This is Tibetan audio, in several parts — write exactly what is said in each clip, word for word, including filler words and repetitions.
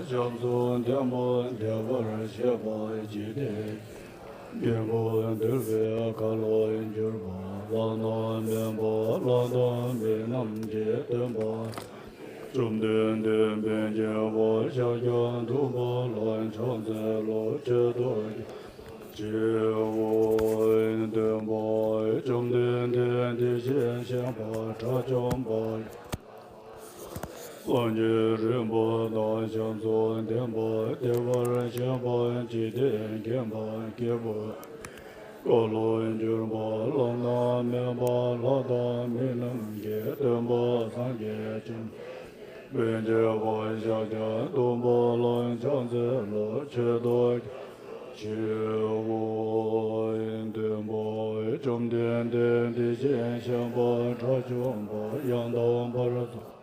རྒྱ་མཚོ་ལྡན་པ་བདེ་བར་གཤེགས་པ་འཇིག་རྟེན་མཁྱེན་པ་འདུལ་བའི་མཁའ་ལ་གྱུར་པ། བླ་ན་མེད་པ་བླ་དང་མི་རྣམས་ཀྱི་སྟོན་པ། བཅོམ་ལྡན་འདས་དཔལ་རྒྱལ་བ་ཤཱཀྱ་ཐུབ་པ་ལ་ཕྱག་འཚལ་ལོ། མཆོད་དོ། ཆེའོ། སྟོན་པ་བཅོམ་ལྡན་འདས་དེ་བཞིན་གཤེགས་པ་དགྲ་བཅོམ་པ། སངས་རྒྱས་རིག་པ་དང་ཞབས་སོར་ལྡན་པ་བདེ་བར་གཤེགས་པ་འཇིག་རྟེན་མཁྱེན་པ་སྐྱེས་བུ། མཁའ་ལ་གྱུར་པ་བླ་ན་མེད་པ་ལྷ་དང་མི་རྣམས་ཀྱི་སྟོན་པ་སངས་རྒྱས་བཅོམ། དཔལ་རྒྱལ་བ་ཤཱཀྱ་ཐུབ་པ་ལ་ཕྱག་འཚལ་ལོ། མཆོད་དོ། ཆེའོ། སྟོན་པ་བཅོམ་ལྡན་འདས་དེ་བཞིན་གཤེགས་པ་དགྲ་བཅོམ་པ་ཡང་དག་པར་རྫོགས།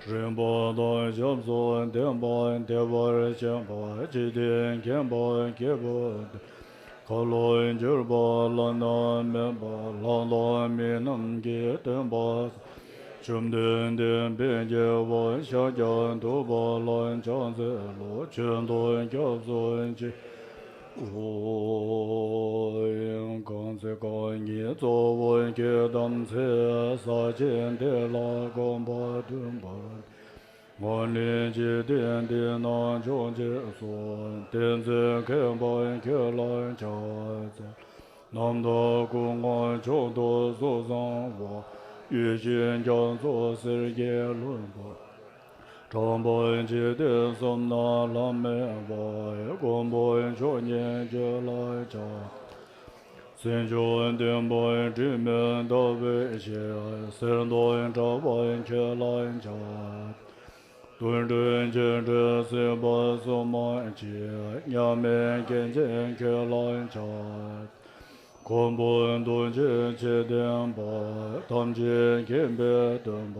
རིག་པ་དང་ཞབས་སོར་ལྡན་པ་བདེ་བར་གཤེགས་པ་འཇིག་རྟེན་མཁྱེན་པ་སྐྱེས་བུ། མཁའ་ལ་གྱུར་པ་བླ་ན་མེད་པ་ལྷ་དང་མི་རྣམས་ཀྱི་སྟོན་པ། བཅོམ་ལྡན་འདས་དཔལ་རྒྱལ་བ་ཤཱཀྱ་ཐུབ་པ་ལ་ཕྱག་འཚལ་ལོ། མཆོད་དོ། སྐྱབས་སུ་མཆི། ཨོ། གང་ཚེ་རྐང་གཉིས་གཙོ་བོ་སྐྱེས་དམ་ཚིག་ས་ཆེན་དེ་ལ་གོམ་པ་བདུན་པར། སྔོན་ནས་འཇིག་རྟེན་འདི་ན་བྱུང་ཅེས་སོ། དེ་ཚེ་མཁས་པ་ཁྱོད་ལ་ཕྱག་འཚལ། རྣམ་དག་སྐུ་མངའ་མཆོག་ཏུ་གཟུགས་བཟང་བ། གཡུལ་ཞིང་རྒྱ་མཚོ་གསེར་གྱིས་ལྷུན་པོ། དྲངས་པ་འཇིག་རྟེན་གསུམ་ན་ལྷམ་མེ་བ། མགོན་པོ་མཆོག་བརྙེས་ཁྱོད་ལ་ཕྱག། སེམས་མཆོག་ལྡན་པ་དྲི་མེད་ཟླ་བའི་ཞལ། གསེར་མདོག་བཀྲ་བ་ཁྱོད་ལ་ཕྱག། དུད་འགྲོའི་རྗེས་འབྲང་སྲིད་པ་སྲུང་མ་མཆིས། མཉམ་མེད་རྒྱལ་ཆེན་ཁྱོད་ལ་ཕྱག། མགོན་པོ་རྡོ་རྗེ་ཆོས་ལྡན་པ། ཐམས་ཅད་མཁྱེན་པའི་སྟོན་པ།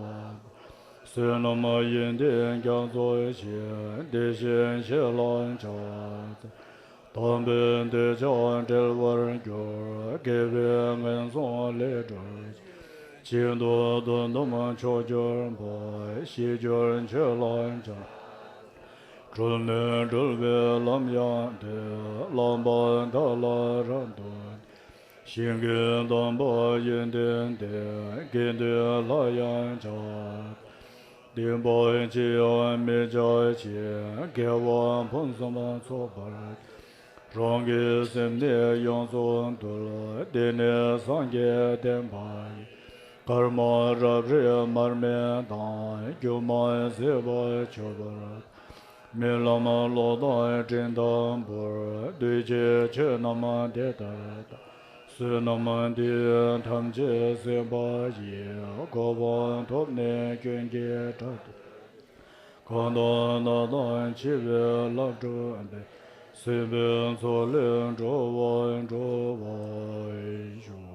བསོད་ནམས་ཡོན་ཏན་རྒྱ་མཚོ་ཆེ། དེ་བཞིན་གཤེགས་ལ་ཕྱག་འཚལ། དམ་པའི་གདུལ་བྱ་བསྒྲལ་བར་འགྱུར། དགེ་བའི་ངན་སོང་ལས་སྒྲོལ། ཆེད་དུ་དོན་དམ་མཆོག་གྱུར་པ། ཞི་གྱུར་ཆོས་ལ་ཕྱག། གྲོལ་ནས་གྲོལ་བའི་ལམ་ཡང་སྟོན། བླ་མ་དག་ལ་རབ་ཏུ་བསྟེན། ཞིང་གི་དམ་པ་ཡོན་ཏན་ལྡན། དགེ་འདུན་ལ་ཡང་ཕྱག། བསྟན་པ་ཅི་ཡང་མི་བྱ་ཞིང་། དགེ་བ་ཕུན་སུམ་ཚོགས་པར། རང་གི་སེམས་ནི་ཡོངས་སུ་འདུལ། དེ་ནི་སངས་རྒྱས་བསྟན་པ་ཡི། སྐར་མ་རབ་རིབ་མར་མེ་དང་། སྒྱུ་མ་ཟད་པར་གྱུར་པ། རྨི་ལམ་གློག་དང་སྤྲིན་དང་འབུར། གདུལ་བྱའི་ཆོས་རྣམས་དེ་ལྟར་གདའ། བསོད་ནམས་འདི་ཡིས་ཐམས་ཅད་གཟིགས་པ་ཡི། གོ་འཕང་ཐོབ་ནས་ཀུན་གྱི་དགྲ་སྟོངས། གང་དག་ནད་དང་འཆི་བའི་རླབས་འཁྲུགས་པའི། སྲིད་པའི་མཚོ་ལས་འགྲོ་བ་སྒྲོལ་བར་ཤོག།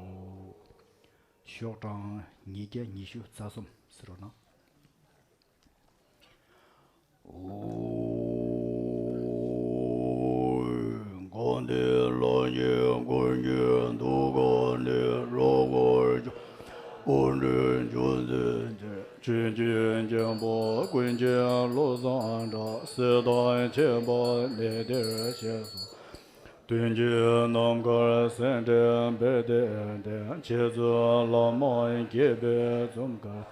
ཤོག་གྲངས་ཉིས་བརྒྱ་ཉི་ཤུ་རྩ་གསུམ་ཟེར་རོ་ན། ཨོ། གང་དེ་ལ་ཉེ་དགུ་ཉེ་དུ་ག་ནི་ལོ་གོར་ཅོ་པོ་འདྲེན་ཅུང་ཟད་ཅན། ཆོས་ཀྱི་རྒྱལ་པོ་ཀུན་མཁྱེན་བློ་བཟང་གྲགས། སྲིད་དང་ཁྱད་པར་གནས་དེར་གཤེགས་སོ། དོན་གྱི་རྣམ་དཀར་སེང་བྲན་བེ་ཏའི་གདན། འཆད་རྩོད་བླ་མ་དགྱེས་པའི་འཛུམ་དཀར།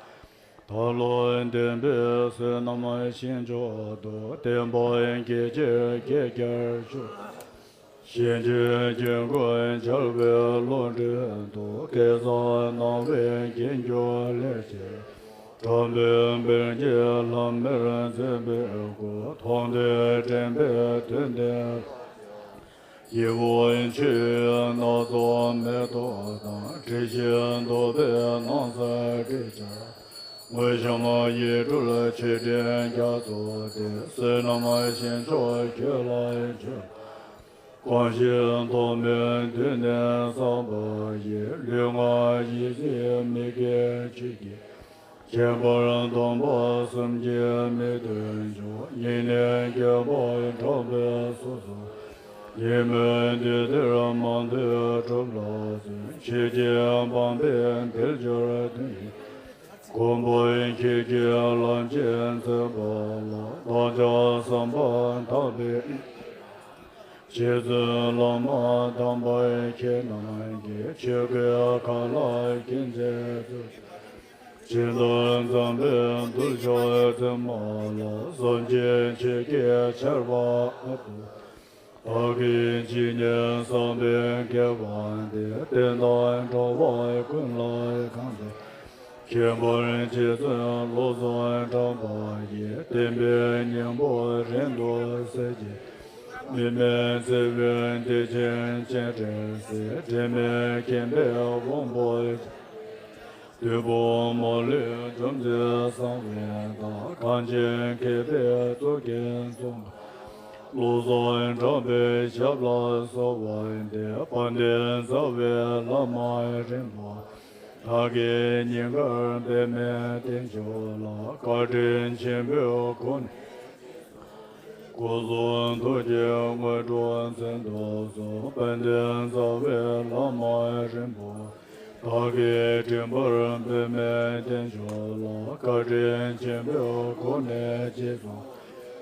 ད་ལོ་བདེན་པའི་བསོད་ནམས་ཞིང་མཆོག་ཏུ། བསྟན་པ་རྒྱས་ཕྱིར་རྒྱས་བསྐྱར་ཤོག། གཞན་གྱི་རྒྱན་ཀུན་འཇལ་བའི་བློ་གྲོས་དུ། སྐལ་བཟང་སྣང་བས་དགྱེས་འགྱུར་ལེགས་བྱས། དྲང་པོའི་དཔལ་གྱི་ལྷམ་མེར་འཛིན་པའི་སྐུ། མཐོང་ཐོས་དྲན་པས་དོན་བདེན། ཡིད་འོང་ཆོས་སྣ་ཚོགས་མེ་ཏོག་དང་། དྲི་ཞིམ་བདོག་པའི་སྣང་གསལ་སྤྲོས་བཅས། དངོས་བཤམས་ཡིད་སྤྲུལ་མཆོད་སྤྲིན་རྒྱ་མཚོ་སྟེ། བསོད་ནམས་ཞིང་མཆོག་ཁྱོད་ལ་མཆོད། གང་ཞིག་ཐོགས་མེད་དུས་ནས་བསགས་པ་ཡི། ལུས་ངག་ཡིད་གསུམ་མི་དགེ་ཆོས་ཀྱི། ཁྱད་པར་སྡོམ་པ་གསུམ་གྱིས་མི་སྟོན་ཅིང་། སྙིང་ནས་དགེ་བ་དྲག་པོས་སོ་སོར། ཉིན་མོའི་དུས་དེར་མང་ཐོས་སྒྲུབ་ལ་བརྩོན། ཆོས་ཀྱི་པང་པས་འདུལ་གྱུར་དོན་ཡོད། མགོན་པོ་ཁྱེད་ཀྱིས་ལམ་གྱི་མཛད་པ་ལ། བདག་ཀྱང་བསམ་པ་དག་པས། རྗེ་བཙུན་བླ་མ་དམ་པ་ཁྱེད་རྣམས་ཀྱིས། ཆོས་གོས་གང་ལ་སྐྱེ་མཛད་དུ། ཇི་ལྟར་འཛོམས་པའི་གདུལ་བྱ་ཚང་མ་ལ། བསམ་གྱིས་ཆེས་བསྐྱེད་ཆར་པ་དང་། བདག་གིས་ཇི་སྙེད་བསགས་པའི་དགེ་བ་འདི། བསྟན་དང་གྲགས་པ་ཀུན་ལ་གང་དག། ཁྱད་པར་རྗེ་བཙུན་བློ་བཟང་གྲགས་པ་ཡི། བསྟན་པའི་སྙིང་པོ་རིང་དུ་གསལ་གྱིས། མི་མེད་བརྩེ་བའི་བདེ་ཆེན་སྤྱན་རས་གཟིགས། དྲི་མེད་མཁྱེན་པའི་དབང་པོ། བདུད་དཔུང་མ་ལུས་འཇོམས་མཛད་གསང་བའི་བདག། གངས་ཅན་མཁས་པའི་གཙུག་གི་ཚོགས། བློ་བཟང་གྲགས་པའི་ཞབས་ལ་གསོལ་བ་འདེབས། དཔལ་ལྡན་རྩ་བའི་བླ་མ་རིན་པོ། བདག་གི་སྙིང་གར་འབད་མེད་བརྟན་བཞུགས་ལ། བཀའ་དྲིན་ཆེན་པོའི་སྒོ་ནས། སྐུ་གསུང་ཐུགས་ཀྱི་དངོས་གྲུབ་མཚོན་དུ་གསོལ། དཔལ་ལྡན་རྩ་བའི་བླ་མ་རིན་པོ། བདག་གི་མགྲིན་པར་འབད་མེད་བརྟན་བཞུགས་ལ། བཀའ་དྲིན་ཆེན་པོའི་སྒོ་ནས་རྗེས་སུ།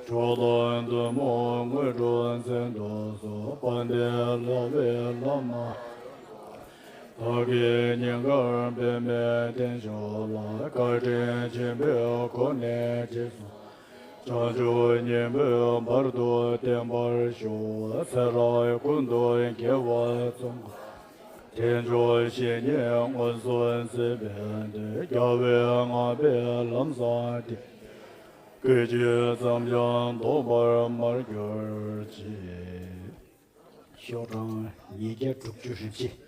མཆོག་དང་ཐུན་མོང་དངོས་གྲུབ་མཚོན་དུ་གསོལ། དཔལ་ལྡན་རྩ་བའི་བླ་མ། བདག་གི་སྙིང་གར་འབད་མེད་བརྟན་བཞུགས་ལ། བཀའ་དྲིན་ཆེན་པོའི་སྒོ་ནས་རྗེས་སུ། བྱང་ཆུབ་སྙིང་པོའི་བར་དུ་བརྟན་པར་ཤོག། ཚེ་རབས་ཀུན་ཏུ་རྒྱལ་བ་ཙོང་ཁ། དལ་འབྱོར་གཞན་ཉིད་མངོན་སུམ་བརྩེ་བའི་མཐུས། རྒྱལ་བའི་བསྔགས་པའི་ལམ་བཟང་དེ། སྐད་ཅིག་ཙམ་ཡང་ལྡོག་པར་མ་གྱུར་ཅིག། ཤོག་གྲངས་ཉིས་བརྒྱ་དྲུག་ཅུ་རེ་གཅིག།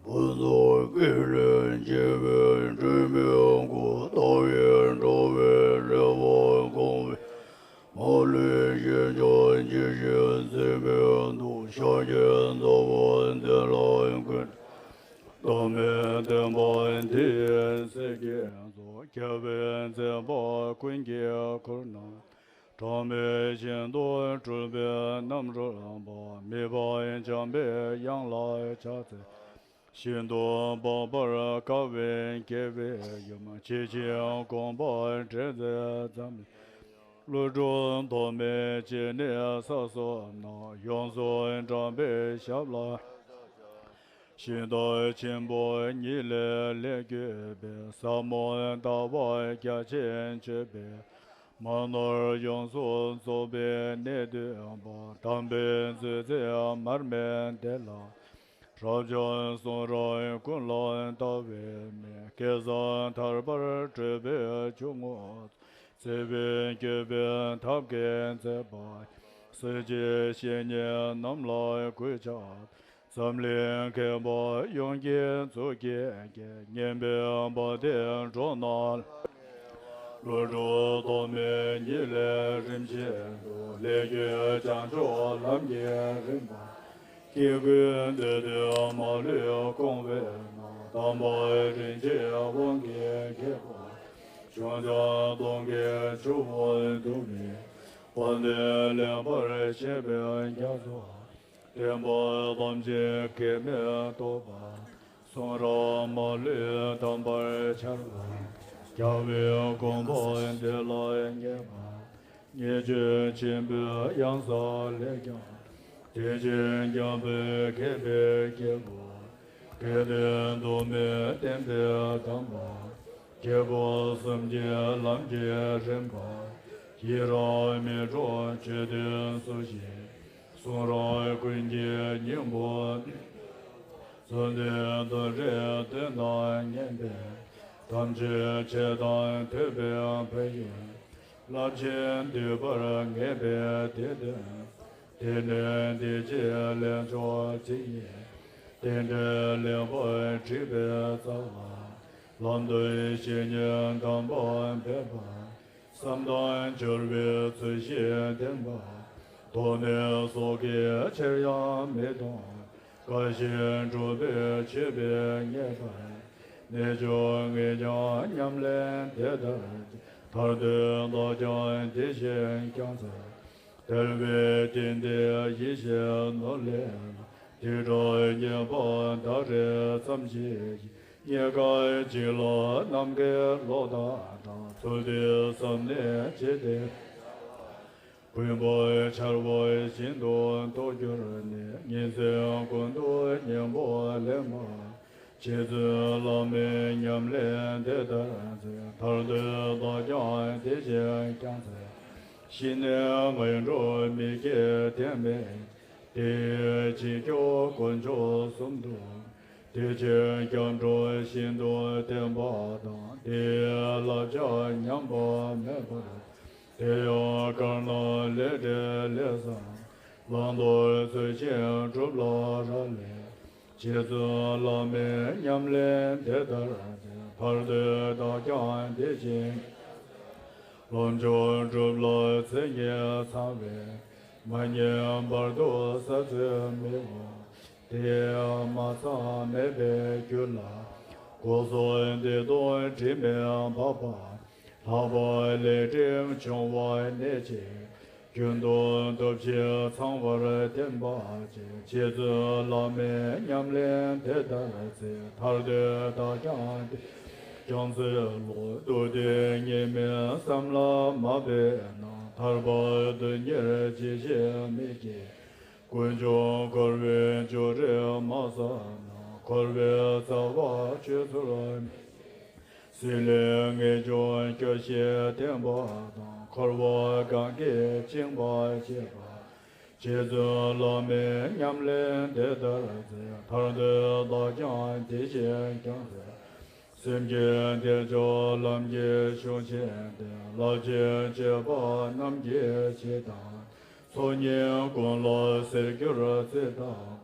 ཕུན་སུམ་ཚོགས་པའི་སྤྲིན་པའི་སྒོ། ལྟ་བས་འགྲོ་བའི་ལེགས་པར་གང་བའི། མ་ལུས་ཞེན་ཆགས་ཇི་བཞིན་ཟད་པའི་མཐུས། ཕྱག་རྒྱའི་རྩ་བ་འདི་ལ་གུས། བདག་མེད་བདེན་པ་འདི་ཡི་སེམས་ཀྱི་གཙོ། རྒྱལ་བའི་མཛད་པ་ཀུན་གྱིས་བཀུར་ནས། གྲངས་མེད་ཤིན་ཏུ་གྲུབ་པའི་རྣམ་རོལ་པ། མི་ཕམ་བྱམས་པའི་དབྱངས་ལ་ཕྱག་འཚལ། ཤིན་ཏུ་འཕགས་པར་དཀའ་བའི་རྒྱལ་བའི་ཡུམ། ཇི་བཞིན་དགོངས་པ་འགྲེལ་མཛད་འཛམ་གླིང་། ཀླུ་སྒྲུབ་ཐོགས་མེད་ཇི་སྙེད་བསགས་གསུམ་རྣམས། ཡོངས་སུ་གྲགས་པའི་ཞབས་ལ། ཤིང་རྟ་ཆེན་པོ་ཉིད་ལས་ལེགས་བརྒྱུད་པའི། ཟབ་མོ་ལྟ་བ་རྒྱ་ཆེན་སྤྱོད་པའི། མ་ནོར་ཡོངས་སུ་རྫོགས་པའི་གནས་སྡུད་པ། དམ་པའི་མཛོད་རྩེ་མར་མེ་མདེ་ལ། རབ་འབྱམས་གསུང་རབ་ཀུན་ལ་ལྟ་བའི་མིག། སྐལ་བཟང་ཐར་པར་བགྲོད་པའི་ཆུ་བོ། བརྩེ་བས་བསྐྱོད་པའི་ཐབས་མཁས་མཛད་པ། སྲིད་ཞིའི་བཤེས་གཉེན་རྣམས་ལ་གུས་ཕྱག། འཛམ་གླིང་མཁས་པ་ཡོངས་ཀྱི་གཙུག་གི་རྒྱན། སྙན་པའི་བ་དན་འགྲོ་རྣམས་ལ། ཀླུ་སྒྲུབ་ཐོགས་མེད་ཉིད་ལས་རིམ་བཞིན་དུ། ལེགས་བརྒྱུད་བྱང་ཆུབ་ལམ་གྱི་རིམ་པ། སྐྱེ་དགུའི་འདོད་དོན་མ་ལུས་སྐོང་བའི་ནང་། དམ་པ་རིན་ཆེན་དབང་གི་རྒྱལ་པོ། གཞུང་དང་སྟོང་གི་ཆུ་བོ་འདུ་བའི། དཔལ་ལྡན་ལེགས་པར་བཤད་པའི་རྒྱ་མཚོ། བསྟན་པ་ཐམས་ཅད་གེགས་མེད་རྟོགས་པ། གསུང་རབ་མ་ལུས་དམ་པར་འཆར་བ། རྒྱལ་བའི་དགོངས་པ་འདི་ལ་ངེས་པ། ཉེས་སྤྱོད་ཆེན་པོའི་གཡང་ས་ལས་ཀྱང་། བདེ་ཆེན་རྒྱལ་པོའི་མཁས་པའི་སྐྱེས་བུ། དགེ་འདུན་དུ་མས་བསྟན་པའི་གདམས་པ། རྒྱལ་པོ་གསུམ་གྱི་ལམ་གྱི་རིམ་པ། ཡི་རང་མི་འཕྲོག་ཆོས་དོན་སུ་ཞིག། གསུང་རབ་ཀུན་གྱི་སྙིང་པོ། བརྩོན་འགྲུས་དོན་རེ་དོན་དང་མཉམ་པའི། དམ་ཆོས་ཆེ་དང་ཐོས་པའི་ཕན་ཡོན། རླབས་ཆེན་བསྡུས་པར་ངེས་པའི་དེ་དོན། དེ་ནས་འདི་ཕྱི་ལས་མཆོག་ཅི་ཡིན། རྟེན་འབྲེལ་ལེགས་པར་འགྲིག་པའི་རྩ་བ། ལམ་སྟོན་བཤེས་གཉེན་དམ་པ་འབད་པ། བསམ་དོན་འབྱོར་བའི་ཚུལ་བཞིན་བསྟེན་པ། དོགས་གནས་སོགས་ཀྱི་ཕྱིར་ཡང་མི་གཏོང་། བཀའ་བཞིན་སྒྲུབ་པའི་མཆོད་པས་མཉེས་པར། གནས་མཆོག་ངས་ཀྱང་ཉམས་ལེན་དེ་ལྟར་བགྱི། ཐར་འདོད་བདག་ཀྱང་དེ་བཞིན་སྐྱོང་མཛད། དལ་བའི་དོན་འདི་ཡིད་བཞིན་ནོར་ལས་ལ། དེ་འདྲ་ཉེས་པ་བདག་རེ་ཙམ་ཞིག་ཡིན། རྙེད་དཀའ་བྱིན་རླབས་ནམ་མཁའི་གློག་ལྟར་དང་། ཚུལ་འདི་བསམ་ནས་ཅི་སྟེ། བུམ་པ་འཆར་བ་བཞིན་དུ་རྟོགས་གྱུར་ནས། ཉིན་མཚན་ཀུན་ཏུ་བསྙེན་པ་ལེགས་པར། རྗེ་བཙུན་བླ་མའི་ཉམས་ལེན་དེ་ལྟར་མཛད། ཐར་འདོད་བདག་ཀྱང་དེ་བཞིན་སྐྱོང་མཛད། ཞི་གནས་ངན་འགྲོ་མི་སྐྱེ་དོན་མེད། དེ་ཡི་འཇིགས་སྐྱོབ་དཀོན་མཆོག་གསུམ་དུ། དེ་ཕྱིར་སྐྱབས་འགྲོ་ཤིན་ཏུ་བསྟེན་པ་དང་། དེ་ཡི་བསླབ་བྱ་ཉམས་པ་མེད་པར། དེ་ཡང་དཀར་ནག་ལས་འབྲས་ལས་བསགས། བླང་དོར་ཚུལ་བཞིན་སྒྲུབ་ལ་རག་ལས། རྗེ་བཙུན་བླ་མའི་ཉམས་ལེན་དེ་ལྟར་མཛད། ཐར་འདོད་བདག་ཀྱང་དེ་བཞིན། ལམ་མཆོག་སྒྲུབ་ལ་མཚན་ཉིད་ཚང་བས། མ་ཉམས་བར་དུ་ས་ཚོད་མི་འོང་། དེ་ཡང་མ་ཚང་མེད་པའི་རྒྱུ་ལ། སྒོ་གསུམ་བདེ་སྟོང་དྲི་མེད་འབབ་པ། ལྷག་པར་ལས་རིམ་འབྱུང་བ་གནད་ཆེ། རྒྱུན་དུ་སྟོབས་ཆེན་ཚང་བར་བསྟེན་པ་བྱས། རྗེ་བཙུན་བླ་མའི་ཉམས་ལེན་དེ་ལྟར་མཛད། ཐར་འདོད་བདག་ཀྱང་དེ་སྐྱོང་མཛད་ལོ། སྡུག་བདེན་གཉིས་མེད་བསམ་ལ་མ་འབད་ན། ཐར་པ་དོན་གཉེར་ཇི་བཞིན་མི་སྐྱེ། ཀུན་འབྱུང་འཁོར་བའི་རྒྱུ་རེད་མ་བསམ་ན། འཁོར་བའི་རྩ་བ་གཅོད་ཚུལ་མི་ཤེས། སྲིད་ལས་ངེས་འབྱུང་སྐྱོ་ཤས་བསྟེན་པ་དང་། འཁོར་བ་གང་གིས་བཅིངས་པ་བྱེད་པ། རྗེ་བཙུན་བླ་མའི་ཉམས་ལེན་དེ་ལྟར་མཛད། ཐར་འདོད་བདག་ཀྱང་དེ་བཞིན་སྐྱོང་མཛད། སེམས་ཀྱི་བདེ་མཆོག་ལམ་གྱི་གཞུང་ཆེན་ཏེ། རླབས་ཆེན་སྤྱོད་པ་རྣམས་ཀྱི་གཞི་དང་། ཚོགས་གཉིས་ཀུན་ལ་གསེར་འགྱུར་རྩི་དང་།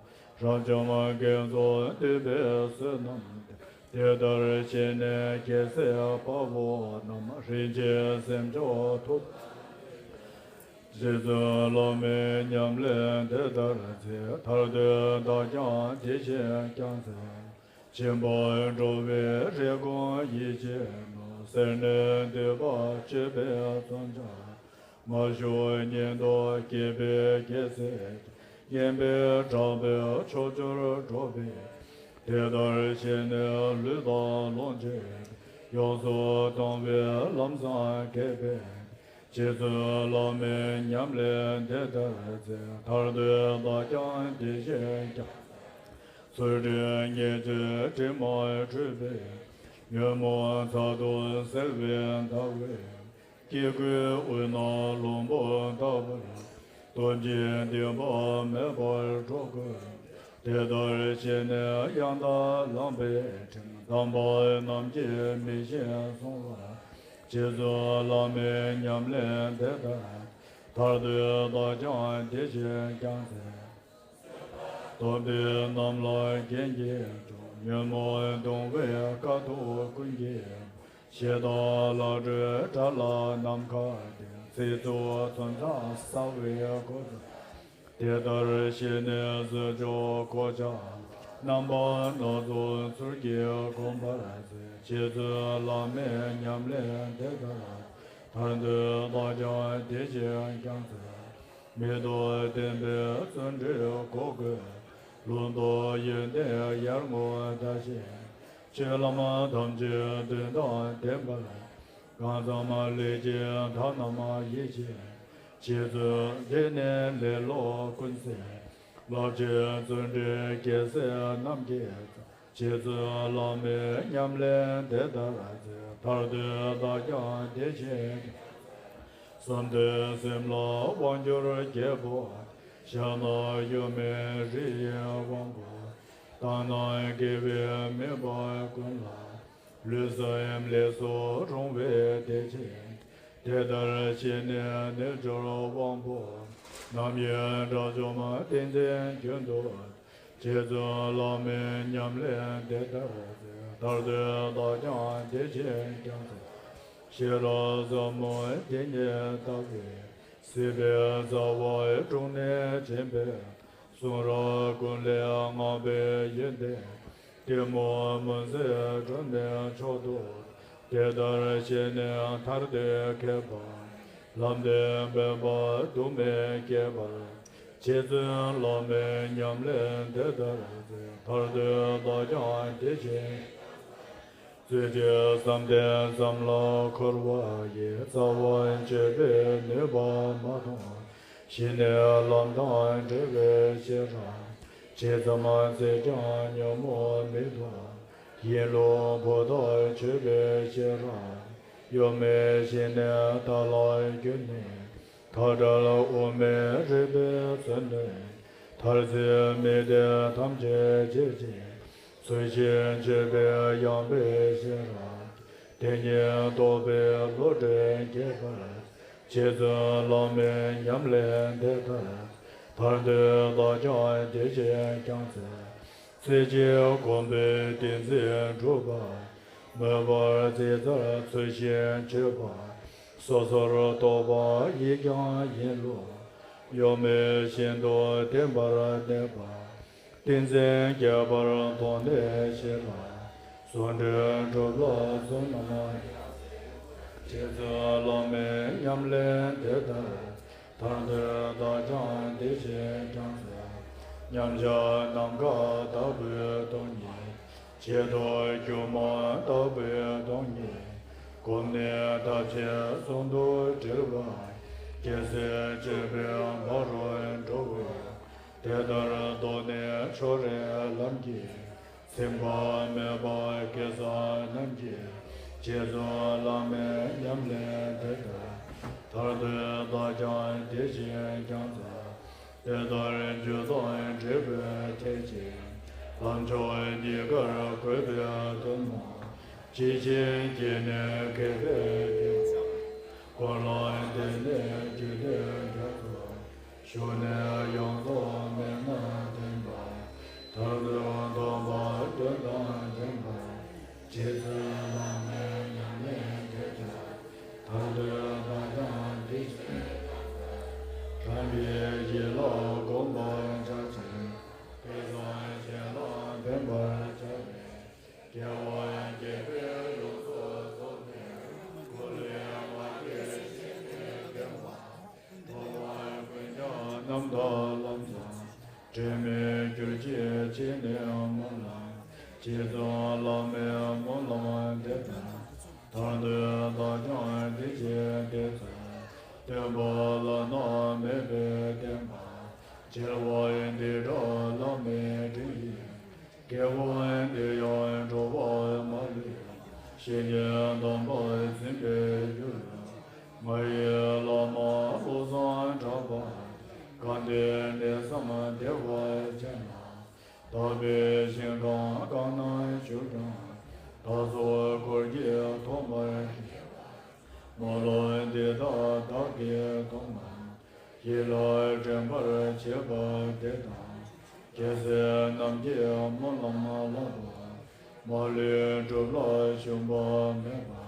རབ་འབྱམས་དགེ་རྩ་འདུས་པའི་བསོད་ནམས་ཏེ། དེ་ལྟར་བྱས་ནས་རྒྱལ་སྲས་དཔའ་བོ་རྣམས། རིན་ཆེན་སེམས་མཆོག་ཐུགས་རྗེ་བཙུན་བླ་མའི་ཉམས་ལེན་དེ་ལྟར་མཛད། ཐར་འདོད་བདག་ཀྱང་དེ་བཞིན་སྐྱོང་མཛད། སྦྱིན་པར་འགྲོ་བའི་རེ་སྐོང་ཡིད་ཆེས་ན། སེར་སྣའི་འདུས་པ་སྤྱོད་པའི་མཚོན་ཆ། མ་ཞུགས་ཉིན་ཐོ་བསྐྱེད་པའི་རྒྱལ་སྲས་ཀྱང་། སྙན་པའི་གྲགས་པས་ཕྱོགས་བཅུར་སྒྲོགས་པའི། དེ་ལྟར་བྱས་ནས་ལུས་དང་ལོངས་སྤྱོད་པའི། ཡོངས་སུ་གཏོང་བའི་ལམ་བཟང་སྐྱེད་པའི། རྗེ་བཙུན་བླ་མའི་ཉམས་ལེན་དེ་ལྟར་མཛད། ཐར་འདོད་བདག་ཀྱང་དེ་བཞིན་སྐྱོང་། ཚུལ་ཁྲིམས་ཉེས་སྤྱོད་དྲི་མ་འཁྲུད་པའི། ཉོན་མོངས་ཚ་གདུང་སེལ་བའི་ཟླ་འོད། སྐྱེ་དགུའི་དབུས་ན་ལྷུན་པོ་ལྟ་བུར། སྟོབས་ཀྱིས་འདུན་པ་མེད་པར་འགྲོ་ཀུན། དེ་ལྟར་བྱས་ནས་ཡང་དག་བླངས་པའི་ཁྲིམས། དམ་པ་རྣམས་ཀྱིས་མི་ཤེས་གསུང་བར། རྗེ་བཙུན་བླ་མའི་ཉམས་ལེན་དེ་ལྟར། ཐར་འདོད་བདག་ཀྱང་དེ་བཞིན་སྐྱོང་མཛད། སྟོབས་ལྡན་རྣམས་ལ་རྒྱན་གྱིས་སྐྱོང་། ཉོན་མོངས་གདུང་བའི་དཀའ་ཐུབ་ཀུན་གྱིས། ཞེ་སྡང་ལག་འགྲོའི་དགྲ་ལ་ནམ་མཁའ་སྟེང་། ཚིག་རྩུབ་ཚོན་མཚམས་གསང་བའི་གོ་ཆ། དེ་ལྟར་ཞི་གནས་གཟུགས་མཆོག་གོ་ཆ། རྣམ་པ་སྣ་ཚོགས་ཚུལ་གྱིས་བསྒོམ་པར་མཛད། རྗེ་བཙུན་བླ་མའི་ཉམས་ལེན་དེ་ལྟར། ཐར་འདོད་བདག་ཀྱང་དེ་བཞིན་སྐྱོང་མཛད། མི་ལྡོག་བདེན་པའི་བརྩོན་འགྲུས་གོ་བགོས། ལུང་རྟོགས་ཡོན་ཏན་ཡར་ངོ་ཟླ་བཞིན། སྤྱོད་ལམ་ཐམས་ཅད་དོན་དང་ལྡན་པར། གང་འཚམ་ལས་ཀྱི་མཐའ་རྣམས་ཡིད་བཞིན། རྗེ་བཙུན་འདི་ནི་ལེ་ལོ་ཀུན་སེལ། རླབས་ཆེན་བརྩོན་འགྲུས་རྒྱལ་སྲས་རྣམས་ཀྱི་གཙོ། རྗེ་བཙུན་བླ་མའི་ཉམས་ལེན་དེ་ལྟར་མཛད། ཐར་འདོད་བདག་ཀྱང་དེ་བཞིན་སྐྱོང་། བསམ་དོན་སེམས་ལ་དབང་བསྒྱུར་རྒྱལ་པོ། ཞྭ་ནག་གཡོན་མའི་རི་ཡི་དབང་པོ། དག་སྣང་དགེ་བའི་མོས་པ་ཀུན་ལ། ལུས་སེམས་ལས་སུ་རུང་བའི་བདེ་ཆེན། དེ་ལྟར་བྱས་ནས་རྣལ་འབྱོར་དབང་པོ། རྣམ་གཡེང་དགྲ་བཅོམ་ཏིང་འཛིན་རྒྱུན་དུ། རྗེ་བཙུན་བླ་མའི་ཉམས་ལེན་དེ་ལྟར་མཛད། ཐར་འདོད་བདག་ཀྱང་དེ་བཞིན་སྐྱོང་མཛད། ཤེས་རབ་ཟབ་མོ་དེ་ཉིད་ལྟ་བས། སྲིད་པའི་རྩ་བ་དྲུངས་ནས་འབྱིན་པའི། གསུང་རབ་ཀུན་ལས་བསྔགས་པའི་ཡོན་ཏན། གཏི་མུག་མུན་སེལ་སྒྲོན་མེའི་མཆོག་ཏུ། དེ་ལྟར་བྱས་ནས་ཐར་འདོད་མཁས་པ། ལམ་འདི་སྨོན་པ་དུ་མས་བསྐྱེད་པར། རྗེ་བཙུན་བླ་མའི་ཉམས་ལེན་དེ་ལྟར་མཛད། ཐར་འདོད་པ་ཀྱང་དེ་བཞིན། རྩོད་གཅོད་བསམ་གཏན་ཙམ་ལ་འཁོར་བ་ཡི། རྩ་བ་གཅོད་པའི་ནུས་པ་མ་མཐོང་། ཞི་གནས་ལམ་དང་བྲལ་བའི་ཤེས་རབ། ཇི་ཙམ་བཙལ་ཀྱང་ཉོན་མོངས་མི་ཐོབ། ཡིད་བློ་ཕུ་ཐག་ཆོད་པའི་ཤེས་རབ། གཡོ་མེད་ཞི་གནས་དག་ལ་བསྒྱུར་ནས། མཐའ་བྲལ་དབུ་མའི་རིག་པའི་མཚོན་དོན། མཐར་ཕྱིན་མི་བདེ་ཐམས་ཅད་ཕྱིར་བྱེད། ཚུལ་བཞིན་སྤྱོད་པའི་ཡངས་པའི་ཤེས་རབ། དེ་ཉིད་རྟོགས་པའི་བློ་གྲོས་རྒྱས་པར། རྗེ་བཙུན་བླ་མའི་ཉམས་ལེན་དེ་ལྟར། ཐར་འདོད་པ་ཀྱང་དེ་བཞིན་ཀྱང་མཛད། རྩེ་གཅིག་སྒོམ་པའི་ཏིང་འཛིན་གྲུབ་པ། མོས་པར་རྩེ་མཐར་ཚུལ་བཞིན་སྤྱོད་པ། སོ་སོར་རྟོག་པ་ཡིས་ཀྱང་ཡིན་ལུགས། གཡོ་མེད་ཤིན་ཏུ་བརྟན་པར་གནས་པ། ཏིང་འཛིན་རྒྱས་པར་མཐོང་ནས་ཤེས་རབ། ཟུང་འབྲེལ་གྲུབ་ལ་བསོད་ནམས། རྗེ་བཙུན་བླ་མའི་ཉམས་ལེན་དེ་ལྟར། ཐར་འདོད་པ་ཀྱང་དེ་བཞིན་ཀྱང་མཛད། མཉམ་གཞག་ནམ་མཁའ་ལྟ་བུའི་སྟོང་ཉིད། ཆེད་དུ་སྒྱུ་མ་ལྟ་བུའི་སྟོང་ཉིད། བསྒོམས་ནས་ཐབས་ཆེན་ཟུང་དུ་འབྲེལ་བ། རྒྱལ་སྲས་སྤྱོད་པའི་ཕ་རོལ་འགྲོ་བའི། དེ་ལྟར་རྟོགས་ནས་ཕྱོགས་རིས་ལམ་གྱིས། ཚིམ་པ་མེད་པ་དགེ་རྩ་རྣམས་ཀྱིས། རྗེ་བཙུན་བླ་མའི་ཉམས་ལེན་དེ་ལྟར། ཐར་འདོད་པ་ཀྱང་དེ་བཞིན་ཀྱང་མཛད། དེ་ལྟར་རྒྱུ་དང་འབྲས་བུའི་ཐད་ཀྱི། ལམ་མཆོག་གཉིས་ཀར་བཀོད་པའི་དོན་རྣམས། ཇི་བཞིན་གྱི་ནི་མཁས་པས་ཀྱང་། གོ་ལ་འདི་ནས་རྒྱུད་སྡེ་རྒྱ་མཚོ། ཞུགས་ནས་ཡོངས་རྫོགས་མན་ངག་བསྟན་པ། ཐར་འདོད་སྟོན་པ་དོན་དང་ལྡན་པ། རྗེ་བཙུན་བླ་མའི་ཉམས་ལེན་དེ་ལྟར། ཐར་འདོད་པ་ཀྱང་དེ་བཞིན་ཀྱང་། རང་གི་ཡིད་ལ་གོམས་པར་བྱ་ཞིང་། དེ་བཞིན་གཞན་ལ་ཕན་པར་བྱ་བའི། དགེ་བ་རྒྱས་པའི་ཡོངས་སུ་རྫོགས་པའི། འཁོར་ལོའི་ལྷ་སྐལ་ཞིང་ནས་འཕེན་པ། ཐོབ་པ་ཀུན་ཀྱང་རྣམ་དག་ལམ་སྲང་། འབྲལ་མེད་གྱུར་ཅིག་ཕྱིར་ནི་སྨོན་ལམ། རྗེ་བཙུན་བླ་མའི་སྨོན་ལམ་དེ་ལྟར། ཐར་འདོད་པ་ཀྱང་དེ་བཞིན་དེ་ལྟར། སྟོན་པ་བླ་ན་མེད་པའི་བསྟན་པ། རྒྱལ་བ་འདི་འདྲ་བླ་མའི་དྲིན་ཡིས། དགེ་བ་འདི་ཡང་འགྲོ་བ་མ་ལུས། བཤེས་གཉེན་དམ་པ་འཛིན་པའི་རྒྱུར། ང་ཡི་བླ་མ་བློ་བཟང་གྲགས་པ། གང་དེ་གནས་བཟང་བདེ་བ་ཅན་ན། དག་པའི་ཞིང་ཁམས་གང་ན་བཞུགས་ཀྱང་། བདག་སོགས་འཁོར་གྱིས་ཐོག་མར་བསྐྱེད། སྨོན་ལམ་འདི་དག་བདག་གིས་ཐོག་མར། ཡིད་ལ་དྲན་པར་བྱེད་པ་དེ་དང་། རྒྱལ་སྲས་རྣམས་ཀྱི་སྨོན་ལམ་ལགས་པ། མ་ལུས་སྒྲུབ་ལ་ཞུམ་པ་མེད་པ།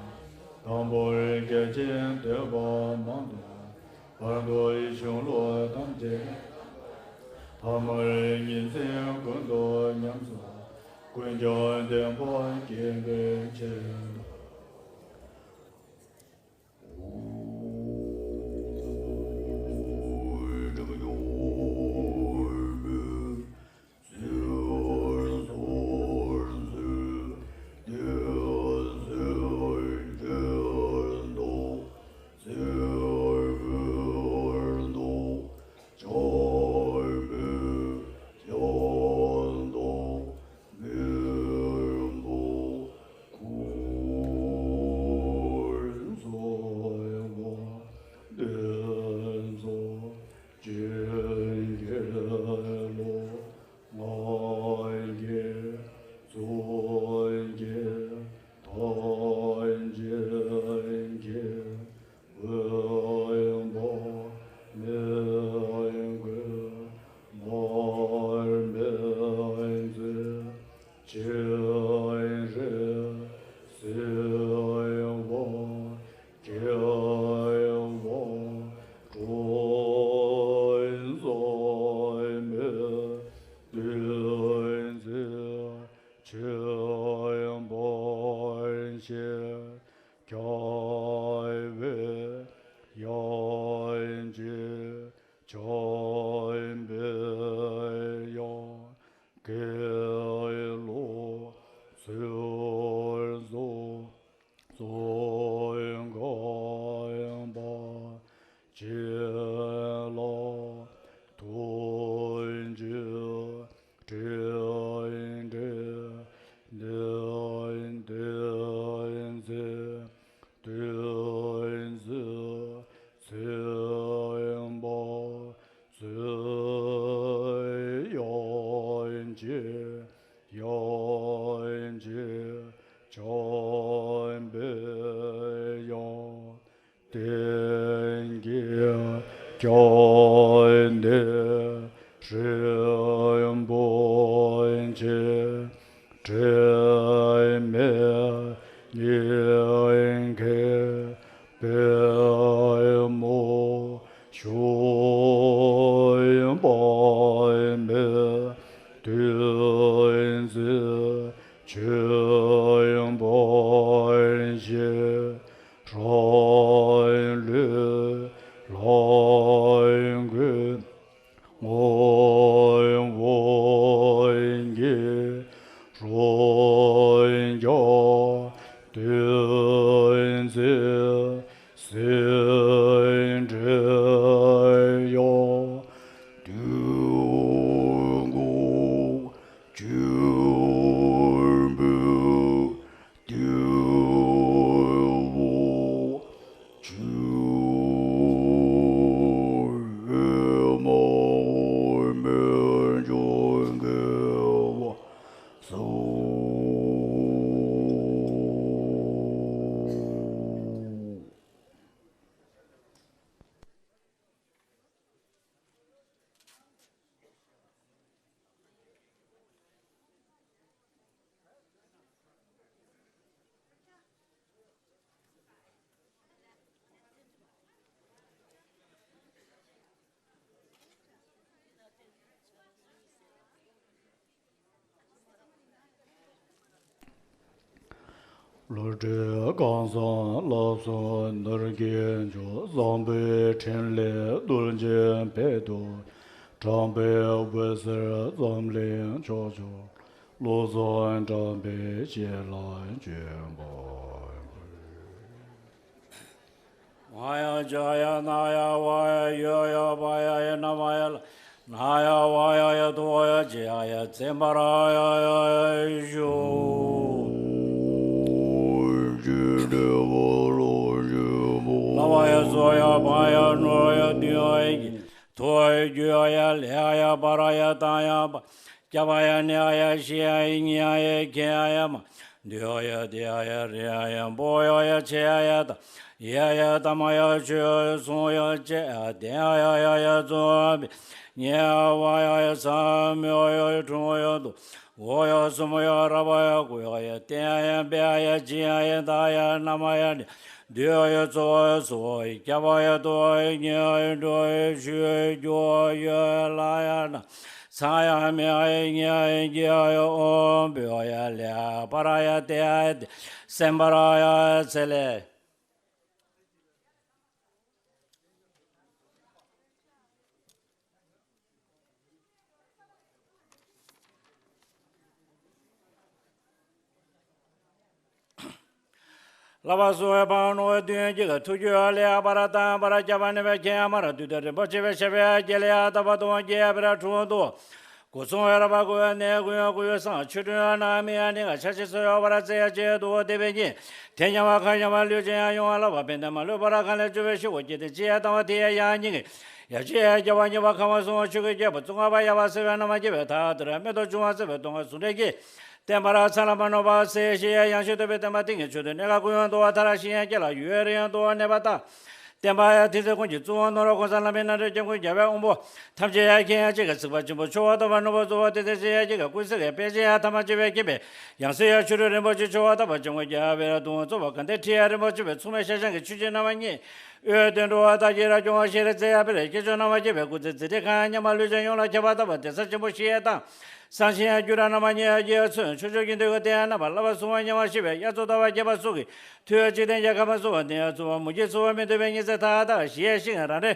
དང་པོར་བརྒྱ་བྱིན་བསྟོད་པ་མང་དུ། བར་དུ་གཞུང་ལུགས་ཐམས་ཅད། ཐ་མར་ཉིན་མཚན་ཀུན་ཏུ་ཉམས་སུ། ཀུན་ཀྱང་བདེན་པ་རྒྱས་པའི་ཕྱིར། ཅེས་ཡང་ཅིག་བྱམས་པའི་དབྱངས། བསྟན་གྱི་སྐྱབས་འདི་རིན་པོ་ཆེ། དྲི་མེད་ཉི་ཟླའི་པདྨོ། བྱོན་པ་མི་བདུད་རྩི་ཆོས་འབའ་ཞིག། རང་ལུས་ལྷ་སྐུའི་ངོ་བོ་ཉིད། རང་རྒྱལ་བདུད་རྩིའི་ཟེའུ་འབྲུའི་དབྱངས། དུས་འཁོར་སྐྱོང་བའི་དུས་འཁོར་སྐྱོང་བའི་མ་འོངས་མི་འབྱུང་དགེ་བ་སོགས། བློ་གྲོས་གང་བཟང་བསླབ་གསུམ་ནོར་གྱིས་འཇོམས། བཟང་པོའི་ཕྲིན་ལས་རྡུལ་གཅིག་ཕུལ་དུ། དྲངས་པའི་འོད་ཟེར་འཛམ་གླིང་ཕྱོགས་བཅུར། བློ་བཟང་གྲགས་པའི་ཞལ་ལ་བྱོན་པར་ཕུལ། ང་ཡ་ཇ་ཡ་ན་ཡ་བ་ཡ་ཡོ་ཡ་བ་ཡ་ཡ་ན་མ་ཡ་ལ་ན་ཡ་བ་ཡ་ཡ་དོ་ཡ་ཇི་ཡ་ཡ་ཙེ་མ་ར་ཡ་ཡ་ཡ་ཞུ། ལ་བ་ཡ་ཟོ་ཡ་བ་ཡ་ནོ་ཡ་དུ་ཡ་ཡ་གི་དོ་ཡ་ཇུ་ཡ་ཡ་ལེ་ཡ་ཡ་བ་ར་ཡ་ཏ་ཡ་བ། སྐྱ་བ་ཡ་ནི་ཨ་ཡ་ཤི་ཡ་ཡི་ཉི་ཡ་ཡ་ཁེ་ཡ་ཡ་མ། འདི་ཡ་ཡ་དེ་ཡ་ཡ་རེ་ཡ་ཡ་བོ་ཡ་ཡ་ཆེ་ཡ་ཡ་ད་ཡ་ཡ་ད་མ་ཡ་ཆོས་སོང་ཡ་ཅེ་ཡ་དེ་ཡ་ཡ་ཡ་ཡ་ཙོ་བི་ཉེ་ཡ་བ་ཡ་ཡ་ས་མི་ཡ་ཡ་ཁྲུང་ཡ་དུ་འོ་ཡ་སུ་མོ་ཡ་ར་བ་ཡ་ཀུ་ཡ་ཡ་དེ་ཡ་ཡ་བེ་ཡ་ཡ་ཅི་ཡ་ཡ་ད་ཡ་ན་མ་ཡ་ནི། འདི་ཡ་ཙོ་སོ་སྐྱ་བ་ཡ་དོ་ཡ་ཉེ་ཡ་འགྲོ་ཡ་ཞུ་ཡ་ཇོ་ཡ་ལ་ཡ་ན་ཚ་ཡ་མེ་ཡ་ཉེ་ཡ་ཇི་ཡ་ཨོ་བི་ཡ་ལེ་ཡ་པ་ར་ཡ་ཏེ་ཡ་ཏེ་སེམས་པ་ར་ཡ་ཚེ་ལེ། ལ་བ་སུ་བའི་བང་ནོ་བའི་དུས་ཀྱི་ག་ཐུགས་རྒྱུད་ལེ་ཡ་པ་ར་དང་པ་ར་སྐྱ་བ་ནི་བའི་ཁྱེད་ཡ་མ་ར་དུས་དེ་རིན་པོ་ཆེ་བའི་ཤ་བའི་རྒྱལ་ལེ་ཡ་ད་བ་དུང་རྒྱལ་བེ་ར་འཁྲུངས་དུ་སྐུ་སོང་བའི་ར་བ་ཀུ་ཡ་ནེ་ཀུ་ཡ་ཀུ་ཡ་སང་ཆུ་ཀྲུང་ཡ་ན་མི་ཡ་ནི་ག་ཆ་ཆི་སོ་ཡ་བ་ར་ཙེ་ཡ་ཅེ་དུ་བ་དེ་བའི་ཉིན་དེ་ཉ་བ་ཁ་ཉ་བ་ལུས་ཅན་ཡ་ཡོང་བ་ལ་བ་བེ་ནེ་མ་ལུས་པ་ར་ཁ་ལེ་ཅུ་བའི་ཤི་བོ་ཀྱི་དེ་ཅི་ཡ་དང་བ་དེ་ཡ་ཡ་ཉིན་གི་ཡ་ཅི་ཡ་རྒྱ་བ་ཉ་བ་ཁ་བ་སོང་བ་ཆུ་གི་རྒྱལ་པོ་ཙོང་ཁ་བ་ཡ་བ་སེ་བའི་ན་མ་རྒྱལ་བའི་ཐ་དུ་ར་མེ་ཏོག་ཅུང་བ་སེ་བའི་སྟོང་བ་སུ་འདྲེ་ཀྱི། བསྟན་པ་ར་ཚ་ལ་མ་ནོར་བ་སེ་ཤི་ཡ་ཡང་ཤི་ཏོ་བའི་བསྟན་པ་ཏིང་ངེ་ཆོས་དོན་གནས་ཀ་ཀུན་ཡང་འདུ་བ་ཐ་ར་ཤི་ཡ་སྐྱེ་ལ་ཡུལ་རེ་ཡང་འདུ་བ་གནས་པ་དང་། བསྟན་པ་ཡ་ཐིག་ཚེ་ཀུན་གྱི་གཙུག་དབང་ནོར་བ་གོང་ས་ལྷ་མིའི་རྣམ་འདྲེན་སྐྱབས་མགོན་རྒྱལ་བའི་དབང་པོ་ཐམས་ཅད་ཡ་མཁྱེན་ཡ་གཅིག་གི་ཚིག་པ་ཆེན་པོ་ཆོ་བ་ལྟ་བ་ནོར་བ་གཙོ་བོ་ཏེ་ཏེ་ཤི་ཡ་གཅིག་གི་ཀུན་གཟིགས་ཀྱི་དཔལ་ཆེན་ཡ་ཐ་མ་ཅི་བའི་མཁྱེན་པའི་ཡང་སྲིད་ཡ་ཆོ་འཕྲུལ་རིན་པོ་ཆེ་ཆོ་བ་ལྟ་བ་སྐྱབས་མགོན་རྒྱལ་བའི་ར་དུང་གཙོ་བོ་ག་འདྲེ་ཁྲི་ཡ་རིན་པོ་ཆེ་བའི་མཚུངས་མེད་ཤ་ཞང་གི་ཆུ་ཆེན་རྣམ་པ་གཉིས། འོད་ལྡན་འགྲོ་བ་དག་གི་ར་སྐྱོང་བ་ཤེས་རིག་རྩེ་ཡ་པེ་རེ་སྐྱེ་མཆོག་རྣམ་པ་སྐྱེ་བའི་སྐུ་ཚེ་ཚེ་ཏེ་ཁ་མཉམ་པ་ལུས་ཅན་ཡོངས་ལ་ཁྱབ་པ་ལྟ་བ་སྡེ་ས་ཆེན་པོ་ཤེས་ཡ་དང་། སང་ཤེས་ཡ་རྒྱུ་ར་རྣམ་པ་ཉེ་ཡ་རྒྱལ་ཡ་ཚོན་ཆོས་ཕྱོགས་ཀྱི་འདོད་དགུ་བསྟན་ཡ་རྣམ་པ་བསླབ་པ་སྲུང་བ་མཉམ་པ་ཤེས་པའི་དབྱར་མཚོ་ལྟ་བ་རྒྱས་པ་སོགས་ཀྱི་མཐུ་ཡ་འཇིག་རྟེན་རྒྱལ་ཁམས་སུ་བ་འདི་ཡ་ཚུ་བ་མུ་གེ་ཚུ་བ་མི་འདོད་པའི་ཉི་ཚེ་ཐ་དག་ཞི་ཡ་ཤིང་རང་རེ།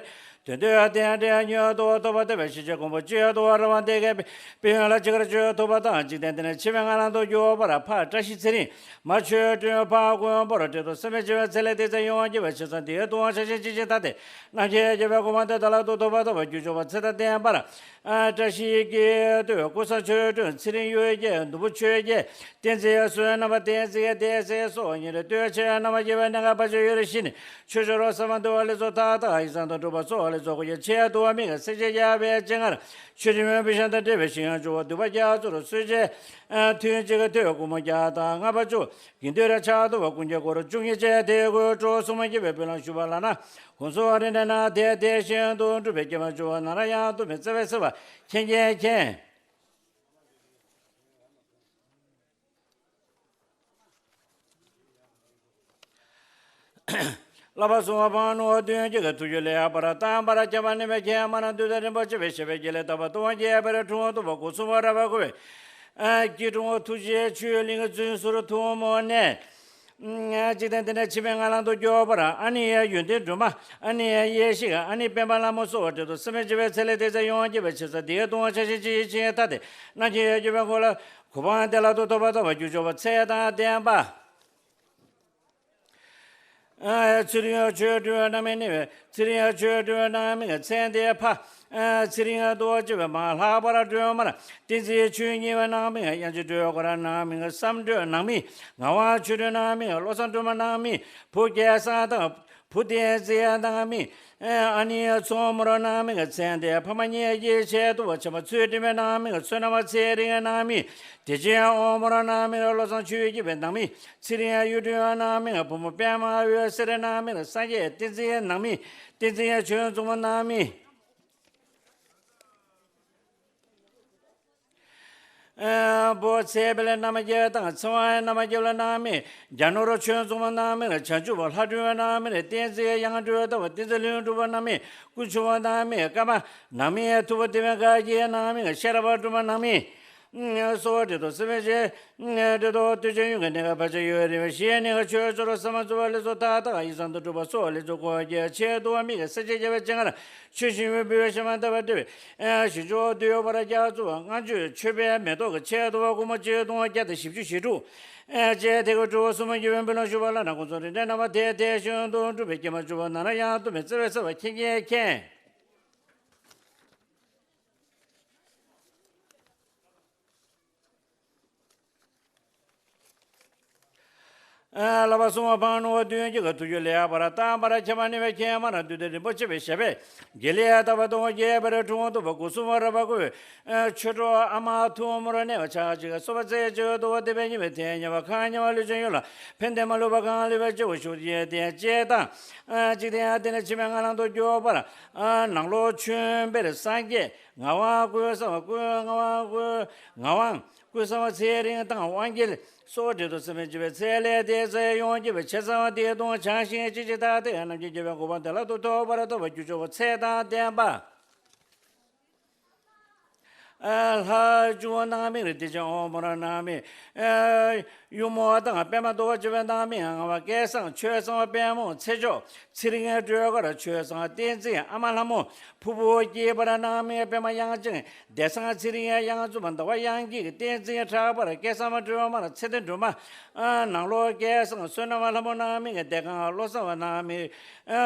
དོན་དུ་ཡང་དེ་ཡང་འདྲེ་ཡང་ཉོན་ཡང་དུ་བ་ཐོབ་པ་ཐོབ་པའི་ཤི་ཆེ་གོང་བུ་ཅི་ཡང་དུ་བ་ར་བ་འདེ་གའི་དཔེ་ཡོན་ལ་ཅི་གར་ཆོས་ཐོབ་པ་དང་འཇིག་རྟེན་འདི་ནས་འཆི་བའི་ངང་ལ་འདུག་རྒྱུ་བ་ར་ཕ་བཀྲ་ཤིས་ཚེ་རིང་མ་ཆོས་སྤྲུལ་ཕ་ཀུན་པོར་བྲེལ་དུ་སེམས་མེད་འཆི་བའི་ཚེ་ལས་འདས་ཚེ་ཡོང་བ་འགྱུར་བའི་ཕྱིར་ཚང་འདི་ཡང་དུ་བ་ཆ་ཤས་ཅི་ཅིག་ཐ་དེ་རྣམ་མཁྱེན་རྒྱལ་བའི་གོ་འཕང་དེ་དག་ལ་དུ་ཐོབ་པ་ཐོབ་པ་རྒྱུ་ཆོག་པ་ཚེ་དང་ལྡན་པར་བཀྲ་ཤིས་ཀྱི་སྟོད་ཀུ་ས་ཆོས་སྤྲུལ་ཚེ་རིང་གཡུ་རྒྱལ་ནོར་བུ་ཆོས་རྒྱལ་བསྟན་འཛིན་བསོད་ནམས་བསྟན་འཛིན་བསྟན་འཛིན་སོགས་ཉིན་རེ་སྟོད་ཆེ་རྣམ་པ་རྒྱལ་བའི་གནས་ཁང་པ་ཆོས་ཡོད་རེ་ཤི་ནས་ཆོས་ཆོས་རོགས་ས་མ་འདུལ་བ་ལས་ཚོགས་མཐའ་དག་ཡིག་ཚང་དུ་འགྲུབ་པ་སོགས་ལས། ཚོགས་ཀྱི་ཆེད་དུ་མིག་གི་སེར་བྱེས་རྒྱལ་བའི་སྤྱན་སྔར་ཆོས་འབྱུང་བའི་བི་ཤ་དང་འབྲེལ་བའི་ཞིང་ཡང་བཅུ་བ་འདུས་པ་རྒྱ་མཚོར་གསོལ་ཆས་མཐུན་གཅིག་གི་ཐོད་སྒོ་མོ་བརྒྱ་དང་ལྔ་པ་བཅུ་དགེ་འདུན་ར་ཕྱག་ཏུ་བ་ཀུན་གྱི་སྐོར་བཅུ་གཉིས་བཅས་དེ་ཀོ་ཀྲོ་སུམ་མ་བགྱིས་པའི་སྤུན་ལ་ཞུ་བ་ལ་ན་གོང་སོ་རེ་ནས་ན་དེ་དེ་བཞིན་དུ་འགྲུབ་པའི་སྐྱེ་བ་བཅུ་བ་ན་ར་ཡང་དུ་མི་བརྩེ་བའི་སྲིད་པ་མཁྱེན་མཁྱེན་མཁྱེན། བསླབ་པ་གསུམ་པ་འཕང་ནུ་བ་བདུན་གྱི་གི་ཐུགས་རྒྱུད་ལས་པར་བཏང་པར་ཁྱབ་པ་ནི་མེད་མཁྱེན་མ་ན་འདུས་ཏེ་རིན་པོ་ཆེ་བའི་ཞབས་པད་ཀྱི་ལས་དག་པ་ལྟུང་བ་རྒྱས་པར་འཁྲུངས་འདུག་པ་སྒོ་གསུམ་པ་ར་བ་ཀུ་བའི་སྐྱིལ་ཀྲུང་ཐུགས་རྗེའི་ཆུ་གླིང་གི་བཙུན་ཟུར་ཐུགས་མོ་ནས། ཅིག་དང་དེ་ནས་ཕྱི་མའི་ངང་ལམ་དུ་སྐྱོད་པར་ཨ་ནི་ཡ་ཡོན་ཏན་སྒྲོན་མ་ཨ་ནི་ཡ་ཡེ་ཤེས་ཨ་ནི་སྤེན་པ་ལྷ་མོ་སོགས་བྲིས་ཏོ་སེམས་མེད་བྱེད་པའི་ཚེ་ལས་དེ་ཚེ་ཡོང་བགྱིས་པའི་ཕྱིར་ས་དེའི་ལྟུང་བ་ཆ་ཤས་ཅི་ཡི་ཆེ་ཐ་དེ་རྣམ་མཁྱེན་ཡ་སྐྱོད་པའི་འཁོར་ལ་གོ་འཕང་བདེ་བླག་ཏུ་ཐོབ་པ་ཐོབ་པ་རྒྱུ་ཆོག་པ་ཚེ་དང་ལྡན་པ། ཚེ་རིང་ཡང་ཆོས་སྒྲུབ་རྣམ་སྨིན་ནི། ཚེ་རིང་ཡང་ཆོས་སྒྲུབ་རྣམ་སྨིན་ཚེ་འདས་ཕ། ཚེ་རིང་ཡང་དུ་བ་བཅུ་པའི་མ་ལྷག་པར་སྒྲོལ་མར་བསྟན་འཛིན་ཆོས་ཉིད་པའི་རྣམ་སྨིན་དབྱངས་ཅན་སྒྲོལ་དཀར་རྣམ་སྨིན་བསམ་སྒྲོལ་རྣམ་སྨིན་ངག་དབང་ཆོས་སྒྲོན་རྣམ་སྨིན་བློ་བཟང་སྒྲོལ་མ་རྣམ་སྨིན་བུ་སྐལ་བཟང་དང་བུ་བསྟན་འཛིན་རྣམ་སྨིན། ཨ་ནི་མཚོ་མོར་རྣམ་སྨིན་ཚེ་འདས་ཕ་མ་གཉིས་ཡེ་ཤེས་དུ་བ་ཆེན་པོ་ཚུལ་ཁྲིམས་པའི་རྣམ་སྨིན་བསོད་ནམས་ཚེ་རིང་རྣམ་སྨིན་བདེ་ཆེན་དབང་མོར་རྣམ་སྨིན་བློ་བཟང་ཆོས་སྐྱིད་པའི་རྣམ་སྨིན། ཚེ་རིང་གཡུ་སྒྲོན་རྣམ་སྨིན་བུ་མོ་པདྨ་འོད་ཟེར་རྣམ་སྨིན་སངས་རྒྱས་བསྟན་འཛིན་རྣམ་སྨིན་བསྟན་འཛིན་ཆོས་འཛོམས་རྣམ་སྨིན། ཨ་བོ་ཚེ་འཕེལ་རྣམ་རྒྱལ་དང་ཚེ་དབང་རྣམ་རྒྱལ་རྣམ་སྨིན་རྒྱ་ནོར་ཆོས་འཛོམས་རྣམ་སྨིན་བྱང་ཆུབ་ལྷ་སྒྲོན་རྣམ་སྨིན་བསྟན་འཛིན་དབྱངས་སྒྲོན་དང་བསྟན་འཛིན་ལྷུན་གྲུབ་རྣམ་སྨིན་ཀུན་འབྱུང་རྣམ་སྨིན་ཀརྨ་རྣམ་སྨིན་ཐུབ་པ་བདེ་བའི་དགའ་སྐྱིད་རྣམ་སྨིན་ཤེས་རབ་སྒྲོལ་མ་རྣམ་སྨིན། སོགས་བྲིས་ཏོ་སེམས་མེད་བྱེད། བྲིས་ཏོ་སྟོད་ཆ་ཡུན་གྱི་གནས་སྐབས་བར་ཆད་ཡོད་རིང་བའི་ཞེས་ནི་ཆོས་ཕྱོགས་ས་མ་འཛུལ་བ་ལས་སོ་ཐག་ཐག་ཡིད་བཟང་དུ་གྲུབ་པ་སོགས་ལས་སོ་གོ་རྒྱལ་ཆེད་དུ་མིག་གི་སེར་བྱེས་རྒྱལ་བའི་སྤྱན་སྔར་ཆོས་བཞིན་འོད་འབུལ་བའི་ཞལ་མ་ལྟ་བར་བྲི་བའི་ཞིང་མཆོག་འདུས་པར་རྒྱ་མཚོ་ལྔ་མཆོད་མཆོད་པའི་མེ་ཏོག་གི་ཆེད་དུ་བ་ཀུ་མོ་ཆེ་སྟོང་བརྒྱ་དང་བཞི་བཅུ་ཞེ་དྲུག་ཅེས་དེ་ཀོ་གྲུ་བ་སུམ་མ་བགྱིས་པའི་འབུལ་ལམ་ཞུ་བ་ལ་ན་ཁོང་ཚོ་རིན་བྲལ་རྣམ་པ་དེ་དེ་བཞིན་དུ་འགྲུབ་པའི་སྐྱེལ་མ་བཅུ་བ་ན་ར་ཡང་དུ་མི་བརྩེ་བའི་སྲིད་པ་མཁྱེན་མཁྱེན་མཁྱེན། བསླབ་པ་གསུམ་པ་འཕང་ནུ་བ་བདུན་གྱི་ག་ཐུགས་རྒྱུད་ལེགས་པར་བརྟན་པར་ཁྱབ་པ་ནི་བའི་མཁྱེན་མ་ར་འདུས་ཏེ་རིན་པོ་ཆེ་བའི་ཞབས་པད་དགེ་ལེགས་ལྟ་བ་དང་རྒྱས་པར་འཁྲུངས་འདུག་པ་སྒོ་གསུམ་པ་ར་བ་ཀུ་ཆོས་གྲོགས་ཨ་མ་ཐུགས་མོར་གནས་པ་ཆགས་ཅིག་གསོ་བ་རྩེ་གཅིག་ཏུ་བ་དེ་བས་ཉེ་བའི་དེ་ཉེ་བ་ཁང་ཉེ་བ་ལུས་ཅན་ཡོད་ལ་ཕན་བདེ་མ་ལུས་པ་གང་ལུས་པའི་སྤྱི་བོ་ཞུགས་ཡས་དེ་ཅེས་དང་ཅིག་དེ་ཡང་དེ་ནས་ཕྱི་མའི་ངང་ལམ་དུ་སྐྱོད་པར་ནང་ལོགས་མཆོད་པའི་སངས་རྒྱས་ངག་དབང་ཀུན་བཟང་ཀུན་ངག་དབང་ཀུན་ངག་དབང་ཀུན་བཟང་བ་ཚེ་རིང་དང་དབང་རྒྱལ་སོགས་འབྲེལ་དུ་སེམས་མེད་བྱེད་པའི་ཚེ་ལས་དེ་ཚེ་ཡོང་བགྱིས་པའི་ཆེ་ཚང་བ་དེ་དང་བྱང་ཞིང་ཅི་ཅི་ཐག་དེ་རྣམས་ཀྱི་དགེ་བའི་གོ་འཕང་བདེ་བླག་ཏུ་ཐོབ་པར་ཐོབ་པ་རྒྱུ་ཆོག་པ་ཚེ་དང་ལྡན་པ། ལྷ་བཅུ་བ་རྣམ་སྨིན་རེ་ཏི་ཅང་ཨོ་མོ་ར་རྣམ་སྨིན། གཡུ་མོ་དང་པད་མ་དོ་བ་བཅུ་པའི་རྣམ་སྨིན་ལྔ་བ་སྐལ་བཟང་ཆོས་བཟང་པད་མོ་ཚེ་མཆོག་ཚེ་རིང་སྒྲོལ་དཀར་ཆོས་བཟང་བསྟན་འཛིན་ཨ་མ་ལྷ་མོ་ཕུར་བུ་སྐྱེས་པ་ར་རྣམ་སྨིན་པད་མ་དབྱངས་ཅན་བདེ་གསང་ཚེ་རིང་དབྱངས་འཛུམ་པ་ཟླ་བ་དབྱངས་སྐྱིད་བསྟན་འཛིན་ཁྲག་པར་སྐལ་བཟང་མ་སྒྲོལ་མ་ར་ཚེ་བརྟན་སྒྲོལ་མ། ནང་ལོགས་སྐལ་བཟང་བསོད་ནམས་ལྷ་མོ་རྣམ་སྨིན་བདེ་གང་བློ་བཟང་བ་རྣམ་སྨིན།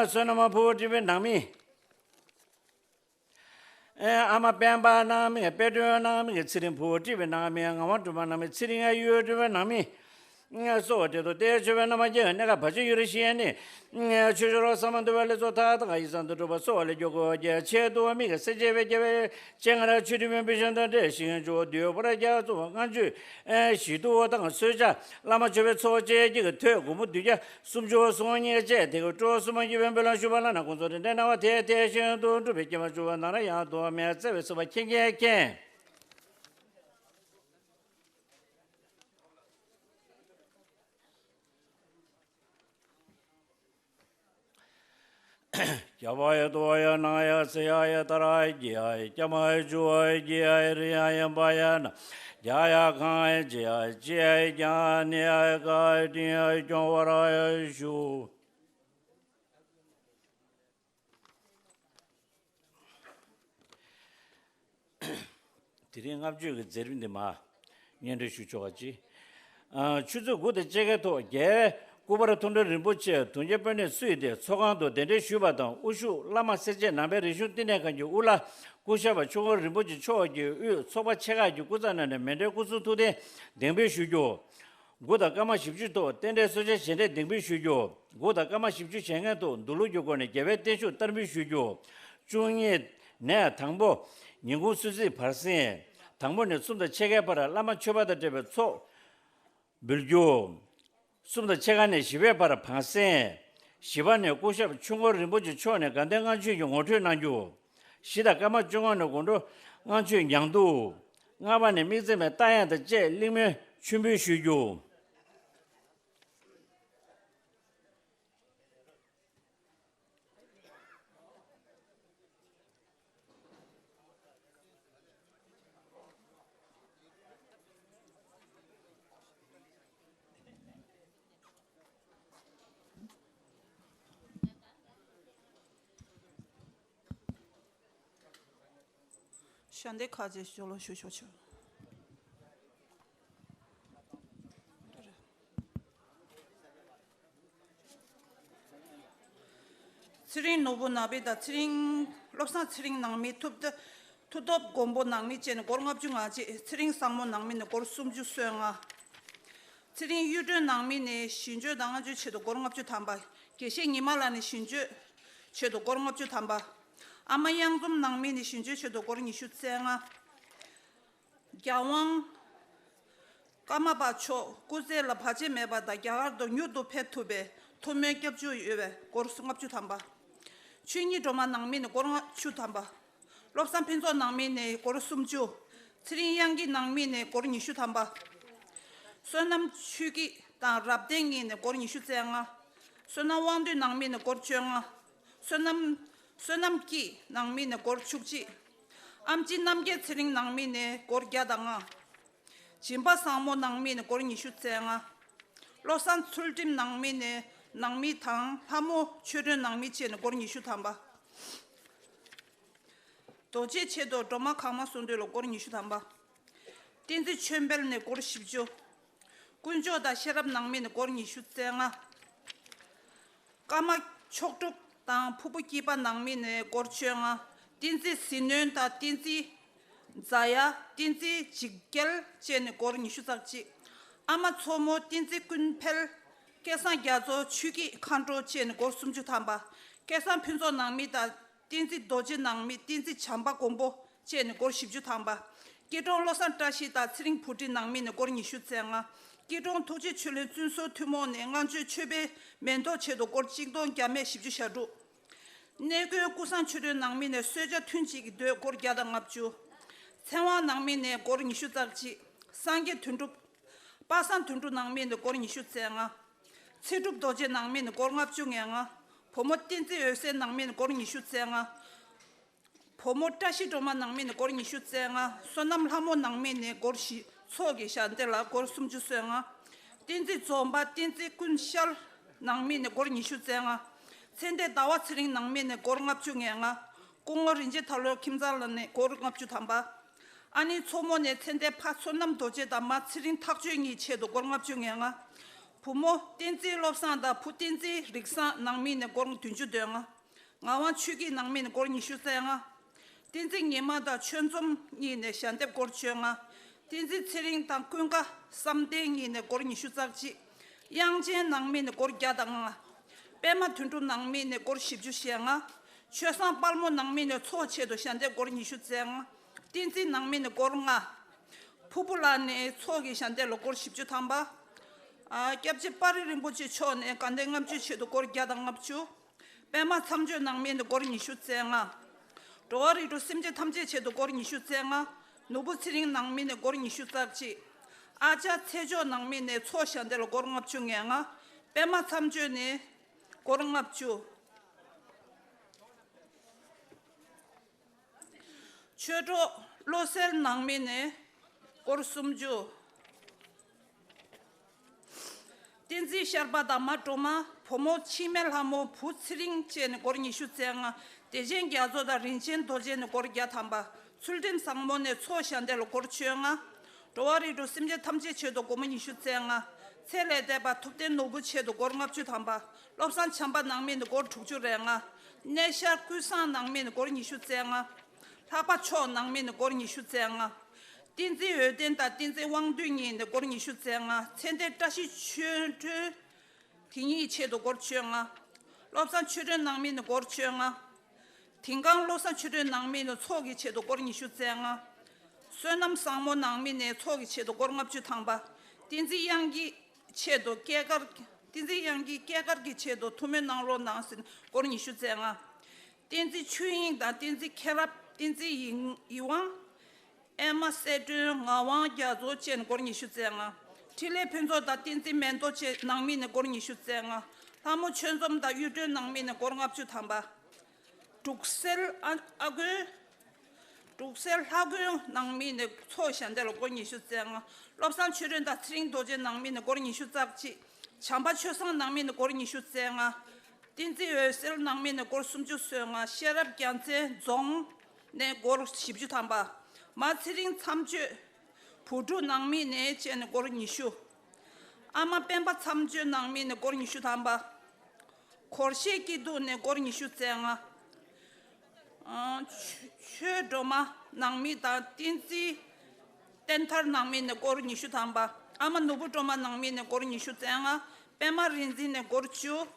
བསོད་ནམས་ཕུར་བུ་སྤྲིན་པའི་རྣམ་སྨིན། ཨ་མ་སྤེན་པ་རྣམ་སྨིན་དཔལ་སྒྲོན་རྣམ་སྨིན་ཚེ་རིང་ཕུར་བུ་སྤྲིན་པའི་རྣམ་སྨིན་ངག་དབང་སྒྲོལ་མ་རྣམ་སྨིན་ཚེ་རིང་གཡུ་སྒྲོན་པའི་རྣམ་སྨིན། སོགས་དེ་དང་དེ་མཆོད་པའི་རྣམ་པ་རྒྱལ་བའི་གནས་སྐབས་བར་ཆད་ཡོད་རེ་ཞེས་ནི། ཆོས་ཕྱོགས་ས་མ་འདུལ་བ་ལས་ཚོགས་མཐའ་དག་ཡིད་བཟང་དུ་གྲུབ་པ་སོགས་ལས་སྐྱོ་གོ་རྒྱལ་ཆེད་དུ་མིག་གི་སེར་བྱེས་པའི་རྒྱལ་བའི་སྤྱན་སྔར་ཆོས་ཁྲིམས་མོན་པའི་ཞིང་དང་འབྲེལ་ཞིང་མཆོག་འདུས་པར་རྒྱ་མཚོ་ལྔ་མཆོད་ཞི་དུ་དང་གསོལ་ཇ་བླ་མ་མཆོད་པའི་ཚོགས་བཅས་ཀྱི་ཐོད་སྒོ་མོ་འདུས་རྒྱ་སུམ་མཆོག་སོང་ཉེ་བཅས་དེ་གི་སྤྲོ་གསུམ་མ་ཡོད་པའི་འབུལ་ལམ་ཞུ་བ་ལ་ན་ཁོང་ཚོ་རིན་བྲལ་སྣང་བ་དེ་དེ་བཞིན་དུ་འགྲུབ་པའི་སྐྱེལ་མ་བཅུ་བ་ན་ར་ཡང་དུ་མི་བརྩེ་བའི་སྲིད་པ་མཁྱེན་མཁྱེན་མཁྱེན། རྒྱ་བ་ཡ་དོ་ཡ་ན་ཡ་སེ་ཡ་ཡ་ཏ་ར་གི་ཡ་ཡ་ཀྱ་མ་ཡ་ཇུ་ཡ་གི་ཡ་ཡ་རི་ཡ་ཡ་བ་ཡ་ན་རྒྱ་ཡ་གང་ཡ་ཇི་ཡ་ཇི་ཡ་ཀྱ་ནི་ཡ་ཀ་ཏི་ཡ་ཀྱོང་བ་ར་ཡ་ཞུ། དེ་རིང་ལྔ་བཅུ་གི་མཛད་རིམ་འདི་མ་སྙན་སྒྲོན་ཞུ་ཆོག་པ་ཅི། ཨ། ཆུ་ཚོད་དགུ་དང་ཕྱེད་ཀའི་ཐོག་རྒྱལ་བའི་སྐུ་པར་མཐོང་གྲོལ་རིན་པོ་ཆེ་དུང་རྒྱ་དཔོན་གནས་སུས་ཏེ་ཚོགས་ཁང་དུ་གདན་འདྲེན་ཞུས་པ་དང་། དབུ་བཞུགས་བླ་མ་སེར་བྱེས་ནང་པའི་རིག་གཞུང་བསྟི་གནས་ཁང་གི་དབུ་བླ་སྐུ་ཞབས་ཆོས་དབང་རིན་པོ་ཆེ་མཆོག་གིས་དབུས་ཚོགས་པ་ཆེ་ཁག་གི་སྐུ་ཚབ་གནང་ནས་མཎྜལ་སྐུ་གསུང་ཐུགས་རྟེན་གདན་འབུལ་ཞུ་རྒྱུ། དགུ་དང་སྐར་མ་བཞི་བཅུའི་ཐོག་རྟེན་འབྲེལ་གསོལ་ཇ་ཞལ་འདེབས་གདན་འབུལ་ཞུ་རྒྱུ། དགུ་དང་སྐར་མ་བཞི་བཅུ་བྱེད་མཁན་ཐོག་འདུག་ལུགས་ཀྱི་སྒོ་ནས་རྒྱལ་བའི་བརྟན་བཞུགས་བསྟར་འབུལ་ཞུ་རྒྱུ། བཅུ་གཉིས་ནས་དང་པོ་ཉིན་གུང་གསོལ་ཚིགས་བར་གསེང་། དང་པོ་ནས་གསུམ་དང་ཕྱེད་ཀའི་བར་བླ་མ་མཆོད་པ་དང་བཅས་པའི་ཚོགས་འབུལ་རྒྱུ། གསུམ་དང་ཕྱེད་ཀ་ནས་བཞི་པའི་བར་བང་གསེང་། བཞི་པ་ནས་སྐུ་ཞབས་ཆོས་འཁོར་རིན་པོ་ཆེ་མཆོག་ནས་དགའ་ལྡན་ལྔ་མཆོད་ཀྱི་ངོ་སྤྲོད་གནང་རྒྱུ། བཞི་དང་སྐར་མ་བཅོ་ལྔ་ནས་དགོང་དྲོ་ལྔ་མཆོད་ཉང་བསྡུ། ལྔ་པ་ནས་དམིགས་བརྩེ་མའི་རྟ་དབྱངས་དང་བཅས་གླིང་མོའི་མཆོད་འབུལ་ཞུ་རྒྱུ། ཞལ་འདེབས་ཁ་རྗེ་ཞུ་ལོ་ཞུ་ཆོག་ཆོག་ཚེ་རིང་ནོར་བུ་ནག་པའི་དང་ཚེ་རིང་བློ་བཟང་ཚེ་རིང་ནང་མི་ཐུབ་བསྟན་མཐུ་སྟོབས་མགོན་པོ་ནང་མི་བཅས་ནས་སྒོར་ལྔ་བཅུ་ང་གཅིག་ཚེ་རིང་བཟང་མོ་ནང་མི་ནས་སྒོར་སུམ་ཅུ་སོ་ལྔ། ཚེ་རིང་གཡུ་སྒྲོན་ནང་མི་ནས་ཞིང་གཅོད་དང་ལྔ་བཅུའི་ཆེད་དུ་སྒོར་ལྔ་བཅུ་ཐམ་པ། དགེ་བཤེས་ཉི་མ་ལགས་ནས་ཞིང་གཅོད་ཆེད་དུ་སྒོར་ལྔ་བཅུ་ཐམ་པ། ཨ་མ་གཡང་འཛོམས་ནང་མི་ནས་ཞིང་གཅོད་ཆེད་དུ་སྒོར་ཉི་ཤུ་རྩ་ལྔ། རྒྱལ་དབང་ཀརྨ་པ་མཆོག་སྐུ་ཚེ་ལ་བར་ཆད་མེད་པ་དང་རྒྱ་གར་དུ་མྱུར་དུ་ཕེབས་ཐུབ་པའི་ཐུགས་སྨོན་སྐྱབས་འཇུག་ཡོད་པའི་སྒོར་ལྔ་བཅུ་ཐམ་པ། ཆོས་ཉིད་སྒྲོལ་མ་ནང་མི་ནས་སྒོར་ལྔ་བཅུ་ཐམ་པ། བློ་བཟང་ཕུན་ཚོགས་ནང་མི་ནས་སྒོར་སུམ་ཅུ། ཚེ་རིང་དབྱངས་སྐྱིད་ནང་མི་ནས་སྒོར་ཉི་ཤུ་ཐམ་པ། བསོད་ནམས་ཆོས་སྐྱིད་དང་རབ་བརྟན་གཉིས་ནས་སྒོར་ཉི་ཤུ་རྩ་ལྔ། བསོད་ནམས་དབང་འདུས་ནང་མི་ནས་སྒོར་བཅོ་ལྔ། བསོད་ནམས་བསོད་ནམས་སྐྱིད་ནང་མི་ནས་སྒོར་བཅུ་གཅིག། ཨེམ་ཆི་རྣམ་རྒྱལ་ཚེ་རིང་ནང་མི་ནས་སྒོར་བརྒྱ་དང་ལྔ། སྦྱིན་པ་བཟང་མོ་ནང་མི་ནས་སྒོར་ཉི་ཤུ་རྩ་ལྔ། བློ་བཟང་ཚུལ་ཁྲིམས་ནང་མི་ནས་ནང་མི་དང་ལྷ་མོ་ཆོས་སྒྲོན་ནང་མི་བཅས་ནས་སྒོར་ཉི་ཤུ་ཐམ་པ། རྡོ་རྗེ་ཆེད་དུ་སྒྲོལ་མ་གང་མ་གསུང་འདོད་ལ་སྒོར་ཉི་ཤུ་ཐམ་པ། བསྟན་འཛིན་ཆོས་འཕེལ་ནས་སྒོར་བཞི་བཅུ། དཀོན་མཆོག་དང་ཤེས་རབ་ནང་མི་ནས་སྒོར་ཉི་ཤུ་རྩ་ལྔ། ཀརྨ་མཆོག་གྲུབ་དང་ཕུར་བུ་སྐྱིད་པ་ནང་མི་ནས་སྒོར་བཅོ་ལྔ། བསྟན་འཛིན་ཟིལ་གནོན་དང་བསྟན་འཛིན་རྫ་ཡ། བསྟན་འཛིན་འཇིགས་རྒྱལ་བཅས་ནས་སྒོར་ཉི་ཤུ་རྩ་གཅིག། ཨ་མ་མཚོ་མོ། བསྟན་འཛིན་ཀུན་འཕེལ། སྐལ་བཟང་རྒྱ་མཚོ། ཆོས་སྐྱིད་མཁའ་འགྲོ་བཅས་ནས་སྒོར་སུམ་ཅུ་ཐམ་པ། སྐལ་བཟང་ཕུན་ཚོགས་ནང་མི་དང་བསྟན་འཛིན་རྡོ་རྗེ་ནང་མི། བསྟན་འཛིན་བྱམས་པ་མགོན་པོ་བཅས་ནས་སྒོར་བཞི་བཅུ་ཐམ་པ། སྐྱིད་གྲོང་བློ་བཟང་བཀྲ་ཤིས་དང་ཚེ་རིང་བུ་ཁྲིད་ནང་མི་ནས་སྒོར་ཉི་ཤུ་རྩ་ལྔ། སྐྱིད་གྲོང་ཐུགས་རྗེ་ཆོས་གླིང་བཙུན་གསོལ་ཐུན་མོང་ནས་ལྔ་མཆོད་མཆོད་པའི་མེ་ཏོག་ཆེད་དུ་སྒོར་གཅིག་སྟོང་བརྒྱ་མེད་བཞི་བཅུ་ཞེ་དྲུག། གནས་ཀུན་ཀུན་བཟང་ཆོས་སྒྲོན་ནང་མི་ནས་གསོལ་ཇ་ཐུན་གཅིག་གི་དོད་སྒོར་བརྒྱ་དང་ལྔ་བཅུ། ཚེ་དབང་ནང་མི་ནས་སྒོར་ཉི་ཤུ་རྩ་གཅིག། སངས་རྒྱས་དོན་གྲུབ། པ་སངས་དོན་གྲུབ་ནང་མི་ནས་སྒོར་ཉི་ཤུ་རྩ་ལྔ། ཚེ་སྒྲུབ་རྡོ་རྗེ་ནང་མི་ནས་སྒོར་ལྔ་བཅུ་ང་ལྔ། བུ་མོ་བསྟན་འཛིན་འོད་ཟེར་ནང་མི་ནས་སྒོར་ཉི་ཤུ་རྩ་ལྔ། བུ་མོ་བཀྲ་ཤིས་སྒྲོལ་མ་ནང་མི་ནས་སྒོར་ཉི་ཤུ་རྩ་ལྔ། བསོད་ནམས་ལྷ་མོ་ནང་མི་ནས་སྒོར་བཞི། ཚོགས་ཀྱི་ཞལ་འདེབས་ལ་སྒོར་སུམ་ཅུ་སོ་ལྔ། བསྟན་འཛིན་འཛོམས་པ། བསྟན་འཛིན་ཀུན་ཤར་ནང་མི་ནས་སྒོར་ཉི་ཤུ་རྩ་ལྔ། ཚེ་འདས་ཟླ་བ་ཚེ་རིང་ནང་མི་ནས་སྒོར་ལྔ་བཅུ་ང་ལྔ། སྐུ་ངོ་རིན་ཆེན་ཐར་ལོ་ཁྱིམ་ཚང་ལགས་ནས་སྒོར་ལྔ་བཅུ་ཐམ་པ། ཨ་ནེ་མཚོ་མོ་ནས་ཚེ་འདས་ཕ་བསོད་ནམས་རྡོ་རྗེ་དང་མ་ཚེ་རིང་ཐག་ཆོད་གཉིས་ཆེད་དུ་སྒོར་ལྔ་བཅུ་ང་ལྔ། བུ་མོ་བསྟན་འཛིན་བློ་བཟང་དང་བུ་བསྟན་འཛིན་རིག་བཟང་ནང་མི་ནས་སྒོར་བདུན་ཅུ་དོན་ལྔ། ངག་དབང་ཆོས་སྐྱིད་ནང་མི་ནས་སྒོར་ཉི་ཤུ་རྩ་ལྔ། བསྟན་འཛིན་ཉི་མ་དང་ཆོས་འཛོམས་གཉིས་ནས་ཞལ་འདེབས་སྒོར་བཅོ་ལྔ། བསྟན་འཛིན་ཚེ་རིང་དང་ཀུན་དགའ་བསམ་གཏན་གཉིས་ནས་སྒོར་ཉི་ཤུ་རྩ་གཅིག། དབྱངས་ཅན་ནང་མི་ནས་སྒོར་བརྒྱ་དང་ལྔ། པད་མ་དོན་གྲུབ་ནང་མི་ནས་སྒོར་བཞི་བཅུ་ཞེ་ལྔ། ཆོས་བཟང་དཔལ་མོ་ནང་མི་ནས་ཚོགས་ཆེད་དུ་ཞལ་འདེབས་སྒོར་ཉི་ཤུ་རྩ་ལྔ། བསྟན་འཛིན་ནང་མི་ནས་སྒོར་ལྔ། ཕུར་བུ་ལགས་ནས་ཚོགས་ཀྱི་ཞལ་འདེབས་ལ་སྒོར་བཞི་བཅུ་ཐམ་པ། ཨ། སྐྱབས་རྗེ་དཔའ་རིས་རིན་པོ་ཆེ་མཆོག་ནས་དགའ་ལྡན་ལྔ་མཆོད་ཆེད་དུ་སྒོར་བརྒྱ་དང་ལྔ་བཅུ། པད་མ་མཚམས་གཅོད་ནང་མི་ནས་སྒོར་ཉི་ཤུ་རྩ་ལྔ། འགྲོ་བ་རིགས་དྲུག་སེམས་ཅན་ཐམས་ཅད་ཆེད་དུ་སྒོར་ཉི་ཤུ་རྩ་ལྔ། ནོར་བུ་ཚེ་རིང་ནང་མི་ནས་སྒོར་ཉི་ཤུ་རྩ་གཅིག། ཨ་ཅག་ཚེ་མཆོག་ནང་མི་ནས་ཚོགས་ཞལ་འདེབས་ལ་སྒོར་ལྔ་བཅུ་ང་ལྔ། པད་མ་མཚམས་གཅོད་ནས་སྒོར་ལྔ་བཅུ། ཆོས་གྲོགས་བློ་གསལ་ནང་མི་ནས་སྒོར་སུམ་ཅུ། བསྟན་འཛིན་ཤར་པ་དང་མ་སྒྲོལ་མ། བུ་མོ་འཆི་མེད་ལྷ་མོ། བུ་ཚེ་རིང་བཅས་ནས་སྒོར་ཉི་ཤུ་རྩ་ལྔ། བདེ་ཆེན་རྒྱ་མཚོ་དང་རིན་ཆེན་རྡོ་རྗེ་ནས་སྒོར་བརྒྱ་ཐམ་པ། ཚུལ་ཁྲིམས་བཟང་མོ་ནས་ཚོགས་ཞལ་འདེབས་ལ་སྒོར་བཅོ་ལྔ། འགྲོ་བ་རིགས་དྲུག་སེམས་ཅན་ཐམས་ཅད་ཆེད་དུ་སྒོར་མོ་ཉི་ཤུ་རྩ་ལྔ། ཚེ་ལས་འདས་པ་ཐུབ་བསྟན་ནོར་བུ་ཆེད་དུ་སྒོར་ལྔ་བཅུ་ཐམ་པ། བློ་བཟང་བྱམས་པ་ནང་མི་ནས་སྒོར་དྲུག་ཅུ་རེ་ལྔ། གནས་ཤར་ཀུན་བཟང་ནང་མི་ནས་སྒོར་ཉི་ཤུ་རྩ་ལྔ། ལྷག་པ་མཆོག་ནང་མི་ནས་སྒོར་ཉི་ཤུ་རྩ་ལྔ། བསྟན་འཛིན་འོད་ལྡན་དང་བསྟན་འཛིན་དབང་འདུས་གཉིས་ནས་སྒོར་ཉི་ཤུ་རྩ་ལྔ། ཚེ་འདས་བཀྲ་ཤིས་ཆོས་སྒྲོན། དེ་གཉིས་ཆེད་དུ་སྒོར་བཅོ་ལྔ། བློ་བཟང་ཆོས་སྒྲོན་ནང་མི་ནས་སྒོར་བཅོ་ལྔ། དིང་ཀང་བློ་བཟང་ཆོས་སྒྲོན་ནང་མི་ནས་ཚོགས་ཀྱི་ཆེད་དུ་སྒོར་ཉི་ཤུ་རྩ་ལྔ། བསོད་ནམས་བཟང་མོ་ནང་མི་ནས་ཚོགས་ཀྱི་ཆེད་དུ་སྒོར་ལྔ་བཅུ་ཐམ་པ། བསྟན་འཛིན་དབྱངས་སྐྱིད་ཆེད་དུ་སྐྱེས་སྐར། བསྟན་འཛིན་དབྱངས་སྐྱིད་སྐྱེས་སྐར་གྱི་ཆེད་དུ་ཐུགས་སྨོན་གནང་རོགས་གནང་ཟེར་སྒོར་ཉི་ཤུ་རྩ་ལྔ། བསྟན་འཛིན་ཆོས་དབྱིངས་དང་བསྟན་འཛིན་མཁྱེན་རབ། བསྟན་འཛིན་ཡིད་ཡིད་དབང་། ཨེ་མ་གསལ་སྒྲོན་ངག་དབང་རྒྱ་མཚོ་བཅས་ནས་སྒོར་ཉི་ཤུ་རྩ་ལྔ། འཕྲིན་ལས་ཕུན་ཚོགས་དང་བསྟན་འཛིན་མེ་ཏོག་བཅས་ནང་མི་ནས་སྒོར་ཉི་ཤུ་རྩ་ལྔ། ལྷ་མོ་ཆོས་འཛོམས་དང་གཡུ་སྒྲོན་ནང་མི་ནས་སྒོར་ལྔ་བཅུ་ཐམ་པ། འབྲུག་གསལ་ཨ་ཨ་དགོན། འབྲུག་གསལ་ལྷ་དགོན་ནང་མི་ནས་ཚོགས་ཞལ་འདེབས་ལ་སྒོར་ཉི་ཤུ་རྩ་ལྔ། བློ་བཟང་ཆོས་སྒྲོན་དང་ཚེ་རིང་རྡོ་རྗེ་ནང་མི་ནས་སྒོར་ཉི་ཤུ་རྩ་གཅིག། བྱམས་པ་ཆོས་བཟང་ནང་མི་ནས་སྒོར་ཉི་ཤུ་རྩ་ལྔ། བསྟན་འཛིན་འོད་གསལ་ནང་མི་ནས་སྒོར་སུམ་ཅུ་སོ་ལྔ། ཤེས་རབ་རྒྱལ་མཚན་རྫོང་ནས་སྒོར་བཞི་བཅུ་ཐམ་པ། མ་ཚེ་རིང་མཚམས་གཅོད་བུ་ཕྲུག་ནང་མི་ནས་བཅས་ནས་སྒོར་ཉི་ཤུ། ཨ་མ་སྤེན་པ་མཚམས་གཅོད་ནང་མི་ནས་སྒོར་ཉི་ཤུ་ཐམ་པ། གོར་ཤེས་སྐྱིད་སྡུག་ནས་སྒོར་ཉི་ཤུ་རྩ་ལྔ། ཨ་ཆོས་ཆོས་སྒྲོལ་མ་ནང་མི་དང་བསྟན་འཛིན་བསྟན་མཐར་ནང་མི་ནས་སྒོར་ཉི་ཤུ་ཐམ་པ། ཨ་མ་ནོར་བུ་སྒྲོལ་མ་ནང་མི་ནས་སྒོར་ཉི་ཤུ་རྩ་ལྔ། པད་མ་རིག་འཛིན་ནས་སྒོར་བཅུ།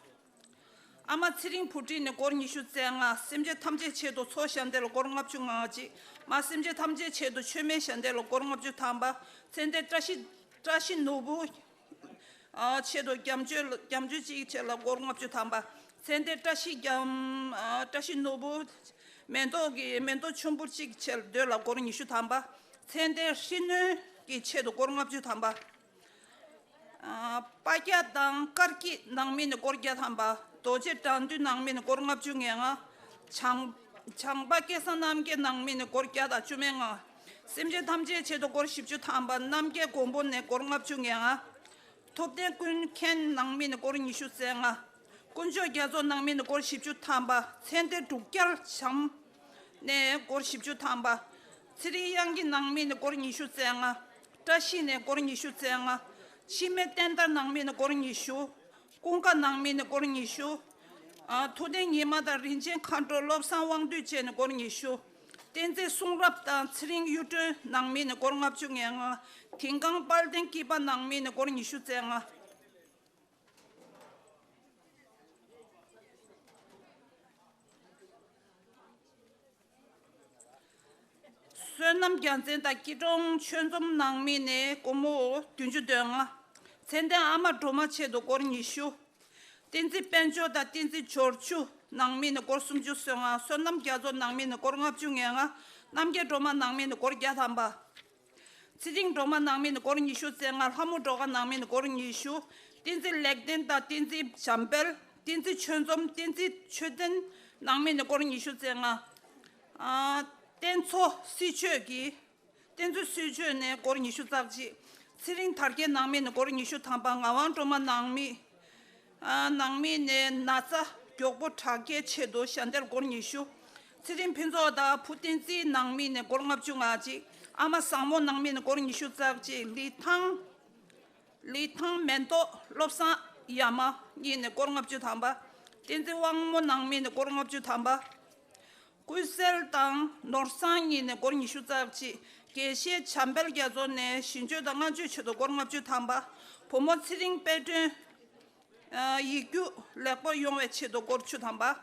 ཨ་མ་ཚེ་རིང་བུ་ཁྲིད་ནས་སྒོར་ཉི་ཤུ་རྩ་ལྔ། སེམས་ཅན་ཐམས་ཅད་ཆེད་དུ་ཚོགས་ཞལ་འདེབས་ལ་སྒོར་ལྔ་བཅུ་ང་གཅིག། མ་སེམས་ཅན་ཐམས་ཅད་ཆེད་དུ་མཆོད་མེ་ཞལ་འདེབས་ལ་སྒོར་ལྔ་བཅུ་ཐམ་པ། ཚེ་འདས་བཀྲ་ཤིས་བཀྲ་ཤིས་ནོར་བུ། ཨ་ཆེད་དུ་རྒྱབ་མཆོད་རྒྱབ་མཆོད་གཅིག་ཆེད་ལ་སྒོར་ལྔ་བཅུ་ཐམ་པ། ཚེ་འདས་བཀྲ་ཤིས་རྒྱམ་ཨ་བཀྲ་ཤིས་ནོར་བུ། མེ་ཏོག་གི་མེ་ཏོག་ཆུན་པོ་གཅིག་ཆེད་ལ་སྡོད་ལ་སྒོར་ཉི་ཤུ་ཐམ་པ། ཚེ་འདས་ཧྲི་ནོན་གྱི་ཆེད་དུ་སྒོར་ལྔ་བཅུ་ཐམ་པ། ཨ་པ་སྐྱ་དང་དཀར་སྐྱིད་ནང་མི་ནས་སྒོར་བརྒྱ་ཐམ་པ། རྡོ་རྗེ་དགྲ་འདུལ་ནང་མི་ནས་སྒོར་ལྔ་བཅུ་ང་ལྔ། བྱང་བྱང་པ་སྐལ་བཟང་རྣམ་རྒྱལ་ནང་མི་ནས་སྒོར་བརྒྱ་དང་བཅུ་མེད་ལྔ། སེམས་ཅན་ཐམས་ཅད་ཆེད་དུ་སྒོར་བཞི་བཅུ་ཐམ་པ། རྣམ་རྒྱལ་མགོན་པོ་ནས་སྒོར་ལྔ་བཅུ་ང་ལྔ། ཐུབ་བསྟན་ཀུན་མཁྱེན་ནང་མི་ནས་སྒོར་ཉི་ཤུ་རྩ་ལྔ། དཀོན་མཆོག་རྒྱ་མཚོ་ནང་མི་ནས་སྒོར་བཞི་བཅུ་ཐམ་པ། ཚེ་འདས་འབྲུག་རྒྱལ་བྱམས་ནས་སྒོར་བཞི་བཅུ་ཐམ་པ། ཚེ་རིང་དབྱངས་སྐྱིད་ནང་མི་ནས་སྒོར་ཉི་ཤུ་རྩ་ལྔ། བཀྲ་ཤིས་ནས་སྒོར་ཉི་ཤུ་རྩ་ལྔ། འཆི་མེད་བསྟན་དར་ནང་མི་ནས་སྒོར་ཉི་ཤུ། ཀུན་དགའ་ནང་མི་ནས་སྒོར་ཉི་ཤུ། ཨ་ཐུབ་བསྟན་ཉི་མ་དང་རིན་ཆེན་མཁའ་འགྲོ་བློ་བཟང་དབང་འདུས་བཅས་ནས་སྒོར་ཉི་ཤུ། བསྟན་འཛིན་གསུང་རབ་དང་ཚེ་རིང་གཡུ་སྒྲོན་ནང་མི་ནས་སྒོར་ལྔ་བཅུ་ང་ལྔ། དིང་ཀང་དཔལ་ལྡན་སྐྱིད་པ་ནང་མི་ནས་སྒོར་ཉི་ཤུ་རྩ་ལྔ། བསོད་ནམས་རྒྱལ་མཚན་དང་སྐྱིད་གྲོང་ཆོས་འཛོམས་ནང་མི་ནས་སྒོར་མོ་བདུན་ཅུ་དོན་ལྔ། ཚེ་བརྟན་ཨ་མ་སྒྲོལ་མ་ཆེད་དུ་སྒོར་ཉི་ཤུ། བསྟན་འཛིན་དཔལ་འབྱོར་དང་བསྟན་འཛིན་འབྱོར་ཕྱུག་ནང་མི་ནས་སྒོར་སུམ་ཅུ་སོ་ལྔ། བསོད་ནམས་རྒྱ་མཚོ་ནང་མི་ནས་སྒོར་ལྔ་བཅུ་ང་ལྔ། རྣམ་རྒྱལ་སྒྲོལ་མ་ནང་མི་ནས་སྒོར་བརྒྱ་ཐམ་པ། ཚེ་རིང་སྒྲོལ་མ་ནང་མི་ནས་སྒོར་ཉི་ཤུ་རྩ་ལྔ། ལྷ་མོ་སྒྲོལ་དཀར་ནང་མི་ནས་སྒོར་ཉི་ཤུ། བསྟན་འཛིན་ལེགས་ལྡན་དང་བསྟན་འཛིན་བྱམས་དཔལ། བསྟན་འཛིན་ཆོས་འཛོམས། བསྟན་འཛིན་ཆོས་ལྡན་ནང་མི་ནས་སྒོར་ཉི་ཤུ་རྩ་ལྔ། ཨ་བསྟན་འཚོ་སྲིད་ཆོས་ཀྱི། བསྟན་འཚོ་སྲིད་ཆོས་ནས་སྒོར་ཉི་ཤུ་རྩ་གཅིག། ཚེ་རིང་དར་རྒྱས་ནང་མི་ནས་སྒོར་ཉི་ཤུ་ཐམ་པ། ངག་དབང་སྒྲོལ་མ་ནང་མི། ཨ་ནང་མི་ནས་ན་ཚ་མགྱོགས་པོ་དྲག་སྐྱེད་ཆེད་དུ་ཞལ་འདེབས་སྒོར་ཉི་ཤུ། ཚེ་རིང་ཕུན་ཚོགས་དང་བུ་བསྟན་འཛིན་ནང་མི་ནས་སྒོར་ལྔ་བཅུ་ང་གཅིག། ཨ་མ་བཟང་མོ་ནང་མི་ནས་སྒོར་ཉི་ཤུ་རྩ་གཅིག། ལི་ཐང་། ལི་ཐང་མེ་ཏོག་བློ་བཟང་ཡ་མ་གཉིས་ནས་སྒོར་ལྔ་བཅུ་ཐམ་པ། བསྟན་འཛིན་དབང་མོ་ནང་མི་ནས་སྒོར་ལྔ་བཅུ་ཐམ་པ། ཀུན་གསལ་དང་ནོར་བཟང་གཉིས་ནས་སྒོར་ཉི་ཤུ་རྩ་གཅིག། དགེ་བཤེས་བྱམས་དཔལ་རྒྱ་མཚོ་ནས་ཞིང་གཅོད་དང་སྔགས་གཅོད་ཆེད་དུ་སྒོར་ལྔ་བཅུ་ཐམ་པ། བུ་མོ་ཚེ་རིང་དཔལ་སྒྲོན། ཨ་ཡིག་རྒྱུགས་ལེགས་པོ་ཡོང་བའི་ཆེད་དུ་སྒོར་བཅུ་ཐམ་པ།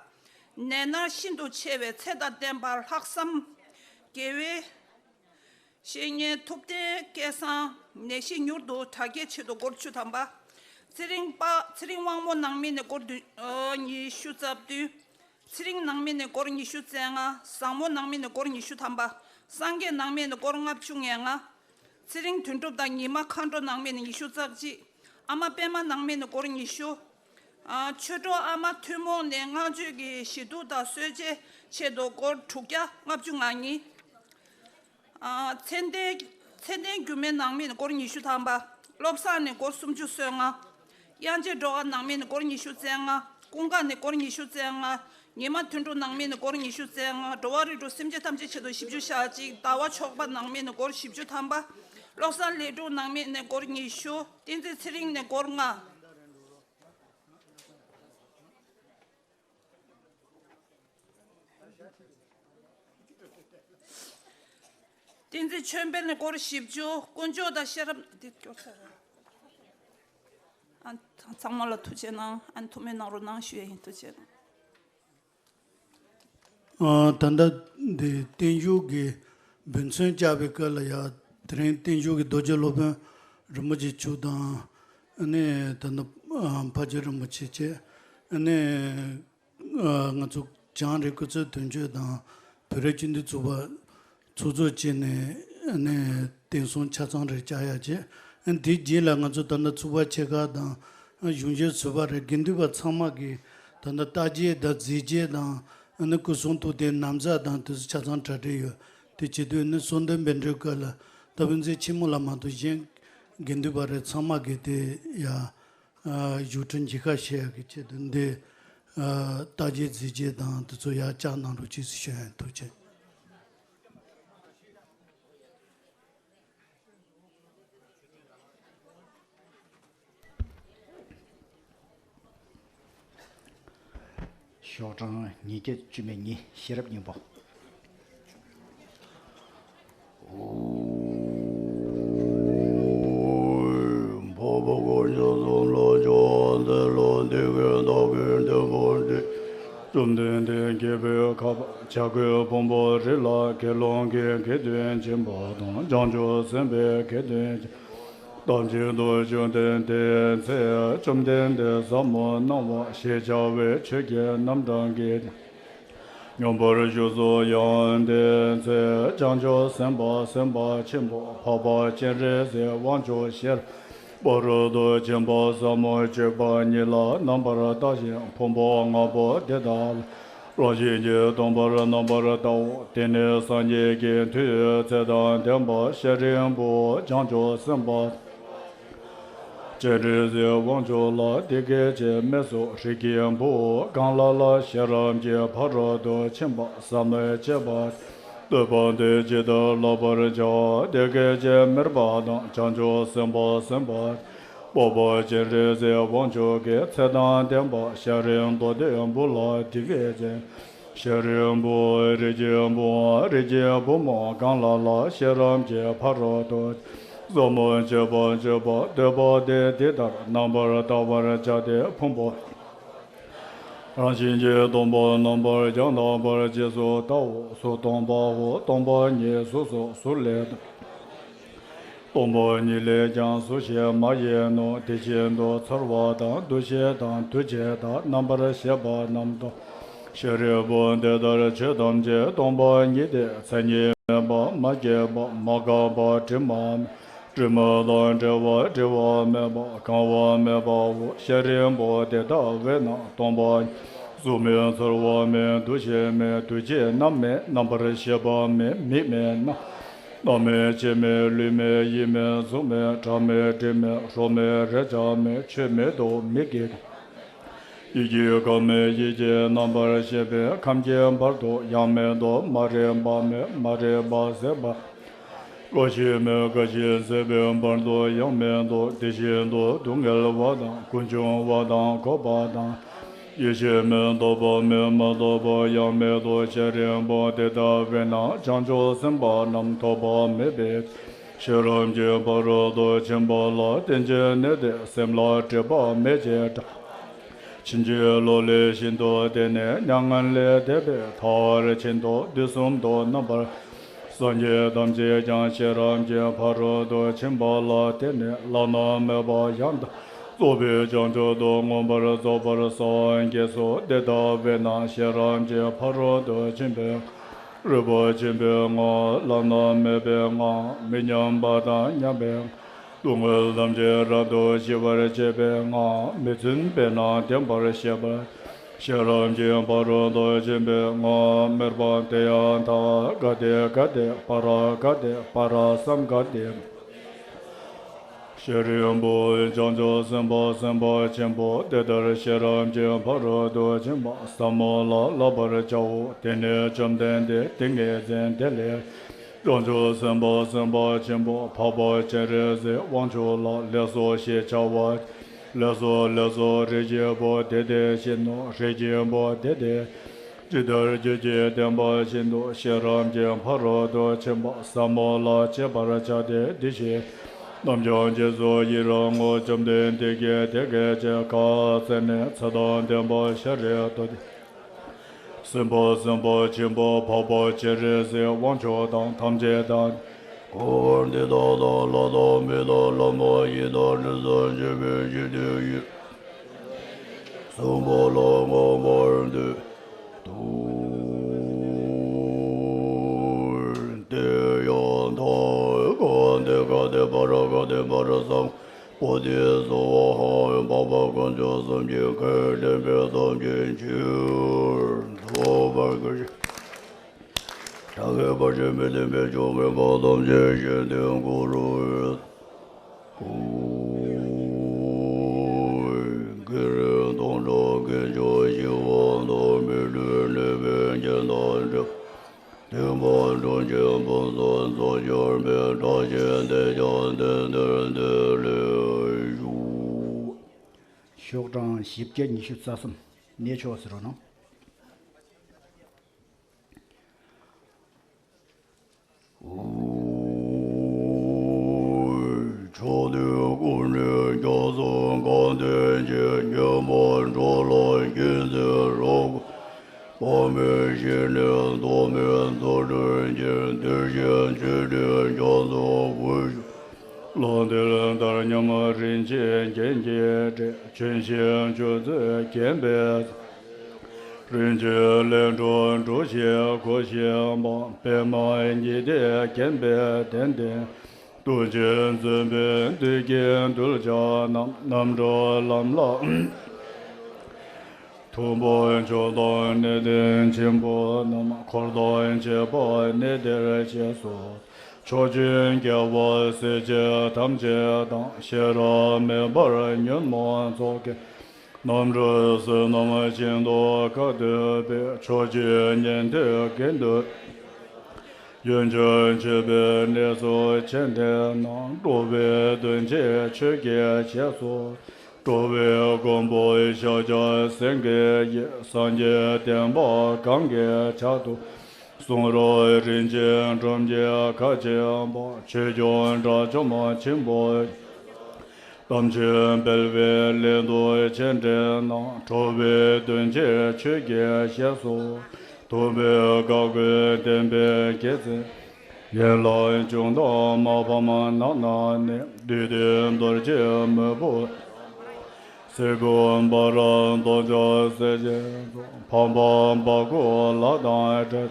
ནད་མནར་ཤིན་ཏུ་ཆེ་བའི་ཚེ་དང་ལྡན་པ་ལྷག་བསམ་དགེ་བའི་བཤེས་གཉེན་ཐུབ་བསྟན་སྐལ་བཟང་ནད་གཞི་མྱུར་དུ་དྲག་སྐྱེད་ཆེད་དུ་སྒོར་བཅུ་ཐམ་པ། ཚེ་རིང་པ་ཚེ་རིང་དབང་མོ་ནང་མི་ནས་སྒོར་བདུན་ཨ་ཉི་ཤུ་རྩ་བདུན། ཚེ་རིང་ནང་མི་ནས་སྒོར་ཉི་ཤུ་རྩ་ལྔ། བཟང་མོ་ནང་མི་ནས་སྒོར་ཉི་ཤུ་ཐམ་པ། སངས་རྒྱས་ནང་མི་ནས་སྒོར་ལྔ་བཅུ་ང་ལྔ། ཚེ་རིང་དོན་གྲུབ་དང་ཉི་མ་མཁའ་འགྲོ་ནང་མི་ནས་ཉི་ཤུ་རྩ་གཅིག། ཨ་མ་པད་མ་ནང་མི་ནས་སྒོར་ཉི་ཤུ། ཨ་ཆོས་གྲོགས་ཨ་མ་ཐུན་མོང་ནས་བསྔགས་བརྗོད་ཀྱི་ཞི་དུལ་དང་གསོལ་ཇའི་ཆེད་དུ་སྒོར་དྲུག་བརྒྱ་ལྔ་བཅུ་ང་གཉིས། ཨ་ཚེ་བརྟན་ཚེ་བརྟན་འགྱུར་མེད་ནང་མི་ནས་སྒོར་ཉི་ཤུ་ཐམ་པ། བློ་བཟང་ནས་སྒོར་སུམ་ཅུ་སོ་ལྔ། དབྱངས་ཅན་སྒྲོལ་དཀར་ནང་མི་ནས་སྒོར་ཉི་ཤུ་རྩ་ལྔ། ཀུན་དགའ་ནས་སྒོར་ཉི་ཤུ་རྩ་ལྔ། ཉི་མ་དོན་གྲུབ་ནང་མི་ནས་སྒོར་ཉི་ཤུ་རྩ་ལྔ། འགྲོ་བ་རིགས་དྲུག་སེམས་ཅན་ཐམས་ཅད་ཆེད་དུ་བཞི་བཅུ་ཞེ་གཅིག། ཟླ་བ་མཆོག་པ་ནང་མི་ནས་སྒོར་བཞི་བཅུ་ཐམ་པ། བློ་བཟང་ལས་དྲུག་ནང་མི་ནས་སྒོར་ཉི་ཤུ། བསྟན་འཛིན་ཚེ་རིང་ནས་སྒོར་ལྔ། བསྟན་འཛིན་ཆོས་འཕེལ་ནས་སྒོར་བཞི་བཅུ། དཀོན་མཆོག་དང་ཤེས་རབ་འདི་སྐྱོར་ཚར། ཨ་ཚང་མ་ལ་ཐུགས་རྗེ་གནང་། ཨ་ཐུགས་སྨོན་གནང་རོགས་གནང་ཞུ་ཡ་ཡིན། ཐུགས་རྗེ་གནང་། ཨ། ད་ལྟ་འདི་བརྟན་བཞུགས་ཀྱི་འབུལ་ཚན་བཅར་བའི་སྐབས་ལ་ཡ། དེ་རིང་བརྟན་བཞུགས་ཀྱི་རྡོ་རྗེ་སློབ་དཔོན་རིན་པོ་ཆེ་མཆོག་དང་། ཨ་ནི་ད་ལྟ་ཨ་ཕ་ཇོ་རིན་པོ་ཆེ་བཅས། ཨ་ནི་ཨ་ང་ཚོ་བྱང་རི་སྐུ་ཚབ་དོན་གཅོད་དང་བོད་རིགས་སྤྱི་མཐུན་ཚོགས་པ་ཚོགས་གཙོ་བཅས་ནས། ཨ་ནི་བརྟན་སྲུང་ཆ་ཚང་རེ་བཅར་ཡ་བྱས། ཨ་ནི་དེའི་རྗེས་ལ་ང་ཚོ་ད་ལྟ་ཚོགས་པ་ཆེ་ཁག་དང་གཞུང་ཞབས་ཟུར་པ་རེད། དགེ་འདུན་པ་ཚང་མ་གིས་ད་ལྟ་རྟ་རྒྱས་དང་རྫས་རྒྱས་དང་། ཨ་ནི་སྐུ་གསུང་ཐུགས་རྟེན་ན་བཟའ་དང་དེ་ཚོ་ཆ་ཚང་གྲ་སྒྲིག་ཡོད། དེ་བྱེད་དུས་ནི་གསོལ་འདེབས་འབུལ་འཕྲོའི་སྐབས་ལ་ད་བུན་ཚེ་ཆེན་མོ་ལ་མ་གཏོགས་གཞན་དགེ་འདུན་པ་རེ་ཚང་མ་གིས་དེ་ཡ་ཨ་བཞུགས་ཁྲི་མཇལ་ཁ་བྱེད་ཡག་གི་ཆེད་དུ་འདི་ཨ་རྟ་རྒྱས་རྫས་རྒྱས་དང་དེ་ཚོ་ཡར་བཅར་གནང་རོགས་གྱིས་ཞུ་ཡ་ཡིན། ཐུགས་རྗེ་ཆེ། ཤོག་གྲངས་ཉིས་བརྒྱ་བཅུ་མེད་གཉིས། ཤེས་རབ་སྙིང་པོ། བཅོམ་ལྡན་འདས་དགེ་བའི་ཁ་བ་བྱ་རྒོད་ཕུང་པོའི་རི་ལ་དགེ་སློང་གི་དགེ་འདུན་བྱིན་པ་དང་། བྱང་ཆུབ་སེམས་དཔའི་དགེ་འདུན་བྱིན་པ་ཐམས་ཅད་དུ་བྱོན་ཏེ། དེའི་ཚེ་བཅོམ་ལྡན་འདས་ཟབ་མོ་སྣང་བ་ཞེས་བྱ་བའི་ཆོས་ཀྱི་རྣམ་གྲངས་ཀྱི་སྙོམས་པར་ཞུགས་སོ། ཡང་དེའི་ཚེ་བྱང་ཆུབ་སེམས་དཔའ་སེམས་དཔའ་ཆེན་པོ་འཕགས་པ་སྤྱན་རས་གཟིགས་དབང་ཕྱུག་ཤེས་རབ་ཕ་རོལ་ཏུ་ཕྱིན་པ་ཟབ་མོ་སྤྱོད་པ་ཉིད་ལ་རྣམ་པར་བལྟ་ཞིང་ཕུང་པོ་ལྔ་པོ་དེ་དག་ལ་རང་བཞིན་གྱིས་སྟོང་པར་རྣམ་པར་བལྟའོ། དེ་ནས་སངས་རྒྱས་ཀྱི་མཐུས་ཚེ་དང་ལྡན་པ་ཤཱ་རིའི་བུས་བྱང་ཆུབ་སེམས་དཔའ་སྤྱན་རས་གཟིགས་དབང་ཕྱུག་ལ་འདི་སྐད་ཅེས་སྨྲས་སོ། རིགས་ཀྱི་བུའོ། གང་ལ་ལ་ཤེས་རབ་ཀྱི་ཕ་རོལ་ཏུ་ཕྱིན་པ་ཟབ་མོའི་སྤྱོད་པ་བསྟན་པ་འདི་ཇི་ལྟར་བསླབ་པར་བྱ། དེ་སྐད་ཅེས་སྨྲས་པ་དང་། བྱང་ཆུབ་སེམས་དཔའ་སེམས་དཔའ་འཕགས་པ་སྤྱན་རས་གཟིགས་དབང་ཕྱུག་གིས་ཚེ་དང་ལྡན་པ་ཤཱ་རིའི་མདོ་སྡེ་བུ་ལ་འདི་སྐད་ཅེས། ཤཱ་རིའི་བུ། རིགས་ཀྱི་བུའམ་རིགས་ཀྱི་བུ་མོ་གང་ལ་ལ་ཤེས་རབ་ཀྱི་ཕ་རོལ་ཏུ་ཟབ་མོའི་སྤྱོད་པ་སྤྱོད་པ་འདོད་པ་དེས་འདི་ལྟར་རྣམ་པར་བལྟ་བར་བྱ་སྟེ། ཕུང་པོ་རང་བཞིན་གྱིས་སྟོང་པ་རྣམ་པར་ཡང་དག་པར་རྗེས་སུ་བལྟའོ། གཟུགས་སྟོང་པའོ། སྟོང་པ་ཉིད་གཟུགས་སོ། གཟུགས་ལས་སྟོང་པ་ཉིད་ལས་ཀྱང་གཟུགས་ཞེས་མ་ཡིན་ནོ། དེ་བཞིན་དུ་ཚོར་བ་དང་། འདུ་ཤེས་དང་། འདུ་བྱེད་དང་། རྣམ་པར་ཤེས་པ་རྣམས་སྟོང་། ཤཱ་རིའི་བུ། འདི་ལྟར་ཆོས་ཐམས་ཅད་སྟོང་པ་ཉིད་དེ། མཚན་ཉིད་མེད་པ། མ་སྐྱེས་པ། མ་འགགས་པ། དྲི་མ་མེད། དྲི་མ་དང་བྲལ་བ། བྲི་བ་མེད་པ། གང་བ་མེད་པའོ། ཤཱ་རིའི་བུ། དེ་ལྟ་བས་ན་སྟོང་པ་ཉིད་གཟུགས་མེད། ཚོར་བ་མེད། འདུ་ཤེས་མེད། འདུ་བྱེད་རྣམས་མེད། རྣམ་པར་ཤེས་པ་མེད། མིག་མེད། རྣ་སྣ་མེད། ལྕེ་མེད། ལུས་མེད། ཡིད་མེད། གཟུགས་མེད། སྒྲ་མེད། དྲི་མེད། རོ་མེད། རེག་བྱ་མེད། ཆོས་མེད་དོ། མིག་གི་ཡིད་ཀྱི་ཁམས་མེད། ཡིད་ཀྱི་རྣམ་པར་ཤེས་པའི་ཁམས་ཀྱི་བར་དུ་ཡང་མེད་དོ། མ་རིག་པ་མེད། མ་རིག་པ་ཟད་པ། རྒ་ཤི་མེད། རྒ་ཤི་ཟད་པའི་བར་དུ་ཡང་མེད་དོ། དེ་བཞིན་དུ་སྡུག་བསྔལ་བ་དང་། ཀུན་འབྱུང་བ་དང་། འཁོར་བ་དང་། ཡེ་ཤེས་མེད། རྟོག་པ་མེད། མ་རྟོགས་པ་ཡང་མེད་དོ། ཤཱ་རིའི་བུ། དེ་ལྟ་བས་ན་བྱང་ཆུབ་སེམས་དཔའ་རྣམས་ཐོབ་པ་མེད་པས། ཤེས་རབ་ཀྱི་ཕ་རོལ་ཏུ་ཕྱིན་པ་ལ་བརྟེན་ཅིང་གནས་ཏེ། སེམས་ལ་སྒྲིབ་པ་མེད་ཅིང་བྲལ་བ་ཕྱིན་ཅི་ལོག་ལས་ཤིན་ཏུ་འདས་ནས་མྱ་ངན་ལས་འདས་པའི་ཐར་པ་ཆེན་པོ་དུས་གསུམ་དུ་རྣམ་པར་སངས་རྒྱས་ཐམས་ཅད་ཀྱང་ཤེས་རབ་ཀྱི་ཕ་རོལ་ཏུ་ཕྱིན་པ་ལ་བརྟེན་ནས་བླ་ན་མེད་པ་ཡང་དག་རྫོགས་པའི་བྱང་ཆུབ་ཏུ་མངོན་པར་རྫོགས་པར་སངས་རྒྱས་སོ། དེ་ལྟ་བས་ན་ཤེས་རབ་ཀྱི་ཕ་རོལ་ཏུ་ཕྱིན་པའི་རིག་པ་ཆེན་པོའི་ངང་། བླ་ན་མེད་པའི་ངང་། མི་མཉམ་པ་དང་མཉམ་པའི་ངང་། སྡུག་བསྔལ་ཐམས་ཅད་རབ་ཏུ་ཞི་བར་བྱེད་པའི་ངང་། མི་མཐུན་པས་ན་བདེན་པར་ཤེས་པ། ཤེས་རབ་ཀྱི་ཕ་རོལ་ཏུ་ཕྱིན་པའི་ངང་། མེར་པ་དེ་ཡང་དག་ག་ཏེ་ག་ཏེ་པཱ་ར་ག་ཏེ་པཱ་ར་སཾ་ག་ཏེ། ཤཱ་རིའི་བུ། བྱང་ཆུབ་སེམས་དཔའ་སེམས་དཔའ་ཆེན་པོ་དེ་ལྟར་ཤེས་རབ་ཀྱི་ཕ་རོལ་ཏུ་ཕྱིན་པ་ཟབ་མོ་ལ་བསླབ་པར་བྱའོ། དེ་ནས་བཅོམ་ལྡན་འདས་ཏིང་ངེ་འཛིན་དེ་ལས། བྱང་ཆུབ་སེམས་དཔའ་སེམས་དཔའ་ཆེན་པོ་འཕགས་པ་སྤྱན་རས་གཟིགས་དབང་ཕྱུག་ལ་ལེགས་སོ་ཞེས་བྱ་བ། ལེགས་སོ་ལེགས་སོ། རིགས་ཀྱི་བུ་དེ་དེ་བཞིན་ནོ། རིགས་ཀྱི་བུ་དེ་དེ་ཇི་ལྟར་རྒྱུད་ཀྱི་བསྟན་པ་བཞིན་དུ་ཤེས་རབ་ཀྱི་ཕ་རོལ་ཏུ་ཕྱིན་པ་ཟབ་མོ་ལ་སྤྱད་པར་བྱ་སྟེ། དེ་བཞིན་རྣམས་ཀྱང་རྗེས་སུ་ཡི་རང་ངོ་། བཅོམ་ལྡན་འདས་ཀྱིས་དེ་སྐད་ཅེས་བཀའ་སྩལ་ནས། ཚེ་དང་ལྡན་པ་ཤཱ་རིའི་བུ་དེ། སེམས་དཔའ་སེམས་དཔའ་ཆེན་པོ་འཕགས་པ་སྤྱན་རས་གཟིགས་དབང་ཕྱུག་དང་ཐམས་ཅད་དང་། འཁོར་བ་འདི་དག་དང་ལྷ་དང་མི་དང་ལྷ་མ་ཡིན་དང་དྲི་ཟར་བཅས་པའི་འཇིག་རྟེན་ཡུལ་གསུམ་པ་ལ་བསྔོ་བར་འདོད་དོ། དེ་ཡང་ཐང་ག་དེ་ག་དེ་པ་ར་ག་དེ་པ་ར་སམ། པོ་ཏི་སྭཱ་ཧཱ། འཕགས་པ་དཀོན་མཆོག་གསུམ་གྱི་བཀའི་བསྟན་པའི་ཐམས་ཅད་འགྱུར་ཐོབ་པར་གྱུར་ཅིག། ཕྱག་གི་བར་ཆད་མི་ལྡན་པའི་ཕྱོགས་ཀྱི་འཕགས་ཐམས་ཅད་གཞན་དོན་དགུ་རུ། ཀུན་རིག་སྟོང་གྲོགས་ཀུན་ཀྱང་ཞི་བ་དང་། མི་ལུས་ནད་པའི་རྐྱེན་དང་བྲལ། དེ་མ་འགྲོ་ཆེན་ཕུན་སུམ་ཚོགས་འབྱོར་པའི། བཀྲ་ཤིས་བདེ་ཆེན་དེང་འདིར་ཐོབ་པར་ཤོག། ཤོག་གྲངས་བཞི་བརྒྱ་ཉི་ཤུ་རྩ་གསུམ། གནས་མཆོག་ཟེར་རོ་ནང་། ཕྱོགས་དུས་ཀུན་ནས་སྐྱབས་སུ་འགོད་དོན་ཆེ། ཉོན་མོངས་འགྲོ་ལ་ཞེན་ཚེ་རབ། དཔག་མེད་ཞི་ནས་ཐོགས་མེད་རྫོགས་སངས་རྒྱས། དེ་བཞིན་ཆོས་ཀྱི་རྒྱ་མཚོ་འོད་ཆེན་ལ། འདི་ལྟར་མཉམ་རིན་ཆེན་རྒྱན་གྱིས་སྤྲས། ཆོས་བཤད་ཆོས་ཚུལ་མཁྱེན་པའི། རིན་ཆེན་ལས་འགྲོ་འགྲོ་ཞིང་གོ་ཞིང་འཕགས། པདྨ་འཇིག་རྟེན་མཁྱེན་པའི་གདན་འདྲེན། ཐུགས་རྗེས་མཛད་པའི་བདུད་ཀྱི་གདུལ་བྱ་རྣམས། རྣམ་གྲོལ་ལམ་ལ་ཐོབ་པར་མཆོག་དང་གནས་བརྟན་ཆེན་པོ་རྣམས། འཁོར་དང་བཅས་པ་གནས་འདིར་གཤེགས་སུ། ཕྱོགས་བཅུའི་རྒྱལ་བ་སྲས་བཅས་ཐམས་ཅད་དང་། ཤེས་རབ་མེ་འབར་ཉོན་མོངས་ཚོགས་ཀྱི་རྣམ་གྲོལ་བསོད་ནམས་ཤིན་ཏུ་དཀའ་ཐུབ་པའི། ཕྱོགས་བཅུའི་ཉན་ཐོས་དགེ་འདུན་ཡོན་མཆོད་མཆོད་པའི་གནས་སུ་སྤྱན་འདྲེན་ན། འགྲོ་བའི་དོན་ཆེན་ཆོས་ཀྱི་རྗེས་སུ། འགྲོ་བའི་མགོན་པོ་ཤཱཀྱ་སེང་གེ་ཡིས། སངས་རྒྱས་བསྟན་པ་གང་གི་ཕྱག་ཏུ། གསུང་རབ་རིན་ཆེན་ཁྲོམ་གྱི་ཁ་ཆེན་པ། ཆོས་སྐྱོང་དགྲ་བཅོམ་ཆེན་པོ་ཐམས་ཅད་སྤེལ་བའི་སླད་དུ་སྤྱན་འདྲེན་ན། འགྲོ་བའི་དོན་ཆེན་ཆོས་ཀྱི་རྗེས་སུ། ཐུབ་པའི་བཀའ་བསྒོས་བསྟན་པའི་དགེ་མཚན། ཡན་ལག་བཅུ་དང་མ་ཕམ་རྣམ་སྣང་ནས། བདུད་འདུལ་རྡོ་རྗེ་མི་བོ། སེར་པོ་འབར་རྡོ་རྗེ་སྲས་ཆེན་ཚོགས། འཕགས་པ་འཕགས་སྐོར་ལྷ་དང་འདྲ།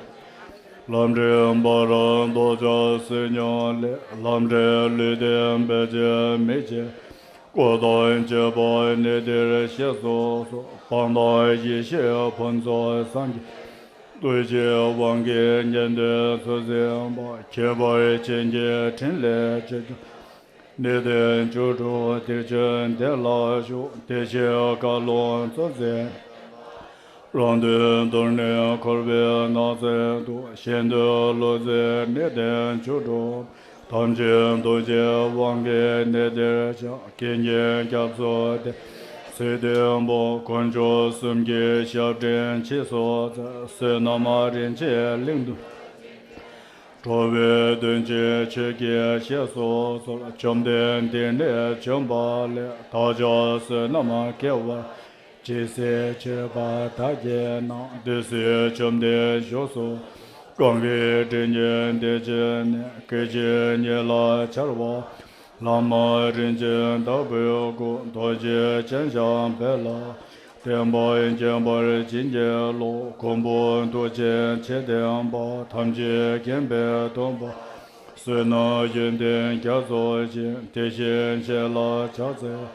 ལམ་འབྲས་འབར་རྡོ་རྗེ་སེར་ཉམས་ལས། ལམ་འབྲས་ལུས་རྟེན་བེ་ཅོན་མི་ཕྱེད། སྐོར་དང་བཅས་པ་གནས་འདིར་གཤེགས་སུ་གསོལ། སྤང་དང་ཡེ་ཤེས་ཕུན་ཚོགས་སངས་རྒྱས། ཐུགས་རྗེའི་དབང་གིས་ཉན་ཐོས་ཚུལ་འཛིན་པ། ཁྱད་པར་ཅན་གྱི་ཕྲིན་ལས་ཆེ་ཆུང་། གནས་བརྟན་བཅུ་དྲུག་དེར་བྱོན་དེ་ལ་བཞུགས། དེ་བཞིན་བཀའ་ལུང་གཙོ་འཛིན། རང་དོན་དུར་ནས་འཁོར་བའི་ནགས་ཚལ་དུ། གཞན་དོན་བློ་འཛིན་གནས་བརྟན་བཅུ་དྲུག་ཐམས་ཅད་རྡོ་རྗེའི་དབང་གིས་གནས་འདིར་འཆར། དགེ་བསྙེན་སྐྱབས་སུ་བདེ། ཚེ་བརྟན་པོ་དཀོན་མཆོག་གསུམ་གྱི་ཞབས་འདྲེན་ཕྱིས་སུ་སྩལ། བསོད་ནམས་རིན་ཆེན་གླིང་དུ། འགྲོ་བའི་དོན་ཆེན་ཆོས་ཀྱི་རྗེས་སུ་སྩོལ། བཅོམ་ལྡན་འདས་ནས་བྱོན་པ་ལས། བདག་ཅག་བསོད་ནམས་དགེ་བ་ཇི་སྲིད་སྤྱོད་པ་དག་གིས་ན། དེ་སྲིད་བཅོམ་ལྡན་བཞུགས་སུ། གང་གི་དྲིན་ཅན་དེ་བཞིན་གནས། སྐད་ཅིག་ཉིད་ལ་འཆར་བ། ལྷ་མོ་རིན་ཆེན་དྭགས་པོའི་སྐུ། རྡོ་རྗེ་སྤྱན་ཤར་བཻ་ལ། བསྟན་པ་རྒྱས་པར་བྱིན་གྱིས་རློབས། མགོན་པོ་ཐུགས་རྗེ་ཆེ་ལྡན་པ། ཐམས་ཅད་མཁྱེན་པའི་སྟོན་པ། བསོད་ནམས་ཡོན་ཏན་རྒྱ་མཚོ་ཆེ། དེ་བཞིན་གཤེགས་ལ་ཕྱག་འཚལ།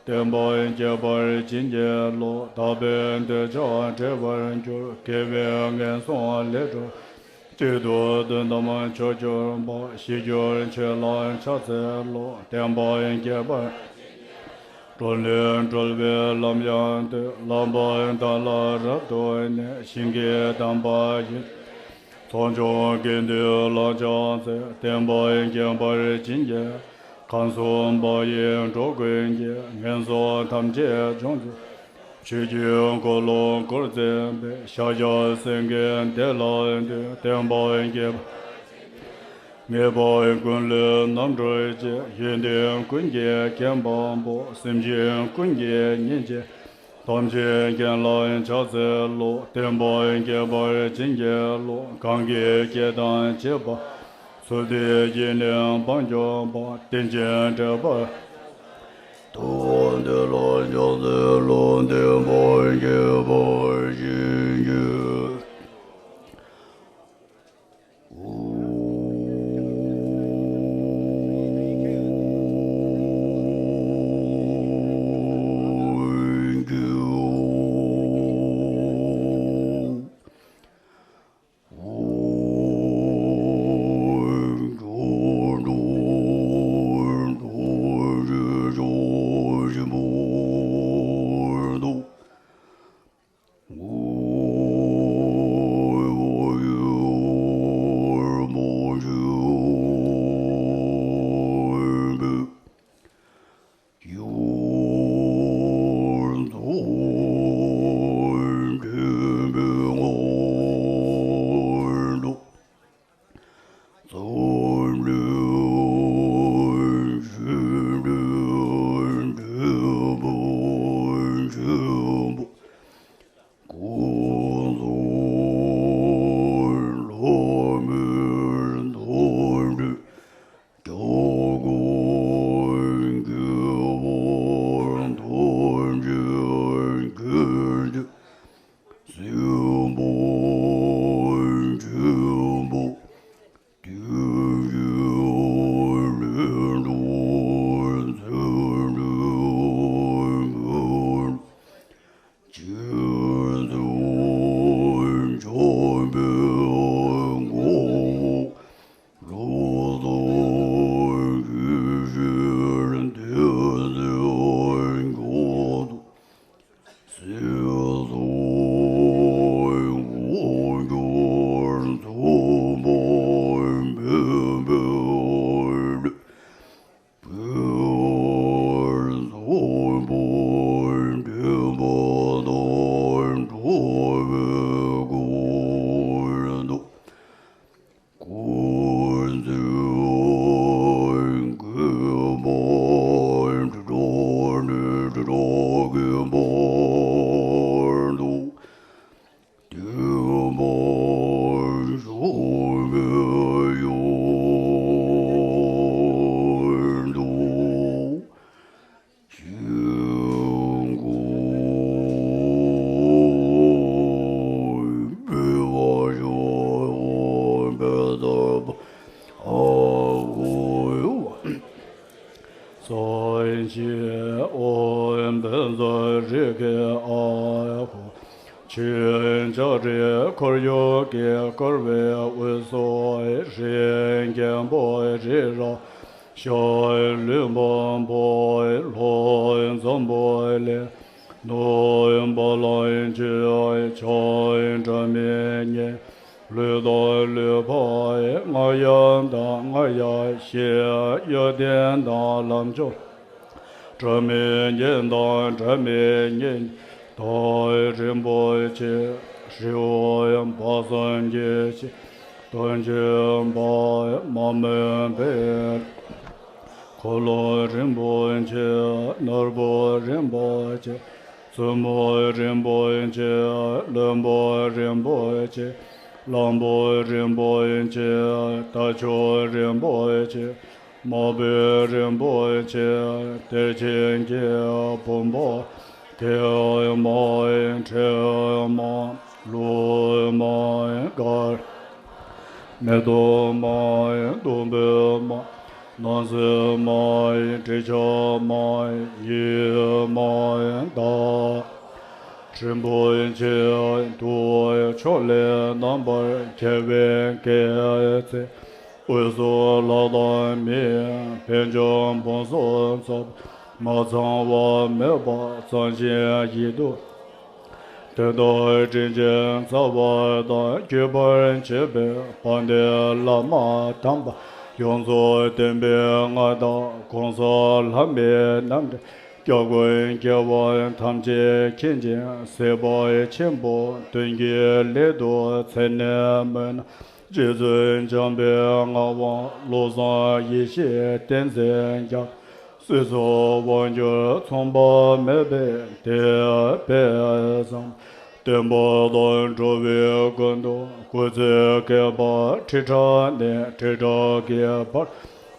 བསྟན་པ་རྒྱས་པར་བྱིན་གྱིས་རློབས། དག་པའི་འདོད་ཆགས་བྲལ་བར་གྱུར། དགེ་བའི་ངན་སོང་ལས་གྲོལ། གཅིག་ཏུ་དོན་དམ་མཆོག་གྱུར་པ། ཞི་གྱུར་ཆོས་ལ་ཕྱག་འཚལ་ལོ། བསྟན་པ་རྒྱས་པར། འགྲོ་ལས་གྲོལ་བའི་ལམ་ཡང་སྟོན། ལམ་བར་དག་ལ་རབ་ཏུ་གནས། ཞིང་གི་དམ་པ་ཡི། ཚོགས་འཇོམས་དགེ་འདུན་ལ་ཕྱག་འཚལ། བསྟན་པ་རྒྱས་པར་བྱིན་གྱིས། ཁམས་གསུམ་པ་ཡི་འགྲོ་ཀུན་གྱི། ངན་སོང་ཐམས་ཅད་སྦྱོང་ཚུལ། ཆོས་ཀྱི་འཁོར་ལོ་བསྐོར་མཛད་པའི། ཤཱཀྱ་སེང་གེ་དེ་ལ་འདུད། བསྟན་པ་རྒྱས་པར། ངེས་པར་ཀུན་ལས་རྣམ་གྲོལ་ཅན། ཡོན་ཏན་ཀུན་གྱི་མཁྱེན་པ་པོ། སེམས་ཅན་ཀུན་གྱི་སྙིང་རྗེ། ཐམས་ཅད་མཁྱེན་ལ་ཕྱག་འཚལ་ལོ། བསྟན་པ་རྒྱས་པར་བྱིན་གྱིས་རློབས། གང་གིས་བསྐྱེད་དང་བྱེད་པ། ཚུལ་དེ་བཞིན་ནི་འབངས་སྐྱོབ་པ། བསྟན་ཆེན་དྲེགས་པ། ཐུབ་དམ་ལ་ཕྱག་འཚལ་ལོ། བསྟན་པ་རྒྱས་པར་བྱིན་གྱིས། ཆོས་ལྕགས་རི་ཁོར་ཡུག་གིས་བསྐོར་བའི་དབུས་སུ་རི་རྒན་པོ་རི་རབ་ཤར་ལུས་འབུམ་པོ་ལྷོ་འཛམ་བུ་གླིང་ནུབ་བ་ལང་སྤྱོད་བྱང་སྒྲ་མི་སྙན་ལུས་དང་ལུས་འཕགས་རྔ་ཡབ་དང་རྔ་ཡབ་ཤེས་གཡོ་ལྡན་དང་ལམ་མཆོག་སྒྲ་མི་སྙན་དང་སྒྲ་མི་སྙན་དང་རིན་པོ་ཆེ་རི་བོ་དཔག་བསམ་གྱི་ཞིང་དུ་འབྱོན་པ་མ་རྨོས་པའི་འཁོར་ལོ་རིན་པོ་ཆེ་ནོར་བུ་རིན་པོ་ཆེ་བཙུན་མོ་རིན་པོ་ཆེ་བློན་པོ་རིན་པོ་ཆེ་གླང་པོ་རིན་པོ་ཆེ་རྟ་མཆོག་རིན་པོ་ཆེ། དམག་དཔོན་རིན་པོ་ཆེ་གཏེར་ཆེན་གྱི་བུམ་པ་ཐེའུ་དམར་ཁྲིའུ་དམར་ཀླུ་དམར་མགར་མེ་ཏོག་དམར་ཟླུམ་པོ་དམར་ནགས་ཚལ་དམར་དྲི་ཆབ་དམར་ཉི་འོད་དམར་ཟླ་རིན་པོ་ཆེ་དུ་བ་ཕྱོགས་ལས་རྣམ་པར་རྒྱལ་བའི་སྐྱེད་ཚལ། དབུས་སུ་ལྷ་དང་མིའི་དཔལ་འབྱོར་ཕུན་སུམ་ཚོགས་མ་ཚང་བ་མེད་པ་གཙང་ཞིང་ཡིད་དུ། དེ་དག་དྲིན་ཅན་རྩ་བ་དང་གུས་པར་བྱེད་པའི་དཔལ་ལྡན་བླ་མ་དམ་པ་ཡོངས་སུ་བསྟེན་པའི་མངའ་བདག་གོང་ས་ལྷ་མིའི་རྣམ་འདྲེན་སྐྱབས་མགོན་རྒྱལ་བ་ཐམས་ཅད་མཁྱེན་ཅིང་གཟིགས་པ་ཆེན་པོ་དོན་གྱི་སླད་དུ་མཚན་ནས་སྨོས་ན། རྗེ་བཙུན་འཇམ་དཔལ་ངག་དབང་བློ་བཟང་ཡེ་ཤེས་བསྟན་འཛིན་རྒྱ། སྲིད་མཚོ་དབང་གྱུར་མཚུངས་པ་མེད་པའི་དེད་དཔོན་བཟང་། བརྟན་པོ་དང་འགྲོ་བའི་ཀུན་ཏུ་སྐུ་ཚེ་བསྐལ་པ་ཁྲི་ཕྲག་ནས་ཁྲི་ཕྲག་གི་བར།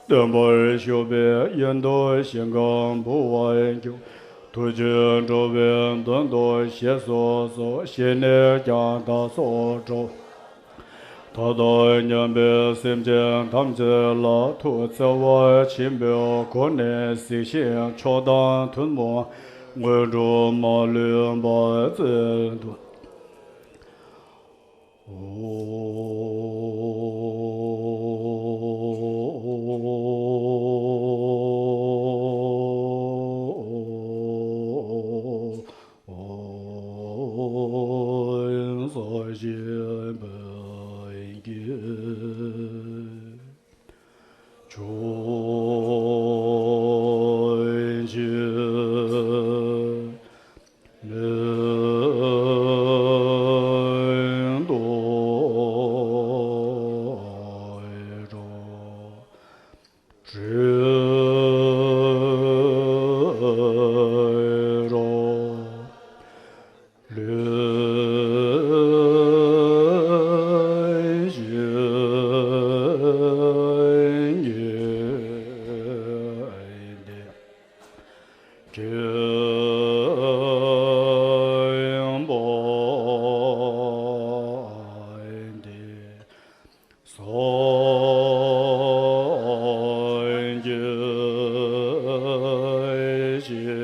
བརྟན་པོར་བཞུགས་པའི་ཡོན་དུ་ཞིང་ཁམས་འབུལ་བར་འགྱུར། ཐུགས་རྗེས་འགྲོ་བའི་དོན་དུ་ཞེས་སོགས་སོ། ཞལ་ནས་ཀྱང་བདག་སོགས་འགྲོ། མཐའ་དག་མཉམ་པའི་སེམས་ཅན་ཐམས་ཅད་ལ་ཐུགས་བརྩེ་བ་ཆེན་པོའི་སྒོ་ནས་གཟིགས་ཤིང་མཆོག་དང་ཐུན་མོང་དངོས་གྲུབ་མ་ལུས་པར་སྩལ་དུ། སངས་རྒྱས་ཞིང་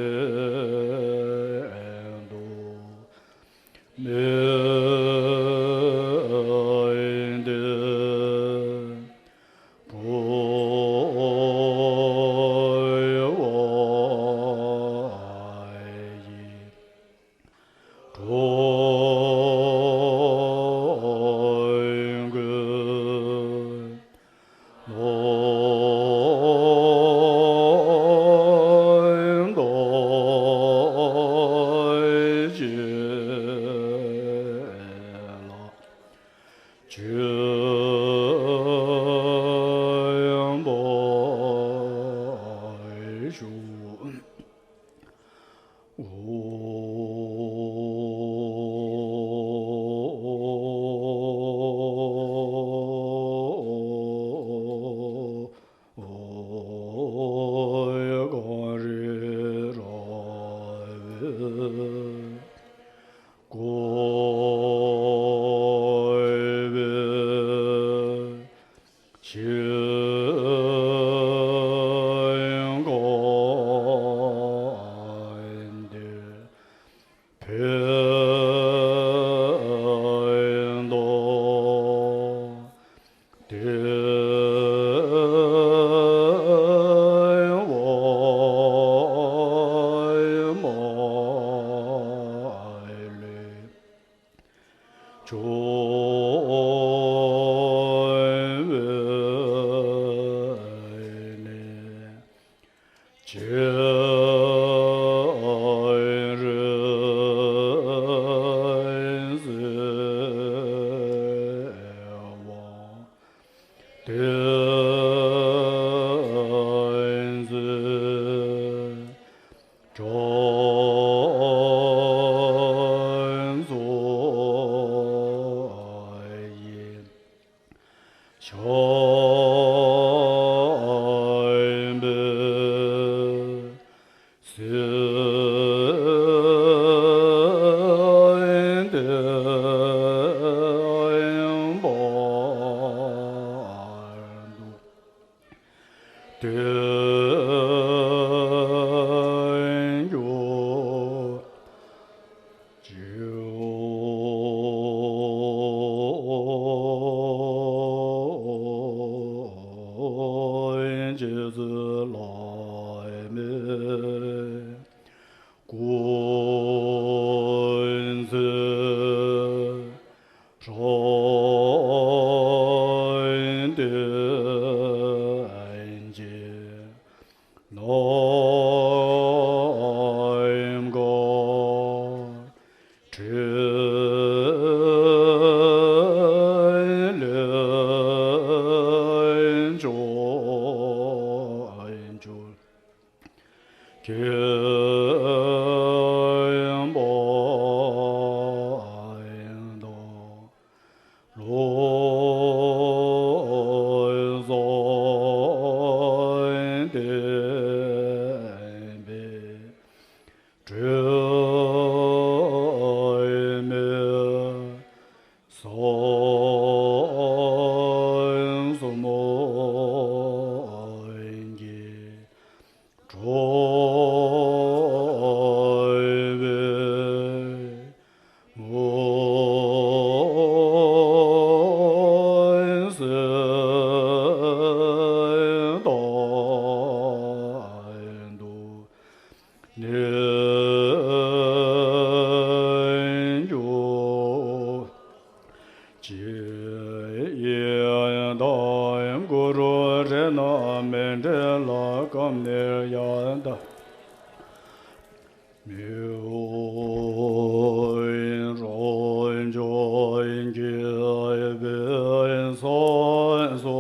དུ་མི་འདི་བུ་ཡི། གྲོང་ཁྱེར་ནོར་དང་བཅས་ལ་ཕྱིན་པར་ཞུ། ཆེན་དགའ་འདིར་ཕེབས་དང་། དེ་བ་མ་ལུས་བྱུང་བའི་ནས། ཅིར་གཟིགས་པ། དེ་ཚེ་གྲོང་ཚོ་ཡི་ཤམ་པའི་ཟེར་ཏེ་བར་དུ། དེ་འགྱུར་ཅིག་ཅེས་བླ་མའི་སྐུ་མཚན་སྲུང་སྟེ་རྣམ་དཀར་ཁྲི་ལས་འབྱུང་འགྱུར། མཁྱེན་པ་དང་། བློ་བཟང་ལྡན་པའི་སྒྲོན་མེ་གསུམ་གྱིས། འགྲོ་བའི་མུན་སེལ་དང་དུ་གནས་གྱུར་ཅིག། ཡི་དམ་གུ་རུ་རཏྣ་མཎྜལ་ཀ་མནྜི་ཡ་ཏ། མི་འོང་རང་བྱུང་སྐྱེ་བོའི་སེམས་སུ་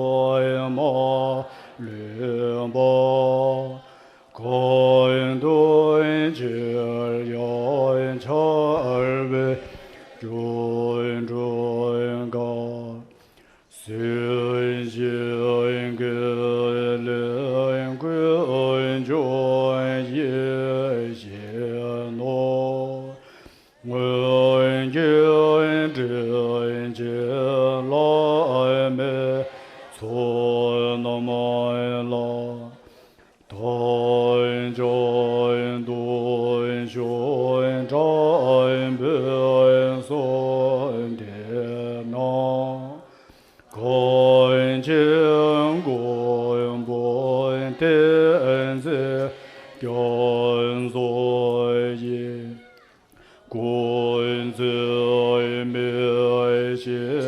མ་ལུས་པ། གང་དུ་ཕྱིན་ཡང་འཆར་བའི་སྐྱོན་བྲལ་དཀའ། སེམས་ཅན་ཀུན་ལས་ཀུན་འབྱུང་ཡེ་ཤེས་སྣང་། མངོན་སྤྱོད་དྲིན་ཅན་བླ་མའི་ཚོགས་རྣམས་ལ། དལ་འབྱོར་སྡུག་བསྔལ་དྲག་པོའི་གསོལ་འདེབས་ན། གངས་ཅན་མགོན་པོ་བསྟན་འཛིན་རྒྱ་མཚོ་ཡི། སྐུ་ཚེ་མི་ཤིགས་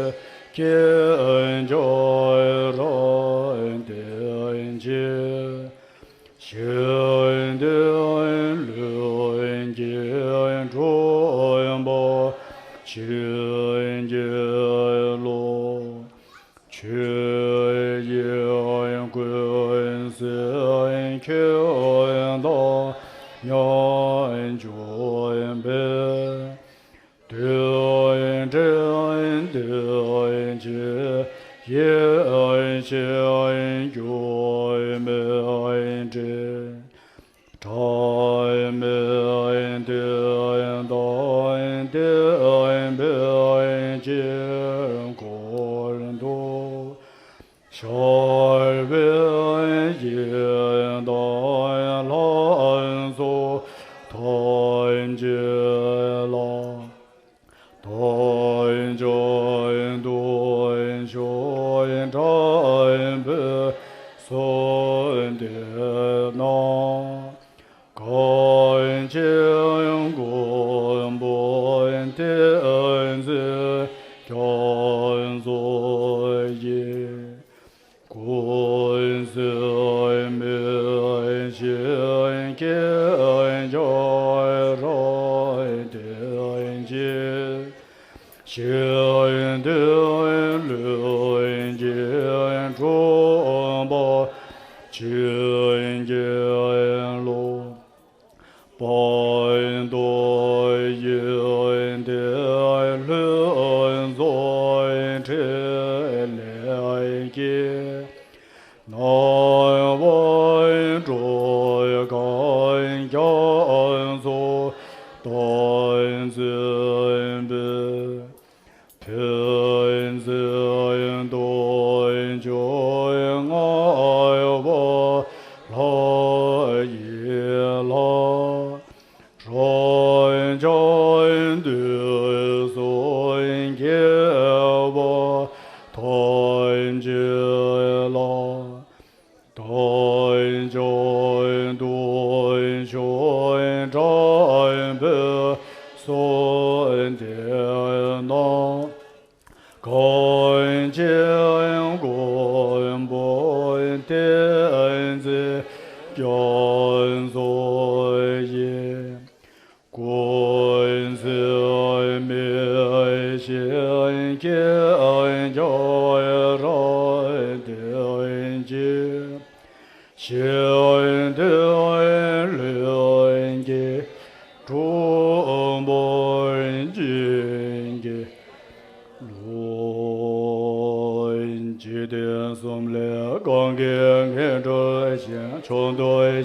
ཁྱེད་འབྱོར་རབ་བརྟན་ཅིང་། གཞན་དོན་ལུས་ཀྱི་འཁྲུལ་པ་ཕྱིན་གྱིས་རློབས། ཆོས་དབྱིངས་ཀུན་གསལ་ཁྱོད་དང་མཉམ་འབྱོར་པའི། དུས་དྲན་དུས་གཅིག་ཡེ་ཤེས་འགྱུར་མེད་དྲན། ཕྲ་མེན་དོན་དམ་བདེན་པའི་དཀྱིལ་འཁོར་དུ། ཤར་བའི་ཡི་དམ་ལྷ་ཚོགས་ཐམས་ཅད་ལ། དལ་འབྱོར་སྡུག་བསྔལ་དྲག་པོའི་གསོལ་འདེབས་ན། གངས་ཅན་མགོན་པོ་བསྟན་འཛིན་རྒྱ་མཚོ་ཡི། སྐུ་ཚེ་མི་ཤིགས་ཁྱེད་འབྱོར་རབ་བརྟན་ཅིང་། གཞན་དོན་ལུས་ཀྱི་འཁྲུལ་པ་ཕྱིན་གྱིས་རློབས། དཔལ་མདོ་ཡི་སྡེ་ལྷུན་རྫོགས་ཕྲིན་ལས་ཀྱིས། སྣང་བ་སྒྲོལ་དཀའ་རྒྱ་མཚོ་བསྟན་འཛིན་པའི། ཕན་བརྩེ་འདོད་འཇོ་མངའ་བ་ལྷ་ཡི་ལྷ། རབ་འབྱམས་དུས་གསུམ་རྒྱལ་བ་ཐམས་ཅད་ལ། དལ་འབྱོར་སྡུག་བསྔལ་དྲག་པོའི་གསོལ་འདེབས་ན། གངས་ཅན་མགོན་པོ་བསྟན་འཛིན་རྒྱ་མཚོ་ཡི། སྐུ་ཚེ་མི་ཤིགས་ཁྱེད་འབྱོར་རབ་བརྟན་ཅིང་། གཞན་དོན་ལུས་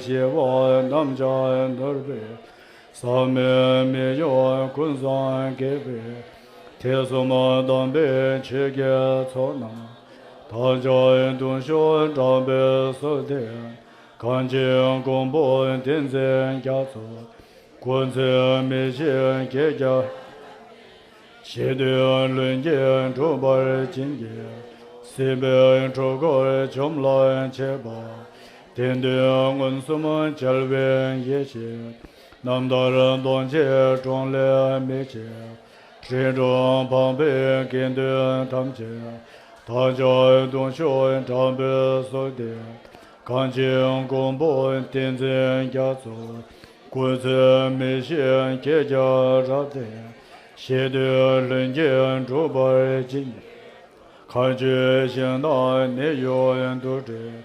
ཞི་བ་རྣམས་ཀྱང་ནོར་བུའི། ཟག་མེད་མི་གཡོ་ཀུན་བཟང་དགེ་བའི། ཐེག་གསུམ་དམ་པའི་ཆོས་ཀྱི་ཚོགས་རྣམས། དམ་ཆོས་གདུང་ཤུགས་དྲག་པོས་གསོལ་ཏེ། གང་ཕྱིར་མགོན་པོ་ཏིང་འཛིན་རྒྱ་མཚོ། སྐུ་ཚེ་མི་ཤིགས་བསྐྱེད་རྒྱ། ཞི་དུལ་ལྷུན་གྱིས་འགྲུབ་པར་བྱིན་གྱིས། སྲིད་པའི་འཁྲུལ་འཁོར་འཇོམས་ལ་མཆོད་པ། དེང་འདིར་མངོན་སུམ་རྒྱལ་བའི་ཡེ་ཤེས། རྣམ་ཐར་སྟོང་ཆེན་གྲངས་ལས་མི་ཆེ། རིམ་གྲོ་འཕགས་པའི་དགེ་འདུན་ཐམས་ཅད། དམ་ཆོས་གདུང་ཤུགས་དྲག་པོས་གསོལ་ཏེ། གང་ཕྱིར་མགོན་པོ་ཏིང་འཛིན་རྒྱ་མཚོ། སྐུ་ཚེ་མི་ཤིགས་བསྐྱེད་རྒྱ་རབ་བརྟན། ཞི་དུལ་ལྷུན་གྱིས་འགྲུབ་པར་བྱིན། མཁའ་སྤྱོད་ཞིང་དང་ནི་ཡུལ་དུ་འདྲེན།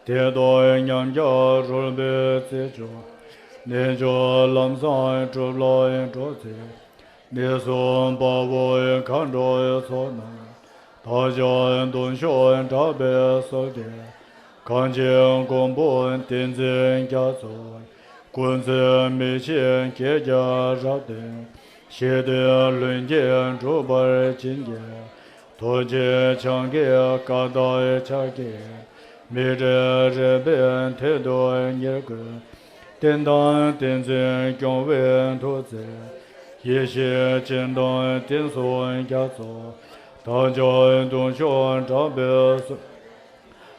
དེ་དག་ཉམས་ཀྱང་རོལ་པའི་རྩེར་འཇོག། རྣལ་འབྱོར་ལམ་བཟང་སྒྲུབ་ལ་འགྲོ་ཚེ། ནད་གསུམ་དཔའ་བོའི་མཁའ་འགྲོའི་ཚོགས་རྣམས། དམ་ཆོས་གདུང་ཤུགས་དྲག་པོས་གསོལ་ཏེ། གང་ཕྱིར་མགོན་པོ་ཏིང་འཛིན་རྒྱ་མཚོ། སྐུ་ཚེ་མི་ཤིགས་བསྐྱེད་རྒྱ་རབ་བརྟན། ཞི་དུལ་ལྷུན་གྱིས་འགྲུབ་པར་བྱིན་གྱིས། རྡོ་རྗེ་འཆང་གི་བཀའ་དང་ཕྱག་རྒྱས། མི་འབྲལ་རིམ་པས་མཐའ་དུ་ཉེར་བཀོད། བསྟན་དང་བསྟན་འཛིན་སྐྱོང་བའི་ཐུགས་བརྩེ། ཡེ་ཤེས་སྤྱན་དང་གཏེར་གསུམ་རྒྱ་མཚོ། དམ་ཆོས་གདུང་ཤུགས་དྲག་པོས་གསོལ།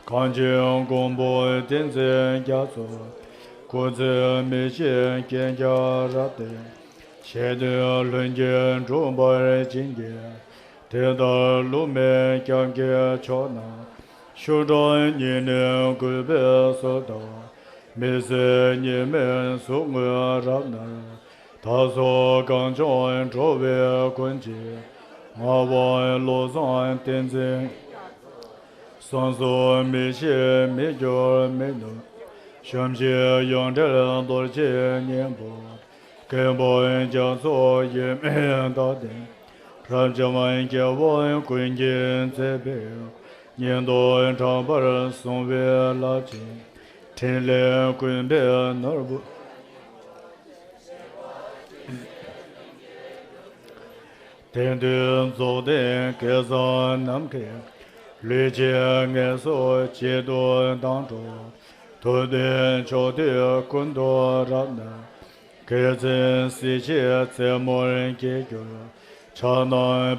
གང་ཕྱིར་མགོན་པོ་ཏིང་འཛིན་རྒྱ་མཚོ། སྐུ་ཚེ་མི་ཤིགས་བསྐྱེད་རྒྱ་རབ་བརྟན། ཞི་དུལ་ལྷུན་གྱིས་འགྲུབ་པར་བྱིན་གྱིས། དེ་ལྟར་བསླུ་མེད་སྐྱབས་ཀྱི་མཆོག་རྣམས། ཤུགས་དྲག་ཉེ་གནས་གུས་པས་གསོལ་དང་། མི་ཟད་ཉི་མའི་གཟུགས་བརྙན་རབ་གནས། དག་སོགས་གངས་ལྗོངས་འགྲོ་བའི་ཀུན་གྱི། ངག་དབང་བློ་བཟང་བསྟན་འཛིན། གསང་གསུམ་མི་ཤིགས་མི་འགྱུར་མི་ནུབ། བྱམས་ཆེན་ཡོན་ཏན་རྡོ་རྗེའི་སྙིང་པོ། མཁན་པོ་རྒྱ་མཚོ་ཡེ་མེད་བདག་ལྟའི། རབ་འབྱམས་རྒྱལ་བ་ཀུན་གྱི་མཛད་པའི། སྙན་དུ་གྲགས་པར་གསུངས་པའི་རླབས་ཆེན། ཕྲིན་ལས་ཀུན་ཕན་ནོར་བུ། དེང་དུས་རྫོགས་ལྡན་སྐལ་བཟང་ནམ་མཁའི། ལུས་ཅན་ངལ་གསོ་གཅིག་ཏུ་བསྡམས་འགྲོ། ཐུབ་བསྟན་ཕྱོགས་དུས་ཀུན་ཏུ་རབ་གནས། མཁས་བཙུན་སྲས་བཅས་རྩེ་མོར་སྐྱེས་གྱུར། ཕྱག་ན་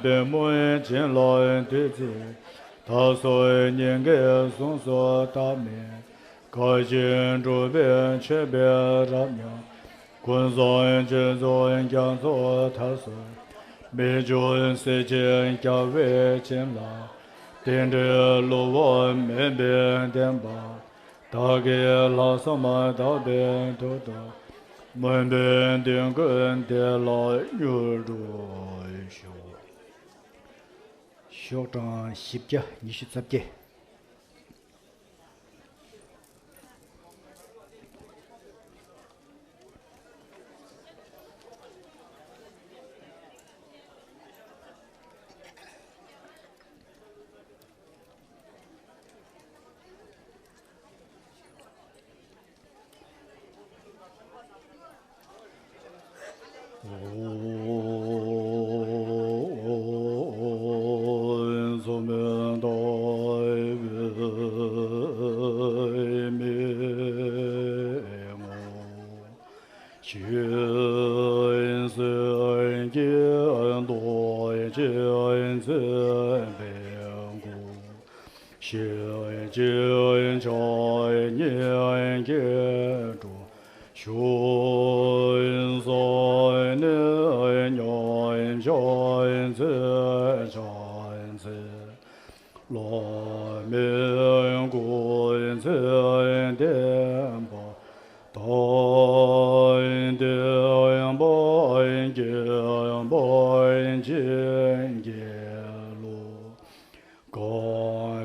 པདྨོ་བྱིན་རླབས་བདུད་རྩིའི། དག་སོགས་སྙིང་གའི་གཟུངས་སུ་བཏགས་མིན། བཀའ་བཞིན་སྒྲུབ་པའི་མཆོད་པའི་རབ་ཉམས། ཀུན་བཟང་སྤྱོད་རྫོགས་རྒྱ་མཚོ་མཐར་སོན། མི་འགྱུར་སྲས་བཅས་རྒྱལ་བའི་བྱིན་རླབས། རྟེན་འབྲེལ་བསླུ་བ་མེད་པའི་བདེན་པ། བདག་གི་ལྷག་བསམ་དག་པའི་མཐུ་དང་། སྨོན་པའི་འདུན་ཀུན་བདེ་ལ་མྱུར་འགྲུབ་ཤོག། ཤོག་གྲངས་བཞི་བརྒྱ་ཉི་ཤུ་རྩ་བརྒྱད། གངས་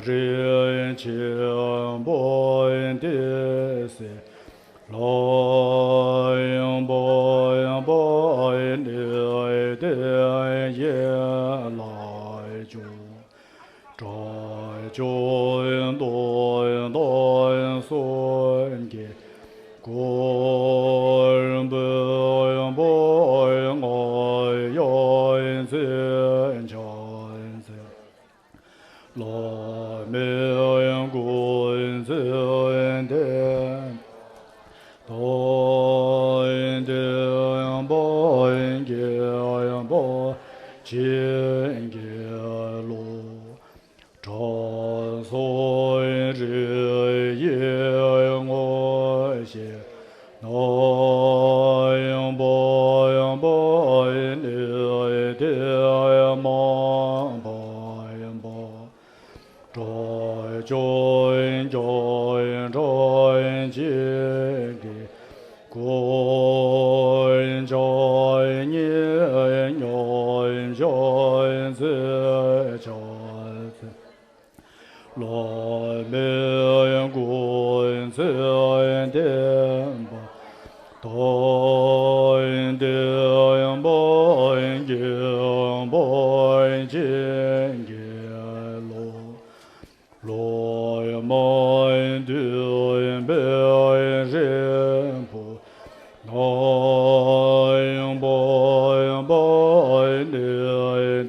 རི་ཆེན་པོ་འདི་སྲིད་ལ་ཡང་བབ་པ་ནི་དེ་ཡན་ལག་བཅུ། དྲག་ཅུང་སྟོང་དང་སུམ་བརྒྱ། མགོན་པོ་ང་ཡང་ཚེ་ཕྱག་འཚལ། བླ་མའི་མགོན་ཚེ་བརྟན། དང་ལྡན་པ་རྒྱལ་བ་བྱིན་གྱིས་རློབས། དྲང་སྲོང་རི་ཡི་ངོ་ཤེས་རྣམས། དཔལ་དཔལ་ནི་དེ་མ་འབད་པར། དྲག་ཅིང་ཁྱབ་འཇིགས་ཀྱི་མགོན། ཕྱག་གཉིས་མཉམ་བཞག་ཚེ་ཕྱག་འཚལ། བླ་མའི་མགོན་ཚེ་བརྟན་པ། དང་ལྡན་པ་རྒྱལ་བ་བྱིན་གྱིས་རློབས། བླ་མ་མདུན་བསྐྱེད་རིང་པོ་གནང་། དཔལ་དཔལ་ནི་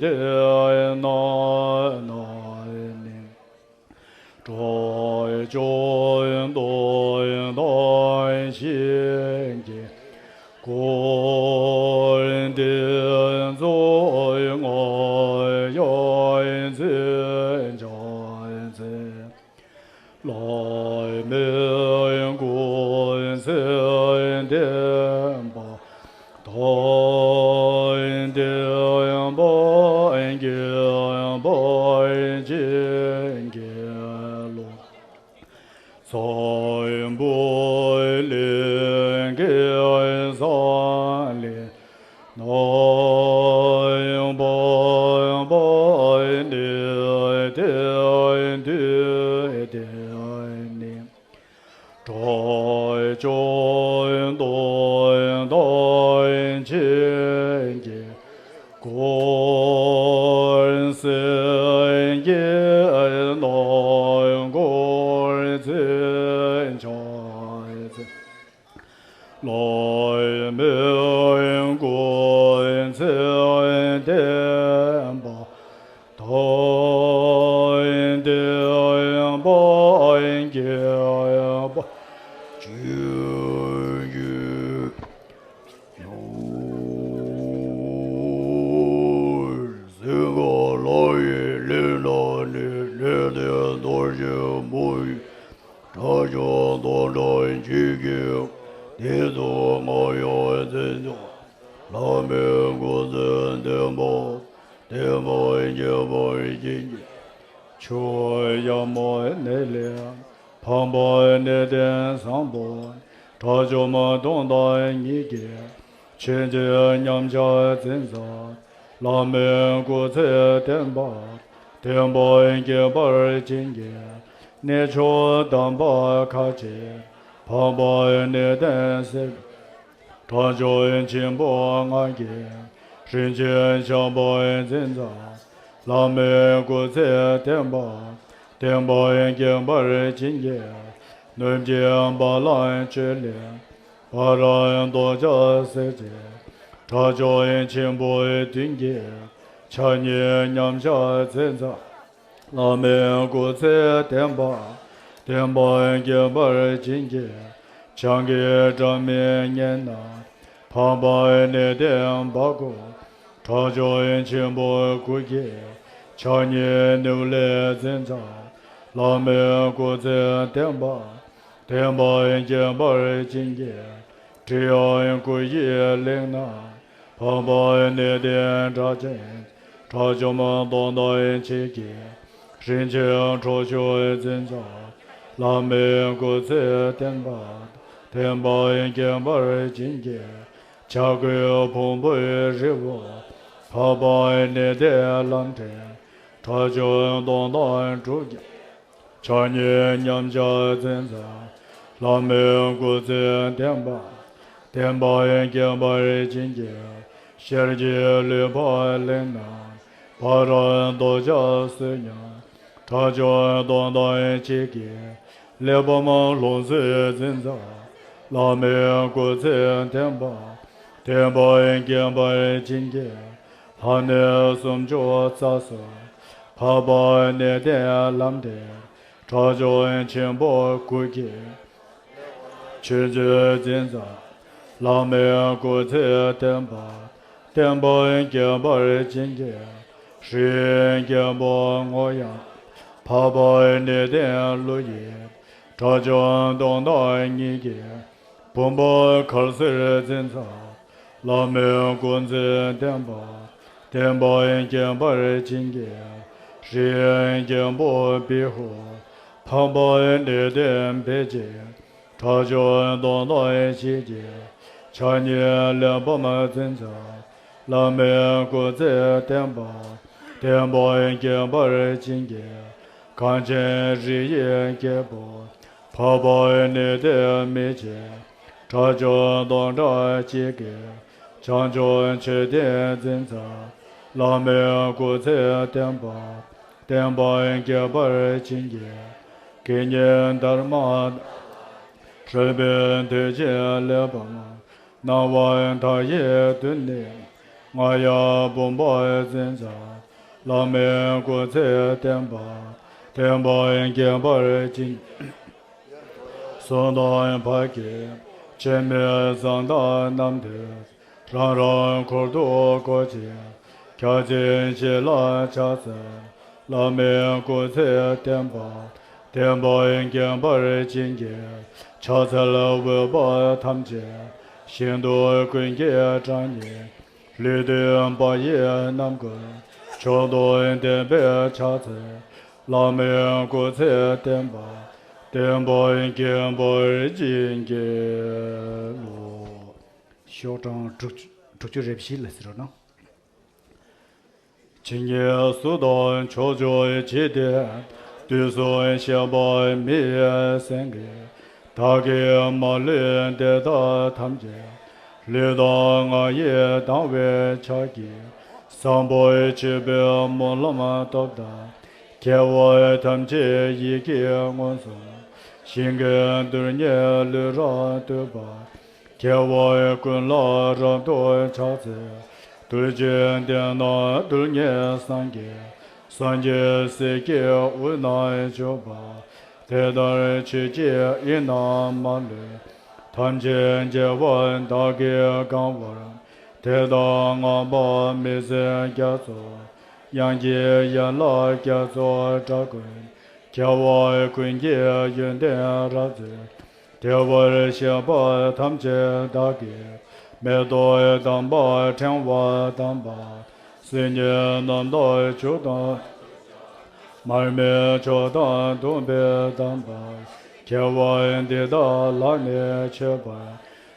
དེ་རྣམས་ནི། དྲག་ཅིང་གདོན་དང་ཞིང་གི་མགོན། དེ་ཚོ་ང་ཡང་ཚེ་ཕྱག་འཚལ། བླ་མའི་མགོན་ཚེ་བརྟན་པ། དང་ལྡན་པ་རྒྱལ་བ་བྱིན་གྱིས་རློབས། ཚངས་པའི་ལྷས་ཀྱིས་བསམ་ལས་རྣམས། དཔལ་དཔལ་ནི་དེ་དུས་དེར་ནི། དྲག་ཅིང་གདོན་དང་ཞིང་གི་མགོན། སེང་གེ་རྣམས་བསྐོར་ཚེ་ཕྱག་འཚལ། བླ་མའི་མགོན་ཚེ་བརྟན་པ། དང་ལྡན་པ་རྒྱལ་བ་བྱིན་གྱིས་རློབས། སེང་གེ་ལྷ་ཡི་ལྷས་རྣམས་ནི། ལྷས་བསྟན་རྡོ་རྗེ་མོ་ཡི། དྲག་ཅིང་གདོན་དང་ཞིང་གི། དེ་ཚོ་ང་ཡང་ཚེ་ཕྱག། བླ་མའི་མགོན་ཚེ་བརྟན་པ། བརྟན་པ་རྒྱལ་བ་བྱིན་གྱིས། ཕྱོགས་ཡར་མར་ནས་ལས། འཕགས་པ་ནི་དེ་བཟང་པོ། དགྲ་བཅོམ་གདོན་དང་ཉེས་ཀྱི། ཕྱིན་ཆད་ཉམས་ཆག་འཛིན་ཚར། བླ་མའི་སྐུ་ཚེ་བརྟན་པ། བརྟན་པ་རྒྱས་པར་བྱིན་གྱིས། གནས་མཆོག་དམ་པ་ཁ་ཆེ། འཕགས་པ་ནི་དེ་སྲས། དགྲ་བཅོམ་ཆེན་པོ་ང་གིས། རིན་ཆེན་ཆར་པ་འཛིན་ཚར། བླ་མའི་སྐུ་ཚེ་བརྟན་པ། བརྟན་པ་རྒྱས་པར་བྱིན་གྱིས། གནོད་སྦྱིན་བ་ལང་སྤྱོད་ལས། བྷ་དྲ་འདོད་ཆགས་སེལ་བྱེད། དགྲ་བཅོམ་ཆེན་པོ་བདུན་གྱིས། ཕྱག་གཉིས་མཉམ་བཞག་ཚེ་འཚལ། བླ་མའི་སྐུ་ཚེ་བརྟན་པ། བརྟན་པ་རྒྱས་པར་བྱིན་གྱིས། ཕྱག་གི་སྒྲ་མི་སྙན་ན། འཕགས་པ་ནི་དེ་འབག་གོ། དགྲ་བཅོམ་ཆེན་པོ་དགུ་གིས། ཕྱག་གཉིས་ནུབ་ལས་འཛིན་ཚར། བླ་མའི་སྐུ་ཚེ་བརྟན་པ། བརྟན་པ་རྒྱས་པར་བྱིན་གྱིས། ཀྲི་ཡ་དགུ་ཡི་གླིང་ན། འཕགས་པ་ནི་དེ་སྒྲ་གཅན། དགྲ་བཅོམ་གདོན་དང་ཞིང་གི། རིན་ཆེན་ཁྲོ་ཆུ་འཛིན་ཚར། བླ་མའི་སྐུ་ཚེ་བརྟན་པ། བརྟན་པ་རྒྱས་པར་བྱིན་གྱིས། བྱ་རྒོད་ཕུང་པོའི་རི་བོ། འཕགས་པ་ནི་དེ་ལམ་འདྲེན། དགྲ་བཅོམ་གདོན་དང་དྲུག་གིས། ཕྱག་གཉིས་མཉམ་བཞག་འཛིན་ཚར། བླ་མའི་སྐུ་ཚེ་བརྟན་པ། བརྟན་པ་རྒྱས་པར་བྱིན་གྱིས། ཤར་གྱི་ལུས་འཕགས་གླིང་ན། བྷ་དྲ་འདོད་ཆགས་བསོད་སྙོམས། དགྲ་བཅོམ་གདོན་དང་ཞིང་གི། གླེགས་བམ་ལྷུང་བཟེད་འཛིན་ཚར། བླ་མའི་སྐུ་ཚེ་བརྟན་པ། བརྟན་པ་རྒྱས་པར་བྱིན་གྱིས། ལྷ་གནས་སུམ་ཅུ་རྩ་གསུམ། འཕགས་པ་གནས་བརྟན་ལམ་བདེན། དགྲ་བཅོམ་ཆེན་པོ་སྐུ་སྐྱེ། ཆོས་སྤྱོད་འཛིན་མཛད། བླ་མའི་སྐུ་ཚེ་བརྟན་པ། བརྟན་པ་རྒྱས་པར་བྱིན་གྱིས། ཧྲཱིཿརྒྱལ་པོ་ངོ་ཡང་། འཕགས་པ་གནས་བརྟན་ཀླུ་ཡི། དགྲ་བཅོམ་སྟོང་དང་ཉིད་ཀྱི། བུམ་པ་གར་སར་འཛིན་མཛད། བླ་མའི་སྐུ་ཚེ་བརྟན་པ། བརྟན་པ་རྒྱས་པར་བྱིན་གྱིས། ཧྲཱིཿརྒྱལ་པོ་བི་ཧཱུྃ། འཕགས་པ་གནས་བརྟན་བེ་ཅོན། དགྲ་བཅོམ་སྟོང་དང་ཉིད་ཀྱི། ཕྱག་གཉིས་གླེགས་བམ་འཛིན་མཛད། བླ་མའི་སྐུ་ཚེ་བརྟན་པ། བརྟན་པ་རྒྱས་པར་བྱིན་གྱིས། གངས་ཅན་རི་ཡི་རྒྱལ་པོ། འཕགས་པ་གནས་བརྟན་མི་ཕྱེད། དགྲ་བཅོམ་སྟོང་ཕྲག་གཅིག་གི། བྱང་ཆུབ་མཆོད་རྟེན་འཛིན་མཛད། བླ་མའི་སྐུ་ཚེ་བརྟན་པ། བརྟན་པ་རྒྱས་པར་བྱིན་གྱིས། དགེ་བསྙེན་དར་མ། རོལ་པའི་མཐུ་ཆེན་གླེགས་བམ། སྣང་བ་མཐའ་ཡས་དུས་ནས། རྔ་ཡབ་བུམ་པ་འཛིན་མཛད། བླ་མའི་སྐུ་ཚེ་བརྟན་པ། བརྟན་པ་རྒྱས་པར་བྱིན། གསུང་དང་བར་གྱི། འཆི་མེད་གསང་བདག་རྣམས་དེ། རང་རང་འཁོར་དུ་བསྐོར་ཅིང་། སྐྱབས་སེམས་བསྐྱེད་ལ་ཕྱག་འཚལ། བླ་མའི་སྐུ་ཚེ་བརྟན་པ། བརྟན་པ་རྒྱས་པར་བྱིན་གྱིས། ཕྱག་འཚལ་འོད་དཔག་ཐམས་ཅད། ཞིང་དུ་ཀུན་གྱི་གྲངས་སྙེད། ལུས་བཏུད་པ་ཡི་རྣམ་ཀུན། མཆོག་ཏུ་བརྟན་པས་ཕྱག་འཚལ། བླ་མའི་སྐུ་ཚེ་བརྟན་པ། བརྟན་པ་རྒྱས་པར་བྱིན་གྱིས་རློབས། ཤོག་གྲངས་དྲུག་ཅུ་དྲུག་ཅུ་རེ་བཞི་ལ་གཟིགས་རོགས་གནང་། ཇི་སྙེད་སུ་དང་ཕྱོགས་བཅུར་མཆིས་ཏེ། དུས་གསུམ་གཤེགས་པ་མི་ཡི་སེང་གེ། བདག་གིས་མ་ལུས་འདི་དག་ཐམས་ཅད། ལུས་དང་ངག་ཡིད་དང་བས་ཕྱག་བགྱིས། བཟང་པོ་སྤྱོད་པའི་སྨོན་ལམ་བཏབ་ད། དགེ་བ་ཐམས་ཅད་ཡིད་ཀྱིས་མངོན་སུམ། ཞིང་གི་རྡུལ་སྙེད་ལུས་རབ་བཏུད་པ། དགེ་བ་ཀུན་ལ་རབ་ཏུ་ཕྱག་འཚལ། རྡུལ་གཅིག་སྟེང་ན་རྡུལ་སྙེད་སངས་རྒྱས། སངས་རྒྱས་སྲས་ཀྱི་དབུས་ན་བཞུགས་པ། དེ་ལྟར་ཆོས་ཀྱི་དབྱིངས་རྣམས་མ་ལུས། ཐམས་ཅད་རྒྱལ་བ་དག་གིས་གང་བར། དེ་དག་བསྔགས་པ་མི་ཟད་རྒྱ་མཚོ། དབྱངས་ཀྱི་ཡན་ལག་རྒྱ་མཚོ་སྒྲ་ཀུན། རྒྱལ་བ་ཀུན་གྱི་ཡོན་ཏན་རབ་མཛད། བདེ་བར་གཤེགས་པ་ཐམས་ཅད་བདག་གིས། མེ་ཏོག་དམ་པ་ཕྲེང་བ་དམ་པ། སིལ་སྙན་རྣམས་དང་བྱུག་དང་། མར་མེ་མཆོག་དང་བདུག་སྤོས་དམ་པ། དགེ་བ་འདི་དག་ལག་ནས་མཆོད་པར།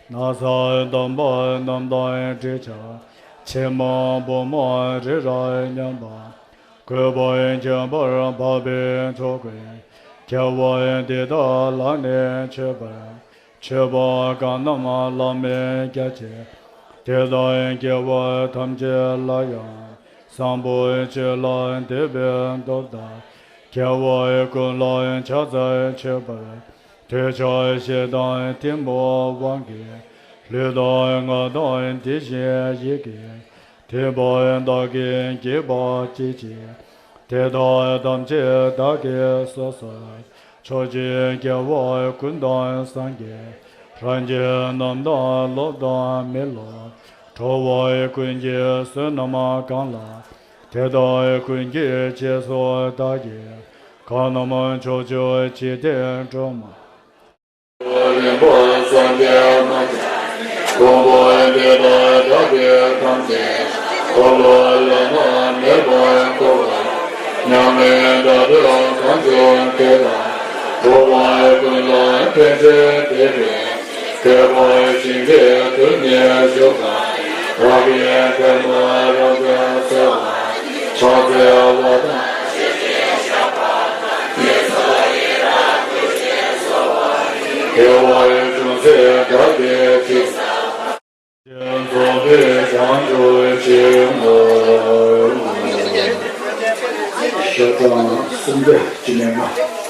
ན་བཟའ་དམ་པ་རྣམས་དང་སྤྲོས་བཅས། ཕྱེ་མ་ཕོ་མོ་རི་རབ་མཉམ་པ། གུས་པས་མཆོད་པར་འབབ་པའི་མཆོག་ཀུན། དགེ་བ་འདི་དག་ལག་ནས་མཆོད་པར། མཆོད་པ་གང་རྣམས་བླ་མེད་རྒྱ་ཆེ། དེ་དག་དགེ་བ་ཐམས་ཅད་ལ་ཡང་། བཟང་པོ་སྤྱོད་ལ་འདུད་པའི་སྟོབས་དང་། དགེ་བ་ཀུན་ལ་ཕྱག་འཚལ་མཆོད་པར། འདོད་ཆགས་ཞེ་སྡང་གཏི་མུག་དབང་གིས། ལུས་དང་ངག་དང་དེ་བཞིན་ཡིད་ཀྱིས། བསྟན་པ་བདག་གིས་བགྱིས་པ་ཅི་མཆིས། དེ་དག་ཐམས་ཅད་བདག་གིས་གསོལ་ལོ། ཕྱོགས་བཅུའི་རྒྱལ་བ་ཀུན་དང་སངས་རྒྱས། རང་རྒྱལ་རྣམས་དང་སློབ་དང་མི་སློབ། འགྲོ་བ་ཀུན་གྱི་བསོད་ནམས་གང་ལགས། དེ་དག་ཀུན་གྱི་རྗེས་སུ་བདག་གིས། གང་རྣམས་ཕྱོགས་བཅུའི་འཇིག་རྟེན་སྒྲོན་མ། རིམ་པར་སངས་རྒྱས་རྣམས་ཀྱང་། དགོངས་པ་འདི་ལྟར་བདག་གིས་ཐམས་ཅད། འཁོར་ལོ་བླ་ན་མེད་པར་བསྐོར་བ། མྱ་ངན་འདའ་བའི་གང་བྱུང་དེ་དག་འགྲོ་བ་ཀུན་ལ་ཕན་ཕྱིར་བདེ་བའི། དགེ་བ་བྱིན་གྱིས་དུས་གཉིས་ཞུགས་པ། བདག་གིས་ཐལ་མོ་རབ་ཏུ་གསོལ་བ། ཕྱག་འཚལ་བ་དང་། དགེ་བ་ཅུང་ཟད་བདག་གིས་བགྱིས། རྫོགས་པའི་བྱང་ཆུབ་ཆེན་མོ། ཤོག་གྲངས་གསུམ་བརྒྱ་བཅུ་མེད་ལྔ།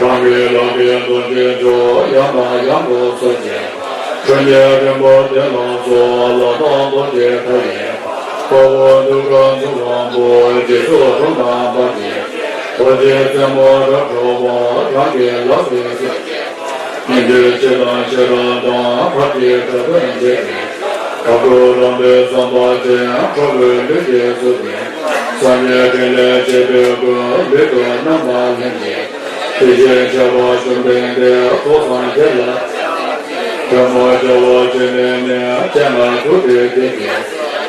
རང་གི་ལག་པའི་རྡོ་རྗེ་འཇོ་ཡང་དང་ཡང་དུ་གསོལ་ཞིང་། འཁྲུལ་ཉེས་རིམ་པར་བདེ་ལ་སོགས་ལ་དྭགས་རྡོ་རྗེ་མཐའ་ཡས་པ། དཔའ་བོ་གདུགས་དཀར་མཚོ་ལ་འབུལ། རྗེས་སུ་འགྲོ་རྣམས་བར་ཆད་རྡོ་རྗེ་རྩེ་མོ་རབ་འཕྲོག་པ། རང་གི་ལག་པའི་སོགས་ཀྱིས་སྙན་བརྒྱུད་ཕྱིར་དང་ཕྱི་རབས་དང་། ཕར་གྱི་སྒྲ་དོན་འབྱེད་པའི་དཀར་པོ་རང་གྲོལ་བསམ་པ་ཅན། ཁྲོ་བོའི་ལུས་ཀྱི་གཟུགས་ཀྱིས་སངས་རྒྱས་འཕྲིན་ལས་བྱེད་པའི་སྐུ། ལུས་དང་རྣམ་པ་ལྷན་ཅིག་དེ་བཞིན་གཤེགས་པ་བཅོམ་ལྡན་འདས་ཐོག་སངས་རྒྱས་ལ། ཐལ་མོ་སྦྱར་བ་བྱས་ནས་ནི། སྤྱན་སྔར་འདུག་སྟེ་དེ་ཉིད་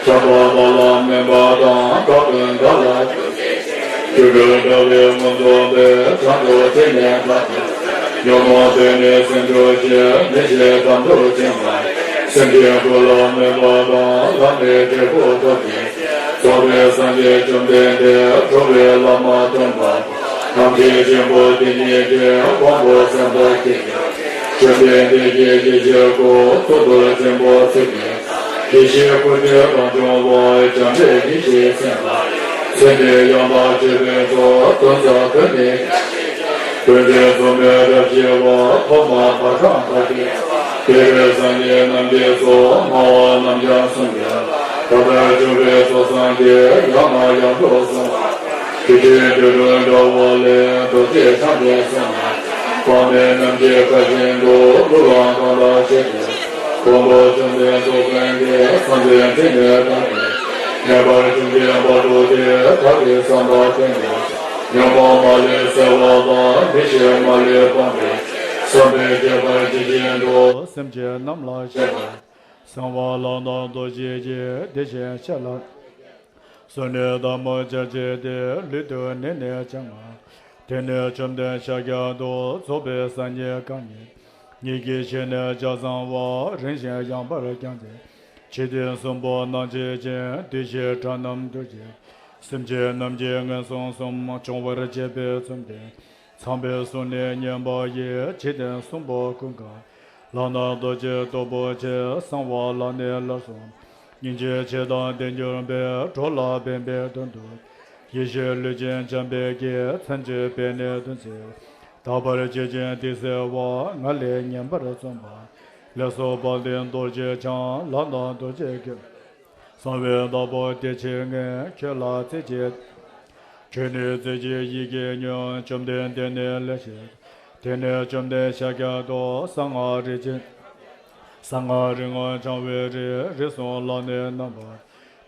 འཆང་བ་དག་ལ་སྨན་པ་དང་། དག་དོན་བདག་ལ་སྒྱུར་བྱེད་ཅིང་། སྒྱུ་འཕྲུལ་དྲ་བའི་མགོན་རྫོགས་པའི། བྱང་ཆུབ་སེམས་ཉིད་ཐོབ་པའི་ཉོན་མོངས་པའི་ནད་སེལ་འགྲོ་ཞིང་། མི་ཤེས་དམ་ཆོས་ཅན་དང་། སེམས་ཅན་ཀུན་ལ་སྨན་པ་དང་། ལམ་རིམ་འབྲས་བུ་ཐོབ་ཅིང་། རྫོགས་པའི་སངས་རྒྱས་བཅོམ་ལྡན་འདས། འགྲོ་བའི་བླ་མ་སྟོན་པ། ཐམས་ཅད་མཁྱེན་པ་དེ་ཉིད་ཀྱི། དབང་པོ་སེམས་དང་བསྐྱེད་རྫོགས། བཅོམ་ལྡན་འདས་ཀྱི་ཡེ་ཤེས་སྐུ། གཙུག་ཏོར་ཆེན་པོ་ཚིག་གི། ཡེ་ཤེས་སྐུ་སྟེ་རང་བྱུང་བ། འཇམ་དཔལ་ཡེ་ཤེས་སེམས་དཔའ། སེམས་ནི་ཡང་དག་སྤྱོད་པའི་མཆོག། གདོན་བཟའ་གདོན་ནི་ཡང་ཞེས་བྱ། གདོན་འདྲེ་གཟུགས་མེད་རབ་ཞི་བ། ཕ་མ་བར་ཆད་བར་གྱི། བདེ་བའི་སངས་རྒྱས་རྣམས་ཀྱིས་སོ། སྨྲ་བ་རྣམས་ཀྱང་གསུང་གི། ད་ལྟར་བྱུང་བའི་ཚོགས་བསགས་ཀྱིས། ཡང་ནས་ཡང་དུ་གསུང་བ། དེ་ཕྱིར་དུད་འགྲོ་འདྲ་བ་ལས། རྡོ་རྗེ་འཆང་ཆེན་གསུངས་ན། དཔག་མེད་རྣམས་ཀྱིས་བཀའ་བཞིན་དུ། གླུ་ལ་གང་ལ་ཆེད་དུ། མགོན་པོ་བཅོམ་ལྡན་རྫོགས་པའི་སངས་རྒྱས། སངས་རྒྱས་འཕྲིན་ལས་དང་ནི། ངེས་པར་འབྱུང་བའི་བར་དུ་སྟེ། བདག་གིས་བསམ་པ་དོན་དུ། ཉོན་མོངས་མ་ལུས་སེལ་བ་དང་། མི་ཤེས་མ་ལུས་སྤང་བའི། བསམ་པས་ཁྱད་པར་ཇི་བཞིན་དུ། སེམས་ཅན་རྣམས་ལ་ཤེས་པར། གསང་བ་ལག་ན་རྡོ་རྗེ་གིས། དེ་བཞིན་གཤེགས་ལ། གསོལ་ནས་བདག་མོ་ཕྱག་བྱས་ཏེ། ལུས་དང་ནི་ནི་སྤྱན་སྔར། དེ་ནས་བཅོམ་ལྡན་ཤཱཀྱ་ཐུབ། རྫོགས་པའི་སངས་རྒྱས་གང་ཉིད། ཉིད་ཀྱི་ཞལ་ནས་ཕྱག་བརྩམས་པ། རིམ་བཞིན་ཡངས་པར་བརྐྱངས་ཏེ། འཇིག་རྟེན་གསུམ་པོ་སྣང་བྱེད་ཅིང་། བདུད་བཞིའི་དགྲ་རྣམས་འདུལ་ཕྱིར། སེམས་ཅན་རྣམས་ཀྱི་ངན་སོང་གསུམ། སྦྱོང་བར་བྱེད་པའི་བཅོམ་ལྡན། ཚངས་པའི་གསུང་ནི་སྙན་པ་ཡིས། འཇིག་རྟེན་གསུམ་པོ་ཀུན་དགའ། ལག་ན་རྡོ་རྗེ་སྟུག་པོ་ཆེ། གསང་བ་ལག་ནས་སླར་གསུངས། སྙིང་རྗེ་ཆེ་དང་ལྡན་གྱུར་པའི། འགྲོ་ལ་ཕན་པའི་དོན་དུ། ཡེ་ཤེས་ལུས་ཅན་འཇམ་དཔལ་གྱིས། མཚན་བརྗོད་པས་ནི་དོན་གཟིགས། དག་པར་བྱེད་ཅིང་དེ་གཟིགས་པ། ང་ལས་ཉན་པར་བརྩོན་པ། ལེགས་སོ་དཔལ་ལྡན་རྡོ་རྗེ་འཆང་། ལག་ན་རྡོ་རྗེ་གི། གསང་བའི་བདག་པོ་བདེ་ཆེན་ངས། ཁྱོད་ལ་ཚིག་གཅིག། ཁྱོད་ནི་རྩོད་ཅིག་ཡིད་ཀྱིས་ཉོན། བཅོམ་ལྡན་འདས་ནི་ལེགས་ཤེས། དེ་ནས་བཅོམ་ལྡན་ཤཱཀྱ་ཐུབ། གསང་སྔགས་རིག་བྱེད། གསང་སྔགས་རིག་སྔགས་འཆང་བའི་རིགས། རིགས་གསུམ་ལ་ནི་རྣམ་པར།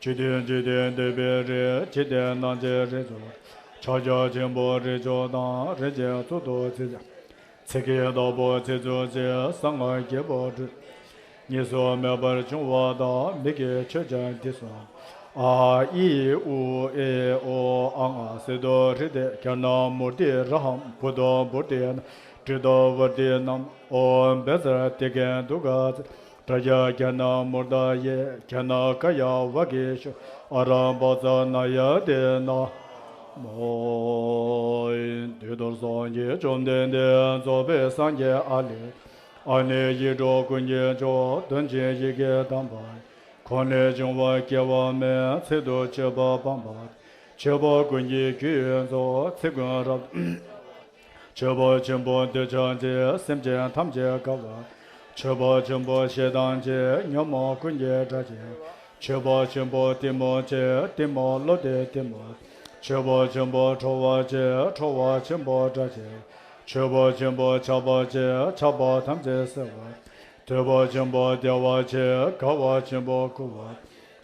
བཅུད་ལྡན་འཇིག་རྟེན་འདས་པའི་རིགས། འཇིག་རྟེན་སྣང་བྱེད་རིགས་སུ། ཕྱག་རྒྱ་ཆེན་པོ་རིགས་བཅུ་དང་། རིམ་བཞིན་གཙུག་ཏོར་ཚིག་ཚིག་གི་བདག་པོ་ཚིག་རྩུབ་ཅན། གསང་སྔགས་རྒྱལ་པོ་སྒྲུབ། གཉིས་སུ་མེད་པར་འབྱུང་བ་དང་། མི་དགེ་ཆོས་ཀྱང་འདི་གསུམ། ཨ་ཨི་ཨུ་ཨེ་ཨོ་ཨ་ང་སི་ཏོ་རི་ཏེ། གྱ་ན་མུ་ཏི་ར་ཧ་བུ་ཏོ་བུ་ཏི་ན་ཏྲི་ཏོ་བར་ཏི་ན་མ། ཨོཾ་བཛྲ་ཏི་གེ་དུ་ག་ཙ། ཏྲ་ཡ་གྱ་ན་མུརྡ་ཡེ། གྱ་ན་ཀ་ཡ་ཝ་གི་ཤུ། ཨ་ར་བ་ཙ་ན་ཡ་ཏེ་ན་མོ། དེ་ལྟར་སངས་རྒྱས་བཅོམ་ལྡན་འདས། རྫོགས་པའི་སངས་རྒྱས་ཨ་ལས། ཨ་ནི་ཡིད་འཕྲོག་ཀུན་གྱི་མཆོག། དོན་ཆེན་ཡི་གེ་དམ་པ། ཁོང་ནས་བྱུང་བ་སྐྱེ་བ་མེད། ཚིག་ཏུ་སྤྱོད་པ་སྤངས་པ། སྤྱོད་པ་ཀུན་གྱི་རྒྱུ་ཡི་མཆོག། ཚིག་ཀུན་རབ་ཏུ། སྤྱོད་པ་ཆེན་པོ་འདོད་ཆགས་ཅན། སེམས་ཅན་ཐམས་ཅད་དགའ་བ། སྤྱོད་པ་ཆེན་པོ་ཞེ་སྡང་ཅན། ཉོན་མོངས་ཀུན་གྱི་དགྲ་ཅན། སྤྱོད་པ་ཆེན་པོ་གཏི་མུག་ཅན། གཏི་མུག་བློ་སྟེ་གཏི་མུག། སྤྱོད་པ་ཆེན་པོ་ཁྲོ་བ་ཅན། ཁྲོ་བ་ཆེན་པོ་དགྲ་ཅན། སྤྱོད་པ་ཆེན་པོ་ཆགས་པ་ཅན། ཆགས་པ་ཐམས་ཅད་སེལ་བ། དད་པ་ཆེན་པོ་བདེ་བ་ཆེ། དགའ་བ་ཆེན་པོ་མགུ་བ།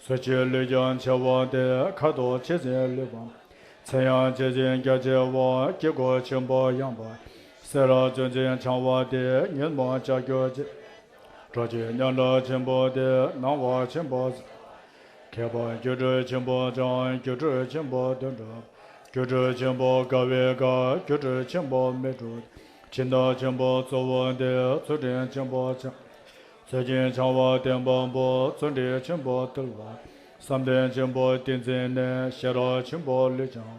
གཟུགས་ཆེ་ལུས་ཀྱང་ཆེ་བ་སྟེ། ཁ་དོག་ཇི་བཞིན་ལུས་པ། མཚན་ཡང་ཇི་བཞིན་རྒྱ་ཆེ་བ། དཀྱིལ་འཁོར་ཆེན་པོ་ཡངས་པ། སེ་ར་བརྩོན་འགྲུས་འཆང་བ་སྟེ། ཉོན་མོངས་ལྕགས་ཀྱུ་ཅན། རོ་གཅིག་མཉམ་རབ་ཆེན་པོ་སྟེ། སྣང་བ་ཆེན་པོ། མཁས་པ་སྒྱུ་འཕྲུལ་ཆེན་པོ་འཆང་། སྒྱུ་འཕྲུལ་ཆེན་པོ་དོན་གྲུབ། སྒྱུ་འཕྲུལ་ཆེན་པོ་དགའ་བའི་དགའ། སྒྱུ་འཕྲུལ་ཆེན་པོ་མི་འཁྲུགས། སྦྱིན་བདག་ཆེན་པོ་གཙོ་བོ་སྟེ། ཚུལ་ཁྲིམས་ཆེན་པོ་འཆང་། ཚུལ་ཁྲིམས་འཆང་བ་བསྟན་པ་པོ། བརྩོན་འགྲུས་ཆེན་པོ་བརྟུལ་བ། བསམ་གཏན་ཆེན་པོ་ཏིང་འཛིན་གནས། ཤེས་རབ་ཆེན་པོ་ལུས་འཆང་།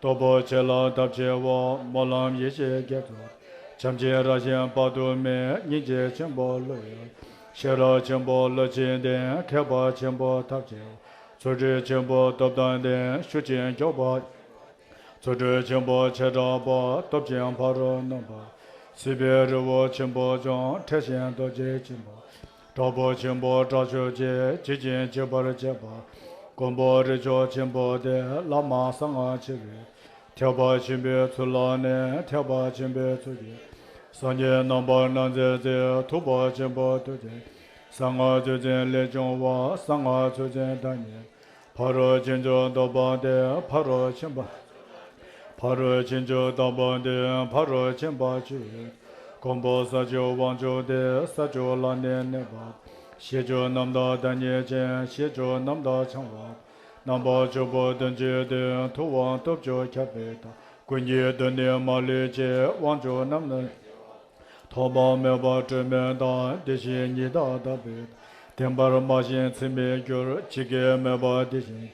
སྟོབས་པོ་ཆེ་ལ་ཐབས་ཆེ་བ། སྨོན་ལམ་ཡེ་ཤེས་བརྒྱད་རྫོགས། བྱམས་ཆེན་རང་བཞིན་དཔག་ཏུ་མེད། སྙིང་རྗེ་ཆེན་པོ་བློ་ཡི། ཤེས་རབ་ཆེན་པོ་བློ་ཆེན་ལྡན། མཁས་པ་ཆེན་པོ་ཐབས་ཆེ། ཚུལ་ཁྲིམས་ཆེན་པོ་སྟོབས་དང་ལྡན། ཤུགས་ཅན་མགྱོགས་པ། ཚུལ་ཁྲིམས་ཆེན་པོ་ཆེ་དྲགས་པ། སྟོབས་ཆེན་ཕ་རོལ་རྣམ་པར། སྲིད་པའི་རི་བོ་ཆེན་པོ་ལྗོངས། ཁྲེས་ཤིང་རྡོ་རྗེ་ཆེན་པོ། དྲག་པོ་ཆེན་པོ་དྲག་ཤུལ་ཆེ། འཇིགས་ཤིང་འཇིགས་པར་བྱེད་པ། མགོན་པོ་རིགས་མཆོག་ཆེན་པོ་སྟེ། བླ་མ་གསང་སྔགས་ཆེ་བའི། ཐེག་པ་ཆེན་པོའི་ཚུལ་ལ་གནས། ཐེག་པ་ཆེན་པོའི་ཚུལ་གྱིས། སངས་རྒྱས་རྣམ་པར་སྣང་མཛད་རྩེ། ཐུབ་པ་ཆེན་པོ་ཐུགས་རྗེ། གསང་སྔགས་ཚུལ་འཛིན་ལས་བྱུང་བ། གསང་སྔགས་ཚུལ་འཛིན་བདག་ཉིད། ཕ་རོལ་ཕྱིན་མཆོག་ཐོབ་པ་སྟེ། ཕ་རོལ་ཕྱིན་པ། ཕ་རོལ་ཕྱིན་མཆོག་ཐོབ་པ་སྟེ། ཕ་རོལ་ཕྱིན་པ་བཅུ་ཡི། མགོན་པོ་ས་བཅུའི་དབང་ཕྱུག་སྟེ། ས་བཅུ་ལ་ནི་གནས་པ། ཤེས་བཅུ་རྣམ་དག་བདག་ཉིད་ཅན། ཤེས་བཅུ་རྣམ་དག་འཆང་བ། རྣམ་པ་བཅུ་པོ་དོན་བཅུའི་དོན། ཐུབ་དབང་སྟོབས་བཅུ་ཁྱབ་པའི་མཐའ། ཀུན་གྱི་དོན་ནི་མ་ལུས་ཆེ། དབང་ཕྱུག་རྣམས་ནི། ཐོག་མ་མེད་པ་སྤྲོས་མེད་དང་། དེ་བཞིན་ཉིད་དང་ལྡན་པའི། བདེན་པར་སྨྲ་ཞིང་ཚིག་མི་སྒྱུར། ཇི་སྐད་སྨྲས་པ་དེ་བཞིན།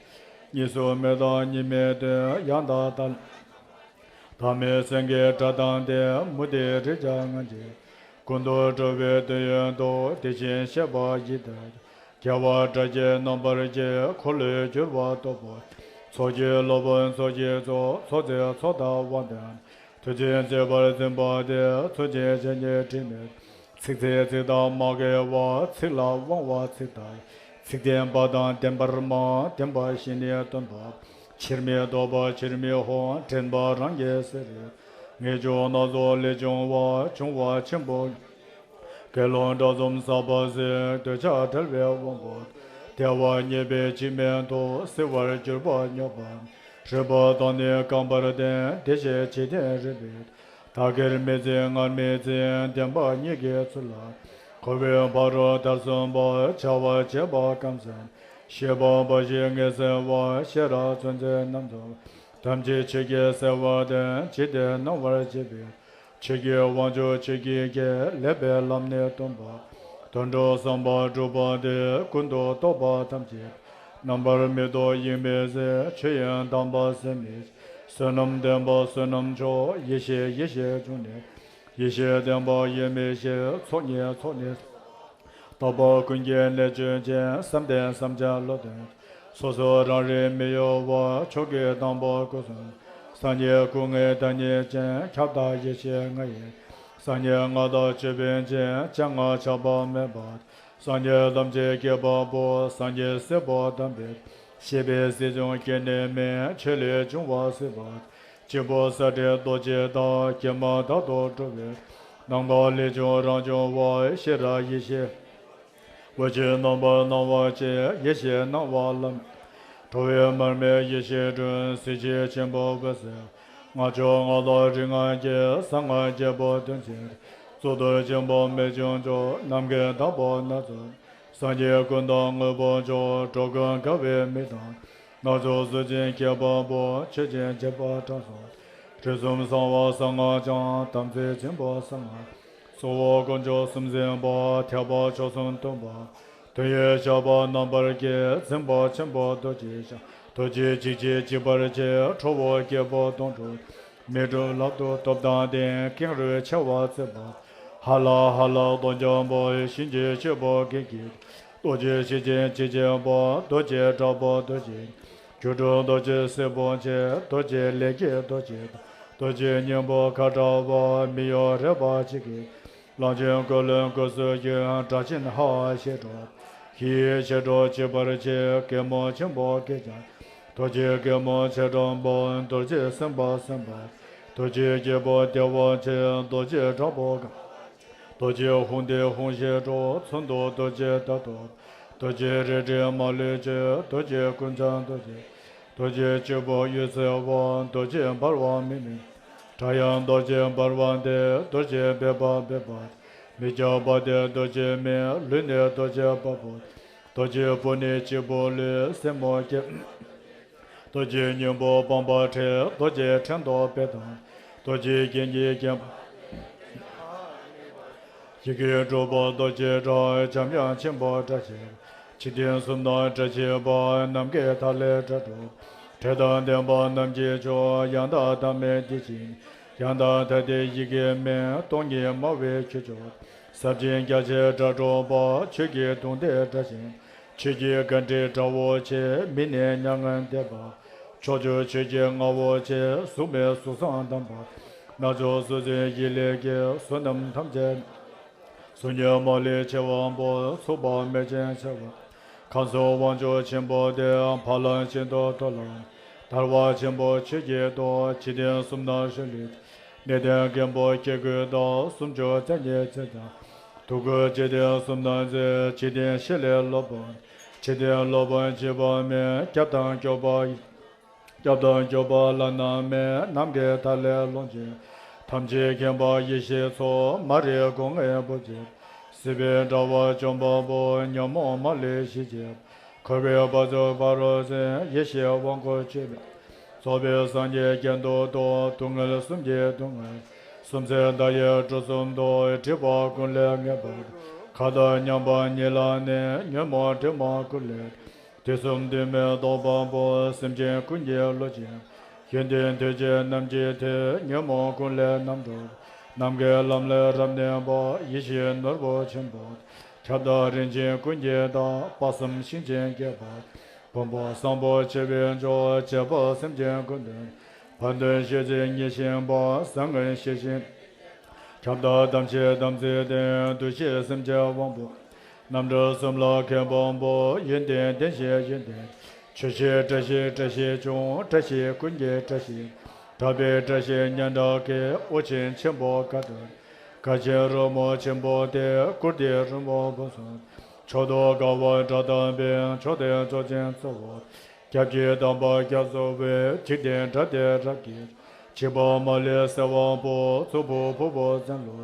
གཉིས་སུ་མེད་དང་གཉིས་མེད་དོན། ཡང་དག་ལྟ། བདག་མེད་སེང་གེའི་སྒྲ་དང་ལྡན། མུ་སྟེགས་རིགས་བརྒྱ་ངན་ཅན། ཀུན་ཏུ་སྤྲོ་བའི་དོན་ཡོད་དོ། དེ་བཞིན་གཤེགས་པ་ཡི་དྭགས། རྒྱལ་བ་དགྲ་བགེགས་རྣམ་པར་རྒྱལ། འཁོར་ལོས་སྒྱུར་བ་སྟོབས་པོ། ཚོགས་ཀྱི་སློབ་དཔོན་ཚོགས་ཀྱི་གཙོ། ཚོགས་རྫས་ཚོགས་བདག་དབང་ལྡན། མཐུ་ཆེན་མཛད་པར་འཛིན་པ་སྟེ། མཚོན་བྱེད་བྱ་ཉེས་དྲི་མེད། ཚིག་ཚིག་ཚིག་དང་མ་འགལ་བ། ཚིག་ལ་དབང་བ་ཚིག་དང་། ཚིག་བདེན་པ་དང་བདེན་པར་སྨྲ། བདེན་པ་བཞི་ནི་སྟོན་པ། ཕྱིར་མི་ལྡོག་པ་ཕྱིར་མི་འོང་། འདྲེན་པ་རང་གི་སྲས་རེད། ངེས་འབྱུང་སྣ་ཚོགས་ལས་བྱུང་བ། འབྱུང་བ་ཆེན་པོ། དགེ་སློང་དགྲ་བཅོམ་ཟག་པ་ཟད། འདོད་ཆགས་བྲལ་བའི་དབང་པོ། བདེ་བ་རྙེད་པའི་འཇིགས་མེད་མཐུ། བསིལ་བར་གྱུར་པ་སྙོམས་པ། རིག་པ་དང་ནི་རྐང་པར་ལྡན། བདེ་གཤེགས་འཇིག་རྟེན་རིག་པའི། བདག་གིར་མི་འཛིན་ངར་མི་འཛིན། བདེན་པ་ཉིད་ཀྱི་ཚུལ་ལ། འཁོར་བའི་ཕ་རོལ་མཐར་སོན་པ། བྱ་བ་བྱེད་པ་ཁམས་གསུམ། ཤེས་པ་འབའ་ཞིག་ངེས་གསལ་བ། ཤེས་རབ་མཚོན་བྱེད་རྣམ་རྫོགས། ཐམས་ཅད་ཆོས་ཀྱི་གསལ་བ་སྟེ། ཇི་ལྟར་སྣང་བར་བྱེད་པའི། ཆོས་ཀྱི་དབང་ཕྱུག་ཆོས་ཀྱི་སྐད། ལེགས་པའི་ལམ་ནི་སྟོན་པ། དོན་གྲུབ་བསམ་པ་འགྲུབ་པ་སྟེ། ཀུན་ཏུ་རྟོག་པ་ཐམས་ཅད། རྣམ་པར་མི་རྟོག་དབྱིངས་མི་ཟད། ཆོས་དབྱིངས་དམ་པ་ཟད་མི་ཤེས། བསོད་ནམས་ལྡན་པ་བསོད་ནམས་མཆོག། ཡེ་ཤེས་ཡེ་ཤེས་འབྱུང་གནས། ཡེ་ཤེས་ལྡན་པ་ཡེ་མི་ཤེས། ཚོགས་གཉིས་ཚོགས་ནི། རྟོག་པ་ཀུན་གྱི་གནད་གཅོད་ཅིང་། བསམ་གཏན་བསམ་བྱ་བློ་ལྡན། སོ་སོ་རང་རིག་མི་གཡོ་བ། མཆོག་གི་དང་པོ་སྐུ་གསུམ། སངས་རྒྱས་སྐུ་ལྔའི་བདག་ཉིད་ཅན། ཁྱབ་བདག་ཡེ་ཤེས་ལྔ་ཡི། སངས་རྒྱས་ལྔ་དང་ཅོད་པན་ཅན། སྤྱན་ལྔ་ཆགས་པ་མེད་པ། སངས་རྒྱས་ཐམས་ཅད་མཁྱེན་པ་པོ། སངས་རྒྱས་སྲས་པོ་དམ་པའི། ཤེས་པས་སྲིད་གསུམ་སྐྱེ་གནས་མིན། ཆོས་ལས་བྱུང་བ་སྲིད་པ། གཅིག་པུ་ས་སྟེང་རྡོ་རྗེ་བདག། སྐྱེས་མ་ཐག་ཏུ་འགྲོ་བའི། སྣང་བ་ལས་བྱུང་རང་བྱུང་བ། ཤེས་རབ་ཡེ་ཤེས། འོད་ཆེན་རྣམ་པར་སྣང་བ་ཅན། ཡེ་ཤེས་སྣང་བ་ལམ། འགྲོ་བའི་མར་མེ་ཡེ་ཤེས་སྒྲོན། གཟི་བརྗིད་ཆེན་པོ་འོད་གསལ། སྔགས་མཆོག་སྔགས་ལོག་རིག་སྔགས་ཀྱི། གསང་སྔགས་རྒྱལ་པོ་དོན་ཆེན། གཙུག་ཏོར་ཆེན་པོ་རྨད་བྱུང་མཆོག། ནམ་མཁའི་དྭགས་པོ་སྣ་ཚོགས། སངས་རྒྱས་ཀུན་བདག་དངོས་པོ་མཆོག། འགྲོ་ཀུན་དགའ་བའི་མིག་དང་། སྣ་ཚོགས་གཟུགས་ཅན་མཁྱེན་པ་པོ། ཆོས་ཅན་འཇིགས་པ་སྐྲག་སོགས། རིགས་གསུམ་གསང་བ་གསང་སྔགས་འཆང་། དམ་ཚིག་ཆེན་པོ་གསང་སྔགས། གཙོ་བོ་དཀོན་མཆོག་གསུམ་འཛིན་པ། ཐེག་པ་མཆོག་གསུམ་སྟོན་པ། དོན་ཡོད་ཞགས་པ་རྣམ་པར་རྒྱལ། འཛིན་པ་ཆེན་པོ་རྡོ་རྗེ་འཆང་། རྡོ་རྗེ་འཇིགས་བྱེད་འཇིགས་པར་བྱེད། ཁྲོ་བོ་རྒྱལ་པོ་དོན་གྲུབ། མི་འཁྲུགས་ལག་ཏུ་སྟོབས་དང་ལྡན། ཀེང་རུས་མཆེ་བ་གཙིགས་པ། ཧ་ལ་ཧ་ལ་གདོང་འཇམ་པོ། གཤིན་རྗེའི་གཤེད་པོ་བགེགས་ཀྱི། རྡོ་རྗེ་གཤེད་ཅིང་འཇིགས་བྱེད་པ། རྡོ་རྗེ་དྲག་པོ་རྡོ་རྗེ། སྒྱུ་འཕྲུལ་རྡོ་རྗེ་སྲིད་པོ་ཆེ། རྡོ་རྗེ་ལས་ཀྱི་རྡོ་རྗེ། རྡོ་རྗེ་སྙིང་པོ་ཁ་དྲག་པོ། མི་གཡོ་རལ་པ་ཅན་གྱི། གླང་ཆེན་ཀུ་ལུ་ཀུ་སུ་ཀྱི། སྒྲ་ཆེན་ཧ་ཧ་ཞེས་སྒྲོག། ཧི་ཧི་ཞེས་སྒྲོག་འཇིགས་པར་བྱེད། གད་མོ་ཆེན་པོ་གད་རྒྱངས། རྡོ་རྗེ་གད་མོ་ཆེ་དྲགས་པོ། རྡོ་རྗེ་སེམས་དཔའ་སེམས་དཔའ། རྡོ་རྗེ་རྒྱལ་པོ་བདེ་བ་ཆེ། རྡོ་རྗེ་དྲག་པོ་གང་། རྡོ་རྗེ་ཧཱུྃ་ཏེ་ཧཱུྃ་ཞེས་སྒྲོག། མཚོན་དུ་རྡོ་རྗེ་མདའ་ཐོབ། རྡོ་རྗེ་རལ་གྲི་མ་ལུས་ཆེ། རྡོ་རྗེ་ཀུན་འཆང་རྡོ་རྗེ། རྡོ་རྗེ་སྤྱི་བོ་གཡུལ་སེལ་བ། རྡོ་རྗེ་འབར་བ་མི་མིན། སྒྲ་དབྱངས་རྡོ་རྗེ་འབར་བ་སྟེ། རྡོ་རྗེ་སྦལ་པ་སྦལ་པ། མི་སྐྱ་པ་སྟེ་རྡོ་རྗེ་མི། ལུས་ནི་རྡོ་རྗེ་དཔའ་བོ། རྡོ་རྗེའི་བུ་ནི་གཅིག་པུ་ལུས། སེན་མོ་སྐྱེས། རྡོ་རྗེའི་སྙིང་པོ་སྤངས་པ་བྲེ། རྡོ་རྗེ་ཕྲེང་རྡོག་པའི་མདངས། རྡོ་རྗེའི་རྒྱན་གྱིས་བརྒྱན་པ། ཡི་གེ་དྲུག་པོ་རྡོ་རྗེའི་སྒྲ། འཇམ་དབྱངས་ཆེན་པོ་སྒྲ་ཆེན། འཇིག་རྟེན་གསུམ་ན་སྒྲ་ཆེན་པོ། ནམ་མཁའི་མཐའ་ཀླས་སྒྲ་སྒྲོགས། འབྲས་དང་ལྡན་པ་རྣམས་ཀྱི་མཆོག་ཡང་དག་བདག་མེད་བདེ་ཆེན། ཡང་དག་མཐའ་སྟེ་ཡི་གེ་མེད། སྟོང་ཉིད་སྨྲ་བའི་ཁྱུ་མཆོག་ཟབ་ཅིང་རྒྱ་ཆེའི་སྒྲ་སྒྲོགས་པ། ཆོས་ཀྱི་གདུང་སྟེ་སྒྲ་ཆེན། ཆོས་ཀྱི་གར་སྒྲིག་སྒྲ་བོ་ཆེ། མི་ནི་མྱ་ངན་འདས་པ། ཕྱོགས་བཅུ་ཆོས་ཀྱི་རྔ་བོ་ཆེ། གཟུགས་མེད་གཟུགས་བཟང་དམ་པ། སྣ་ཚོགས་གཟུགས་ཅན་ཡིད་ལས་སྐྱེས། བསོད་ནམས་ཐམས་ཅད། གཟུགས་བརྙན་མ་ལུས་ཆེ་བ་པོ། ཚུགས་པ་མེ་ཅན་ཆེ་བ། ཁམས་གསུམ་དབང་ཕྱུག་ཆེན་པོ་སྟེ། འཕགས་ལམ་ཤིན་ཏུ་མཐོ་ལ། དར་བ་ཆེན་པོ་ཆོས་ཀྱི་ཏོག་འཇིག་རྟེན་གསུམ་ན་ཤུལ་ལུས། གནས་བརྟན་མགོན་པོ་སྐྱེ་དགུའི་ཐོག་སུམ་ཅུ་རྩ་གཉིས་ཚེ་དང་། དུས་ཀུན་འཇིག་རྟེན་གསུམ་ན་མཛེས། འཇིག་རྟེན་བཞི་ལས་སློབ་པ། འཇིག་རྟེན་སློབ་པ་འཇིགས་པ་མེད། སྐྱབས་དང་སྐྱོབ་པ། སྐྱབས་དང་སྐྱོབ་པ་བླ་ན་མེད། ནམ་མཁའི་མཐའ་ཀླས་ཀློང་ཆེན། ཐམས་ཅད་མཁྱེན་པ་ཡེ་ཤེས་མཚོ། མ་རིག་སྒོ་ལྔའི་སྦུབས་འབྱེད། སྲིད་པའི་དྲ་བ་འཇོམས་པ་པོ། ཉོན་མོངས་མ་ལུས་ཞི་བྱེད། འཁོར་བའི་བ་ཚུགས་ཕ་རོལ་ཕྱིན། ཡེ་ཤེས་དབང་བསྐུར་མཆོད་པའི། རྫོགས་པའི་སངས་རྒྱས་རྒྱན་དུ་གཏོགས། སྡུག་བསྔལ་གསུམ་གྱི་སྡུག་བསྔལ། སུམ་བརྩེགས་མཐའ་ཡས་གྲུ་གསུམ་དུ། སྒྲིབ་པ་ཀུན་ལས་ངེས་པར། མཁའ་དང་མཉམ་པ་ཉིད་ལ་གནས། ཉོན་མོངས་དྲི་མ་ཀུན་ལས། དུས་གསུམ་འདུས་མའི་སྟོང་པ་པོ། སེམས་ཅན་ཀུན་གྱི་བློ་ཅན། ཡོན་ཏན་ཐོད་ཅན་རྣམས་ཀྱི་མཐུ། ཉོན་མོངས་ཀུན་ལས་རྣམ་གྲོལ། ནམ་མཁའི་ལམ་ལས་རབ་གནས་པ། ཡེ་ཤེས་ནོར་བུ་ཆེན་པོ། ཁྱབ་བདག་རིན་ཆེན་ཀུན་གྱི་བདག་དཔག་བསམ་ཤིང་ཆེན་སྐྱེད་པ། ཕུང་པོ་བཟང་པོ་ཆེ་བའི་མཆོག་བྱེད་པོ་སེམས་ཅན་ཀུན་དོན། བར་དོའི་ཤེས་བྱེད་ཉེར་བཞི་པ། བཟང་ངན་ཤེས་བཞིན། ཁྱབ་བདག་དམ་ཤེས་དམ་ཚིག་ལྡན། འདུ་ཤེས་སེམས་ཅན་དབང་པོ། རྣམ་གྲོལ་གསུམ་ལ་མཁས་པ་པོ། ཡོན་ཏན་ལྡན་ཞིང་ཡོན་ཏན། ཆོས་ཤེས་བཀྲ་ཤིས་བཀྲ་ཤིས་ཆུང་། བཀྲ་ཤིས་ཀུན་གྱི་བཀྲ་ཤིས། གྲགས་པའི་བཀྲ་ཤིས་སྙན་གྲགས་ཀྱི། དབུ་ཆེན་ཆེན་པོ་དགའ་སྟོན། དགའ་ཆེན་རོལ་མོ་ཆེན་པོ་སྟེ། བཀུར་སྟི་རོལ་མོ་འབུམ་གསུམ། མཆོག་ཏུ་དགའ་བ་སྒྲ་དམ་པའི། མཆོག་ལྡན་མཆོག་ཅན་གཙོ་བོ། སྐྱབས་ཀྱི་དམ་པ་སྐྱབས་སུ་འོས། འཇིག་རྟེན་དགྲ་སྟེ་རབ་སྐྱེས། འཇིགས་པ་མ་ལུས་སེལ་བ་པོ། གཙུག་ཕུད་ཕུར་བུ་བཙན་ལུ།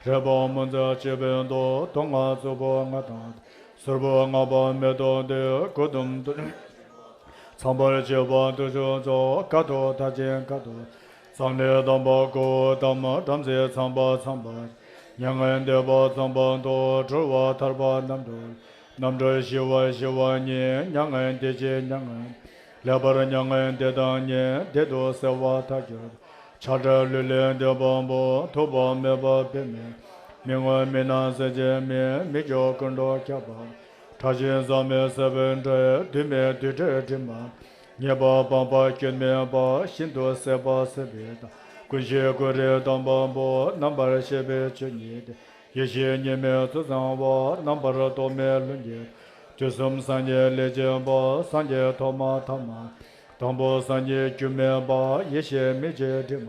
རལ་པ་མུན་བཙན་སྤྱི་བོའི་མདོག་མདོག་སྔགས་གཙུག་ཕུད་ལྔ་དང་། ཟུར་ཕུད་ལྔ་པ་མེ་ཏོག་བདུན། མགུལ་དུམ་དུ། ཚངས་པར་སྤྱོད་པ་བདུད་ཕྱོགས་རྫོགས། དཀའ་ཐུབ་མཐར་ཕྱིན་དཀའ་ཐུབ། གཙང་ལས་དམ་པ་སྐུ་དམ། བྲམ་ཟེ་ཚངས་པ་ཚངས་པ། མྱ་ངན་འདས་པ་ཚངས་པ་མདོག་གྲོལ་བ་ཐར་པ་རྣམ་གྲོལ། རྣམ་གྲོལ་ཞི་བ་ཞི་བ་ཉིད། མྱ་ངན་འདས་ཞི་མྱ་ངན། ལེགས་པར་མྱ་ངན་འདས་དང་ཉེ། བདེ་སྡུག་སེལ་བ་ཐལ་འགྱུར། ཆགས་བྲལ་ལུས་ལས་འདས་པ་པོ། ཐུབ་པ་མེད་པ་དཔེ་མེད། མི་མངོན་མི་སྣང་སེམས་ཅན་མེད། མི་སྐྱོ་ཀུན་འགྲོ་ཁྱབ་པ། ཕྲ་ཞིང་ཟག་མེད་སྲེད་པའི་འདྲེ། དུས་མེད་དུས་བྲལ་དྲི་མ། ཉེས་པ་སྤངས་པ་སྐྱོན་མེད་པ། ཤིན་ཏུ་ཟད་པ་ཟད་པའི་མཐའ། ཀུན་ཤེས་ཀུན་རིག་དམ་པ་པོ། རྣམ་པར་ཤེས་པའི་ཆོས་ཉིད་དེ། ཡེ་ཤེས་གཉིས་མེད་གཙོ་བཟང་བ། རྣམ་པར་རྟོག་མེད་ལྷུན་གྱིས། དུས་གསུམ་སངས་རྒྱས་ལས་བྱེད་པ། སངས་རྒྱས་ཐོག་མ་ཐ་མ། དང་པོ་སངས་རྒྱས་རྒྱུ་མེད་པ། ཡེ་ཤེས་མི་མཇེད་དྲི་མ།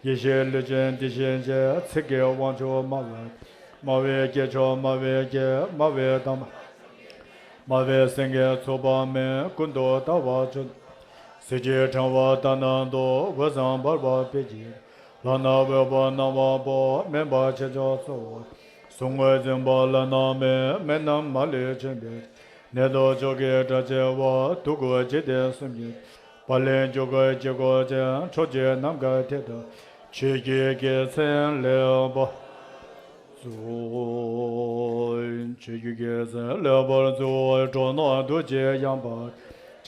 ཡེ་ཤེས་ལུས་ཅན་དེ་བཞིན་གཤེགས། ཚིག་གི་དབང་ཕྱུག་སྨྲ་བ། སྨྲ་བའི་སྐྱེས་མཆོག་སྨྲ་བའི་སྐྱེས། སྨྲ་བའི་དམ། སྨྲ་བའི་སེང་གེ་ཚུགས་པ་མེད། ཀུན་ཏུ་ལྟ་བ་བཅུ། གཟི་བརྗིད་ཕྲེང་བ་ལྟ་ན་སྡུག་འོད་བཟང་འབར་བ་དཔལ་གྱི། ལག་ན་འོད་དཔག་སྣང་བ་པོ། སྨན་པ་ཆེ་མཆོག་གཙོ་བོ། གཟུགས་བརྙན་འཛིན་པ་བླ་ན་མེད། སྨན་རྣམས་མ་ལུས་ལྗོན་པའི། ནད་དུག་མཆོག་གི་དགྲ་ཆེ་བ། སྡུག་ཀུན་འཇིག་རྟེན་གསུམ་གྱི། བ་ལན་སྐྱོགས་ཀྱི་དཀྱིལ་འཁོར་ཅན། ཕྱོགས་བཅུའི་ནམ་མཁའ་ཐད་དུ། ཆོས་ཀྱི་རྒྱལ་མཚན་ལེགས་པར་ཚུགས། ཆོས་ཀྱི་རྒྱལ་མཚན་ལེགས་པར་ཚུགས། འགྲོ་རྣམས་འདུ་བྱེད་ཡངས་པ།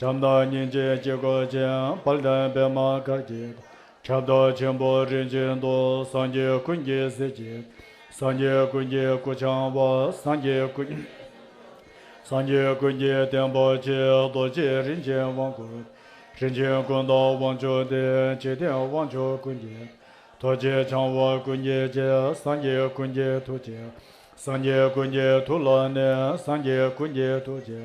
བྱམས་དང་སྙིང་རྗེའི་དཀྱིལ་འཁོར་ཅན། དཔལ་ལྡན་པདྨ་གར་གྱི། ཁྱབ་བདག་ཆེན་པོ་རིན་ཆེན་ཏོག་སངས་རྒྱས་ཀུན་གྱི་གཟི་བརྗིད། སངས་རྒྱས་ཀུན་གྱི་སྐུ་འཆང་བ། སངས་རྒྱས་ཀུན། སངས་རྒྱས་ཀུན་གྱི་བསྟན་པ་ཆེ། རྡོ་རྗེ་རིན་ཆེན་དབང་བསྐུར། རིན་ཆེན་ཀུན་བདག་དབང་ཕྱུག་སྟེ། འཇིག་རྟེན་དབང་ཕྱུག་ཀུན་གྱི། རྡོ་རྗེ་འཆང་བ་ཀུན་གྱི་རྗེ། སངས་རྒྱས་ཀུན་གྱི་ཐུགས་རྗེ། སངས་རྒྱས་ཀུན་གྱི་ཐུགས་ལ་གནས། སངས་རྒྱས་ཀུན་གྱི་ཐུགས་རྗེ།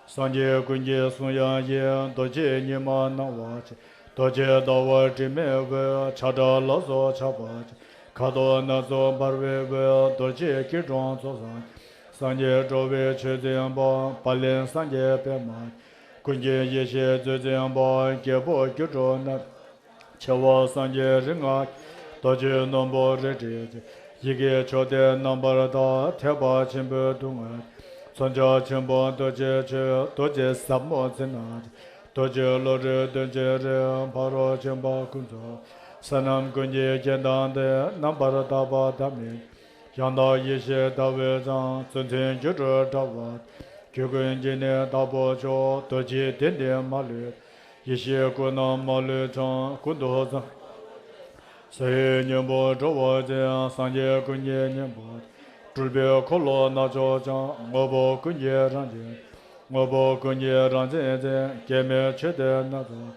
སངས་རྒྱས་ཀུན་གྱི་གསུང་དབྱངས་ཡིན། རྡོ་རྗེ་ཉི་མ་སྣང་བ་ཆེ། རྡོ་རྗེ་ཟླ་བ་དྲི་མེད་འོད། ཆགས་བྲལ་ལ་སོགས་ཆགས་པ་ཆེ། ཁ་དོག་སྣ་ཚོགས་འབར་བའི་འོད། རྡོ་རྗེ་སྐྱིལ་ཀྲུང་ཚོགས་བཟང་། སངས་རྒྱས་འགྲོ་བའི་ཆོས་འཛིན་པ། བ་ལན་སངས་རྒྱས་པདྨ། ཀུན་གྱི་ཡེ་ཤེས་མཛོད་འཛིན་པ། རྒྱལ་པོ་སྒྱུ་འཕྲུལ་རྣམས། ཆེ་བ་སངས་རྒྱས་རིགས་ལྔ། རྡོ་རྗེ་སྣམ་བུ་རལ་གྲི་ཅན། ཡི་གེ་མཆོག་སྟེ་རྣམ་པར་དག། ཐེག་པ་ཆེན་པོའི་སྡུག་བསྔལ། མཚོན་བྱ་ཆེན་པོ་རྡོ་རྗེ་ཆོས། རྡོ་རྗེ་ཟབ་མོ་ཚེ་ན་རྗེ། རྡོ་རྗེ་བློ་གྲོས་དོན་བྱེད་རིགས། ཕ་རོལ་ཕྱིན་པ་ཀུན་རྫོགས། བསོད་ནམས་ཀུན་གྱི་རྒྱན་དང་ལྡན། རྣམ་པར་དག་པ་ཐ་མལ་ཡང་དག་ཡེ་ཤེས་ཟླ་འོད་ཀྱང་། གཙོ་མཚན་སྒྱུ་འཕྲུལ་དྲ་བ། རྒྱུད་ཀུན་གྱི་ནི་བདག་པོ་མཆོག་རྡོ་རྗེ་གདན་འདིར་མ་ལུས། ཡེ་ཤེས་སྐུ་རྣམས་མ་ལུས་འཆང་། ཀུན་ཏུ་བཟང་། བཟང་པོའི་སྙིང་པོར་འགྲོ་བ་ཅན། སངས་རྒྱས་ཀུན་གྱི་སྙིང་པོ། སྤྲུལ་པའི་འཁོར་ལོ་རྣམ་དཔྱོད་ཀྱང་། དངོས་པོ་ཀུན་གྱི་རང་བཞིན། དངོས་པོ་ཀུན་གྱི་རང་བཞིན་ཅན། སྐྱེ་མེད་ཆོས་སྡེ་སྣ་ཚོགས།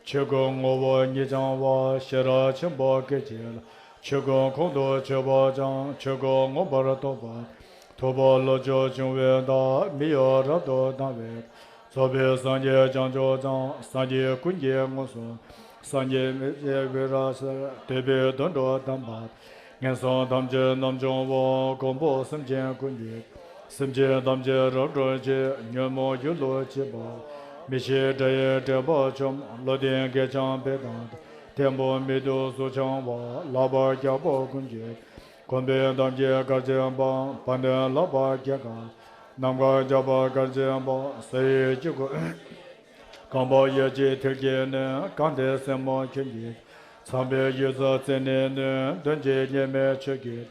ཆོས་ཀུན་ངོ་བོ་ཉིད་འཆང་བ། ཤེས་རབ་ཆེན་པོ་སྐད་ཅིག་ལ། ཆོས་ཀུན་ཁོང་དུ་ཆུད་པ་ཀྱང་། ཆོས་ཀུན་མངོན་པར་རྟོགས་པ། ཐུབ་པ་བློ་ཆོས་འབྱུང་བའི་བདག་མི་གཡོ་རབ་ཏུ་སྣང་བའི། རྫོགས་པའི་སངས་རྒྱས་བྱང་ཆུབ་ཀྱང་། སངས་རྒྱས་ཀུན་གྱི་དངོས་སུ། སངས་རྒྱས་མི་ཕྱེད་འོད་རབ་གསལ། འདོད་པའི་དོན་གྲུབ་དམ་པ། ངན་སོང་ཐམས་ཅད་རྣམ་སྦྱོང་བ། མགོན་པོ་སེམས་ཅན་ཀུན་གྱི། སེམས་ཅན་ཐམས་ཅད་རབ་སྒྲོལ་ཆེད། ཉོན་མོངས་རྒྱུད་ལུགས་ཆེན་པོ། མི་ཤེས་དགྲ་ཡི་དྲེགས་པ་ཆོམས། བློ་ལྡན་གད་རྒྱངས་པས་བསྡམས་ཏེ། ཐེམ་པོ་མེ་ཏོག་གཟུགས་འཆང་བ། ལག་པ་རྒྱལ་པོ་ཀུན་གྱི། གོམ་པའི་དམ་གྱི་གར་བྱེད་པ། བ་དན་ལག་པ་རྒྱལ་དཀར། ནམ་མཁའ་རྒྱལ་པོ་གར་བྱེད་པ། ས་ཡི་དཀྱིལ་འཁོར། རྐང་པ་གཡས་འཁྱིལ་མཐིལ་གྱིས་མནན། རྐང་མཐིལ་སེན་མོ་ཁྱོན་གྱིས། ཚངས་པའི་གཡུལ་ས་རྩེ་ནས་ནོན། དོན་གྱི་གཉེར་མའི་ཆོས་ཀྱིས།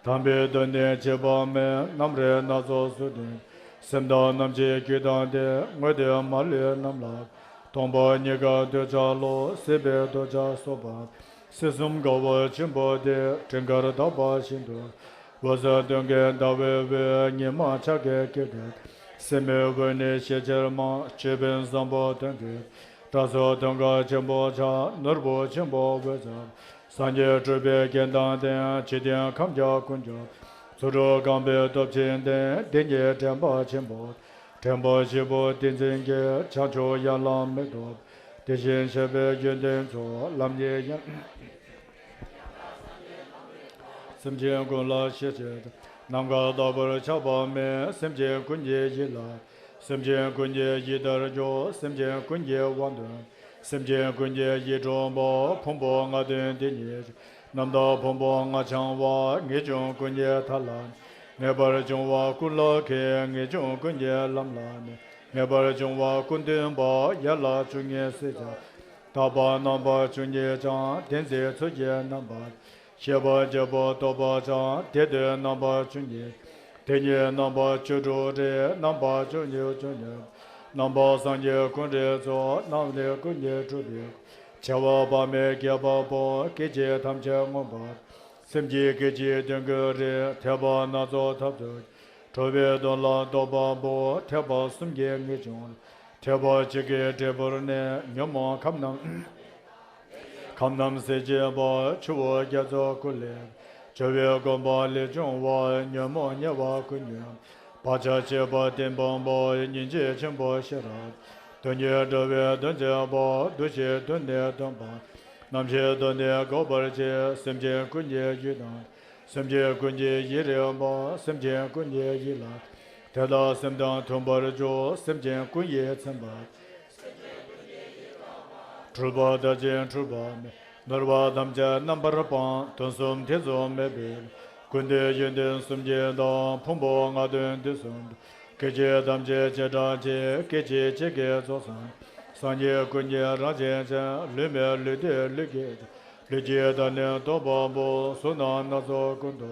དམ་པའི་དོན་ནི་བྱེད་པ་མེད། རྣམ་རིག་སྣ་ཚོགས་སུ་འདུས། སེམས་དང་རྣམ་ཤེས་རྒྱུད་དང་ལྡན། དངོས་འདི་མ་ལུས་རྣམས་ལ། སྟོང་པ་ཉིད་ཀྱི་འདོད་ཆགས་ལོག། སྲིད་པའི་འདོད་ཆགས་སོགས་པ། སྲིད་གསུམ་དགའ་བ་ཆེན་པོ་སྟེ། སྤྲིན་དཀར་དག་པ་བཞིན་དུ། འོད་ཟེར་སྟོན་ཀའི་ཟླ་འོད་འོད། ཉི་མ་འཆར་ཀའི་སྐད་དོད། སྲིན་མོའི་འོད་ནི་ཞལ་ཆེར་དམར། ཅོད་པན་བཟང་པོ་སྟོན་གྱི། སྐྲ་ཚོགས་སྟོན་ཀ་ཆེན་པོ་འཆང་། ནོར་བུ་ཆེན་པོ་འོད་ཟེར། སངས་རྒྱས་སྤྲུལ་པའི་རྒྱན་དང་ལྡན། འཇིག་རྟེན་ཁམས་བརྒྱ་ཀུན་ཁྱབ། རྫུ་འཕྲུལ་རྐང་པའི་སྟོབས་ཆེན་ལྡན། བདེན་བཞིའི་དྲན་པ་ཆེན་པོ། དྲན་པ་བཞི་པོ་ཏིང་འཛིན་གྱི། བྱང་ཆུབ་ཡན་ལག་མེ་ཏོག་དེ་བཞིན་གཤེགས་པའི་ཡོན་ཏན་མཆོག་ལམ་གྱི་ཡན། སེམས་ཅན་ཀུན་ལ་ཤེས་བྱེད། ནམ་མཁའ་ལྟ་བུར་ཆགས་པ་མེད། སེམས་ཅན་ཀུན་གྱི་ཡིད་ལ། སེམས་ཅན་ཀུན་གྱི་ཡིད་ལྟར་འཇོག་སེམས་ཅན་ཀུན་གྱི་དབང་དོན། སེམས་ཅན་ཀུན་གྱི་ཡིད་སྤྲུལ་པ། ཕུང་པོ་ལྔ་ལྡན་དེ་ཉིད་ཀྱི། རྣམ་དག་ཕུང་པོ་ལྔ་འཆང་བ། ངེས་འབྱུང་ཀུན་གྱི་མཐའ་ལ། ངེས་པར་འབྱུང་བ་ཀུན་ལ་མཁས། ངེས་འབྱུང་ཀུན་གྱི་ལམ་ལ་གནས། ངེས་པར་འབྱུང་བ་ཀུན་སྟོན་པ། ཡན་ལག་བཅུ་གཉིས་སྲིད་པ། དག་པ་རྣམ་པ་བཅུ་གཉིས་ཀྱང་། བདེན་ཚིག་ཚུལ་གྱི་རྣམ་པ། ཤེས་པ་རྒྱལ་པོ་རྟོགས་པ་འཆང་། དེ་དུས་རྣམ་པ་བཅུ་གཉིས། དེ་ཉིད་རྣམ་པ་བཅུ་དྲུག་རེད། རྣམ་པ་བཅུ་གཉིས་བཅུ་གཉིས། རྣམ་པ་སངས་རྒྱས་ཀུན་རིག་གཙོ། རྣམ་རིག་ཀུན་གྱི་སྤྲུལ་པའི། བྱེ་བ་དཔག་མེད་བརྒྱ་པ་པོ། སྐད་ཅིག་ཐམས་ཅད་མངོན་པར། སེམས་ཀྱི་སྐད་ཅིག་དོན་ཀུན་རིག་ཐེག་པ་སྣ་ཚོགས་ཐབས་སུ། གྲོལ་བའི་དོན་ལ་རྟོགས་པ་པོ། ཐེག་པ་གསུམ་གྱི་ངེས་འབྱུང་། ཐེག་པ་གཅིག་གི་འབྲས་བུར་གནས། ཉོན་མོངས་ཁམས་རྣམས། ཁམས་རྣམས་སེལ་བྱེད་པ། ཆུ་བོ་རྒྱ་མཚོ་ཀུན་ལས། སྦྱོར་བའི་སྒོམ་པ་ལས་བྱུང་བ། ཉོན་མོངས་ཉེ་བར་ཀུན་ཉོན། བག་ཆགས་ཆད་པ་གཏན་དཔག་པ། སྙིང་རྗེ་ཆེན་པོ་ཤེས་རབ། དོན་གཉིས་འབྲེལ་བའི་དོན་མཛད་པ། འདུ་ཤེས་དོན་ནི་སྟོན་པ། རྣམ་ཤེས་དོན་ནི་འགོག་པར་བྱེད། སེམས་ཅན་ཀུན་གྱི་ཡིད་དང་། སེམས་ཅན་ཀུན་གྱི་ཡིད་རིག་པ། སེམས་ཅན་ཀུན་གྱི་ཡིད་ལ། དེ་དག་སེམས་དང་མཐུན་པར་འཇུག་སེམས་ཅན་ཀུན་ཡིད་ཚིམ་པ། སྤྲུལ་པ་དག་ཅིང་འཁྲུལ་པ་མེད། ནོར་བ་ཐམས་ཅད་རྣམ་པར་སྤངས། དོན་གསུམ་ཐེ་ཚོམ་མེད་པའི། ཀུན་ཏུ་ཡོན་ཏན་གསུམ་གྱི་བདག་ཕུང་པོ་ལྔ་ལྡན་དུས་གསུམ་དུ། སྐད་ཅིག་ཐམས་ཅད་བྱེ་བྲག་ཕྱེད། སྐད་ཅིག་གཅིག་གིས་རྫོགས་སངས། སངས་རྒྱས་ཀུན་གྱི་རང་བཞིན་ཅན། ལུས་མེད་ལུས་ལྡན་ལུས་ཀྱི། ལུས་ཀྱི་བདག་ཉིད་རྟོགས་པ་པོ། གཟུགས་རྣམས་སྣ་ཚོགས་ཀུན་ཏུ།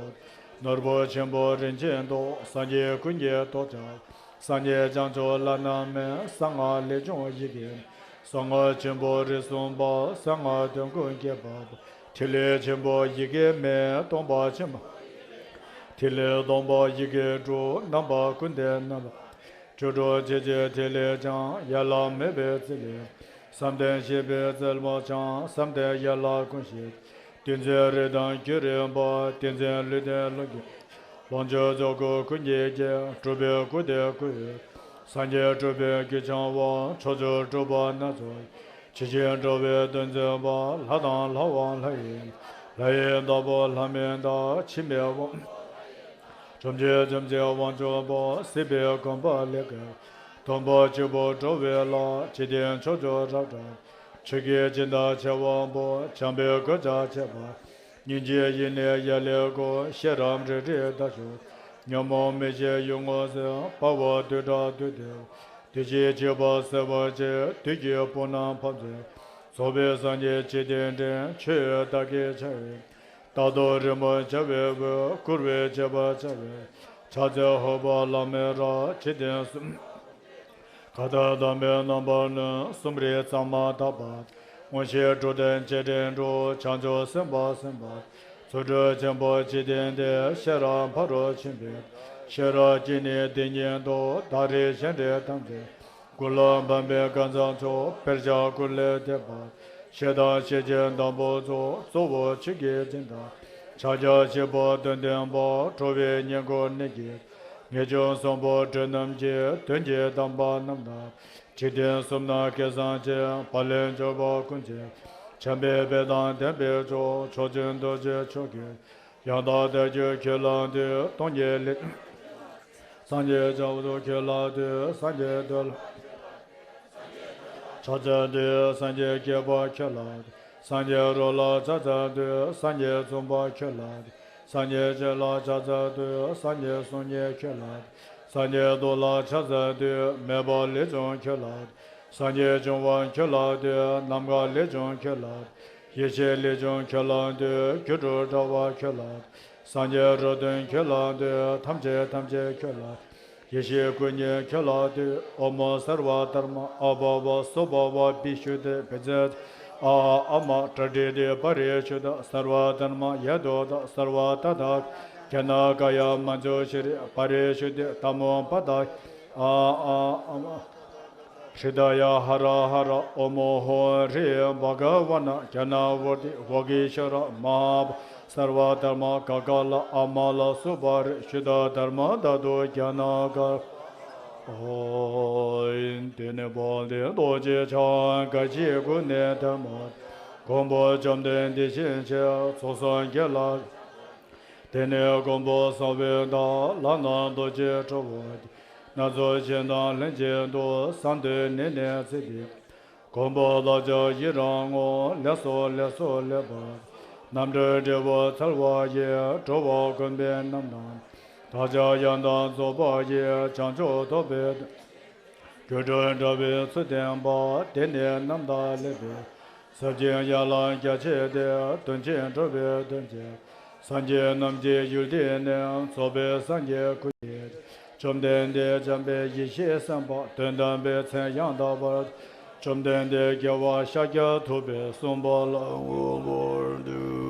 ནོར་བུ་ཆེན་པོ་རིན་ཆེན་མདོག་སངས་རྒྱས་ཀུན་གྱི་ཐོགས་བཅས། སངས་རྒྱས་བྱང་ཆུབ་བླ་ན་མེད། གསང་སྔགས་ལས་བྱུང་ཡི་གེ། གསང་སྔགས་ཆེན་པོ་རིགས་གསུམ་པ། གསང་སྔགས་དོན་ཀུན་སྐྱེད་པ་པོ། ཐིག་ལེ་ཆེན་པོ་ཡི་གེ་མེད། སྟོང་པ་ཆེན་པོ། ཐིག་ལེ་སྟོང་པ་ཡི་གེ་དྲུག་རྣམ་པ་ཀུན་ལྡན་རྣམ་པ། བཅུ་དྲུག་ཅེས་བྱའི་ཐིག་ལེ་འཆང་། ཡན་ལག་མེད་པའི་རྩིས་ལས། བསམ་གཏན་བཞི་པའི་རྩལ་མོ་འཆང་། བསམ་གཏན་ཡན་ལག་ཀུན་ཤེས། ཏིང་འཛིན་རིགས་དང་རྒྱུད་རིག་པ། ཏིང་འཛིན་ལུས་ལྡན་ལུས་ཀྱི། ལོངས་སྤྱོད་རྫོགས་སྐུ་ཀུན་གྱི་རྒྱལ། སྤྲུལ་པའི་སྐུ་སྟེ་སྐུ་ཡི། སངས་རྒྱས་སྤྲུལ་པའི་རྒྱུད་འཆང་བ། ཕྱོགས་བཅུའི་སྤྲུལ་པ་སྣ་ཚོགས། ཇི་བཞིན་འགྲོ་བའི་དོན་མཛད་པ། ལྷ་དང་ལྷ་དབང་ལྷ་ཡི། ལྷ་ཡི་བདག་པོ་ལྷ་མིན་བདག་འཆི་མེད་དབང་། བཅོམ་བྱེད་བཅོམ་ཟིན་དབང་ཕྱུག་པོ། སྲིད་པའི་གོམ་པ་ལས་བརྒལ། སྟོང་པ་གཅིག་པུར་འགྲོ་བའི་ལམ། འཇིག་རྟེན་ཕྱོགས་བཅུར་རབ་བཀྲ། ཆོས་ཀྱི་སྦྱིན་བདག་ཆེ་བ་པོ། བྱམས་པའི་སྐུ་ཕྱག་བྱེད་པ། སྙིང་རྗེའི་ཡུལ་ནས་ཡར་ལེན་དགོས། ཤེས་རབ་རིག་རིག་ལྟ་ཞོག་ཉོན་མོངས་མིག་བཞིན་གཡུལ་ངོ་ཟིན། དཔའ་བོ་བདུད་དགྲ་བདུད་འདུལ། དུས་ཕྱིས་འཇིགས་པ་སེལ་བར་བྱེད། དུས་ཀྱི་དཔུང་རྣམས་ཕམ་བྱེད། རྫོགས་པའི་སངས་རྒྱས་འཇིག་རྟེན་འདྲེན། ཆོས་ཡོད་བདག་གིས་འཆང་བའི། རྟ་དོ་རི་མོ་བྱ་བའི་འོད། བསྐུར་བས་བྱེད་པར་བྱ་བའི། ཕྱག་འཚལ་ཧོ་པ་བླ་མའི་རབ། འཇིག་རྟེན་གསུམ། མཁའ་ལྟར་དག་པའི་རྣམ་པར་གནོན། གསུམ་རིག་གཙང་མ་དག་པ། མངོན་ཤེས་འགྲོ་དོན་རྗེས་དྲན་འགྲོ། བྱང་ཆུབ་སེམས་དཔའ་སེམས་དཔའ། ཚུལ་ཁྲིམས་ཆེན་པོ་འཇིག་རྟེན་འདས། ཤེས་རབ་ཕ་རོལ་ཕྱིན་པའི། ཤེས་རབ་ཀྱིས་ནི་དེ་ཉིད་དུ། བདག་རིགས་གཞན་རིགས་ཐམས་ཅད། ཀུན་སློང་སྤངས་པས་གང་ཟག་མཆོག་དཔེར་བྱ་ཀུན་ལས་འདས་པ། ཞེ་སྡང་ཞེ་བཅད་དང་པོ་རྫོགས། གཙོ་བོ་ཆོས་ཀྱི་སྦྱིན་བདག་ཕྱག་རྒྱ་ཆེན་པོ་དོན་ལྡན་པ། འགྲོ་བའི་ཉེན་ཁོག་གནད་ཀྱི། ངེས་འབྱུང་གསུམ་པོ་སྒྲོལ་རྣམས་ཀྱི། དོན་གྱི་དམ་པ་རྣམས་དང་། འཇིག་རྟེན་གསུམ་ན་སྐལ་བཟང་ཆེ། བ་ལན་འཇོག་པ་ཀུན་གྱི། བྱམས་པའི་དཔལ་དང་ལྡན་པའི་མཆོག་མཆོག་སྦྱིན་རྡོ་རྗེ་མཆོག་གི། ཡང་དག་བདག་རྒྱུད་ཁྱོད་ལ་འདུད། སྟོང་ཉིད་ལས། སངས་རྒྱས་བྱང་དུ་ཁྱོད་ལ་འདུད། སངས་རྒྱས་འདོད་ལ། ཕྱག་འཚལ་འདུད། སངས་རྒྱས་སྐྱེས་པ་ཁྱོད་ལ། སངས་རྒྱས་རོལ་ལ་ཕྱག་འཚལ་འདུད། སངས་རྒྱས་འཛུམ་པ་ཁྱོད་ལ། སངས་རྒྱས་སྤྱན་ལ་ཕྱག་འཚལ་འདུད། སངས་རྒྱས་གསུང་སྙན་ཁྱོད་ལ། སངས་རྒྱས་མདོ་ལ་ཕྱག་འཚལ་འདུད། མེད་པ་ལས་བྱུང་ཁྱོད་ལ། སངས་རྒྱས་འབྱུང་བ་ཁྱོད་ལ་འདུད། ནམ་མཁའ་ལས་བྱུང་ཁྱོད་ལ། ཡེ་ཤེས་ལས་བྱུང་ཁྱོད་ལ་འདུད། སྒྱུ་འཕྲུལ་དྲ་བ་ཁྱོད་ལ། སངས་རྒྱས་རོལ་སྟོན་ཁྱོད་ལ་འདུད། ཐམས་ཅད་ཐམས་ཅད་ཁྱོད་ལ། ཡེ་ཤེས་སྐུ་བརྙེས་ཁྱོད་ལ་འདུད། ཨོཾ་སརྦ་དྷརྨ་ཨ་བྷ་བ་སུ་བྷ་བ་བི་ཤུདྡྷི་བི་ཛ། ཨ་ཨ་མ་ཏྲ་ཏྲི་ཏི་པ་རི་ཤུདྡྷ་སརྦ་དྷརྨ་ཡ་དུ་ད་སརྦ་ད་ད། གྱ་ན་ག་ཡ་མཉྫུ་ཤྲཱི་པ་རི་ཤུདྡྷི་ད་མུ་པ་ད། ཨ་ཨ་ཨ་མ། ཧྲི་ད་ཡ་ཧ་ར་ཧ་ར། ཨོཾ་ཧོ་ཧྲི་བྷ་ག་ཝ་ན་གྱ་ན་ཝརྟི་ཝ་གི་ཤྭ་ར་མ་ཧཱ་བྷ། སརྦ་དྷརྨ་ག་ག་ལ་ཨ་མ་ལ་སུ་བྷ་རི་ཤུདྡྷ་དྷརྨ་དྷཱ་ཏུ་གྱ་ན་ག། ཨོ། དེ་ནས་དཔལ་ལྡན་རྡོ་རྗེ་འཆང་། དགའ་བཞིའི་སྒོ་ནས་ཐལ་མོ། མགོན་པོ་བཅོམ་ལྡན་འདས་ཞེས་བྱ། ཚོགས་བསགས་དགེ་ལ། དེ་ནས་མགོན་པོ་གསང་བའི་བདག། ལག་ན་རྡོ་རྗེ་ཁྲོ་བོ་ཡིས། སྣ་ཚོགས་ཞིང་དང་ལྷན་ཅིག་ཏུ། གསང་དུ་ནི་ནི་ཚེ་འདི། མགོན་པོ་ལག་བརྐྱང་ཡི་རང་ངོ་། ལེགས་སོ་ལེགས་སོ་ལེགས་པར། རྣམ་གྲོལ་འབྲས་བུ་འཚལ་བ་ཡི། འགྲོ་བ་ཀུན་པའི་རྣམ་སྣང་། བདག་ཅག་ཡང་དག་རྫོགས་པ་ཡི། བྱང་ཆུབ་ཐོབ་པའི། སྒྱུ་འཕྲུལ་དྲ་བའི་ཚུལ་བསྟན་པ། དེ་ནི་རྣམ་དག་ལེགས་པའི། ཟབ་ཅིང་ཡན་ལག་རྒྱ་ཆེ་སྟེ། དོན་ཆེན་འགྲོ་བའི་དོན་བྱེད། སངས་རྒྱས་རྣམས་ཀྱི་ཡུལ་འདི་ནི། རྫོགས་པའི་སངས་རྒྱས་སྐུ་ཡི། བཅོམ་ལྡན་འདས་འཇམ་དཔལ་ཡེ་ཤེས་སེམས་དཔའ། དོན་དམ་པའི་མཚན་ཡང་དག་པར། བཅོམ་ལྡན་འདས་རྒྱལ་བ་ཤཱཀྱ་ཐུབ་པས་གསུངས་པ་ལ་མངོན་པར་འདུད།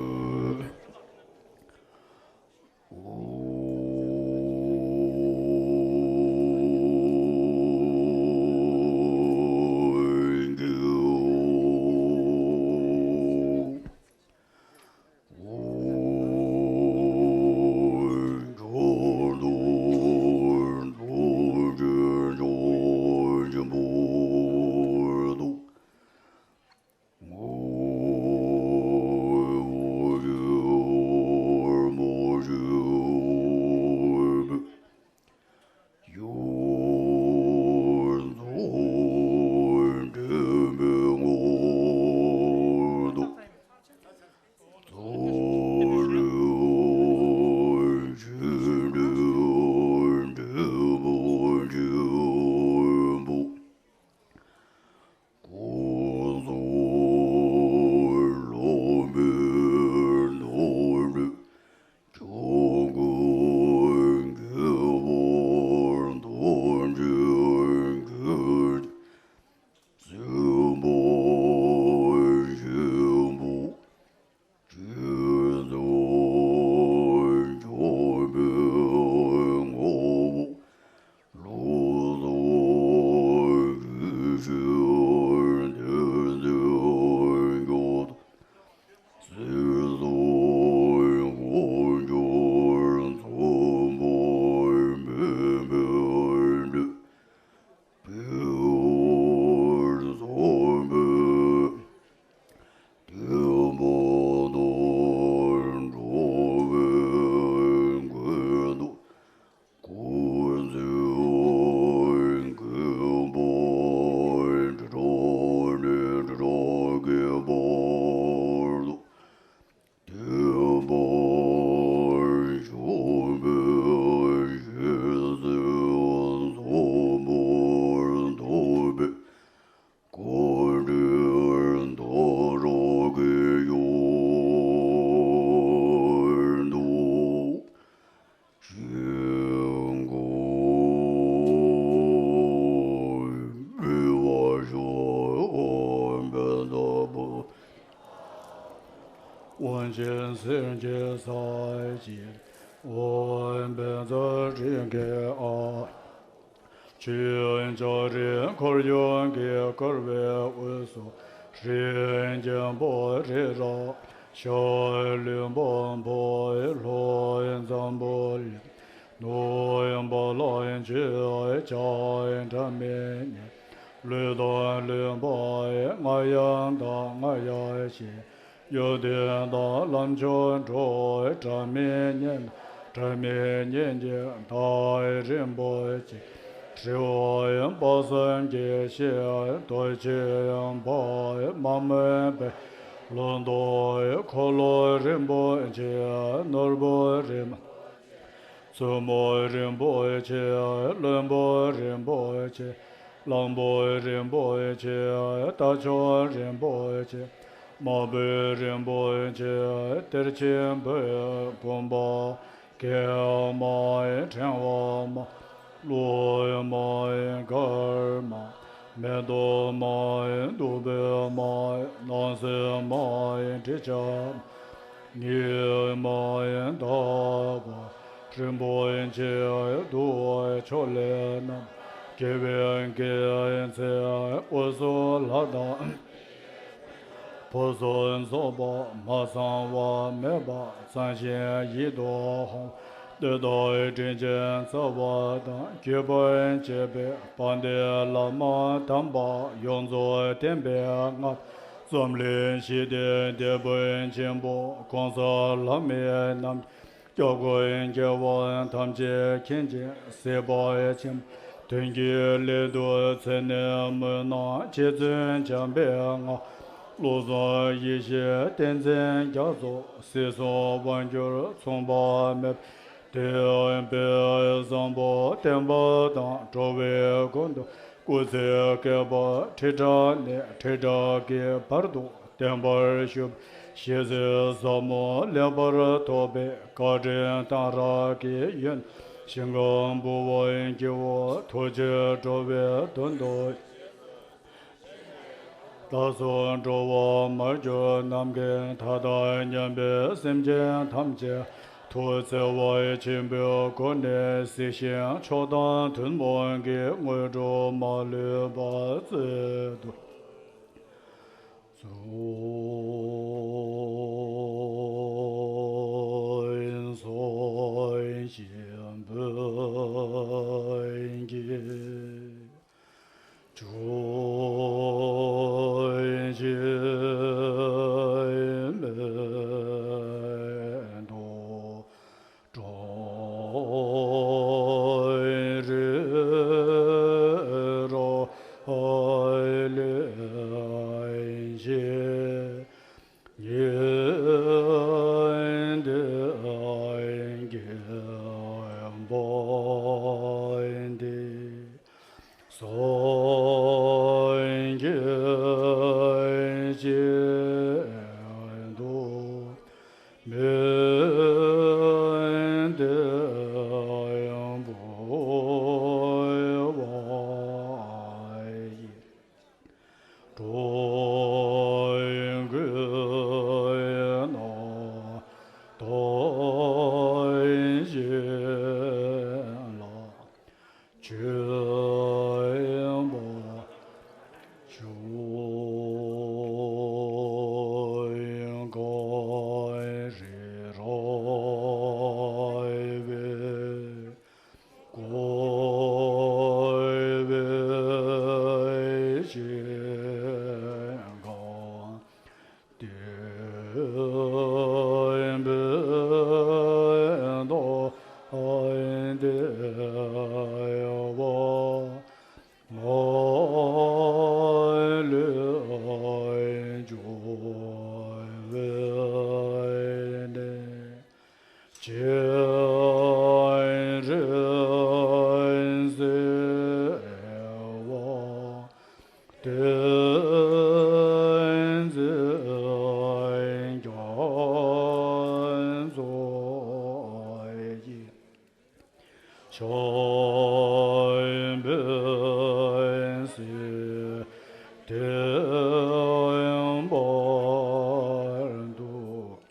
ས་ཞིག་འོད་འབེན་ཚ་རིང་གི་ཨ། ཆོས་འཆང་རིས་འཁོར་ཡུག་གིས་བསྐོར་བའི་དབུས་སུ། རིགས་ཀྱི་བུ་རི་རབ་ཤར་ལུས་འབུམ་པོ། ལྷོ་འཛམ་བུ་གླིང་ནུབ་བ་ལང་སྤྱོད་བྱ་སྒྲ་མི་སྙན། ལུས་དང་ལུས་འཕགས་རྔ་ཡབ་དང་རྔ་ཡབ་གཤེན། གཡོ་ལྡན་དང་ལམ་མཆོག་འགྲོ། སྒྲ་མི་སྙན་སྒྲ་མི་སྙན་གྱི་ཟླ་རིང་པོ་ཆེ། ཧྲིལ་བོ་དཔག་བསམ་གྱི་ཤེལ་རྡོ་རྗེ་འབར། མ་རྨོས་པའི་ལོ་ཏོག་འཁོར་ལོ་རིན་པོ་ཆེ། ནོར་བུ་རིན་པོ་ཆེ། བཙུན་མོ་རིན་པོ་ཆེ། བློན་པོ་རིན་པོ་ཆེ། གླང་པོ་རིན་པོ་ཆེ། རྟ་མཆོག་རིན་པོ་ཆེ། དམག་དཔོན་རིན་པོ་ཆེ། གཏེར་ཆེན་པོའི་བུམ་པ། གད་མ་ཕྲེང་བ་མ། ཀླུ་མ་སྐར་མ། མེ་ཏོག་མ། བདུག་སྤོས་མ། སྣང་སྲིད་མ། དྲི་ཆབ་མ། ཉི་མ་ཟླ་བ་རིན་པོ་ཆེ། གདུགས་མཆོག་ལས་རྣམས། དགེ་བའི་རྒྱལ་མཚན་དབུས་སུ་ལྷ་དང་། ཕོ་སོགས་ཚོགས་པ་མ་ཚང་བ་མེད་པ། གཙང་ཞིང་ཡིད་དུ་འོང་བ། བསྟོད་དང་དྲིན་ཅན་རྩ་བ་དང་། གུས་པར་བྱེད་པའི་དཔལ་ལྡན་བླ་མ་དམ་པ་ཡོངས་རྫོགས་བསྟན་པའི་སྔགས། འཛམ་གླིང་ཞི་བདེའི་དེད་དཔོན་ཆེན་པོ་གོང་ས་ལྷ་མི་རྣམས། སྐྱབས་མགོན་རྒྱལ་བ་ཐམས་ཅད་མཁྱེན་ཅིང་གཟིགས་པ་ཆེན་པོ། དོན་བརྒྱུད་སླད་དུ་མཚན་ནས་མུན་ནག་རྗེ་བཙུན་འཇམ་དཔལ་དབྱངས། བློ་བཟང་ཡེ་ཤེས་བསྟན་འཛིན་རྒྱ་མཚོ། སྲིད་གསུམ་དབང་སྒྱུར་མཚུངས་པ་མེད། དེ་ཡང་དཔལ་བཟང་པོ་བསྟན་པ་དང་འགྲོ་བའི་ཀུན་འདུས། སྐུ་ཚེ་བསྐལ་པ་ཁྲི་ཕྲག་ནས་ཁྲི་ཕྲག་གི་བར་དུ་བརྟན་པར་བཞུགས་པའི་ཞལ་གཟིགས་ཟབ་མོ་ལེགས་པར་ཐོབ་པའི་བཀའ་དྲིན་གཏང་རག་གི་ཡོན་ཞིང་ཁམས་བུ་བའི་སྐྱེ་བོ་ཐུགས་རྗེས་འགྲོ་བའི་དོན་དུ། བདག་སོགས་འགྲོ་བ་མར་གྱུར་ནམ་མཁའི་མཐའ་དང་མཉམ་པའི་སེམས་ཅན་ཐམས་ཅད་ཐུགས་བརྩེ་བ་ཆེན་པོའི་སྒོ་ནས་གཟིགས་ཤིང་མཆོག་དང་ཐུན་མོང་གི་དངོས་གྲུབ་མ་ལུས་པ་སྩལ་དུ། གསོལ་གསོལ་ཞིང་འབུལ་གྱི། ཆོས་ཀྱི་མེ་ཏོག་སྤྲིན་རིས་ར་ལས་བཞད། ཉི་ཟླའི་རྒྱལ་པོ་འདི། སངས་རྒྱས་སྤྱན་དུ་མི་བདེ་བ་ཡི། འགྲོ་ཀུན་སྣང་དག་བཞིན་ལ། ཆོས་འབའ་ཞིང་གངས་རི་ར་བས་བསྐོར་བའི་ཞིང་ཁམས། བསྟན་པའི་མདོ་སྡེ་བ་མ་ལུས་འབྱུང་བའི་གནས། སྤྱན་རས་གཟིགས་དབང་བསྟན་འཛིན་རྒྱ་མཚོ་ཡི། ཕྱག་འབུལ་ཞིང་བདེ་བར་འདུད་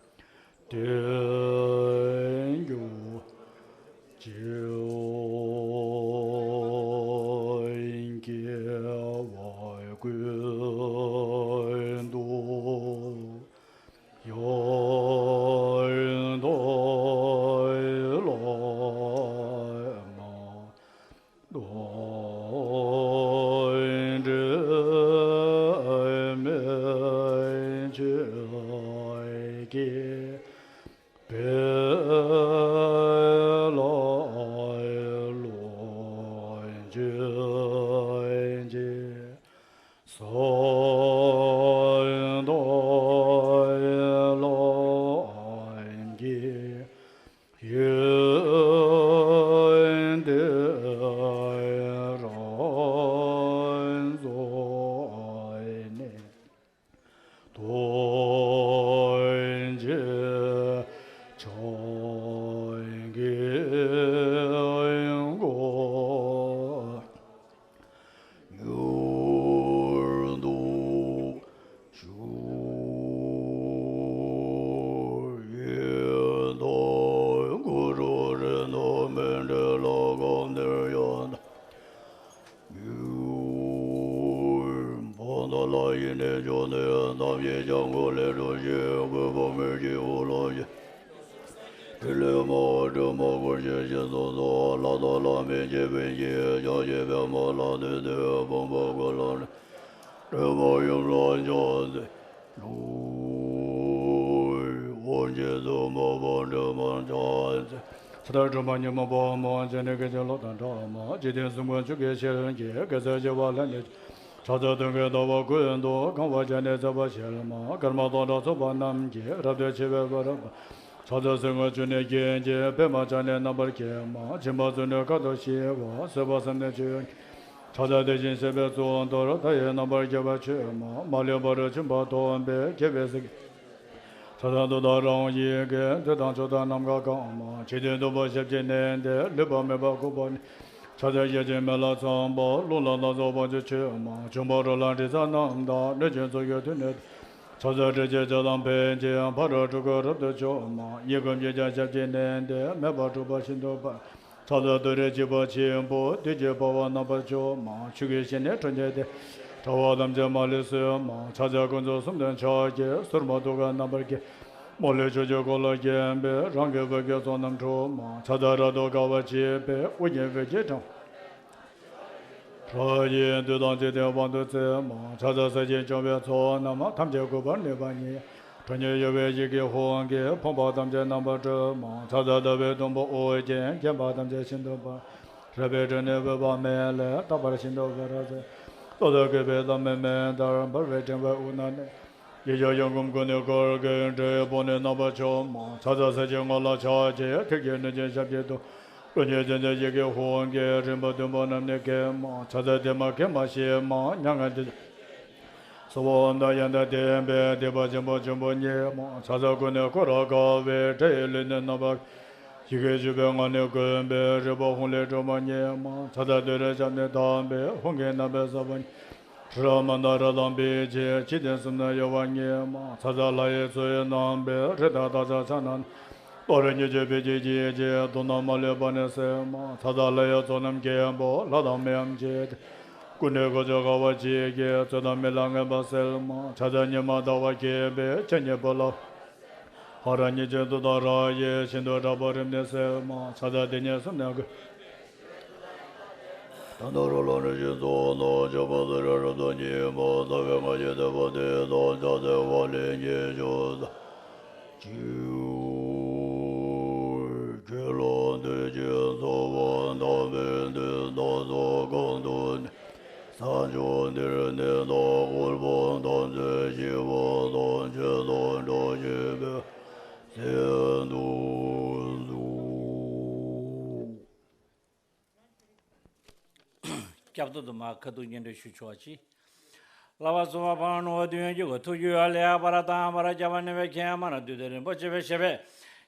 དེ། ཆོས་ཀྱི་སྲོལ་དང་ལམ་གྱི་ཡོན་ཏན་རང་རྫོགས་ནས། ཐུགས་རྗེ་ཆེན་གྱི་སྒོ་མྱུར་དུ་ཞུ་ཡི་དང་། གུ་རུ་རིན་དུ་མི་འབྲལ་ལ་སྐབས་འདིར་ཡང་དག་ཡུལ་བོ་ད་ལ་ཡིན་ནས་འཇོག་ནས་ཐམས་ཅད་ཀྱང་འཁོར་ལས་སྒྲོལ་ཞིང་འཁོར་བ་མི་བསྐྱོད་འོད་ལ་ཡེ། ཏི་ལི་མ་འོད་དྲི་མ་འཁོར་ཞིང་སྦྱིན་སོགས་སོགས་ལྷ་དང་ལྷ་མིན་གྱི་བུད་ཤིང་ཕྱག་བཞི་པདྨ་ལ་བཏུད་དེ་ཕོངས་པ་ཀུན་ལ་སྤྲིན་པ་ཡུམ་ལ་ཕྱག་འཚལ་ལོ། འོག་གི་སྲུང་མ་དཔལ་སྤྲུལ་པར་ཕྱག་འཚལ། ཚེ་དང་སྒྲོན་མ་ཉོན་མོངས་པ་མང་ཆེ་ནས་སྐད་ཅིག་གློག་དང་འདྲ་མ། འཇིག་རྟེན་གསུམ་མགོན་ཆུ་སྐྱེས་ཞལ་གྱི་གེ་སར་བྱེ་བ་ལྷ་ནས། ཕྱག་འཚལ་སྟོན་ཀའི་ཟླ་བ་ཀུན་ཏུ་གང་བར་བྱས་ནས་བརྩེ་བ་ཞལ་མ། ཀརྨ་དང་སྒྲ་ཚོགས་པ་རྣམས་ཀྱིས་རབ་ཏུ་ཕྱེ་བའི་བར་པ། ཕྱག་འཚལ་སེར་སྔོ་ཆུ་ནས་སྐྱེས་ཀྱི་པདྨ་བྱ་ནས་རྣམ་པར་བརྒྱན་མ། སྦྱིན་པ་བརྩོན་འགྲུས་ཁ་དོག་ཞི་བ་བཟོད་པ་སེམས་ནི་ཆོས་ཀྱི། ཕྱག་འཚལ་དེ་བཞིན་གཤེགས་པའི་གཙུག་ཏོར་མཐའ་ཡས་རྣམ་པར་རྒྱལ་བ་ཆོས་མ། མ་ལུས་པ་རུ་ཆུན་པ་ཐོབ་པའི་རྒྱལ་བའི་སྲས་ཀྱི། ཕྱག་འཚལ་མཐུ་དང་རང་བཞིན་གྱི་མཐུ་དང་ཕྱོགས་དང་ནམ་མཁའ་གང་མ། འཇིག་རྟེན་སྟོང་པ་ཞབས་ཀྱིས་མནན་ཏེ་ལུས་པ་མེད་པར་བཀོད་པ་ནི། ཕྱག་འཚལ་ཞལ་གཅིག་མེ་ལྷ་ཚངས་པ་རླུང་ལྷ་སྣ་ཚོགས་དབང་ཕྱུག་མཆོད་མ། འབྱུང་པོ་རོ་ལངས་དྲི་ཟ་རྣམས་དང་གནོད་སྦྱིན་ཚོགས་ཀྱི་མཐུ་ནི། ཕྱག་འཚལ་སྲས་ཀྱི་ལྕགས་དང་ཕན་ཕྱིར་ཕ་རོལ་སྤྲུལ་སྐུ་རབ་ཏུ་བྱུང་མ། གཡས་བསྐུམ་གྱིས་ཀྱང་ཞབས་ཀྱིས་མནན་ཏེ་མེ་འབར་འཁྲུགས་པ་ཤིན་ཏུ་འབར། ཕྱག་འཚལ་ཏུ་རེ་འཇིགས་པ་ཆེན་པོ་བདུད་ཀྱི་དཔའ་བོ་རྣམ་པར་འཇོམས་མ། ཆུ་སྐྱེས་ཞལ་ནས་ཁྲོ་གཉེར་ཏེ། དགྲ་བོ་ཐམས་ཅད་མ་ལུས་གསོད་མ། ཕྱག་འཚལ་ཀུན་ཏུ་གསུམ་ལྡན་ཕྱག་རྒྱའི་ཟུར་མོ་ཐུགས་ཀར་རྣམ་པར་བརྒྱན། མ་ལུས་ཕྱོགས་བཅུའི་འཁོར་ལོ་བརྒྱན་པས་རང་གི་བུ་སྐྱེས་ཚོགས་རྣམས་འཁྲུགས་མ། ཕྱག་འཚལ་རབ་ཏུ་དགའ་བར་བྱེད་པའི་དབུ་རྒྱན་བོད་ཀྱི་འཕྲེང་བ། ཁྲོ་བོ་ཡི་མདུད་དང་འཇིག་རྟེན་དབང་དུ་བཙིར་མ། ཕྱག་འཚལ་ས་གཞི་འཇོམས་པའི་ཚོགས་རྣམས་ཐམས་ཅད་འགུགས་པར་ནུས་པ་ཉིད། ཁྲོ་གཉེར་གཡོ་བའི་ཡི་གེ་ཧཱུྃ་གིས་ཕོངས་པ་ཐམས་ཅད་རྣམ་པར་སྒྲོལ་མ། ཕྱག་འཚལ་ཟླ་བའི་དུམ་བུ་དབུ་རྒྱན་བརྒྱན་པ་ཐམས་ཅད་ཤིན་ཏུ་འབར། རལ་པའི་སྤྲིན་ནི་བུས་པ་མེ་ལས་རྟག་པར་ཤིན་ཏུ་འབར་བར་མཛད། ཏོག་ཏོག་གོས་པའི་ཟླ་མེད་མེ་ལྟར་འབར་བའི་སྤྲིན་པ་དབུས་ན་གནས། ཡེ་ཤེས་གཡོན་བསྐུམ་ཀུན་ནས་བསྐོར་གྱི་འདྲེ་ཡི་དཔུང་ནི་རྣམ་པར་འཇོམས་མ། ཕྱག་འཚལ་ས་གཞིའི་ངོས་ལ་ཕྱག་བྱས་མཐིལ་གྱིས་བསྣུན་ཅིང་ཞབས་ཀྱིས་བརྡུང་། ཀུན་གྱི་རྗེས་འཇུག་ཡི་གེ་ཧཱུྃ་གིས་རིམ་པ་བདུན་པོ་རྣམས་ནི་འགེམས་མ། ཕྱག་འཚལ་བདེ་མ་དགེ་མ་ཞི་མ་མྱ་ངན་འདས། སྭཱ་ཧཱ་ཨོཾ་དང་ཡང་དག་ལྡན་པས་བདེ་བ་ཆེན་པོ་འབྱུང་པོ་ཉིད་མ། ཕྱག་འཚལ་ཀུན་ནས་བསྐོར་རབ་དགའ་བའི་སྒྲ་ཡིས་ལུས་ནི་རྣམ་པར། ཡི་གེ་བཅུ་པའི་ངག་ནི་དགོད་པས་རིག་པ་ཧཱུྃ་ལས་སྒྲོལ་མ་ཉིད་མ། ཕྱག་འཚལ་ཏུ་རེའི་ཞབས་ནི་བརྡབས་པས་ཧཱུྃ་གི་རྣམ་པའི་ས་བོན། ཧྲཱིཿ་མནྡཱ་ར་དང་བི་ཅི་འཇིག་རྟེན་གསུམ་ན་གཡོ་བ་ཉིད་མ། ཕྱག་འཚལ་ལྷ་ཡི་མཚོ་ཡི་རྣམ་པའི་རི་དྭགས་སྟག་ཚང་ཕྱག་ན་རྡོ་རིང་གཉིས་བརྗོད་བི་ཅི་ཡི་རྗེས་ཀྱི་དུག་རྣམས་མ་ལུས་པ་ནི་སེལ་མ། ཕྱག་འཚལ་ལྷ་ཡི་ཚོགས་རྣམས་མཁན་པོ་ལྷ་དང་མིའམ་ཅི་སྟེ། ཀུན་ནས་གོ་ཆོད་དགའ་བ་བཅས་ཀྱི་རྩོད་དང་རྨི་ལམ་ངན་པ་སེལ་མ། ཕྱག་འཚལ་ཉི་མ་ཟླ་བ་མཁྱེན་པའི་མཚན་ཉིད་པོ་ལ། ཧ་ར་གཉིས་ཀྱི་དུག་དང་ར་ཡི་ཤིན་ཏུ་དྲག་པོ་རིམས་ནད་སེལ་མ། ཕྱག་འཚལ་དེ་ཉིད་གསུམ་ནས་འགོས། ད་ནོར་ལ་ནི་ཞིག་ཚོགས་རྣམས་ཆགས་པ་སུ་རེ་རབ་ཏུ་ཉིད་མ། རྩ་བའི་སྔགས་ཀྱི་བསྟོད་པ་འདི་དང་ཕྱག་འཚལ་བ་ལས་ཉེར་བྱུང་ས། ཅིའུ་ཁྱོད་ལ་འདི་ཕྱིར་འཚོགས་པ་དམ་པའི་མཐུས་བདག་སོགས་གང་དུ་གནས། ས་མཆོག་འདིར་གནས་དང་དབུལ་ཕོངས་ཐམས་ཅད་ཞི་བ་དང་ཆོས་དང་འགྲོགས་ཤིང་འཕེལ་བར་བྱེད་དུ་གསོལ། སྐྱབས་ཐོག་ཏུ་མར་ཁ་ཐུག་སྙན་སྒྲོན་ཞུ་ཆོག་ཅིག་བསླབ་པ་སོགས་པ་འཕགས་ནོར་བདུན་གྱི་སྒོ་ཐུགས་རྒྱུད་ལས་པར་དང་པར་རྒྱ་བ་ནུས་པའི་མཁྱེན་མ་ན་བདུད་དང་རིན་པོ་ཆེ་བའི་ཞབས་པད་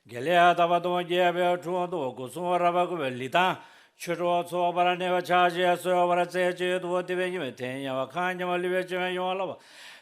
དགེ་ལེགས་དག་པ་དང་རྒྱས་པའི་དྲུང་དུ་སྒོ་སྲུང་རབ་པ་བསྐོར་བའི་ལི་ཐང་ཆོས་གྲོགས་ཚོགས་པར་གནས་པ་ཕྱག་བཞེས་གསོལ་བར་མཛད་ཅིག་ཏུ་དེ་བས་ཉི་མའི་དེ་ཉེ་བ་གང་ཉེ་བ་ལུས་པའི་སྤྱོད་པའི་ཡོང་བ་ལ་བ་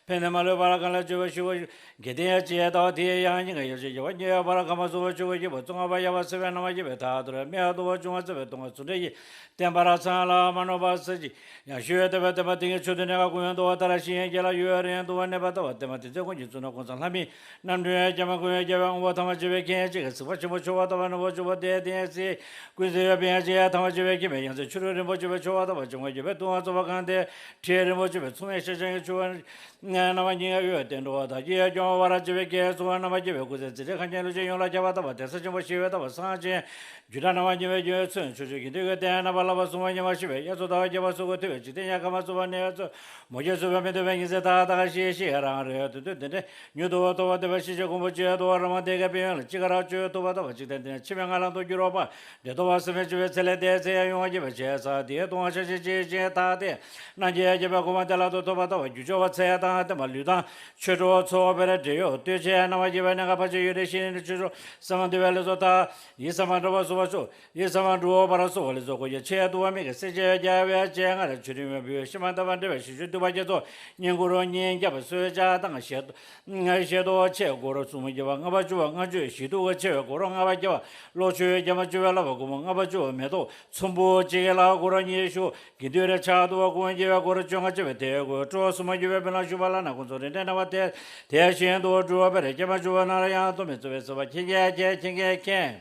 ཕན་བདེ་མ་ལུས་པར་གང་ལ་སྤྱོད་པ་ཞུ་བ་དགེ་ལྡན་ཅེས་བཏགས་པ་དེ་ཡང་སྙིང་ག་ཡོ་བྱད་ཡོ་བ་ཉེ་བར་གང་བ་སུ་བ་ཆུ་བ་ཡི་བ་ཙོང་ཁ་བ་ཡ་བ་སེ་བའི་ནང་བ་ཡི་བའི་ཐ་ཐུར་མེ་ཡ་དུ་བ་ཅུང་བ་སེ་བའི་དུང་བ་ཚུ་འདྲེ་ཡི་བསྟན་པ་ར་ཚང་ལ་མ་ནོར་བ་སེ་ཅི་ཡང་ཞུ་ཡོད་བསྟན་པ་བསྟན་པ་དེ་ཉིད་ཆོས་དུ་གནས་ཀ་ཀུན་ཡོད་དུ་བ་ད་ར་ཤི་ཡན་རྒྱལ་ལ་ཡོད་རེ་ཡན་དུ་བ་གནས་པ་ལྟ་བ་བསྟན་པ་དེ་ཚེ་ཀུན་གྱི་ཚུ་ན་ཀུན་ཚང་ལྷ་མི་རྣམ་འདྲེན་རྒྱ་མ་ཀུན་ཡོད་རྒྱལ་བའི་དབང་པོ་ཐ་མ་ཅི་བའི་མཁན་ཅི་ག་སྲིད་པ་ཆེན་པོ་ཆུ་བ་ལྟ་བ་ནོར་བ་ཆུ་བ་དེ་དེ་སྲིད་ཀུན་ཚེ་ཡོད་པའི་ཡང་ཅི་ཡ་ཐ་མ་ཅི་བའི་མཁན་པའི་ཡང་ཚེ་ཆུ་རུ་རིན་པོ་ཆེ་བའི་ཆུ་བ་ལྟ་བ་ཅུང་བ་ཡོད་པའི་ལྟུང་བ་རྩོལ་བ་གང་དེ་ཁྲིད་རིན་པོ་ཆེ་བའི་མཚུངས་མེད་ཤེས་བྱ་ཡི་ཆུ་བ། རྣམ་པ་གཉིས་ཀ་གཡོ་བའི་སྟེང་དུ་བདག་གིས་སྐྱོང་བར་བྱེད་པའི་སྐད་གསུངས་པ། རྣམ་པར་རྒྱལ་བའི་སྐུ་ཚེ་འཛིན་ཁྲི་ཁ་འཁྱམས་ལུས་ཅན་ཡོངས་ལ་ཁྱབ་པ་བཏབ་པ། དེ་ས་ཆེན་པོ་ཞི་བའི་ཐབ་པ་སངས་རྒྱས་རྒྱུད་གྲགས་རྣམ་པ་གཉིས་པའི་རྒྱལ་པོའི་མཚོན་ཆུ་ཆུ་དགེ་འདུན་གྱི་སྡེ། རྣམ་པར་བསླབ་པ་གསུངས་པ། ཉི་མ་ཤར་བའི་དབྱར་རྩྭ་ཟླ་བ་བརྒྱད་པ་སོ་དགུ་ཐུབ་པའི་འཇིག་རྟེན་ཡལ་ག་མ་ཚུགས་པ་ནས་ཚུགས། མུ་གེ་ཚུགས་པ་མི་ཐུབ་པའི་ཉི་ཚེ་ཏག་ཏག་ཤིག་ཤིག་རང་རེ་དོན་དུ་དེ་འདྲའི་མྱུར་དུ་ཐོབ་པ་འདོད་པའི་ཤེས་བྱའི་གོ་འཕང་སྤྱོད་དོ། རོ་མ་དེ་གའི་དཔལ་ཡོན་ལ་ཅི་དགར་སྤྱོད་ཐུབ་པ་ཐོབ་པ་འཇིག་རྟེན་འདི་ནས་འཆི་མེད་ངང་ལ་འདུག་འགྱུར་རོ་པ། འདྲེ་ཐོབ་པ་སེམས་མེད་འཆི་བའི་ཚེ་ལས་འདས་ཚེ་ཡང་ཡོང་བ་བགྱིས་པའི་བྱས་ས་དེའི་ལྟུང་བ་ཤ་ཤེད་ཅེས་བྱས་ཐ་དད། རྣམ་མཁྱེན་རྒྱལ་པོའི་གོ་འཕང་བདེ་བླག་ཏུ་ཐོབ་པ་ཐོབ་པ་རྒྱུ་ཕྱོགས་པ་ཚེ་དང་ལྡན་པ་ལུས་དང་ཆོས་གྲོགས་ཚོགས་པའི་འབྲེལ་ཡོད་ལྟོས་བཅས་རྣམ་པར་རྒྱལ་བའི་གནས་ཁང་ཕར་ཕྱིན་ཡུལ་ལས་ཤེས་ནས་ཆོས་གྲོགས་སེམས་དཔའ་འདུས་པའི་ལས་ཚོགས་དང་ཡིད་བསམ་པ་འགྲོ་བ་སོགས་པ་ཆོས། ཡིད་བསམ་པ་འགྲོ་བ་ར་སོགས་པ་ལས་ཚོགས་སྐུ་གྱི་ཆེད་དུ་བ་མི་དགེ་སེམས་ཅན་རྒྱལ་བའི་སྤྱན་སྔར་ཆོས་སྤྲིན་མོན་བུས་ཤིང་མ་འདབ་པ་འདྲ་བའི་ཞིང་བཅུ་འདུས་པ་བརྒྱད་ཚོགས་བསྙེན་བཀུར་རོ་སྙིང་རྒྱབ་པ་གསོལ་ཇ་དང་ཞལ་ཞལ་ཏོག་ཆས་སྒོར་སུམ་བརྒྱ་པ་ལྔ་པ་བཅུ་པ་ལྔ་བཅུ་ཞིག་ཏུ་ཆེ་བའི་སྒོར་ལྔ་པ་བརྒྱ་པ་གློག་ཆུའི་རྒྱ་མ་བཅུ་པའི་ལ་བ་སྒོར་མོ་ལྔ་པ་བཅུ་པ་མེ་ཏོག་ཚོམ་བུ་གཅིག་ལ་སྒོར་ཉི་ཤུ་དགེ་འདུན་རེ་ཕྱག་ཏུ་བ་ཀུན་རྒྱལ་བའི་སྒོར་བཅོ་ལྔ་བཅུ་པའི་དེའི་སྒོར་སྤྲོ་སུམ་བརྒྱ་བའི་བེ་ལ་ཞུ་བ་ལ་ན་ཁོང་ཚོ་རེ་འདྲ་ན་བ་དེ་དེ་བཞིན་དུ་འགྲུབ་པར་རྒྱ་མ་བཅུ་པ་ན་ར་ཡང་དུ་མི་བརྩི་བའི་བརྩི་བ་ཁྱེད་ཀྱིས་ཁྱེད་ཁྱེད་ཀྱིས་ཁྱེད།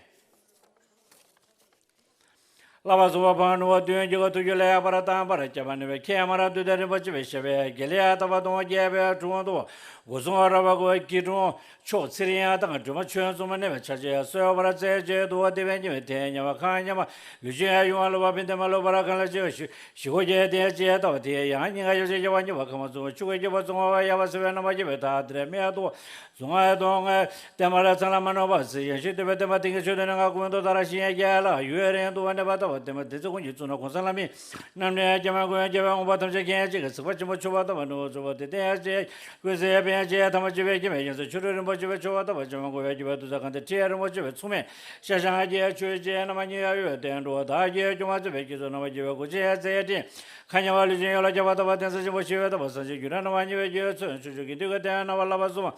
བསླབ་པ་གསུམ་པ་ཕར་ནུབ་པ་བདུན་གྱི་ག་ཐུགས་རྒྱུད་ལ་ཡང་པར་དང་པར་སྐྱབས་པ་ནུས་པའི་མཁྱེན་མར་བདུད་དང་རིན་པོ་ཆེ་བའི་ཞབས་པད་དགེ་ལེགས་ལྟ་བ་སྟོང་རྒྱས་པའི་དྲུང་དུ་སྒོ་སྲུང་ར་བ་གོ་སྐྱིལ་ཀྲུང་མཆོག་ཚེ་རིང་དང་སྒྲོལ་མ་ཆོས་འཛོམས་གནས་པའི་ཆར་ཆེ་གསོལ་བར་མཛད་རྗེས་འདུལ་བ་སྡེ་པའི་ཉི་མའི་ཐེངས་ཉམས་པ་ཁང་ཉམས་པ་ལུས་ཅན་ཡོངས་ལ་བ་བིན་ཏེ་མ་ལུས་པར་གང་ལ་ཅི་ཞུ་ཞི་གོ་རྒྱས་ཏེ་ཅེས་ལྟ་བ་དེ་ཡང་སྙིང་ག་ཡོ་བྱད་རྒྱལ་བ་མྱུར་བ་ཁ་མ་བཙུན་མ་ཆུ་གོས་རྒྱལ་བ་བཙུན་མ་བ་ཡ་བ་སེ་བའི་རྣམ་པ་རྒྱལ་བའི་ཐ་དེར་མེད་དོ། གཟུངས་སྔགས་གཏོང་ངེས་བསྟན་པ་ལ་ཚང་ལ་མ་ནོར་བ་གཟིགས་ཡང་ཞིག་འདུས་པའི་བསྟན་པ་དེང་གི་ཆོས་དོན་ནི་ང་ཀུན་ཏུ་དར་ཞིང་རྒྱས་ལ་ཡུན་རིང་དུ་གནས་པ་ལྟ་བུ་བསྟན་པ་དེ་ཚེ་ཀུན་གྱི་གཙུག་ན་གོང་ས་ལྷ་མི་རྣམས་ནས་རྒྱ་མ་ཀུན་རྒྱལ་བའི་དབང་པོ་ཐམས་ཅད་མཁྱེན་ཅིང་གཟིགས་པ་ཆེན་པོ་མཆོད་པ་ལྟ་བུ་ནོར་བུ་ཚོགས་པ་དེ་བསྟན་ཅིང་ཀུན་གཟིགས་པའི་རྗེ་ཐ་མ་བཅུ་པའི་རྒྱལ་བའི་ཡང་སོས་ཆོ་འཕྲུལ་རིན་པོ་ཆེ་བའི་མཆོད་པ་ལྟ་བུ་ཆེན་པོ་འགོད་པའི་རྒྱལ་བའི་དུས་ཚོད་གང་དེ་ཁྲིད་རིན་པོ་ཆེ་བའི་མཚུངས་མེད་ཤ་ཞང་རྒྱས་ཆོས་རྗེ་རྣམ་པ་གཉིས་ཡ་ཡོད་བསྟན་འགྲོ་བདག་གིས་སྐྱོང་བ་མཛད་པའི་སྐྱེས་སུ་རྣམ་པར་རྒྱལ་བའི་སྐུ་ཆེ་ཚེ་ཏྲིན། མཁའ་མཉམ་པ་ལུས་ཅན་ཡོངས་ལ་ཁྱབ་པ་ཐོབ་པ་དེ་ས་ཆེན་པོ་ཞི་བའི་ཐབ་པ་སངས་རྒྱས་རྒྱུད་གྲགས་རྣམ་པ་གཉིས་པའི་རྒྱལ་མཚོན་ཆུ་ཆུ་གི་འདུས་ཀ་དེ་རྣམ་པ་བསླབ་པ་གསུམ།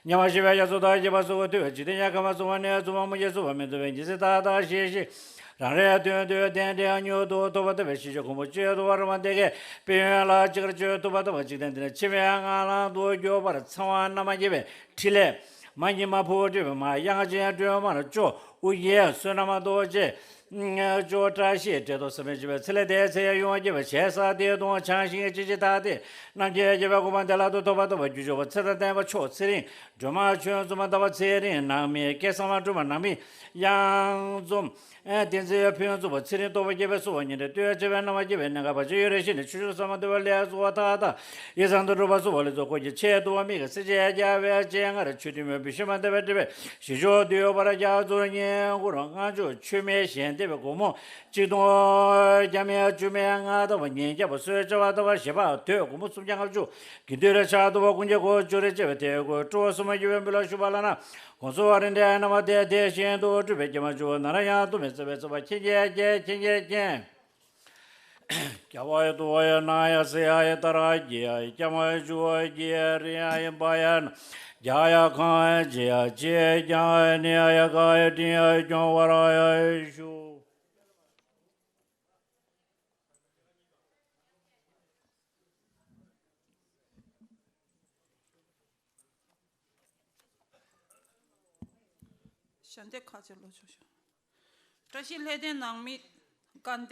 ཉམས་པ་ཞི་བའི་རྒྱ་མཚོ་དང་རྒྱས་པ་སོགས་ཐུབ་པའི་འཇིག་རྟེན་ཡལ་ག་མ་ཚུགས་པ་ནས་ཚུགས་པ་མུ་གེ་ཚུགས་པ་མི་ཐུབ་པའི་ཉི་ཚེ་ཏག་ཏག་ཞིག་ཤིག་རང་རེའི་དོན་དུ་གཏན་གཏན་མྱུར་དུ་ཐོབ་པ་ཐོབ་པའི་ཤེས་བྱའི་གོ་འཕང་སྤྱོད་ཐུབ་པ་རོ་མ་དེ་གའི་དཔལ་ཡོན་ལ་ཅི་དགར་སྤྱོད་ཐུབ་པ་ཐོབ་པ་འཇིག་རྟེན་འདི་ནས་འཆི་བའི་ངང་ལམ་དུ་འགྱོ་བར་ཚེ་དབང་རྣམ་པར་རྒྱལ་བའི་ཕྲིན་ལས། མ་ཉི་མ་ཕུ་འདྲེས་པའི་མ་དབྱངས་ཅན་སྒྲོལ་མར་སྐྱོ་དབུ་རྒྱན་བསོད་ནམས་རྡོ་རྗེ། སྐྱོ་བཀྲ་ཤིས་བཀྲས་མཐོང་སེམས་དཔའི་བྱེ་བའི་ཚེ་ལས་འདས་ཚེ་ཡང་ཡོང་བ་བགྱིས་པའི་ཞལ་ས་དེའི་དོན་བྱང་ཞིང་ཅི་ཅི་ཐ་དད་རྣམ་རྒྱལ་རྒྱལ་བའི་གོ་འཕང་བདེ་བླག་ཏུ་ཐོབ་པ་ཐོབ་པ་རྒྱུ་ཕྱོགས་པ་ཚེ་དང་ལྡན་པ་མཆོག་ཚེ་རིང་སྒྲོལ་མ་ཆོས་འཛོམས་པ་ཟླ་བ་ཚེ་རིང་ནང་མི་སྐལ་བཟང་མ་སྒྲོལ་མ་ནང་མི་གཡང་འཛོམས་བསྟན་འཛིན་ཕུན་ཚོགས་པ་ཚེ་རིང་སྟོབས་པ་རྒྱལ་བའི་སོ་པ་ཉི་ཁྲི་སྟོད་ཆེ་བའི་རྣམ་པ་རྒྱལ་བའི་གནས་ཁང་པ་ཆེ་ཡོད་རེ་ཞིག་ནས་ཆོས་ཕྱོགས་ས་མ་འདུལ་བ་ལས་གཙོ་བ་མཐའ་དག་ཡེ་སངས་དུ་གྲུབ་པ་སོ་པ་ལས་ཚོགས་སྐུ་གྱི་ཆེད་དུ་བ་མི་གི་སྲིད་ཅེས་རྒྱལ་བའི་སྤྱན་སྔར་ཆོས་སྤྲིན་མོན་བུས་ཤིང་མ་འདབ་པའི་སྤྲིན་པའི་ཞི་ཕྱོགས་འདུལ་བར་རྒྱ་མཚོར་བསྙེན་བཀུར་སྔགས་མཆོད་མཆོད་མེ་ཞལ་འདེབས་སྒོར་མོ་གཅིག་སྟོང་བརྒྱ་མེད་བཅུ་མེད་ལྔ་ལྟ་བུ་ཉིས་བརྒྱ་པོ་གསོལ་བྱ་བ་ལྟ་བུ་བཞི་པ་དོས་སྒོར་མོ་སུམ་བརྒྱ་ལྔ་བཅུ་དགེ་འདུན་རེ་ཕྱག་ཏུ་བ་ཀུན་གྱི་སྒོ་ཅོ་རེ་བཅས་པའི་དེ་སྒོ་སྤྲོ་བ་སུམ་མ་ཡོད་པའི་འབུལ་ལ་ཞུ་བ་ལ་ན་གོང་སུ་བ་རིན་ལྡན་རྣམ་པ་དེ་དེ་བཞིན་དུ་སྤྲུལ་པའི་རྒྱ་མ་བཅུ་ན་ར་ཡང་དུ་མི་བརྩི་བའི་བརྩི་བ་ཁྱེད་ཀྱིས་ཁྱེད་ཀྱིས་མཁྱེན། རྒྱ་བ་ཡི་དུ་བ་ཡི་ན་ཡ་སི་ཡ་ཡི་ཏ་ར་གི་ཡ་ཡི་རྒྱ་མ་ཡི་ཇུ་བ་གི་ཡ་རི་ཡ་ཡི་བ་ཡ་ན་རྒྱ་ཡ་ཁང་ཡ་ཇི་ཡ་ཅི་ཡ་རྒྱ་ཡ་ནི་ཡ་ཡ་ག་ཡ་ཏི་ཡ་ཡི་ཀྱང་བ་ར་ཡ་ཡི་ཞུ། ཞལ་འདེབས་ཁ་ཆེ་ལོ་ཆོག་ཤོག་བཀྲ་ཤིས་ལྷ་ལྡན་ནང་མི་དགའ་ལྡན་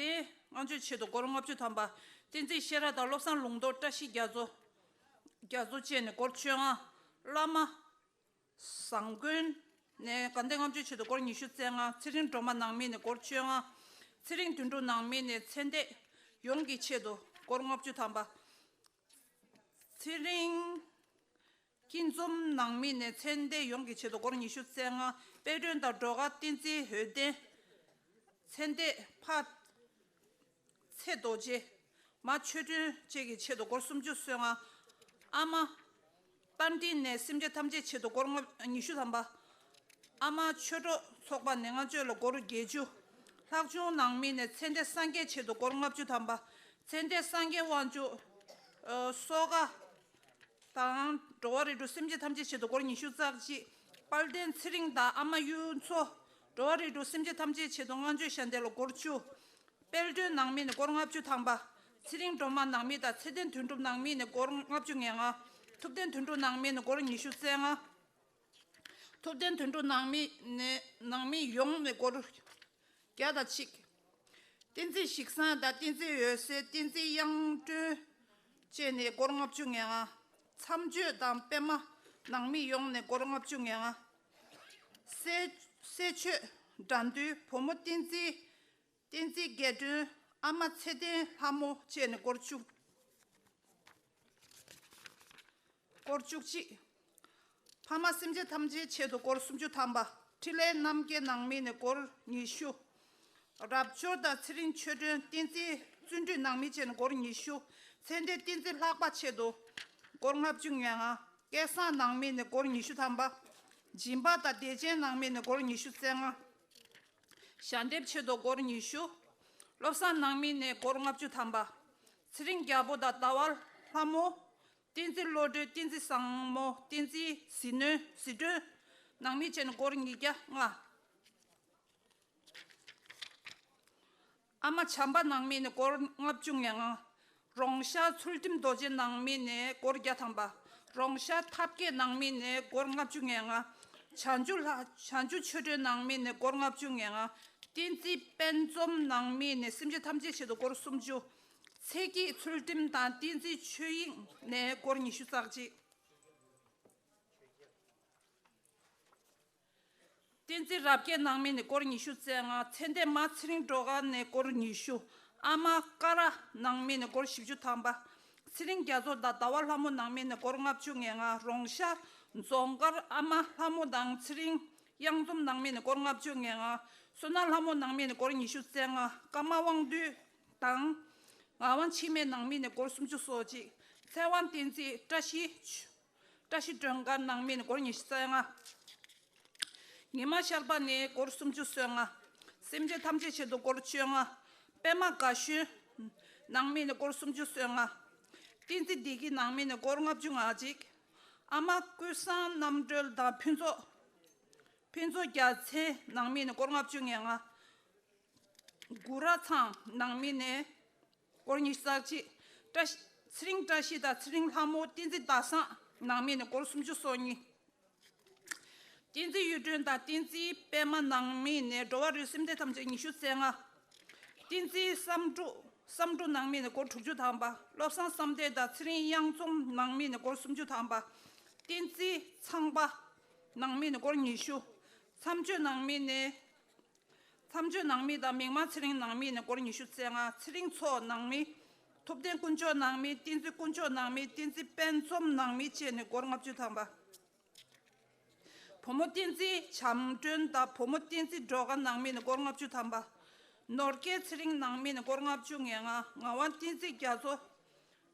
ལྔ་མཆོད་ཆེད་དུ་སྒོར་ལྔ་བཅུ་ཐམ་པ། བསྟན་འཛིན་ཤེས་རབ་དང་བློ་བཟང་ལུང་རྟོགས་བཀྲ་ཤིས་རྒྱ་མཚོ། རྒྱ་མཚོ་བཅས་ནས་སྒོར་བཅོ་ལྔ། བླ་མ་བཟང་དགོན་ནས་དགའ་ལྡན་ལྔ་མཆོད་ཆེད་དུ་སྒོར་ཉི་ཤུ་རྩ་ལྔ། ཚེ་རིང་སྒྲོལ་མ་ནང་མི་ནས་སྒོར་བཅོ་ལྔ། ཚེ་རིང་དོན་གྲུབ་ནང་མི་ནས་ཚེ་འདས་ཡོངས་ཀྱི་ཆེད་དུ་སྒོར་ལྔ་བཅུ་ཐམ་པ། ཚེ་རིང་། སྐྱིད་འཛོམས་ནང་མི་ནས་ཚེ་འདས་ཡོངས་ཀྱི་ཆེད་དུ་སྒོར་ཉི་ཤུ་རྩ་ལྔ། དཔལ་སྒྲོན་དང་སྒྲོལ་དཀར་བསྟན་འཛིན་འོད་ལྡན། ཚེ་འདས་ཕ། ཚེ་རྡོ་རྗེ། མ་ཆོས་སྒྲོན་བཅས་ཀྱི་ཆེད་དུ་སྒོར་སུམ་ཅུ་སོ་ལྔ། ཨ་མ། རྟ་མགྲིན་ནས་སེམས་ཅན་ཐམས་ཅད་ཆེད་དུ་སྒོར་ལྔ་ཉི་ཤུ་ཐམ་པ། ཨ་མ་ཆོས་གྲོགས་ཚོགས་པ་ནས་ལྔ་མཆོད་ལ་སྒོར་བརྒྱད་ཅུ། ལྷག་ཆུང་ནང་མི་ནས་ཚེ་འདས་སངས་རྒྱས་ཆེད་དུ་སྒོར་ལྔ་བཅུ་ཐམ་པ། ཚེ་འདས་སངས་རྒྱས་དབང་ཕྱུག་ཨ། སོ་དགའ། དང་འགྲོ་བ་རིགས་དྲུག་སེམས་ཅན་ཐམས་ཅད་ཆེད་དུ་སྒོར་ཉི་ཤུ་རྩ་གཅིག་དཔལ་ལྡན་ཚེ་རིང་དང་ཨ་མ་གཡུ་མཚོ། འགྲོ་བ་རིགས་དྲུག་སེམས་ཅན་ཐམས་ཅད་ཆེད་དུ་ལྔ་མཆོད་ཞལ་འདེབས་ལ་སྒོར་བཅུ། དཔལ་སྒྲོན་ནང་མི་ནས་སྒོར་ལྔ་བཅུ་ཐམ་པ། ཚེ་རིང་སྒྲོལ་མ་ནང་མི་དང་ཚེ་བརྟན་དོན་གྲུབ་ནང་མི་ནས་སྒོར་ལྔ་བཅུ་ང་ལྔ། ཐུབ་བསྟན་དོན་གྲུབ་ནང་མི་ནས་སྒོར་ཉི་ཤུ་རྩ་ལྔ། ཐུབ་བསྟན་དོན་གྲུབ་ནང་མི་ནས་ནང་མི་ཡོངས་ནས་སྒོར་བརྒྱ་དང་གཅིག་བསྟན་འཛིན་ཞིག་བཟང་དང་བསྟན་འཛིན་འོད་ཟེར། བསྟན་འཛིན་དབྱངས་སྒྲོན་བཅས་ནས་སྒོར་ལྔ་བཅུ་ང་ལྔ། མཚམས་གཅོད་དང་པད་མ་ནང་མི་ཡོངས་ནས་སྒོར་ལྔ་བཅུ་ང་ལྔ། སྲས་སྲས་ཆོས་དགྲ་འདུལ། བུ་མོ་བསྟན་འཛིན། བསྟན་འཛིན་རྒྱལ་སྒྲོན། ཨ་མ་ཚེ་བརྟན་ལྷ་མོ་བཅས་ནས་སྒོར་བཅུ། སྒོར་བཅུ་གཅིག། ཕ་མ་སེམས་ཅན་ཐམས་ཅད་ཆེད་དུ་སྒོར་སུམ་ཅུ་ཐམ་པ། འཕྲིན་ལས་རྣམ་རྒྱལ་ནང་མི་ནས་སྒོར་ཉི་ཤུ། རབ་འབྱོར་དང་ཚེ་རིང་ཆོས་སྒྲོན། བསྟན་འཛིན་བརྩོན་འགྲུས་ནང་མི་བཅས་ནས་སྒོར་ཉི་ཤུ། ཚེ་འདས་བསྟན་འཛིན་ལྷག་པ་ཆེད་དུ་སྒོར་ལྔ་བཅུ་ང་ལྔ། སྐལ་བཟང་ནང་མི་ནས་སྒོར་ཉི་ཤུ་ཐམ་པ། སྦྱིན་པ་དང་བདེ་ཆེན་ནང་མི་ནས་སྒོར་ཉི་ཤུ་རྩ་ལྔ། ཞལ་འདེབས་ཆེད་དུ་སྒོར་ཉི་ཤུ། བློ་བཟང་ནང་མི་ནས་སྒོར་ལྔ་བཅུ་ཐམ་པ། ཚེ་རིང་རྒྱལ་པོ་དང་ཟླ་བ་ལྷ་མོ། བསྟན་འཛིན་བློ་གྲོས། བསྟན་འཛིན་བཟང་མོ། བསྟན་འཛིན་ཟི་ནོན། ཟི་སྒྲོན། ནང་མི་བཅས་ནས་སྒོར་ཉིས་བརྒྱ་ལྔ། ཨ་མ་བྱམས་པ་ནང་མི་ནས་སྒོར་ལྔ་བཅུ་ང་ལྔ། རོང་ཤར་ཚུལ་ཁྲིམས་རྡོ་རྗེ་ནང་མི་ནས་སྒོར་བརྒྱ་ཐམ་པ། རོང་ཤར་ཐབས་མཁས་ནང་མི་ནས་སྒོར་ལྔ་བཅུ་ང་ལྔ། བྱང་ཆུབ་ལྷ། བྱང་ཆུབ་ཆོས་སྒྲོན་ནང་མི་ནས་སྒོར་ལྔ་བཅུ་ང་ལྔ། བསྟན་འཛིན་དཔལ་འཛོམས་ནང་མི་ནས་སེམས་ཅན་ཐམས་ཅད་ཆེད་དུ་སྒོར་སུམ་ཅུ། ཚེ་སྐྱིད་ཚུལ་ཁྲིམས་དང་བསྟན་འཛིན་ཆོས་དབྱིངས་ནས་སྒོར་ཉི་ཤུ་རྩ་གཅིག། བསྟན་འཛིན་རབ་རྒྱས་ནང་མི་ནས་སྒོར་ཉི་ཤུ་རྩ་ལྔ། ཚེ་འདས་མ་ཚེ་རིང་སྒྲོལ་དཀར་ནས་སྒོར་ཉི་ཤུ། ཨ་མ་ཀ་ར་ནང་མི་ནས་སྒོར་བཞི་བཅུ་ཐམ་པ། ཚེ་རིང་རྒྱ་མཚོ་དང་ཟླ་བ་ལྷ་མོ་ནང་མི་ནས་སྒོར་ལྔ་བཅུ་ང་ལྔ། རོང་ཤར་རྫོང་དཀར་ཨ་མ་ལྷ་མོ་དང་ཚེ་རིང་གཡང་འཛོམས་ནང་མི་ནས་སྒོར་ལྔ་བཅུ་ང་ལྔ། བསོད་ནམས་ལྷ་མོ་ནང་མི་ནས་སྒོར་ཉི་ཤུ་རྩ་ལྔ། ཀརྨ་དབང་འདུས་དང་ངག་དབང་འཆི་མེད་ནང་མི་ནས་སྒོར་སུམ་ཅུ་སོ་གཅིག། ཚེ་དབང་བསྟན་འཛིན། བཀྲ་ཤིས། བཀྲ་ཤིས་སྒྲོལ་དཀར་ནང་མི་ནས་སྒོར་ཉི་ཤུ་རྩ་ལྔ། ཉི་མ་ཤར་པ་ནས་སྒོར་སུམ་ཅུ་སོ་ལྔ། སེམས་ཅན་ཐམས་ཅད་ཆེད་དུ་སྒོར་བཅོ་ལྔ། པད་མ་དགའ་གཞོན་ནང་མི་ནས་སྒོར་སུམ་ཅུ་སོ་ལྔ། བསྟན་འཛིན་བདེ་སྐྱིད་ནང་མི་ནས་སྒོར་ལྔ་བཅུ་ང་གཅིག། ཨ་མ་ཀུན་བཟང་རྣམ་གྲོལ་དང་ཕུན་ཚོགས། ཕུན་ཚོགས་རྒྱལ་མཚན་ནང་མི་ནས་སྒོར་ལྔ་བཅུ་ང་ལྔ། གུ་ར་ཚང་ནང་མི་ནས་སྒོར་ཉི་ཤུ་རྩ་གཅིག། བཀྲ་ཤིས། ཚེ་རིང་བཀྲ་ཤིས་དང་ཚེ་རིང་ལྷ་མོ། བསྟན་འཛིན་ཟླ་བཟང་ནང་མི་ནས་སྒོར་སུམ་ཅུ་སོ་གཉིས། བསྟན་འཛིན་གཡུ་སྒྲོན་དང་བསྟན་འཛིན་པད་མ་ནང་མི་ནས་འགྲོ་བ་རིགས་སེམས་ལྡན་ཐམས་ཅད་ཉི་ཤུ་རྩ་ལྔ། བསྟན་འཛིན་བསམ་གྲུབ། བསམ་གྲུབ་ནང་མི་ནས་སྒོར་དྲུག་ཅུ་ཐམ་པ། བློ་བཟང་བསམ་གཏན་དང་ཚེ་རིང་གཡང་འཛོམས་ནང་མི་ནས་སྒོར་སུམ་ཅུ་ཐམ་པ། བསྟན་འཛིན་ཚངས་པ་ནང་མི་ནས་སྒོར་ཉི་ཤུ། མཚམས་གཅོད་ནང་མི་ནས། མཚམས་གཅོད་ནང་མི་དང་མིག་དམར་ཚེ་རིང་ནང་མི་ནས་སྒོར་ཉི་ཤུ་རྩ་ལྔ། ཚེ་རིང་མཚོ་ནང་མི། ཐུབ་བསྟན་དཀོན་མཆོག་ནང་མི། བསྟན་འཛིན་དཀོན་མཆོག་ནང་མི། བསྟན་འཛིན་དཔལ་འཛོམས་ནང་མི་བཅས་ནས་སྒོར་ལྔ་བཅུ་ཐམ་པ། བུ་མོ་བསྟན་འཛིན་བྱམས་སྒྲོན་དང་བུ་མོ་བསྟན་འཛིན་སྒྲོལ་དཀར་ནང་མི་ནས་སྒོར་ལྔ་བཅུ་ཐམ་པ། ནོར་རྒྱས་ཚེ་རིང་ནང་མི་ནས་སྒོར་ལྔ་བཅུ་ང་ལྔ། ངག་དབང་བསྟན་འཛིན་རྒྱ་མཚོ་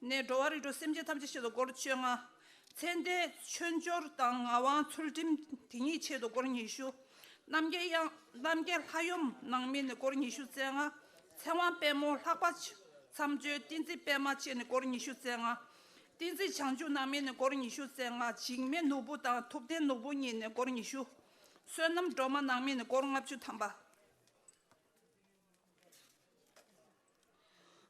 ནས་འགྲོ་བ་རིགས་དྲུག་སེམས་ཅན་ཐམས་ཅད་ཆེད་དུ་སྒོར་བཅོ་ལྔ། ཚེ་འདས་ཆོས་འབྱོར་དང་ངག་དབང་ཚུལ་ཁྲིམས་དེ་གཉིས་ཆེད་དུ་སྒོར་ཉི་ཤུ། རྣམ་རྒྱལ་གཡང་། རྣམ་རྒྱལ་ལྷ་ཡུམ་ནང་མི་ནས་སྒོར་ཉི་ཤུ་རྩ་ལྔ། ཚེ་དབང་དཔལ་མོ། ལྷག་པ་མཚམས་གཅོད། བསྟན་འཛིན་པད་མ་བཅས་ནས་སྒོར་ཉི་ཤུ་རྩ་ལྔ། བསྟན་འཛིན་བྱང་ཆུབ་ནང་མི་ནས་སྒོར་ཉི་ཤུ་རྩ་ལྔ། འཇིགས་མེད་ནོར་བུ་དང་ཐུབ་བསྟན་ནོར་བུ་གཉིས་ནས་སྒོར་ཉི་ཤུ། བསོད་ནམས་སྒྲོལ་མ་ནང་མི་ནས་སྒོར་ལྔ་བཅུ་ཐམ་པ།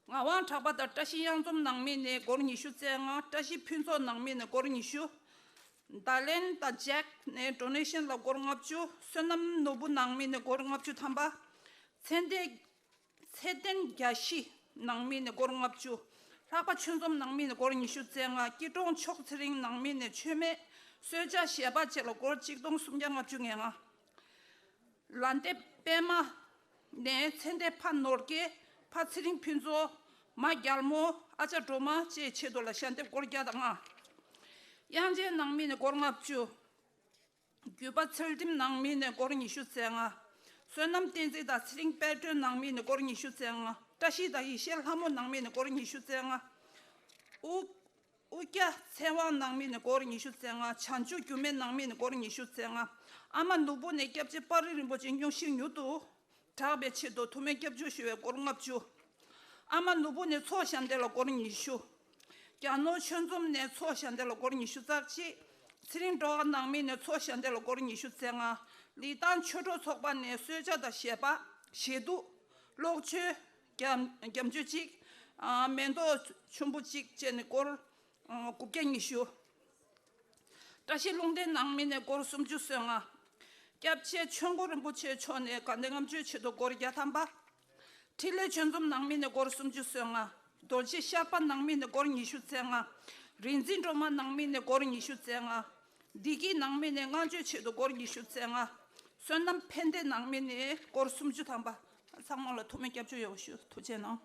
ངག་དབང་གྲགས་པ་དང་བཀྲ་ཤིས་གཡང་འཛོམས་ནང་མི་ནས་སྒོར་ཉི་ཤུ་རྩ་ལྔ། བཀྲ་ཤིས་ཕུན་ཚོགས་ནང་མི་ནས་སྒོར་ཉི་ཤུ། ད་ལན་དང་ཇེག་ནས་ཌོ་ནེ་ཤན་ལ་སྒོར་ལྔ་བཅུ། བསོད་ནམས་ནོར་བུ་ནང་མི་ནས་སྒོར་ལྔ་བཅུ་ཐམ་པ། ཚེ་འདས། ཚེ་བརྟན་རྒྱ་ཤི་ནང་མི་ནས་སྒོར་ལྔ་བཅུ། ལྷག་པ་ཆོས་འཛོམས་ནང་མི་ནས་སྒོར་ཉི་ཤུ་རྩ་ལྔ། སྐྱིད་གྲོང་མཆོག་ཚེ་རིང་ནང་མི་ནས་ཆོས་མེད་གསོལ་ཇ་བཞེས་པ་བཅས་ལ་སྒོར་གཅིག་སྟོང་སུམ་བརྒྱ་ལྔ་བཅུ་ང་ལྔ། ལ་འདེབས་པད་མ་ནས་ཚེ་འདས་ཕ་ནོར་རྒྱས། ཕ་ཚེ་རིང་ཕུན་ཚོགས། མ་རྒྱལ་མོ། ཨ་ཅག་སྒྲོལ་མ་བཅས་ཆེད་དུ་ལ་ཞལ་འདེབས་སྒོར་བརྒྱ་དང་ལྔ། དབྱངས་ཅན་ནང་མི་ནས་སྒོར་ལྔ་བཅུ། བརྒྱུད་པ་ཚུལ་ཁྲིམས་ནང་མི་ནས་སྒོར་ཉི་ཤུ་རྩ་ལྔ། བསོད་ནམས་བསྟན་འཛིན་དང་ཚེ་རིང་དཔལ་སྒྲོན་ནང་མི་ནས་སྒོར་ཉི་ཤུ་རྩ་ལྔ། བཀྲ་ཤིས་དང་ཡེ་ཤེས་ལྷ་མོ་ནང་མི་ནས་སྒོར་ཉི་ཤུ་རྩ་ལྔ། དབུ། དབུ་རྒྱ་ཚེ་དབང་ནང་མི་ནས་སྒོར་ཉི་ཤུ་རྩ་ལྔ། བྱང་ཆུབ་འགྱུར་མེད་ནང་མི་ནས་སྒོར་ཉི་ཤུ་རྩ་ལྔ། ཨ་མ་ནོར་བུ་ནས་སྐྱབས་རྗེ་དཔའ་རིས་རིན་པོ་ཆེ་སྙུང་གཞི་མྱུར་དུ་དྲག་པའི་ཆེད་དུ་ཐུགས་སྨོན་སྐྱབས་འཇུག་ཞུ་བའི་སྒོར་ལྔ་བཅུ། ཨ་མ་ནོར་བུ་ནས་ཚོགས་ཞལ་འདེབས་ལ་སྒོར་ཉི་ཤུ། རྒྱ་ནོར་ཆོས་འཛོམས་ནས་ཚོགས་ཞལ་འདེབས་ལ་སྒོར་ཉི་ཤུ་རྩ་གཅིག། ཚེ་རིང་སྒྲོལ་དཀར་ནང་མི་ནས་ཚོགས་ཞལ་འདེབས་ལ་སྒོར་ཉི་ཤུ་རྩ་ལྔ། ལི་ཐང་ཆོས་གྲོགས་ཚོགས་པ་ནས་གསོལ་ཇ་དང་བཞེས་པ། བཞེས་དུག། གློག་མཆོད། རྒྱ། རྒྱ་མཆོད་གཅིག། ཨ། མེ་ཏོག་ཆུན་པོ་གཅིག་བཅས་ནས་སྒོར། ཨ། དགུ་བརྒྱ་ཉི་ཤུ། བཀྲ་ཤིས་ལུང་བསྟན་ནང་མི་ནས་སྒོར་སུམ་ཅུ་སོ་ལྔ། སྐྱབས་རྗེ་ཆོས་མགོན་རིན་པོ་ཆེ་མཆོག་ནས་དགའ་ལྡན་ལྔ་མཆོད་ཆེད་དུ་སྒོར་བརྒྱ་ཐམ་པ། འཕྲིན་ལས་ཆོས་འཛོམས་ནང་མི་ནས་སྒོར་སུམ་ཅུ་སོ་ལྔ། རྡོ་རྗེ་ཤར་པ་ནང་མི་ནས་སྒོར་ཉི་ཤུ་རྩ་ལྔ། རིག་འཛིན་སྒྲོལ་མ་ནང་མི་ནས་སྒོར་ཉི་ཤུ་རྩ་ལྔ། བདེ་སྐྱིད་ནང་མི་ནས་བསྔགས་བརྗོད་ཆེད་དུ་སྒོར་ཉི་ཤུ་རྩ་ལྔ། བསོད་ནམས་ཕན་བདེ་ནང་མི་ནས་སྒོར་སུམ་ཅུ་ཐམ་པ། ཚང་མ་ལ་ཐུགས་སྨོན་སྐྱབས་བཅོལ་ཡག་ཞུ། ཐུགས་རྗེ་གནང་།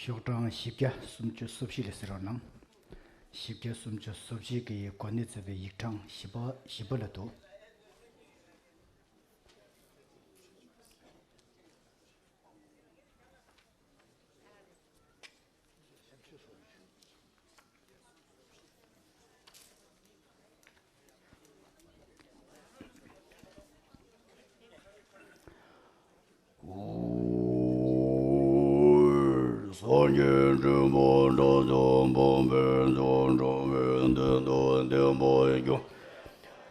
ཤོག་གྲངས་བཞི་བརྒྱ་སུམ་ཅུ་སོ་བཞི་ལ་གཟིགས་རོགས་གནང་། བཞི་བརྒྱ་སུམ་ཅུ་སོ་བཞི་གི་གོ་གནས་མཛད་པའི་ཡིག་གྲངས་བཞི་པ་བཞི་པ་ལ་འདུག། སངས་རྒྱས་དྲུག་པོ་དགྲ་བཅོམ་པ་ཕན་ཚུན་འགྲོ་བའི་དོན་དུ་བསྟན་པ་བསྐྱངས།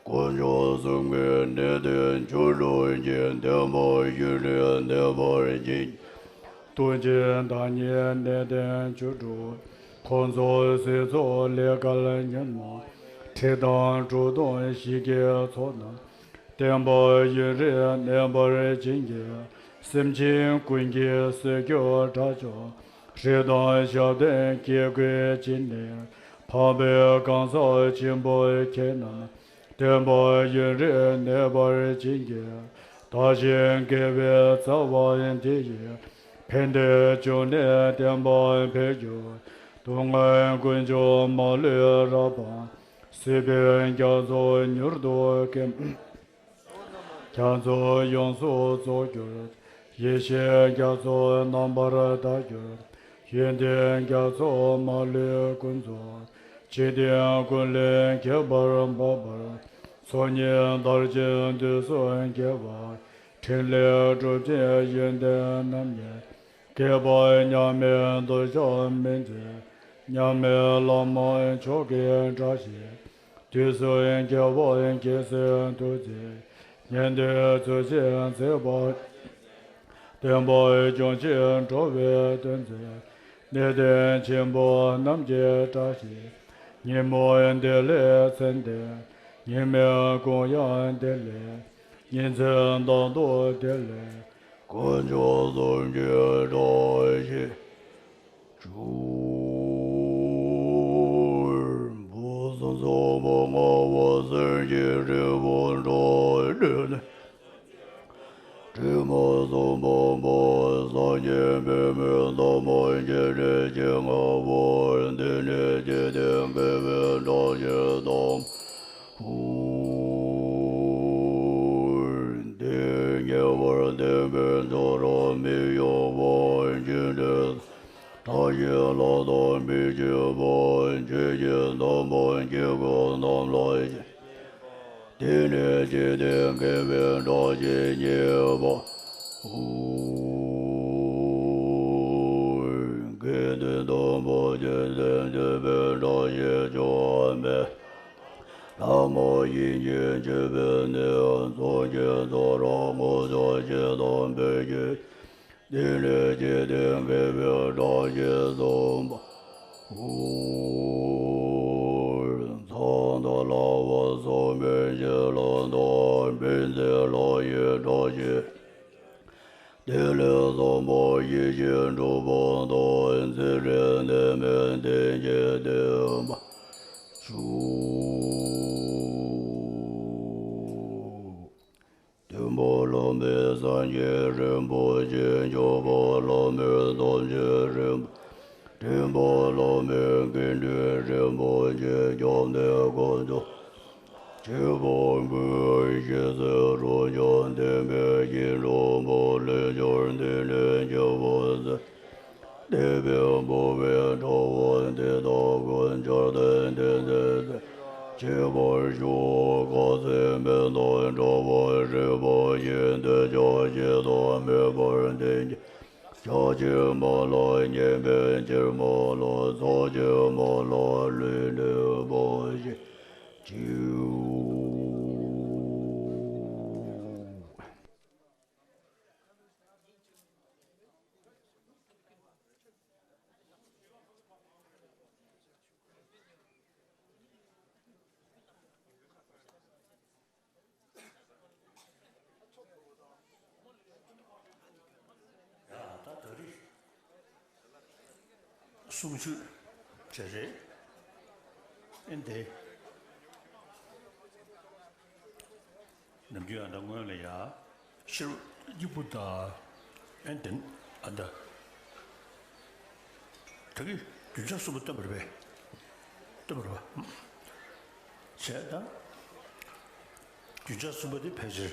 དཀོན་མཆོག་གསུམ་གྱི་གནས་བརྟན་བཅུ་དྲུག་གི་བསྟན་པ་བཞིན་དུ་གནས་པར་བྱེད། ཐུགས་རྗེ་བདག་ཉིད་གནས་བརྟན་བཅུ་དྲུག། འཁོར་ཚོགས་སྲིད་ཚོགས་ལས་སྐལ་ཉོན་མོངས། ཁྲི་དང་གྲུ་དང་ཞི་རྒྱས་ཚོགས་རྣམས། བསྟན་པ་ཡུན་རིང་གནས་པར་བྱིན་གྱིས། སེམས་ཅན་ཀུན་གྱི་སྲིད་རྒྱུ་དགྲ་བཅོམ། རིགས་དང་ཞབས་བརྟན་སྐྱེ་དགུའི་སྤྱི་ནས། འཕགས་པའི་གང་ཟག་ཆེན་པོ་ཁྱེད་རྣམས། བསྟན་པ་ཡུན་རིང་གནས་པར་བྱིན་གྱིས། བདག་གཞན་དགེ་བའི་རྩ་བ་འདི་ཡིས། ཕན་བདེའི་འབྱུང་གནས་བསྟན་པ་འཕེལ་འགྱུར། སྡུག་བསྔལ་ཀུན་འབྱུང་མ་ལུས་རབ་སྤངས། སྲིད་པའི་རྒྱ་མཚོ་མྱུར་དུ་སྐེམ། རྒྱ་མཚོ་ཡོངས་སུ་རྫོགས་གྱུར། ཡེ་ཤེས་རྒྱ་མཚོ་རྣམ་པར་དག་གྱུར། ཡོན་ཏན་རྒྱ་མཚོ་མ་ལུས་ཀུན་རྫོགས། འཇིག་རྟེན་ཀུན་ལས་ཁྱད་པར་འཕགས་པར། ཚོགས་གཉིས་དར་ཞིང་དུས་སུ་རྒྱས་པ། ཕྲིན་ལས་གྲུབ་ཆེན་ཡོན་ཏན་རྣམ་གཉིས། བསྐལ་པ་མཉམ་མེད་གདུལ་བྱ་མི་མཛད། མཉམ་མེད་བླ་མ་མཆོག་གི་གྲགས་ཤིང་། དུས་གསུམ་རྒྱལ་བ་རྒྱལ་སྲས་ཐུགས་བརྩེ། ཉན་ཐོས་ཚུལ་བཞིན་མཛད་པ། བསྟན་པ་སྐྱོང་ཕྱིར་འགྲོ་བའི་དོན་མཛད། གནས་བརྟན་ཆེན་པོ་རྣམས་ཀྱི་བཀྲ་ཤིས། ཉིན་མོ་བདེ་ལེགས་མཚན་ལྡན། ཉི་མའི་གུང་ཡང་བདེ་ལེགས། ཉིན་མཚན་རྟག་ཏུ་བདེ་ལེགས། དཀོན་མཆོག་གསུམ་གྱི་གྲངས་བཞིན་བཅུ། བུ་སངས་རྒྱས་པ་ལྔ་པོ་སེམས་ཅན་ཧྲིལ་པོ་འགྲོ་བའི་དོན། དྲི་མ་སེལ་བ་པོ་སངས་རྒྱས་པདྨའི་ཟབ་མོ་རྒྱས་འབྲིང་བཅོ་ལྔ་པོ། འདི་ནི་འཇིག་རྟེན་དགེ་བའི་གྲངས་ཀྱི་དང་པོ། དེས་ཉེ་བར་བསྟན་པའི་མཆོག་རབ་མི་གཡོ་བ་ཇི་སྙེད། བཀྲ་ཤིས་ལྷ་དང་མི་མཇེད་པ། ཆོས་ཀྱི་ཐུན་མོང་དཀྱིལ་འཁོར་རྣམས་ལ་བཞེས། དེ་ནས་འཇིག་རྟེན་དགེ་བའི་གྲངས་ཀྱི་གཉིས་པ། དགེ་འདུན་དང་པོ་ཆེ་སེམས་བསྐྱེད་པའི་གྲངས་ཀྱི་བཅུ་པ། ལྷ་མོ་བཞིན་གྱིས་མཆོད་པའི་གནས། ཚོགས་ཀྱི་ཚོགས་རབ་དངོས་སུ་ཕྱེ་དང་འབུལ་གྱིས། དེ་ནས་འཇིག་རྟེན་དགེ་བའི་གྲངས་ཀྱི་གསུམ་པ། ཚངས་དང་ལྷ་བ་སོགས་མི་མཇེད་ལྷ་དང་། མི་མཇེད་ལྷ་ཡི་གྲངས་ཀྱི། དེ་ལས་བསམ་པ་ཡེ་ཤེས་འགྲུབ་པ་དང་། ཚེ་རིང་ནད་མེད་བརྟན་གྱིས་བརྟན་པ་བཅུ། མཐུན་པ་བླ་མེད་སངས་རྒྱས་རིན་པོ་ཆེ། མཆོག་པ་བླ་མེད་ཐམས་ཅད་རིན་པོ་ཆེ། མགྲིན་པ་བླ་མེད་དགེ་འདུན་རིན་པོ་ཆེ། སྐྱབས་གནས་དཀོན་མཆོག་ཆེན་པོ་ཀུན། ཞེས་སོགས་རབ་འབྱམས་བསྟན་པའི་ཞིང་སྒྲུབ་པ། ལེགས་སྦྱར་འདི་ནི་རྒྱལ་བ་སྲས། བསྟན་པའི་འབུལ་བའི་དྲ་བ་འདི་དག་ཀུན། འཆར་ལྡན་དེ་ཚེ་ཚེ་ཆད་པར་ཤོག། ཁ་ཚིག་མེད་དང་འདྲ་བ་རིག་པ་ཡིས། འདོད་ཆགས་ཞེ་སྡང་མེད་པར་བསྟན་གྱིས། ཕྱག་ཕྱི་མ་ལ་ཉེས་པའི་ཕྱིར་མ་ལ། ཚོགས་ཕྱི་མ་ལ་ལུས་གནས་པ་ཞིག་ཅིའུ། ཡ་ད་དོ་རི། གསུང་ཆོས་བྱས་རེད། ཨེ་འདི། ནམ་རྒྱུན་ཡང་ད་སྔོན་ལ་ཡ། ཤེར་སྙིང་པོ་དང་། ཨེ་འདི། ཨ་ད། ད་གི་རྒྱུན་ཆགས་གསུམ་པོ་སྟོན་པ་རེད་པས། སྟོན་པ་རེད་པ། བྱས་ད། རྒྱུན་ཆགས་གསུམ་པོ་དེ་ཕལ་ཆེར།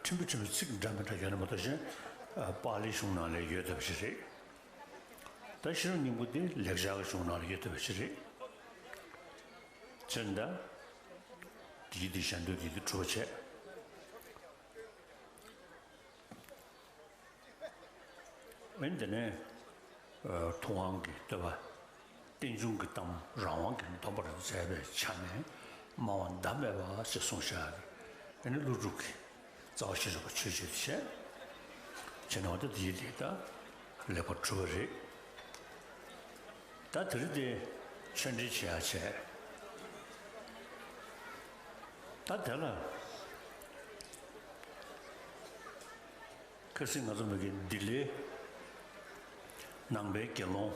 ཕྲན་བུ་ཕྲན་བུ་ཚིག་འདྲ་མི་འདྲ་ཡོད་ན་མ་གཏོགས་གཞན། པཱ་ལིའི་གཞུང་ནང་ལ་ཡོད་བསྡད་པ་ཞིག་རེད། ད་ཤེར་སྙིང་པོ་དེ་ལེགས་སྦྱར་གྱི་གཞུང་ནང་ལ་ཡོད་བསྡད་པ་ཞིག་རེད། བྱས་ད། དེའི་དེ་ཞལ་འདོན་དེ་དེ་གྲུབ་པ་བྱས། འོན་ཏེ་ནས། ཐུབ་དབང་གི་བསྟོད་པ། རྟེན་འབྱུང་གི་གཏམ་རང་དབང་གིས་འདོམས་པར་མཛད་པའི་ཆ་ནས་སྨྲ་བ་ཟླ་མེད་པ་ཞེས་གསུངས་བཞག་གི། ཨ་ནི་ཀླུ་སྒྲུབ་ཀྱི་རྩ་བ་ཤེས་རབ་ཀྱི་ཆོས་བརྒྱུད་དེ་བྱས། བྱས་ནས་འོ་ད་དེའི་དེ་ད་ལེགས་པར་གྲུབ་པ་རེད། ད་དེ་རིང་དེ་ཆོས་འབྲེལ་བྱེད་ཡག་བྱས། ད་དེ་ལ། ཁ་སང་ང་ཚོ་མི་གི་ལྡི་ལི་ནང་པའི་དགེ་སློང་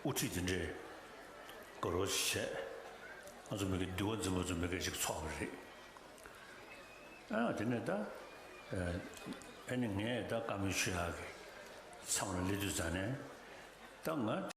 དབུ་ཁྲིད་དེ་འདྲས་དགའ་རོགས་བྱས། ང་ཚོ་མི་གི་འདུལ་བ་འཛིན་པ་ཚོ་མི་གི་ཞིག་ཚོགས་པ་རེད། ཨ་དེ་ནས་ད། ཨ་ནི་ངས་ད་བཀའ་མོལ་ཞུ་ཡག་གི་མཚམས་ལ་སླེབས་དུས་ཙང་ནས་ད་ང་།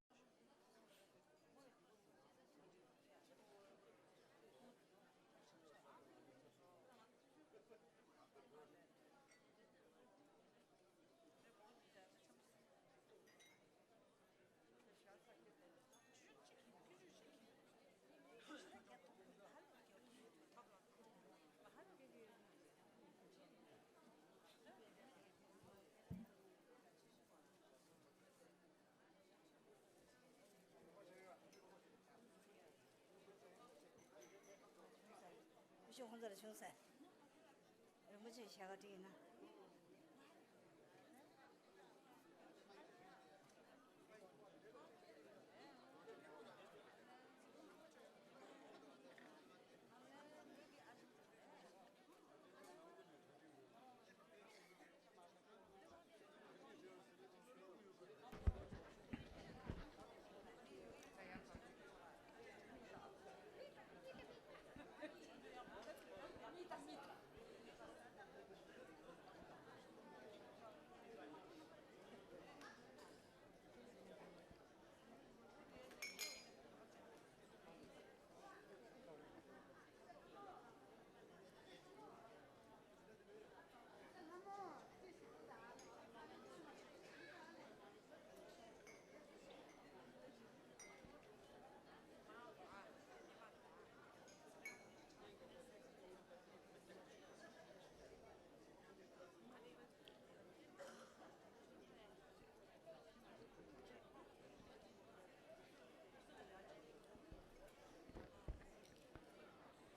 ཤོག་ཁོང་ཚོ་ལ་བྱུང་ཟེར། རིན་པོ་ཆེ་ཞལ་ཁ་བྲིས་ཡིན་ན།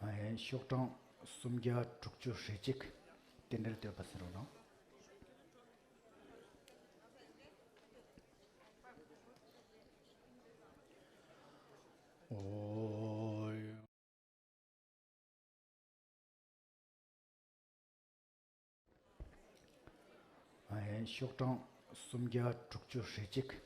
ཨ་ཡན་ཤོག་གྲངས་སུམ་བརྒྱ་དྲུག་ཅུ་རེ་གཅིག་རྟེན་འབྲེལ་བསྟོད་པ་ཟེར་རོ་ནང་། ཨོ། ཨ་ཡན་ཤོག་གྲངས་སུམ་བརྒྱ་དྲུག་ཅུ་རེ་གཅིག་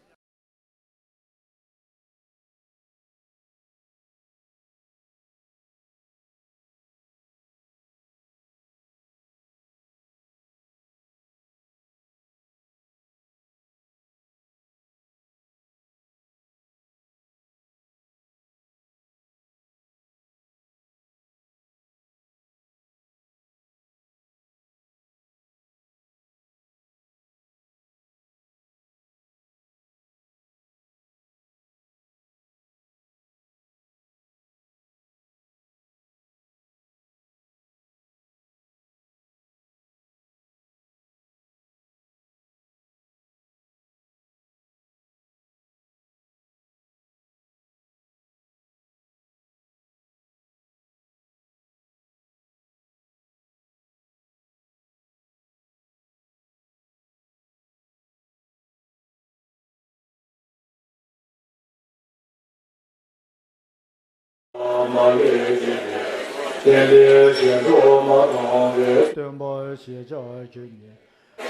སྟོན་པ་ཞེས་བྱ་ཁྱོད་ཉིད།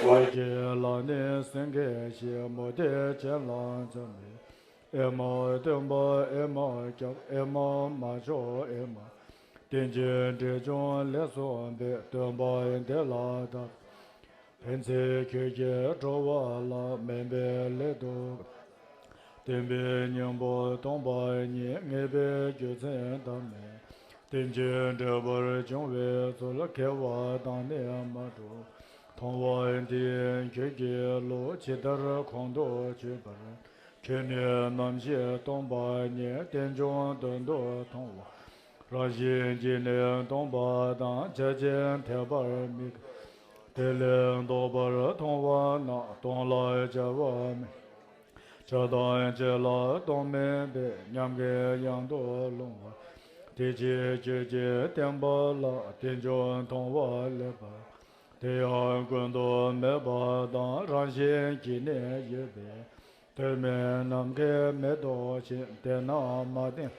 བར་གྱི་ལ་ནི་སེང་གེ་ཞེས་མུ་སྟེགས་ཅན་ལ་འཛིན་པའི། ཨེ་མ་སྟོན་པ་ཨེ་མ་སྐྱབས་ཨེ་མ་མ་ཆོག་ཨེ་མ། རྟེན་ཅིང་འབྲེལ་འབྱུང་ལས་གསུངས་པའི། སྟོན་པ་འདི་ལ་བདག་ཕན་ཚུན་ཁྱོད་ཀྱིས་འགྲོ་བ་ལ། དམན་པའི་ལས་དུ་བརྟེན་པའི་གཉེན་པོ་སྟོང་པ་ཉིད། ངེས་པའི་རྒྱུ་མཚན་དམ་མེད་རྟེན་ཅིང་འབྲེལ་པར་འབྱུང་བའི་ཚུལ། དགེ་བ་དང་ནི་མ་གྲུབ་མཐོང་བ་འདི་ཡིས་ཁྱོད་ཀྱི་ལུགས། ཇི་ལྟར་ཁོང་དུ་ཆུད་པར་ཁྱོད་ནི་ནམ་ཞིག་སྟོང་པ་ཉིད། རྟེན་འབྱུང་དོན་དུ་མཐོང་བ་རང་བཞིན་གྱིས་ནི་སྟོང་པ་དང་། བྱ་བྱེད་འཐད་པར་མི་འགལ་དེ་ལས་ལྡོག་པར་མཐོང་བ་ན། སྟོང་ལ་སྦྱར་བ་མེད། བྱ་དང་བྱེད་ལ་སྟོང་མིན་པས། ཉམས་དགའི་གཡང་དུ་ལྷུང་བ་དེ་ཅིག་ཁྱོད་ཀྱིས་བསྟན་པ་ལ། རྟེན་འབྱུང་མཐོང་བ་ལེགས་པར་དེ་ཡང་ཀུན་ཏུ་མེད་པ་དང་། རང་བཞིན་གྱིས་ནི་ཡོད་པའི་དོན་མིན་ནམ་མཁའི་མེ་ཏོག་བཞིན། དེས་ན་མ་བསྟན་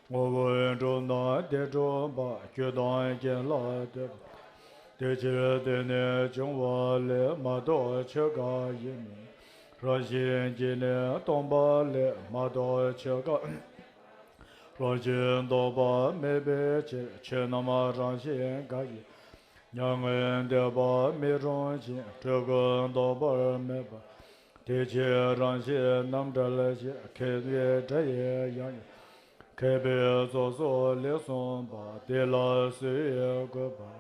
ངོ་བོས་གྲུབ་ན་དེ་གྲུབ་པ། རྒྱུ་དང་རྐྱེན་ལ་ལྟོས་པ་དེ་ཕྱིར་དེ་ནི་འབྱུང་བ་ལས། མ་གཏོགས་ཆོས་འགའ་ཡོད་མིན། རང་བཞིན་གྱིས་ནི་སྟོང་པ་ལས། མ་གཏོགས་ཆོས་འགའ་རང་བཞིན་ལྡོག་པ་མེད་པའི་ཕྱིར། ཆོས་རྣམས་རང་བཞིན་འགའ་ཡིས་མྱ་ངན་འདས་པ་མི་རུང་ཞིང་། སྤྲུལ་སྐུ་ལྡོག་པ་མེད་པ་དེ་ཕྱིར་རང་བཞིན་རྣམ་བྲལ་ཞེས། མཁས་པའི་སྒྲ་ཡིས་ཡང་ཡང་མཁས་པའི་ཚོགས་སུ་ལེགས་གསུངས་པ། དེ་ལ་སུ་ཡིས་གུས་པར་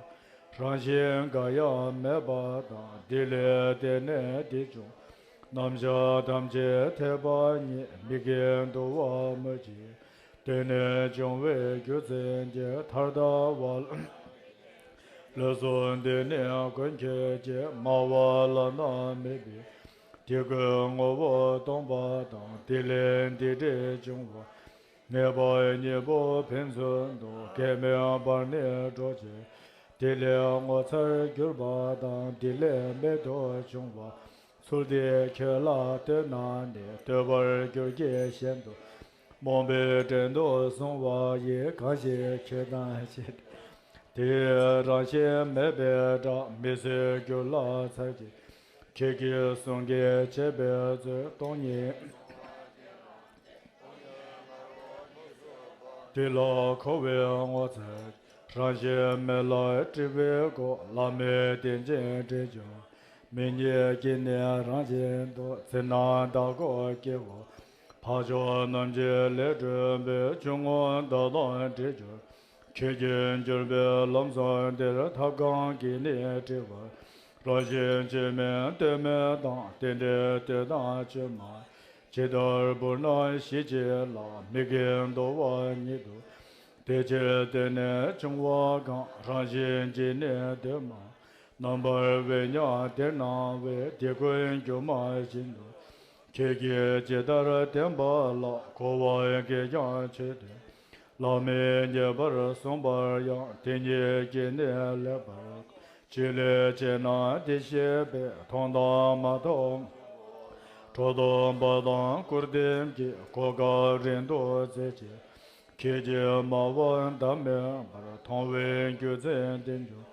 རང་བཞིན་འགའ་ཡང་མེད་པ་དང་། དེ་ལས་དེ་ནས་དེ་བྱུང་རྣམ་གཞག་ཐམས་ཅད་འཐད་པ་ཉིད། མི་དགེ་འདུ་བ་མུ་སྟེགས་དེ་ནས་བྱུང་བའི་རྒྱུ་མཚན་གྱིས། ཐར་ལྟ་བ་ལ་ལུས་སུ་འདི་ནི་ཀུན་ཁྱེར་ཅིང་། སྨྲ་བ་ལ་ན་མེད་པའི་དེ་ཀུན་ངོ་བོ་སྟོང་པ་དང་། དེ་ལས་འདི་འདྲའི་འབྱུང་བ་ངེས་པ་གཉིས་པོ་ཕན་ཚུན་དུ། སྐལ་མེད་པར་ནི་འགྲོགས་ཕྱིར་དེ་ལས་ངོ་མཚར་གྱུར་པ་དང་། དེ་ལས་རྨད་དུ་བྱུང་བ་ཚུལ་འདི་ཁྱོད་ལ་སྟོན་ན་ནི། བསྟོད་པར་འགྱུར་གྱི་གཞན་དུ་རྨོངས་པའི་བྲན་དུ་སོང་བ་ཡི། གང་ཞིག་ཁྱོད་དང་ཕྱད་དེ་ཡི་རང་བཞིན་མེད་པའི་སྒྲ། མི་བཟོད་འགྱུར་ལ་ཚར་གཅིག་ཁྱོད་ཀྱིས་གསུང་གིས་བྱས་པའི་ཚུལ། སྟོང་ཉིད་དེ་ལ་འཁོར་བའི་ངོ་མཚར། རང་བཞིན་མེད་ལ་སྤྲུལ་པའི་སྒོ། བླ་མེད་རྟེན་ཅིང་འབྲེལ་འབྱུང་མིག་གཉིས་ཀྱིས་ནི་རང་བཞིན་དུ། འཛིན་རྣམ་བདག་གོ་སྐྱེ་བོ་འཕགས་མཆོག་རྣམས་ཀྱི་ལས་སྒྲུབ་པའི། ཆུང་ངུ་བདག་དང་འདྲེས་གྱུར་ཁྱོད་ཀྱིས་འགྱུར་བའི་ལམ་བཟང་འདིར། ཐབས་གང་གིས་ནི་བཀྲི་བར་རང་བཞིན་གཅིག་མིན་ལྟོས་མེད་དང་། རྟེན་འབྲེལ་ལྟོས་དང་བཅོས་མ་ཇི་ལྟར་བུར་ན་གཞི་གཅིག་ལ། མི་དགེ་འདུ་བ་ཉིད་དུ་དེ་ཕྱིར་དེ་ནས་འབྱུང་བ་གང་། རང་བཞིན་གྱིས་ནི་འདུས་མ་རྣམ་པར་འབད་ཀྱང་དེར་སྣང་བས། དེ་ཀུན་སྒྱུ་མ་བཞིན་དུ་ཁྱོད་ཀྱིས་ཇི་ལྟར་བསྟན་པ་ལགས། གོ་བ་གིས་ཀྱང་ཆོས་སྟོན་བླ་མེད་ཉེས་པར་གསུངས་པར་ཡང་། དེ་ཉིད་ཀྱིས་ནི་ལེགས་པར་ཅི་ལས་བྱས་ན་དེ་ཤེས་པས། མཐོང་དང་མ་མཐོང་ཁྲོ་གཏུམ་པ་དང་སྐུར་འདེབས་ཀྱིས། གོ་སྐབས་རིང་དུ་བཙལ་ཕྱིར་ཁྱེད་ཀྱིས་སྨྲ་བ་བདག་མེད་པར། མཐོང་བའི་རྒྱུ་མཚན་དེ་འབྱུང་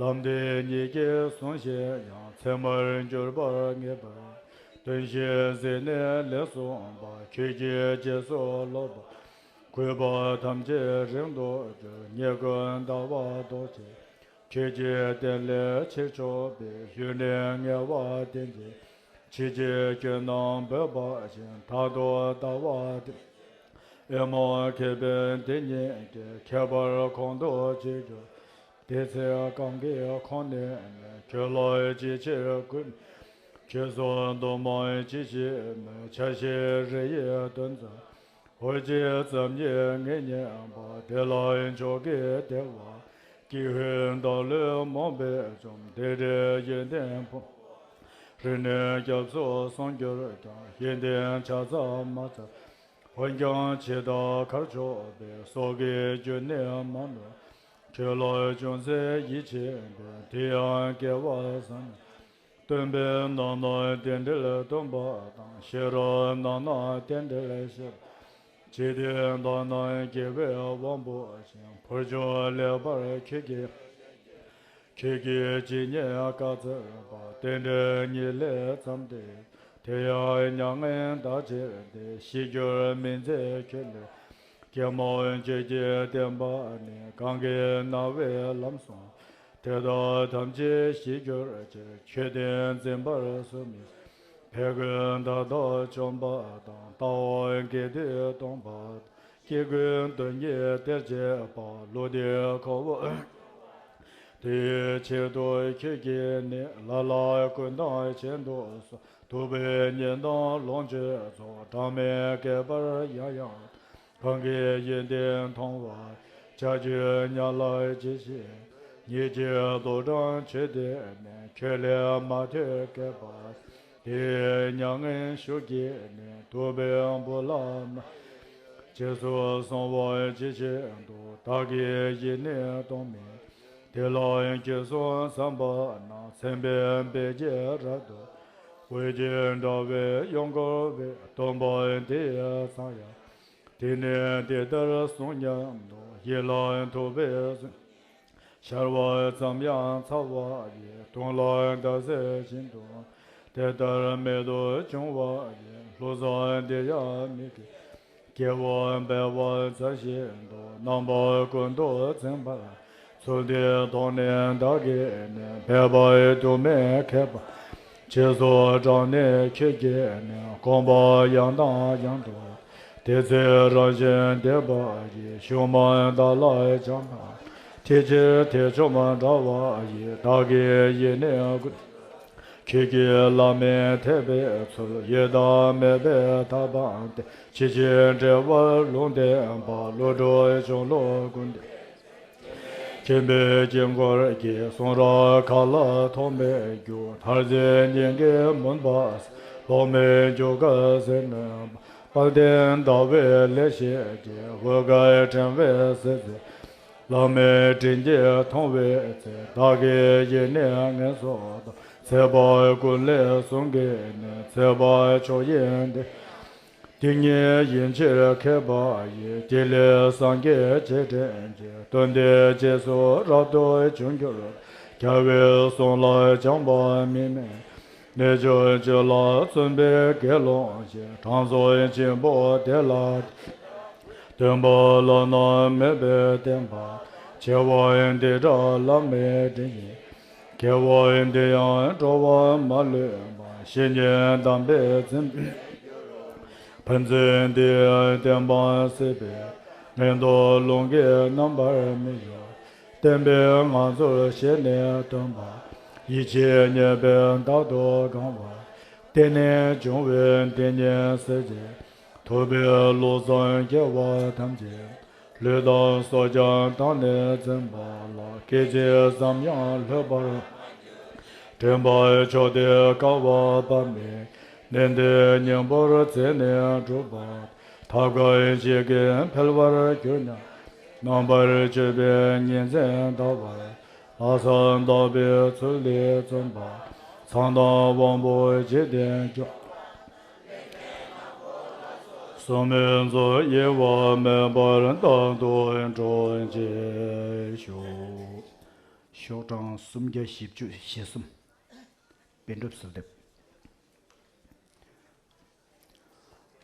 ལམ་འདི་ཉིད་ཀྱིས་ཟུངས་ཤིག་ཡང་། མཚན་མར་འགྱུར་པར་ངེས་པར་སྟོན་ཞེས་གཟིགས་ནས་ལེགས་གསུངས་པ། ཁྱོད་ཀྱིས་རྗེས་སུ་སློབ་པ་གུས་པ་ཐམས་ཅད་རིང་དུ་གྱུར། ཉེས་ཀུན་ཟླ་བ་ཟློག་ཕྱིར་ཁྱོད་ཀྱི་རྟེན་ལས་ཕྱིར་ཕྱོགས་པའི། གཞོན་ནུའི་ངལ་བ་བརྟེན་ཅིང་ཕྱིས་ཀྱི་སྐྱོན་རྣམས་འབོད་པ་བཞིན། མཐར་ཐུག་ཟླ་བ་དེ་ཨེ་མ་མཁས་པས་འདི་ཉིད་ཀྱིས། ཁྱད་པར་ཁོང་དུ་ཆུད་གྱུར་དེ་ཚེ་གང་གི་ཁོང་ནས་ནི། ཁྱོད་ལ་ཅི་ཕྱིར་གུས་མོས། ཁྱོད་སོགས་འདུ་མང་ཅི་ཞིག་མོད། ཆ་ཤས་རེ་ཡི་དོན་ཙམ། འོ་ཅི་ཙམ་ཉིད་ངེས་རྙེད་པ། དེ་ལ་མཆོག་གི་བདེ་བ་སྐྱེས་ཧུད་བདག་བློས་རྨོངས་པས་བཅོམ། དེ་འདྲའི་ཡོན་ཏན་ཕུང་རིགས་ནི་སྐྱབས་སུ་སོང་གྱུར་ཀྱང་། ཡོན་ཏན་ཆ་ཚང་མ་ཚར་འོན་ཀྱང་ཇི་ལྟར་ཁར་ཕྱོགས་པའི། སྲོག་གི་རྒྱུན་ནི་མ་ནོར་ཁྱོད་ལ་ཅུང་ཟད་ཡིད་ཆེས་པས། དེ་ཡང་སྐལ་བ་བཟང་ན་སྟོན་པས་ནམ་ནམ་རྟེན་འབྲེལ་སྟོན་པ་དང་། ཤེས་རབ་ནམ་ནམ་རྟེན་འབྲེལ་བཤད་པ། ཇི་སྟེ་ད་ནི་དགེ་བའི་དབང་པོ་ཅན། བུ་ཆུང་ལེགས་པར་ཁྱོད་ཀྱིས་ཁྱོད་ཀྱིས་ཇི་སྙེད་བཀའ་སྩལ་པ། རྟེན་འབྲེལ་ཉིད་ལས་བརྩམས་ཏེ། དེ་ཡང་མྱ་ངན་འདའ་ཕྱིར་ཏེ། ཤི་གྱུར་མི་མཛད་ཁྱོད་ལས། སྐྱེ་མོ་ཁྱོད་ཀྱི་བསྟན་པ་ནི། གང་གིས་ན་བའི་ལམ་སོང་། དེ་དག་ཐམས་ཅད་ཤི་གྱུར་ཅིག། ཁྱོད་བསྟན་འཛིན་པར་སུ་མི། ཕས་རྒོལ་མཐའ་དག་བཅོམ་པ་དང་། རྟ་བོ་དགེ་སྡིག་སྟོང་པ་དང་། སྐྱེ་དགུའི་དོན་གཉིས་སྟེར་བྱེད་པ། ལུས་འདི་ཁོ་བོ་དེའི་ཕྱིར་དུ་ཁྱོད་ཀྱིས་ནི། ལ་ལ་ཀུན་བཏང་གཞན་དུ་སོང་། ཐུབ་པས་ཉེས་དང་ལོངས་སྤྱོད་རྫོགས། གྲངས་མེད་བསྐལ་པར་ཡང་ཡང་། གང་གིས་ཡིད་བདེ་མཐོང་བ། བྱ་རྒྱུད་ཉམས་ལ་ཇི་བཞིན། ཉིད་ཀྱི་རྡོར་དང་མཆོད་རྟེན་ནི། ཁྱོད་ལས་མ་ཐོས་བསྐལ་པ། དེའི་མྱ་ངན་ཤུགས་ཀྱིས་ནི། ཐུབ་པས་འབུལ་ལ་མ། རྗེས་སུ་སོང་བ་ཇི་བཞིན་དུ། བདག་གིས་ཡིད་ནི་གཏོང་མིན། དེ་ལ་གྱུར་སོང་བསམ་པ་ན། མཚན་དཔེ་འབེབས་ཀྱིས་རབ་ཏུ། འོད་ཀྱི་དྲ་བས་ཡོངས་བསྐོར་བའི། སྟོན་པ་དེ་ཡི་མཚན་ཡང་། དེ་ནས་འདི་ལྟར་གསུངས་སྙམ་དུ། ཡིད་ལ་ཐུབ་པས་གསུངས། ཤར་བ་ཙམ་ཡང་ཚ་བ་ཡི། དུང་ལ་ཟླ་ཟེར་བཞིན་དུ། དེ་ལྟར་མེད་དུ་བྱུང་བ་ཡི། ལྷུང་བཟེད་འདི་ཡང་མི་བགྱིད། སྐྱེ་བོ་འབད་པ་མཛའ་བཞིན་དུ། རྣམ་པ་ཀུན་ཏུ་འཛིན་པར། ཚུལ་འདི་མཐོང་ནས་བདག་གིས་ནི། འབད་པ་དུ་མས་མཁས་པ། རྗེས་སུ་འབྲངས་ནས་ཁྱོད་ཀྱིས་ནི། དགོངས་པ་ཡང་དང་ཡང་དུ། དེ་ཚེ་རང་བཞིན་བདེན་པ་ཡི། ཤུགས་མ་དག་ལ་བྱང་ཐང་། དེ་ཕྱིར་ཐེག་མཆོག་མ་འདྲ་བ་ཡི། བདག་གིས་ཡིད་ནི་ཀུན། ཁྱོད་ཀྱིས་བླ་མེད་ཐེག་པའི་ཚུལ། ཡི་དམ་མེད་པའི་ཐབས་སྤངས་ཏེ། ཇི་ཕྱིར་འབྲེལ་བར་ལུང་བསྟན་པ། ཀླུ་སྒྲུབ་གཞུང་ལུགས་ཀུན་བསྟན། མཁྱེན་པའི་དཀྱིལ་འཁོར་གྱི། གསུང་རབ་མཁའ་ལ་ཐོགས་མེད་རྒྱུ། མཐར་གྱིས་སྙིང་གའི་མུན་པ་སེལ། སློབ་མའི་རྒྱུད་དཀའ་ཟས་ནོན་པ། དཔལ་ལྡན་ཟླ་བའི་ལེགས་བཤད་ཀྱི། འོད་དཀར་ཕྲེང་བའི་ཟེར་ཚེ། བླ་མའི་དྲིན་གྱིས་མཐོང་བའི་ཚེ། བདག་གི་ཡིད་ནི་ངལ་གསོ་དང་། ཚེ་དཔག་ཀུན་ལས་གསུང་གིས་ནི། ཚེ་དཔག་མཆོག་ཡིན་ཏེ། དེ་ཉིད་ཡིན་ཕྱིར་མཁས་པ་ཡིས། དེ་ལས་སངས་རྒྱས་རྗེས་དྲན་གྱི། སྟོན་ཏེ་རྗེས་སུ་རབ་ཏུ་འབྱུང་འགྱུར། རྒྱལ་བའི་གསུང་ལ་སྦྱངས་པ་མི་དམན། རྣལ་འབྱོར་སྤྱོད་ལ་བརྩོན་པས་དགེ་སློང་ཞིང་། དྲང་སྲོང་ཆེན་པོ་དེ་ལ། སྟོན་པ་བླ་ན་མེད་པའི་བསྟན་པ། ཆེ་བ་འདི་འདྲ་བླ་མའི་དྲིན་ཡིན། དགེ་བ་འདི་ཡང་འགྲོ་བ་མ་ལུས་པ། བཤེས་གཉེན་དམ་པས་འཛིན་པའི་རྒྱུ། ཕན་ཚུན་འདི་ཡང་བསྟན་པ་སྲིད་པའི། ངན་རྟོག་རླུང་གིས་རྣམ་པར་མི་གཡོ། བསྟན་པའི་ངང་ཚུལ་ཤེས་ནས་སྟོན་པ། ཡིད་ཆེས་མཉེས་པས་བདག་ཏུ་དགང་བ། བརྟེན་ནས་བྱུང་བའི་འདི་ཉིད་སྲིད་ཞིའི། ཐུབ་པའི་བློ་བཟང་རྒྱལ་བ་ཐམས་ཅད། ལུས་དང་སྲོག་ཀྱང་བཏང་ནས་འཛིན་པ་ལ། སྐད་ཅིག་ཙམ་ཡང་ལྷོད་པར། དྲན་པ་མཆོག་དེ་བསྐལ་པ་དཔག་མེད། གནས་འདིར་སྙིང་པོར་བརྩེ་ནས་སྒྲུབ་པ། ཐབས་གང་ཞིག་གིས་འཕེལ་བར་གྱུར་ན། རྣམ་པར་དཔྱོད་པས་ཉིན་མཚན་འདའ་བར། ལྷག་བསམ་དག་པའི་ཚུལ་ལས་བརྩོན་པ། མཚན་དང་དབང་པོ་འཇིག་རྟེན་སྐྱོང་། སྲུང་མའི་ཚོགས་དབྱེ་བ་མེད་པར་རྟག་ཏུ་འགྲོ་བྱེད་ཤོག། ཤོག་གྲངས་སུམ་བརྒྱ་བཞི་བཅུ་ཞེ་གསུམ། པཎ་གྲུབ་གསོལ་འདེབས།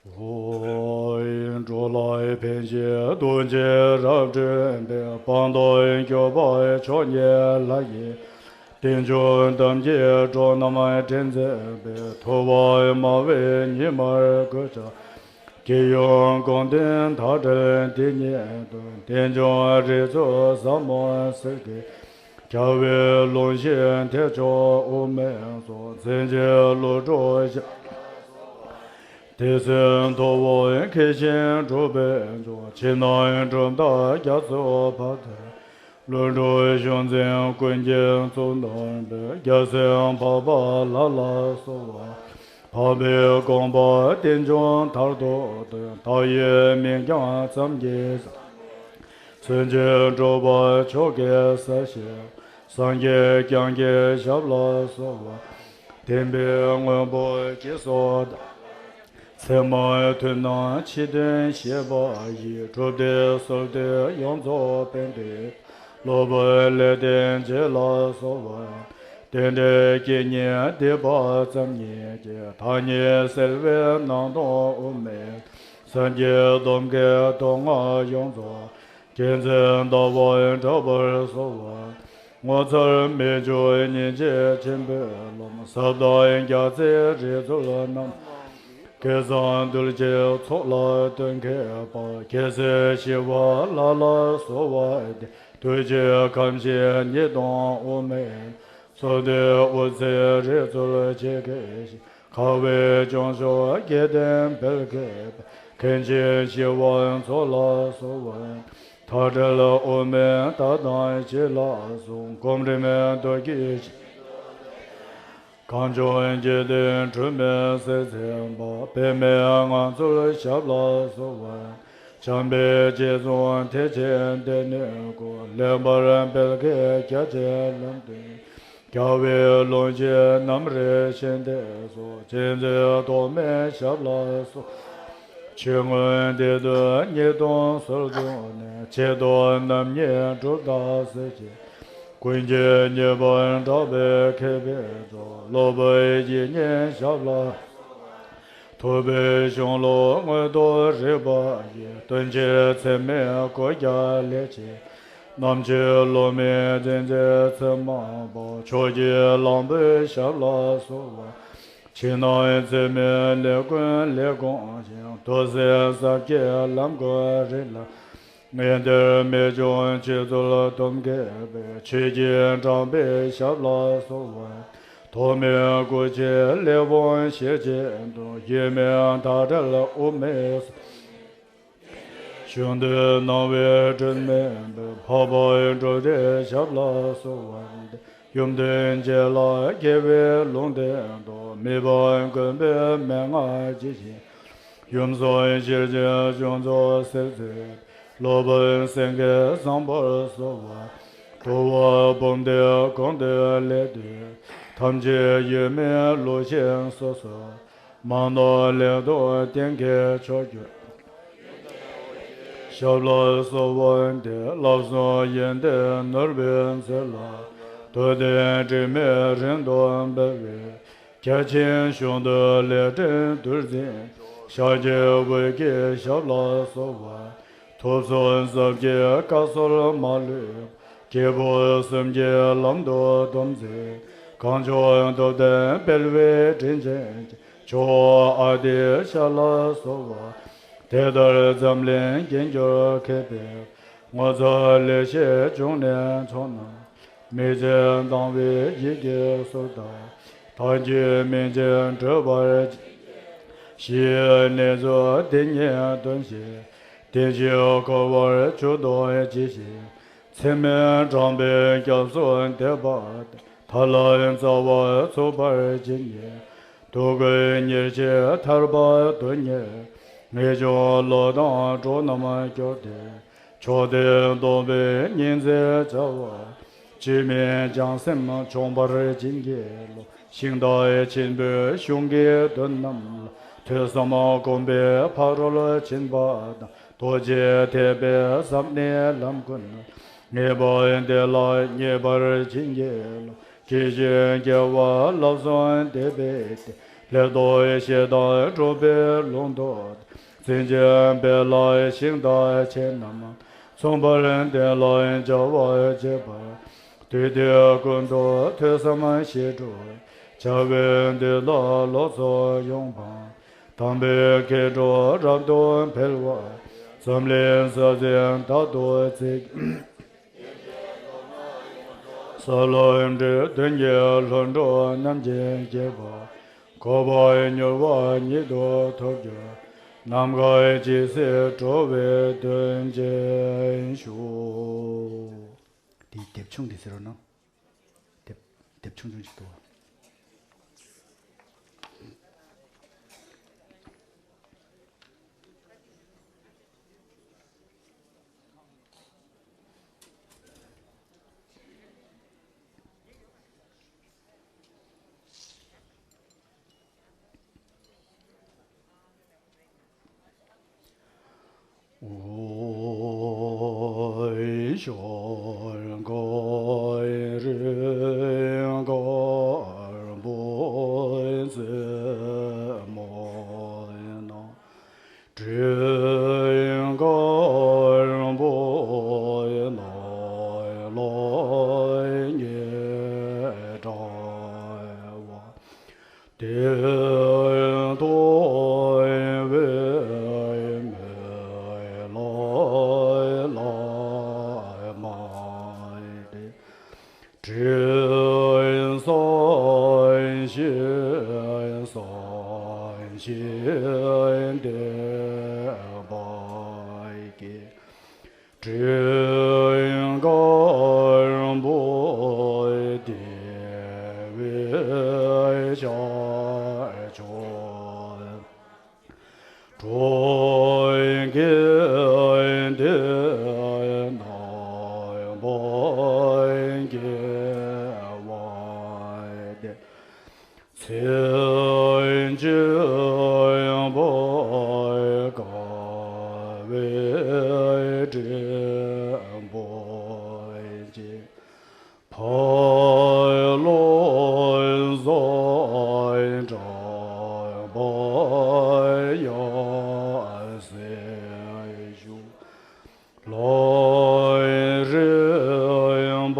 འོ། འགྲོ་ལ་ཕན་ཕྱིར་ཐུགས་རྗེས་རབ་སྤྲུལ་པའི། སྤངས་རྟོགས་གྱུར་པ་མཆོག་བརྙེས་ལྷ་ཡི། རྟེན་འབྱུང་དམ་གྱི་གྲོགས་རྣམས་དྲིན་གཟིགས་པའི། ཐུབ་པ་སྨྲ་བའི་ཉི་མར་གུས་ཕྱག། རྒྱལ་ཡུམ་དགོངས་ལྡན་མཐའ་བྲལ་དེ་ཉིད་དུ། རྟེན་འབྱུང་རིགས་ཚོགས་ཟབ་མོ་གསེར་གྱི། རྒྱལ་བའི་ལུང་བཞི་ཐེག་མཆོག་དབུ་མའི་ཚོགས། མཚན་བཅས་ཀླུ་སྒྲུབ་ཞབས། དེ་ཚེ་ཐུབ་དབང་མཁས་ཤིང་གྲུབ་པའི་མཆོག། ཕྱི་ནང་གྲུབ་མཐའ་རྒྱ་མཚོ་ཕ་མཐའི། ཀླུ་སྒྲུབ་གཞུང་འཛིན་ཀུན་གྱི་གཙུག་ན་འབོད། རྒྱལ་སྲས་འཕགས་པ་ལ་ལ་གསོལ་བ། འཕགས་པའི་དགོངས་པ་རྟེན་འབྱུང་མཐར་ཐུག་སྟོན། མཐའ་ཡས་མིང་རྐྱང་ཙམ་གྱིས། སེམས་ཅན་འགྲོ་བ་མཆོག་གི་ས་གཞི། སངས་རྒྱས་བསྐྱངས་ཀྱི་ཞབས་ལ་གསོལ་བ། བསྟན་པའི་སྔོན་པོ་འགྱེད་སོ་བདག། ཚད་མ་མཐུན་སྣང་ཕྱི་དོན་ཤེས་པ་ཡིས། གྲུབ་མཐའི་ཟུར་དུ་ཡོངས་རྫོགས་པའི་འདུས། སློབ་དཔོན་ལེགས་ལྡན་འབྱེད་ལ་གསོལ་བ། དེ་འདྲའི་སྐད་སྙན་སྡིག་པ་ཙམ་ཉིད་ཀྱིས། བདག་ཉིད་གསལ་བའི་སྣང་སྟོང་དབུ་མའི། སེམས་ཀྱི་སྟོབས་ཀྱིས་སྡུག་བསྔལ་ཡོངས་རྫོགས། མཁྱེན་བརྩེ་ཟླ་བ་གྲགས་པར་གསོལ་བ། ངོ་མཚར་རྨད་བྱུང་སྙིང་རྗེ་ཆེན་པོའི་ལམ། ཟབ་དང་རྒྱ་ཆེའི་རིགས་ཚུལ་རྣམས། སྐལ་བཟང་གདུལ་བྱའི་ཚོགས་ལ་སྟོན་མཁས་པ། རྒྱལ་སྲས་ཞི་བ་ལྷ་ལ་གསོལ་བ་འདེབས། ཐུགས་རྗེའི་ཁམས་གཞི་ཉིད་དང་དབུ་མའི། གསོལ་འདེབས་དབུ་མཛད་རིགས་ཚུལ་ཇི་སྐད་བཞིན། ཁ་བའི་སྐྱོན་ཤོར་དགེ་ལྡན་དཔལ་མཁས་པའི། མཁན་ཆེན་ཞི་བ་འཚོ་ལ་གསོལ་བ། མཐའ་བྲལ་དབུ་མའི་མཐའ་དང་བྱེད་ལ་གསུམ། སྒོམ་རིམ་མདོ་རྒྱུད་གང་བྱུང་རྒྱུད་སྡེ་འཁྲུལ་མེད་གསལ་མཚན་པ། པདྨའི་ངང་ཚུལ་ཞབས་ལ་གསོལ་བ། བྱམས་པའི་རྗེ་བཙུན་ཐེག་ཆེན་སྡེ་སྣོད་ཀུན། ལེགས་པར་སྤེལ་མཁས་རྒྱ་ཆེའི་ལམ་སྟོན། རྒྱལ་བའི་ལུང་བཞི་རྣམ་རིག་ཤིང་རྟའི་ཚོགས། རྗེ་བཙུན་ཐོགས་མེད་ཞབས་ལ་གསོལ། ཆོས་མངོན་བདེ་སྡུད་ཉིད་དུ་གསོལ་གདུང་ནས། ཆེད་དུ་རྣམ་གཉིས་སྒྲུབ་དང་སྲིད་ཞིའི། ཀུན་གྱི་ཉེས་པ་དག་པའི་མཁས་པའི་གཙོ། སློབ་དཔོན་ཡིད་བརྙེས་ཞབས་ལ། ཐུབ་པའི་གཞུང་ལུགས་དངོས་སུ་རིག་པ་ཡི། སྟོན་ཆེན་ཚད་མེད་སྐོར་རྒྱ་ལས་ཆེ། རྣམ་དཔྱོད་ལོ་མའི་འཛིན་མཛད་ཚད་མང་པོ། ཕྱོགས་བཅུའི་གླང་པོའི་ཞབས་ལ་གསོལ་བ། ཕྱི་ནང་ཚད་མེད་ལས་ཀུན་ལས་གོང་ཞིང་། རྡོ་གསེར་ཟབ་རྒྱས་ལམ་ཀུན་རིགས་ལ། ངེས་འདིར་རྨད་བྱུང་ཆོས་ཚུལ་སྟོབས་མཁས་པའི། ཆོས་ཀྱི་འགྲམ་པའི་ཞབས་ལ་གསོལ་བ། ཐོགས་མེད་སྐུ་ཆེན་ལས་དབང་ཤེར་ཕྱིན་དུ། ཡིད་སྨོན་མཐའ་བྲལ་དབུ་མའི། གཞུང་དུ་སྣང་བའི་སྒྲོན་མེ་འབར། འཕགས་པ་འབྲུག་སྒྲའི་ཞབས་ལ་གསོལ་བ་འདེབས། ཡུམ་བདུན་བརྒྱད་ལ་རྒྱལ་བའི་ལུང་བསྟན་ཏོ། མི་ཕམ་མགོན་པོའི་མན་ངག་ཇི་བཞིན། ཡུམ་གསུམ་ཤེར་ཕྱིན་གཞུང་ཚོགས་གསལ་མཛད། སློབ་དཔོན་སེང་གེ་བཟང་པོར་གསོལ་བ། དུ་བ་འབུམ་སྡེ་གང་འདུལ་ལས་བཏུས། ཐམས་ཅད་ཡོད་མིན་ལུགས་བཞིན་སོ་སོར། མ་ནོར་ལེགས་ཐོགས་གཏན་འཁེལ་མཆོག་གྱུར། ཞབས་ལ་གསོལ་བ་འདེབས། བསླབ་གསུམ་ཡོན་ཏན་ནོར་བུའི་མཛོད་ལ། རྡོར་གདན་དྲི་མེད་རིང་དུ་འབར་བའི། རྒྱ་ཆེན་གཞུང་དུ་ལེགས་འགྲིམ་རྡུལ་འཛིན། ཤཱཀྱའི་འོད་ཀྱི་ཞབས་ལ་གསོལ་བ། ཐུགས་གསུང་ཟབ་རྒྱས་བཀའ་སྲོལ་མ་ལུས། སྐྱེས་བུ་གསུམ་གྱི་ལམ་དུ་སྡོམ་མཛད། གངས་ལྗོངས་སྟོབས་ལྡན་དཔལ་བེ་ཅོན་ཅན་གྱི། ཇོ་བོ་ཨ་ཏི་ཤ་ལ་གསོལ་བ། དེ་ལྟར་འཛམ་གླིང་དཀྱིལ་འཁྱོར་མཁས་པའི། ངོ་མཚར་ལེགས་བཤད་འབྱུང་གནས་མཆོག་རྣམས། མི་ཕྱེད་དང་བའི་ཡིད་ཀྱིས་གསོལ་དང་། བདག་རྒྱུད་སྨིན་ཅིང་གྲོལ་བར་བྱེད། ཞི་གནས་ཚུལ་འདི་ཉིད་སྟོན་ཞིང་། བདེན་བཞི་འཁོར་བར་འཇུག་ལྡོག་ཇི་བཞིན། ཚད་མེད་དྲངས་པའི་སྐྱབས་སུ་འདེབས་པ་དང་། ཐར་ལམ་རྩ་བ་ཚུགས་པར་བྱེད་ཉིད། སྡུག་ཀུན་ཉེར་ཞི་ཐར་པ་དོན་གཉེར། ངེས་འབྱུང་བློ་དང་གྲོགས་རྣམས་སྐྱོབ་སྟེ། མཆོག་ཐུན་སྟོན་པའི་སྙིང་བརྩེ་བྱ་བ། སྤྱི་མིང་བྱང་སེམས་འབྱོངས་པར་བྱིན་གྱིས་རློབས། ཞིང་དང་ཆེན་པོའི་གཞུང་གི་དོན་རྣམས་ལ། ཐོས་བསམ་སྒོམ་པའི་ཕ་རོལ་ཕྱིན་པ་དང་། རྡོ་རྗེ་ཐེག་པའི་ཟབ་གནས་ལམ་ཀུན། ངེས་པར་དེ་ལ་མཉེས་པར་བྱིན་གྱིས་རློབས། དགེ་ཞིང་དགེ་བ་བསླབ་གསུམ་འདི་སྦས་ཏེ། ལེགས་ཐོགས་བཤད་དང་སྒྲུབ་པའི་ལུང་དུ། འཛིན་ཅིང་སྤེལ་ལ་ཞིང་དང་ཆོས་རྣམས། མཚུངས་པར་ལྡན་ལ་སྦྱར་བར་བྱེད་པ། དུས་དུས་ཀུན་ཏུ་ཐོས་བསམ་ཞིབ་ཏུ་བྱ་བའི་མདུན་ལ་ལོགས་སུ་ཡོངས་སྤངས། དམ་པའི་མཁས་གྲུབ་རབ་ཏུ་འཕེལ་བ། འཛམ་གླིང་ས་ཟིན་དག་ཏུ་བརྩིགས། ས་ལམ་འགྲོ་དོན་གྱི་ལྷུན་གྲུབ་རྣམ་མཁྱེན་རྒྱས་པ། འགོག་པ་མྱུར་བ་ཉིད་དུ་ཐོབ་གྱུར། ནམ་མཁའ་ཇི་སྲིད་འགྲོ་བའི་དོན་ཆེན་ཞུ། དེའི་དེབ་ཆུང་འདི་ཟེར་རོ་ན། དེབ་དེབ་ཆུང་ཆུང་ཞིག་འདུག། ཞིང་འདོད་པ་ཀྱི། སྤྲིན་དཀར་པོ་བདེ་བའི་ཤར་ཕྱོགས། གྲོང་ཁྱེར་འདི་རྣམ་པར་རྒྱལ་བ་སྟེ། མཚན་བཅས་པར་དགའ་བའི་སྤྲིན་ཕུང་བཅས། འཕགས་ལམ་བཟང་དྲག་པོ་ཡང་སེ་བཞུགས། ལམ་རིམ་པ་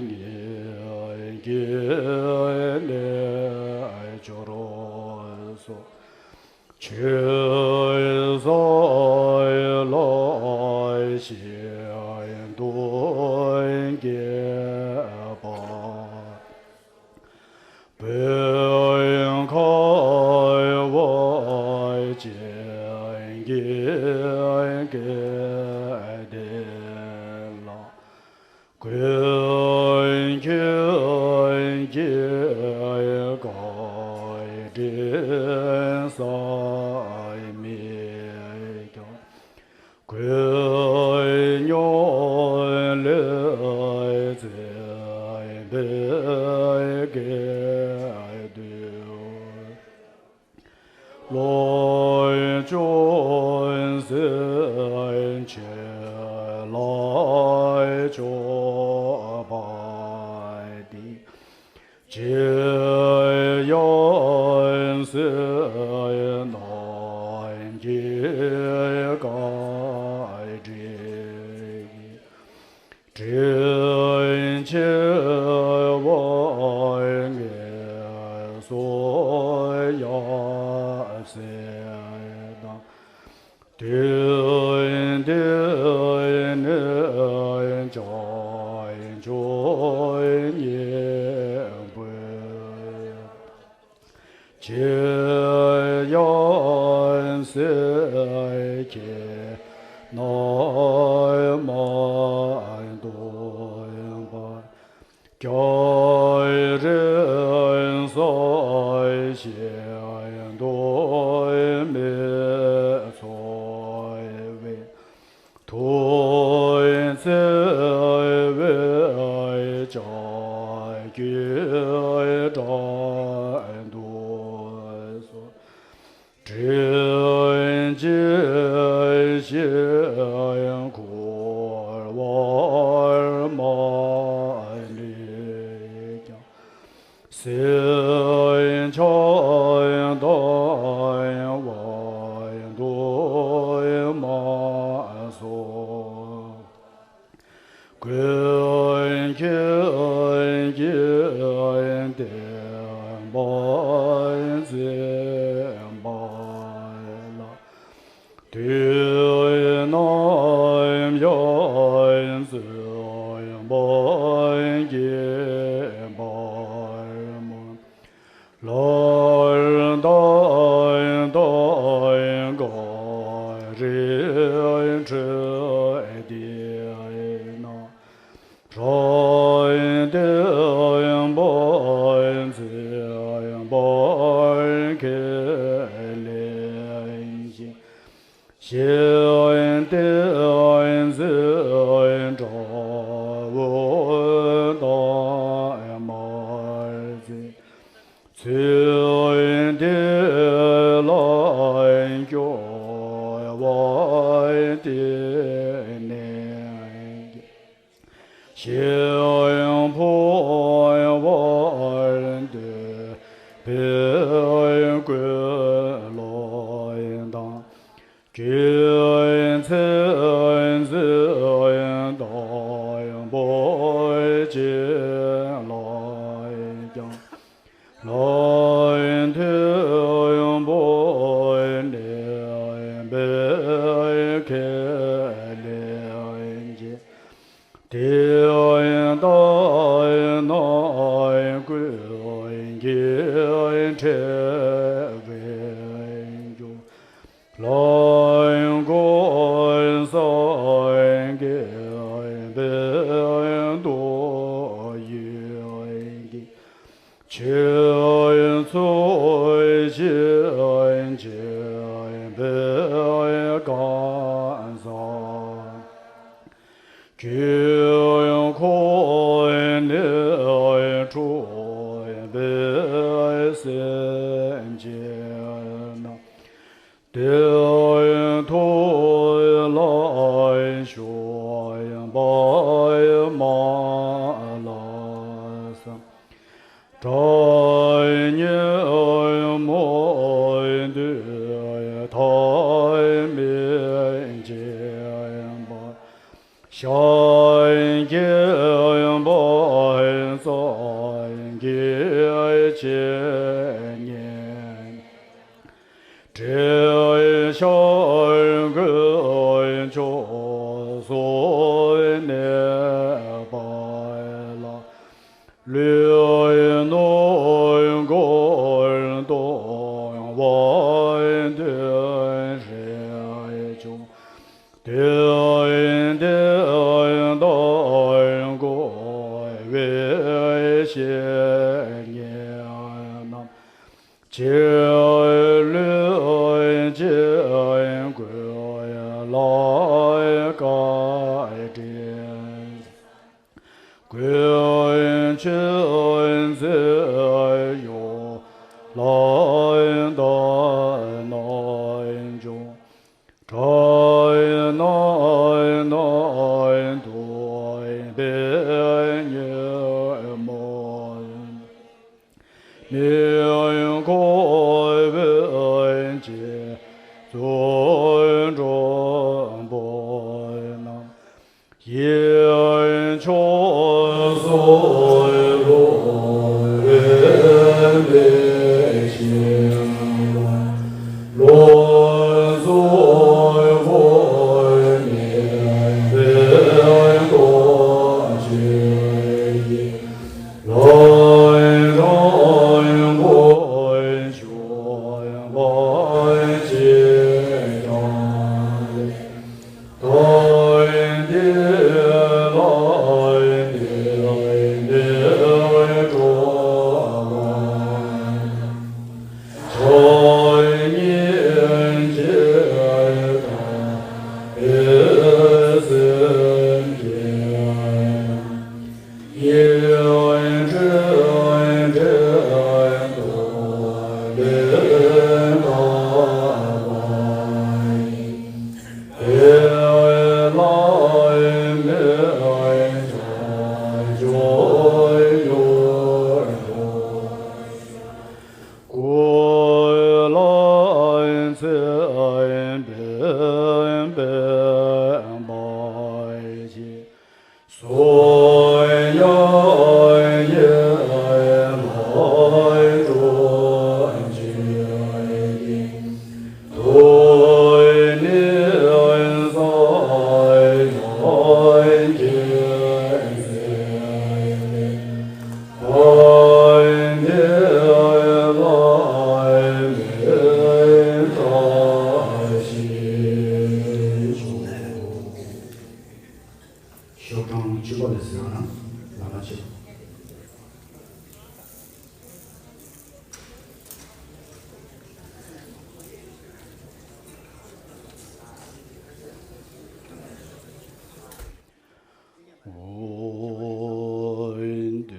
ཉིད་ཀྱིས་རྣལ་འབྱོར་སོགས། ཆོས་ཟབ་ལ་ཤིན་ཏུ་དགྱེས་པ། པད་དཀར་པོ་བྱིན་གྱིས་བརླབས་ལ། ཀུན་མཁྱེན་གྱི་བཀའ་དྲིན་བསམ་མི་ཁྱབ། ཀུན་སྙོམས་ལུས་བཙན་པོའི་དགེ་འདུན། ལོངས་སྤྱོད་ཟས་ཆོས་ལ་སྤྱོད་པ་འདི། ཅི་ཡང་སྲིད་ནམ་མཁའི་བཀའ་དྲིན་གྱིས། དྲིན་ཆེ་བའི་ངལ་གསོ་ཡབ་སྲས་དང་། དུས་འདི་ནས་བྱང་ཆུབ་སྙིང་པོའི། ཅི་ཡང་སྲིད་ཁྱེད་རྣམས་མ་འདོར་བར། སྐྱབས་རེ་ཟུང་ཤིན་ཏུ་མི་ཚོར་བས། ཐུགས་བརྩེ་བའི་ལྕགས་ཀྱུས་དྲངས་ཏེ་གསོལ། དྲིན་ཅན་ཞིང་འཁོར་བར་མ་ལུས་ཀྱང་། སྲིད་ཆགས་སྡང་བར་དུ་མ་སོང་། ཀུན་མཁྱེན་གྱི་བསྟན་པ་འཛིན་པ་ལ། དུས་ནམ་ཡང་བཙུན་པ་བསྐྱེད་པར་སྨོན། ལར་ལྟར་ད་ག་རེ་འཕྲོས་ཏེ་ན། རང་བསྟན་པ་འཛིན་པར་ཁས་ལེན་ཅིང་། གཞན་བསྟན་འཛིན་དགྲ་བོ་དང་དམར་རྗེ། ཚུལ་འདི་ལ་སྐྱོ་བ་གཏིང་ནས་ཀྱང་། ཞིང་ཕུང་བར་འདོད་པའི་ཀུན་སློང་དང་། རྒྱུ་མཚན་འཛིན་དང་པོ་ཅན་ལ་ཀྱང་། ལམ་མཐུན་པོ་གནས་པར་ཁས་ལེན་ཅིང་། དེ་ལྟ་ན་ཀུན་གྱིས་ཁྲེལ་བའི་ ཆེན་པོའི་གང་ཟག་ཀྱི་འཁོར་ནི་འཁྲུལ་པའི་སེམས་ཅན་རྣམས། དེ་ཐོབ་ལ་ཤོག་པ་མ་ལགས་སམ། དྲང་སྙོམས་མོས་གུས་ཐ་མལ་ཆེན་པོ། ཤཱཀྱའི་བུས་སངས་རྒྱས་བྱེད་ཉིད། དྲི་ཞིམ་གོས་ཆོས་གསུམ་གནས་པ་ལ། ལུས་ནང་ཀུན་སྡང་བ་འདོད་རེ་བྱུང་། དེ་འདི་ལྟར་དགོངས་པའི་བཤེས་གཉེན་རྣམས། ཕྱིར་ལུས་ཅན་གོས་ལ་བཀའ་དྲིན། གོས་ཆེན་ཚེ་ཡོངས་ལ་བདག་རྣམས་འབྱུང་། དགྲ་རྣམས་ནང་འདུས་པའི་ཉོན་མོངས། མི་མཁོ་བའི་རྗེ་བཙུན་འགྲོ་མགོན་རྣམས། ཡིད་མཆོག་གསུམ་ལུས་ལས་མི་འཆིང་བར། ལོངས་སུ་སྤོར་ནས་བདེ་སྟོང་ཆོས་ཀྱི་ལམ་དྲང་པོར་འཇུག་པར་བྱེད་ཀྱང་། ད་འདི་ལ་འདི་ནས་སྤྲོ་བ། ཐ་སྙད་ཅིག་དང་པའི་སེམས་ཅན། ཡིད་འཕྲོག་འཕྲོག་ཏུ་ལེན་པ་ཡིན། དེ་ལ་མི་ཆགས་སྐྱོ་ཡུལ་དུ། ཀུན་ལ་མཚན་དཔེ་འབེབས་པ་ཡི། གསུང་དབྱངས་ཡན་ལག་སྒྲོག་བཅས་ཀྱི། ཐུགས་ནི་སངས་རྒྱས་སྲས་ལས། ཕ་འདི་ལ་མི་བཀྲ་ཤིས་ཤོག། ཤོག་གྲངས་བཅུ་པ་ལས་ཟིན་ན་ལ་ལ་ཆེ། འོན་ཏེ་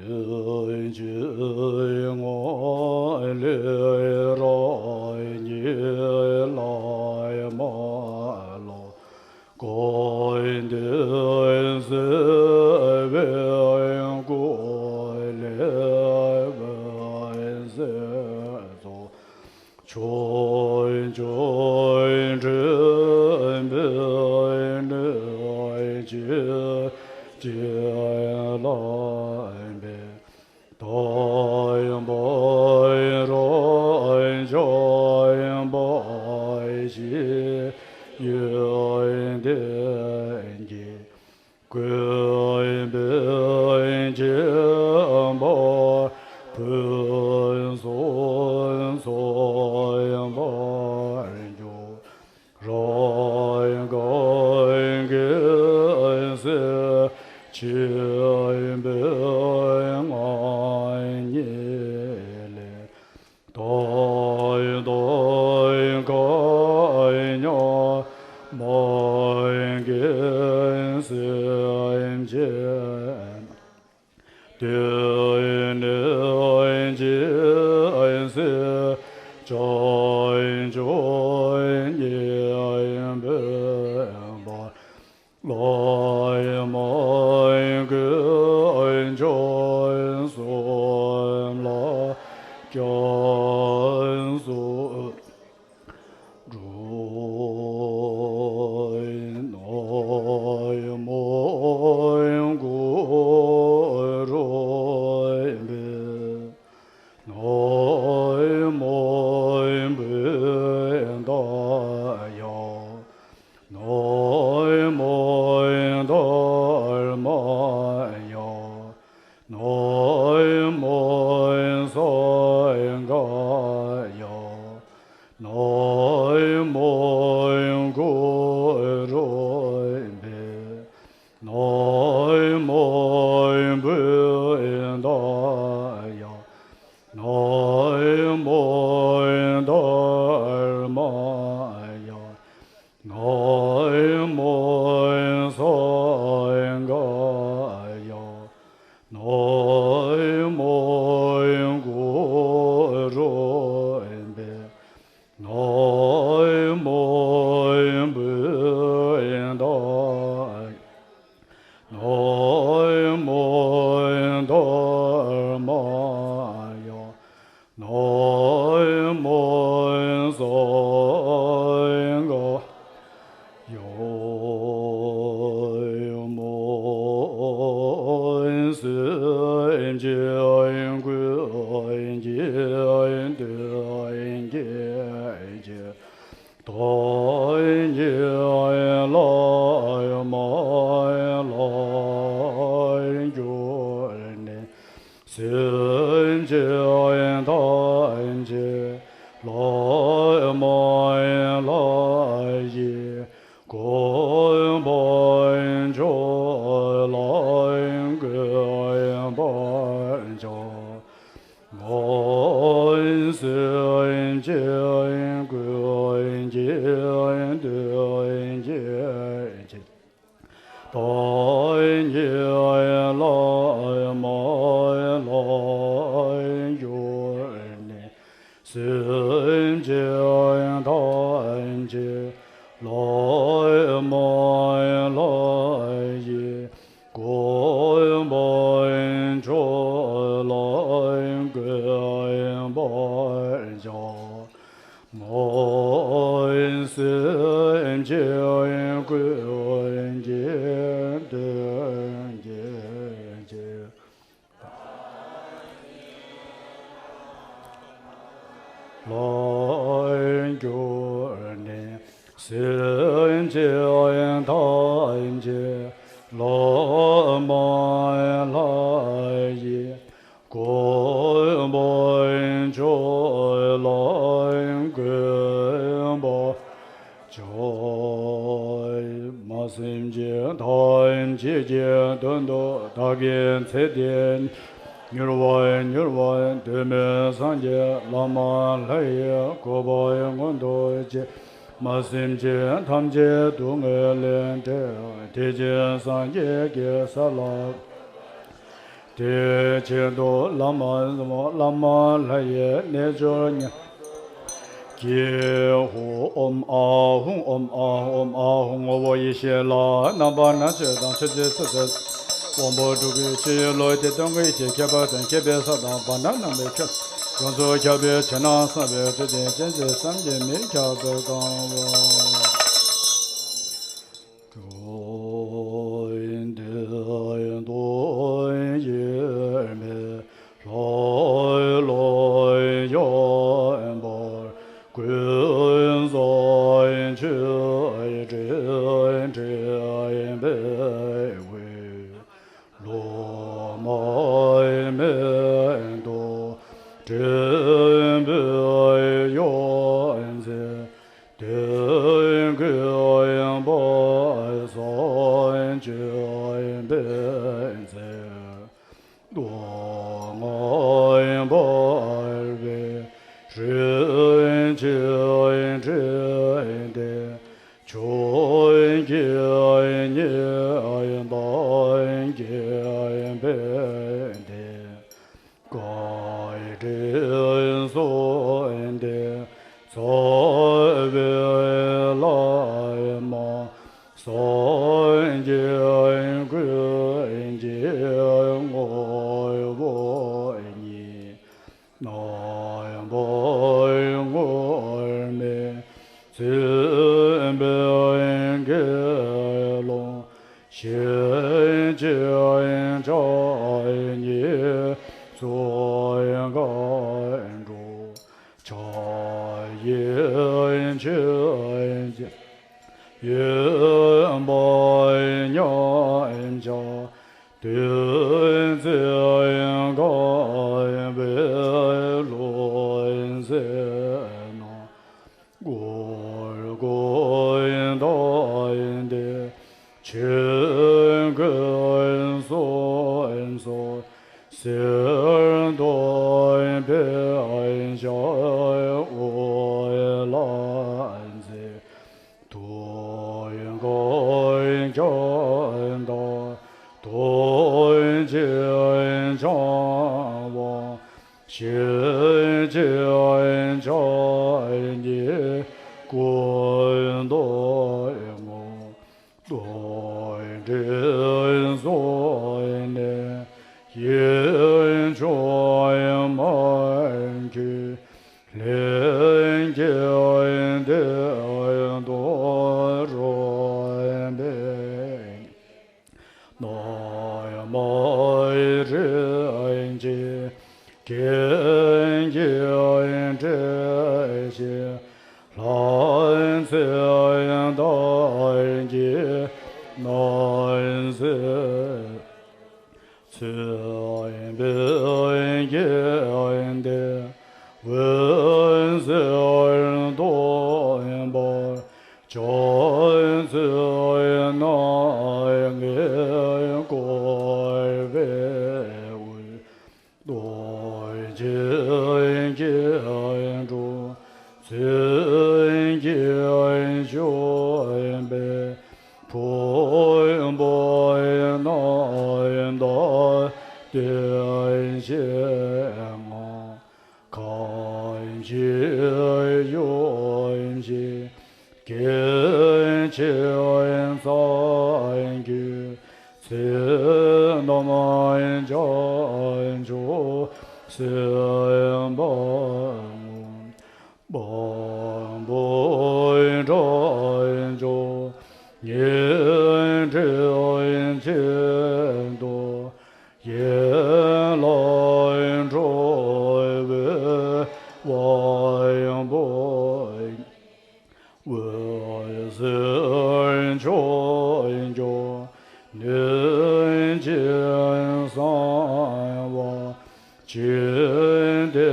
སྤྱི་དངོས་ལས་རང་ཉིད་ལ་མ་ལོག། ཀུན་ཏུ་བཟོད་པའི་སྒོ་ལས་བུད་མེད་ཚོགས། ཕྱོགས་བཅུར་འདྲེན་པའི་གནོད་སྦྱིན་ཅན་ལ་ཕན་དང་པོར་རང་བྱམས་པ་ཞིག་ཡོན་ཏན་གྱིས། གུས་པས་བྱིན་པ་ཕུན་སུམ་ཚོགས་པར་འགྱུར། རང་གང་གི་སེམས་ཆེན་པོའི་མངའ་བརྙེས་ལས། ད་ལྟ་ ཆོས་ཉན་པའི་བར་ལ་མ་གུས་ཕྱོགས་གསུམ་ལ་སྐྱབས་སུ་འགྲོ། ན་མོ་གུ་རུ་བེ། ན་མོ་བུདྡྷཱ་ཡ། ན་མོ་དྷརྨཱ་ཡ། ན་མོ་སངྒྷཱ་ཡ། ན་མོ་གུ་རུ་བེ། ན་མོ་བུདྡྷཱ་ཡ། ན་མོ་དྷརྨཱ་ཡ། ན་མོ་སངྒྷཱ་ཡ། ན་མོ་གུ་རུ་བེ། ན་མོ་བུདྡྷཱ་ཡ། ན་མོ་དྷརྨཱ་ཡ། ན་མོ་སངྒྷཱ་ཡ། ན་མོ་སེམས་ཅན་ཀུན་གྱི་དོན་བྱེད་པའི་བདག་ཉིད་བླ་མར་གྱུར་ནས། སེམས་ཅན་ཐམས་ཅད་བླ་མ་ལྷ་ཡི་གོ་འཕང་མཆོག་ལ་འགོད་པར་བྱ། སེམས་ཅན་ཀུན་གྱི་དོན་བྱེད་པའི་བདག་ཉིད་བླ་མ་ལྷ་ཡི་གོ་འཕང་མཆོག་ལ་འགོད་པར་བྱ། སེམས་ཅན་ཐམས་ཅད་བླ་མ་ལྷ་ཡི་གོ་འཕང་མཆོག་ལ་འགོད་པར་བྱ། སེམས་ཅན་ཐམས་ཅད་བླ་མ་ལྷ་ཡི་གོ་འཕང་མཆོག་ལ་འགོད་པར་བྱ། སེམས་ཅན་ཀུན་གྱི་དོན་བྱེད་པའི་བདག་ཉིད་བླ་མ་ལྷ་ཡི་གོ་འཕང་མཆོག་ལ་འགོད་པར་བྱ། སེམས་ཅན་ཐམས་ཅད་བླ་མ་ལྷ་ཡི་གོ་འཕང་མཆོག་ལ་འགོད་པར་བྱ། མ་སེམས་ཅན་ཐམས་ཅད་ཀྱི་དོན་དུ་བདག་གིས་ཚེ་འདི་ཉིད་མྱུར་བ་མྱུར་བར་གདོད་མའི་སངས་རྒྱས་བླ་མ་ལྷ་ཡི་གོ་འཕང་མངོན་དུ་བྱས། མ་སེམས་ཅན་ཐམས་ཅད་སྡུག་བསྔལ་ལས་འདས་པ་དེ་བཞིན་སངས་རྒྱས་ཀྱི་ས་ལ་དེའི་ཆེད་དུ་བླ་མ་བླ་མ་ལྷ་ཡི་རྣལ་འབྱོར་ཉིད་ཀྱིས་ཧཱུྃ་ཨོཾ་ཨཱཿཧཱུྃ་ཨོཾ་ཨཱཿཧཱུྃ་ཨཱཿཧཱུྃ་ངོ་བོ་ཡེ་ཤེས་ལ་རྣམ་པར་སྣང་མཛད་དང་ཆོས་ཀྱི་སྲིད་པའི་དབང་པོ་དྲུག་གི་ཕྱི་ཡི་ལུས་འདི་སྟོང་གི་ཡེ་ཤེས་ཁྱད་པར་ཅན་མཁྱེན་པའི་ས་དང་བར་སྣང་རྣམ་པའི་ཁྱབ་ཡོངས་སུ་ཁྱབ་པའི་ཕྱི་ནང་གསང་བའི་སྤྲོས་བྲལ་ཅན་ཞིག་བསམ་གྱིས་མི་ཁྱབ་པར་གང་བ། ཀུན་ཏུ་སྟོན་པའི་ལྷ་ལ་ཡོན་པར་ཀུན་བཟང་མཆོད་སྤྲིན་འཁྲིགས་པའི་དབུས། ལོ་མ་སྨད་དུ་སྤྲིན་པའི་ཡོན་ཚད་དེ། བའི་བླ་མ་སངས་རྒྱས་ཀུན་གྱི་ངོ་བོ་ཉིད། རྣམ་པར་དངོས་མེད་བརྩེ་བའི་དགེ་སློང་ཞིང་གཅིག་ཕྱག་གཉིས་སྩོལ་མཁའ་འགྲོ། ཕྱག་གཡས་མཆོད་ཅིང་གཡོན་པ་མཉམ་བཞག་དོན་མཛད་གང་བའི་ལུང་བསྟན་ན། གུར་གུམ་བཏབ་སྟེ་ཆོས་གོས་གསོལ་གསོལ་ཟེར་འདོན་པའི་ཞབས་འོག་ལ་འཛེགས། ཐུགས་ཀའི་ཁྱབ་བདག་ཐུགས་རྗེ་འཆང་དབང་ཞིང་གཅིག་ཕྱག་གཉིས་སྐུ་མདོག་སྔོ། རྡོར་དྲིལ་གཟུགས་ནི་ཡིད་འབྱུང་མ་གྱུར། ལྷན་སྐྱེས་བདེ་སྟོང་རོལ་པའི་རྣམ་སྤྲུལ་གྱི་རྒྱན་གྱིས་སྤྲས་ཤིང་། ལྷ་མཛེས་ལྟར་གྱི་རྣམ་ཐོས། མཚོན་པའི་རྒྱན་ལྡན་འོད་ཟེར་སྟོང་པར། ཕྱག་མཛོད་སྣ་ལྔས་བསྐོར་བའི་དབུས། རྡོ་རྗེ་སྐྱིལ་ཀྲུང་མཚོན་གྱིས་བསྐྱོད་པའི་ཕུང་པོ་རྣམ་དག་བརྟན་ཞིང་ངང་། ཁམས་ཀྱི་ཡུམ་ཞིང་སྐྱེ་མཆེད་ཚང་རྒྱུའི་ཚེ་རྣམས་བྱང་ཆུབ་སེམས་དཔའ་ངོམས། དཔང་པོའི་དགྲ་བཅོམ་ཉེར་འགྲན་ཆེད་དུ། ཡན་ལག་འགྲོ་བའི་དབང་པོ། འོད་ཟེར་འཕྲོ་འགྱུར་ནུས་ཅན་གསང་བ་ཅན། དེ་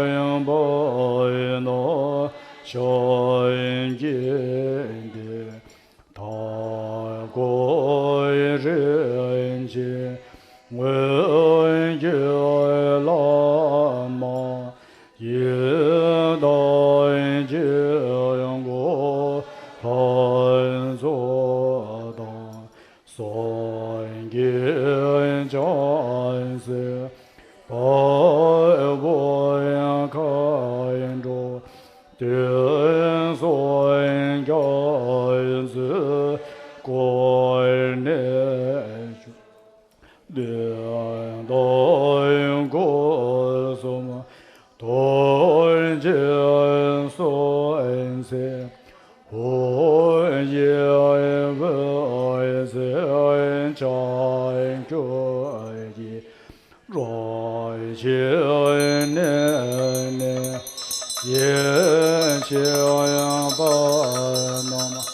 ཡང་བར་སྣང་ཤར་གྱི་འདི། མཐའ་འཁོར་རིན་ཆེན་མངོན་གྱུར་བླ་མ་ཡི་དམ་གྱི་གོ་ལྷ་ཚོགས་དང་། སངས་རྒྱས་བྱང་སེམས་དཔའ་བོ་མཁའ་འགྲོ། དུས་གསུམ་སྐྱབས་སུ་བསྐོར་ནས་བཞུགས། གདོན་དང་སྐུ་གསུམ་གདོན་བགེགས་སྲུང་མཚན། ཧཱུྃ་ཡེ་འོད་ཟེར་ལྕགས་ཀྱུ་ཡིས། རང་བཞིན་གནས་ནས་ཡེ་ཤེས་དབྱིངས་པ་རྣམས་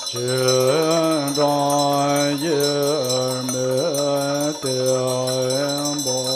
ཆེན་དྲངས་དབྱེར་མེད་བརྟན་པ།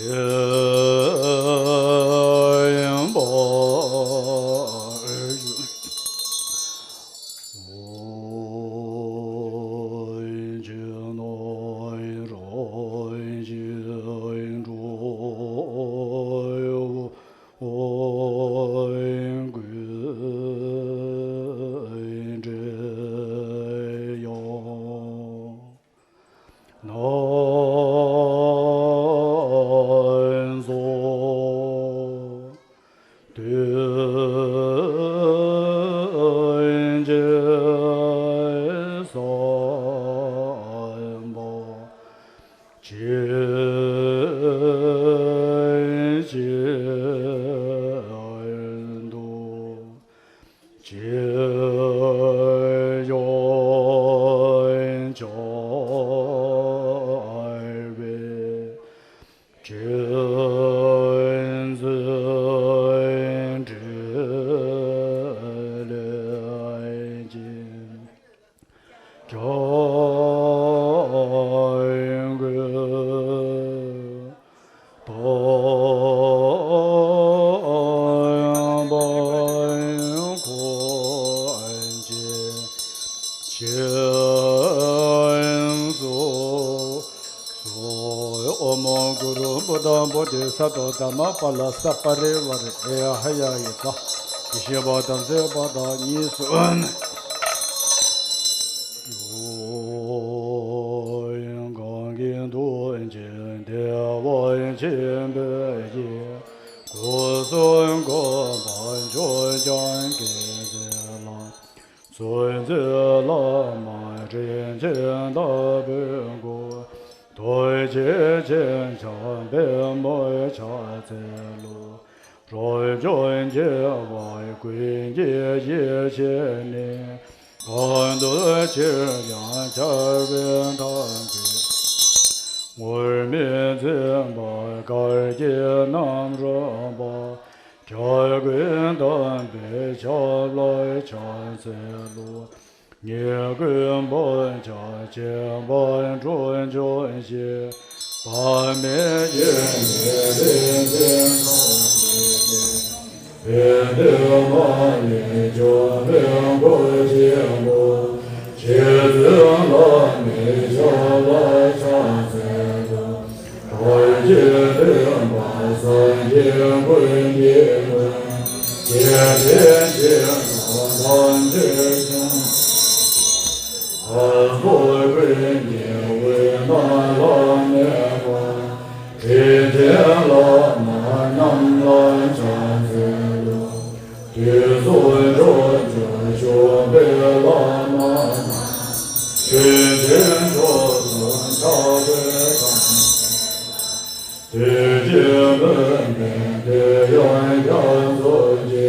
ཨོཾ་གུ་རུ་བུདྡྷ་བོ་དྷི་ས་ཏྭ་དྷརྨ་པཱ་ལ་ས་པ་རི་ཝཱ་ར་ཨེ་ཧ་ཡ་ཡི་ཀ་ཡེ་ཤེས་པ་དང་མཛད་པ་དང་གཉིས་སུ། གང་གི་ཐུགས་རྗེ་བདེ་བ་ཆེན་པོའི་སྐུ་གསུང་གོ་འཕང་མཆོག་ཀྱང་དགེ་རྩེ་ལ། བཙུན་འཛིན་བླ་མ་དྲིན་ཅན་དམ་པའི་སྐུ། རྡོ་རྗེ་འཆང་ཆེན་འཇམ་དཔལ་མོའི་ཕྱག་འཚལ་ལོ། རབ་འབྱམས་རྒྱལ་བ་ཀུན་གྱི་ཡེ་ཤེས་ནི། གང་འདུལ་ཕྱིར་ཡང་འཆར་བའི་མཐའ་ཀུན། ངུར་སྨྲིག་འཛིན་པ་གར་གྱི་རྣམ་རོལ་པ། འཇའ་གུར་དམ་པའི་ཞབས་ལ་ཕྱག་འཚལ་ལོ། ཉེར་དགུའི་དཔལ་ཆ་ཆེན་པོ་འཁྲུངས་འབྱུང་ཞིང་། དཔག་མེད་ཡེ་ཤེས་རིན་ཆེན་ཐོགས་པའི་རྒྱན། བཻ་ཌཱུརྱ་མ་ཎི་འཇོམས་པའི་གོ་ཆེན་པོ། རྗེ་བཙུན་བླ་མའི་ཞབས་ལ་ཕྱག་འཚལ་ལོ། རྡོ་རྗེ་ཐེག་པ་སངས་རྒྱས་ཀུན་གྱི་སྐུ། རྒྱལ་ཆེན་ཞིང་དུ་དམ་ཆོས་སྐྱོང་། དྭགས་པོ་ཀུན་གྱི་དབུས་ན་བླ་མེད་པ། རིན་ཆེན་བླ་མ་རྣམས་ལ་ཕྱག་འཚལ་ལོ། དུས་གསུམ་འགྲོ་རྒྱུར་བཞུགས་པའི་བླ་མ་རྣམས། དུས་ཆེན་མཆོག་ཏུ་ཕྱག་འཚལ་དང་། དུས་ཀྱི་མུན་པའི་དུས་ཡུན་རྒྱ་མཚོ་ཆེ།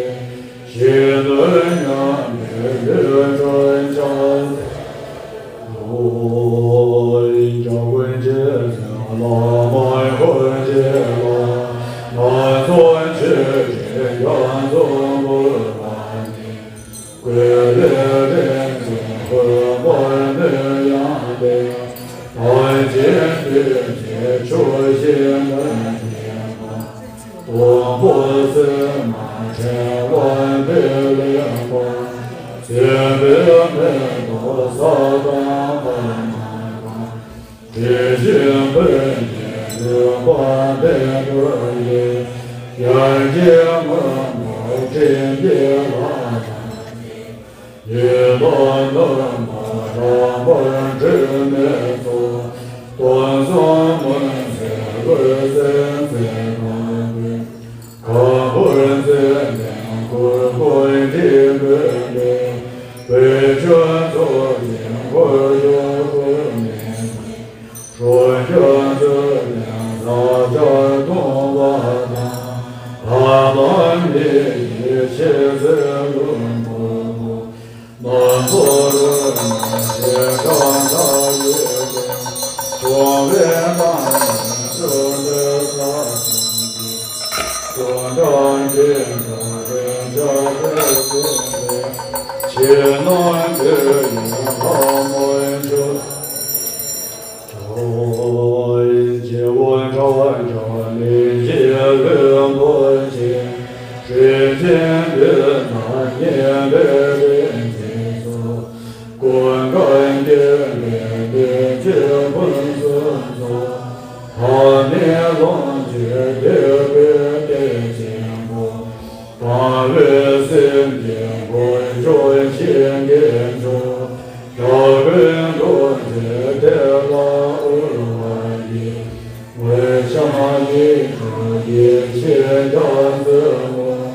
ཞི་དུལ་མཉམ་པའི་ལུས་སྒྲོལ་ཕྱག་འཚལ་ལོ། འཇམ་དཔལ་རྗེ་བཙུན་བླ་མ་འཁོར་བཅས་ལ། སྣ་ཚོགས་མཆོད་པའི་རྒྱ་མཚོ་འབུལ་བ་ནི། བཀོད་པའི་རིན་ཆེན་ཕོ་བྲང་ནས་ཡང་དེ། དམ་ཅན་ཐུགས་རྗེའི་ཆུ་ཞིང་མུན་ཆད་པ། སྡོང་པོ་སིལ་མ་ཕྲེང་བ་འབེབས་ལེགས་པ། བཙུན་པོའི་མེ་ཏོག་ས་དང་པདྨ་དང་། དྲི་ཞིམ་ཕུལ་ནས་ནུས་པ་ལྡན་པ་ཡི། ཡར་གྱི་སྔོན་པོ་སྤྲིན་གྱི་ལྷ་དང་ནི། ཡིད་འཕྲོག་ནུས་པ་རབ་འབར་སྒྲོན་མེའི་ཚོགས། སྟོང་གསུམ་མུན་སེལ་འོད་ཟེར་མཛད་པ་ཀུན། གང་བོར་མཛད་ནས་འཁོར་དགུན་འདི་བཀོད་པའི། བོད་ཆུ་མཚོ་ཆེན་འཁོར་དུ་བསྐོར་ནས། ཁྲོ་རྒྱལ་མཛད་ནས་ས་སྐྱར་སྟོང་པ་དང་། ལྷ་དང་མི་ཡི་ཆེ་ཚེ་ལོངས་སྐུ་པོ། རྣམ་པར་རོལ་མོ་ཞེས་གྲགས་མཐའ་ཡས་པའི། སྐྱོང་བའི་རྣམ་སྨིན་སྤྲུལ་པའི་ས་དང་པོའི། སྐྱོང་བྲག་མཁན་པོ་རིན་ཆེན་དཔལ་སྟོན་པའི། ཕྱི་ནང་འདུལ་བའི་ལྷ་མོ་མཆོག། རྗེ་བོ་ ཕྱག་རྒྱ་ལས་ཀྱི་བློན་པོ་ཆེ། སྲས་ཆེན་པོའི་ནགས་ཉེ་བའི་རིག་འཛིན་སོགས། ཀུན་དགའ་བརྒྱན་པའི་ལས་ཀྱི་ཕུན་སུམ་ཚོགས། ཐ་མལ་ལོངས་སྤྱོད་སྡིག་པའི་གཏེར་ཆེན་པོ། སྤངས་པའི་སེམས་ཀྱིས་མགོན་སྐྱོབ་ཞིང་གེ་མཆོག། དགྲ་བོའི་འགྲོ་འདྲེན་དེ་ལ་དབུལ་བ་ཡི། འོད་འཆང་ཉིད་དུ་ཡེ་ཤེས་རྒྱ་མཚོའི་ངོགས།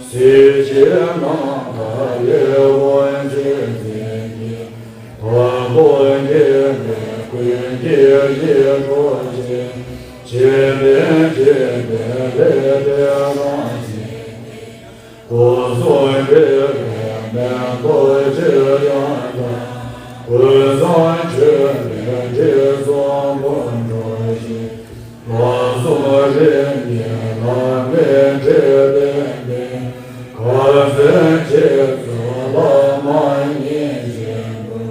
གཟི་བརྗིད་ནམ་མཁའ་ལས་དབང་ཆོས་འཛིན་གྱི། དང་པོ་མཁྱེན་པས་ཀུན་གྱི་ཡིད་འཕྲོག་ཅིང་། རྗེས་ལ་མཁྱེན་པས་ལས་དེ་རང་བཞིན་གྱིས། སྒོ་གསུམ་འབྲེལ་བའི་མེ་ཏོག་ཆོས་དབྱངས་དང་། ཀུན་བཟང་མཆོད་པའི་དྲི་བསུང་ཕུང་འགྲོ་ཞིང་། ལམ་གསུམ་རིམ་གཉིས་བླ་མེད་འབྲེལ་ལྡན་པའི། ཁམས་གསུམ་རྗེ་བཙུན་བླ་མ་མཉེས་བཞིན་དུ།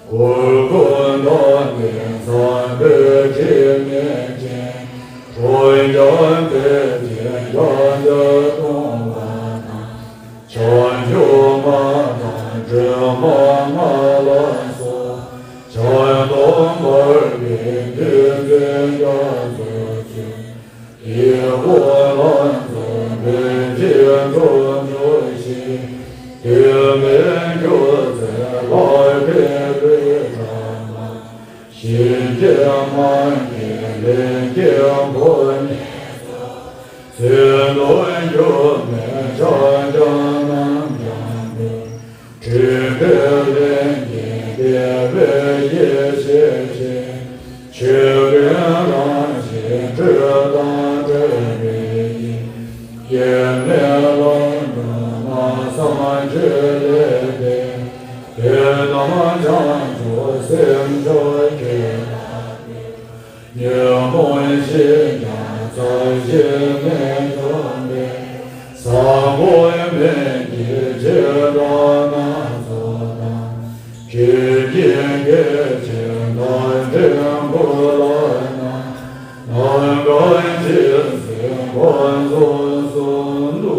གུར་གུམ་དམ་པའི་བཟང་པོའི་དྲི་མས་བརྒྱན། ཁྲོ་རྒྱལ་དཔལ་གྱི་རྒྱ་མཚོས་གཏུམ་པ་དང་། བྱང་ཆུབ་མ་དང་སྒྲོལ་མ་མ་ལ་སོགས། བྱང་སྟོང་འབར་བའི་བདུད་རྩིའི་རྒྱ་མཚོས་སྤྱན། དཀྱིལ་འཁོར་ལྷ་ཚོགས་འབོད་ཅིང་འགྲོ་འགྱུར་ཞིང་། འདུས་པའི་སྒྱུ་རྩལ་ལག་པས་ཕུལ་བྱ་རྣམས། ཞིང་གི་དམངས་ཀྱིས་ལེགས་སྐྱེས་ཕོ་ཉས་སོགས། ཚེ་དང་སྒྱུ་མའི་ཕྱག་རྒྱ་རྣམས་ཀྱང་འབུལ། སྤྲུལ་པའི་ལྷན་སྐྱེས་བདེ་བའི་ཡེ་ཤེས་ཀྱིས། ཆོས་ཀུན་རང་བཞིན་སྤྲོས་དང་བྲལ་བའི་དབྱིངས། སྐྱེ་མེད་ལམ་དུ་སྨྲ་བསམ་བརྗོད་ལས་འདས། དེ་རྣམས་བྱང་ཆུབ་སེམས་མཆོག་ཁྱོད་ལ་འབུལ། ཉོན་མོངས་ཞེན་ཁྲག་ཚ་ཞེས་མི་འཇོམས་པའི། བཟང་པོའི་སྨན་གྱི་བྱེ་བྲག་སྣ་ཚོགས་དང་། ཆོས་ཀྱི་སྐད་ཅིག་མདའ་གྲི་མགུལ་རྣམས། ནམ་མཁའ་ཇི་སྲིད་ཁམས་གསུམ་གསུམ་དུ།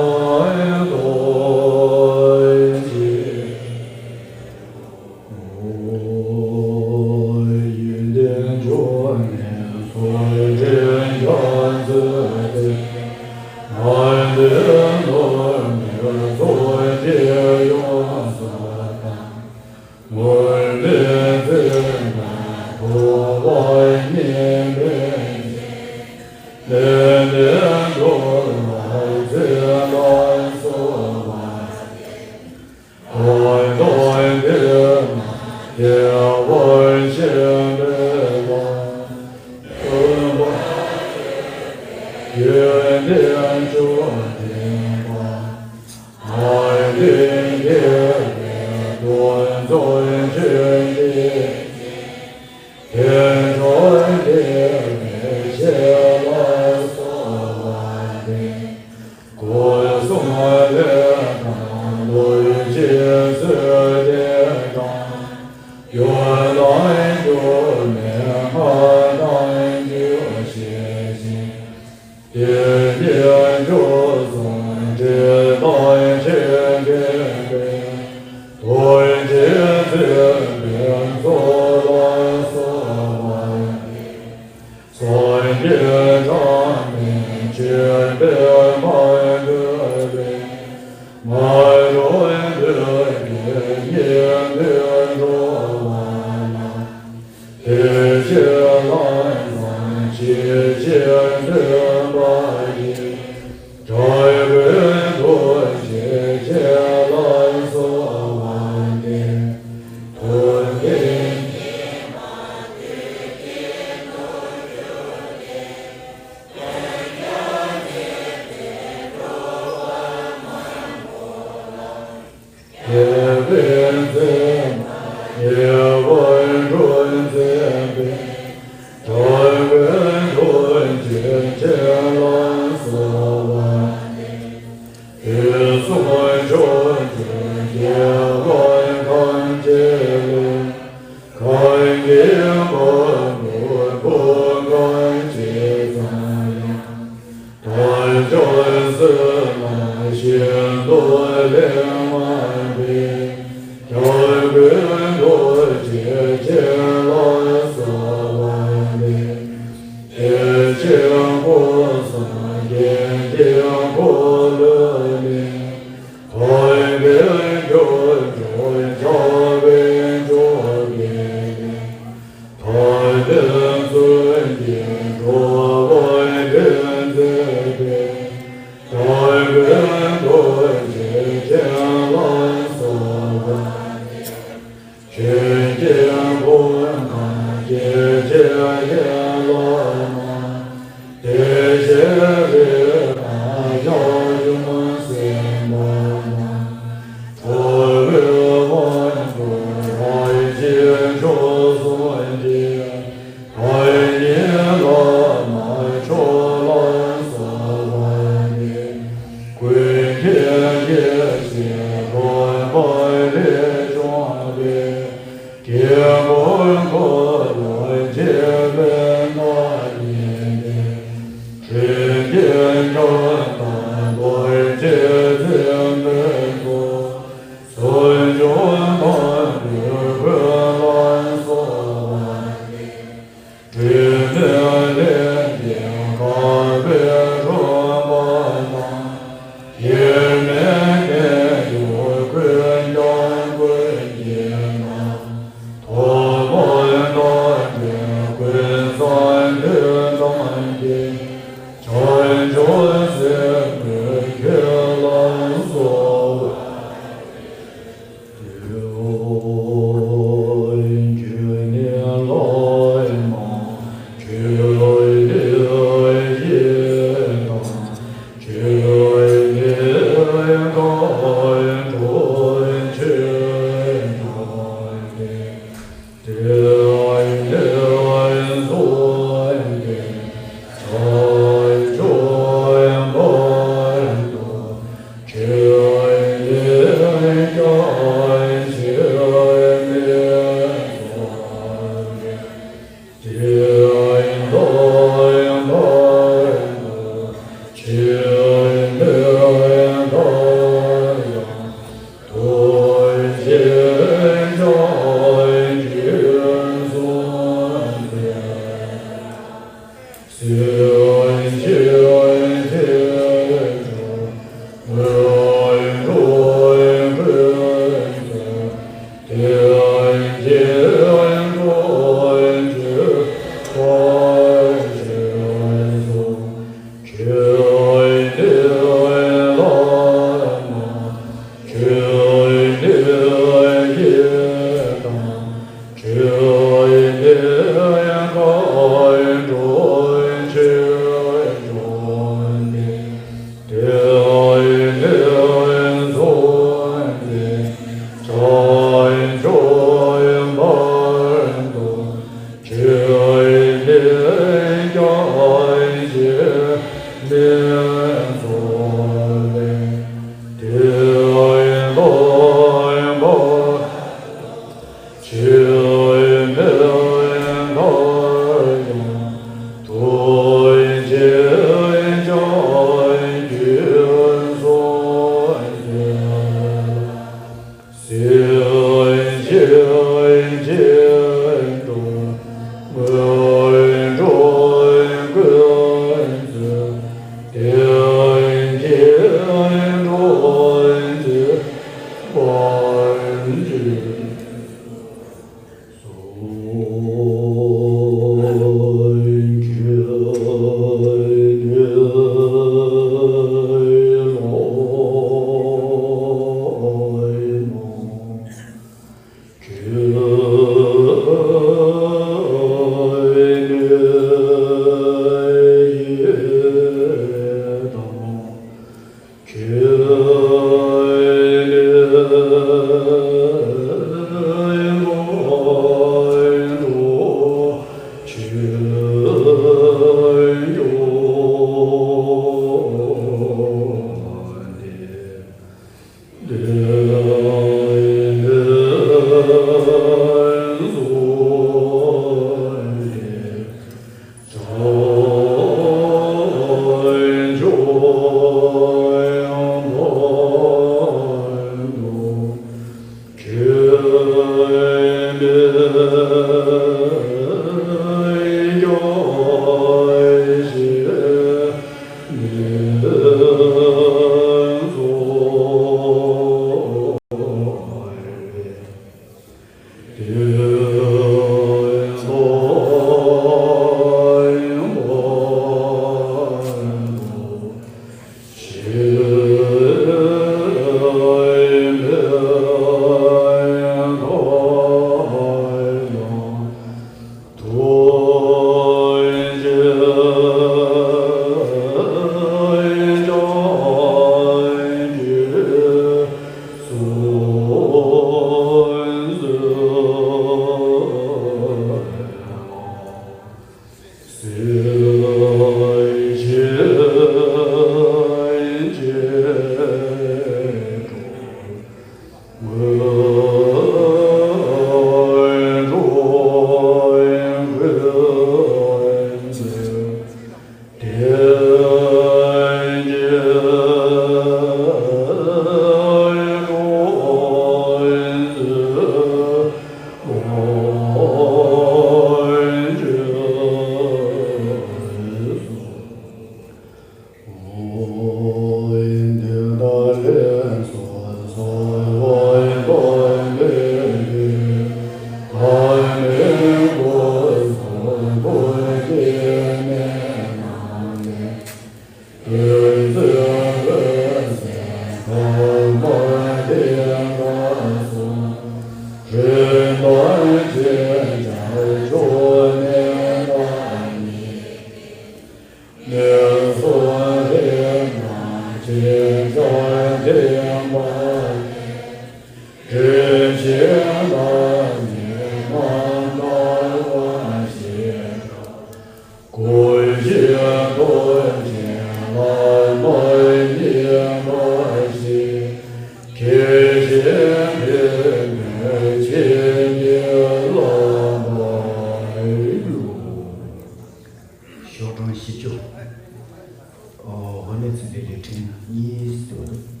ཕྲེང་གཉིས་སུ།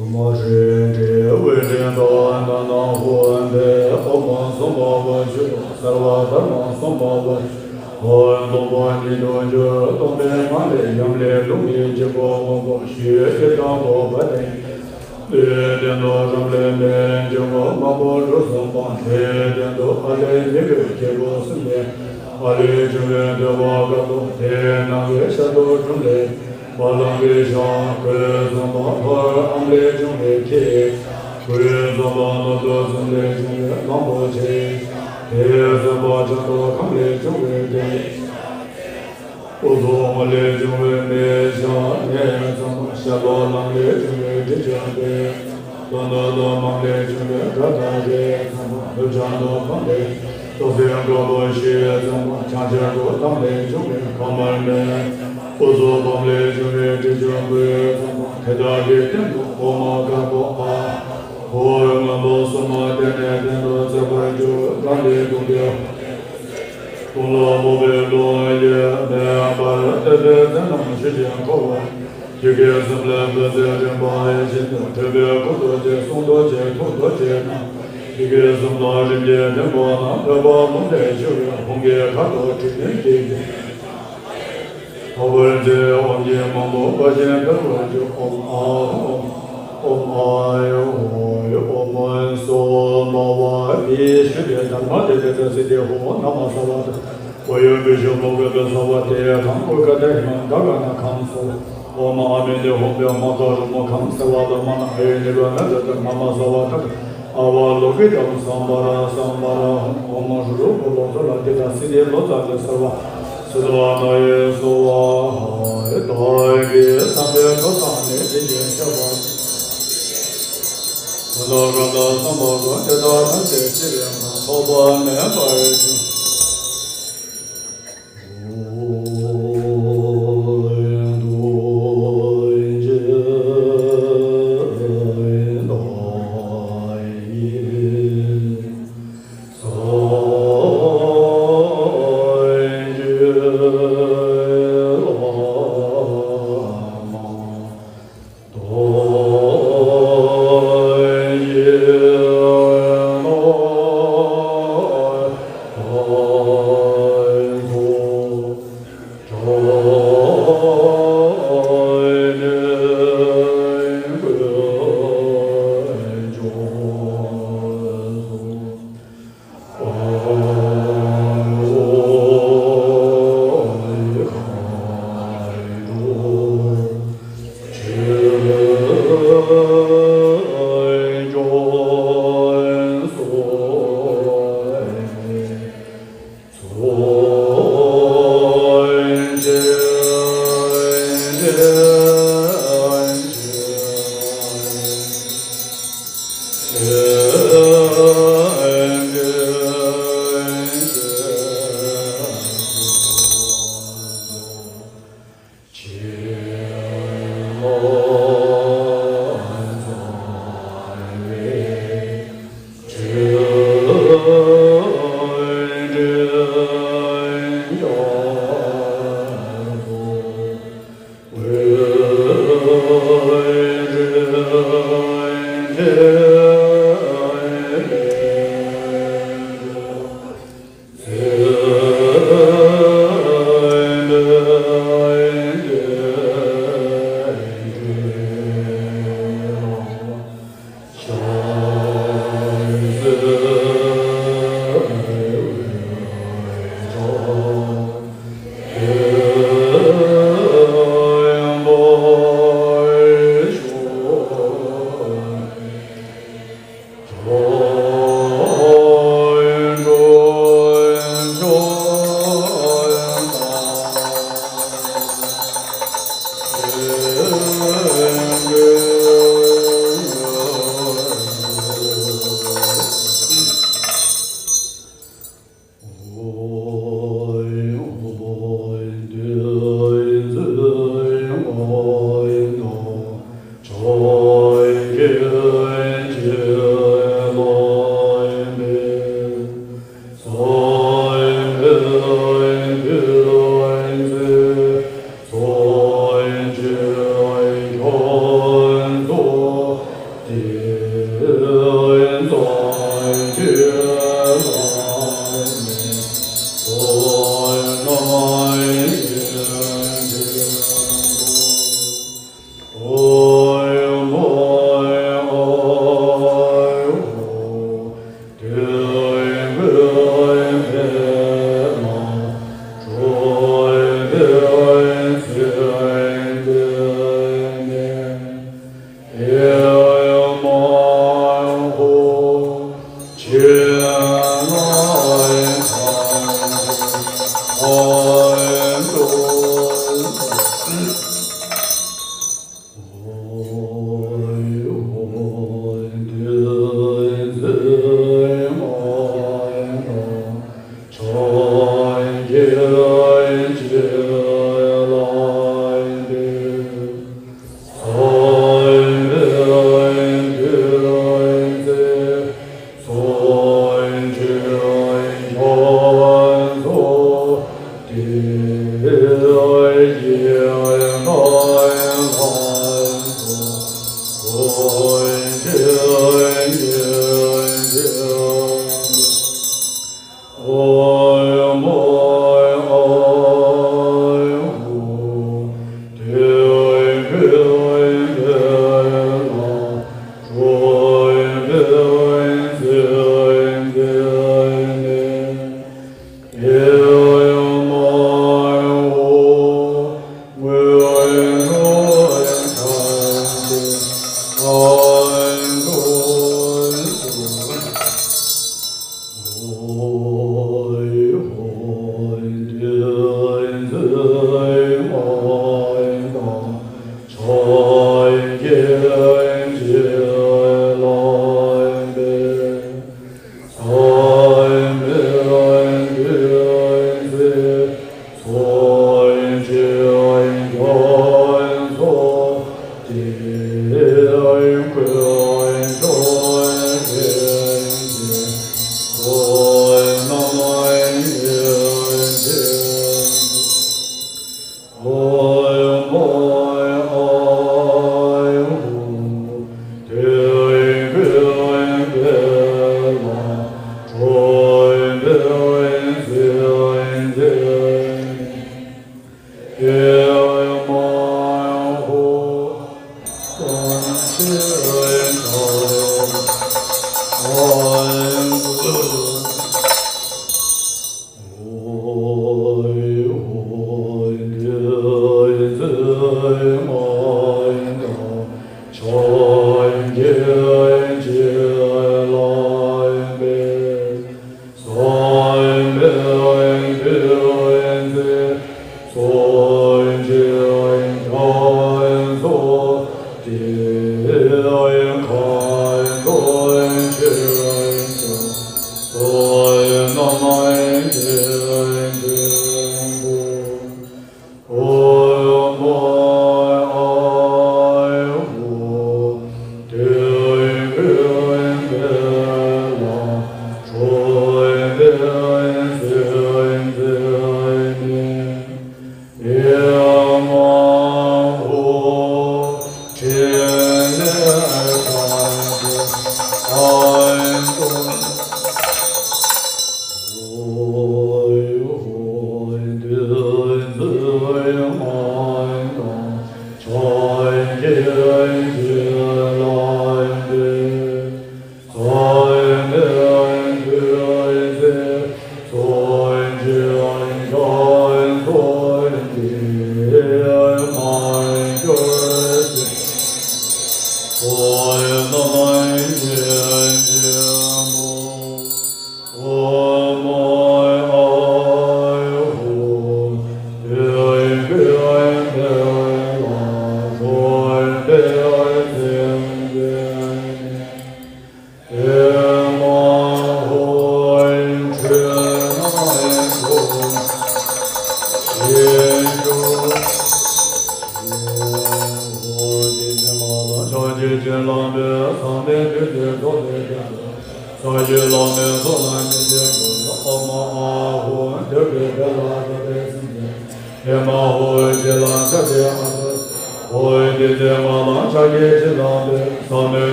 ཨོཾ་ཧྲཱིཿ་ཧྲཱིཿ་ཧཱུྃ་ཧྲཱིཿ་ཏཱ་ན་ན་ཧོ་ཏེ། ཨོཾ་སྭ་བྷཱ་ཝ་ཆུ་དང་སརྦ་དྷརྨ་སྭ་བྷཱ་ཝ་ཆུ་ཧོ། སྟོང་པ་ཉིད་དུ་གྱུར། སྟོང་པའི་ངང་ལས་ཡུམ་ལས་ཀླུ་ལས་དཀྱིལ་འཁོར་སྔོན་པོ་ཞི་བའི་དབྱིབས་དང་རྟོག་པ་ལྡན། དེའི་སྟེང་དུ་རབ་བརླིང་མའི་འབྱུང་པོ་མང་པོ་གྲུ་གསུམ་སྤངས། དེའི་སྟེང་དུ་ཨ་ལས་མི་བསྐྱོད་སྐྱེས་བུ་གསུམ་ལྡན། ཨ་ལས་བྱུང་བའི་འདོད་པ་དཀར་པོ་དེའི་ནམ་མཁའི་ཤར་དུ་འཁྲུངས་ལས། བ་ལང་གི་ཞྭ། གོས་འཛུམ་པ་ཕུར་བུའམ་ལས་བྱུང་བའི་ཁྱི། གོས་འཛུམ་པ་ནོར་བུ་གསུམ་ལས་བྱུང་བའི་གླང་པོ་ཆེ། དེའི་འཛུམ་པ་བྱ་དོར་ཁམས་ལས་བྱུང་བའི་དེ། དབུ་གཙུག་ལས་བྱུང་བའི་མི་ཞབས་གཉིས་འཛུམ་པ། ཤར་ལྷོ་ལམ་ལས་བྱུང་བའི་དྲི་ཆབ་དེ། ལྷོ་ནུབ་ལྷོ་འམ་ལས་བྱུང་བའི་དགྲ་སྟ་རེ་འཛུམ་པ། ནུབ་བྱང་ནུབ་བམ་ལས་ཏོག་ཙེ་དཀར་པོ་བཞི་འཛུམ་པ། བྱང་ཤར་དགུ་ཐམ་ལས་བྱུང་བའི་ཁ་དམར་མི། དབུ་གཙུག་བམ་ལས་བྱུང་བའི་དྲི་ཆབ་དགུ་འཛུམ་པ། དེ་དག་གི་སྟེང་དུ་འོ་མ་དཀར་པོ་ཨ། ཧོ། སྔོན་པོ་གསུམ་མ་དེ་ནས་སྟེང་དུ་བརྩེགས་པར་གྱུར། གང་དེའི་གུང་དུ་གུང་ལ་སྨུག་པའི་རླུང་གཡོས་མེ་འབར། བསྟོད་པའི་རྫས་རྣམས་ཞུ་ཞིང་འཁོར་བར། ཡི་གེ་གསུམ་ལས་འབོད་ཚིག་རིམ་པ་བཞིན་དུ། ཁྲོས་པའི་གུར་རྡོ་རྗེ། གསུང་རྡོ་རྗེ། ཐུགས་རྡོ་རྗེ་རྣམས། ཡི་གེ་གསུམ་དང་རིམ་གྱིས་ལྡན་པ་རྣམས། བོད་པ་རླུང་ལས་ཞུ་བའི་ཧཱུྃ་གི་གར་དུ་དྲི་བསྣོན་གྱིས། ཐོག་པར་མཛད། ཨོཾ་གྱིས་མང་པོ་འབར་ཞིང་འཕེལ་བར་འགྱུར། ཨོཾ་ཨཱཿཧཱུྃ། ཨོཾ་ཨཱཿཧཱུྃ། ཨོཾ་སྭ་བྷཱ་ཝ། དེའི་ཤུལ་ལས་དྷརྨ་དེ་ཏེ་ཙ་སིདྡྷི་ཧཱུྃ། ན་མ་སརྦ་ད། ཨོ་ཡོན་པི་ཤོ་མོ་གྷ་ཏ་སརྦ་ཏི་ཡ་ཁཾ། ཨུ་ཀ་ཏ་ཧི་མ་ནཱ་ག་ག་ན་ཁཾ་སྭཱ་ཧཱ། ཨོཾ་ཨ་མི་དྷི་ཧཱུྃ་བྷྱཿ་མ་ཀ་རུ་མུ་ཁཾ། སེ་ཝ་ལ་མ་ན་ཨ་ཡུ་ནི་བ་ན་ཏ་ཏ་ན་མ་སརྦ་ད། ཨ་བ་ལོ་ཀི་ཏཾ་སཾ་བྷ་ར་སཾ་བྷ་ར་ཧཾ། ཨོཾ་ཧྲཱིཿ་ཧྲཱིཿ་ལོ་ཙཱ་ལ་ཏི་ཏ་སིདྡྷི་ལོ་ཙཱ་ལ་སརྦ་སིདྡྷ་ནཱ་ཡེ་སྭཱ་ཧཱ། བདག་གིས་བསམ་པའི་ཐོབ་ཐང་ནི་དེ་བཞིན་གཤེགས་པ་ཀུན་ཏུ་ཀུན་ཏུ་བསམ་པ་ཀུན། དེ་དག་ཐམས་ཅད་ཕྱི་རོལ་མ། ཐོགས་པ་མེད་པར་འབྱུང་།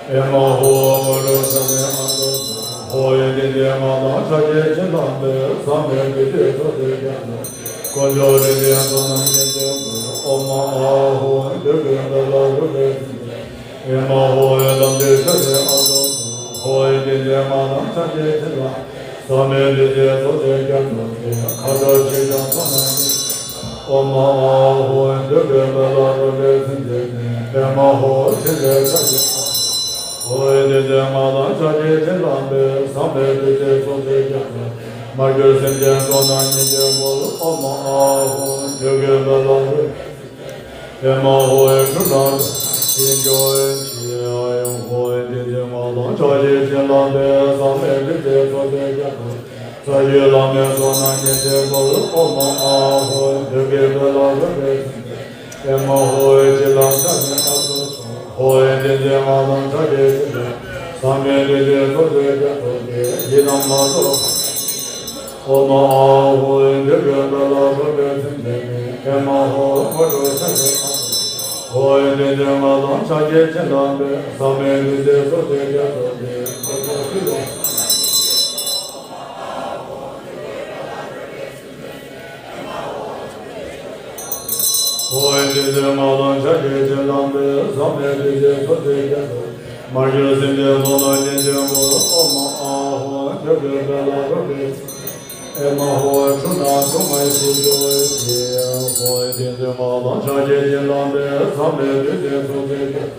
ཨེ་མ་ཧོ། མོ་རོ་ས་ནེ་ཨ་ཏོ་ཧོ། ཡེ་ཏེ་ཏེ་མ་ལ་ཆ་ཀེ་ཅི་ལ་མེ་ས་མེ་ཏེ་ཏེ་སོ་ཏེ་ཀ་ནོ། ཀོ་ཇོ་རེ་ཏེ་སོ་ན་ཡེ་ཏེ་ཨོ་མ་ཨ་ཧོ། ཏེ་ཀེ་ཏེ་ལ་རུ་ཏེ་ཨེ་མ་ཧོ། ཡེ་ཏམ་ཏེ་ཆ་ཀེ་ཨ་ཏོ་ཧོ། ཡེ་ཏེ་ཏེ་མ་ལ་ཆ་ཀེ་ཅི་ལ་ས་མེ་ཏེ་ཏེ་སོ་ཏེ་ཀ་ནོ། ཏེ་ཁ་ཏོ་ཅི་ལ་སོ་ན་ཡེ། ཨོ་མ་ཨ་ཧོ། འདོད་པའི་མེ་ལ་རོ་ལས་ཟིན་ཏེ་ནི། ཨེ་མ་ཧོ། ཕྲིན་ལས་ཆ་ཀེ་ཨ་ཧོ། ཏེ་ཏེ་མ་ལ་ཆ་ཀེ་ཅི་ལ་མེ་ས་མེ་ཏེ་ཏེ་སོ་ཏེ་ཀ་ནོ། མ་གྱུར་སེམས་ཅན་ཁོ་ན་སྙིང་རྗེ་མོལ། ཨོ་མ་ཨ་ཧོ། འདོད་པའི་མེ་ལ་རོ་ཨེ་མ་ཧོ། ཁྲུ་ན་ཤིན་ཅོ་ཅི་ཨ་ཧོ། ཏེ་ཏེ་མ་ལ་ཆ་ཀེ་ཅི་ལ་མེ་ས་མེ་ཏེ་ཏེ་སོ་ཏེ་ཀ་ནོ། ས་ཡི་བླ་མའི་ཚོགས་རྣམས་ཉེར་གཅིག་པུར། ཨོ་མ་ཨ་ཧོ། འདོད་པའི་མེ་ལ་རོ་ལས་ཟིན་ཏེ། ཨེ་མ་ཧོ། ཅི་ལ་ཆ་ནི་ཨ་ཏོ་ཧོ། ཏེ་ཏེ་མ་ལ་ཆ་ཀེ་ཅི་ལ་ས་མེ་ཏེ་ཏེ་སོ་ཏེ་ཀ་ནོ། ཏེ་ཡི་དམ་ལ་སོགས་པ། ཨོ་མ་ཨ་ཧོ། འདོད་པའི་མེ་ལ་རོ་ལས་ཟིན་ཏེ་ནི། ཨེ་མ་ཧོ། མོ་རོ་ཆ་ནི་ཨ་ཏོ་ཧོ། ཏེ་ཏེ་མ་ལ་ཆ་ཀེ་ཅི་ལ་མེ་ས་མེ་ཏེ་ཏེ་སོ་ཏེ་ཀ་ནོ། ཏེ་ཁོ་ཚོ་ཚུལ་ལ། ཧོ། ཏེ་ཏེ་མ་ལ་ཆ་ཀེ་ཅི་ལ་མེ་ས་མེ་ཏེ་ཏེ་སོ་ཏེ་ཀ་ནོ། མར་གྱུར་སེམས་ཅན་ཚོགས་རྣམས་ཀྱི་སྙིང་པོར་ཨོཾ་ཨཱཿཧཱུྃ། འདོད་དགུའི་དཔལ་ལ་རོལ་པའི་ཚུལ་གྱིས། ཨེ་མ་ཧོ། འཁྲུལ་སྣང་སྡུག་བསྔལ་ཞི་གྱུར་ཅིག། ཧོ། བདེན་ཚིག་སྨྲ་བ་དང་ཕྱག་རྒྱའི་བྱིན་རླབས་དེས། ཟག་མེད་བདུད་རྩིའི་གཟུགས་ཅན་ཀྱང་།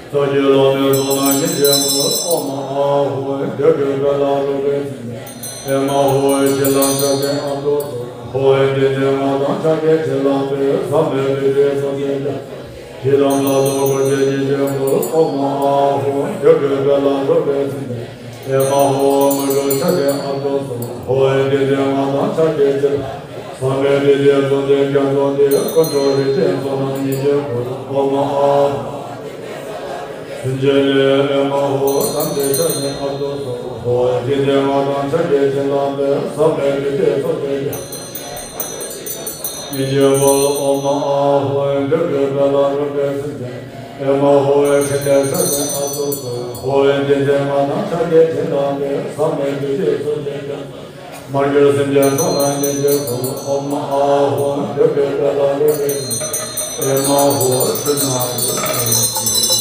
ས་བཅུའི་ལྷ་མིའི་ཚོགས་རྣམས་ཀྱི་སྙིང་པོར་ཨོཾ་ཨཱཿཧཱུྃ། འདོད་དགུའི་དཔལ་ལ་རོལ་པའི་ཚུལ་གྱིས། ཨེ་མ་ཧོ། བྱིན་རླབས་ཕྱག་རྒྱའི་ཨ་ཏོ་སོ། ཧོ། བདེན་ཚིག་སྨྲ་བ་དང་ཕྱག་རྒྱའི་བྱིན་རླབས་དེས། ཟག་མེད་བདུད་རྩིའི་གཟུགས་ཅན་ཀྱང་། ཞི་དང་སླར་ལྡོག་དགུ་ཆོས་ཉིད་ཀྱི་སྐུར་ཨོཾ་ཨཱཿཧཱུྃ། འདོད་དགུའི་དཔལ་ལ་རོལ་པའི་ཚུལ་གྱིས། ཨེ་མ་ཧོ། དངོས་གྲུབ་ཕྱག་རྒྱའི་ཨ་ཏོ་སོ། ཧོ། བདེན་ཚིག་སྨྲ་བ་དང་ཕྱག་རྒྱའི་བྱིན་རླབས། ཟག་མེད་བདུད་རྩིའི་གཟུགས་ཅན་ཀྱང་། ཚོགས་འདུའི་དཀོན་མཆོག་རིན་ཆེན་ཚོགས་རྣམས་ཉིད་ཀྱི་སྐུར་ཨོཾ་ཨཱཿཧཱུྃ། སེམས་ཅན་ནི་ཨེ་མ་ཧོ། དམ་ཚིག་ཕྱག་རྒྱའི་ཨ་ཏོ་སོ། ཧོ། བདེན་ཚིག་སྨྲ་བ་དང་ཕྱག་རྒྱའི་བྱིན་རླབས་དེས། ཟག་མེད་བདུད་རྩིའི་གཟུགས་ཅན་ཀྱང་། ཉིད་ཀྱི་སྐུར་ཨོཾ་ཨཱཿཧཱུྃ། འདོད་དགུའི་དཔལ་ལ་རོལ་པའི་ཚུལ་གྱིས། ཨེ་མ་ཧོ། ཕྲིན་ལས་ཕྱག་རྒྱའི་ཨ་ཏོ་སོ། ཧོ། བདེན་ཚིག་སྨྲ་བ་དང་ཕྱག་རྒྱའི་བྱིན་རླབས་དེས། ཟག་མེད་བདུད་རྩིའི་གཟུགས་ཅན་ཀྱང་། མར་གྱུར་སེམས་ཅན་ཚོགས་རྣམས་ཉིད་ཀྱི་སྐུར་ཨོཾ་ཨཱཿཧཱུྃ། འདོད་དགུའི་དཔལ་ལ་རོལ་པའི་ཚུལ་གྱིས། ཨེ་མ་ཧོ། འཁྲུལ་སྣང་སྡུག་བསྔལ་ཞི།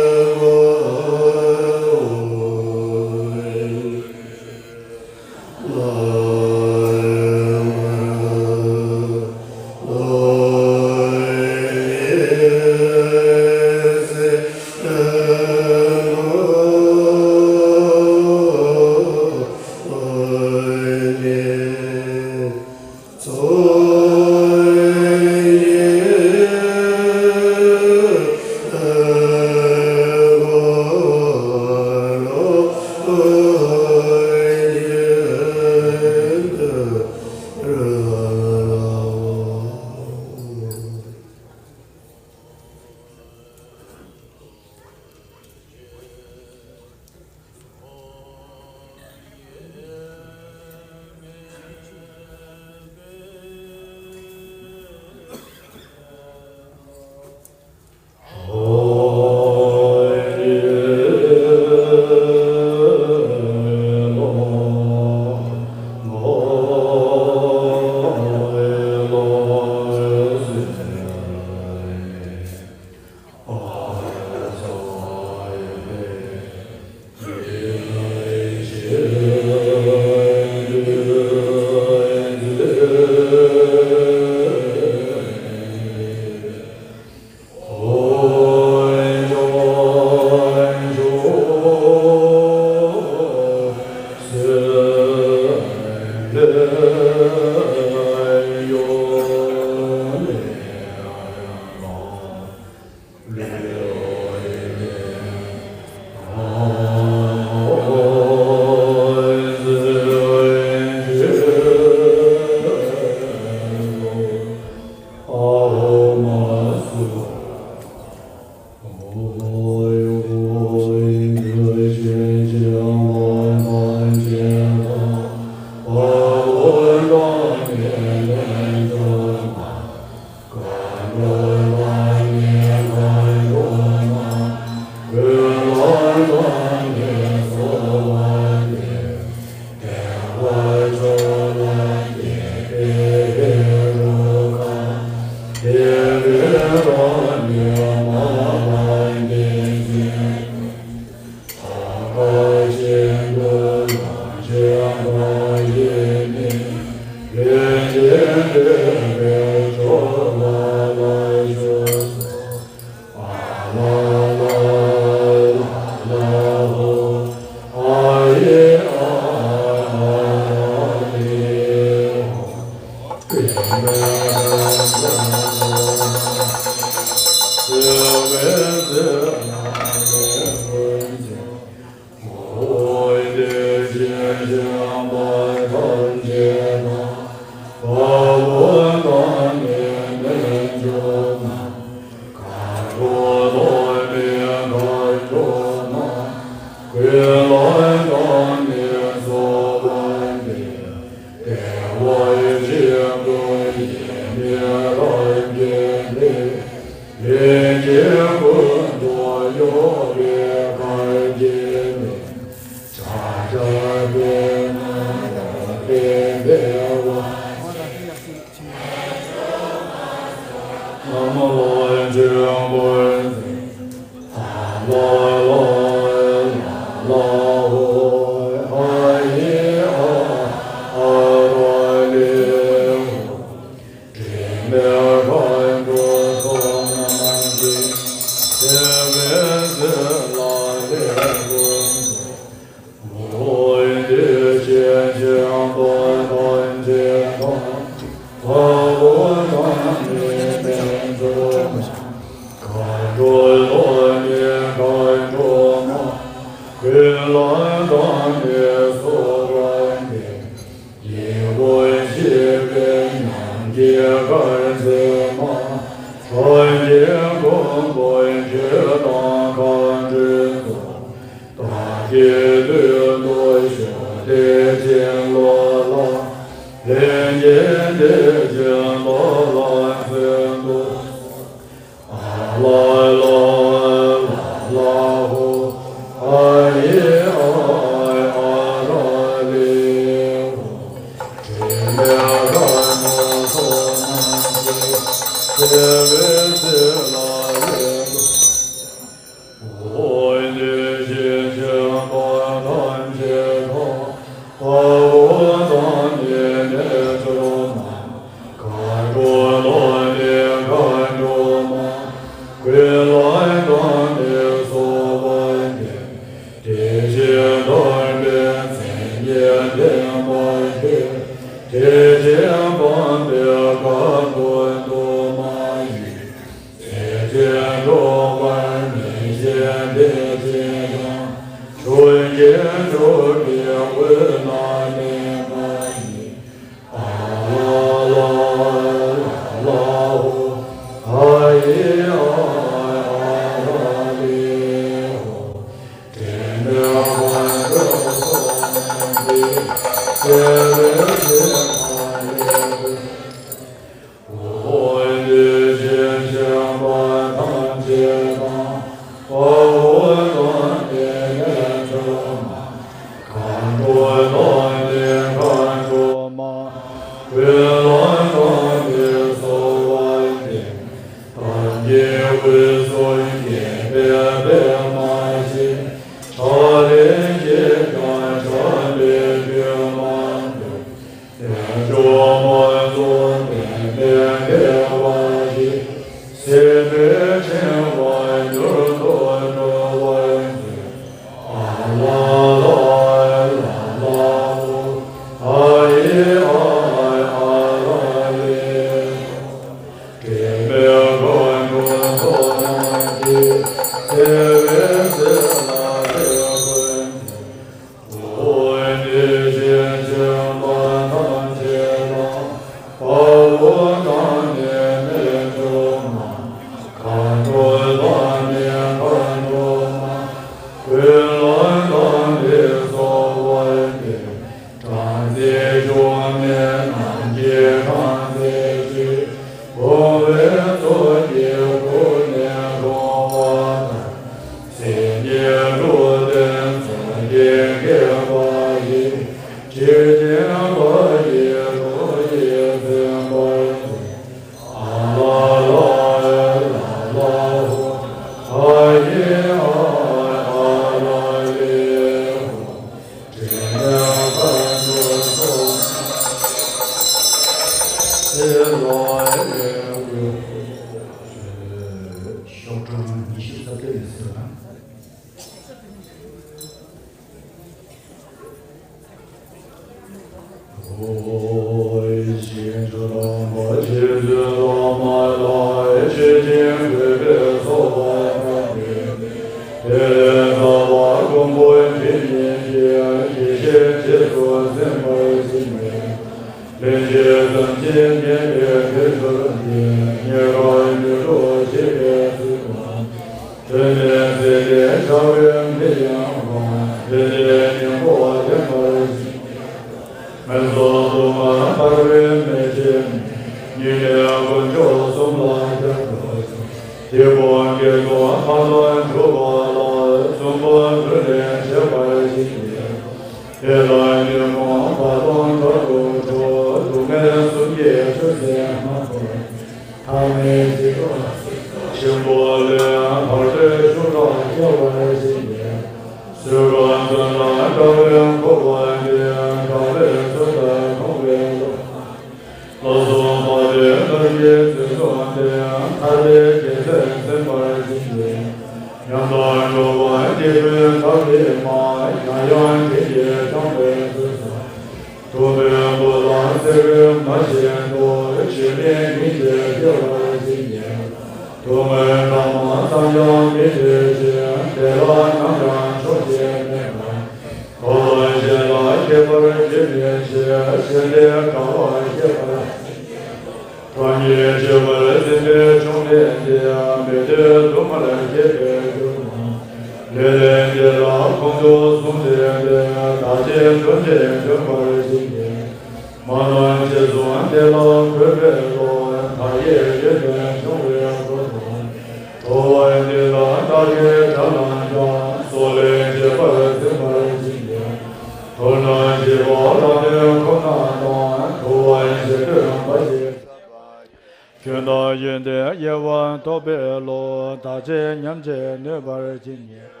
ཁྱོད་དང་ཡོན་ཏན་དབྱེ་བ་ཐོབ་པའི་བློ། བདག་ཅེས་མཉམ་བརྗེ་ནུས་པར་བྱིན་གྱིས།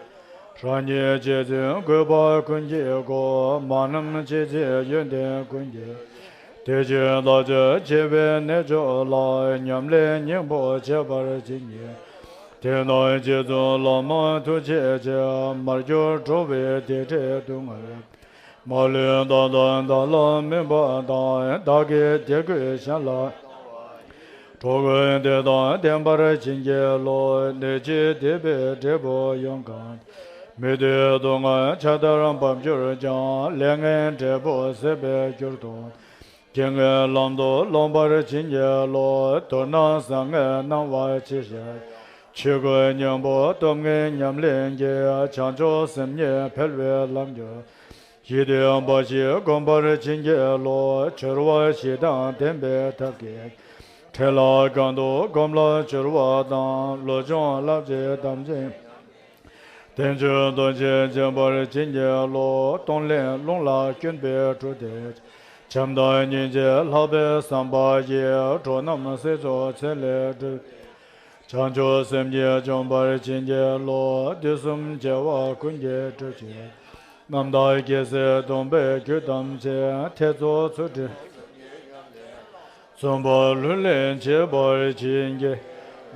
རང་ཉིད་རྗེ་བཙུན་གུས་པ་ཀུན་གྱི་སྒོ། མ་རྣམས་ཇི་སྲིད་ཡོན་ཏན་ཀུན་གྱི། དེ་བཞིན་བདག་ཅག་སྤྱད་པའི་རྣལ་འབྱོར་ལ། ཉམས་ལེན་སྙིང་པོ་བྱེད་པར་བྱིན་གྱིས། དེས་ན་རྗེ་བཙུན་བླ་མ་ཐུགས་རྗེ་ཆེ། མར་གྱུར་འགྲོ་བའི་བདེ་འབྲས་སྡུག་བསྔལ། མ་ལུས་བདག་དང་བདག་ལ་སྨིན་པ་དང་། བདག་གི་བདེ་དགོས་གཞན་ལ་གྲོགས་ཀུན་བདེ་དང་ལྡན་པར་བྱིན་གྱིས་རློབས། ནད་ཀྱིས་བདས་པའི་འབྲས་བུ་ཡོངས་གང་། མི་བདེ་སྡུག་བསྔལ་ཆར་ལྟར་འབབ་གྱུར་ཀྱང་། ལས་ངན་འབྲས་བུ་ཟད་པའི་རྒྱུར་གཏོགས། རྒྱལ་བའི་ལམ་དུ་སློང་བར་བྱིན་གྱིས་རློབས། མདོར་ན་བཟང་ངན་སྣང་བ་ཇི་བཞིན། ཆོས་ཀུན་སྙིང་པོ་སྟོབས་ལྡན་ཉམས་ལེན་གྱིས། བྱང་ཆུབ་སེམས་ཉིད་འཕེལ་བའི་ལམ་གྱུར། ཡིད་བདེ་བ་ཞིག་བསྒོམ་པར་བྱིན་གྱིས་རློབས། སྦྱོར་བ་བཞི་དང་ལྡན་པའི་ཐབས་ཀྱིས། འཕྲལ་ལ་གང་དུ་བསྒོམ་ལ་སྦྱོར་བ་དང་། བློ་སྦྱོང་བསླབ་བྱའི་དམ་ཚིག་དོན་བྱེད་དོན་བྱེད་འབྱོངས་པར་བྱིན་གྱིས་རློབས། གཏོང་ལེན་རླུང་ལ་བསྐྱོན་པའི་གྲུ་འདེགས། བྱམས་དང་སྙིང་རྗེ་ལྷག་པའི་བསམ་པ་ཡིས། འགྲོ་རྣམས་སྲིད་མཚོ་ཚད་ལས་སྒྲོལ། བྱང་ཆུབ་སེམས་ཀྱིས་འཇོམས་པར་བྱིན་གྱིས་རློབས། དུས་གསུམ་བྱེ་བ་ཀུན་གྱི་སྒྲུབ་བྱེད། རྣམ་དག་རྒྱལ་སྲས་སྡོམ་པའི་རྒྱུད་ཐམས་ཅད། ཐེ་ཚོམ་ཚུལ་ཁྲིམས། བརྩོན་པ་ལྷུར་ལེན་བྱེད་པར་བྱིན་གྱིས་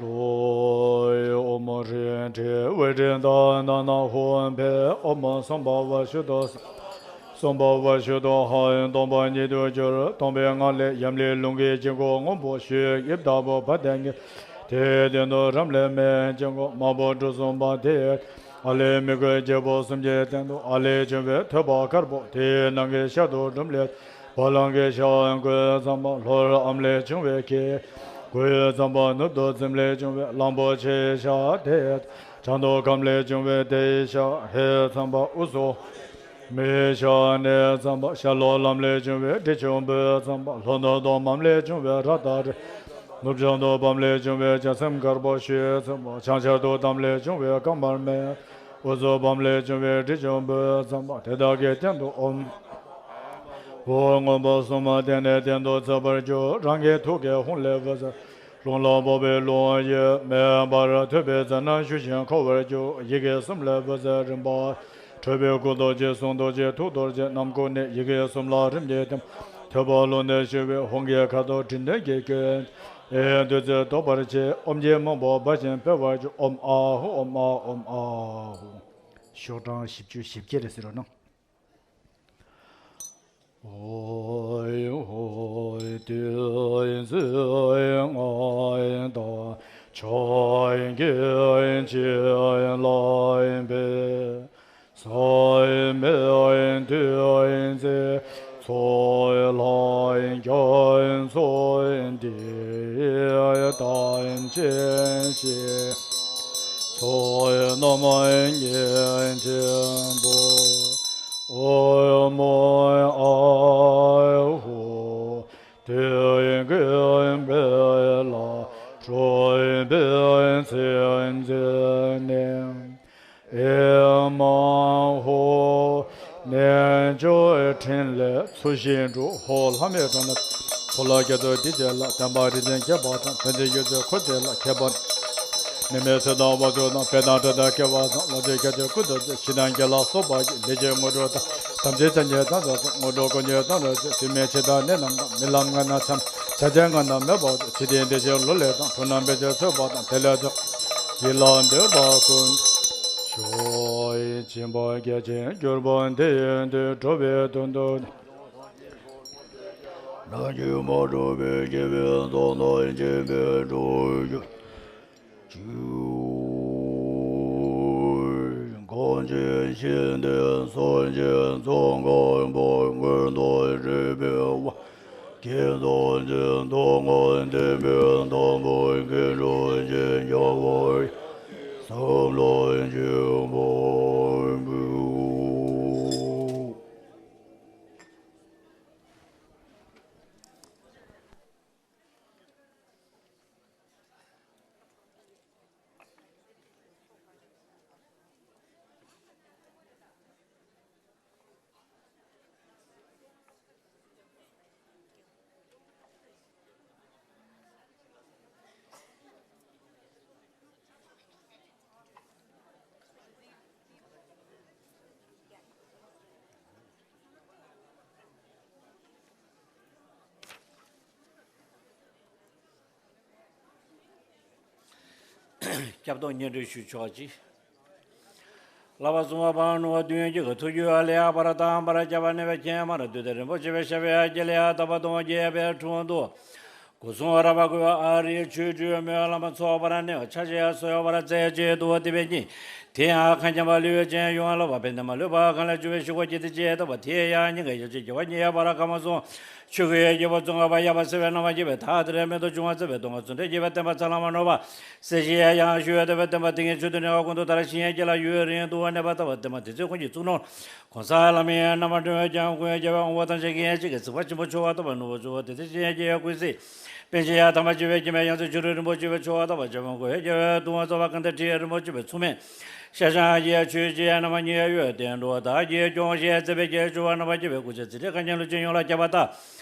རློབས། ཨོཾ་རིན་དྲི་ཝེ་རི་ཏ་ན་ན་ཧཱུྃ་ཕཊ། ཨོཾ་སམྦྷ་ཝ་ཤུདྡྷ་སམྦྷ་ཝ་ཤུདྡྷ་ཧཱུྃ། སྟོང་པ་ཉིད་དུ་གྱུར། སྟོང་པའི་ངང་ལས་ཡབ་ལི་ལུང་གི་དཀྱིལ་འཁོར་སྔོན་པོ་ཞུ། དབྱིབས་ལྟ་བུ་བ་དན་གྱི། དེའི་སྟེང་དུ་རབ་བརླིང་མའི་དཀྱིལ་འཁོར་དམར་པོ་གྲུ་གསུམ་པ་དེ། ཨ་ལས་མི་བསྐྱོད་རྒྱལ་པོ་གསུམ་གྱི་སྟེང་དུ་ཨ་ལས་བྱུང་བའི་ཐོད་པ་དཀར་པོ་དེའི་ནང་གི་ཤར་དུ་འབྲུམ་ལས། བ་ལང་གི་ཤར་གོས་འཛམ་བུ་ལྷོར་ཨམ་ལས་བྱུང་བའི་གི། གོས་འཛམ་བུ་ནུབ་ཏུ་བཙུམ་ལས་བྱུང་བའི་གླང་པོ་ཆེའི་ཤར་དེ། བྱང་དུ་ཁམས་ལས་བྱུང་བའི་དེའི་ཤར་ཧེ་འཛམ་བུ་དབུ་སོ། མེའི་ཤར་ནས་འཛམ་བུ་ཤར་ལྷོ་ལམ་ལས་བྱུང་བའི་དྲི་ཆུན་པོའི་འཛམ་བུ་ལྷོ་ནུབ་ཏུ་འམ་ལས་བྱུང་བའི་ར་ཏ་དྲི། ནུབ་བྱང་དུ་བམ་ལས་བྱུང་བའི་ལྗང་སེམས་དཀར་པོ་ཞུ་འཛམ་བུ། བྱང་ཤར་དུ་དམ་ལས་བྱུང་བའི་དཀར་དམར་མེ། དབུ་ཚུགས་བམ་ལས་བྱུང་བའི་དྲི་ཆུན་པོའི་འཛམ་བུ། དེ་དག་གི་སྟེང་དུ་ཨོཾ། འོག་སྔོན་པོ་གསུམ་སྟེང་ནས་སྟེང་དུ་འཛག་པར་གྱུར། རང་གི་ཐུགས་ཀའི་ཧཱུྃ་ལས་བུ་ཚ། རླུང་ལ་ཕོག་པའི་རླུང་ཡིས་མེ་འབར། ཐུབ་པའི་རྩལ་སྣ་ཞུ་ཞིང་འཁོར་བར་གྱུར། ཡི་གེ་གསུམ་ལས་བུ་ཚ་རིམ་པ། ཁྲོས་པའི་སྐུ་རྡོ་རྗེ་གསུང་རྡོ་རྗེ་ཐུགས་རྡོ་རྗེ་རྣམ་ཀུན་ནས། ཡི་གེ་གསུམ་ལ་རིམ་གྱིས་ཐིམ། ཐོད་པ་རླུང་ནས་ཞུ་བའི་ཧཱུྃ་གི་ཁ་དོག་དྲི་བདུན་གྱིས་བསྐོལ། ཨེ་བདུད་རྩི་ཟློག་པར་བྱེད། ཨོཾ་གྱི་མང་པོ་འབར་ཞིང་འཕེལ་བར་གྱུར། ཨོཾ་ཨཱཿཧཱུྃ་ཨོཾ་ཨཱཿཧཱུྃ་ཨཱཿཧཱུྃ། ཤོག་གྲངས་བཞི་བཅུ་ཞེ་བརྒྱད་རེད་ཟེར་རོ་ནོ། ཨོ། ཀྱང་ཚོགས་འདི་དམ་ཅན་ཞིག་ཚོགས་རྣམས་ཉིད་ཆེན་པོ། ཨོ་མོ་ཨཱཿཧཱུྃ། དུས་ཀུན་འབེལ་ལ་སྤྲོས་པའི་མཚན་མཚན་ནས། ཨེ་མ་ཧོ། རྣལ་འབྱོར་ཕྲིན་ལས་ཚུལ་བཞིན་སྒྲུབ། ཧོ། ལྷ་མིའི་དྲུང་ན་འཁོར་ལོ་བརྒྱ་སྟོང་འདི་དག་ལ། བསྟན་པ་རིམ་བྱོན་རྒྱས་པ་དང་། ཕན་བདེའི་རྒྱུ་ཚུལ་འཁོར་འདས་ལ་ཁྱབ་པ། མི་མེད་ཚེ་དང་བར་དོ་དང་། བོད་དང་གྲགས་དང་སྐལ་བ་བཟང་། ལོངས་སྤྱོད་རྒྱ་ཆེན་ཀུན་ཐོབ་ཅིང་། ཞིང་དང་རྒྱལ་ལ་སོགས་པ་ཡི། ལས་ཀྱི་དངོས་གྲུབ་དང་། དམ་ཚིག་བཅས་ཀྱི་དང་། དངོས་གྲུབ་དཀོན་མཆོག་དང་ལོངས་སྤྱོད། དུས་མིན་འཆི་བདག་ནད་རྣམས་དང་། རྨི་ལམ་ལྔ་ན་འཆམ། ཆགས་བྲལ་ལྔ་རྣམས་མེད་པར་སྤྱོད། འཇིག་རྟེན་བདེ་ཆེན་ལོ་ལེགས་དང་། གྲུབ་རྣམས་དཔལ་གྱིས་གསོས་པ་དང་། དེ་ལས་ཚོགས་ཀྱིས་ལ་འདོད་པ་ཀུན། ཕྱོགས་བཅུའི་སྦྱིན་པ་རྒྱ་ཆེན་གྱུར་པ་འདི་ཡིས་འདུད། འགྲོ་བའི་དོན་དུ་ནམ་མཁའི་མ་འགྲོ་བའི་དགེ་བའི་མཚན་དང་། བྱིན་པའི་བདག་ཉིད་ཀྱི། གང་ཕྱིར་གཤེགས་ཏེ་སངས་རྒྱས་འཚང་ཁང་པ། མངོན་རྟོགས་རིག་པའི་དབང་གིས་ཐམས་ཅད་མཐོང་ངོ་། བདེན་པའི་བདག་པོ་མཁྱེན་གྲོལ་ཅན། རྒྱལ་བ་ཡི་སེམས་ལ་སྦྱིན་པ་འབུལ། སྐྱབས་དང་སྙན་སྒྲོན་ཞུ་ཆོག་ཅིག་བསླབ་པ་བཟུང་བ་བར་ནུབ་པ་བདུན་གྱི་ཐུགས་རྒྱུད་ལ་ཡང་བར་དང་བར་ཁྱབ་པ་ནུས་པའི་མཁྱེན་མར་བསྡུས་ཏེ། རིན་པོ་ཆེ་བའི་ཞབས་པད་བརྒྱད་ལ་ཡང་དག་པ་དང་རྒྱས་པའི་དྲུང་དུ། སྒོ་གསུམ་རབ་བརྐོས་པའི་ཨ་རིའི་ཆོས་སྒྲོན་མའི་བླ་མ་ཚོགས་པར་གནས་པ་ཕྱག་བཞེས་གསོལ་བར་མཛད། ཅེས་བསྟོད་པ་དེ་བས་ཉིད། དེ་ཡང་མཁའ་མཉམ་པ་ལུས་ཅན་ཡོངས་ལ་བབ་པའི་ནི་མ་ལུས་པ་གང་ལ་འཇུག་པའི་ཞིང་ཁམས་ཀྱི་དེ་ཅེས་བཏགས་པ། དེ་ཡང་སྙིང་གའི་ཡེ་ཤེས་རྒྱལ་བ་ཉིད་ཡང་བར་ཁམས་གསུམ། ཆོས་སྐུའི་རྒྱལ་པོ་ཙོང་ཁ་པ་གཡས་པ་གསལ་བའི་རྣམ་པར་རྒྱལ་བའི་མཐའ་དེར་རྨད་དུ་བྱུང་བ་བརྩེགས་པའི་སྟོང་པ་ཚུལ་ཁྲིམས་བརྒྱད་པའི་བསྟན་པ་ཚ་ལམ་མ་ནོར་བ་གསལ་ཞིང་ཡང་ཞུ་བའི་བསྟན་པའི་བསྟན་པ་དེ་ཉིད་ཆོས་དུ་གནས་པ་ཀུན་ཏུ་དར་ཞིང་རྒྱས་ལ་ཡུན་རིང་དུ་གནས་པ་ལྟ་བུ། བསྟན་པ་དེ་ཚོའི་ཀུན་གྱི་གཙུག་ནོར་གོང་ས་ལྷ་མིའི་རྣམ་པར་སྤྲུལ་པའི་སྐྱབས་མགོན་རྒྱལ་བའི་དབང་པོ་ཐམས་ཅད་ཀྱིས་གཅིག་གིས་གཟིགས་པ་ཆེན་པོ་འཆོལ་བ་ལྟ་བུ་ནོར་བུ་གཙོ་བོ་དེ་ཚེ་ཞིང་རྒྱས་ཀྱི་ཀུན་གཟིགས། པཎ་ཆེན་ཡང་དམ་པ་སྤྱི་བོས་མཁྱེན་པའི་ཡང་སྲིད་ཆོ་འཕྲུལ་རིན་པོ་ཆེ་བའི་ཆོ་ག་ལྟ་བུ། སྐྱབས་མགོན་རྒྱལ་བའི་གདུང་བ་གཙོ་བོ་གང་དེ་ཁྲིད་རིན་པོ་ཆེ་བའི་མཚུངས་མེད་ཤ་ཞང་རྗེའི་ཆོས་རྗེ་རྣམ་པ་གཉིས་ཡོད། བསྟན་འགྲོ་བདག་གིས་སྐྱོང་ཞིང་མཛད་པའི་རྒྱལ་ཆོ་ག་རྣམ་པར་རྒྱལ་བའི་སྐུ་ཚེ་ཚེ་ཁྲིད་གང་ཉན་ལུས་ཅན་ཡོངས་ལ་ཁྱབ་པ་དང་།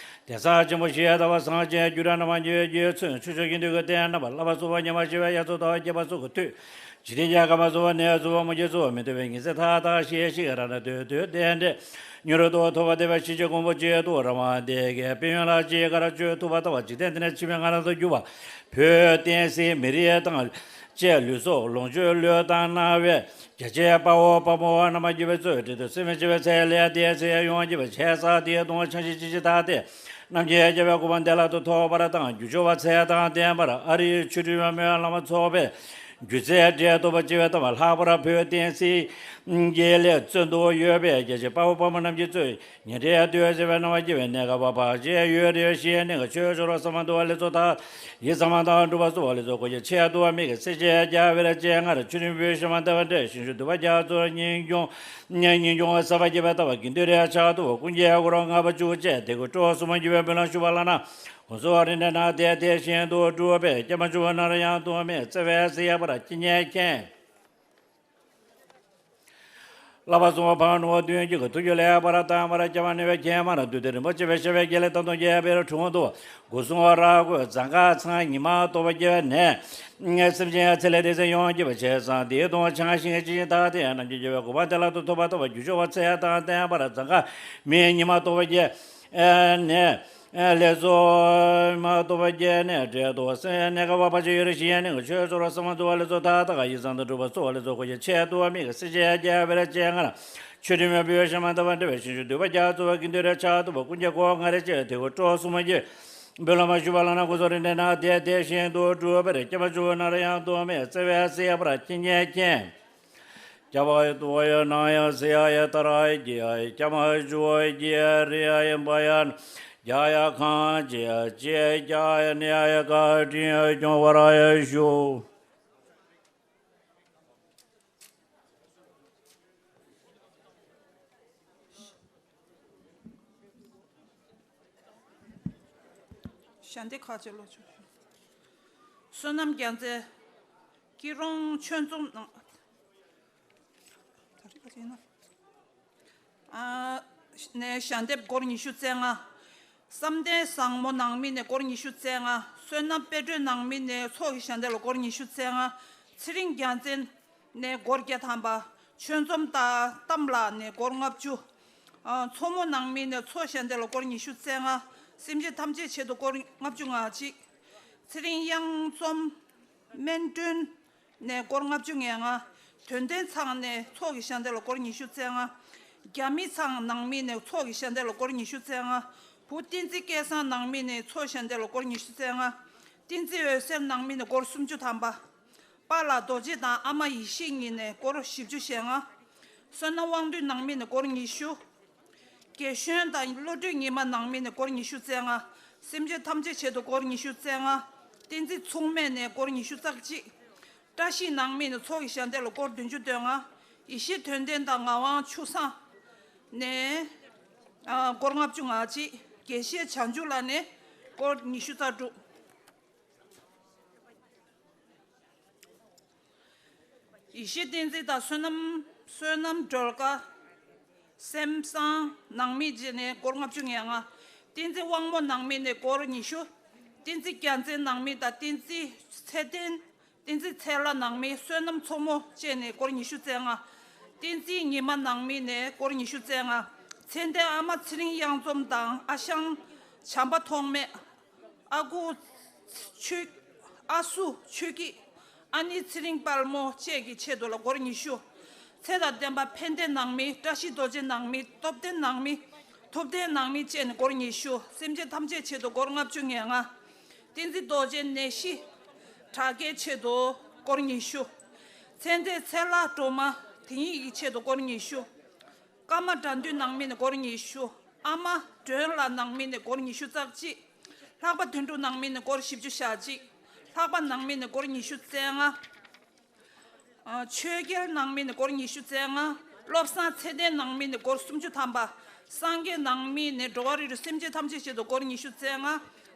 དེང་སང་ཆེན་པོ་ཞེས་བཏགས་པ་སངས་རྒྱས་རྒྱུད་གྲྭ་རྣམ་པ་གཉིས་ཀྱིས་མཚོན། ཆོས་ཕྱོགས་ཀྱི་འདུལ་དགོས་བསྟན་རྣམ་པ་བསླབ་པ་གཙོ་བོ་ཉམས་པ་ཞི་བའི་ཡ་མཚན་ལྟ་བུ་རྒྱས་པ་སོགས་ཀྱི་མཐུས། འཇིག་རྟེན་གྱི་ཁམས་པ་གཙོ་བོ་ནད་གཙོ་བོ་མུ་གེ་གཙོ་བོ་མི་འདོད་པའི་ཉི་ཚེ་མཐའ་དག་ཞི་ཞིང་རང་གྲོལ་དོན་དུ་གཏན་བདེ་མྱུར་དུ་ཐོབ་པར་བདེ་བའི་ཞིང་སྐྱོང་གོང་བུ་གཅིག་ཏུ་རང་དབང་སྡེ་དགེ་དཔལ་ཡོན་ལ་གཅིག་གར་སྤྱོད་ཐུབ་པ་ལྟ་བུ། འཇིག་རྟེན་འདི་ནས་འཆི་མེད་ངང་དུ་གྱུར་པ། བོད་བསྟན་སྲིད་མི་རིགས་དང་བཅས་ལུས་སྲོག་ལོངས་སྤྱོད་བློས་བཏང་གནང་བའི་རྒྱ་ཆེའི་དཔའ་བོ་དཔའ་མོ་རྣམ་པ་གཉིས་པའི་གཙོས་འབྲེལ་ཡོད་སེམས་ཅན་བྱེ་བའི་ཚེ་ལས་འདས་ཚེ་ཡོངས་ཀྱི་བྱས་ས་དེའི་དོན་ཆང་ཞིང་ཅི་ཞིག་ཐ་དད་རྣམ་མཁྱེན་རྒྱལ་བའི་གོ་འཕང་བདེ་བླག་ཏུ་ཐོབ་པར་དང་། རྒྱུ་འབྱོར་བ་ཚད་དང་ལྡན་པར་ཨ་རིའི་ཆོས་སྒྲོན་མའི་བླ་མ་ཚོགས་པའི་རྒྱུ་རྩལ་འབྲེལ་ཐོབ་པ་ཅི་བས་ཐོབ་པ། ལྷག་པར་བོད་བསྟན་སྲིད་ཀྱི་ལས་བརྩོན་དུ་ཡོད་པའི་རྒྱ་ཆེའི་དཔའ་བོ་དཔའ་མོ་རྣམས་ཀྱིས་གཙོས། ཉན་ཐོས་ཡང་དུས་ཟེར་བའི་རྣམ་པ་སྐྱེ་བའི་གནས་སྐབས་བར་ཆད་ཡོད་རེད་ཞེས་ནི་ཆོས་སྤྱོད་རོགས་བསམ་པ་འདུལ་བ་ལས་ཚོགས་དང་ཡིད་བསམ་པ་དང་སྒྲུབ་པ་གསོལ་བ་ལས་ཚོགས་སྐུ་ཡི་ཆེད་དུ་མི་གི་སྲས་བཅས་རྒྱལ་བའི་སྤྱན་སྔར་ཆོས་འབུལ་ཞིང་མ་འདའ་བ་འདྲ་ཞིང་ཞུ་འདུས་པ་རྒྱ་མཚོར་ཉིན་སྐྱོང་ཉིན་སྐྱོང་བསམ་པ་སྐྱེ་བའི་ལྟ་བ་དགེ་འདུན་རེ་ཆགས་ཐུབ་ཀུན་གྱི་གུ་རུ་ལྔ་པ་བཅུ་བཅས་དེ་གུ་སྤྲོ་གསུམ་འགྱུར་བའི་འབུལ་ལམ་ཞུ་བ་ལ་ན་ཁོང་ཚོ་རིན་ནས་ན་དེ་དེ་བཞིན་དུ་སྒྲུབ་པས་སྐྱབས་མ་བཅོལ་བ་ནར་ཡང་དུ་མེད་བརྩེ་བའི་སྲིད་ཡ་བར་སྐྱེ་ཉེན་མཁྱེན། བསླབ་པ་གསུམ་པ་བར་ནུབ་པ་བདུན་གྱི་ཐུགས་རྒྱུད་ལས་བར་དང་བར་ཁྱབ་པ་ནུས་པའི་མཁྱེན་མར་བསྡུས་ཏེ་རིན་པོ་ཆེ་བའི་ཞབས་པད་བརྒྱད་ལས་དང་དུ་རྒྱས་པའི་དྲུང་དུ་སྒོ་གསུམ་རབ་བརྐོས་ཛ་དཀར་ཚང་ཉི་མ་རྟོགས་པ་རྒྱལ་བའི་ནས་སེམས་ཅན་ཚེ་ལས་འདས་ཚེ་ཡོངས་སྐྱིད་པ་བྱས་ཙང་དེའི་དོན་ཆང་ཞིང་ཅི་ཞིག་ཐ་དད་རྣམ་མཁྱེན་རྒྱལ་བའི་གོ་འཕང་བདེ་བླག་ཏུ་ཐོབ་པ་ཐོབ་པ་རྒྱུ་འབྱོར་བ་ཚད་དང་ལྡན་པར་ཛ་དཀར་མིའི་ཉི་མ་རྟོགས་པ་རྒྱལ་ནས། ལས་ཚོགས་མ་ཐོབ་པ་བརྒྱད་ནས་འབྲེལ་ཐོགས་སེ་གནས་སྐབས་བར་ཆད་ཡོད་རེ་ཞིང་ནས་ཆོས་ཚོར་བསམ་མ་ཐུབ་པ་ལས་ཚོགས་མཐའ་དག་ཡིད་བཟང་དུ་འགྲུབ་པ་གསོལ་བ་ལས་ཚོགས་སྐུ་ཡི་ཆེད་དུ་དམིགས་སེ་བྱས་རྒྱལ་བའི་སྤྱན་སྔར་ཆོས་འབྲེལ་མོས་པའི་ཞལ་མ་འདའ་བ་འདྲ་བའི་ཞིང་བཅུ་འདུས་པ་རྒྱ་མཚོ་བ་དགེ་འདུན་རེ་ཆགས་ཐུབ་པ་ཀུན་གྱི་གོ་ང་རེ་བཅས་དེ་གོ་སྤྲོ་གསུམ་གྱི་འབུལ་ལམ་ཞུ་བ་ལ་ན་སྐུ་གསུང་རིག་འདྲེན་ན་དེ་དེ་བཞིན་དུ་སྒྲུབ་པར་སྐྱབས་མ་བཅོལ་ནར་ཡང་དུ་མེད་བརྩེ་བའི་སྲིད་ཡ་བར་སྐྱེ་ཉེན་མཁྱེན། སྐྱབས་མ་བཅོལ་ནར་ཡང་སྲིད་ཡ་ཡི་ལྟར་རྒྱས་སྐྱབས་མ་བཅོལ་རྒྱལ་རིགས་ཡིན་པ་ཡང་ རྒྱ་ཡ་གང་ཅི་ཡ་ཅི་ཡ་རྒྱ་ཡ་ནི་ཡ་ཡ་ག་དྲིན་ཡ་སྐྱོང་བ་ར་ཡ་ཞུ། ཞལ་འདེབས་ཁ་ཆེ་ལོ་ཆུ། བསོད་ནམས་རྒྱལ་མཚན། སྐྱིད་རོང་ཆོས་འཛོམས་ནང་། ད་རེས་ཁ་ཆེ་ན། ཨ། ནས་ཞལ་འདེབས་སྒོར་ཉི་ཤུ་རྩ་ལྔ། བསམ་གཏན་བཟང་མོ་ནང་མི་ནས་སྒོར་ཉི་ཤུ་རྩ་ལྔ། བསོད་ནམས་དཔལ་སྒྲོན་ནང་མི་ནས་ཚོགས་ཀྱི་ཞལ་འདེབས་ལ་སྒོར་ཉི་ཤུ་རྩ་ལྔ། ཚེ་རིང་རྒྱལ་མཚན་ནས་སྒོར་བརྒྱ་ཐམ་པ། ཆོས་འཛོམས་དང་གཏམ་ལགས་ནས་སྒོར་ལྔ་བཅུ། ཨ། མཚོ་མོ་ནང་མི་ནས་ཚོགས་ཞལ་འདེབས་ལ་སྒོར་ཉི་ཤུ་རྩ་ལྔ། སེམས་ཅན་ཐམས་ཅད་ཆེད་དུ་སྒོར་ལྔ་བཅུ་ང་གཅིག། ཚེ་རིང་གཡང་འཛོམས། སྨན་སྒྲོན་ནས་སྒོར་ལྔ་བཅུ་ང་ལྔ། དོན་ལྡན་ཚང་ནས་ཚོགས་ཀྱི་ཞལ་འདེབས་ལ་སྒོར་ཉི་ཤུ་རྩ་ལྔ། རྒྱ་མི་ཚང་ནང་མི་ནས་ཚོགས་ཀྱི་ཞལ་འདེབས་ལ་སྒོར་ཉི་ཤུ་རྩ་ལྔ། བུ་བསྟན་འཛིན་སྐལ་བཟང་ནང་མི་ནས་ཚོགས་ཞལ་འདེབས་ལ་སྒོར་ཉི་ཤུ་རྩ་ལྔ། བསྟན་འཛིན་འོད་ཟེར་ནང་མི་ནས་སྒོར་སུམ་ཅུ་ཐམ་པ། པཱ་ལགས་རྡོ་རྗེ་དང་ཨ་མ་ཡེ་ཤེས་གཉིས་ནས་སྒོར་བཞི་བཅུ་ཞེ་ལྔ། བསོད་ནམས་དབང་འདུས་ནང་མི་ནས་སྒོར་ཉི་ཤུ། རྒྱལ་གཞོན་དང་བློ་གྲོས་ཉི་མ་ནང་མི་ནས་སྒོར་ཉི་ཤུ་རྩ་ལྔ། སེམས་ཅན་ཐམས་ཅད་ཆེད་དུ་སྒོར་ཉི་ཤུ་རྩ་ལྔ། བསྟན་འཛིན་མཚུངས་མེད་ནས་སྒོར་ཉི་ཤུ་རྩ་གཅིག། བཀྲ་ཤིས་ནང་མི་ནས་ཚོགས་ཀྱི་ཞལ་འདེབས་ལ་སྒོར་བདུན་ཅུ་དོན་ལྔ། ཡེ་ཤེས་དོན་ལྡན་དང་ངག་དབང་ཆུ་བཟང་ནས། ཨ། སྒོར་ལྔ་བཅུ་ང་གཅིག། དགེ་བཤེས་བྱང་ཆུབ་ལགས་ནས་སྒོར་ཉི་ཤུ་རྩ་དྲུག། ཡེ་ཤེས་བསྟན་འཛིན་དང་བསོད་ནམས་བསོད་ནམས་སྒྲོལ་དཀར། སེམས་བཟང་ནང་མི་བཅས་ནས་སྒོར་ལྔ་བཅུ་ང་ལྔ། བསྟན་འཛིན་དབང་མོ་ནང་མི་ནས་སྒོར་ཉི་ཤུ། བསྟན་འཛིན་རྒྱལ་མཚན་ནང་མི་དང་བསྟན་འཛིན་ཚེ་བརྟན། བསྟན་འཛིན་ཚེ་ལྷ་ནང་མི་བསོད་ནམས་མཚོ་མོ་བཅས་ནས་སྒོར་ཉི་ཤུ་རྩ་ལྔ། བསྟན་འཛིན་ཉི་མ་ནང་མི་ནས་སྒོར་ཉི་ཤུ་རྩ་ལྔ། མཚན་ལྡན་ཨ་མ་ཚེ་རིང་གཡང་འཛོམས་དང་ཨ་ཞང་བྱམས་པ་ཐོགས་མེད། ཨ་ཁུ་ཆོས། ཨ་སུ་ཆོས་སྐྱིད། ཨ་ནེ་ཚེ་རིང་དཔལ་མོ་བཅས་ཀྱི་ཆེད་དུ་ལ་སྒོར་ཉི་ཤུ། ཚེ་དང་ལྡན་པ་ཕན་བདེ་ནང་མི། བཀྲ་ཤིས་རྡོ་རྗེ་ནང་མི། སྟོབས་ལྡན་ནང་མི། ཐུབ་བསྟན་ནང་མི་བཅས་ནས་སྒོར་ཉི་ཤུ། སེམས་ཅན་ཐམས་ཅད་ཆེད་དུ་སྒོར་ལྔ་བཅུ་ང་ལྔ། བསྟན་འཛིན་རྡོ་རྗེ་ནད་གཞི་དྲག་སྐྱེད་ཆེད་དུ་སྒོར་ཉི་ཤུ། ཚེ་འདས་ཚེ་ལྷ་སྒྲོལ་མ་དེ་ཉིད་ཀྱི་ཆེད་དུ་སྒོར་ཉི་ཤུ། ཀརྨ་དགྲ་འདུལ་ནང་མི་ནས་སྒོར་ཉི་ཤུ། ཨ་མ་སྒྲོན་ལགས་ནང་མི་ནས་སྒོར་ཉི་ཤུ་རྩ་གཅིག། ལྷག་པ་དོན་གྲུབ་ནང་མི་ནས་སྒོར་བཞི་བཅུ་ཞེ་གཅིག། ལྷག་པ་ནང་མི་ནས་སྒོར་ཉི་ཤུ་རྩ་ལྔ། ཨ། ཆོས་རྒྱལ་ནང་མི་ནས་སྒོར་ཉི་ཤུ་རྩ་ལྔ། བློ་བཟང་ཚེ་བརྟན་ནང་མི་ནས་སྒོར་སུམ་ཅུ་ཐམ་པ། སངས་རྒྱས་ནང་མི་ནས་འགྲོ་བ་རིགས་དྲུག་སེམས་ཅན་ཐམས་ཅད་ཆེད་དུ་སྒོར་ཉི་ཤུ་རྩ་ལྔ།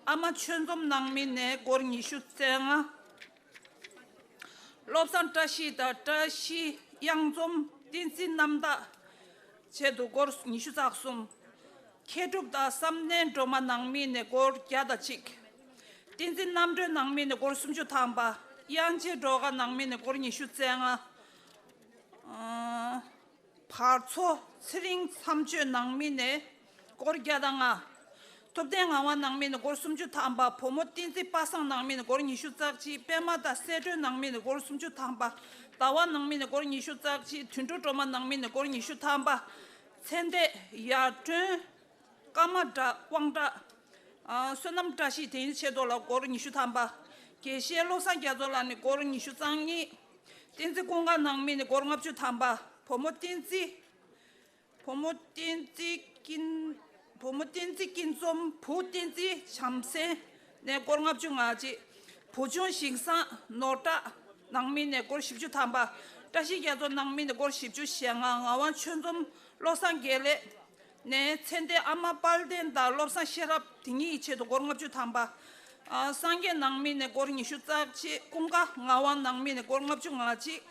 ཨ་མ་ཆོས་འཛོམས་ནང་མི་ནས་སྒོར་ཉི་ཤུ་རྩ་ལྔ། བློ་བཟང་བཀྲ་ཤིས་དང་བཀྲ་ཤིས་གཡང་འཛོམས། བསྟན་འཛིན་རྣམ་དག་ཆེད་དུ་སྒོར་ཉི་ཤུ་རྩ་གསུམ། མཁས་གྲུབ་དང་བསམ་གཏན་སྒྲོལ་མ་ནང་མི་ནས་སྒོར་བརྒྱ་དང་གཅིག། བསྟན་འཛིན་རྣམ་གྲོལ་ནང་མི་ནས་སྒོར་སུམ་ཅུ་ཐམ་པ། དབྱངས་ཅན་སྒྲོལ་དཀར་ནང་མི་ནས་སྒོར་ཉི་ཤུ་རྩ་ལྔ། ཨ། བར་མཚོ་ཚེ་རིང་མཚམས་གཅོད་ནང་མི་ནས་སྒོར་བརྒྱ་དང་ལྔ། ཐུབ་བསྟན་ངག་དབང་ནང་མི་ནས་སྒོར་སུམ་ཅུ་ཐམ་པ། བུ་མོ་བསྟན་འཛིན་པ་སངས་ནང་མི་ནས་སྒོར་ཉི་ཤུ་རྩ་གཅིག། པད་མ་དང་གསལ་སྒྲོན་ནང་མི་ནས་སྒོར་སུམ་ཅུ་ཐམ་པ། ཟླ་བ་ནང་མི་ནས་སྒོར་ཉི་ཤུ་རྩ་གཅིག། དོན་གྲུབ་སྒྲོལ་མ་ནང་མི་ནས་སྒོར་ཉི་ཤུ་ཐམ་པ། ཚེ་འདས་ཡར་སྒྲོན། ཀརྨ་དགྲ་དབང་གྲགས། ཨ། བསོད་ནམས་བཀྲ་ཤིས་དེ་ཉིད་ཆེད་དུ་ལ་སྒོར་ཉི་ཤུ་ཐམ་པ། དགེ་བཤེས་བློ་བཟང་རྒྱ་མཚོ་ལགས་ནས་སྒོར་ཉི་ཤུ་རྩ་གཉིས། བསྟན་འཛིན་ཀུན་དགའ་ནང་མི་ནས་སྒོར་ལྔ་བཅུ་ཐམ་པ། བུ་མོ་བསྟན་འཛིན། བུ་མོ་བསྟན་འཛིན་ཀུན། བུ་མོ་བསྟན་འཛིན་ཀུན་འཛོམས། བུ་བསྟན་འཛིན་བྱམས་སེང་ནས་སྒོར་ལྔ་བཅུ་ང་གཅིག། བུ་ཆུང་ཞིང་བཟང་ནོར་བཀྲ་ནང་མི་ནས་སྒོར་བཞི་བཅུ་ཐམ་པ། བཀྲ་ཤིས་རྒྱ་མཚོ་ནང་མི་ནས་སྒོར་བཞི་བཅུ་ཞེ་ལྔ། ངག་དབང་ཆོས་འཛོམས་བློ་བཟང་དགེ་ལེགས་ནས་ཚེ་འདས་ཨ་མ་དཔལ་ལྡན་དང་བློ་བཟང་ཤེས་རབ་དེ་གཉིས་ཀྱི་ཆེད་དུ་སྒོར་ལྔ་བཅུ་ཐམ་པ། ཨ། སངས་རྒྱས་ནང་མི་ནས་སྒོར་ཉི་ཤུ་རྩ་གཅིག། ཀུན་དགའ་ངག་དབང་ནང་མི་ནས་སྒོར་ལྔ་བཅུ་ང་གཅིག།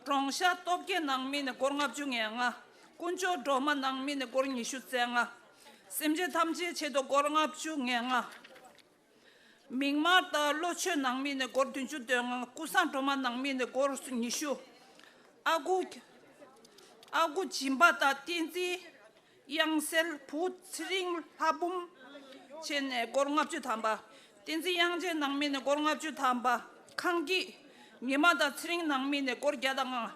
ཀྲོང་ཤ་སྟོབས་རྒྱལ་ནང་མི་ནས་སྒོར་ལྔ་བཅུ་ང་ལྔ། དཀོན་མཆོག་སྒྲོལ་མ་ནང་མི་ནས་སྒོར་ཉི་ཤུ་རྩ་ལྔ། སེམས་ཅན་ཐམས་ཅད་ཆེད་དུ་སྒོར་ལྔ་བཅུ་ང་ལྔ། མིག་དམར་དང་བློ་ཆོས་ནང་མི་ནས་སྒོར་བདུན་ཅུ་དོན་ལྔ། ཀུན་བཟང་སྒྲོལ་མ་ནང་མི་ནས་སྒོར་ཉི་ཤུ། ཨ་ཁུ། ཨ་ཁུ་སྦྱིན་པ་དང་བསྟན་འཛིན་གཡང་གསལ། བུ་ཚེ་རིང་ལྷ་འབུམ་བཅས་ནས་སྒོར་ལྔ་བཅུ་ཐམ་པ། བསྟན་འཛིན་དབྱངས་ཅན་ནང་མི་ནས་སྒོར་ལྔ་བཅུ་ཐམ་པ། ཁང་སྐྱིད། ཉི་མ་དང་ཚེ་རིང་ནང་མི་ནས་སྒོར་བརྒྱ་དང་ལྔ།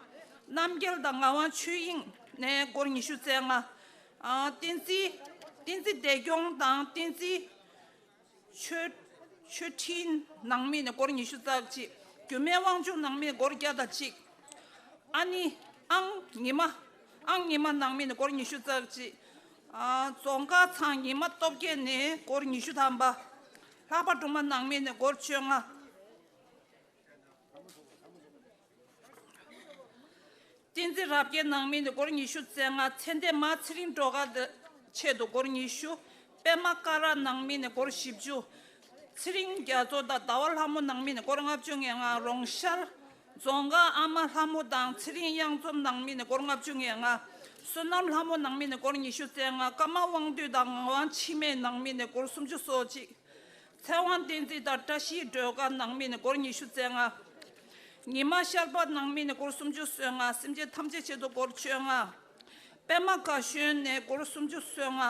རྣམ་རྒྱལ་དང་ངག་དབང་ཆོས་དབྱིངས་ནས་སྒོར་ཉི་ཤུ་རྩ་ལྔ། ཨ། བསྟན་འཛིན། བསྟན་འཛིན་བདེ་སྐྱོང་དང་བསྟན་འཛིན་ཆོས། ཆོས་ཁྲིན་ནང་མི་ནས་སྒོར་ཉི་ཤུ་རྩ་གཅིག། སྒྱུ་མའི་དབང་ཕྱུག་ནང་མི་ནས་སྒོར་བརྒྱ་དང་གཅིག། ཨ་ནི། ཨང་ཉི་མ། ཨང་ཉི་མ་ནང་མི་ནས་སྒོར་ཉི་ཤུ་རྩ་གཅིག། ཨ། རྫོང་དཀར་ཚང་ཉི་མ་སྟོབས་རྒྱས་ནས་སྒོར་ཉི་ཤུ་ཐམ་པ། ལྷག་པ་སྒྲོལ་མ་ནང་མི་ནས་སྒོར་བཅོ་ལྔ། བསྟན་འཛིན་རབ་རྒྱས་ནང་མི་ནས་སྒོར་ཉི་ཤུ་རྩ་ལྔ། ཚེ་འདས་མ་ཚེ་རིང་སྒྲོལ་དཀར་ཆེད་དུ་སྒོར་ཉི་ཤུ། པད་མ་ཀ་ར་ནང་མི་ནས་སྒོར་བཞི་བཅུ། ཚེ་རིང་རྒྱ་མཚོ་དང་ཟླ་བ་ལྷ་མོ་ནང་མི་ནས་སྒོར་ལྔ་བཅུ་ང་ལྔ། རོང་ཤར་རྫོང་དཀར་ཨ་མ་ལྷ་མོ་དང་ཚེ་རིང་གཡང་འཛོམས་ནང་མི་ནས་སྒོར་ལྔ་བཅུ་ང་ལྔ། བསོད་ནམས་ལྷ་མོ་ནང་མི་ནས་སྒོར་ཉི་ཤུ་རྩ་ལྔ། ཀརྨ་དབང་འདུས་དང་ངག་དབང་འཆི་མེད་ནང་མི་ནས་སྒོར་སུམ་ཅུ་སོ་གཅིག། ཚེ་དབང་བསྟན་འཛིན་དང་བཀྲ་ཤིས་སྒྲོལ་དཀར་ནང་མི་ནས་སྒོར་ཉི་ཤུ་རྩ་ལྔ། ཉི་མ་ཤར་པ་ནང་མི་ནས་སྒོར་སུམ་ཅུ་སོ་ལྔ། སེམས་ཅན་ཐམས་ཅད་ཆེད་དུ་སྒོར་བཅོ་ལྔ། པད་མ་དགའ་གཞོན་ནས་སྒོར་སུམ་ཅུ་སོ་ལྔ།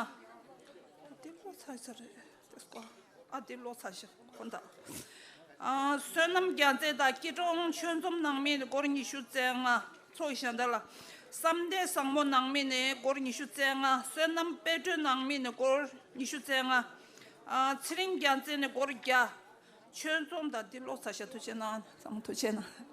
འདི་ལོ་ཚར་ས་རེད། ཨ། འདི་ལོ་ཚར་ཤག་ཁོ་ད། ཨ། བསོད་ནམས་རྒྱལ་མཚན་དང་སྐྱིད་གྲོང་ཆོས་འཛོམས་ནང་མི་ནས་སྒོར་ཉི་ཤུ་རྩ་ལྔ། ཚོགས་ཞང་དར་ལ། བསམ་གཏན་བཟང་མོ་ནང་མི་ནས་སྒོར་ཉི་ཤུ་རྩ་ལྔ། བསོད་ནམས་དཔལ་སྒྲོན་ནང་མི་ནས་སྒོར་ཉི་ཤུ་རྩ་ལྔ། ཨ། ཚེ་རིང་རྒྱལ་མཚན་ནས་སྒོར་བརྒྱ། ཆོས་འཛོམས་དང་འདི་ལོ་ཚར་ཤག་ཐུགས་རྗེ་གནང་། ཚང་མ་ཐུགས་རྗེ་གནང་།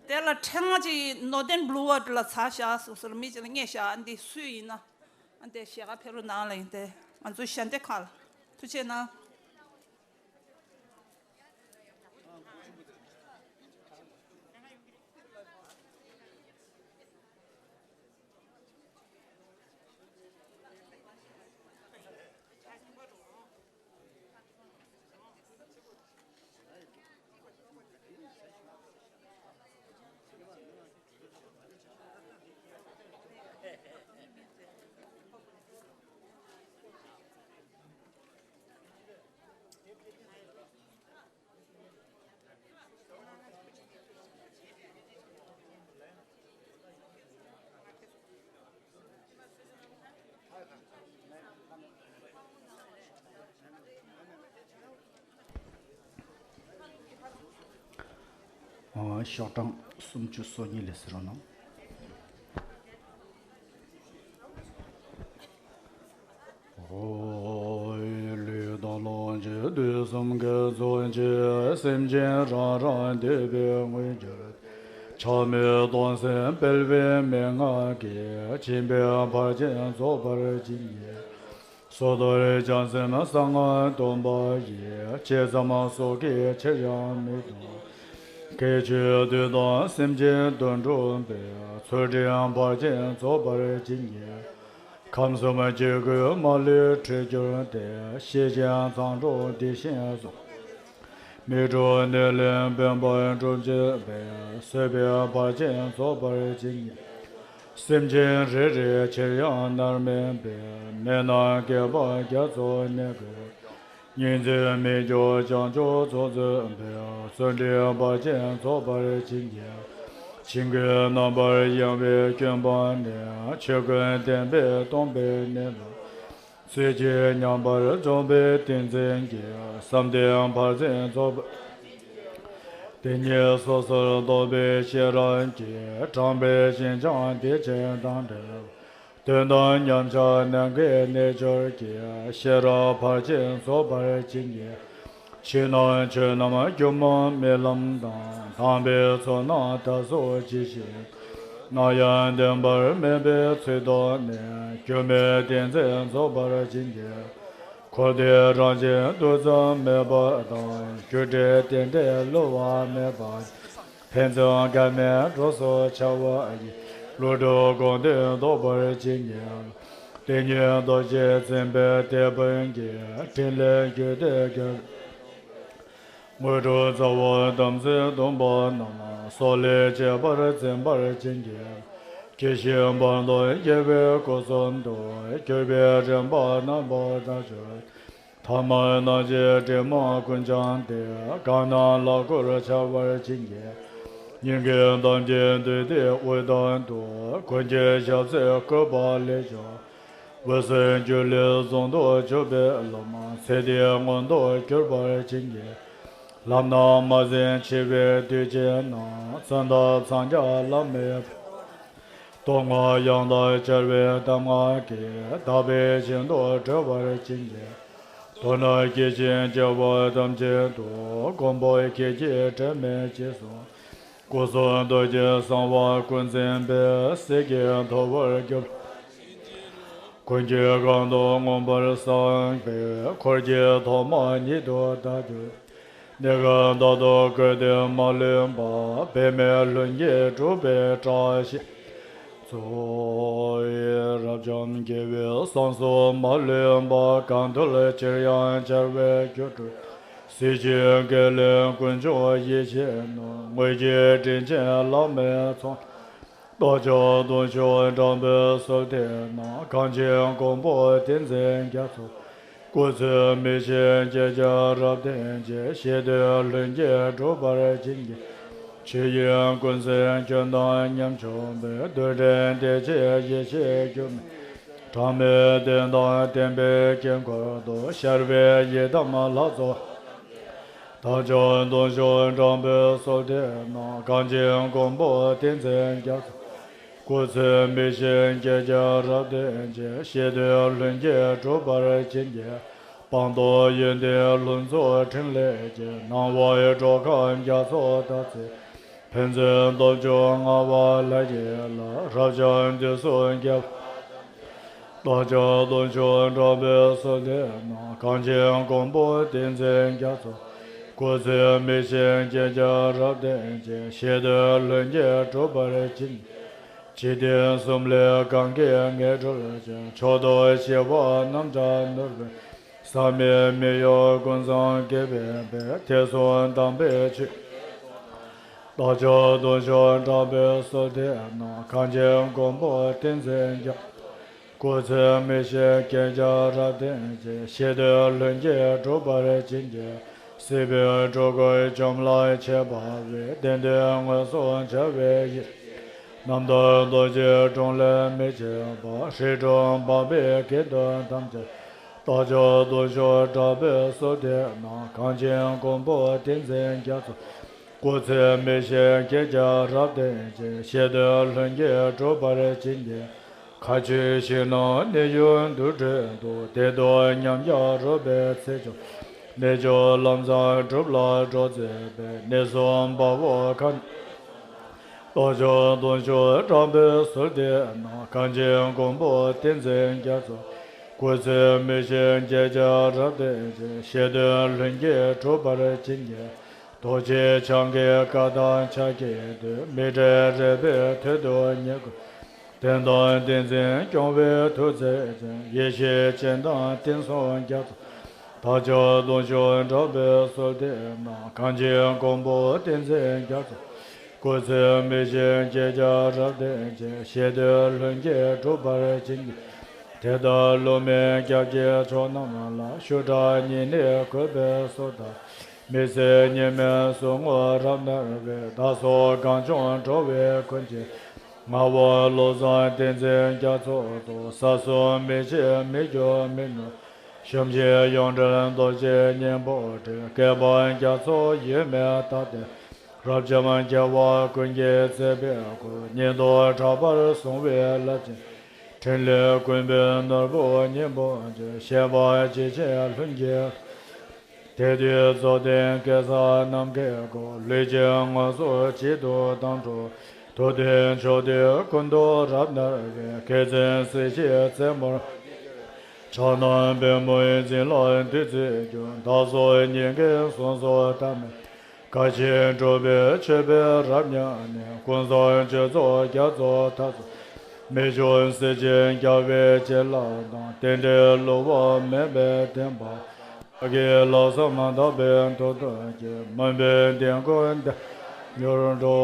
དེ་ལ་ཕྲེང་བ་ཅིག་ནོར་ལྡན་བླུ་ཝར་ལ་ཚར་ཤག་སོ་སོར་མི་ཅིག་ལ་རྙེད་ཤག་ཨ། འདི་སུའི་ཡིན་ན། ཨ། འདི་ཞལ་ཁ་ཕེབས་རོགས་གནང་ལ་ཡིན་ཏེ། ང་ཚོའི་ཞལ་འདེབས་ཁང་ལ། ཐུགས་རྗེ་གནང་། ཨ། ཤོག་གྲངས་སུམ་ཅུ་སོ་གཉིས་ལ་གཟིགས་རོགས་གནང་། ལུས་དང་ལོངས་སྤྱོད་དུས་གསུམ་གྱི་ཚོགས་ཀྱི་སེམས་ཅན་རང་རང་འདོད་པའི་དངོས་འབྱོར། ཆགས་མེད་གཏོང་སེམས་སྤེལ་བའི་མན་ངག་གིས། སྦྱིན་པའི་བར་ཆད་རྫོགས་པར་བྱིན་གྱིས། སོ་ཐར་བྱང་སེམས་གསང་སྔགས་སྡོམ་པ་ཡིས། ཇི་ཙམ་སོགས་ཀྱི་ཕྱིར་ཡང་མི་གཏོང་། གལ་ཆེའི་དུས་དང་སེམས་ཅན་དོན་འགྲུབ་པའི། ཚུལ་ཁྲིམས་བར་ཆད་རྫོགས་པར་བྱིན་གྱིས། ཁམས་གསུམ་ཆོས་སྐུའི་མ་ལུས་འཕྲོད་གྱུར་ཏེ། ཤེས་བཞིན་མཚང་སྒྲོག་དེ་བཞིན་སོང་། མི་འཁྲུགས་གནོད་ལན་བོན་པོ་འགྲུབ་བྱེད་པའི། གསོད་པའི་བར་ཆད་རྫོགས་པར་བྱིན་གྱིས། སེམས་ཅན་རེ་རེའི་ཕྱིར་ཡང་མནར་མེད་པའི། མི་སྣང་བརྒྱད་པ་རྒྱ་མཚོ་ནས་བསྐོར། ཉིན་མཚན་མི་སྐྱོ་བྱང་ཆུབ་ཚོགས་སྩོལ་བའི། བརྩོན་འགྲུས་བར་ཆད་རྫོགས་པར་བྱིན་གྱིས། བྱིང་རྒོད་རྣམ་པར་གཡེང་བའི་སྐྱོན་སྤངས་ནས། ཆོས་ཀུན་བདེན་པས་སྟོང་པའི་གནས་ལ། ཚུལ་གྱིས་མཉམ་པར་འཇོམས་པའི་ཏིང་འཛིན་གྱིས། བསམ་གཏན་བར་ཆད་རྫོགས་པར། དེ་ཉིད་སོ་སོར་རྟོག་པའི་ཤེས་རབ་ཀྱིས། དྲངས་པའི་ཞིང་བྱང་བདེ་ཆེན་དང་འབྲེལ། དོན་དམ་མཉམ་གཞག་ནམ་མཁའི་རྣལ་འབྱོར་གྱིས། ཤེས་རབ་བར་ཆད་རྫོགས་པར་བྱིན་གྱིས། ཕྱི་ནང་ཆོས་རྣམས་སྒྱུ་མ་རྨི་ལམ་དང་། དམ་པའི་ཚོགས་རྣམས་དག་སོགས་ཇི་བཞིན། ནམ་ཡང་བདེན་པར་སྨིན་པའི་ཚུལ་རྟོགས་ནས། སྒྱུ་མའི་ཏིང་འཛིན་རྫོགས་པར་བྱིན་གྱིས། འཁོར་འདས་རང་བཞིན་རྡུལ་ཙམ་མེད་པ་དང་། རྒྱུ་འབྲས་རྟེན་འབྲེལ་བསླུ་བ་མེད་པ། ཕན་ཚུན་འགལ་མེད་གྲོགས་སུ་འཆར་བ་ཡི། ལོག་སྒྲིབ་སྒོམ་དོན་རྟོགས་པར་བྱིན་གྱིས། དེ་ཉིད་རྡོ་རྗེ་འཛིན་པའི་དེད་དཔོན་གྱིས། ཕྲིན་ལས་རྒྱུད་སྡེ་རྒྱ། དངོས་གྲུབ་རྩ་བ་དམ་ཚིག་སྡོམ་པ་རྣམས། སྲོག་ལས་གཅེས་པར་འཛིན་པར་བྱིན་གྱིས། སྐྱེ་ཤི་བར་དོ་རྒྱལ་བའི་སྐུ་གསུམ་དུ། གྱུར་པའི་རིམ་པ་རྣམ་པར་དག་གྱུར། ཐ་མལ་རྣམ་ཤེས་དྲི་མ་ཀུན་སྦྱངས་ཏེ། གང་རྣམས་ལ་སྐུར་འཆར་བར་བྱིན་གྱིས། སྙིང་གི་དམ་རྒྱུད་བདུད་སྡེ་དབུས་དང་བསྡུ། མགོན་གྱི་ཞབས་སེན་བཀོད་པ་ལས་བྱུང་། འོད་ཟེར་འགྱུ་ལུས་ཟུང་དུ་འཇུག་པའི་ལམ། ཚེ་འདིའི་མངོན་རྟོགས་གྱུར་པར་བྱིན་གྱིས། ལམ་སྣ་མ་ཟིན་འཆི་བའི་དུས་ཀྱི་ནང་། བཙན་ཐབས་འཚང་རྒྱ་ལམ་མེ་ཕོ། སྟོང་པ་ཡང་དག་འཆར་བའི་གདམས་ངག་གིས། དག་པའི་ཞིང་དུ་གྲོལ་བར་བྱིན་གྱིས། དོན་དག་གི་ཞིང་སྐྱེ་བོ་ཐམས་ཅད་དུ། མགོན་པོ་ཁྱེད་ཀྱི་དྲི་མེད་རྗེས་སུ། སྐུ་གསུང་ཐུགས་ཀྱི་གསང་བ་ཀུན་འཛིན་པས། ཟིལ་གྱིས་རྡོ་བར་གྱུར། ཀུན་གྱི་གང་དུ་མངོན་པར་གསལ་བའི། འཁོར་གྱི་ཐོག་མ་ཉིད་དུ་བདག་གྱུར། གནས་སྐབས་དག་ཏུ་བཀོད་དེ་མ་ལུས་པ། འབད་མེད་ལྷུན་གྱིས་གྲུབ་པའི་བཀྲ་ཤིས་མཚོ། རབ་འབྱམས་རྒྱལ་བའི་གསང་གསུམ་མ་ལུས་པ། གང་འདུལ་ཕྱིར་ཡང་འཆར་བའི་རྒྱུར་གྲུབ། སྲིད་ཞིའི་བརྒལ་ལས་ཀུན་འབྱུང་ཡེ་ཤེས་རྣམས། དངོས་ཀྱི་དྲིན་ཅན་བླ་མའི་ཚོགས། རྟོགས་བརྗོད་གདུང་ཤུགས་དྲག་པོས་གསོལ་འདེབས་ན། གངས་ཅན་མགོན་པོ་ཏིང་འཛིན་རྒྱ་མཚོ། སྐུ་ཚེ་མི་ཤིགས་བསྐྱེད་རྒྱ་རབ་བརྟན་ཅིང་། ཞི་དུལ་ལྷུན་གྱིས་གྲུབ་པར་བྱིན་གྱིས། ཆོས་དབྱིངས་ཀུན་གསལ་ཁྱོད་དང་མཉམ་འབྱོངས་པའི། རྡུལ་ཕྲན་བདེ་ཆེན་ཡེ་ཤེས་སྒྱུ་མའི། གྲངས་མེད་བདེན་དང་ལྡན་པའི་དཀྱིལ་འཁོར་དུ། ཤར་བའི་ཡི་དམ་ལྷ་ཚོགས། རྟག་སྐྱོང་གདུང་ཤུགས་དྲག་པོས་གསོལ་འདེབས་ན། གངས་ཅན་མགོན་པོ་ཏིང་འཛིན་རྒྱ་མཚོ། སྐུ་ཚེ་མི་ཤིགས་བསྐྱེད་རྒྱ་རབ་བརྟན་ཅིང་། ཞི་དུལ་ལྷུན་གྱིས་གྲུབ་པར་བྱིན་གྱིས། སྤངས་རྟོགས་ཡོན་ཏན་ལྷུན་རྫོགས་ཕྲིན་ལས་ཀྱིས། སྣང་བའི་གྲོགས་ཁམས་རྒྱ་མཚོ་དག་ཚེ། ཕན་ཚུན་སྟོབས་བཅུ་མངའ་བ་ལྷ་ཡི་ལྷ། རབ་འབྱམས་དུས་གསུམ་རྒྱལ་བ། རྟག་སྐྱོང་གདུང་ཤུགས་དྲག་པོས་གསོལ་འདེབས་ན། གངས་ཅན་མགོན་པོ་ཏིང་འཛིན་རྒྱ་མཚོ། སྐུ་ཚེ་མི་ཤིགས་བསྐྱེད་རྒྱ་རབ་བརྟན་ཅིང་། ཞི་དུལ་ལྷུན་གྱིས་གྲུབ་པར་བྱིན། འཇིག་རྟེན་གསུམ་ལས་གང་གིས་ངེས་གྲོལ་ཅིང་། མཆོག་ཏུ་ཞི་བ་རྣམ་གྲངས་ནོར་བུ། ཟག་མེད་མི་གཡོ་ཀུན་བཟང་དགེ་བའི་དཔལ། ཐེག་གསུམ་དམ་པའི་ཆོས། རྟག་སྐྱོང་གདུང་ཤུགས་དྲག་པོས་གསོལ་འདེབས་ན། གངས་ཅན་མགོན་པོ་ཏིང་འཛིན་རྒྱ། སྐུ་ཚེ་མི་ཤིགས་བསྐྱེད་རྒྱ་རབ་བརྟན་ཅིང་། ཞི་དུལ་ལྷུན་གྱིས་གྲུབ་པར་བྱིན་གྱིས། སྲིད་པའི་འགྲོ་ཀུན་འཇོམས་ལ་བྱེད་པ་བའི། བདེན་དོན་མངོན་སུམ་འཆར་བའི་ཡེ། རྣམ་དག་རྡོ་རྗེའི་དྲུང་ལས་མི་ཕྱེད་པ། སྲིད་དྲུང་འཕགས་པའི་དགེ་འདུན་ཐམས་ཅད། རྟག་སྐྱོང་གདུང་ཤུགས་དྲག་པོས་གསོལ་འདེབས་ན། གངས་ཅན་མགོན་པོ་ཏིང་འཛིན་རྒྱ་མཚོ། སྐུ་ཚེ་མི་ཤིགས་བསྐྱེད་རྒྱ་རབ་བརྟན་ཅིང་། ཞི་དུལ་ལྷུན་གྱིས་གྲུབ་པར་བྱིན་གྱིས། མཁའ་སྤྱོད་ཞིང་རྣམས་གནས་ཡུལ་འདུ་འཕྲོད་དུ། བདེ་སྟོང་ཉམས་ཀྱང་རོལ་པའི་ཚེ་མཆོག། གནས་མཆོག་ལམ་བཟང་སྒྲུབ་ལ་གྲོགས་མཛད་པའི། གནས་གསུམ་དཔའ་བོ་མཁའ། རྟག་སྐྱོང་གདུང་ཤུགས་དྲག་པོས་གསོལ་འདེབས་ན། གངས་ཅན་མགོན་པོ་ཏིང་འཛིན་རྒྱ་མཚོ། སྐུ་ཚེ་མི་ཤིགས་བསྐྱེད་རྒྱ་རབ་བརྟན་ཅིང་། ཞི་དུལ་ལྷུན་གྱིས་གྲུབ་པར་བྱིན་གྱིས། རྡོ་རྗེ་འཆང་གི་བཀའ་དང་ཕྱག་རྒྱའི་མཐུས། མི་འབྲལ་རས་པའི་ཐོད་དུ་ཉིད་བསྐོར། བསྟན་དང་བསྟན་འཛིན་སྐྱོང་བའི་མཐུ་རྩལ་ཅན། ཡེ་ཤེས་སྤྱན་དང་བསྟན་སྲུང་རྒྱ་མཚོ། རྟག་སྐྱོང་གདུང་ཤུགས་དྲག་པོས་གསོལ་འདེབས་ན། གངས་ཅན་མགོན་པོ་ཏིང་འཛིན་རྒྱ་མཚོ། སྐུ་ཚེ་མི་ཤིགས་བསྐྱེད་རྒྱ་རབ་བརྟན་ཅིང་། ཞི་དུལ་ལྷུན་གྱིས་གྲུབ་པར་བྱིན་གྱིས། དེ་ལྟར་བསླུ་མེད་སྐྱབས་ཀྱི་མཆོག་རྣམས་ལ། ཞུ་དག་སྙིང་ནས་གུས་པས་གསོལ་དང་། མི་ཟད་ཉི་མའི་ཟུག་རྔུ་རབ་མནར་བའི། བདག་སོགས་གངས་ལྗོངས་འགྲོ་བའི་ཀུན་གྱི། ངག་དབང་བློ་བཟང་ཏིང་འཛིན་རྒྱ་མཚོ་སོགས། ས་གསུམ་མི་ཕྱེད་མི་འགྱུར་མི་ནུབ། ཞབས་ཀྱི་ཡོངས་འདྲེན་རྡོ་རྗེ་སྙིང་པོ་དྲིལ། བསྐལ་པ་རྒྱ་མཚོ་ཡོད་མེད་ལྟ་སྟེ། རབ་འབྱམས་རྒྱལ་བ་ཀུན་གྱི་བརྩེ་བའི་སྐུ། ཉིད་དུ་གྲགས་པར་བཟུང་བའི་རླབས་ཆེན། ཕྲིན་ལས་ཀུན་པའི་ནོར་བུ་སྙིང་པོ་ཆེ། བཤད་པ་ཇི་བཞིན་ལྷུན་གྱིས། དེ་དུས་རྫོགས་ལྡན་སྐལ་བཟང་ནམ་མཁའི་སྒོ། ལུས་ཅན་མངོན་སུམ་གཅིག་ཏུ་དྭངས་སྒྲོགས། ཐུགས་མཐུན་ཕྱོགས་དུས་ཀུན་ཏུ་རབ་མནར་བའི། མཁས་བཙུན་སྲིད་ཞིའི་རྩེ་མོར། ཕྱག་ན་པདྨོའི་རྫིང་ལ་བདུད་རྩིས་གྱུར། བདག་སོགས་ཉིད་ཀྱི་གསུང་གསོལ་ཐ་མལ། བཀའ་བཞིན་སྒྲུབ་པའི་མཆོད་པས་རབ་མྱངས་ནས། ཀུན་བཟང་སྤྱོད་ཚོགས་རྒྱ་མཚོ་མཐའ་རྫོགས། རྨད་བྱུང་གཟི་བརྗིད་རྒྱལ་བའི་བྱིན་རླབས་དང་། རྟེན་འབྲེལ་བསླུ་བ་མེད་པའི་བསྟན་པ། བདག་གི་ལྷག་བསམ་དག་པའི་མཐུ་སྟོབས་ཀྱིས། མུན་པའི་གདན་ཀུན་འདས་མྱུར་འགྲོ་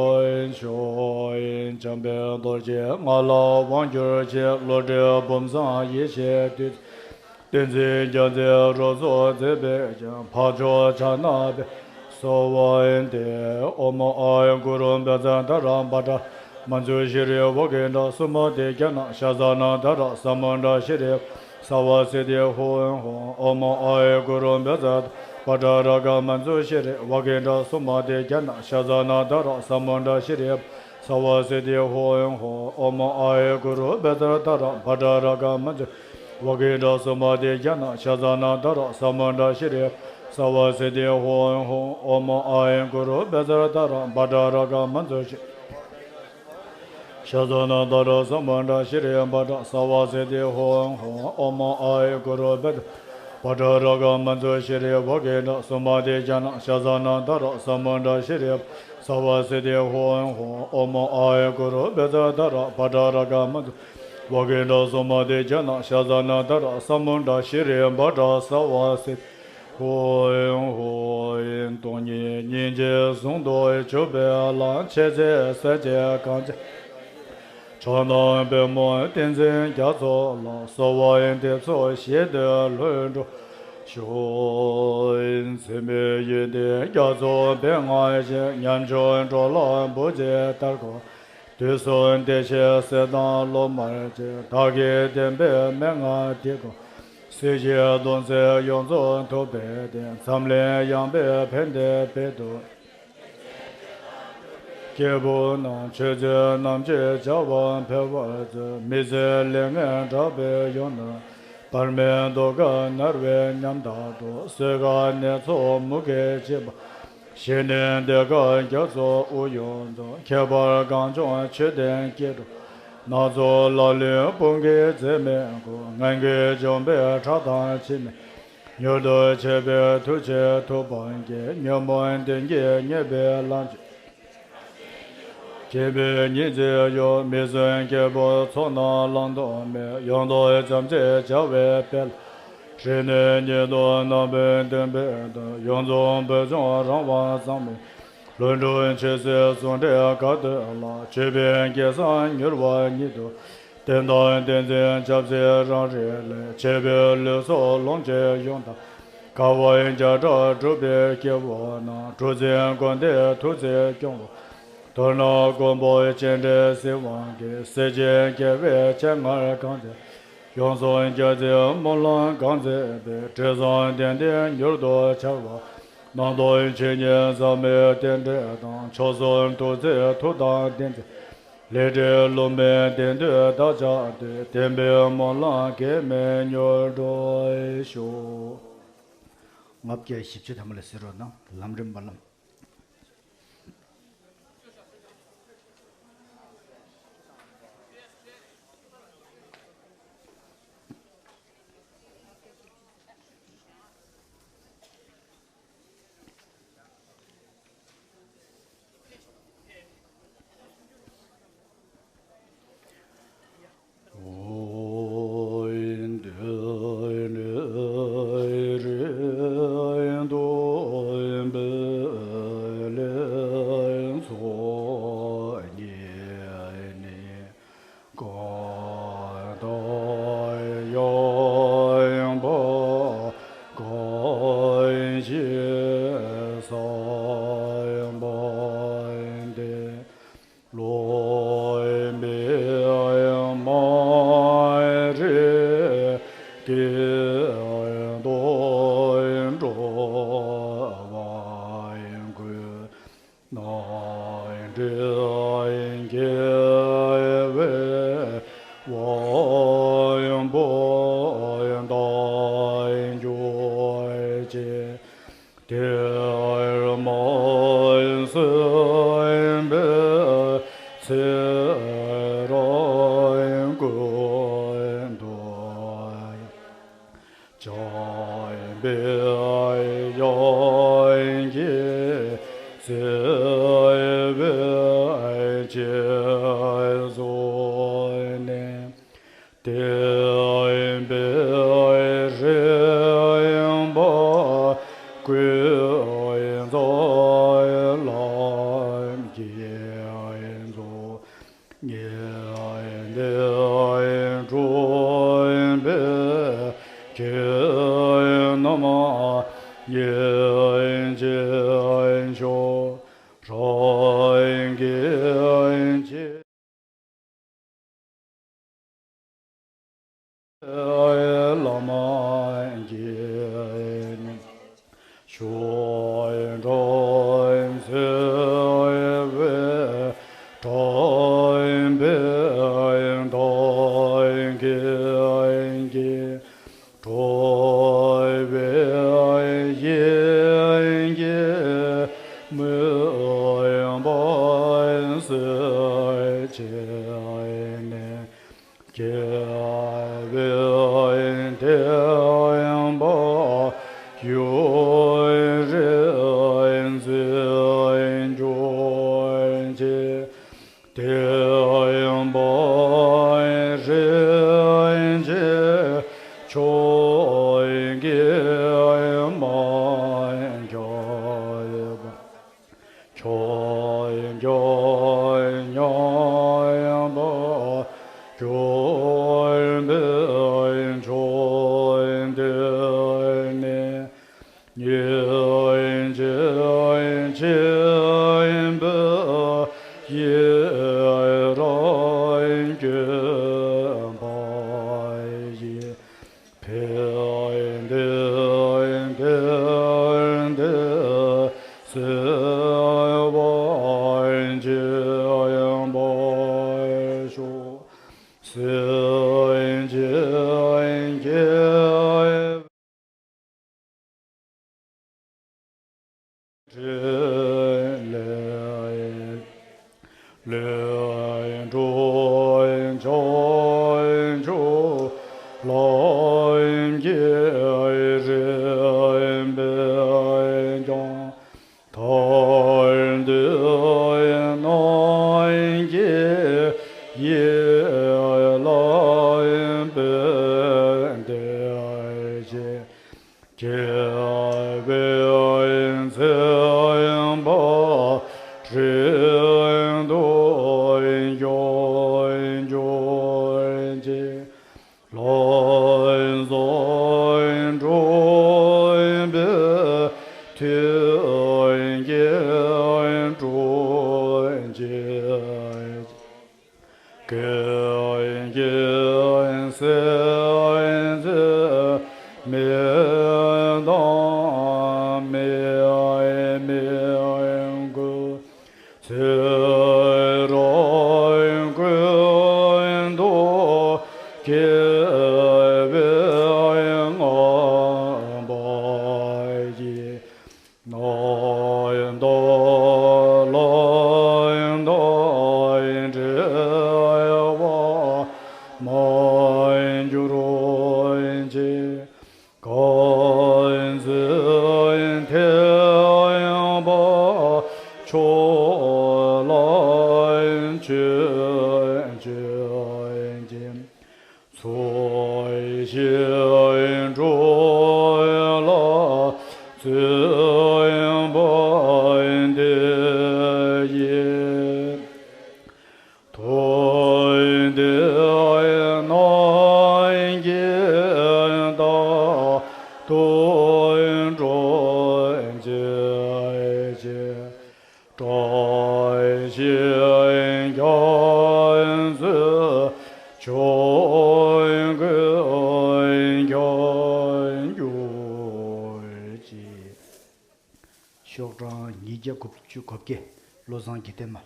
ཤོག། འཇམ་དཔལ་རྡོ་རྗེ་ང་ལ་དབང་བསྒྱུར་ཅིག། བློ་གྲོས་བུམ་བཟང་ཡེ་ཤེས་བདུད། བསྟན་འཛིན་རྒྱལ་མཚན་རོལ་མཚོ་མཛད་པས་ཀྱང་། འཕགས་མཆོག་ཕྱག་ན་པདྨོ་གསོལ་བ་འདེབས། ཨོཾ་ཨཱཿཧཱུྃ་གུ་རུ་བཛྲ་དྷ་ར་བྷ་དྲ་མཉྫུ་ཤྲཱི་ཝཱ་གི་ཎ་སུ་མ་ཏི་ཛྙཱ་ན་ཤ་ཙ་ན་དྷ་ར་ས་མུ་ཌ་ཤྲཱི་ས་བ་སི་ཏི་ཧཱུྃ་ཧཱུྃ། ཨོཾ་ཨཱཿཧཱུྃ་གུ་རུ་བཛྲ་དྷ་ར་བྷ་དྲ་རཀྵ་མཉྫུ་ཤྲཱི་ཝཱ་གི་ཎ་སུ་མ་ཏི་ཛྙཱ་ན་ཤ་ཙ་ན་དྷ་ར་ས་མུ་ཌ་ཤྲཱི་ སརྦ་སིདྡྷི་ཧོ་ཧོ། ཨོཾ་ཨ་ཡེ་གུ་རུ་བཛྲ་དྷ་ར་བྷ་དྲ་ར་ག་མཉྫུ། བ་གི་དྲ་སུ་མ་ཏི་ཛྙཱ་ན་ཤ་ཛ་ན་དྷ་ར་ས་མུ་དྲ་ཤྲཱི། སརྦ་སིདྡྷི་ཧོ་ཧོ། ཨོཾ་ཨ་ཡེ་གུ་རུ་བཛྲ་དྷ་ར་བྷ་དྲ་ར་ག་མཉྫུ་ཤྲཱི། ཤ་ཛ་ན་དྷ་ར་ས་མུ་དྲ་ཤྲཱི་བྷ་དྲ། སརྦ་སིདྡྷི་ཧོ་ཧོ། ཨོཾ་ཨ་ཡེ་གུ་རུ་བཛྲ་བྷ་དྲ་ར་ག་མཉྫུ་ཤྲཱི། བ་གི་དྲ་སུ་མ་ཏི་ཛྙཱ་ན་ཤ་ཛ་ན་དྷ་ར་ས་མུ་དྲ་ཤྲཱི། སརྦ་སིདྡྷི་ཧོ་ཧོ། ཨོཾ་ཨ་ཡེ་གུ་རུ་བཛྲ་དྷ་ར་བྷ་དྲ་ར་ག་མཉྫུ། བ་གི་དྲ་སུ་མ་ཏི་ཛྙཱ་ན་ཤ་ཛ་ན་དྷ་ར་ས་མུ་དྲ་ཤྲཱི་བྷ་དྲ། སརྦ་སིདྡྷི་ཧོ་ཧོ། སྟོང་ཉིད་སྙིང་རྗེ་ཟུང་དུ་འཇུག་པའི་ལམ། མཆེད་ཚད་ས་བཅད་གང་ཆེ་ཕྱག་ན་པདྨོ་ཏིང་འཛིན་རྒྱ་མཚོ་ལ། གསོལ་བ་འདེབས་སོ་བཞེད་དོན་ལྷུན་གྲུབ་ཤོག། མཚན་མོའི་ཡོན་ཏན་རྒྱ་མཚོ་བས་མངའ་ཞིང་། ཉམ་ཆུང་འགྲོ་ལ་བུ་འཇིག་ལྟར་དགའ། དུས་གསུམ་བདེ་གཤེགས་སྲས་དང་སློབ་མར་བཅས། བདག་གིས་བསྟན་པའི་མན་ངག་འདི་ཀུན། སྲིད་ཞིའི་སྡོམ་ཚིག་ཡོངས་རྫོགས་ཐུབ་པའི་བདེན། འཛམ་གླིང་ཡངས་པའི་ཕན་བདེ་འབད་དུ། སྐྱེས་བུ་རྣམས་ཆོས་ཚུལ་རྣམ་དཔྱོད་བྱ་བ་འཕེལ་བར་མཛོད། མི་བརྩོན་ལས་ངན་དྲག་པོས་ཡོངས་གནོད། བར་མའི་གདུགས་དཀར་མནར་བའི་ཉམ་ཐག་སྒྲོག། གསོད་དཀའ་ནད་སོགས་མུ་གེས་འཆིང་བ། ཞི་ནས་བདེ་དཀར་རྒྱ་མཚོ་དབུགས་དབྱུང་མཛོད། ཁྱད་པར་གངས་ལྗོངས་ཆོས་ལྡན་སྐྱེ་འགྲོ། སྣ་ཚོགས་ལ་ལུས་བུམ་གྱིས་མཛེས་མའི་སྐུ། ངན་གྱིས་འཇོམས་པའི་ཁྲག་དང་ཕྱེ་མའི། མྱུར་དུ་མཆོད་པའི་ཐུགས་རྗེས་ཐུགས་ཕམ་བསྐྱེད། ཉོན་མོངས་གདོན་བགེགས་ཉེས་པའི་ལམ་གྱི། མཁྱེན་པའི་སྙིང་རྗེས་གཡོ། མི་བརྫུན་སྐྱེས་བུ་ཚོགས་རྣམས་བླང་དོར་མེད། ཡོངས་རྫོགས་བྱམས་བརྩེ་བྱ་བའི་དཔལ། རིག་གནས་ཉིད་དུ་རྣམ་པར་ལྡན་པའི་དོན། ཡོངས་རྫོགས་བོད་ལྗོངས་རང་དབང་གཙང་མའི། ལྷུན་གྲུབ་ཆོས་སྲིད་ཟུང་འབྲེལ་དགའ་སྟོན་ལ། ཆོས་པའི་རྒྱལ་མཚན་མྱུར་བ་ཉིད་དུ། བསྟན་དང་བསྟན་འཛིན་ཆབ་སྲིད་རང་རིགས་ལས། ཆེ་བའི་ལུས་སྲོག་ལོངས་སྤྱོད་ཡོངས་དག། དཀའ་བ་བརྒྱ་ཕྲག་སྒྲུབ་པའི་སྐྱེ་བོ་རྣམས། གྲུ་འཛིན་མགོན་དེས་ཐུགས་བརྩེས་སྐྱོང་བ། དོན་ལ་མགོན་པོ་སྤྱན་རས་གཟིགས་དབང་གིས། སྲས་ཆེན་རྒྱལ་བའི་སྤྱན་སྔར་གང་མཛད། ཡོངས་སུ་རྒྱ་ཆེའི་སྨོན་ལམ་གང་མཛད་པའི། དྲི་བཟང་ལྡན་ལྡན་མྱུར་དུ་འཆར་བ། སྣང་སྟོང་ཆོས་ཉིད་ཟབ་མོའི་རྟེན་འབྲེལ་དང་། མཆོག་གསུམ་ཐུགས་བརྩེའི་མཐུ་དང་ལྡན་ཏེ། ལས་འབྲས་ལུང་མའི་བདེན་དོན་བདག་ཅག་ཏུ། བདེན་པའི་སྨོན་ལམ་གེགས་མེད་མྱུར་འགྲུབ་ཤོག། ལྔ་བརྒྱ་བཞི་བཅུ་ཐམ་པ་ལ་གཟིགས་རོགས་གནང་། ལམ་རིམ་པ་ལམ། གང་དག་ཡོད་པ་གང་ཞིག་བསམ་པ་འདི། ལོག་པའི་མ་རིག་གིས་དོན་འགྲོ་བ་ཀུན། སྣང་སྲིད་སྐྱེ་བོའི་དབང་པོ་དང་འགྱུར་ཅིང་། དེར་མ་སོན་པའི་ཚེ་རབས་ཀུན་ཏུ། བྱམས་པའི་དབྱངས་ཀྱིས་བརྩེ་བས་འཁྱིལ་བཟུང་ནས། བསྟན་པའི་རིམ་པ་ཀུན་རྫོགས་ལམ་གྱི་མཛོད། ངས་འདི་བསྒྲུབས་པས་ཁྱེད་རྣམས་ཡིད་ཆེས་ཤོག། རང་གི་ཆེད། བླ་མ་དགྱེས་ནས་ཞུ་འགྲོ་མཛད་པའི་གྲོགས། བའི་ཐེག་པ་ཡུན་རིང་འཛིན་གྱུར་ཅིག། ཐེག་པ་རིན་ཆེན་ཆོས་ཀྱི་དམག་རྒྱལ་བ། ཁྱབ་འཇུག་མཉམ་པར་གྱུར་པའི་མཆོག་འདི་ནི། སྙིང་རྗེ་ཆེན་པོ་ཡི་རང་བྱོན་པ་ཡི། ཕན་བདེའི་དོན་དུ་གསོལ་བ་འདེབས་པར་ཤོག། སེམས་ཅན་ཁྱེད། ཕྲིན་ལས་ལས་འགྲོ་བྱང་ཆུབ་ལམ་གྱི་རིམ་པས་ཀྱང་ཐར་འདོད་རྣམས་ཀྱི་ཡིད་ལ་འབད་དེ་ཞེས། རྒྱལ་བའི་མཚན་པ་སྤྲིན་དུ་བཞད་གྱུར་ཅིག། ལམ་བཟང་འགྲོ་བའི་མཐུན་རྐྱེན་བསྐྲུན་ཅིག། ཀུན་མཁྱེན་སེམས་ཅན་མི་དང་མི་མིན་ཀུན། ཚེ་རབས་ཀུན་ཏུ་དགེ་བའི་རྔམ་པ་ཡིས། རྣམ་དག་ལམ་དང་བྲལ་བར་མ་གྱུར་ཅིག། གང་ཚེ་ཐེག་པ་མཆོག་ལ་ཆོས་སྤྱོད་ཅིང་། ཚོགས་ཞིང་འགྲོ་ལ་བརྩོན་པ་འདི་ཡིས། ཐུབ་བསྟན་རྣམས་ཀྱི་བདག་ཏུ་འགྲོ་བྱེད་ཅིང་། བཀྲ་ཤིས་རྒྱ་མཚོའི་ཆོས་ཀུན་ཁྱབ་གྱུར་ཅིག། ཤོག་གྲངས་ཉིས་བརྒྱ་དགུ་བཅུ་གོ་བརྒྱད། བློ་བཟང་དགེ་ལྡན་མ།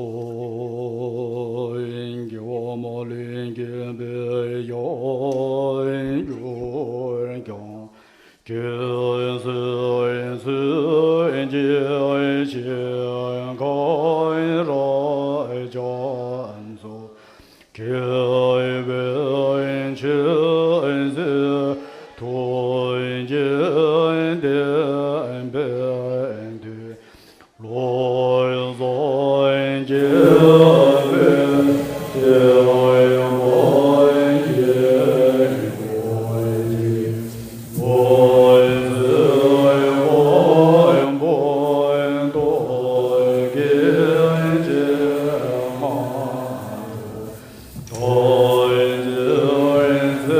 ཨོ། རྒྱལ་བ་མ་ལུས་འགེངས་པའི་ཞབས་ཀྱུ་ཀྱང་། ཀུན་གཟིགས་མཚན་ཅན་ཞིང་ཁམས་རབ་འབྱམས་སུ། རྒྱལ་བའི་མཆོད་སྲེད་ཐུགས་རྗེ་ལྡན་པའི་མཐུས། བློ་བཟང་རྒྱལ་པོའི་ཐེག་པ་ཡི་སྒོ་ཡི་བུ་ཚུལ་དབང་པོ་རྟོག་གེ་ཅན་མ། ཐུགས་རྗེ་མཚན་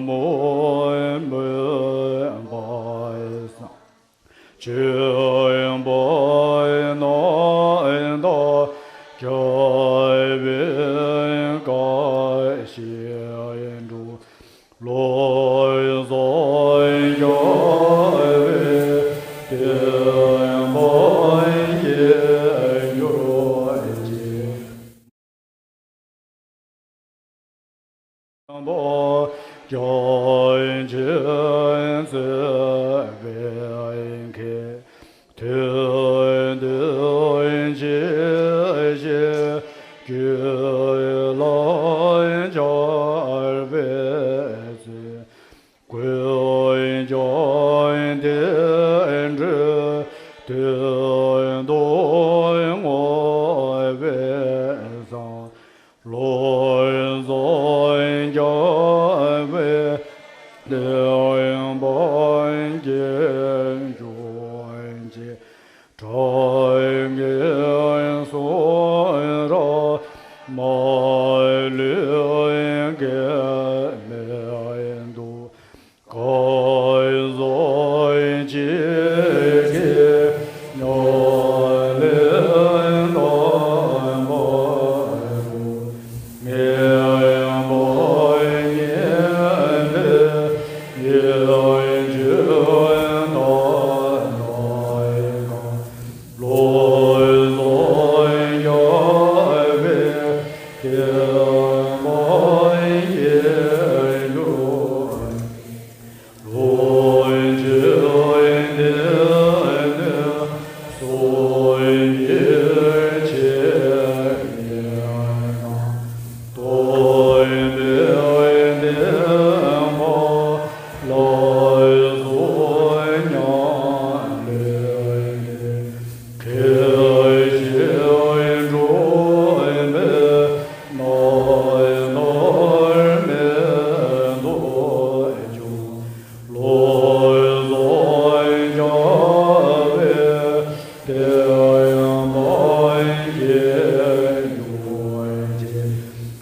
མོས་མོས་པ་སངས་ཆོས་པ་རྣམས་དག་རྒྱལ་བའི་བཀའ་བཞིན་འགྲོ། བློ་བཟང་རྒྱལ་བའི་བསྟན་པ་རྒྱས་གྱུར་ཅིག། པ་སྐྱོན་ཅན་བརྩེ་བའི་མཁས། དོན་དུ་ཆེས་ཞེས་རྒྱུད་ལ་སྦྱར་བའི་ཚེ། ཀུན་ཀྱང་བདེ་འགྲོའི་དོན་དུ་བསྔོ་བས་བཟང་། བློ་བཟང་རྒྱལ་བའི་བསྟན་པ་རྒྱས་གྱུར་ཅིག། དྲང་ངེས་གསུང་རབ་མ་ལུས་འགལ་མེད་དུ། སྐལ་བཟང་ཅིག་གི་ཉམས་ལེན་དམ་པ་རུ། ངེས་པ་ཉིད་ནི་ཡིད་འཇུག་ལྟར་སྣང་གང་། བློ་བཟང་རྒྱལ་བའི་བསྟན་པ་རྒྱས་གྱུར། ལོངས་སྤྱོད་ལྡན་ནི་སངས་རྒྱས་ཆེ་ཡིན་ན། སྟོན་པའི་བསྟན་པ་ལ་སོགས་ཉམས་ལེན་ནི། མཁས་ཤིང་གྲུབ་པའི་རྣམ་སྣང་མེད་དུ་གྱུར། བློ་བཟང་རྒྱལ་བའི་བསྟན་པ་རྒྱས་གྱུར་ཅིག།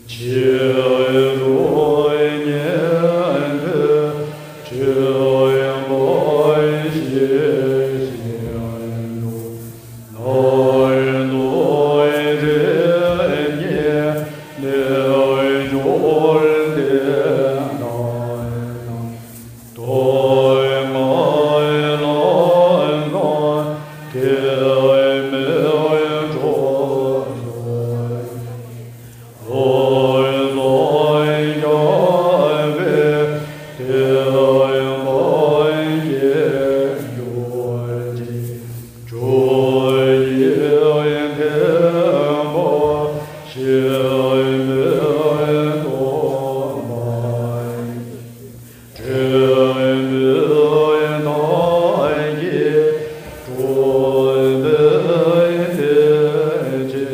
ཕྱི་རོལ་ཉན་ཐོས་སྤྱོད་པ་ཤེས་བཞིན་དུ། ནང་དུ་རིམ་གཉིས་རྣལ་འབྱོར་ལྡན་དག་ན། སྟོད་མངའ་ལམ་བཟང་སྐྱེ་མེད་གྲོགས་སུ། བློ་བཟང་རྒྱལ་བའི་བསྟན་པ་རྒྱས་གྱུར་ཅིག། ཆོས་ཀྱི་ཐེག་པ་ཤེས་པའི་སྟོན་པ། འབྲས་བུ་དག་གིས་གྲུབ་པའི་བདེ་ཆེན་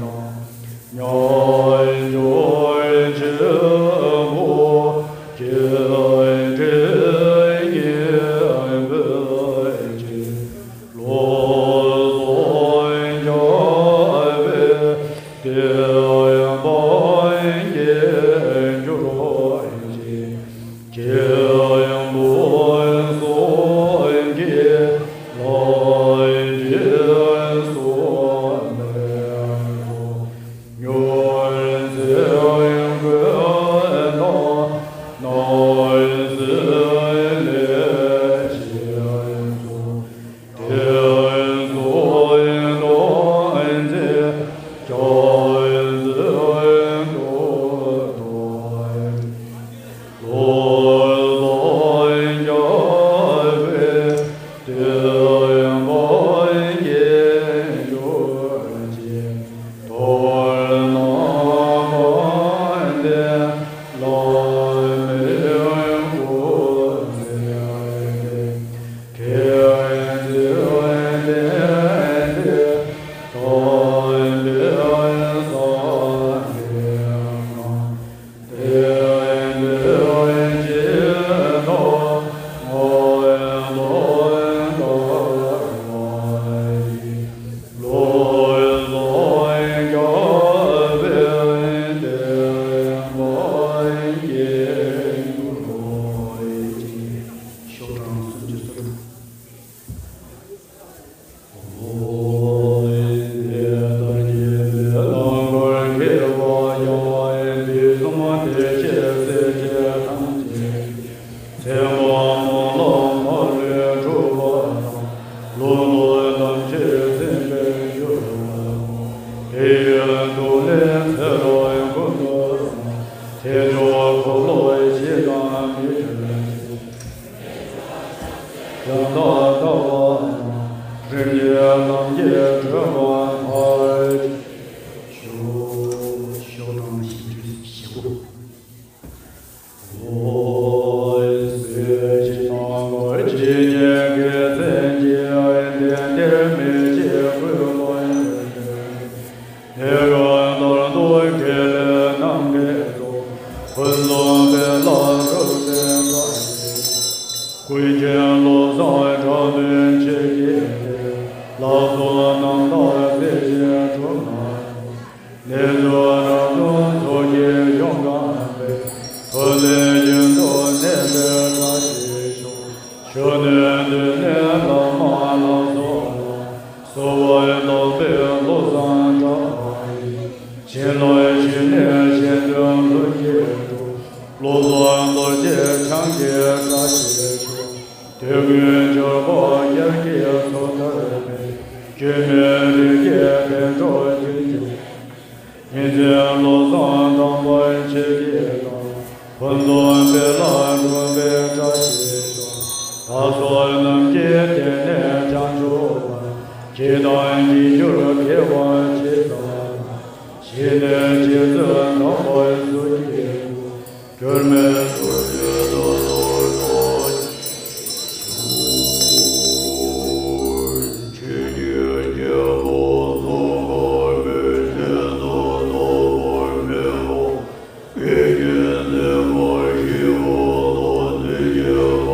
དང་། མཉམ་སྦྱོར་ཆེན་པོ་རྒྱས་འབྲིང་གཉེན་པོའི་ཆེད། བློ་བཟང་རྒྱལ་བའི་བསྟན་པ་རྒྱས་གྱུར་ཅིག། སྐྱེས་བུ་སངས་རྒྱས་ལམ་གྱི་སྲོལ་མེད་དུ། མྱུར་མཛད་ཀུན་བཏང་རྣམ་གསུམ་ལས་བྱེད་ཚུལ། དེ་ཚོ་སྟོན་མཛད་རྒྱ་མཚོའི་མཐུ་སྟོབས། བློ་བཟང་རྒྱལ་བའི་བསྟན་པ་རྒྱས་གྱུར་ཅིག། མདོར་ན་དཔལ་ལྡན་བླ་མའི་སྐུ་ ཡང་དག་ལྟ་བ་དང་། རིམ་གྱིས་ལམ་གྱི་གྲོལ་བ་མཐར་ཕྱིན་ཤོག་ཤོག་གྲངས་བཞི་བཅུ་ཞེ་དགུ། ཨོ། གསལ་བྱེད་དང་ལོ་ཇི་སྙེད་ཀྱི་མཚན་གྱི་གདན་འདིར་མི་ཕྱེད་གུས་པ་ཡོད། དེ་ཡང་མདོར་བསྡུ་ཁས་ལེན་རྣམ་འགྲེལ་སོགས་ཕུན་སུམ་ཚོགས་པའི་ལ་སོགས་པའི་བཀྲ་ཤིས་ཤོག་ཀུན་མཁྱེན་བློ་བཟང་གྲགས་འདུན་ཆེ་བསྐྱེད་དེ། ལག་སོགས་རྣམ་དག་སྲིད་ཞིའི་གྲོང་ན། གནས་ཚུལ་རབ་བྱུང་ཚོགས་ཀྱིས་གཞུང་གང་པའི། ཐོག་ལས་རྒྱུན་དུ་གནས་པའི་བཀྲ་ཤིས་ཤོག་ཞུ་ནས་འདུས་ནས་བླ་མ་ལ་སོགས་ལ། གསོལ་བ་བཏབ་པའི་བློ་བཟང་གྲགས་པ་ཡིས། བྱིན་རླབས་ཞུས་ནས་གཞན་དོན་ལྷུན་གྱིས་གྲུབ། བློ་བཟང་རྡོ་རྗེ་འཆང་གི་བཀྲ་ཤིས་ཤོག་དུས་ཀུན་འབྱོར་པ་དཀྱིལ་གྱི་མཚོ་ལྟར་སྤེལ། སྐྱོན་མེད་རིགས་ཀྱི་དལ་འགྲོ་རྒྱུན་གྱི། ཉིན་མཚན་བློ་བཟང་དམ་པ་ཆེ་བསྐྱེད་དང་། ཕུན་སུམ་སྤེལ་ལ་འགྲོ་བའི་བཀྲ་ཤིས་ཤོག་ད་སོགས་རྣམས་ཀྱི་སྟེང་ནས་བྱང་ཆུབ་བར། གྱིས་དང་གྱིས་གྱུར་དགེ་བ་ཇི་བསགས་པ། ཇི་སྣོད་ཇི་སོན་དམ་པའི་གཟུགས་ཀྱི་སྐུ། འགྱུར་མེད་གཟུགས་ཀྱི་སྟོབས་སུ་འགྲོ། ཆོས་ཀྱི་རྒྱལ་པོ་ཚོགས་འཁོར་བའི་རྗེས་སུ་ཐོབ་པར་མོས་པ། དགེ་བའི་བསྟན་པ་ཞི་བ་དང་། བདེ་གཤེགས་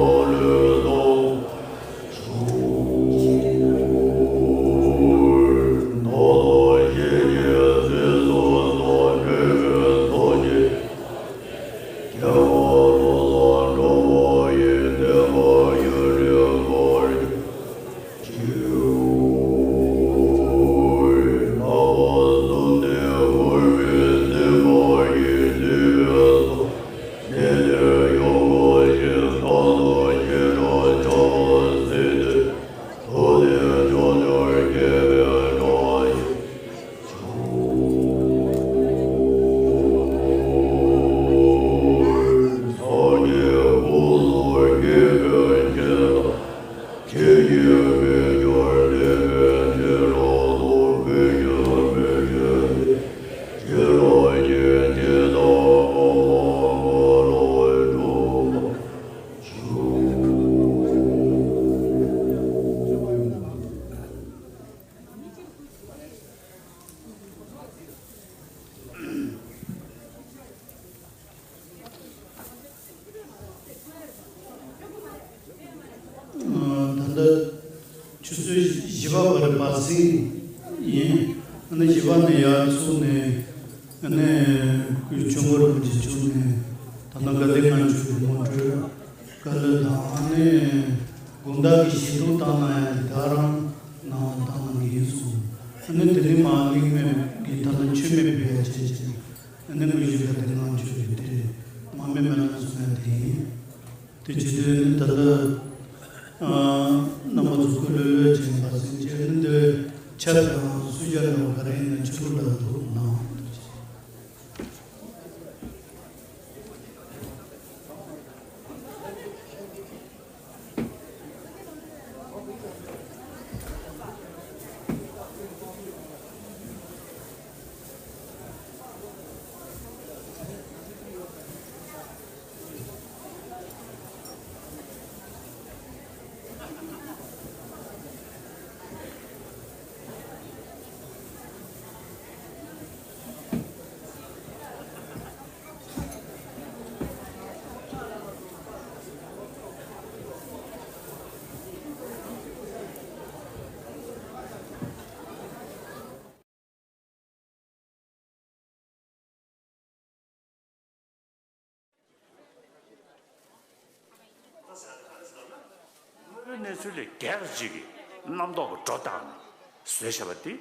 མ་ལུས་དང་། ད་ལྟ་ཆུ་ཚོད་བཞི་པ་བར་བར་གསེང་ཡིན། ཨ་ནི་བཞི་པ་ནས་ཡར་ཚུགས་ནས། ཨ་ནི་སྐུའི་ཆོས་འཁོར་རིན་པོ་ཆེ་བྱུང་ནས་ད་ལྟ་དགའ་ལྡན་ལྔ་མཆོད་ཀྱི་ངོ་སྤྲོད་བཀའ་སློབ་དང་། ཨ་ནི་དགོང་དག་གི་ཞལ་འདོན་བཏང་གནང་ཡ་དེ་ད་རང་གནང་བ་བཏང་གནང་གི་ཡིན་གསུངས། ཨ་ནི་དེ་ནས་མར་རྙིང་མའི་གི་ད་ལྟ་མཆོད་མེ་ཕུལ་ཡ་བྱས་བྱས། ཨ་ནི་དངོས་གཞི་དགའ་ལྡན་ལྔ་མཆོད་ཀྱི་དེ་མར་མེ་མེ་ལ་གསུང་ཡ་དེ་ཡིན། དེ་བྱེད་དུས་ནི་ད་ལྟ་རྣམ་པ་ཚོ་སྐུ་ལྷོད་ལྷོད་བྱས་པ་ཟིན་བྱས་ནི་འདི་ཆབ་དང་སུ་ཇ་འདྲ་བ་ག་རེ་ཡིན་ན་ཆུ་ལོག་ལ་འདུག་ནའང་། གནས་ཚུལ་ལས་སྒེར་གཅིག་གི་རྣམ་རྟོག་གི་སྒྲོ་བཏགས་ནས་བཟོས་བྱས་པ་དེ།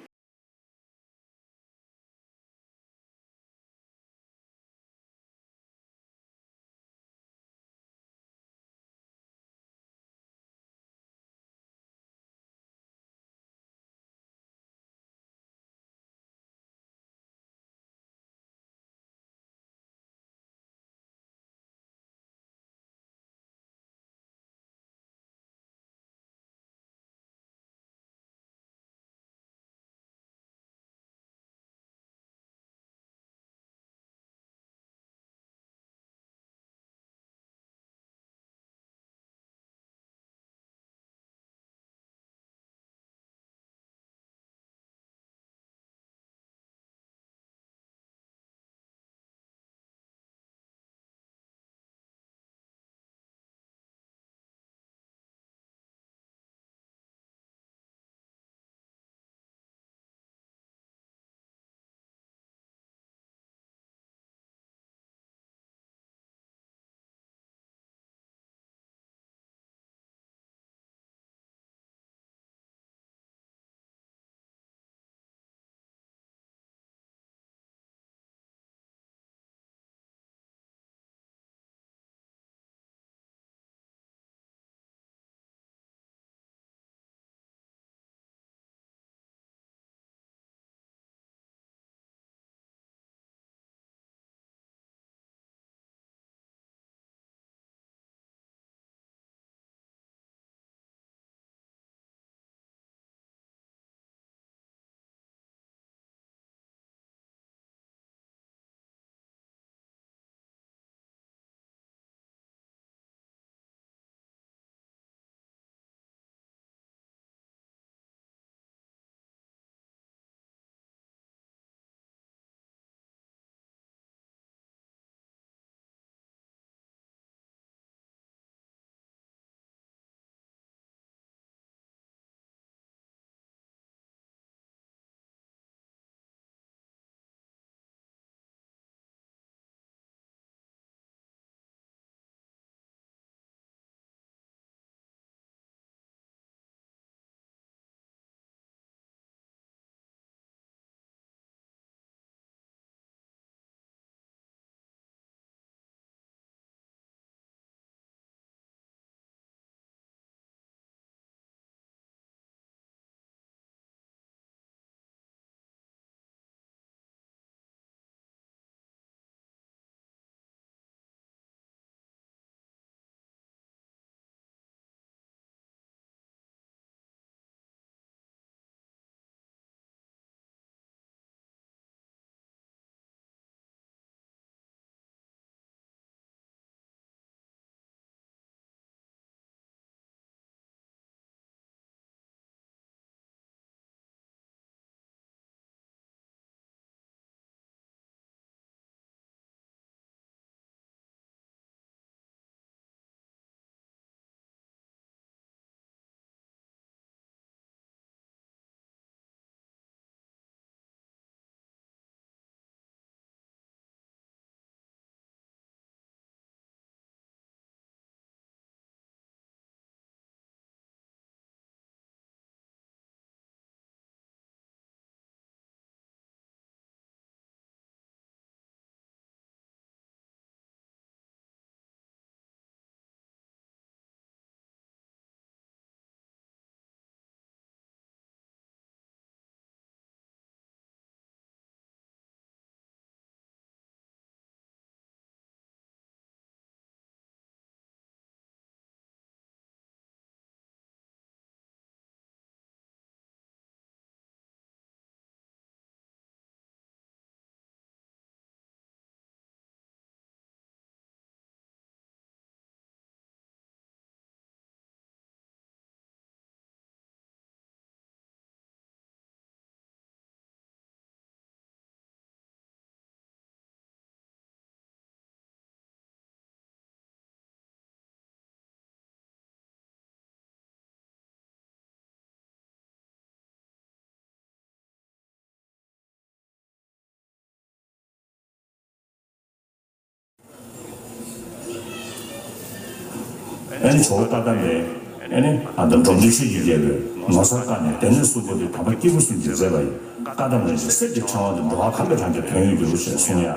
ཨ་ནི་ཇོ་བོ་བཀའ་གདམས་པས་ཨ་ནི་ཨ་ད་འབྲོམ་སྟོན་ཆོས་ཀྱི་རྒྱལ་པོས་ངོ་མཚར་བཀའ་ནི་སྡེ་སྣོད་གསུམ་པོ་དེ་དམ་པ་སྐྱེས་བུ་གསུམ་གྱིས་མཛད་པ་ཡིན། བཀའ་གདམས་རིན་ཆེན་གསེར་གྱི་ཕྲེང་བ་དེ་འགྲོ་བ་གང་གི་གྲངས་ཀྱིས་དོན་ཡོད་འགྱུར་ཞེས་གསུངས་ཡ།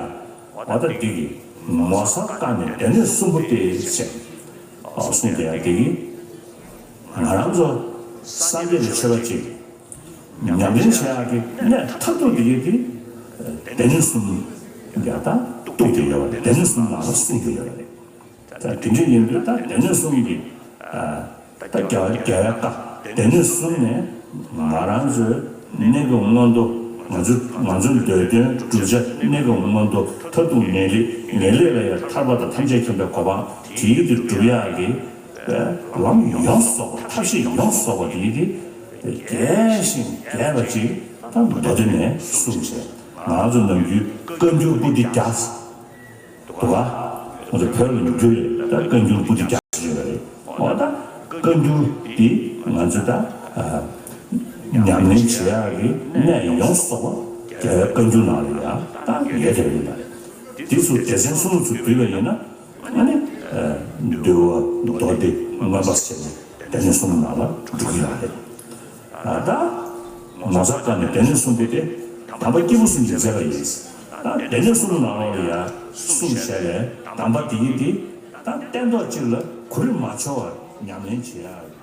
འོ་ད་འདི་གི་ངོ་མཚར་བཀའ་ནི་སྡེ་སྣོད་གསུམ་པོ་སྟེ་ཞེས་གསུངས་ཏེ་ཡ། འདི་གི་ང་རང་ཚོ་སངས་རྒྱས་ཀྱི་ཆོས་པ་ཅིག་ཉམས་ལེན་བྱེད་ཡག་གི་གནད་མཐར་ཐུག་འདི་གི་དེ་སྡེ་སྣོད་གསུམ་ཡ་ད་གཏུགས་ཏེ་ཡོད་པ་རེད། སྡེ་སྣོད་གསུམ་ནང་ལ་གསུངས་ཏེ་ཡོད་པ་རེད། ད་དེ་འདྲ་ཡིན་དུས་ད་སྡེ་སྣོད་གསུམ་གྱི་ད་རྒྱལ་རྒྱལ་བའི་བཀའ་སྡེ་སྣོད་གསུམ་ནས་ང་རང་ཚོའི་གནས་སྐབས་མངོན་མཐོ། ང་ཚོ་ང་ཚོའི་འདོད་དོན་བསྒྲུབ་བྱ་གནས་སྐབས་མངོན་མཐོ། མཐར་ཐུག་ངེས་ལེགས། ངེས་ལེགས་ལ་ཡང་ཐར་པ་དང་ཐམས་ཅད་མཁྱེན་པའི་གོ་འཕང་དེའི་དེ་སྒྲུབ་ཡག་གི་ལམ་ཡོངས་སུ་རྫོགས་པ། ཐབས་ཤེས་ཡོངས་སུ་རྫོགས་པ་དེའི་དེ་རྒྱས་ཤིང་རྒྱས་པ་ཅིག་ད་མདོ་སྡེ་ནས་གསུངས་བྱས། ང་ཚོ་ནམ་རྒྱུན་བཀའ་འགྱུར་པོ་ཏི་བརྒྱ། འདུག་ག་ང་ཚོ་བོད་ལ་འགྱུར་ཡོད། ད་བཀའ་འགྱུར་པོ་ཏི་བརྒྱ་ཞིག་ཡོད་རེད། འོ་ད་བཀའ་འགྱུར་འདི་ང་ཚོ་ད་ཉམས་ལེན་བྱེད་ཡག་གི་གནད་ཡོངས་སུ་རྫོགས་པ་རྒྱལ་བའི་བཀའ་འགྱུར་ནང་ལ་ཡང་ད་ཡོད་དེ་རེད། འདི་ཚོ་སྡེ་ཚན་གསུམ་ཚོ་བསྡུས་པ་ཡིན་ན་ཨ་ནི་འདུལ་བ་མདོ་སྡེ་མངོན་པ་ཟེར་ནས་སྡེ་ཚན་གསུམ་ནང་ལ་འགྲོ་གི་ཡོད་རེད། ད་ངོ་མཚར་བཀའ་ནི་སྡེ་སྣོད་གསུམ་པོ་དེ་དམ་པ་སྐྱེས་བུ་གསུམ་གྱིས་མཛད་པ་ཡིན། ད་སྡེ་སྣོད་གསུམ་ནང་ལོགས་ལ་ཡང་གསུངས་བཞག་པའི་དམ་པ་དེ་ཡིན་ཏེ། ད་སྟན་ཐོག་གཅིག་ལ་གོ་རིམ་མ་འཆོལ་བར་ཉམས་ལེན་བྱེད་ཡག་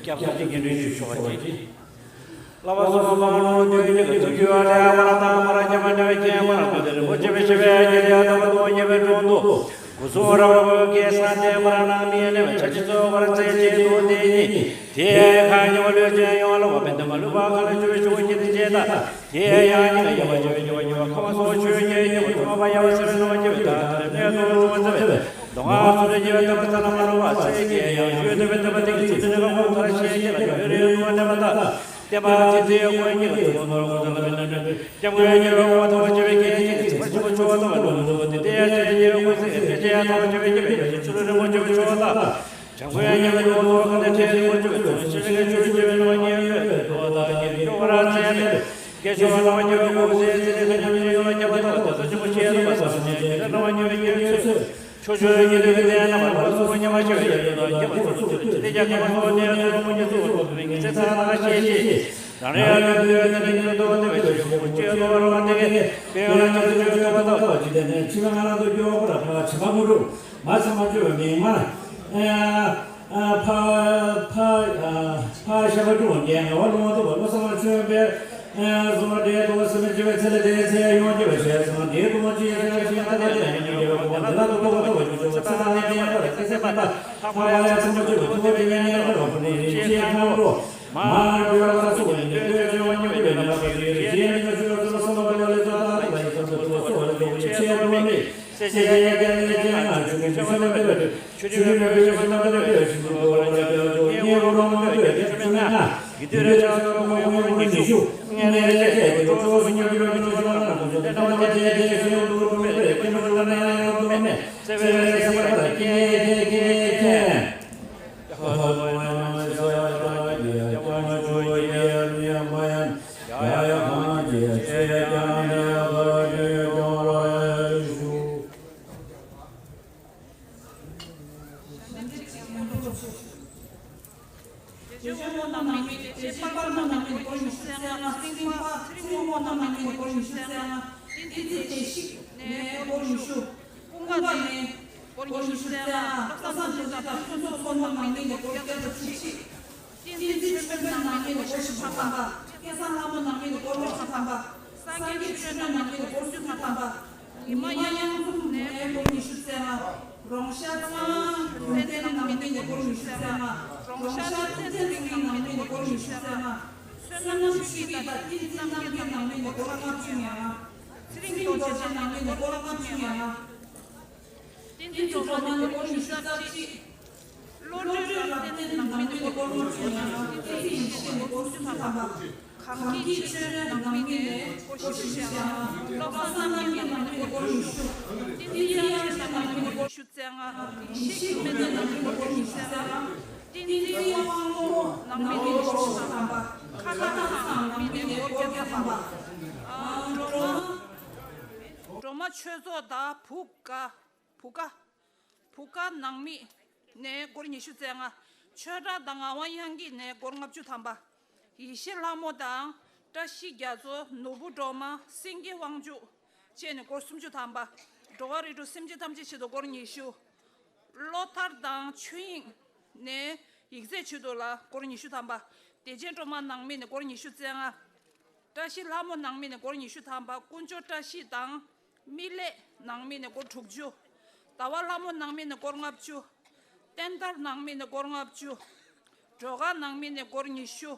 སྐྱབས་མགོན་དགེ་འདུན་ཆོས་ཕྱོགས་ཀྱི། བསླབ་པ་གསུམ་པོ་མ་ལུས་དུས་གཉིས་ཀྱི་ཐུགས་རྒྱུད་ལ་མ་ར་དང་མ་ར་ཉམས་པ་ཉམས་པའི་རྐྱེན་མ་ར་དུས་དེར་མགོ་ཆེ་བའི་ཞི་བའི་རྒྱལ་ལ་དང་པོ་དུ་ཉེ་བའི་དྲུང་དུ་སྐུ་གསུང་རབ་དགོས་ཀྱི་ས་དེ་མ་ར་ནང་མི་ཡེ་ནས་བའི་ཆ་ཅི་ཚོ་བར་ཚེ་གཅིག་ཏུ་དེ་ཉིད་དེ་ཁ་ཉེ་བ་ལུས་ཅན་ཡོངས་ལ་བ་ཕན་དུ་མ་ལུས་པ་ཁ་ལ་ཆུ་བའི་ཆུ་བོ་སྐྱེ་དེ་བྱེད་ད། དེ་ཡང་ཉིད་ལ་ཡ་བ་ཆེ་བའི་ཉེ་བ་ཉེ་བ་ཁ་བ་སོགས་ཆོས་ཉེ་ཉེ་བ་ཐོག་མ་ཡ་བ་ཆེ་བའི་ལོ་ཆེ་བའི་ད་ལ་གནས་དུ་ལོ་ཆེ་བའི། མདོ་སྔགས་སུ་ལས་རྒྱལ་བའི་བསྟན་པ་ཚ་ལ་མ་ལོ་བ་སེ་རྒྱལ་ཡང་ཞུས་ཏེ་བའི་བསྟན་པ་དེ་གི་ཚིག་ནི་ལོ་ཁོག་ཐར་ཤེས་རྒྱལ་ལ་བའི་རིགས་ངོ་ནས་མ་དག་བསྟན་པ་དེ་ཚེ་དགོས་ཉིད་ཀྱི་ཚོགས་ནོར་ངོ་ཚ་ལ་བའི་ནམ་འདྲེན་སྐྱབས་མགོན་ཉེ་བའི་དབང་ཐོབ་ཆེ་བའི་སྐད་ཅིག་གི་ཚིག་པ་ཆུ་བོ་ཆུ་བོ་ཐོག་ལ་ལུང་ཚོ་དེ་ལྟའི་ཆེ་ཆེ་ཉེ་བའི་དབང་ཚིག་གི་སྐད་ཆ་ཡང་ཐོག་ཆེ་བའི་ཉེ་བའི་ཆུ་རུ་རིང་མོ་ཆེ་བའི་ཆུ་བོ་དག་བྱང་ཁོ་ཡང་ཉེ་བའི་ལོ་ཚོ་ག་ནས་ཁྲེལ་རིང་མོ་ཆེ་བའི་ཚོ་ཆེ་བའི་ཆུ་རུ་ཆེ་བའི་ནོ་ཉེ་བའི་ལོ་དག་ཉེ་བའི་ཆུ་བོ་ར་ཚེ་མེད། སྐད་ཤོར་བ་ལ་བ་རྒྱལ་བའི་སྐུ་ཚེ་ཚེ་རིང་ཐ་སྙམ་ཡོད་ལ་སྐྱབས་པ་དང་དེ་ཚོ་ཆེན་པོ་ཤེས་རབ་པ་བསམ་གཏན་གྱི་ལ་བ་རྒྱལ་བའི་སྐྱེ་བའི་ཚེ། ཆོས་ཆོས་ཉིད་དུ་ཡོད་དེ་རྣམ་པར་སོ་སོ་ཉམས་པ་ཤེས་པའི་ཡོད་དོ་སྐྱབས་པ་སོ་སོ་ཆེ་དེ་རྒྱ་ཁ་བ་སོ་དེ་ཚོ་མོ་ཉིད་སུ་འོ་དེ་ཚེ་ཚ་ལ་ཤེས་ཤེས། རང་རེ་ཡ་ལ་དུ་ཡོད་དེ་ནི་ཉིད་དུ་དེ་བའི་ཆོས་ཤོག་ཅེས་དོ་བ་ར་བ་དེ་གས་དེ་ཡོད་ལ་ཆོས་ཆོས་ཐོབ་པ་དག་ཅི་དེ་ནས་ཕྱི་མ་ང་རང་དུ་སྐྱོ་བ་པོ་ར་ཕ་བྱེད་པ་མོ་འགྲུབ། མ་ཚང་མ་བཅོས་པའི་མིང་མ། ཨ་ཕ་ཕ་ཕ་ཤ་བ་ཀྲུང་རྒྱལ་ངེ་བ་ལུང་བ་ཐུབ་པ་བློ་བཟང་བ་ཆོས་པའི་གཟུངས་སྒྲ་དོ་སེམས་ཅི་བའི་ཚེ་ལ་དེའི་ཚེ་ཡོང་རྒྱུ་བའི་ཞལ་ཚང་དེའི་ཐུགས་མ་ཅི་ཡ་ཞལ་ཞིང་ད་ལྟ་དེ་ཡང་ཉིད་ཀྱི་བ་གོ་བ་འདི་ལ་དུ་ཐུག་པ་ཐུག་པ་ཞུ་ཆོག་ཚེ་ལ་ནི་དེ་ཡང་པ་ལ་ཚེ་སེམས་མ་ད་ཕ་མ་ཡ་ཚང་མ་བཅོས་པའི་ཐུགས་དེ་ཡང་ཉེ་བ་རོ་ཕུ་ནི་ཡིན་ཅེས་ཁོང་ལོ། མ་འགྲོ་བ་སུ་ཡིན་ཏེ་ལྟོས་ཆེ་བ་ཉེ་བའི་ལས་ལ་བ་དེ་ཡི་རིགས་ཀྱི་ཉེ་བ་ཆོས་སུ་བསམ་པ་ལ་ལས་ཚོགས་ད་ལ་ཡི་སོ་སོ་སོ་སོ་ལ་འགྲོ་བའི་ཆེད་དུ་ནི། སེ་ཆེ་ཡ་རྒྱ་ལས་ཅན་ང་ཆུ་ཀུན་ཆུ་ཤ་མེད་པའི་ཆུ་ཆུ་མེད་པའི་ཤ་མེད་པའི་ཤིང་ཏོག་ལ་ལས་ཆུ་ཆུ་མེད་ན། ཡི་དུས་རེ་ཆ་ཚོད་མ་ཡོང་བའི་ཉི་ཤུ། ངས་ལས་ཆེ་དེ་ཚོ་སུ་ཉོ་རྒྱུ་ལ་ཉོ་ཆུ་ལ་ང་ཚོ་དེ་ལྟ་བ་དེ་དེ་ཤེས་ཡོང་དུ་མེད་པའི་ཀུན་སློང་ལ་ནས་ཡོང་དུ་མེད། སེ་བའི་སེ་བ་ལ་ཁེ་ཁེ་ཁེ་ཁེ། རྗེ་བཙུན་མོ་རྣམ་སྨིན་ནས་སྐོར་ཉི་ཤུ་རྩ་ལྔ། བསྟན་འཛིན་ཕ་ཚེ་རིང་མོ་རྣམ་སྨིན་ནས་སྐོར་ཉི་ཤུ་རྩ་ལྔ། བསྟན་འཛིན་བདེ་གཤེགས་ནས་སྐོར་ཉི་ཤུ། ཀུན་དགའ་ནས་སྐོར་ཉི་ཤུ་རྩ་ལྔ། བློ་བཟང་རྡོ་རྗེ་དང་ཕུན་ཚོགས་མོ་རྣམ་སྨིན་ནས་སྐོར་བརྒྱ་དང་བཅུ་གཅིག། བསྟན་འཛིན་ཆོས་འཕེལ་རྣམ་སྨིན་ནས་སྐོར་བཞི་བཅུ་ཐམ་པ། སྐལ་བཟང་ལྷ་མོ་རྣམ་སྨིན་ནས་སྐོར་ལྔ་བཅུ་ཐམ་པ། སངས་རྒྱས་ཆོས་སྒྲོན་རྣམ་སྨིན་ནས་སྐོར་སུམ་ཅུ་ཐམ་པ། ཉི་མ་གཡང་འཛོམས་ནས་སྐོར་ཉི་ཤུ་རྩ་ལྔ། རོང་ཤར་ཚེ་དབང་ལྷུན་བསྟན་རྣམ་སྨིན་ནས་སྐོར་ཉི་ཤུ་རྩ་ལྔ། རོང་ཤར་ཐུབ་བསྟན་ཚེ་རིང་རྣམ་སྨིན་ནས་སྐོར་ཉི་ཤུ་རྩ་ལྔ། བསོད་ནམས་ཆོས་སྐྱིད་དང་བསྟན་འཛིན་རྣམ་རྒྱལ་རྣམ་སྨིན་ནས་སྐོར་ལྔ་བཅུ་ང་ལྔ། ཚེ་རིང་རྡོ་རྗེ་རྣམ་སྨིན་ནས་སྐོར་ལྔ་བཅུ་ང་ལྔ། བསྟན་འཛིན་སྒྲོལ་མ་ནས་སྐོར་ཉི་ཤུ་རྩ་གཅིག། བློ་གྲོས་རབ་བརྟན་རྣམ་སྨིན་ནས་སྐོར་ལྔ་བཅུ་ང་ལྔ། བསྟན་འཛིན་ཡེ་ཤེས་ནས་སྐོར་སུམ་ཅུ་ཐམ་པ། གང་སྐྱིད་ཆོས་སྒྲོན་རྣམ་སྨིན་ནས་སྐོར་བཞི་བཅུ་ང་ལྔ། བློ་བཟང་རྣམ་རྒྱལ་རྣམ་སྨིན་ནས་སྐོར་ཉི་ཤུ། བསྟན་འཛིན་དབྱངས་ཅན་རྣམ་སྨིན་ནས་སྐོར་ཉི་ཤུ་རྩ་ལྔ། ཡེ་ཤེས་སྨན་ལྡན་རྣམ་སྨིན་ནས་སྐོར་ཉི་ཤུ་རྩ་ལྔ། བསྟན་འཛིན་དབང་མོ་རྣམ་སྨིན་ནས་སྐོར་བཞི་བཅུ་ཐམ་པ། ཁ་ཏ་ཚང་རྣམ་སྨིན་ནས་སྐོར་བརྒྱ་ཐམ་པ། ཨ། སྒྲོལ་མ། སྒྲོལ་མ་ཆོས་ཚོགས་དང་བུ་དགའ། བུ་དགའ། བུ་དགའ་ནང་མི་ནས་སྒོར་ཉི་ཤུ་རྩ་ལྔ། ཆོས་གྲགས་དང་ངག་དབང་དབྱངས་སྐྱིད་ནས་སྒོར་ལྔ་བཅུ་ཐམ་པ། ཡེ་ཤེས་ལྷ་མོ་དང་། བཀྲ་ཤིས་རྒྱ་མཚོ། ནོར་བུ་སྒྲོལ་མ། སེང་གེ་དབང་ཕྱུག་བཅས་ནས་སྒོར་སུམ་ཅུ་ཐམ་པ། འགྲོ་བ་རིགས་དྲུག་སེམས་ཅན་ཐམས་ཅད་ཆེད་དུ་སྒོར་ཉི་ཤུ། བློ་ཐར་དང་ཆོས་དབྱིངས་ནས་ཡིག་ཚད་ཆེད་དུ་ལ་སྒོར་ཉི་ཤུ་ཐམ་པ། བདེ་ཆེན་སྒྲོལ་མ་ནང་མི་ནས་སྒོར་ཉི་ཤུ་རྩ་ལྔ། བཀྲ་ཤིས་ལྷ་མོ་ནང་མི་ནས་སྒོར་ཉི་ཤུ་ཐམ་པ། དཀོན་མཆོག་བཀྲ་ཤིས་དང་། མི་ལས་ནང་མི་ནས་སྒོར་དྲུག་ཅུ། ཟླ་བ་ལྷ་མོ་ནང་མི་ནས་སྒོར་ལྔ་བཅུ། བསྟན་དར་ནང་མི་ནས་སྒོར་ལྔ་བཅུ། སྒྲོལ་དཀར་ནང་མི་ནས་སྒོར་ཉི་ཤུ།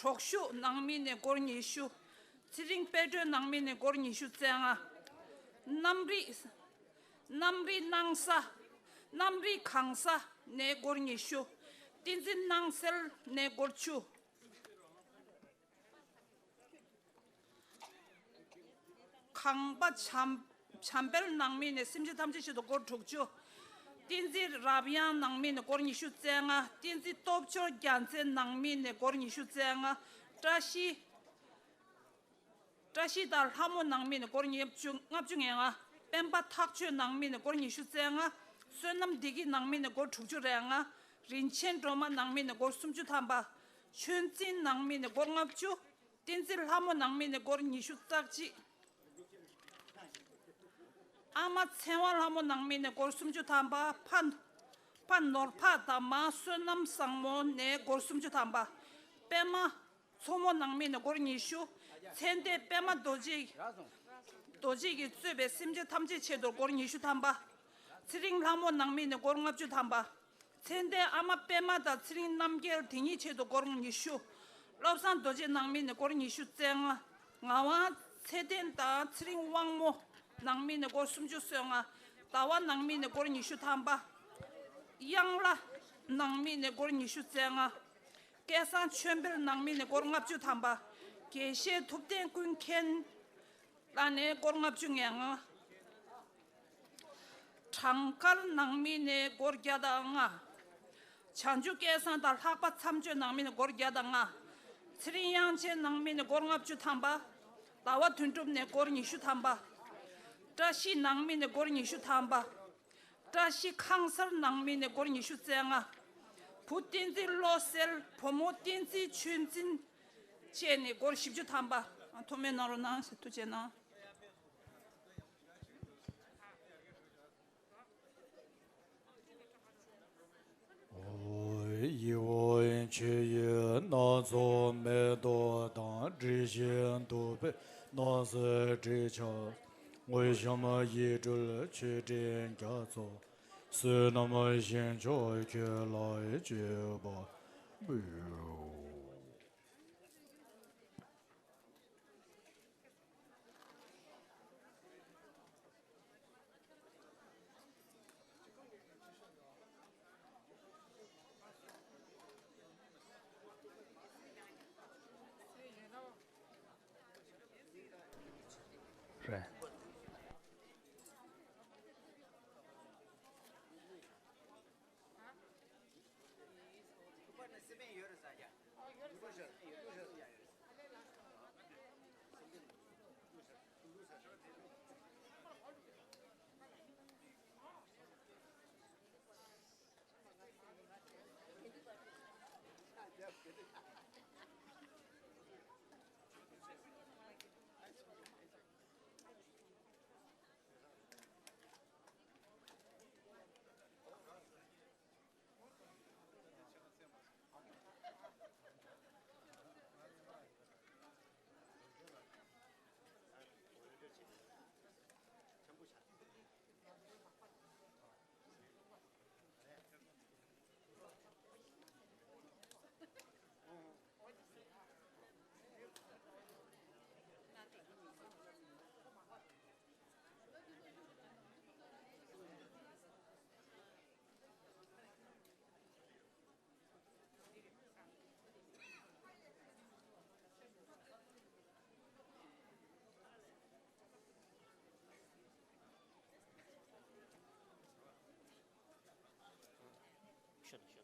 གྲོགས་ཤུགས་ནང་མི་ནས་སྒོར་ཉི་ཤུ། ཚེ་རིང་དཔལ་སྒྲོན་ནང་མི་ནས་སྒོར་ཉི་ཤུ་རྩ་ལྔ། གནམ་རི། གནམ་རི་སྣང་ས། གནམ་རི་གང་ས་ནས་སྒོར་ཉི་ཤུ། བསྟན་འཛིན་སྣང་གསལ་ནས་སྒོར་བཅུ། ཁང་པ་བྱམས། བྱམས་དཔལ་ནང་མི་ནས་སེམས་ཅན་ཐམས་ཅད་ཆེད་དུ་སྒོར་དྲུག་ཅུ། བསྟན་འཛིན་རབ་ཡངས་ནང་མི་ནས་སྒོར་ཉི་ཤུ་རྩ་ལྔ། བསྟན་འཛིན་སྟོབས་འབྱོར་རྒྱལ་མཚན་ནང་མི་ནས་སྒོར་ཉི་ཤུ་རྩ་ལྔ། བཀྲ་ཤིས། བཀྲ་ཤིས་དང་ལྷ་མོ་ནང་མི་ནས་སྒོར་ཉི་ཤུ། ལྔ་བཅུ་ང་ལྔ། སྤེན་པ་ཐག་ཆོད་ནང་མི་ནས་སྒོར་ཉི་ཤུ་རྩ་ལྔ། བསོད་ནམས་བདེ་སྐྱིད་ནང་མི་ནས་སྒོར་དྲུག་ཅུ་རེ་ལྔ། རིན་ཆེན་སྒྲོལ་མ་ནང་མི་ནས་སྒོར་སུམ་ཅུ་ཐམ་པ། ཆོས་འཛིན་ནང་མི་ནས་སྒོར་ལྔ་བཅུ། བསྟན་འཛིན་ལྷ་མོ་ནང་མི་ནས་སྒོར་ཉི་ཤུ་རྩ་གཅིག། ཨ་མ་ཚེ་དབང་ལྷ་མོ་ནང་མི་ནས་སྒོར་སུམ་ཅུ་ཐམ་པ། ཕ། ཕ་ནོར་ཕག་དང་མ་བསོད་ནམས་བཟང་མོ་ནས་སྒོར་སུམ་ཅུ་ཐམ་པ། པད་མ་མཚོ་མོ་ནང་མི་ནས་སྒོར་ཉི་ཤུ། མཚན་ལྡན་པད་མ་རྡོ་རྗེ། རྡོ་རྗེ་གིས་གཙོས་པའི་སེམས་ཅན་ཐམས་ཅད་ཆེད་དུ་སྒོར་ཉི་ཤུ་ཐམ་པ། ཚེ་རིང་ལྷ་མོ་ནང་མི་ནས་སྒོར་ལྔ་བཅུ་ཐམ་པ། མཚན་ལྡན་ཨ་མ་པད་མ་དང་ཚེ་རིང་རྣམ་རྒྱལ་དེ་གཉིས་ཆེད་དུ་སྒོར་ཉི་ཤུ། བློ་བཟང་རྡོ་རྗེ་ནང་མི་ནས་སྒོར་ཉི་ཤུ་རྩ་ལྔ། ངག་དབང་ཚེ་བརྟན་དང་ཚེ་རིང་དབང་མོ་ནང་མི་ནས་སྒོར་སུམ་ཅུ་སོ་ལྔ། ཟླ་བ་ནང་མི་ནས་སྒོར་ཉི་ཤུ་ཐམ་པ། གཡང་ལྷ་ནང་མི་ནས་སྒོར་ཉི་ཤུ་རྩ་ལྔ། སྐལ་བཟང་ཆོས་འཕེལ་ནང་མི་ནས་སྒོར་ལྔ་བཅུ་ཐམ་པ། དགེ་བཤེས་ཐུབ་བསྟན་ཀུན་མཁྱེན་ལགས་ནས་སྒོར་ལྔ་བཅུ་ང་ལྔ། གྲངས་དཀར་ནང་མི་ནས་སྒོར་བརྒྱ་དང་ལྔ། བྱང་ཆུབ་སྐལ་བཟང་དང་ལྷག་པ་མཚམས་གཅོད་ནང་མི་ནས་སྒོར་བརྒྱ་དང་ལྔ། ཚེ་རིང་དབྱངས་ཅན་ནང་མི་ནས་སྒོར་ལྔ་བཅུ་ཐམ་པ། ཟླ་བ་དོན་གྲུབ་ནས་སྒོར་ཉི་ཤུ་ཐམ་པ། བཀྲ་ཤིས་ནང་མི་ནས་སྒོར་ཉི་ཤུ་ཐམ་པ། བཀྲ་ཤིས་ཁང་གསར་ནང་མི་ནས་སྒོར་ཉི་ཤུ་རྩ་ལྔ། བུ་བསྟན་འཛིན་བློ་གསལ། བུ་མོ་བསྟན་འཛིན་ཆོས་འཛིན་བཅས་ནས་སྒོར་བཞི་བཅུ་ཐམ་པ། ཐུགས་སྨོན་གནང་རོགས་གནང་། ཐུགས་རྗེ་གནང་། ཡིད་འོང་མཆོད་ཡོན་སྣ་ཚོགས་མེ་ཏོག་དང་། དྲི་ཞིམ་བདུག་སྤོས་སྣང་གསལ་དྲི་ཆབ། དངོས་བཤམས་ཡིད་སྤྲུལ་མཆོད་སྤྲིན་རྒྱ་མཚོ། བསོད་ནམས་ཞིང་མཆོག་ཁྱོད་ལ་བསྐྱེད་པར་འབུལ། རེད། ཤོད་དང་ཤོད།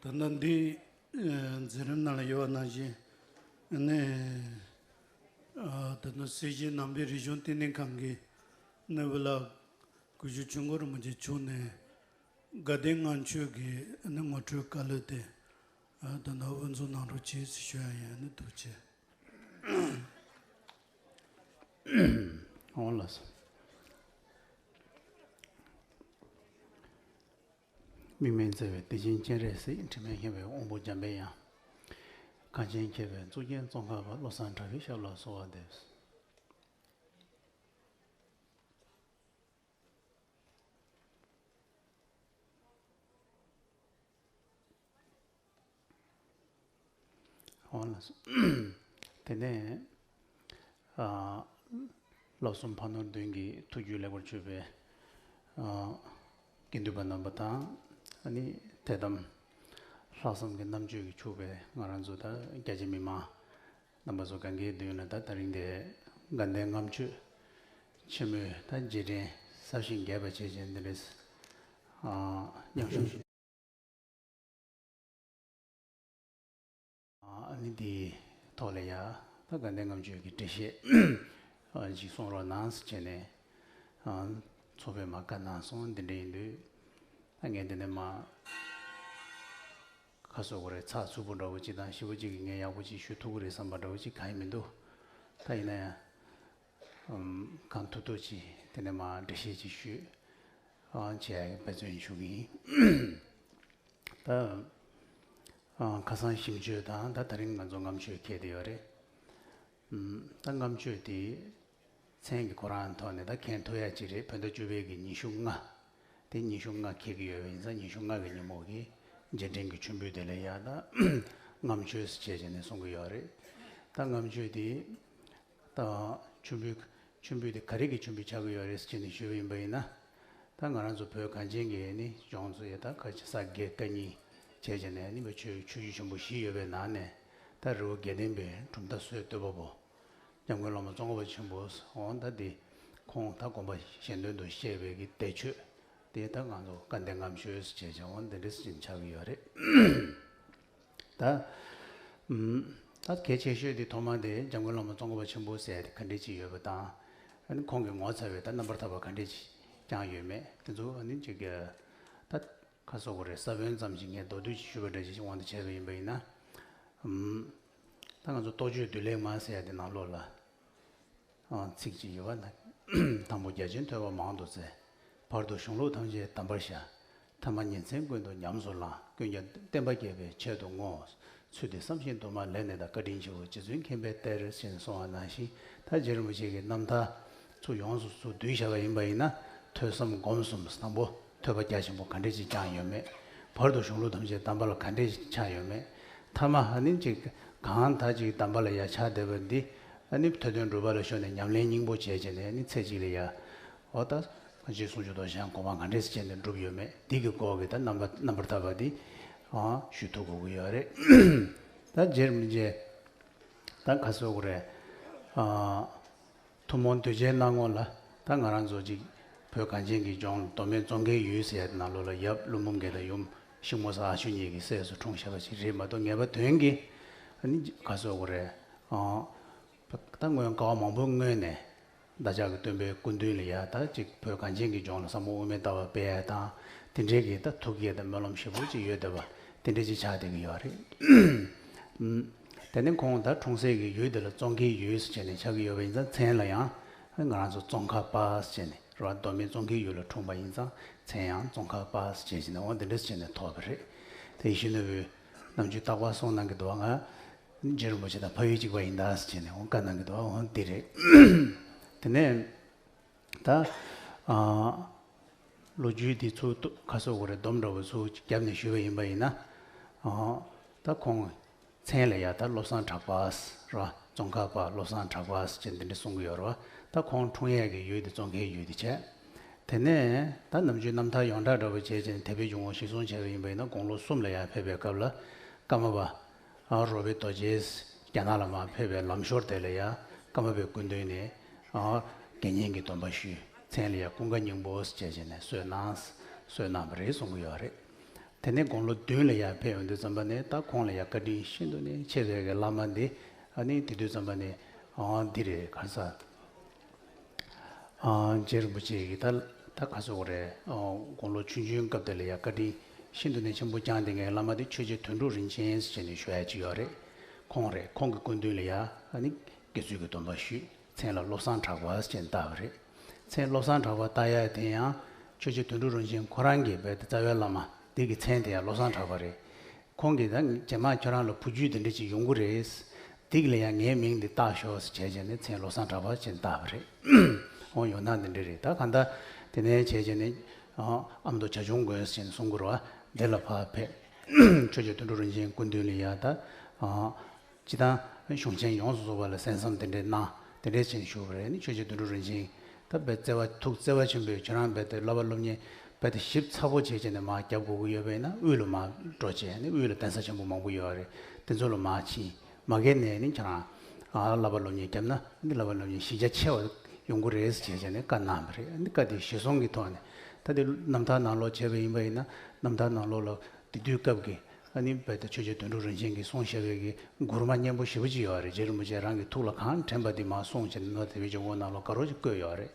ད་ལྟ་འདི་ཨ་མཛད་རིམ་ནང་ལ་ཡོད་པ་ནང་བཞིན་ནས་ཨ་ད་ལྟ་སེར་བྱེས་ནང་པའི་རིག་གཞུང་བསྟི་གནས་ཁང་གི་ནོར་བུ་ལགས་སྐུ་ཞབས་ཆོས་འཁོར་རིན་པོ་ཆེ་མཆོག་ནས་དགའ་ལྡན་ལྔ་མཆོད་ཀྱི་ནི་ངོ་སྤྲོད་བཀའ་སློབ་དེ་ཨ་ད་ལྟ་དབུ་འཛུགས་གནང་རོགས་གྱིས་ཞུ་ཡ་ཡིན། ནི་ཐུགས་རྗེ་ཆེ། འོང་ལགས་སོ། དམིགས་མེད་བརྩེ་བའི་གཏེར་ཆེན་སྤྱན་རས་གཟིགས། དྲི་མེད་མཁྱེན་པའི་དབང་པོ་འཇམ་པའི་དབྱངས། གངས་ཅན་མཁས་པའི་གཙུག་རྒྱན་ཙོང་ཁ་པ། བློ་བཟང་གྲགས་པའི་ཞབས་ལ་གསོལ་བ་འདེབས། འོང་ལགས་སོ། དེ་ནས་ཨ་བསླབ་གསུམ་ཕ་ནོར་བདུན་གྱི་ཐུགས་རྒྱུད་ལེགས་པར་ཆོད་པའི་ཨ་དགེ་འདུན་པ་རྣམ་པ་དང་། ཨ་ནི་དད་དམ་ལྷག་བསམ་གྱི་རྣམ་དཔྱོད་ཀྱིས་ཕྱུག་པའི་ང་རང་ཚོ་ད་རྒྱ་ཆེ་མི་མང་རྣམ་པ་ཚོ་གང་གའི་མདུན་ལ་ད་དེ་རིང་འདིར་དགའ་ལྡན་ལྔ་མཆོད་ཆེན་མོའི་ད་རྗེས་དྲན་གཟབ་ཞིང་རྒྱས་པ་བྱས་ཤིང་འདི་འདྲའི་ཨ་མཉམ་ཞུགས་ཨ་ནི་འདིའི་ཐོག་ལ་ཡ་ད་དགའ་ལྡན་ལྔ་མཆོད་ཀྱི་འགྲེལ་བཤད་ཨ་ཅིག་གསུང་རོགས་གནང་ཟེར་བྱས་ནས་ཨ་ཚོགས་པས་མར་བཀའ་གནང་སོང་། འདི་འདྲ་ཡིན་དུས་ད་ངས་འདི་ནས་མར་ཁ་གསོ་དགོས་རེད། ཚགས་ཚུད་པོ་འདྲ་བོ་ཅིག་དང་ཞིབ་པོ་ཅིག་གིས་ངས་ཡག་པོ་ཅིག་ཞུ་ཐུབ་ཀྱི་རེད་བསམ་པ་འདྲ་བོ་ཅིག་གང་ཡང་མི་འདུག་ད་ཡིན་ན་ཡང་ཨམ་གང་ཐུབ་ཐུབ་ཅིག་དེ་ནས་མར་འགྲེལ་བཤད་ཅིག་ཞུས་ཨ་བྱས་འབད་བརྩོན་ཞུ་གི་ཡིན། ད་ཨ་ཁ་སང་ཞིབ་མཆོད་དང་ད་དེ་རིང་ང་ཚོ་ལྔ་མཆོད་འཁེལ་བསྡད་ཡོད་རེད། ཨམ་ད་ལྔ་མཆོད་དེ་མཚན་གྱི་ཁོ་རང་ཐོག་ནས་ད་མཁྱེན་ཐུབ་ཡ་ཅིག་རེད། བོད་ཟླ་བཅུ་པའི་གི་ཉི་ཤུ་ལྔ། དེ་ཉི་ཤུ་ལྔ་འཁེལ་གྱི་ཡོད་པ་ཡིན་ཙང་ཉི་ཤུ་ལྔ་གི་ཉིན་མོ་གི་རྗེས་དྲན་གྱི་མཆོད་འབུལ་དེ་ལ་ཡ་ད་ལྔ་མཆོད་ཟེར་བྱས་བྱས་ནས་གསུང་གི་ཡོད་རེད། ད་ལྔ་མཆོད་དེ་ད་མཆོད་འབུལ་མཆོད་འབུལ་དེ་ག་རེ་གི་མཆོད་འབུལ་ཆགས་ཀྱི་ཡོད་རེད་ཟེར་བྱས་ནས་ཞུས་པ་ཡིན་པ་ཡིན་ན། ད་ང་རང་ཚོ་བོད་གངས་ཅན་གྱི་ནི་ལྗོངས་སུ་ཡ་ད་ཁ་ཆེ་ས་དགེ་བཀའ་རྙིང་བྱས་བྱས་ནས་ནི་བོད་ཆོས་ཆོས་བརྒྱུད་ཆེན་པོ་བཞི་ཡོད་པའི་ནང་ནས་ད་རི་བོ་དགེ་ལྡན་པའི་གྲུབ་མཐའ་སྲོལ་གཏོད་པ་པོ། འཇམ་མགོན་བླ་མ་ཙོང་ཁ་པ་ཆེན་པོ་འོང་ད་འདི་ཁོང་ད་དགོངས་པ་གཞན་དོན་དུ་གཤེགས་པའི་གི་བདེ་མཆོད་དེ་ད་ང་ཚོ་དགའ་ལྡན་ལྔ་མཆོད་ཟེར་བྱས་བྱས་འོང་འདི་འདྲ་ཟེར་ཆགས་ཀྱི་ཡོད་རེད། ད་ཨུམ་ད་གལ་ཆེ་ཤོས་དེ་ཐོག་མ་དེ་འཇམ་མགོན་བླ་མ་ཙོང་ཁ་པ་ཆེན་པོ་ཟེར་དེ་ག་འདྲས་ཅིག་ཡོད་པ་དང་། ཨ་ནི་ཁོང་གི་ངོ་མཚར་བའི་ད་རྣམ་པར་ཐར་པ་ག་འདྲས་ཅིག་ཀྱང་ཡོད་མེད་དེ་ཚོ་ཨ་ནི་ཅིག་ད་ཁ་གསོ་དགོས་རེད། ས་བོན་ཙམ་ཞིག་ངས་མདོར་བསྡུས་ཅིག་ཞུས་པ་འདྲ་ཅིག་དབང་དུ་བྱས་པ་ཡིན་པ་ཡིན་ན། ཨུམ། ད་ང་ཚོ་རྟོགས་བརྗོད་འདུན་ལེགས་མ་ཟེར་ཡ་དེ་ནང་ལོགས་ལ། ཨང་ཚིག་ཅིག་ཡོད་པ་ན། དང་པོ་རྒྱ་ཆེན་ཐོས་པ་མང་དུ་བཙལ། བར་དུ་གཞུང་ལུགས་ཐམས་ཅད་གདམས་པར་ཤར། ཐ་མ་ཉིན་མཚན་ཀུན་ཏུ་ཉམས་སུ་བླངས། ཀུན་ཀྱང་བསྟན་པ་རྒྱས་པའི་ཆེད་དུ་བསྔོ། ཚུལ་འདི་བསམ་བཞིན་དུ་མ་ལེགས་ནས་དང་། བཀའ་དྲིན་ཆེའོ་རྗེ་བཙུན་མཁྱེན་པའི་གཏེར་ཞེས་གསུངས་པ་ནང་བཞིན་ད་རྗེ་རིན་པོ་ཆེ་གི་རྣམ་ཐར་ཚུར་ཡོངས་སུ་ཚུར་བསྡུས་བཞག་པ་ཡིན་པ་ཡིན་ན་ཐོས་བསམ་སྒོམ་གསུམ་དང་པོ་ཐོས་པ་རྒྱ་ཆེན་པོ་ག་འདྲས་ཅིག་བསྐྱངས་ཡོད་མེད། བར་དུ་གཞུང་ལུགས་ཐམས་ཅད་གདམས་པ་ལ་ག་འདྲས་ཅིག་ཆགས་ཡོད་མེད། ཐ་མ་ཨ་ནི་ཅིག་གང་ད་ཅིག་གདམས་པ་ལ་ཡ་ཆགས་བསྡད་པ་འདི་ཨ་ནི་ཐོས་དོན་སྒྲུབ་པ་ལ་ཤོར་ནས་ཉམས་ལེན་སྙིང་པོ་བྱས་བྱས་ནས་ཨ་ནི་ཚེ་གཅིག་ལ་ཡ་འོ་ད་རྗེ་བཙུན་མཆོག་རྡོ་རྗེ་འཆང་གོ་འཕང་ག་འདྲས་སེ་བྱས་ནས་བསྒྲུབས་ཡོད་མེད་འདི་གི་སྐོར་གྱི་ད་རྣམ་པ་རྣམ་པར་ཐར་པ་འདི་ཨ་ཞུ་ཐུབ་དགོས་ཀྱི་ཡོད་རེད། ད་རྗེ་རིན་པོ་ཆེ་ད་ག་ཟེར་དགོས་རེད། ཨ་ཐུན་མོང་གདུལ་བྱའི་སྣང་ངོ་ལ་ད་ང་རང་ཚོ་ཅིག་བོད་གངས་ཅན་གྱི་ལྗོངས་མདོ་སྨད་ཙོང་ཁའི་ཡུལ་ཟེར་ཡ་དེ་ནང་ལོགས་ལ་ཡབ་ཀླུ་འབུམ་རྒྱལ་དང་ཡུམ་ཤིང་མོ་བཟའ་ཨ་ཞུ་གཉིས་ཀྱི་སྲས་སུ་འཁྲུངས་བཞག་པ་ཅིག་རེད་མ་གཏོགས་ངེས་པ་དོན་གྱི་ཨ་ནི་ག་ཟེར་དགོས་རེད། ཨང་ད་སྔོན་བསྐལ་པ་མང་པོའི་སྔོན་ནས་བདག་ཅག་གི་སྟོན་པའི་སྐུ་མདུན་ལ་ཡ་ད་ཅིག་བོད་གངས་ཅན་གྱི་ལྗོངས་ལ་ཟབ་མོ་དབུ་མའི་ལྟ་བ་སྤེལ་ཡ་དང་དེ་འདྲའི་གི་ད་ཐུགས་བསྐྱེད་དང་སྨོན་ལམ་ཞེ་པོ་ཅིག་ཡོད་བསྡད་པ་དེ་འདྲ་ཅིག་ཆགས་བསྡད་ཀྱི་ཡོད་རེད། ཨུམ། དེ་ནས་ཁོང་ད་འཁྲུངས་སའི་གི་ཡུལ་དེ་ལ་ཙོང་ཁའི་ཡུལ་ཟེར་བྱས་ནས་ཆགས་ཀྱི་ཡོད་པ་ཡིན་ཙང་མཚན་ལ་ཡང་ང་རང་ཚོ་ཙོང་ཁ་པ་ཟེར་བྱས་ནས་རེད་བ། མདོ་སྨད་ཙོང་ཁའི་ཡུལ་ལ་འཁྲུངས་པ་ཡིན་ཙང་མཚན་ཡང་ཙོང་ཁ་པ་ཟེར་བྱས་ནས་འོ་འདི་འདྲ་ཟེར་བྱས་ནས་ཐོགས་པ་རེད། དེ་ཡིད་བཞིན་ནོར་བུས་ནམ་རྒྱུན་རྟག་པར་གསུང་གནང་གི་འདུག་བ། ང་རྗེ་རིན་པོ་ཆེ་དང་ཕ་ཡུལ་གཅིག་པ་ཡིན་ད་ཟེར་བྱས་ནས་འོ་བཀའ་གནང་གི་འདུག་བ། འོ་འདི་རེད། དེ་ནས་ད་ཨ་ལོ་རྒྱུས་འདི་ཚུར་ཏུ་ག་ཟེར་དགོས་རེད། སྡོམ་འདྲ་བོ་ཚུར་བརྒྱབ་ནས་ཞུས་པ་ཡིན་པ་ཡིན་ན། ཨ་ད་ཁོང་མཚན་ལ་ཡ་ད་བློ་བཟང་གྲགས་པ་ཟེར་བ། ཙོང་ཁ་པ་བློ་བཟང་གྲགས་པ་ཟེར་བྱས་འདི་འདྲ་གསུང་གི་ཡོད་རེད་བ། ད་ཁོང་འཁྲུངས་ཡས་ཀྱི་ཡུལ་དེ་ཙོང་ཁའི་ཡུལ་དེ་བྱས། དེ་ནས་ད་ནམ་རྒྱུན་རྣམ་ཐར་ཡོངས་གྲགས་འདྲ་བོ་བྱས་བྱས་ནས་དད་པའི་འཇུག་ངོགས་གཞིར་བཟུང་བྱས་པ་ཡིན་པ་ཡིན་ན་དགུང་ལོ་གསུམ་ལ་ཡ་ཕེབས་པའི་སྐབས་ལ་ཀརྨ་པ་ཨ་རོ་པའི་རྡོ་རྗེས་རྒྱ་ནག་ལ་མར་ཕེབས་པའི་ལམ་ཞོར་དེ་ལ་ཡ་ཀརྨ་པའི་སྐུ་མདུན་ནས་ཨ་དགེ་བསྙེན་གྱི་སྡོམ་པ་ཞུས། མཚན་ལ་ཡ་ཀུན་དགའ་སྙིང་པོ་ཟེར་བྱས་བྱས་ནས་གསོལ་གནང་གསོལ་གནང་བ་རེད་གསུང་གི་ཡོད་རེད། དེ་ནས་དགུང་ལོ་བདུན་ལ་ཡར་ཕེབས་ཡོང་དུས་ཙམ་པ་ནས་ད་ཁོང་ལ་ཡང་བཀའ་དྲིན་ཤིན་ཏུ་ནས་ཆེ་བའི་གི་བླ་མ་འདི་ཨ་ནི་དེ་དུས་ཙམ་པ་ནས་ཨ་འདི་རེད། ག་ས་ཨ་རྗེ་རིན་པོ་ཆེ་གི་ད་ད་ག་ཟེར་དགོས་རེད། ཨ་དགུང་ལོ་ཆུང་ཆུང་སྐབས་དེ་ལ་ཡང་བཀའ་དྲིན་ཤིན་ཏུ་ནས་ཆེན་པོ་བསྐྱངས་བསྡད་མཁན་བླ་མ་དེ་ཆོས་རྗེ་དོན་གྲུབ་རིན་ཆེན་ཟེར་ནས་ཞུ་ཡ་ཅིག་ཡོད་རེད། ཁོང་རེད། ཁོང་གི་སྐུ་མདུན་ལ་ཡང་ཨ་ནི་དགེ་ཚུལ་གྱི་སྡོམ་པ་ཞུས། མཚན་ལ་བློ་བཟང་གྲགས་པ་ཟེར་ནས་བཏགས་པ་རེད། མཚན་བློ་བཟང་གྲགས་པ་བཏགས་ཡ་དེ་ཡང་ཆོས་རྗེ་དོན་གྲུབ་རིན་ཆེན་ཁོ་རང་གིས་རྦད་དེ་རྩ་བའི་བླ་མ་དེ་གི་མཚན་དེ་ཡང་བློ་བཟང་གྲགས་པ་རེད། ཁོང་གིས་ད་རྗེས་མ་ཁྱོད་རང་ལ་བུ་རྒྱུད་དེ་འདྲ་ཅིག་ཡོང་གི་རེད། དེ་གི་ལ་ཡང་ངའི་མིང་འདི་བཏགས་ཤོག་ཟེར་བྱས་བྱས་ནས་མཚན་བློ་བཟང་གྲགས་པ་ཟེར་ནས་བཏགས་པ་རེད། འོ་ཡོང་སྟངས་དེ་འདྲ་རེད། ད་གང་ལྟར་དེ་ནས་བྱས་བྱས་ནས་ཨ་ཨ་མདོ་བྱ་ཁྱུང་དགོན་ཟེར་ནས་གསུང་གི་རེད་བ། དེ་ལ་ཕར་ཕེབས། ཆོས་རྗེ་དོན་གྲུབ་རིན་ཆེན་སྐུ་མདུན་ལ་ཡ་ད་ཨ་སྤྱིར་བཏང་གཞུང་ཆེན་ཡོངས་སུ་རྫོགས་པ་ལ་གསན་བསམ་དེ་འདྲས་གནང་། དེ་འདྲས་བྱས་ནས་བཞུགས་པ་རེད། ནི་ཆོས་རྗེ་དོན་གྲུབ་རིན་ཆེན་ད་དཔེ་བརྩེ་བ་ཐུགས་བརྩེ་བ་ཆེན་པོས་ཁྱོད་རང་རྦད་དེ་བསླབ་པ་སློབ་གཉེར་རྦད་དེ་ཞིབ་ཚགས་པོ་བྱས་བྱས་ནས་མར་རྒྱབ་དགོས་ཀྱི་ཡོད་པ་ཡིན་ན་དབུས་ལ་མར་འགྲོ་བྱས། ནི་དབུས་ལ་གདན་ས་ཆེན་པོ་མང་པོ་ཡོད་རེད། དེ་ཚོ་ལ་མར་ཕྱིན། མ་གི་ནས་ནི་ཁྱོད་རང་ཨ་བསླབ་པ་སློབ་གཉེར་བརྒྱབ་ན་ནི་བསླབ་པ་སློབ་གཉེར་གཞི་རྒྱ་ཆེ་བ་ཡོང་གི་རེད་ཟེར་བྱས་བྱས་ནས་བཀའ་གནང་བ་རེད། ནི་བཀའ་དེ་གཞིར་བཟུང་གི་ཐོག་ནས་ད་དེ་རྣམ་ཐར་ནང་ལོགས་བྱས་པ་ཡིན་པ་ཡིན་ན་རྣམ་ཐར་ནང་ལོགས་ལ་དེ་དུས་སྐབས་ཀྱི་ཨ་ནི་རྦད་དེ་ཆོས་རྗེ་དོན་གྲུབ་རིན་ཆེན་གྱིས་གསུངས་བཞག་པའི་གི་མགུར་མ་སྙན་པོ་ཞེ་པོ་ཅིག་ཡོད་རེད། རྗེ་རིན་པོ་ཆེ་རང་གི་ཐུགས་ལ་གང་དྲན་པ་དེ་མར་གསུངས་བྱས་ནས་ནོར་དེ་བའི་ཇོ་བོ་ནང་ལོགས་དགའ་རོགས་ཅིག་བཀོད་ཡོད་རེད།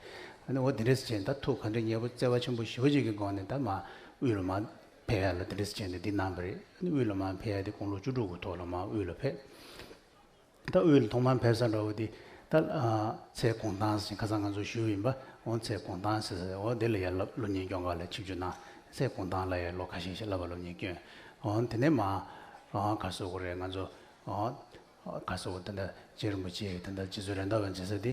ཨ་ནི་འོ་དེ་འདྲས་བྱས་ད་ཐུགས་ག་འདྲས་མཉེས་པོ་བརྩེ་བ་ཆེན་པོ་ཞེ་པོ་ཅིག་གི་སྒོ་ནས་ད་མར་དབུས་ལ་མར་ཕེབས་ཡ་ལ་དེ་འདྲས་བྱས་ནས་འདི་གནང་བ་རེད། ཨ་ནི་དབུས་ལ་མར་ཕེབས་ཡ་དེ་དགུང་ལོ་བཅུ་དྲུག་གི་ཐོག་ལ་མར་དབུས་ལ་ཕེབས། ད་དབུས་ལ་ཐོག་མར་ཕེབས་ས་འདྲ་བོ་དེ་ད་ཨ་ཚེ་གུང་ཐང་ཟེར་ཁ་སང་ང་ཚོ་ཞུས་ཡིན་པ། འོ་ཚེ་གུང་ཐང་ཟེར་ཟེར། འོ་དེ་ལ་ཡ་བསླབ་སློབ་གཉེར་སྐྱོན་ག་ལ་ཆིབས་བསྒྱུར་གནང་། ཚེ་གུང་ཐང་ལ་ཡ་ལོ་ཁ་ཤས་ཤིག་བསླབ་པ་སློབ་གཉེར་བསྐྱོན། འོ་དེ་ནས་མར་ཨ་ག་ཟེར་དགོས་རེད། ང་ཚོ་ཨ་ག་ཟེར་དགོས། ད་ལྟ་རྗེ་རིན་པོ་ཆེ་ད་ལྟ་རྗེ་བཙུན་རེད་མདའ་བའི་མཛད་ས་དེ་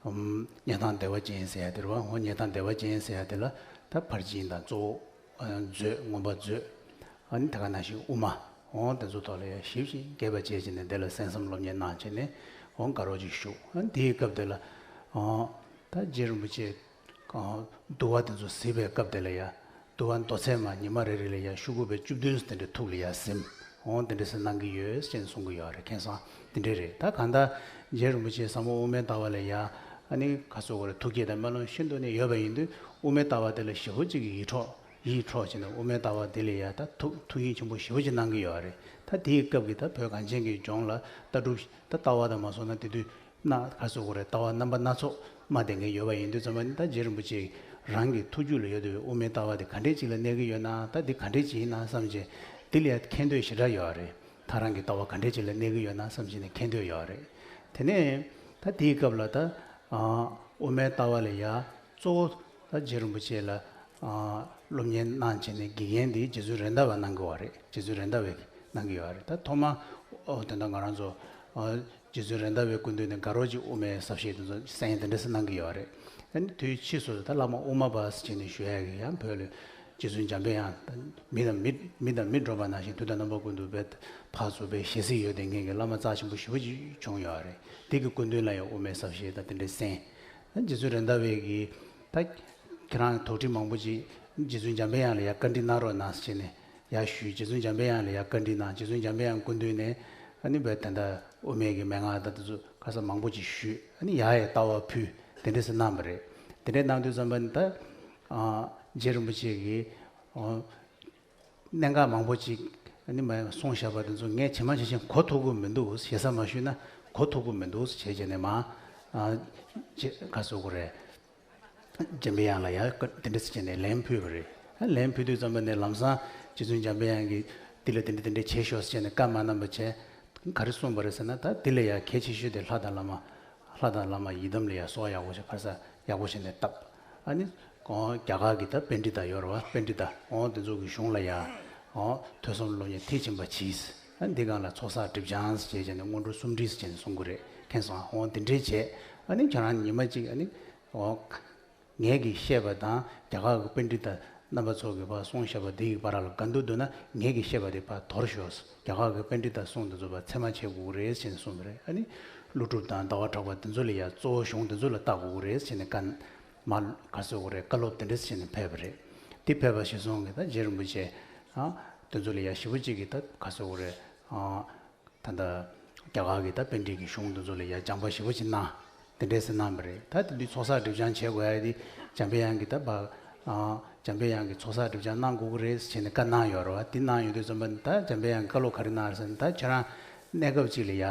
ཨམ་སྙེ་ཐང་བདེ་བ་ཅན་ཟེར་ཡ་དེ་རེད་བ། འོ་སྙེ་ཐང་བདེ་བ་ཅན་ཟེར་ཡ་དེ་ལ་ད་ཕར་ཕྱིན་དང་གཙོ་བོ་ཨ་མཛོད། མངོན་པ་མཛོད། ཨ་ནི་དེ་ག་ནང་བཞིན་དབུ་མ། འོ་དེ་ཚོ་ཐོག་ལ་ཡང་ཞིབ་ཅིང་རྒྱས་པ་བྱས་བྱས་ནས་དེ་ལ་གསན་བསམ་སློབ་གཉེར་གནང་བྱས་ནས་འོ་དགའ་རོགས་ཅིག་བཞུགས། ཨ་ནི་དེའི་སྐབས་དེ་ལ་འོ་ད་རྗེ་རིན་པོ་ཆེ་འོ་འདུལ་བ་དེ་ཚོ་གཟིགས་པའི་སྐབས་དེ་ལ་ཡང་འདུལ་བ་མདོ་ཚད་མ་ཉི་མ་རེ་རེ་ལ་ཡང་ཤོག་གུ་པའི་བཅུ་བདུན་དེ་འདྲ་ཐུགས་ལ་ཡང་ཟིན། འོ་དེ་འདྲ་ཟེར་གནང་གི་ཡོད་ཅེས་གསུང་གི་ཡོད་རེད། མཁྱེན་སོང་། དེ་འདྲ་རེད། ད་གང་ལྟར་རྗེ་རིན་པོ་ཆེ་ཟབ་མོ་དབུ་མའི་ལྟ་བ་ལ་ཡང་ཨ་ནི་ག་ཟེར་དགོས་རེད། ཐུགས་བསྐྱེད་དང་སྨོན་ལམ་ཤིན་ཏུ་ནས་ཡོད་པ་ཡིན་དུས་དབུ་མའི་ལྟ་བ་དེ་ལ་ཞེ་པོ་ཅིག་གི་ཡིད་འཕྲོག་ཡིད་འཕྲོག་བྱས་ནས་དབུ་མའི་ལྟ་བ་འདི་ལ་ཡང་ད་ཐུགས་ཐུགས་ཡིད་ཆེན་པོ་ཞེ་པོ་ཅིག་གནང་གི་ཡོད་རེད། ད་དེའི་སྐབས་ཀྱི་ད་བོད་གངས་ཅན་གྱི་ལྗོངས་ལ་ལྟ་གྲུབ་ད་ལྟ་བ་དང་མ་སོང་ན་དེ་དུས་ན་ག་ཟེར་དགོས་རེད། ལྟ་བ་རྣམ་པ་སྣ་ཚོགས་མ་བསྟེན་མཁན་ཡོད་པ་ཡིན་དུས་ཙམ་པ་ནི་ད་རྗེ་རིན་པོ་ཆེ་རང་གི་ཐུགས་རྒྱུད་ལ་ཡོད་པའི་དབུ་མའི་ལྟ་བ་དེ་ག་འདྲས་ཅིག་ལ་གནས་ཀྱི་ཡོད་ན། ད་འདི་ག་འདྲས་ཅིག་ཡིན་ན་བསམ་བྱས་འདི་ལ་ཡང་མཁྱེན་འདོད་ཞེ་དྲག་ཡོད་རེད། ད་རང་གི་ལྟ་བ་ག་འདྲས་ཅིག་ལ་གནས་ཀྱི་ཡོད་ན་བསམ་བྱས་ནས་མཁྱེན་འདོད་ཡོད་རེད། དེ་ནས་ད་དེའི་སྐབས་ལ་ད་ཨ་དབུ་མའི་ལྟ་བ་ལ་ཡང་གཙོ་བོ་ད་རྗེ་རིན་པོ་ཆེ་ལ་ཨ་སློབ་གཉེར་གནང་བྱས་ནས་དགེ་རྒན་འདི་རྗེ་བཙུན་རེད་མདའ་བས་གནང་གི་ཡོད་རེད། རྗེ་བཙུན་རེད་མདའ་བས་གནང་གི་ཡོད་རེད། ད་ཐོག་མ་ཨོ་དེ་འདྲ་ང་རང་ཚོ་ཨ་རྗེ་བཙུན་རེད་མདའ་བའི་སྐུ་མདུན་ནས་དགའ་རོགས་ཀྱི་དབུ་མའི་ཟབ་བཤད་དེ་ཚོ་གསན་དེ་འདྲ་ཟེར་གནང་གི་ཡོད་རེད། ཨ་ནི་དུས་ཕྱིས་སུ་ད་བླ་མ་དབུ་མ་པ་ཟེར་བྱས་ནས་ཞུ་ཡ་གི་ཡང་བོད་ལ་རྗེ་བཙུན་འཇམ་པའི་དབྱངས་ད་མི་དང་མི་མི་དང་མི་འགྲོགས་པ་ནང་བཞིན་དུས་དང་རྣམ་པ་ཀུན་ཏུ་བས་ཕར་ཚུར་བས་ཞལ་གཟིགས་ཡོད་དེ་ངེད་ཀྱི་བླ་མ་རྩ་ཆེན་པོ་ཞེ་པོ་ཅིག་བྱུང་ཡོད་རེད། དེ་གི་སྐུ་མདུན་ལ་ཡང་དབུ་མའི་ཟབ་བཤད་ད་དེ་འདྲ་གསན། ད་རྗེ་བཙུན་རེད་མདའ་བས་ཀྱི་ད་ཁྱེད་རང་དོགས་འདྲི་མང་པོ་ཅིག་རྗེ་བཙུན་འཇམ་པའི་དབྱངས་ལ་ཡང་བཀའ་འདྲི་གནང་རོགས་གནང་ཟེར་བྱས་ནས་ཡར་ཞུས། རྗེ་བཙུན་འཇམ་པའི་དབྱངས་ལ་ཡར་བཀའ་འདྲི་གནང་། རྗེ་བཙུན་འཇམ་པའི་དབྱངས་སྐུ་མདུན་ནས་ཨ་ནི་བས་ད་ལྟ་དབུ་མའི་གི་མན་ངག་ད་དེ་ཚོ་ཁ་ས་མང་པོ་ཅིག་ཞུས། ཨ་ནི་ཡར་ཡང་ལྟ་བ་ཕུལ། དེ་འདྲ་ཟེར་གནང་བ་རེད། དེ་འདྲ་གནང་དུས་ཙམ་པ་ནི་ད་ཨ་རྗེ་རིན་པོ་ཆེ་གིས་ཨ་གནད་འགག་མང་པོ་ཅིག་ཨ་ནི་མ་གསུངས་བཞག་པ་དེ་ཚོ་ངས་ཇི་མ་ཇི་བཞིན་གོ་ཐུབ་ཀྱི་མི་འདུག་ཞེ་ས་མ་ཞུས་ན་གོ་ཐུབ་ཀྱི་མི་འདུག་བྱས་བྱས་ནས་མ་ཨ་ཅེ་ག་ཟེར་དགོས་རེད། འཇམ་པའི་དབྱངས་ལ་ཡང་བཀའ་དེ་འདྲ་ཟེར་བྱས་ནས་ལན་ཕུལ་བ་རེད། ལན་ཕུལ་དུས་ཙམ་པ་ནས་ལམ་སང་རྗེ་བཙུན་འཇམ་པའི་དབྱངས་ཀྱིས་འདི་ལ་དེ་འདྲ་དེ་འདྲ་བྱེད་ཤོག་ཟེར་བྱས་ནས་བཀའ་མ་གནང་བ་བྱས། ག་རེ་གསུངས་པ་རེད་ཟེར་ན། ད་འདི་ལ་ཡང་གལ་ཆེ་ཤོས་དེ་ལྷ་དང་བླ་མ། ལྷ་དང་བླ་མ་ཡི་དམ་ལ་ཡང་གསོལ་བ་ཡག་པོ་ཞིག་ཕར་ས་ཡག་པོ་བྱས་ནས་བཏབ། ཨ་ནི་ཨོ་རྒྱ་གར་གྱི་ད་པཎྜི་ཏ་ཡོད་རེད་བ། པཎྜི་ཏ་ཨོ་དེ་ཚོ་གི་གཞུང་ལ་ཡང་ཨོ་ཐོས་བསམ་སློབ་གཉེར་མཐིལ་ཕྱིན་པ་གྱིས། ཨ་ནི་འདི་སྒང་ལ་ཚོགས་བསགས་སྒྲིབ་སྦྱང་ཟེར་བྱས་བྱས་ནས་སྔོན་འགྲོ་གསུམ་སྒྲིལ་ཟེར་བྱས་ནས་གསུང་གི་རེད། མཁྱེན་སོང་ཨ། ཨོ་དེ་འདྲའི་བྱས། ཨ་ནི་ཁྱོད་རང་ཉི་མ་གཅིག་ཨ་ནི་ཨོ། ངས་ཀྱིས་བཤད་པ་དང་རྒྱ་གར་གྱི་པཎྜི་ཏ་རྣམ་པ་ཚོ་གིས་ཕར་གསུངས་བཞག་པ་འདི་ཡི་བར་ལ་འགལ་འདུ་འདུག་ན་ངས་ཀྱིས་བཤད་པ་འདི་ཕར་དོར་ཤོག་རྒྱ་གར་གྱི་པཎྜི་ཏ་གསུང་འདི་ཚོ་ཕར་ཚད་མ་བྱེད་དགོས་ཀྱི་རེད་ཟེར་ནས་གསུངས་པ་རེད། ཨ་ནི་ཀླུ་སྒྲུབ་དང་ཟླ་བ་གྲགས་པ་འདི་ཚོ་ལ་ཡང་གཙོ་བོ་གཞུང་འདི་ཚོ་ལ་བལྟ་དགོས་ཀྱི་རེད་ཟེར་ནས་བཀའ་མ་ག་ཟེར་དགོས་རེད། བཀའ་སློབ་འདི་འདྲ་ཟེར་ནས་ཕེབས་པ་རེད། འདི་ཕེབས་པ་གཞིར་བཟུང་གིས་ད་རྗེ་རིན་པོ་ཆེ་ཨ་འདི་ཚོ་ལ་ཡང་ཞེ་པོ་ཅིག་གིས་ད་ག་ཟེར་དགོས་རེད། ཨ། ད་ལྟ་རྒྱ་གར་གྱི་ད་པཎྜི་ཏའི་གཞུང་འདི་ཚོ་ལ་ཡང་སྦྱངས་པ་ཞེ་པོ་ཅིག་གནང་། དེ་འདྲས་སེ་གནང་བ་རེད། ད་དེ་དུས་ཚོགས་བསགས་སྒྲིབ་སྦྱང་བྱེད་དགོས་ཡ་དེ་འཇམ་པའི་དབྱངས་ཀྱིས་ད་ཕར་ ཨ། འཇམ་པའི་དབྱངས་ཀྱིས་ཚོགས་བསགས་སྒྲིབ་སྦྱང་གནང་དགོས་ཀྱི་རེད་ཟེར་ནས་བཀའ་གནང་ཡོད་རེད་བ། དེ་གནང་ཡོང་དུས་ཙམ་པ་ནི་ད་འཇམ་པའི་དབྱངས་ཀྱིས་བཀའ་སློབ་ག་རེ་གནང་རེད་ཟེར་ན། ད་ཁྱེད་རང་གནས་སྐབས་གཅིག་ལ་ཡ་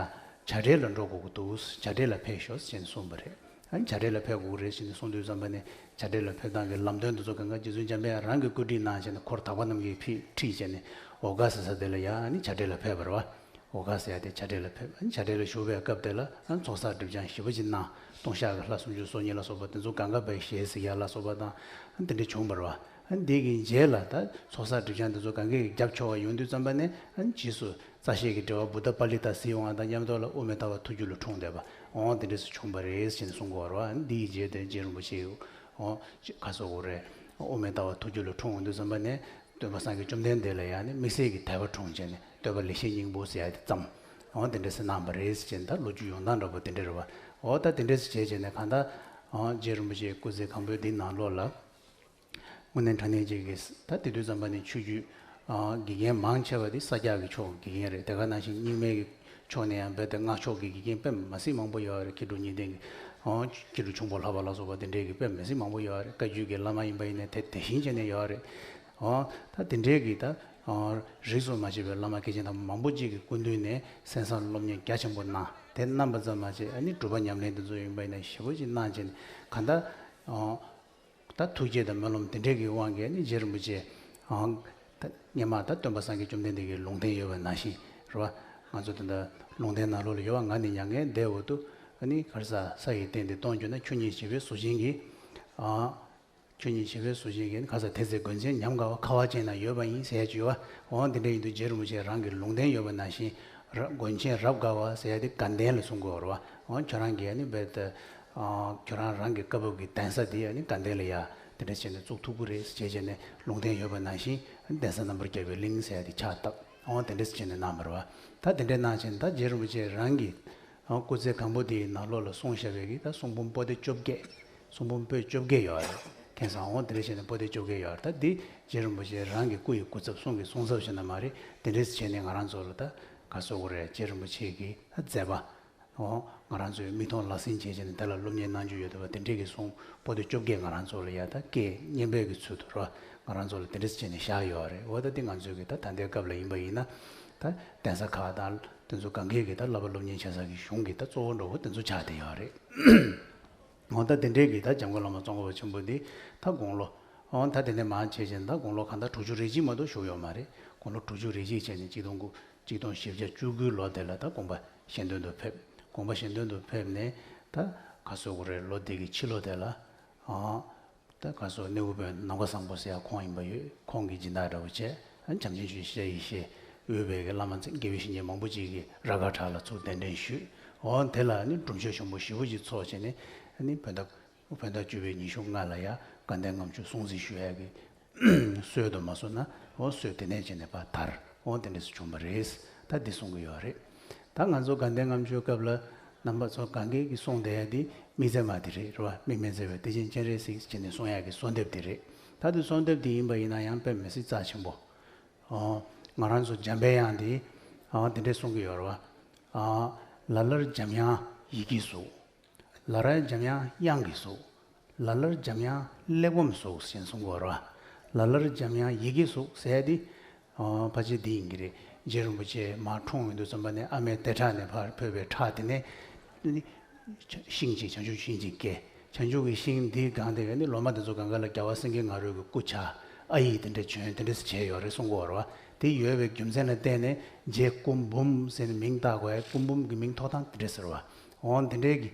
བྱ་བྲལ་ལ་འགྲོ་དགོས་ཀྱི་འདུག། བྱ་བྲལ་ལ་ཕེབས་ཤོག་ཟེར་ནས་གསུངས་པ་རེད། ཨ་ནི་བྱ་བྲལ་ལ་ཕེབས་དགོས་ཀྱི་རེད་ཟེར་ནས་གསུངས་དུས་ཙམ་པ་ནས་བྱ་བྲལ་ལ་ཕེབས་སྟངས་ཀྱི་ལམ་སྟོན་དེ་ཚོ་གང་ག་རྗེ་བཙུན་འཇམ་པའི་དབྱངས་རང་གི་བཀོད་སྒྲིག་གནང་བྱས་ནས་འཁོར་དག་པ་རྣམས་ཀྱིས་ཕི་ཁྲིད་བྱས་ནས་འོ་ག་ཟེར་ས་དེ་ལ་ཡ་ཨ་ནི་བྱ་བྲལ་ལ་ཕེབས་པ་རེད་བ། འོ་ག་ཟེར་ཡ་དེ་བྱ་བྲལ་ལ་ཕེབས། བྱ་བྲལ་ལ་བཞུགས་པའི་སྐབས་དེ་ལ་ཚོགས་བསགས་སྒྲིབ་སྦྱང་ཞེ་པོ་ཅིག་གནང་། ལྟུང་བཤགས་ཀྱི་ལྷ་སུམ་ཅུ་སོ་གཉིས་ལ་སོགས་པ་དེ་ཚོ་གང་ག་བས་ཞལ་གཟིགས་ཡ་ལ་སོགས་པ་དང་དེ་འདྲ་བྱུང་བ་རེད་བ། འདི་གི་རྗེས་ལ་ད་ཚོགས་བསགས་སྒྲིབ་སྦྱང་དེ་ཚོ་གང་ག་གིས་རྒྱབ་ཆོག་པ་ཡོང་དུས་ཙམ་པ་ནས་རྗེས་སུ་རྩ་ཤེས་ཀྱི་འགྲེལ་པ་བུདྡྷ་པཱ་ལི་ཏ་གཟིགས་ཡོང་བ་དང་མཉམ་དུ་ལ་དབུ་མའི་ལྟ་བ་ཐུགས་རྒྱུད་ལ་འཁྲུངས་བསྡད་པ། འོ་དེ་འདྲ་ཞིག་བྱུང་བ་རེད་ཟེར་ནས་གསུང་གི་ཡོད་རེད་བ། འདི་ཡི་རྗེས་དེ་རྗེ་རིན་པོ་ཆེ་འོ་ག་ཟེར་དགོས་རེད། དབུ་མའི་ལྟ་བ་ཐུགས་རྒྱུད་ལ་འཁྲུངས་ཡོང་དུས་ཙམ་པ་ནས། སྟོན་པ་སངས་རྒྱས་བཅོམ་ལྡན་འདས་ལ་ཡང་ནི་དམིགས་བསལ་གྱི་དད་པ་འཁྲུངས་བྱས་ནས་བསྟོད་པ་ལེགས་བཤད་སྙིང་པོ་ཟེར་ཡ་དེ་བརྩམས། འོ་དེ་འདྲ་ཟེར་གནང་བ་རེད་ཟེར་བྱས་ནས་ད་ལོ་རྒྱུས་ཡོང་སྟངས་འདྲ་པོ་དེ་འདྲ་རེད་བ། འོ་ད་དེ་འདྲ་ཟེར་བྱས་བྱས་ནས་གང་ལྟར། འོ་རྗེ་རིན་པོ་ཆེའི་སྐུ་ཚེ་གང་པོའི་འདི་ནང་ལོགས་ལ། དངོས་གནས་དྲང་གནས་ཅིག་གིས་ད་དེ་དུས་ཙམ་པ་ནས་ཆོས་བརྒྱུད་དགེ་རྒན་མང་ཆེ་བ་དེ་ས་སྐྱ་གི་ཕྱོགས་ཀྱི་དགེ་རྒན་རེད། དེ་ག་ནང་བཞིན་རྙིང་མའི་གི་ཕྱོགས་ནས་ཡང་རྦད་དེ་སྔགས་ཕྱོགས་ཀྱི་དགེ་རྒན་དཔེ་མ་སྲིད་མང་པོ་ཡོད་རེད། མཁས་གྲུབ་གཉིས་ལྡན་གྱི། ཨོ། མཁས་གྲུབ་འབྱུང་པོ་ལྷ་པ་ལ་སོགས་པ་དེ་འདྲའི་གི་དཔེ་མི་སྲིད་མང་པོ་ཡོད་རེད། བཀའ་བརྒྱུད་ཀྱི་བླ་མ་ཡིན་པ་ཡིན་ནའི་དེ་དེ་བཞིན་བྱས་ནས་ཡོད་རེད། ཨོ། ད་དེ་འདྲའི་གི་ད། ཨོ། རིས་སུ་མ་ཆད་པའི་བླ་མ་སྐྱེས་ཆེན་དམ་པ་མང་པོ་ཅིག་གི་སྐུ་མདུན་ནས་གསན་བསམ་སློབ་གཉེར་རྒྱ་ཆེན་པོ་གནང་། དེ་གནང་བ་ཙམ་མ་ཟད་ཨ་ནི་སྒྲུབ་པ་ཉམས་ལེན་དེ་ཚོ་ཡིན་པ་ཡིན་ནའི་ཞེ་པོ་ཅིག་གནང་བྱས་ནས་གང་ལྟར། ཨོ། ད་ཐུགས་བསྐྱེད་དང་སྨོན་ལམ་དེ་འདྲའི་གི་དབང་གིས་ནི་རྗེ་རིན་པོ་ཆེ། ཨང་། ད་སྔོན་མ་ད་སྟོན་པ་སངས་རྒྱས་བཅོམ་ལྡན་འདས་ཀྱི་ལུང་བསྟན་ཡོད་པ་ནང་བཞིན་རེད་བ། ང་ཚོ་ད་ལྟ་ལུང་བསྟན་ནང་ལོགས་ལ་ཡོད་བ། ང་ནི་མྱ་ངན་འདས་འོག་ཏུ་ཨ་ནི་ག་རེ་ཟ། ས་ཡི་སྟེང་དུ་སྟོང་གྱུར་ན། ཆོས་ཉིད་བྱེ་བའི་གཟུགས་ཅན་གྱི། ཨང་། ཆོས་ཉིད་བྱེ་བའི་གཟུགས་ཅན་གྱི་ནི་ག་རེ་ཟ། དེ་ཚེ་མགོན་ཆེན་ཉམས་དགའ་བ། ཁ་བ་ཅན་ན་ཡོད་པ་ཡིན་ཟེར་ཡ་ཅིག་ཡོད་བ། འོ་དེ་འདྲ་ཡིན་དུས་རྗེ་རིན་པོ་ཆེ་རང་གི་ལུང་བསྟན་ཡོད་པ་ནང་བཞིན། ར། མགོན་ཆེན་རབ་དགའ་བ་ཟེར་ཡ་དེ་དགའ་ལྡན་ལ་གསུང་གི་ཡོད་རེད་བ། འོ་ཁྱོད་རང་གིས་ཨ་ནི་རྦད་དེ། ཨ། ཁྱོད་རང་རང་གི་བཀའ་བབས་ཀྱི་གདན་ས་དེ་ཨ་ནི་དགའ་ལྡན་ལ་ཡ་དེ་འདྲ་བྱས་ནས་བཙུགས་ཐུབ་ཀྱི་རེད་ཟེར་བྱས་བྱས་ནས་ལུང་བསྟན་ཡོད་པ་ནང་བཞིན་ཨ་ནི་གདན་ས་རྣམ་པར་རྒྱལ་བའི་གླིང་ཟེར་ཡ་དེ་ཕྱག་བཏབ། འོ་དེ་འདྲ་བྱས་ནས་གནང་བ་རེད་བ། ད་དེ་འདྲ་གནང་བྱས་ནས་ད་རྗེ་རིན་པོ་ཆེ་རང་གི། ཨ། སྐུ་ཚེ་གང་པོ་དེའི་ནང་ལོགས་ལ་གསུངས་བཞག་པའི་གི་ད་གསུང་འབུམ་པོ་ཏི་བཅོ་བརྒྱད། གསུང་འབུམ་པོད་བཅོ་བརྒྱད་ཡོད་རེད། མཁྱེན་སོང་། འོ་དེ་འདྲ་བྱས་ནས་པོ་ཏི་བཅོ་བརྒྱད་ཡོད་རེད། ད་འདི་རྗེ་རིན་པོ་ཆེ་རང་གི་སྐུ་ཡི་སྐུ་ཚབ་གསུང་གི་གསུང་ཚབ་བྱས་ན་མ་རེད། དེ་འདྲས་བྱས་ནས་ང་རང་ཚོ་ལ་ད་ག་ཟེར་དགོས་རེད། རྗེ་རིན་པོ་ཆེ་གི་ད་མཛད་པ། འོ་ང་རང་ཚོའི་མིག་མཐོང་ལག་ཟིན་བྱས་བྱས་ནས་དེ་ལ་སློབ་གཉེར་གནང་རྒྱུ་ཡོད་བསྡད་པ་དེ་འདྲས་ཀྱི་གསུང་པོ་ཏི་བཅོ་བརྒྱད་ང་རང་ཚོ་ལ་ཡ་ད་སྐད་སྙན་པའི་གི་ཚུལ་དུ་རོ། ང་རང་ཚོ་ལ་དེ་འདྲས་བྱས་ནས་བཞག་ཡོད་རེད། འོ་ད་འདི་ང་ཚོའི་གི་ད་ད་ལྟའི་སྐབས་ལ་ཡིན་པ་ཡིན་ན། ད་གདན་ས་ཁག་དང་དེ་ཚོ་གང་གའི་གི་ད་བསླབ་པ་སློབ་གཉེར་བྱེད་ས་གི་གཞུང་གི་ད་གཙོ་བོ་འདྲ་བོ་དེ་ཚོ་ཆགས་བསྡད་ཡོད་རེད། འོ་ད་དེ་འདྲའི་གི་ད་འཇམ་མགོན་བླ་མ་ཙོང་ཁ་པ་ཆེན་པོ་འདི་ད་དགུང་ལོ། འོ་ད་དེ་ནས་མར་བྱས་བྱས་ད་དགུང་ལོ་གང་ལྟར་དྲུག་ཅུ་རེ་གཅིག་མ་གཏོགས་བཞུགས་ཡོད་མ་རེད། དགུང་ལོ་དྲུག་ཅུ་རེ་གཅིག་བྱས་ནས་གཅིག་སྟོང་དགུ། གཅིག་སྟོང་བཞི་བརྒྱ་བཅུ་དགུའི་ལོ་དེ་ལ་ད་དགོངས་པ་གཞན་དོན་དུ་ཕེབས། དགོངས་པ་གཞན་དོན་དུ་ཕེབས་ནས་ད་ག་ཟེར་དགོས་རེད། ལོ་དེ་གི་ཕྱི་ལོ་དེ་ལ། ཨ། ད་ག་ཟེར། གནས་བབ་པའི་ནམ་མཁའ་བཟང་པོ་ཟེར་ཡ་ཁོང་ཡིན་པ་ཡོད། ཁོང་གིས་སྦྱིན་བདག་འདྲ་བོ་བྱས། ཨ། བྱམས་ཆེན་ཆོས་ཀྱི་ཤེས་ཡེ་ཤེས་འོས་པའི་གི་བླ་མ་ཚེ་དགེ་བའི་བཤེས་གཉེན་མང་པོ་ཅིག་གིས་ར་ག་གྲྭ་ལ་ཚུར་གདན་འདྲེན་ཞུས། འོ་དེ་ལ་ནི་སྒྲུབ་མཆོད་ཆེན་པོ་ཞེ་པོ་ཅིག་ཚོགས་བྱས་ནས། ཨ་ནི་བོད་ཟླ། བོད་ཟླ་བཅུ་པའི་ཉི་ཤུ་ལྔ་ལ་ཡ་དགའ་ལྡན་ལྔ་མཆོད་སྲུང་བརྩི་ཞུ་ཡ་གི་སྲོལ་དུ་མ་སོང་ན། འོ་སྲོལ་དེ་ནས་བྱས་ནས་ཕར་དར། འོ་དེ་འདྲ་ཞིག་བྱུང་བ་རེད། ད་འདི་གསུང་གི་ཡོད་རེད། ད་ང་ཚོ་དགའ་ལྡན་ལྔ་མཆོད་སྐབས་ལ་རྣམ་པ་ཚོ་གང་གས་ཀྱིས་གསུང་བསྡད་ཡ་འདི་དམིགས་བརྩེ་མ་དེ་རེད། རེད་བ། དམིགས་མེད་བརྩེ་བའི་གཏེར་ཆེན་སྤྱན་རས་གཟིགས་བྱས་ནས་གསུང་ཡ་གི་གསོལ་འདེབས་དེ་རེད། ད་འདི་གསོལ་འདེབས་འདི་ཡིན་པ་ཡིན་ན་ཡང་དཔེ་མི་སྲིད་རྩ་ཆེན་པོ། ཨོ། ང་རང་ཚོ་འཇམ་པའི་དབྱངས་འདི། ཨོ། དེ་འདྲས་གསུང་གི་ཡོད་རེད་བ། ཨ། ལ་ལར་འཇམ་དབྱངས་ཡི་གེའི་གཟུགས། ལ་ལར་འཇམ་དབྱངས་དབྱངས་ཀྱི་གཟུགས། ལ་ལར་འཇམ་དབྱངས་གླེགས་བམ་གཟུགས་ཞེས་གསུང་གི་ཡོད་རེད་བ། ལ་ལར་འཇམ་དབྱངས་ཡི་གེའི་གཟུགས་ཟེར་ཡ་འདི། ཨོ། ཕལ་ཆེར་འདི་ཡིན་གྱི་རེད། རྗེ་རིན་པོ་ཆེ་མར་འཁྲུངས་ཡོང་དུས་ཙམ་པ་ནས་ཨ་མའི་བདེ་ཕྲག་ནས་ཕར་ཕུད་པའི་ཁྲག་དེ་ནས། ཤིང་གཅིག་བྱང་ཆུབ་ཤིང་གཅིག་སྐྱེས། བྱང་ཆུབ་ཀྱི་ཤིང་འདིའི་སྒང་དེ་ག་ནི་ལོ་མ་དེ་ཚོ་སྒང་ག་ལ་རྒྱལ་བ་སེང་གེ་ང་རོས་ཀྱི་སྐུ་ཆགས། ཨ་ཡིག་དེ་འདྲ་བྱོན། དེ་འདྲ་བྱས་ཡོད་རེད་གསུང་གི་ཡོད་རེད་བ། དེ་ཡོད་པའི་རྒྱུ་མཚན་ལ་བརྟེན་ནས་རྗེ་སྐུ་འབུམ་ཟེར་ནས་མིང་བཏགས་དགོས་ཡ། སྐུ་འབུམ་གྱི་མིང་ཐོགས་སྟངས་དེ་འདྲ་ཟེར་བ། འོ་དེ་འདྲའི་གི་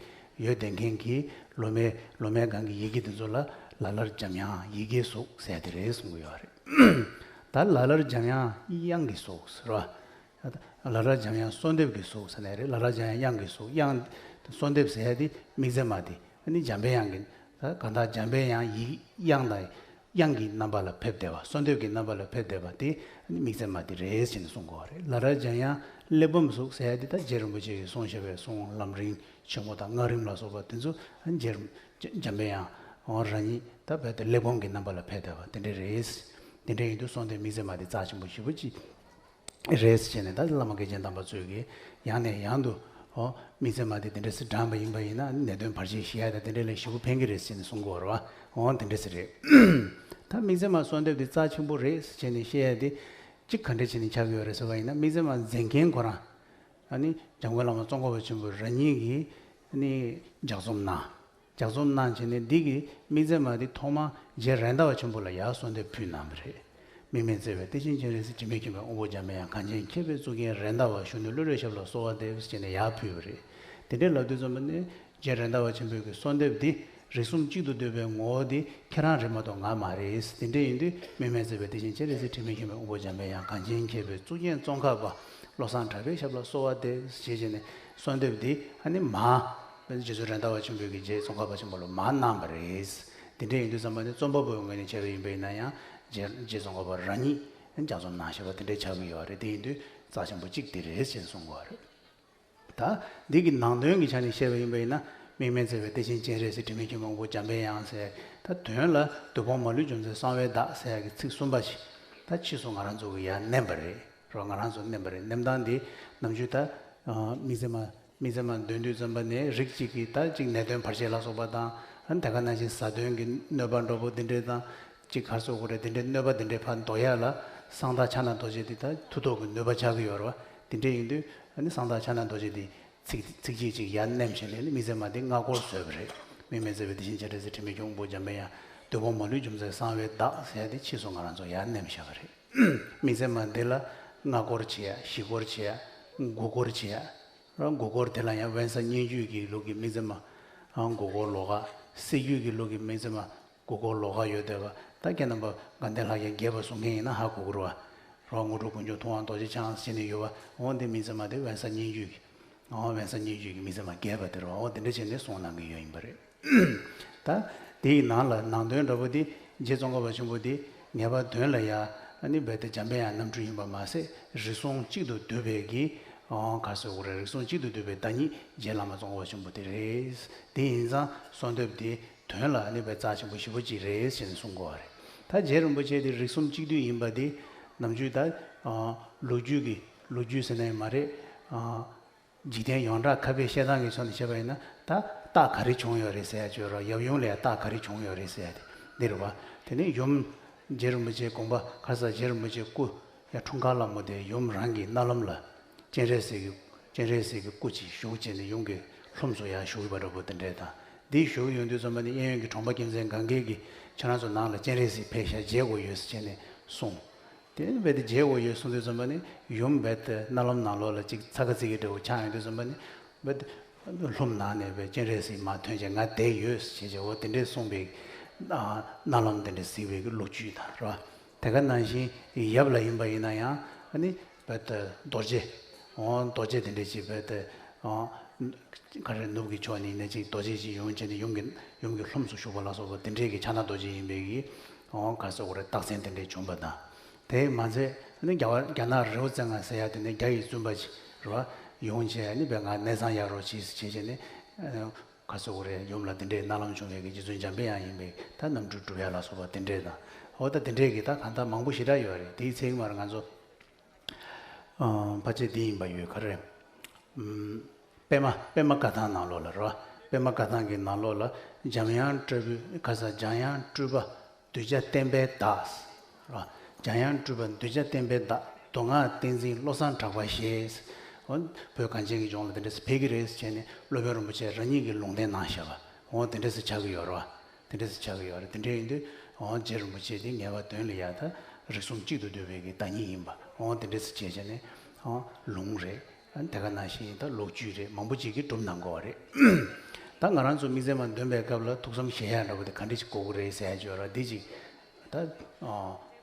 ཡོད་བསྡད་མཁན་གྱི་ལོ་མའི་ལོ་མའི་སྒང་གི་ཡི་གེ་དེ་ཚོ་ལ་ལ་ལར་འཇམ་དབྱངས་ཡི་གེའི་གཟུགས་ཟེར་དེ་རེད་གསུང་གི་ཡོད་རེད། ད་ལ་ལར་འཇམ་དབྱངས་དབྱངས་ཀྱི་གཟུགས་ཟེར་བ། ལ་ལར་འཇམ་དབྱངས་གསོལ་འདེབས་ཀྱི་གཟུགས་ཟེར་ནས་རེད། ལ་ལར་འཇམ་དབྱངས་དབྱངས་ཀྱི་གཟུགས། དབྱངས་གསོལ་འདེབས་ཟེར་ཡ་དེ་དམིགས་བརྩེ་མ་དེ། ཨ་ནི་འཇམ་པའི་དབྱངས་ཀྱི། ད་གང་ལྟར་འཇམ་པའི་དབྱངས་ཡི་དབྱངས་དང་དབྱངས་ཀྱི་རྣམ་པ་ལ་ཕེབས་བསྡད་པ། གསོལ་འདེབས་ཀྱི་རྣམ་པ་ལ་ཕེབས་བསྡད་པ་དེ་ཨ་ནི་དམིགས་བརྩེ་མ་དེ་རེད་ཅེས་ནས་གསུང་གི་ཡོད་རེད། ལ་ལར་འཇམ་དབྱངས་གླེགས་བམ་གཟུགས་ཟེར་ཡ་དེ་ད་རྗེ་རིན་པོ་ཆེ་གིས་གསུངས་བཞག་པའི་གསུང་ལམ་རིམ་ཆེན་མོ་དང་སྔགས་རིམ་ལ་སོགས་པ་དེ་ཚོ་ཨ་ནི་རྗེ་རིན་འཇམ་པའི་དབྱངས་འོ་རང་ཉིད་ད་རྦད་དེ་གླེགས་བམ་གྱི་རྣམ་པ་ལ་ཕེབས་བསྡད་པ་དེ་འདྲ་རེད། དེ་འདྲ་ཡིན་དུས་གསོལ་འདེབས་དམིགས་བརྩེ་མ་དེ་རྩ་ཆེན་པོ་ཞེ་པོ་ཅིག་རེད་ཟེར་ནས་ད་བླ་མ་དགེ་ཆེན་དམ་པ་ཚོས་ཀྱིས་ཡང་ནས་ཡང་དུ་ ཨོ། དམིགས་བརྩེ་མ་དེ་དེ་འདྲ་སེ་དྲངས་པ་ཡིན་པ་ཡིན་ན་ནད་གདོན་བར་ཆད་ཞི་ཡ་དང་དེ་འདྲ་ལ་ཞེ་པོ་ཕན་གྱི་རེད་ཟེར་ནས་གསུང་གི་ཡོད་རེད་བ། ཨོ་དེ་འདྲ་སེ་རེད། ད་དམིགས་བརྩེ་མ་གསོལ་འདེབས་དེ་རྩ་ཆེན་པོ་རེད་ཟེར་བྱས་ནས་བཤད་ཡ་དེ་གཅིག་ག་འདྲ་བྱས་ནས་ཆགས་ཀྱི་ཡོད་རེད་ཟེར་བ་ཡིན་ན། དམིགས་བརྩེ་མ་མཛད་མཁན་ཁོ་རང་ཨ་ནི་འཇམ་མགོན་བླ་མ་ཙོང་ཁ་པ་ཆེན་པོ་རང་ཉིད་ཀྱིས་ཨ་ནི་ལྗགས་རྩོམ་གནང་། ལྗགས་རྩོམ་གནང་བྱས་ནས་འདི་གི་དམིགས་བརྩེ་མ་འདི་ཐོག་མར་རྗེ་རེད་མདའ་བ་ཆེན་པོ་ལ་ཡར་གསོལ་འདེབས་ཕུལ་གནང་བ་རེད། དམིགས་མེད་བརྩེ་བའི་གཏེར་ཆེན་སྤྱན་རས་གཟིགས། དྲི་མེད་མཁྱེན་པའི་དབང་པོ་འཇམ་པའི་དབྱངས། གངས་ཅན་མཁས་པའི་གཙུག་རྒྱན་རེད་མདའ་བ། གཞོན་ནུ་ཀླུ་ལྷའི་ཞབས་ལ་གསོལ་བ་འདེབས་ཟེར་བྱས་ནས་ཡར་ཕུལ་བ་རེད། དེ་འདྲའི་ལབ་དུས་ཙམ་པ་ནས་རྗེ་རེད་མདའ་བ་ཆེན་པོའི་གི་གསོལ་འདེབས་འདི་རིགས་གསུམ་གཅིག་ཏུ་འདུས་པའི་ངོ་བོ་འདི་ཁྱེད་རང་རེད་མ་གཏོགས་ང་མ་རེད། དེ་འདྲ་ཡིན་དུས་དམིགས་མེད་བརྩེ་བའི་གཏེར་ཆེན་སྤྱན་རས་གཟིགས། དྲི་མེད་མཁྱེན་པའི་དབང་པོ་འཇམ་པའི་དབྱངས། གངས་ཅན་མཁས་པའི་གཙུག་རྒྱན་ཙོང་ཁ་པ། བློ་བཟང་གྲགས་པའི་ཞབས་ལ་གསོལ་བ་འདེབས་ཟེར་བྱས་ནས་གསོལ་འདེབས་འདི་ཨ་ནི་མར་རྗེ་བཙུན་རེད་མདའ་བ་ཆེན་པོའི་གི་རྗེ་ཙོང་ཁ་པ་ཆེན་པོ་ལ་མར་གནང་བ་རེད། དེ་འདྲ་ཡིན་དུས་ཙམ་པ་ནི་རྩོམ་པ་པོའི་ངོས་ནས་བྱས་པ་ཡིན་པ་ཡིན་ན་ཡང་རྗེ་རྗེ་ཙོང་ཁ་པ་རང་ཉིད་ལྗགས་རྩོམ་གནང་བཞག་པ་དེ་འདྲ་ཆགས་ཀྱི་ཡོད་རེད། དེ་ཡིན་དུས་རྩ་ཆེན་པོ་གཅིག་དེ་རེད་ཅེས་གསུང་གི་ཡོད་རེད། ད་འདི་གི་ནང་དོན་གྱི་ཆ་ནས་བཤད་པ་ཡིན་པ་ཡིན་ན། དམིགས་མེད་བརྩེ་བའི་གཏེར་ཆེན་སྤྱན་རས་གཟིགས། དྲི་མེད་མཁྱེན་པའི་དབང་པོ་འཇམ་པའི་དབྱངས་ཟེར། ད་དོན་ལ་བདུད་དཔུང་མ་ལུས་འཇོམས་མཛད་གསང་བའི་བདག་ཟེར་ཡ་གི་ཚིག་གསུམ་པ་ཞིག་ད་ཕྱིས་སུ་ང་རང་ཚོ་གི་ཡར་བསྣན་པ་རེད། རོ་ང་རང་ཚོ་བསྣན་པ་རེད། བསྣན་སྟངས་འདི་ནམ་རྒྱུན་ད་དམིགས་བརྩེ་མ་དམིགས་བརྩེ་མ་འདོན་དུས་ཙམ་པ་ནས་རིགས་གཅིག་གིས་ད་གཅིག་ནད་གདོན་བར་ཆད་ལ་སོགས་པ་དང་། ཨ་ནི་དེ་ག་ནང་བཞིན་བཟའ་གདོན་གྱི་གནོད་པ་འདྲ་པོ་འདི་འདྲས་དང་། གཅིག་ག་རེ་ཟེར་དགོས་རེད། འདི་འདྲའི་གནོད་པ་འདི་འདྲའི་ཕར་འདོར་ཡ་ལ་གསང་བདག་ཕྱག་ན་རྡོ་རྗེ་འདི་ད་མཐུ་སྟོབས་ཀྱི་ནུས་པ་ཆགས་ཀྱི་ཡོད་རེད་བ། དེ་འདྲ་ཡིན་དུས་ཨ་ནི་གསང་བདག་ཕྱག་ན་རྡོ་རྗེ་འདི་ཚིགས་ཚིགས་གཅིག་གཅིག་ཡར་མནན་བྱས་ནས་ནི་དམིགས་བརྩེ་མ་འདི་སྔ་སྐོར་བཟོས་པ་རེད། དམིགས་མེད་བརྩེ་བའི་གཏེར་ཆེན་སྤྱན་རས་གཟིགས། དྲི་མེད་མཁྱེན་པའི་དབང་པོ་འཇམ་པའི་དབྱངས། བདུད་དཔུང་མ་ལུས་འཇོམས་མཛད་གསང་བའི་བདག་ཟེར་ཡ་འདི་ཕྱིས་སུ་ང་རང་ཚོ་ཡར་མནན་བཞག་པ་རེད། དམིགས་བརྩེ་མ་འདི་ལ་ལྔ་སྐོར་བྱེད་ཡ། བཞི་སྐོར་བྱེད་ཡ། དགུ་སྐོར་བྱེད་ཡ། རང་དགུ་སྐོར་དེ་ལ་ཡང་དབེན་ས་སྙན་བརྒྱུད་ཀྱི་ལུགས་ཀྱི་དམིགས་བརྩེ་མ། ཨང་དགུ་སྐོར་ལོགས་ཀ། སྲིད་བརྒྱུད་ཀྱི་ལུགས་ཀྱི་དམིགས་བརྩེ་མ་དགུ་སྐོར་ལོགས་ཀ་ཡོད་བསྡད་པ། ད་ཁྱེད་རྣམ་པ་དགའ་ལྡན་ལྷ་བརྒྱ་རྒྱས་པ་གསུང་མཁན་ཡིན་ན་ཧ་གོ་གི་རེད་བ། རང་དངོས་གྲུབ་ཀུན་འབྱུང་ཐུབ་དབང་རྡོ་རྗེ་འཆང་ཟེར་ནས་ཡོད་བ། འོ་འདི་དམིགས་བརྩེ་མ་དེ་དབེན་ས་སྙན་བརྒྱུད་ཀྱི། འོ་དབེན་ས་སྙན་བརྒྱུད་ཀྱི་དམིགས་བརྩེ་མ་རྒྱས་པ་དེ་རེད་བ། འོ་དེ་འདྲ་བྱས་ནས་གསུང་གནང་གི་ཡོད་ཡིན་པ་རེད། ད་དེའི་ནང་ལ་ནང་དོན་འདྲ་པོ་དེ་རྗེ་ཙོང་ཁ་པ་ཆེན་པོ་དེ་ངེས་པར་དོན་ལ་ཡ་ཨ་ནི་རྦད་དེ་འཇམ་པའི་དབྱངས་རྣམ་འཕྲུལ་ཡིན་པ་མ་ཟད། རིགས་གསུམ་གཅིག་ཏུ་བསྡུས་པའི་གི་ཨང་ག་རེ་ཟེར་དགོས་རེད། རིགས་གསུམ་གཅིག་ཏུ་བསྡུས་པའི་བདག་ཉིད་རྗེ་བླ་མ་ཙོང་ཁ་པ་ཆེན་པོ་དེ་རེད། དེ་ཡིན་ཙང་གསོལ་འདེབས་དེ་དོན་ལ་ཨ་ནི་རྦད་རྩ་ཆེན་པོ་ཞེ་པོ་ཅིག་རེད་ཟེར་ནས་གསུང་གི་ཡོད་རེད། ད་རྗེ་རིན་པོ་ཆེ་དེ་རིགས་གསུམ་གཅིག་བསྡུས་ཡིན་པ་དེ་ནམ་རྒྱུན་ད་ཨང་ལོ་རྒྱུས་ཀྱི་ལོ་རྒྱུས་ཟེར་ན་ཡང་མ་རེད། ཨང་འཇིག་རྟེན་ཡོངས་གྲགས་ཁ་དཔེ་བཤད་སྟངས་ཀྱི་ཕྱོགས་ནས་བཤད་པ་ཡིན་ན། ད་རྟགས་ག་རེ་བྱུང་ཡོད་རེད་ཟེར་ཡ་ཅིག་ཡོད་རེད། ཡབ་ཡུམ་ལ་ཡ་རྟགས་ག་རེ་བྱུང་ཡོད་རེད་ཟེར་ཡ་དེ་འདི་རེད་བ། དེ་ནས་ཡུམ་རྗེ་རིན་པོ་ཆེའི་དགོངས་པ་ག་རེ་ཟེར། རྗེ་རིན་པོ་ཆེའི་སྐུ་ཡ་འཁྲུངས་སྐར་ལ་མོ་དེ་ཡུམ་རང་གི་རྣ་ལམ་ལ་སྤྱན་རས་གཟིགས་ཀྱི་སྤྱན་རས་གཟིགས་ཀྱི་སྐུ་ཅིག་བཞུགས་བྱས་ནས་ཡུམ་གྱི་ལྷུམས་སུ་ཡར་ཞུགས་པ་འདྲ་པོ་དེ་འདྲས་དང་། འདི་བཞུགས་ཡོང་དུས་ཙམ་པ་ནི་གཡས་གཡོན་གྱི་གྲོང་པ་ཀུན་གསལ་གན་རྐྱལ་གྱིས་ཁྱེད་རང་ཚོ་ནང་ལ་སྤྱན་རས་གཟིགས་ཕེབས་ཤག་མཇལ་དགོས་ཡོད་ཟེར་བྱས་ནས་གསུངས། དེ་རྦད་དེ་མཇལ་དགོས་ཡོད་གསུངས་དུས་ཙམ་པ་ནི་ཡུམ་རྦད་དེ་རྣ་ལམ་ནང་ལོགས་ལ་ཅིག་ཚ་ཁ་ཚིག་གི་འདྲ་བོ་ཆགས་ཡོང་དུས་ཙམ་པ་ནི་རྦད་དེ་ལྷུམས་ནང་ནས་རྦད་སྤྱན་རས་གཟིགས་མར་ཐོན་བྱས་ང་བསྡད་ཡོད་ཟེར་བྱས། འོ་དེ་འདྲས་གསུངས་པའི་རྣ་ལམ་དེ་འདྲས་གཟིགས་པའི་གི་ལོ་རྒྱུས་དང་རེད་བ། དེ་ག་ནང་བཞིན་ཡབ་ལ་ཡིན་པ་ཡིན་ན་ཡང་ཨ་ནི་རྦད་དེ་རྡོ་རྗེ། འོ་རྡོ་རྗེ་དེ་འདྲས་ཅིག་རྦད་དེ་ག་རེ་ནུབ་ཀྱི་ཕྱོགས་ནས་ནས་ཅིག་རྡོ་རྗེ་ཅིག་ཡོང་བྱས་ནས་ཡུམ་གྱི་ཡུམ་གྱི་ལྷུམས་སུ་ཞུགས་པ་ལ་སོགས་པ་དེ་འདྲས་ཀྱི་ཕྱག་ན་རྡོ་རྗེ་ཡིན་པའི་གི་འོ་ག་རེ་ཟེར་དགོས་རེད། རྟགས་མཚན་དེ་འདྲས་བྱུང་པ་དང་། དེས་མ་ཚད་ཨ་ནི་རྒྱ་གར་རྒྱ་ནག་རི་བོ་རྩེ་ལྔ་ཟེར་ཡ་དེ་ནས་རྒྱ་ཡི་བཙུན་པ་ཅིག་རེད་བ། ཡོང་བྱས་ཨ་ནི་རྦད་ང་གནས་ཚང་གཡར་རོགས་བྱེད་ཟེར་བྱས་བྱས་ནས། ག་རེ་ཟེར་དགོས་རེད། ཡུམ་ལ་དེ་འདྲའི་རྣ་ལམ་བྱུང་བའི་གི་རྗེ་བཙུན་འཇམ་པའི་དབྱངས་ཡིན་པའི་ད་རྣམ་འཕྲུལ་སྒྲུབ་ཡ་ལ་སོགས་པ་དེ་འདྲས་དང་། འོ་ད་དེ་འདྲས་ཀྱི་ད་གང་ལྟར་མང་པོ་ཞེ་དྲག་ཡོད་རེད། དེའི་ཚིག་མར་ང་ཚོ་ཨ་ཕལ་ཆེར་འདི་ཡིན་པ་ཡོད་ག་རེ། ཨམ་པདྨ་པདྨ་བཀའ་ཐང་ནང་ལོགས་ལ་རེད་བ། པདྨ་བཀའ་ཐང་གི་ནང་ལོགས་ལ་འཇམ་དབྱངས་སྤྲུལ་པའི་ག་ས་འཇམ་དབྱངས་སྤྲུལ་པ། གདུལ་བྱ་བསྟན་པའི་བདག་འཇམ་དབྱངས་སྤྲུལ་པ་གདུལ་བྱ་བསྟན་པའི་བདག་མདོ་སྔགས་བསྟན་འཛིན་བློ་བཟང་གྲགས་པ་ཞེས། འོ་བོད་གངས་ཅན་གྱི་ལྗོངས་ལ་དེ་འདྲ་སེ་ཕེབས་ཀྱི་རེད་ཟེར་བྱས་ནས་སློབ་དཔོན་རིན་པོ་ཆེ་རང་ཉིད་ཀྱིས་ལུང་བསྟན་གནང་བཞག་པ། འོ་དེ་འདྲ་སེ་ཆགས་ཀྱི་ཡོད་རེད་བ། དེ་འདྲ་སེ་ཆགས་ཀྱི་ཡོད་རེད། དེ་འདྲ་ཡིན་དུས་འོ་རྗེ་རིན་པོ་ཆེ་དེ་ངེས་པར་དོན་ལ་ཡ་ད་རིགས་གསུམ་གཅིག་ཏུ་འདུས་པའི་གི་བདག་ཉིད་ཡིན་པ། འོ་དེ་འདྲ་སེ་བྱས་བྱས་ནས་འོ་ལུང་རེད། དེ་ག་ནང་བཞིན་ད་ལོ་རྒྱུས་རེད། མང་པོ་ཅིག་གིས་སྒྲུབ་གནང་དགོས་པ་རེད། ད་ང་རང་ཚོ་དམིགས་བརྩེ་མ་འདོན་པའི་སྐབས་ལ་ཐུགས་བསམ་བཞེས་ཡ་འདྲ་པོ་དེ་ག་འདྲ་ཞིག་དགོས་ཀྱི་རེད་ཟེར་ཡ་ཅིག་ཡོད་ར། འདི་ཅིག་ད་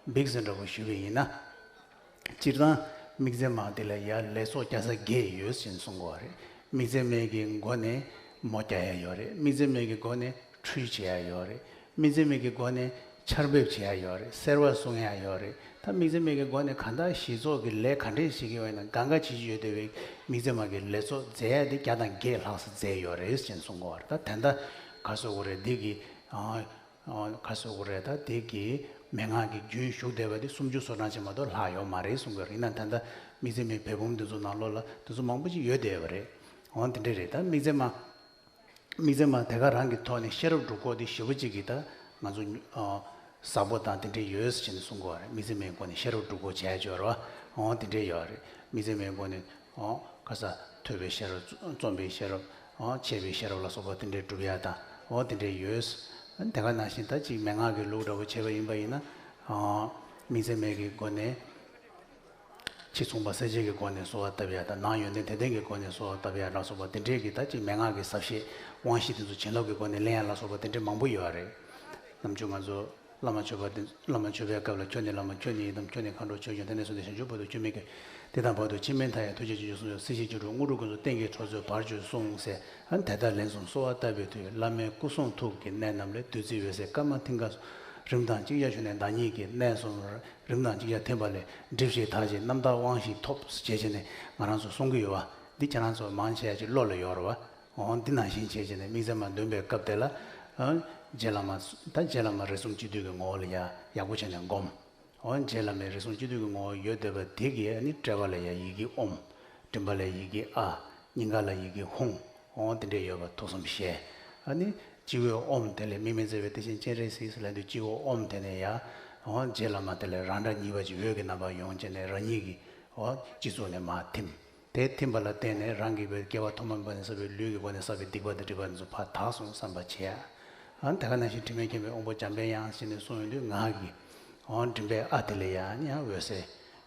འབིགས་ཟིན་འདྲ་པོ་ཞུས་པ་ཡིན་ན། སྤྱིར་བཏང་དམིགས་བརྩེ་མ་འདི་ལ་ཡ་ལས་ཚོགས་བརྒྱ་རྩ་བརྒྱད་ཡོད་ཅེས་གསུང་གི་ཡོད་རེད། དམིགས་བརྩེ་མའི་གི་སྒོ་ནས་མོ་རྒྱག་ཡ་ཡོད་རེད། དམིགས་བརྩེ་མའི་གི་སྒོ་ནས་ཁྲུས་བྱེད་ཡ་ཡོད་རེད། དམིགས་བརྩེ་མའི་གི་སྒོ་ནས་ཆར་འབེབས་བྱེད་ཡ་ཡོད་རེད། སེར་བ་སྲུང་ཡ་ཡོད་རེད། ད་དམིགས་བརྩེ་མའི་གི་སྒོ་ནས་གང་ལྟར་གཞི་ཚོགས་ཀྱི་ལས་ག་འདྲས་བྱེད་ཀྱི་ཡོད་ན་གང་ག་བྱེད་ཀྱི་ཡོད་བསྡད་པའི་དམིགས་བརྩེ་མ་གི་ལས་ཚོགས་མཛད་ཡ་དེ་བརྒྱ་དང་བརྒྱད་ལྷག་ཙམ་མཛད་ཡོད་རེད་ཅེས་གསུང་གི་ཡོད་རེད། ད་དེ་འདྲ་ག་རེ་ཟེར་དགོས་རེད། འདི་གི་ཨ་ཨ་ག་རེ་ཟེར་དགོས་རེད། ད་དེ་གི་མན་ངག་གི་རྒྱུན་ཞུགས་བསྡད་པ་དེ་སུམ་ཅུ་སོ་གྲངས་ཅིག་མ་གཏོགས་ལྷག་ཡོད་མ་རེད་གསུང་གི་ཡོད་རེད། ཡིན་ན་ད་ལྟ་དམིགས་བརྩེ་མའི་བེ་བུམ་འདི་ཚོ་ནང་ལོགས་ལ་དེ་ཚོ་མང་པོ་ཅིག་ཡོད་བསྡད་པ་རེད། འོ་དེ་འདྲས་རེད། ད་དམིགས་བརྩེ་མ། དམིགས་བརྩེ་མ་དེ་ག་རང་གི་ཐོག་ནས་ཤེས་རབ་སྒྲུབ་སྐོར་དེ་ཞེ་པོ་ཅིག་གིས་ད་ང་ཚོ་ཨ་ཟབ་པོ་དང་དེ་འདྲས་ཡོད་ཟེར་ནས་གསུང་གི་ཡོད་རེད། དམིགས་བརྩེ་མའི་སྒོ་ནས་ཤེས་རབ་སྒྲུབ་སྐོར་བྱས་ཡོད་རེད་བ། འོ་དེ་འདྲས་ཡོད་རེད། དམིགས་བརྩེ་མའི་སྒོ་ནས་འོ་ག་ས་ཐོས་པའི་ཤེས་རབ། རྩོམ་པའི་ཤེས་རབ། འོ་འཆད་པའི་ཤེས་རབ་ལ་སོགས་པ་དེ་འདྲས་སྒྲུབ་ཡ་དང་འོ་དེ་འདྲས་ཡོད། དེ་ག་ནང་བཞིན་ད་ཅིག་མན་ངག་གི་ལུགས་འདྲ་བོ་བྱས་པ་ཡིན་པ་ཡིན་ན། ཨ་དམིགས་བརྩེ་མའི་གི་སྒོ་ནས། ཕྱི་མཚུངས་པ་གསལ་བྱེད་ཀྱི་སྒོ་ནས་གསོལ་བ་བཏབ་ཡ་དང་། ནང་ཡོན་ཏན་དད་ལྡན་གྱི་སྒོ་ནས་གསོལ་བ་བཏབ་ཡ་ལ་སོགས་པ་དེ་འདྲས་ཀྱི་ད་ཅིག་མན་ངག་གི་ཟབ་བཤད་དབང་བཞི་དེ་ཚོ་བྱིན་རླབས་ཀྱི་སྒོ་ནས་ལེན་ཡ་ལ་སོགས་པ་དེ་འདྲས་མང་པོ་ཡོད་རེད། ནམ་རྒྱུན་ང་ཚོ་བླ་མ་མཆོད་པ་དེ། བླ་མ་མཆོད་པའི་སྐབས་ལ་ཁྱོད་ནི་བླ་མ། ཁྱོད་ནི་ཡི་དམ། ཁྱོད་ནི་མཁའ་འགྲོ་མཆོད་ཅིང་། དེ་ནས་བཟུང་སྟེ་བྱང་ཆུབ་བར་དུ་ཆོས་མིན་ཀྱང་། དེ་དང་བར་དུ་ཕྱིར་མི་མཐའ་ཡས། ཐུགས་རྗེ་ཆེ་ཞུ་གསུང་ཆོག། སྲིད་ཞིའི་སྐྱེ་འགྲོ་དངོས་གྲུབ་ཀུན་སྩོལ། གཏན་གྱི་གྲོགས་མཛོད་བར་གྱུར་ཅིག་གསུངས་ཟེར། ཨ་ནི་དེ་ལྟར་ལན་གསུམ་གསོལ་བ་བཏབ་པའི་མཐུས། བླ་མའི་སྐུ་གསུང་ཐུགས་ཀྱི་གནད་རྣམས་ལས། བདུད་རྩིའི་འོད་ཟེར་སྐར་མ་མཐིང་ག་གསུམ་རིམ་དང་གཅིག་ཁར་ཞུ་ནས། བདག་ཉིད་ཀྱི་གནད་གསུམ་རིམ་དང་གཅིག་ཁར་ཐིམ་པ་ལས། སྒྲིབ་བྱེད་དག་ཅིང་རྣམ་དག་དབང་བཞི་ཐོབ། ཞེས་བྱས་ནས་ང་རང་ཚོ་གསུང་གི་ཡོད་པ་འདི་ཁྱེད་རང་ཚོ་མང་ཆེ་བ་ཅིག་བློ་ལ་ཡོད་རེད་བ། འོ་འདི་ནང་བཞིན་བྱས་བྱས་ནས་དམིགས་བརྩེ་མ་འདོན་པའི་སྐབས་དེ་ལ། ཨ་རྗེ་བླ་མ། ད་རྗེ་བླ་མ་རིགས་གསུམ་སྤྱི་འདུས་ཀྱི་ངོ་བོ་ལ་ཡ་ཡག་པོ་བྱས་ནས་སྒོམ། འོ་རྗེ་བླ་མའི་རིགས་གསུམ་སྤྱི་འདུས་ཀྱི་ངོ་བོ་ཡོད་བསྡད་པ་དེ་གིས་ཨ་ནི་དཔྲལ་བ་ལ་ཡ་ཡི་གེ་ཨོཾ། མགྲིན་པ་ལ་ཡི་གེ་ཨ། སྙིང་ག་ལ་ཡི་གེ་ཧཱུྃ། འོ་དེ་འདྲས་ཡོད་པ་ཐུགས་བསམ་བཞེས། ཨ་ནི་སྤྱི་བོའི་ཨོཾ་དེ་ལས་དམིགས་མེད་མཛད་པའི་བདེ་ཆེན་སྤྱན་རས་གཟིགས་ལབ་དུས་སྤྱི་བོ་ཨོཾ་དེ་ནས་ཡ། འོ་རྗེ་བླ་མ་དེ་ལས་རང་འདྲ་གཉིས་པ་ཅིག་འོད་ཀྱི་རྣམ་པ་ཡོང་བྱས་ནས་རང་ཉིད་ཀྱི་འོ་སྤྱི་གཙུག་ནས་མར་ཐིམ། དེ་ཐིམ་པ་ལ་བརྟེན་ནས་རང་གི་བའི་སྐྱེ་བ་ཐོག་མ་ནས་བསགས་པའི་ལུས་ཀྱི་སྒོ་ནས་བསགས་པའི་སྡིག་པ་དང་སྒྲིབ་པ་འདི་ཚོ་ཕར་དག་སོང་བསམ་པ་བྱས། ཨ་ནི་ད་ག་ནང་བཞིན་དྲི་མེད་མཁྱེན་པའི་དབང་པོ་འཇམ་དཔལ་དབྱངས་ཟེར་ནས་གསུངས་ཡོང་དུས་ངག་གི་འོ་མགྲིན་པའི་ཨ་དེ་ལ་ཡང་ཡང་འོད་ཟེར་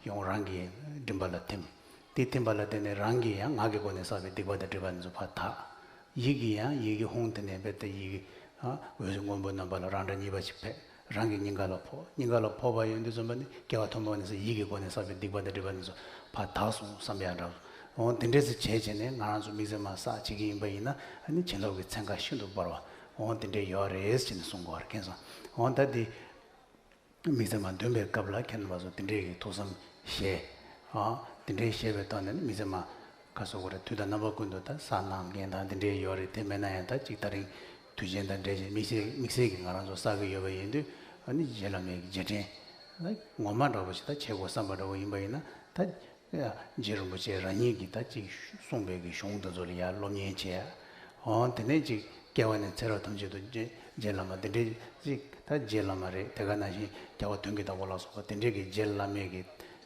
ཡོང་རང་གི་མགྲིན་པ་ལ་ཐིམ། དེ་ཐིམ་པ་ལ་བརྟེན་ནས་རང་གི་ཡང་ངག་གི་སྒོ་ནས་བསགས་པའི་སྡིག་པ་དང་སྒྲིབ་པ་འདི་ཚོ་ཕར་དག། ཡིད་ཀྱི་ཡང་ཡི་གེ་ཧཱུྃ་དེ་ནས་རྦད་དེ་ཡི་གེ་ཨ་འོད་ཟེར་སྔོན་པོའི་རྣམ་པ་ལ་རང་འདྲ་གཉིས་པ་ཅིག་ཕེབས། རང་གི་སྙིང་ག་ལ་ཕོག། སྙིང་ག་ལ་ཕོག་པ་ཡིན་དུས་ཙམ་པ་ནི་སྐྱེ་བ་ཐོག་མ་ནས་ཡིད་ཀྱི་སྒོ་ནས་བསགས་པའི་སྡིག་པ་དང་སྒྲིབ་པ་འདི་ཚོ་ཕར་དག་སོང་བསམ་ཡ་འདྲ། འོ་དེ་འདྲས་སེ་བྱས་བྱས་ནས་ང་རང་ཚོ་དམིགས་བརྩེ་མ་བསགས་བྱེད་ཀྱི་ཡིན་པ་ཡིན་ན་ཨ་ནི་བྱིན་རླབས་ཀྱི་ཚན་ཁ་ཤིན་ཏུ་འབར་བ་འོ་དེ་འདྲས་ཡོད་རེད་ཟེར་ནས་གསུང་གི་ཡོད་རེད་མཁྱེན་སོང་། འོ་ད་དེ་དམིགས་བརྩེ་མ་འདོན་པའི་སྐབས་ལ་ཁྱེད་རྣམ་པ་ཚོ་དེ་འདྲས་ཀྱི་ཐུགས་བསམ་བཞེས། ཨ་དེ་འདྲས་བཞེས་པའི་ཐོག་ནས་ནི་དམིགས་བརྩེ་མ། ག་སོགས་རེ་དུས་དང་རྣམ་པ་ཀུན་ཏུ་ད་གསལ་སྣང་མཁན་དང་འདི་འདྲའི་ཡོད་རེད། དེ་མེད་ན་ཡང་ད་ཅིག་ད་རིང་དུས་ཆེན་དང་འབྲེལ་བྱས་དམིགས་བསལ་དམིགས་བསལ་གྱི་ང་རང་ཚོ་བསགས་ཀྱི་ཡོད་པ་ཡིན་དུས་ཨ་ནི་རྗེ་བླ་མའི་རྗེས་དྲན་ངོ་མ་འདྲ་བོ་ཞིག་ད་བྱེད་དགོས་བསམ་པ་འདྲ་བོ་ཡིན་པ་ཡིན་ན་ད་རྗེ་རིན་པོ་ཆེ་རང་ཉིད་ཀྱིས་ད་ཅིག་གསུངས་པའི་གི་གཞུང་དེ་ཚོ་ལ་ཡར་སློབ་གཉེར་བྱས། འོ་དེ་ནས་ཅིག་སྐྱེ་བ་ནས་ཚེ་རབས་ཐམས་ཅད་དུ་རྗེ་རྗེ་བླ་མ་དེ་འདྲའི་ཅིག་ད་རྗེ་བླ་མ་རེད། དེ་ག་ནང་བཞིན་རྒྱལ་བ་དོན་གྱི་བདག་པོ་ལ་སོགས་པ་དེ་འདྲའི་གི་རྗེ་བླ་མའི་གི་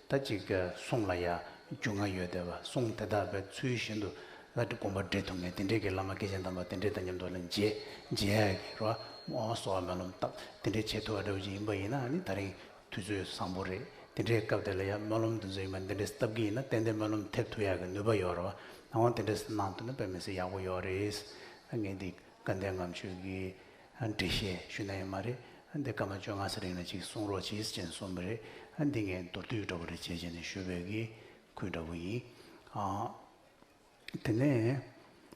ད་ཅིག་གསུང་ལ་ཡ་རྒྱུས་མངའ་ཡོད་བསྡད་པ། གསུང་དེ་དག་པའི་ཚུལ་བཞིན་དུ་ད་དགོངས་པ་འགྲེལ་ཐུབ་མཁན་དེ་འདྲའི་གི་བླ་མ་སྐྱེས་ཆེན་དམ་པ་དེ་འདྲའི་དང་མཉམ་དུ་ལ་མཇལ་མཇལ་ཡ་གི་རོ། འོ་གསོལ་བ་སྨོན་ལམ་བཏབ་དེ་འདྲའི་བྱེད་ཐུབ་པ་འདྲ་བོ་ཅིག་ཡིན་པ་ཡིན་ན་ཨ་ནི་ད་རིང་དུས་ཚོད་བཟང་པོ་རེད། དེ་འདྲའི་སྐབས་དེ་ལ་ཡ་སྨོན་ལམ་དེ་ཚོ་ཡིན་པ་འདི་འདྲའི་བཏབ་གི་ཡིན་ན་ཏན་ཏན་སྨོན་ལམ་ཐེབས་ཐུབ་ཡ་གི་ནུས་པ་ཡོད་རེད་བ། འོ་དེ་འདྲའི་གནང་ཐུབ་ན་དཔེ་མི་སྲིད་ཡག་པོ་ཡོད་རེད། ངས་འདི་སྐལ་ལྡན་ལྔ་མཆོད་ཀྱི་འགྲེལ་བཤད་ཞུས་ན་ཡང་མ་རེད། འདི་སྐར་མ་བཅོ་ལྔ་ཙམ་རིང་ལ་ཅིག་གསུང་རོགས་གྱིས་ཅེས་གསུངས་པ་རེད། འདི་ངས་མདོར་བསྡུས་འདྲ་བོ་རེ་བྱས་བྱས་ནས་ཞུས་པའི་གི་ཁུལ་འདྲ་བོ་ཡིན། ཨ། དེ་ནས་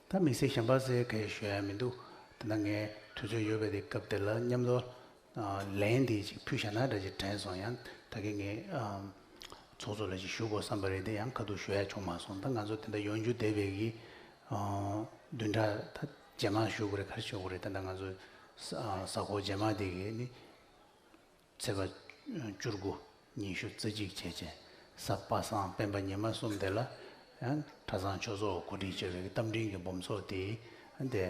ད་དམིགས་བསལ་གཞན་པ་ཟེར་གང་ཞུ་ཡ་མི་འདུག་དེ་ན་ངས་དུས་ཚོད་ཡོད་པའི་དེ་སྐབས་དེ་ལ་མཉམ་དུ་ལན་དེ་ཅིག་ཕུལ་བཞག་ན་འདྲ་ཅིག་དྲན་སོང་། ཡང་ད་གིན་ངས་ཚོགས་གཙོ་ལ་ཅིག་ཞུ་དགོས་བསམ་པ་རེད་དེ་ཡང་ཁ་ཐུག་ཞུ་ཡ་བྱུང་མ་སོང་། ད་ང་ཚོ་དེ་འདྲ་ཡོང་རྒྱུ་བསྡད་པའི་གི་བདུན་ཕྲག་ད་རྗེས་མ་ཞུ་དགོས་རེད། ག་རེ་ཞུ་དགོས་རེད། ད་ད་ང་ཚོ་ས་གཟའ་འཁོར་རྗེས་མ་དེ་གི་ནི་ཚེས་པ་བཅུ་དགུ། ཉི་ཤུ་རྩ་གཅིག་བྱས་བྱས་གཟའ་པ་སངས་སྤེན་པ་ཉི་མ་གསུམ་དེ་ལ་ཡང་གྲྭ་ཚང་ཆོས་ཚོགས་གོ་སྒྲིག་བྱས་པའི་རྟ་མགྲིན་གྱི་སྦོམ་ཚོགས་དེ་འདི་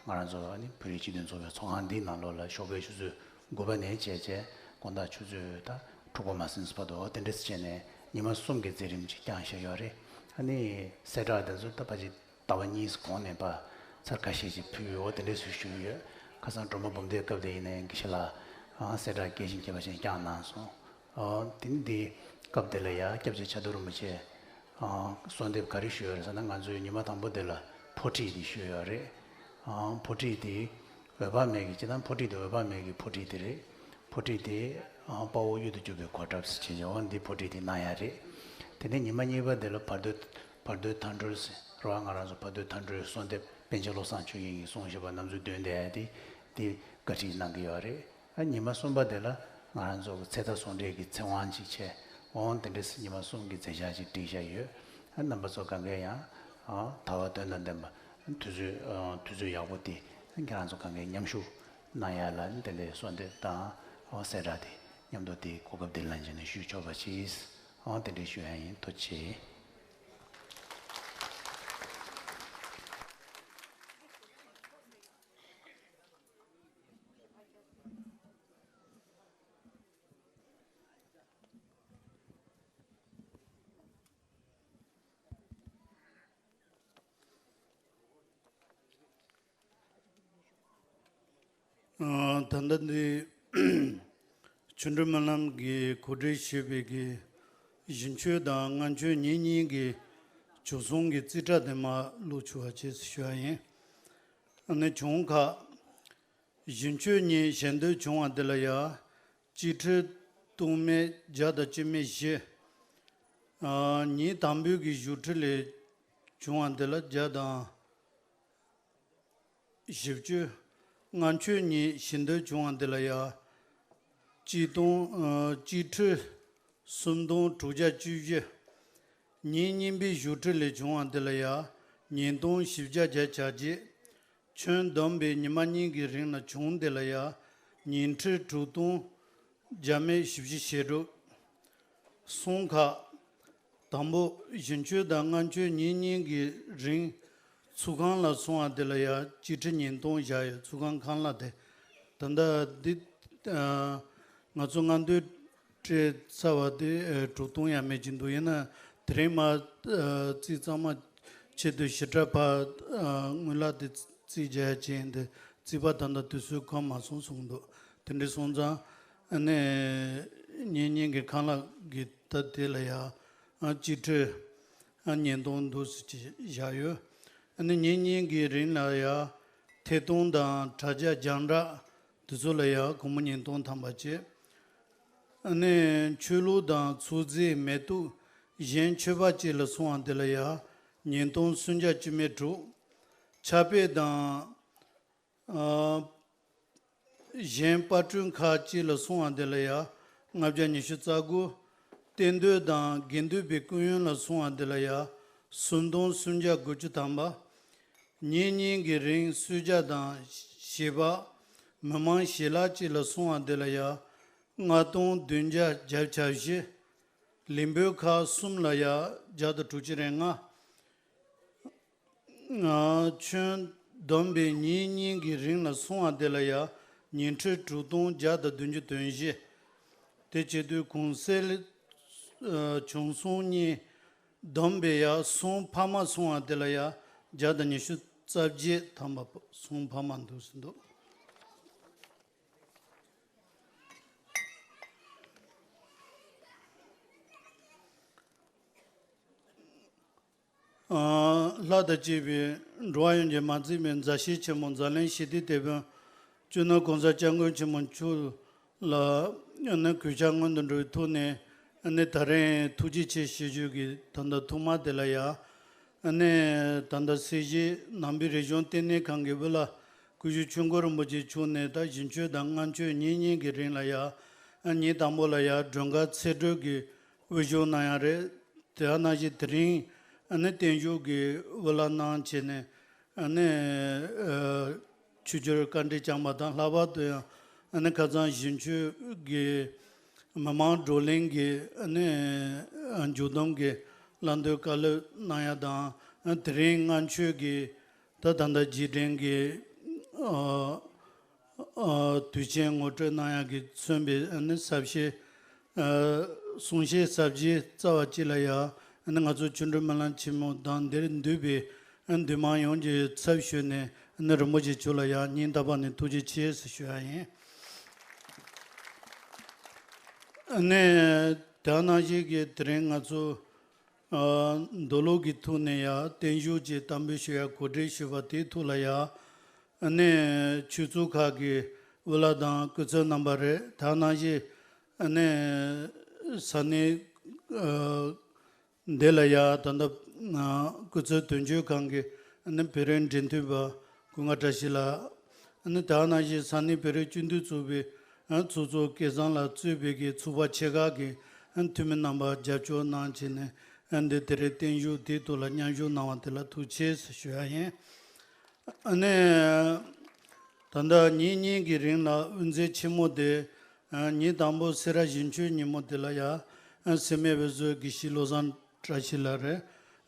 ང་རང་ཚོ་ནི་བོད་རིགས་སྤྱི་མཐུན་ཚོགས་པའི་ཚོགས་ཁང་འདིའི་ནང་ལོགས་ལ་ཞོགས་ཀའི་ཆུ་ཚོད་དགུ་པ་ནས་བྱས་བྱས་དགོང་དག་ཆུ་ཚོད་ད་དྲུག་པ་མ་ཟིན་བར་དུ་དེ་འདྲས་བྱས་ནས་ཉི་མ་གསུམ་གྱི་མཛད་རིམ་ཅིག་བསྐྱངས་བཞག་ཡོད་རེད། ཨ་ནི་གསལ་བསྒྲགས་དེ་ཚོ་ད་ཕལ་ཆེར་ཟླ་བ་གཉིས་གོང་ནས་ཕར་ཚར་ཁ་ཤས་ཤིག་ཕུལ་ཡོད། དེ་འདྲས་སུ་ཞུས་ཡོད། ཁ་སང་སྒྲོལ་མ་འབུམ་སྡེའི་སྐབས་དེ་ཡིན་ནའི་དགེ་བཤེས་ལགས་ཨང་གསལ་བསྒྲགས་སྐྱེས་ཆེན་ཁྱད་པར་ཅན་བསྐྱངས་གནང་སོང་། ཨོ་དེ་ནི་འདི་སྐབས་དེ་ལ་ཡ་སྐྱབས་རྗེ་བྱ་དུར་རིན་པོ་ཆེ་ཨང་གསོལ་འདེབས་ག་རེ་ཞུས་ཡོད་རེད་ཟེར་ན། ང་ཚོས་ཉི་མ་དང་པོ་དེ་ལ་འཕོ་ཁྲིད་དེ་ཞུས་ཡོད་རེད། ཨང་འཕོ་ཁྲིད་དེ་འོད་དཔག་མེད་ཀྱི་སྤྱིར་བཏང་འཕོ་ཁྲིད་དེ་འོད་དཔག་མེད་ཀྱི་འཕོ་ཁྲིད་དེ་རེད། འཕོ་ཁྲིད་དེ་ཨང་དཔའ་བོ་གཡུལ་དུ་འཇུག་པའི་གོ་ཁྲབ་ཟེར་བྱས་བྱས་འོ་འདི་འཕོ་ཁྲིད་དེ་གནང་ཡ་རེད། དེ་ནས་ཉི་མ་གཉིས་པ་དེ་ལ་བར་དོའི་བར་དོའི་མཐའ་འགྲོལ་ཟེར་རོ། ང་རང་ཚོ་བར་དོའི་མཐའ་འགྲོལ་གསོལ་འདེབས་པཎ་ཆེན་བློ་བཟང་ཆོས་དབྱིངས་ཀྱིས་གསུང་བཞིན་པ་ནམ་ཚོད་འདོན་བསྡད་ཡ་དེ་དེ་བཀའ་ཁྲིད་གནང་གི་ཡོད་རེད། ཨ་ཉི་མ་གསུམ་པ་དེ་ལ་ང་རང་ཚོ་གི་ཚེ་མཐའ་ཟུང་འབྲེལ་གྱི་ཚེ་དབང་ཅིག་བྱས། འོང་དེ་འདྲས་ཉི་མ་གསུམ་གྱི་མཛད་འཆར་ཅིག་བསྒྲིགས་བཞག་ཡོད། ཨ་རྣམ་པ་ཚོ་གང་གས་ཡང་ཨ་དལ་བ་དོན་དང་ལྡན་པ་དུས་ཚོད་ཨ་དུས་ཚོད་ཡག་པོ་དེ་ཁྱེད་རང་ཚོ་གང་གས་མཉམ་ཞུགས་གནང་ཡ་ལ་དེ་འདྲས་གསོལ་འདེབས་དང་ཨ་གསལ་བསྒྲགས་དེ་མཉམ་དུ་དེ་གོ་སྐབས་འདི་ལ་བྱས་ནས་ཞུས་ཆོག་པ་ཅིག་ཨ་དེ་འདྲས་ཞུ་ཡ་ཡིན། ཐུགས་རྗེ་ཆེ། ཨ། ད་ལྟ་འདི་ཆོ་འཕྲུལ་སྨོན་ལམ་གྱི་གོ་སྒྲིག་ཞུས་པའི་གི་བཞི་མཆོད་དང་ལྔ་མཆོད་ཉིན་གཉིས་ཀྱི་བྱུང་སོང་གི་རྩིས་ཁྲ་དེ་མར་བླུག་ཆོག་པ་བྱས་ཞུ་བ་ཡིན། ཨ་ནི་བྱུང་ཁ། བཞི་མཆོད་ཉིན་ཞལ་འདོན་བྱུང་བ་འདི་ལ་ཡ། སྤྱི་ཁྲི་སྟོང་མེད་བརྒྱ་དང་བཅུ་མེད་བཞི། ཨ། ཉིན་དང་པོའི་གི་བཞུགས་ཁྲི་ལས་བྱུང་བ་འདི་ལ་བརྒྱ་དང་བཞི་བཅུ། ལྔ་མཆོད་ཉིན་ཞལ་འདོན་བྱུང་བ་འདི་ལ་ཡ། སྤྱི་སྟོང་། ཨ། སྤྱི་ཁྲི་སུམ་སྟོང་དྲུག་བརྒྱ་བཅུ་བཞི། ཉིན་གཉིས་པའི་བཞུགས་ཁྲི་ལས་བྱུང་བ་འདི་ལ་ཡ། ཉིས་སྟོང་བཞི་བརྒྱ་བརྒྱད་བྱ་རྗེས། ཁྱོན་བསྡོམས་པའི་ཉི་མ་གཉིས་ཀྱི་རིང་ལ་བྱུང་འདི་ལ་ཡ། ཉིན་ཁྲི་དྲུག་སྟོང་བརྒྱ་མེད་བཞི་བཅུ་ཞེ་དྲུག། སོང་ཁ། དང་པོ་བཞི་མཆོད་དང་ལྔ་མཆོད་ཉིན་གཉིས་ཀྱི་རིང་ཚུགས་ཁང་ལ་སོང་བ་དེ་ལ་ཡ་སྤྱི་ཁྲི་ཉིས་སྟོང་བཞག་ཡོད། ཚུགས་ཁང་ཁང་གླ་དེ། ད་ལྟ་འདི། ཨ། ང་ཚོ་སྔ་འདོན་སྤྲད་ཚར་བ་དེ། ཨ། དྲུག་སྟོང་ཡང་མེད་ཀྱི་འདུག་ཡིན་ན་དེ་རིང་མར། ཨ། རྩིས་གཙང་མ་ཆེད་དུ་ཞིབ་ཕྲ་ཕར། ཨ། སྔོན་ལ་དེ་རྩིས་རྒྱག་ཡ་བྱས་ཡིན་ཏེ་རྩིས་པ་ད་ལྟ་དུས་ཚོད་ཁོམ་མ་སོང་གསུངས་འདུག་དེ་འདྲ་སོང་ཙང་། ཨ་ནི་ཉིན་གཉིས་ཀྱི་ཁང་གླ་གི་ད་དེ་ལ་ཡ། ཨ། སྤྱི་ཁྲི། ཨ། ཉིས་སྟོང་འདུག་སེ་བྱས་བཞག་ཡོད། ཨ་ནི་ཉིན་གཉིས་ཀྱི་རིང་ལ་ཡ། ཐད་གཏོང་དང་དྲ་རྒྱ་རྒྱང་བསྒྲགས་དེ་ཚོ་ལ་ཡ་སྒོར་མོ་ཉིས་སྟོང་ཐམ་པ་བྱས། ཨ་ནི་ཆོས་ལུགས་དང་ཚོགས་རྫས་མེ་ཏོག་གཞན་མཆོད་པ་བཅས་ལ་སོང་བ་དེ་ལ་ཡ་ཉིས་སྟོང་སུམ་བརྒྱ་བཅུ་མེད་དྲུག་ཕྱག་དཔེ་དང་། ཨ། གཞན་དཔར་སྐྲུན་ཁག་ཅིག་ལ་སོང་བ་དེ་ལ་ཡ་ལྔ་བརྒྱ་ཉི་ཤུ་རྩ་དགུ། གཏེར་འདོན་དང་དགེ་འདུན་པའི་སྐུ་ཡོན་ལ་སོང་བ་དེ་ལ་ཡ་སུམ་སྟོང་སུམ་བརྒྱ་དགུ་བཅུ་ཐམ་པ། ཉིན་གཉིས་ཀྱི་རིང་གསོལ་ཇ་དང་བཞེས་པ། མི་མང་ཞལ་ལག་བཅས་ལ་སོང་བ་དེ་ལ་ཡ་ལྔ་སྟོང་བདུན་བརྒྱ་བརྒྱད་ཅུ་གྱ་བཞི། ལས་འབོར་ཁག་གསུམ་ལ་ཡ་བརྒྱ་དང་དྲུག་ཅུ་རེ་ལྔ། ཨ། ཁྱོན་བསྡོམས་པའི་ཉིན་གཉིས་ཀྱི་རིང་ལ་སོང་བ་དེ་ལ་ཡ་ཉིན་ཁྲི་དྲུག་སྟོང་བརྒྱ་དང་བདུན་ཅུ་དོན་བཞི། དེ་བྱེད་དུས་གུང་སེང་། ཨ། བྱུང་སོང་གཉིས་བསྡོམས་པས་ཡ་སོང་ཕ་མ་སོང་བ་དེ་ལ་ཡ་བརྒྱ་དང་ཉི་ཤུ་རྩ་བརྒྱད་ཐམ་པ་སོང་ཕ་མ་འདུག་སེ་འདུག་ཨ། ལྷ་དང་བཅས་པའི་འགྲོ་བ་ཡོངས་ཀྱི་མ་ཚིག་པའི་མཛའ་བཤེས་ཆེན་མོ་མཛད་གླིང་ཞི་བདེའི་དེད་དཔོན་སྤྱི་ནོར་༸གོང་ས་༸སྐྱབས་མགོན་ཆེན་པོ་མཆོག་ལ་ཨ་ནི་གུས་ཕྱག་སྔོན་དུ་འགྲོ་བའི་ཐོག་ནས་ཨ་ནི་ད་རིང་ཐུགས་རྗེ་ཆེ་ཞུ་རྒྱུ་གི་ད་ལྟ་ཐོག་མ་དེ་ལ་ཡ། ཨ་ནི་ད་ལྟ་སྲིད་ཞི་ནང་པའི་རིག་གཞུང་བསྟི་གནས་ཁང་གི་དབུ་བླ་སྐུ་ཞབས་ཆོས་འཁོར་རིན་པོ་ཆེ་མཆོག་ནས་ད་བཞི་མཆོད་དང་ལྔ་མཆོད་ཉིན་གཉིས་ཀྱི་རིང་ལ་ཡ། ཨ། ཉིན་དང་པོ་ལ་ཡ་མགྲོན་ཁང་ཚེ་སྒྲུབ་ཀྱི་དབུ་བཞུགས་གནང་ཡ་རེད། དེ་ནང་བཞིན་དེ་རིང་ཨ་ནི་བརྟན་བཞུགས་ཀྱི་དབུ་བླ་གནང་བྱས་ནས་ཨ་ནི། ཨ། ཆོས་རྒྱལ་བཀའ་དྲིན་བསྐྱངས་པ་དང་ལྷག་པར་དུ་ཡང་ཨ་ནི་ཁ་སང་བཞི་མཆོད་ཀྱི་མི་མང་བགྲོ་གླེང་གི་ཨ་ནི་མཇུག་བསྡོམས་ཀྱི་བླ་འདོད་བཀའ་སློབ་གནང་ཡ་དང་། ཨ། དེ་རིང་ལྔ་མཆོད་ཀྱི་ད་ད་ལྟ་རྗེས་དྲན་གྱི། ཨ། ཨ། དུས་ཆེན་ངོ་སྤྲོད་གནང་ཡག་གིས་མཚོན་པའི་ཨ་ནི་ཟབ་བཤད། ཨ། གསུང་བཤད་ཟབ་རྒྱས་རྩ་བ་གཅིག་ལ་ཡ། ཨ་ནི་ང་ཚོ་ཆོ་འཕྲུལ་སྨོན་ལམ་ཆེན་མོ་དང་འདིར་འདུས་པའི་ཨ་འདུས་མང་ཡོངས་ཀྱི་ཚབ་ཞུས་ནས་ཨ་ནི་རིན་པོ་ཆེ་མཆོག་ལ་ཡ་སྙིང་ཐག་པ་ནས་ཐུགས་རྗེ་ཆེ་ཟེར་ཞུ་ཡ་ཡིན། ཨ་ནི་དེ་ནང་བཞིན་གྱི་དེ་རིང་ང་ཚོ། ཨ། མདོ་ལུགས་ཀྱི་ཐོག་ནས་ཡང་བརྟན་བཞུགས་ཀྱི་གཏམ་དཔེ་ཞུ་ཡ་གོ་སྒྲིག་ཞུས་པ་དེའི་ཐོག་ལ་ཡང་། ཨ་ནི་ཆོས་ཚོགས་ཁག་གི་དབུ་བླ་དང་སྐུ་ཚབ་རྣམ་པ་རེད། དེ་ནང་བཞིན་ཨ་ནི་ས་གནས། ཨ། འདི་ལ་ཡང་ད་ལྟ། ཨ། སྐུ་ཚབ་དོན་གཅོད་ཁང་གི་ཨ་ནི་བོད་རིགས་འབྲེལ་མཐུད་པ་ཀུན་དགའ་བཀྲ་ཤིས་ལགས། ཨ་ནི་དེ་ནང་བཞིན་ས་གནས་བོད་རིགས་སྤྱི་འཐུས་ཚོགས་པའི་ཨ་ཚོགས་གཙོ་སྐལ་བཟང་ལགས་གཙོས་པའི་གི་ཚོགས་པ་ཆེ་ཁག་གི་ཨ་འཐུས་མི་རྣམ་པ་རྒྱབ་སྐྱོར་གནང་བྱས་ནས། ཨ། འདི་དེ་རིང་བརྟན་བཞུགས་དེའི་ཐོག་ལ་མཉམ་ཞུགས་གནང་བ་དེ་ལ་ཐུགས་རྗེ་ཆེ་ཟེར་ཞུ་ཡ་ཡིན། ཨ་ནི་ད་ལྟ་ཉིན་གཉིས་ཀྱི་རིང་ལ་དབུ་མཛད་ཆེན་མོ་དེ། ཨ། ཉིན་དང་པོ་སེ་ར་བཞི་མཆོད་ཉིན་མོ་དེ་ལ་ཡ། ཨ། སེར་སྨད་བོད་བཟོ་དགེ་བཤེས་བློ་བཟང་བཀྲ་ཤིས་ལགས་རེད།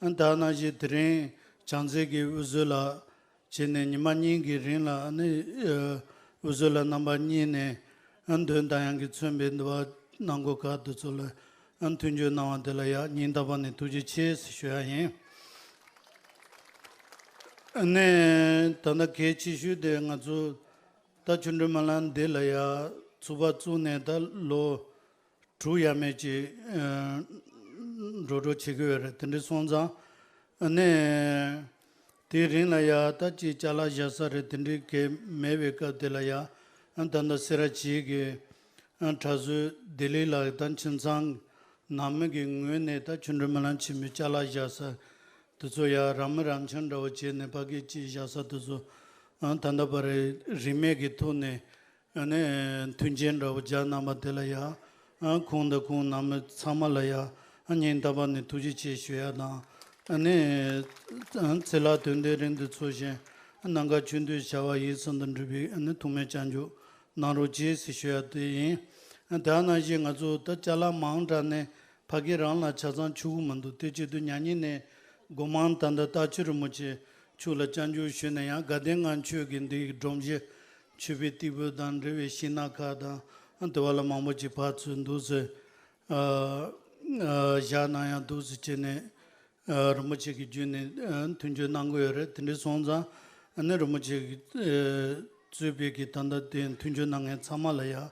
ཨ། དེ་ནང་བཞིན་དེ་རིང་བྱང་རྩེ་གི་དབུ་གཟུགས་ལགས་བྱས་ནས་ཉི་མ་གཉིས་ཀྱི་རིང་ལ་ཨ་ནི། ཨ། དབུ་གཟུགས་ལགས་རྣམ་པ་གཉིས་ནས། ཨ། འདོན་དང་ཡང་གི་མཚོན་པའི་འདུལ་བ་གནང་སྒོ་ཁག་དེ་ཚོ་ལ། ཨ། མཐུན་འགྱུར་གནང་བ་དེ་ལ་ཡང་སྙིང་ཐག་པ་ནས་ཐུགས་རྗེ་ཆེ་ཟེར་ཞུ་ཡ་ཡིན། ཨ་ནི་ད་ལྟ་གལ་ཆེ་ཤོས་དེ་ང་ཚོ་ ད་ཆོ་འཕྲུལ་སྨོན་ལམ་འདི་ལ་ཡ་ཚུགས་པ་བཙུགས་ནས་ད་ལོ་དྲུག་ཡས་མས་ཅིག་འགྲོ་འགྲོ་བྱེད་ཀྱི་ཡོད་རེད། དེ་འདྲ་སོང་ཙང་ཨ་ནི་དེའི་རིང་ལ་ཡ་ད་ཅིག་ཅ་ལག་བཞག་ས་རེད། དེ་འདྲའི་གས་མེད་པའི་སྐབས་དེ་ལ་ཡ་ཨ་ད་ལྟ་སེ་ར་བྱེས་ཀྱི་ཨ་གྲྭ་བཟོའི་ལྡི་ལི་ལ་ད་ཁྱིམ་ཚང་ནང་མི་གི་ངོས་ནས་ད་ཆོ་འཕྲུལ་སྨོན་ལམ་ཆེན་མོའི་ཅ་ལག་བཞག་ས་དེ་ཚོ་ཡ་ར་མི་ར་མཆོང་འདྲ་བོ་བྱས་ནས་ཕ་གི་ཅིག་བཞག་ས་དེ་ཚོ་ཨ་ད་ལྟ་བར་རིན་མེད་ཀྱི་ཐོག་ནས་ཨ་ནི་མཐུན་རྐྱེན་འདྲ་བོ་སྦྱར་གནང་བ་དེ་ལ་ཡ་ཨ་ཁོང་དང་ཁོང་ནང་མི་ཚང་མ་ལ་ཡ་ཨ་སྙིང་ཐག་པ་ནས་ཐུགས་རྗེ་ཆེ་ཞུ་ཡ་དང་། ཨ་ནི་ཚེ་ལྷག་དོན་ལྡན་རིང་དུ་འཚོ་ཞིང་ནམ་མཁའ་ཆོས་འདུལ་བྱ་བ་ཡིད་བསམ་དུ་འགྲུབ་པའི་ཨ་ནི་ཐུགས་སྨོན་སྐྱབས་འཇུག་གནང་རོགས་གྱིས་ཟེར་ཞུ་ཡ་དེ་ཡིན། ཨ་དེ་ནང་བཞིན་ང་ཚོ་ད་ཅ་ལག་མང་དྲགས་ནས་ཕ་གི་རང་ལ་ཆ་ཚང་ཆུག་གི་མི་འདུག་དེ་བྱེད་དུས་མྱ་ངན་ནས་སྒོ་མང་ད་ལྟ་རྟ་མཆོག་རིན་པོ་ཆེ་མཆོག་ལ་སྐྱབས་འཇུག་ཞུས་ནས་ཡང་དགའ་ལྡན་ལྔ་མཆོད་ཀྱི་འདི་སྒྲོམ་གཞི་མཆོད་པའི་སྟེགས་བུ་དང་འབྲེལ་བའི་ཤིང་ནགས་ཁག་དང་ཨ་དེ་བ་ལ་མང་པོ་ཅིག་ཕར་ཚུར་འདུག་སེ་ཨ་ཨ་བཞག་གནང་ཡང་འདུག་སེ་བྱས་ནས་ཨ་རིན་པོ་ཆེ་གི་བརྒྱུད་ནས་ཨ་མཐུན་འགྱུར་གནང་གི་ཡོད་རེད། དེ་འདྲ་སོང་ཙང་ཨ་ནི་རིན་པོ་ཆེ་གི་ཨ་གཙོས་པའི་གི་ད་ལྟ་དེ་མཐུན་འགྱུར་གནང་མཁན་ཚང་མ་ལ་ཡ་ཨ་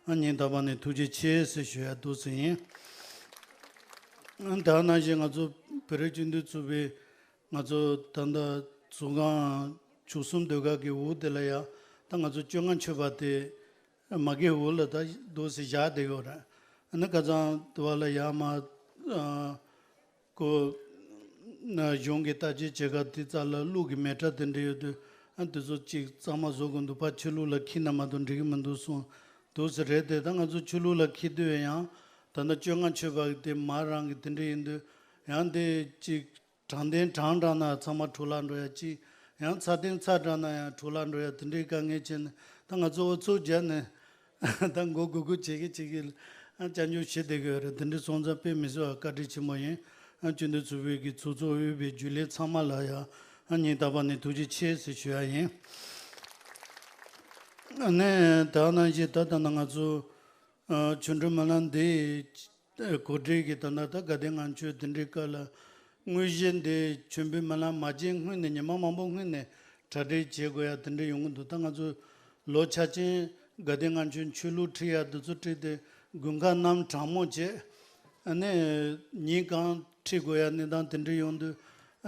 སྙིང་ཐག་པ་ནས་ཐུགས་རྗེ་ཆེ་ཟེར་ཞུ་ཡ་འདུག་སེ་ཡིན། ཨ་ད་ནང་བཞིན་ང་ཚོ་བོད་རིགས་སྤྱི་མཐུན་ཚོགས་པའི་ང་ཚོ་ད་ལྟ་ཚོགས་ཁང་བཅུ་གསུམ་སྡོད་སྒང་གི་འོག་དེ་ལ་ཡ་ད་ང་ཚོ་བཅོ་ལྔ་མཆོད་པ་དེ་མ་གི་འོག་ལ་ད་འདུག་སེ་བཞག་བསྡད་ཡོད་རེད། ཨ་ནི་ཁ་སང་དེ་བ་ལ་ཡ་མ་ཨ་ཁོ་ན་གཞུང་གི་ལྟ་དཔྱད་བྱེད་སྒང་དེ་རྩ་ལ་ཀླུ་གི་མེ་ཁྲ་དེ་འདྲ་ཡོད་དུས་ཨ་དེ་ཚོ་གཅིག་གཙང་མ་བཟོ་དགོས་འདུག་ཕར་ཕྱི་ལོགས་ལ་འཁྱེར་ན་མ་གཏོགས་འགྲིག་གི་མི་འདུག་གསུངས་འདུག་སེ་རེད་དེ། ད་ང་ཚོ་ཕྱི་ལོགས་ལ་འཁྱེར་དུས་ཡང་ད་ལྟ་བཅོ་ལྔ་མཆོད་པ་གི་དེ་མ་རང་གི་དེ་འདྲ་ཡིན་དུས་ཡང་དེ་གཅིག་དྲང་བདེན་དྲང་དྲགས་ན་ཚང་མ་འཕྲོ་བརླག་འགྲོ་ཡ་གཅིག་ཡང་ཚ་བདེན་ཚ་དྲགས་ན་ཡང་འཕྲོ་བརླག་འགྲོ་ཡ་དེ་འདྲའི་དཀའ་ངལ་ཅན་ནི་ད་ང་ཚོ་འུ་ཚོ་རྒྱ་ནས་ད་མགོ་སྒུར་སྒུར་བྱེད་ཀྱི་བྱེད་ཀྱི་སྐྱབས་འཇུག་བྱེད་བསྡད་ཀྱི་ཡོད་རེད། དེ་འདྲའི་སོང་ཙང་དཔེ་མི་སྲིད་པ་བཀའ་དྲིན་ཆེན་པོ་ཡིན། སྤྱི་འཐུས་ཚོགས་པའི་གི་ཚོགས་གཙོ་དབུས་པའི་རྒྱུན་ལས་ཚང་མ་ལ་ཡང་སྙིང་ཐག་པ་ནས་ཐུགས་རྗེ་ཆེ་ཟེར་ཞུ་ཡ་ཡིན། ཨ་ནི་ད་ནང་བཞིན་ད་ལྟ་ན་ང་ཚོ་ཨ་ཆོ་འཕྲུལ་སྨོན་ལམ་འདི་གོ་སྒྲིག་གི་ད་ལྟ་ད་དགའ་ལྡན་ལྔ་མཆོད་དེ་འདྲའི་སྐབས་ལ་དངོས་གཞི་འདི་ཆོ་འཕྲུལ་སྨོན་ལམ་མ་བྱས་སྔོན་ནས་ཉི་མ་མང་པོ་སྔོན་ནས་གྲ་སྒྲིག་བྱེད་དགོས་ཡ་དེ་འདྲ་ཡོང་གི་འདུག་ད་ང་ཚོ་ལོ་ཆ་ཆེན་དགའ་ལྡན་ལྔ་མཆོད་ཆོས་ལུགས་ཁྲིད་ཡ་འདི་ཚོ་ཁྲིད་དེ་དགུན་ཁ་གནམ་གྲང་མོ་བྱས་ཨ་ནི་ཉིན་གང་ཁྲིད་དགོས་ཡ་གནས་སྟངས་དེ་འདྲ་ཡོང་དུས་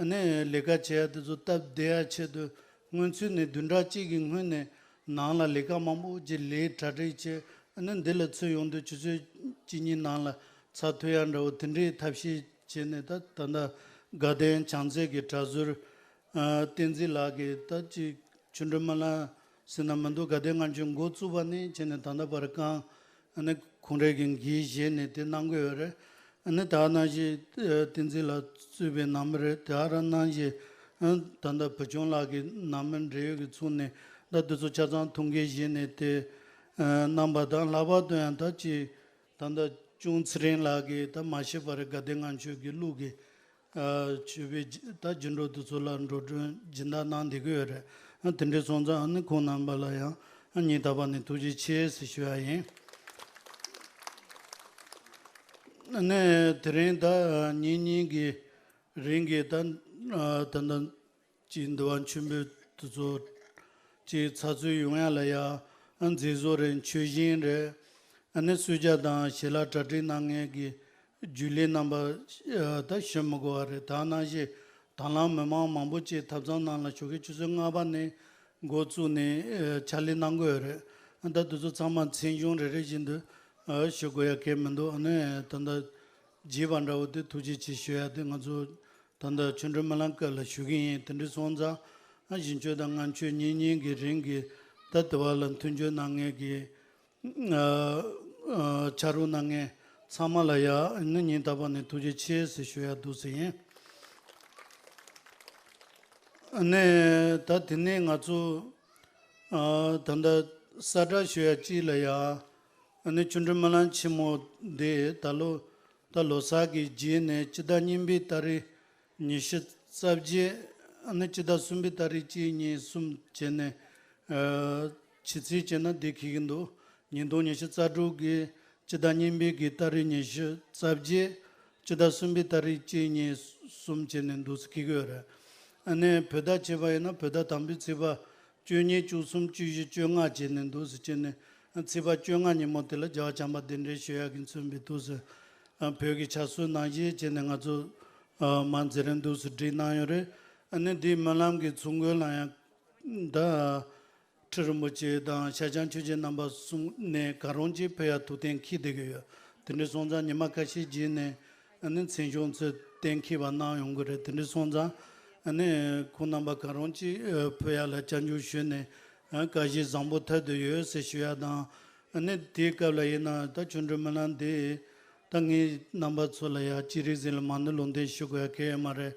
ཨ་ནི་ལས་ཀ་བྱེད་ཡ་དེ་ཚོ་སྟབས་བདེ་ཡ་ཆེད་དུ་སྔོན་ཚུད་ནས་བདུན་ཕྲག་གཅིག་གི་སྔོན་ནས་ནང་ལ་ལས་ཀ་མང་པོ་ཅིག་ལས་གྲ་སྒྲིག་བྱས་ཨ་ནི་འདི་ལ་ཚུད་ཡོང་དུས་ཆུ་ཚོད་གཅིག་གཉིས་ནང་ལ་ཚར་ཐུབ་ཡ་འདྲ་བོ་དེ་འདྲའི་ཐབས་ཤེས་བྱས་ནས་ད་ད་ལྟ་དགའ་ལྡན་བྱང་རྩེ་གི་གྲྭ་ཟུར་ཨ་བསྟན་འཛིན་ལགས་ཀྱིས་ད་ཅིག་ཆོ་འཕྲུལ་སྨོན་ལམ་ཟེར་ན་མི་འདུག་དགའ་ལྡན་ལྔ་མཆོད་འགོ་བཙུགས་པ་ནས་བྱས་ནས་ད་ལྟ་བར་གང་ཨ་ནི་ཁོང་རང་གི་འགན་བཞེས་ནས་དེ་གནང་གི་ཡོད་རེད། ཨ་ནི་ད་ནང་བཞིན་ཨ་བསྟན་འཛིན་ལགས་གཙོས་པའི་ནང་མི་རེད། དེ་ག་རང་ནང་བཞིན་ཨ་ད་ལྟ་བུ་ཆུང་ལགས་ཀྱི་ནང་མི་འབྲེལ་ཡོད་ཀྱི་ཚུགས་ནས་ད་དེ་ཚོ་ཆ་ཚང་ཐུགས་འགན་བཞེས་ནས་དེ་ཨ་གནང་པ་དང་། ལྷག་པར་དུ་ཡང་ད་ཅིག་ད་ལྟ་ཅུང་ཚེ་རིང་ལགས་ཀྱིས་ད་མ་ཤེས་པར་དགའ་ལྡན་ལྔ་མཆོད་ཀྱི་གླུ་གི་ཨ་མཆོད་པའི་ད་རྒྱུན་སྒྲོག་དེ་ཚོ་ལ་འགྲོ་གྲོན་སྦྱིན་བདག་གནང་བསྡད་ཀྱི་ཡོད་རེད། ཨ་དེ་འདྲའི་སོང་ཙང་ཨ་ནི་ཁོང་རྣམ་པ་ལ་ཡང་ཨ་སྙིང་ཐག་པ་ནས་ཐུགས་རྗེ་ཆེ་ཟེར་ཞུ་ཡ་ཡིན། ཨ་ནི་དེ་རིང་ད་ཉིན་གཉིས་ཀྱི་རིང་གི་ད་ཨ་ད་ད་ཅིག་འདུལ་བ་མཆོད་འབུལ་དེ་ཚོ་ཅིག་ཚགས་ཚུད་ཡོང་ཡ་ལ་ཡ་ཨ་མཛད་གཙོ་རེད། མཆོད་སྦྱིན་རེད། ཨ་ནི་གསོལ་ཇ་དང་ཞལ་ལག་གྲ་སྒྲིག་གནང་མཁན་གྱི་རྒྱུན་ལས་རྣམ་པ་ཨ་ད་ཞུ་མི་དགོས་པ་རེད། ད་ནང་བཞིན་དང་བླངས་མི་མང་མང་པོ་ཅིག་ཐབ་ཚང་ནང་ལ་ཞོགས་ཀའི་ཆུ་ཚོད་ལྔ་པ་ནས་འགོ་བཙུགས་ནས་ཨ་ཕྱག་ལས་གནང་གི་ཡོད་རེད། ཨ་ད་དེ་ཚོ་ཚང་མ་མཚན་གཞུང་རེ་རེ་བཞིན་དུ་ཨ་ཞུ་དགོས་ཡ་གལ་མི་འདུག་ཨ་ནི་ད་ལྟ་བརྗེད་པ་འདྲ་བོ་དེ་ཐུགས་རྗེ་ཆེ་ཞུ་ཡ་དེ་ང་ཚོ་ད་ལྟ་ཆོ་འཕྲུལ་སྨོན་ལམ་སྐབས་ལ་ཞུ་གི་ཡིན། དེ་འདྲ་སོང་ཙང་ཨ་བཞི་མཆོད་དང་ལྔ་མཆོད་ཉིན་གཉིས་ཀྱི་རིང་གི་ད་དེ་བ་ལ་མཐུན་འགྱུར་གནང་མཁན་གྱི་ཨ་ཨ་ཕྱག་རོགས་གནང་མཁན་ཚང་མ་ལ་ཡ་ཨ་ནི་སྙིང་ཐག་པ་ནས་ཐུགས་རྗེ་ཆེ་ཟེར་ཞུ་ཡ་འདུག་ཟེར་ཡིན། ཨ་ནི་ད་དེ་ནས་ང་ཚོ་ཨ་ད་ལྟ་གསལ་བསྒྲགས་ཞུ་ཡ་གཅིག་ལ་ཡ། ཨ་ནི་ཆོ་འཕྲུལ་སྨོན་ལམ་ཆེན་མོ་འདི་ད་ལོ་ད་ལོ་གསར་གྱི་རྗེས་ནས་སྤྱི་ཟླ་གཉིས་པའི་ཏ་རིག་ཉི་ཤུ་རྩ་བརྒྱད། ཨ་ནི་སྤྱི་ཟླ་གསུམ་པའི་ཏ་རིག་གཅིག་གཉིས་གསུམ་བྱས་ནས་ཨ་ཕྱི་ཚེས་བྱས་ན་འདི་འཁེལ་གྱི་འདུག་ཉིས་སྟོང་ཉི་ཤུ་རྩ་དྲུག་གི་སྤྱི་ཟླ་གཉིས་པའི་གི་ཏ་རིག་ཉི་ཤུ་རྩ་བརྒྱད། སྤྱི་ཟླ་གསུམ་པའི་ཏ་རིག་གཅིག་གཉིས་གསུམ་བྱས་ནས་འདུག་སེ་འཁེལ་གྱི་ཡོད་རེད། ཨ་ནི་བོད་ཟླ་བྱས་པ་ཡིན་ན་བོད་ཟླ་དང་པོའི་ཚེས་པ་ བཅུ་གཉིས་བཅུ་གསུམ་བཅུ་བཞི་བཅོ་ལྔ་བྱས་ནས་འདུག་སེ་བྱས་ནས་ཚེས་པ་བཅོ་ལྔ་ཉིན་མོ་དེ་ལ་རྒྱལ་བ་བྱམས་པ་གདན་འདྲེན་ཞུ་ཡག་གི་མཚོན་པའི་འདུག་སེ་བོད་ཀྱི་ཆབ་སྲིད་ནང་བཞིན་བྱས་ནས་ང་ཚོ་མ་མཛད་རན་འདུག་སེ་བསྒྲིགས་གནང་ཡོད་རེད། ཨ་ནི་འདིའི་སྨོན་ལམ་གྱི་ཚོགས་མགོན་ལ་ཡང་ད། ཁྲི་རིན་པོ་ཆེ་དང་ཤར་བྱང་ཆོས་རྗེ་རྣམ་པ་གསུམ་ནས་གང་རུང་གཅིག་ཕུལ་ཡག་ཐུགས་གཏན་འཁེལ་བསྡད་ཀྱི་ཡོད། དེ་འདྲ་སོང་ཙང་ཉི་མ་ཁ་ཤས་རྗེས་ནས་ཨ་ནི་མཚན་གཞུང་ཚོ་གཏན་འཁེལ་བ་གནང་ཡོང་གི་རེད། དེ་འདྲ་སོང་ཙང་ཨ་ནི་ཁོང་རྣམ་པ་གང་རུང་གཅིག་ཕུལ་ཡག་ལ་སྐྱབས་འཇུག་ཞུས་ནས་བཀའ་བཞེས་བཟང་པོ་ཐོབ་བསྡད་ཡོད་ཟེར་ཞུ་ཡག་དང་། ཨ་ནི་དེའི་སྐབས་ལ་ཡིན་ན་ད་ཆོ་འཕྲུལ་སྨོན་ལམ་འདི་ད་ངས་རྣམ་པ་ཚོ་ལ་ཡང་ཅི་རིགས་ཟིན་ལ་མ་ཎི་ལུང་བསྟན་ཞུ་དགོས་ཡག་གལ་ཡོད་མ་རེད།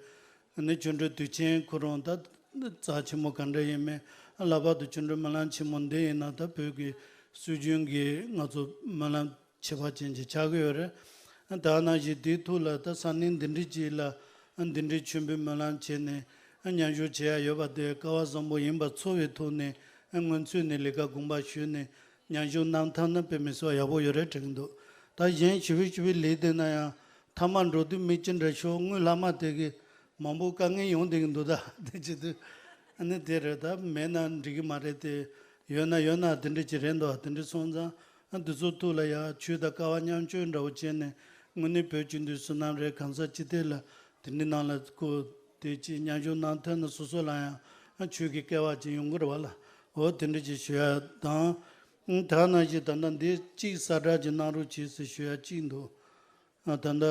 ནི་ཆོ་འཕྲུལ་དུས་ཆེན་ཁོ་རང་ད་རྩ་ཆེན་མོ་ག་འདྲ་ཡིན་མིན་ལྷག་པར་དུ་ཆོ་འཕྲུལ་སྨོན་ལམ་ཆེན་མོ་འདི་ཡིན་ན་ད་བོད་ཀྱི་སྲོལ་རྒྱུན་གྱི་ང་ཚོ་སྨོན་ལམ་ཁྱད་པར་ཅན་ཅིག་ཆགས་ཀྱི་ཡོད་རེད། ད་ནང་བཞིན་དེའི་ཐོག་ལ་ད་ས་གནས་འདི་འདྲ་ཅིག་ལ་འདི་འདྲའི་མཆོད་འབུལ་སྨོན་ལམ་བྱས་ནས་མཉམ་ཞུགས་བྱེད་ཡ་ཡོད་པ་དེ་སྐལ་བ་བཟང་པོ་ཡིན་པ་ཚོར་བའི་ཐོག་ནས་སྔོན་ཚུད་ནས་ལས་ཀ་དགོངས་པ་ཞུས་ནས་མཉམ་ཞུགས་གནང་ཐུབ་ན་དཔེ་མི་སྲིད་པ་ཡག་པོ་ཡོད་རེད་དྲན་གྱི་འདུག་ད་གཞན་ཞི་བའི་ཞི་བའི་ལས་དེ་ན་ཡང་མཐའ་མ་འགྲོ་དུས་མི་ཅི་འདྲ་ཤོག་དངུལ་ལྷག་མ་དེ་གི་མང་པོ་དཀའ་ངལ་ཡོང་བསྡད་ཀྱི་འདུག་ད་དེ་བྱེད་དུས་ཨ་ནི་དེ་རེད། ད་མེད་ན་འགྲིག་གི་མ་རེད་དེ། ཡོད་ན་ཡོད་ན་དེ་འདྲ་ཅིག་རེད་འདུག་དེ་འདྲ་སོང་ཙང་ཨ་འདི་ཚོ་ཐུགས་ལ་ཡ་ཆོས་དང་སྐལ་བ་མཉམ་སྤྱོད་འདྲ་བོ་བྱས་ནས་དངོས་གནས་བོད་སྤྱི་འཐུས་བསོད་ནམས་རེད། གང་ཟག་སྤྱི་བདེ་ལ་དེ་འདྲའི་ནང་ལ་ཁོ་དེ་ཅིག་མཉམ་ཞུགས་གནང་ཐུབ་ན་སོ་སོ་ལ་ཡང་ཨ་ཆོས་ཀྱི་སྐལ་བ་ཅིག་ཡོང་གི་རེད་བ་ལ། འོ་དེ་འདྲ་ཅིག་ཞུ་ཡ་དང་། ད་ནང་བཞིན་ད་ལྟ་འདི་གཅིག་གསལ་བསྒྲགས་ཅིག་གནང་རོགས་གྱིས་ཟེར་ཞུ་ཡ་གཅིག་འདུག་ཨ་ད་ལྟ་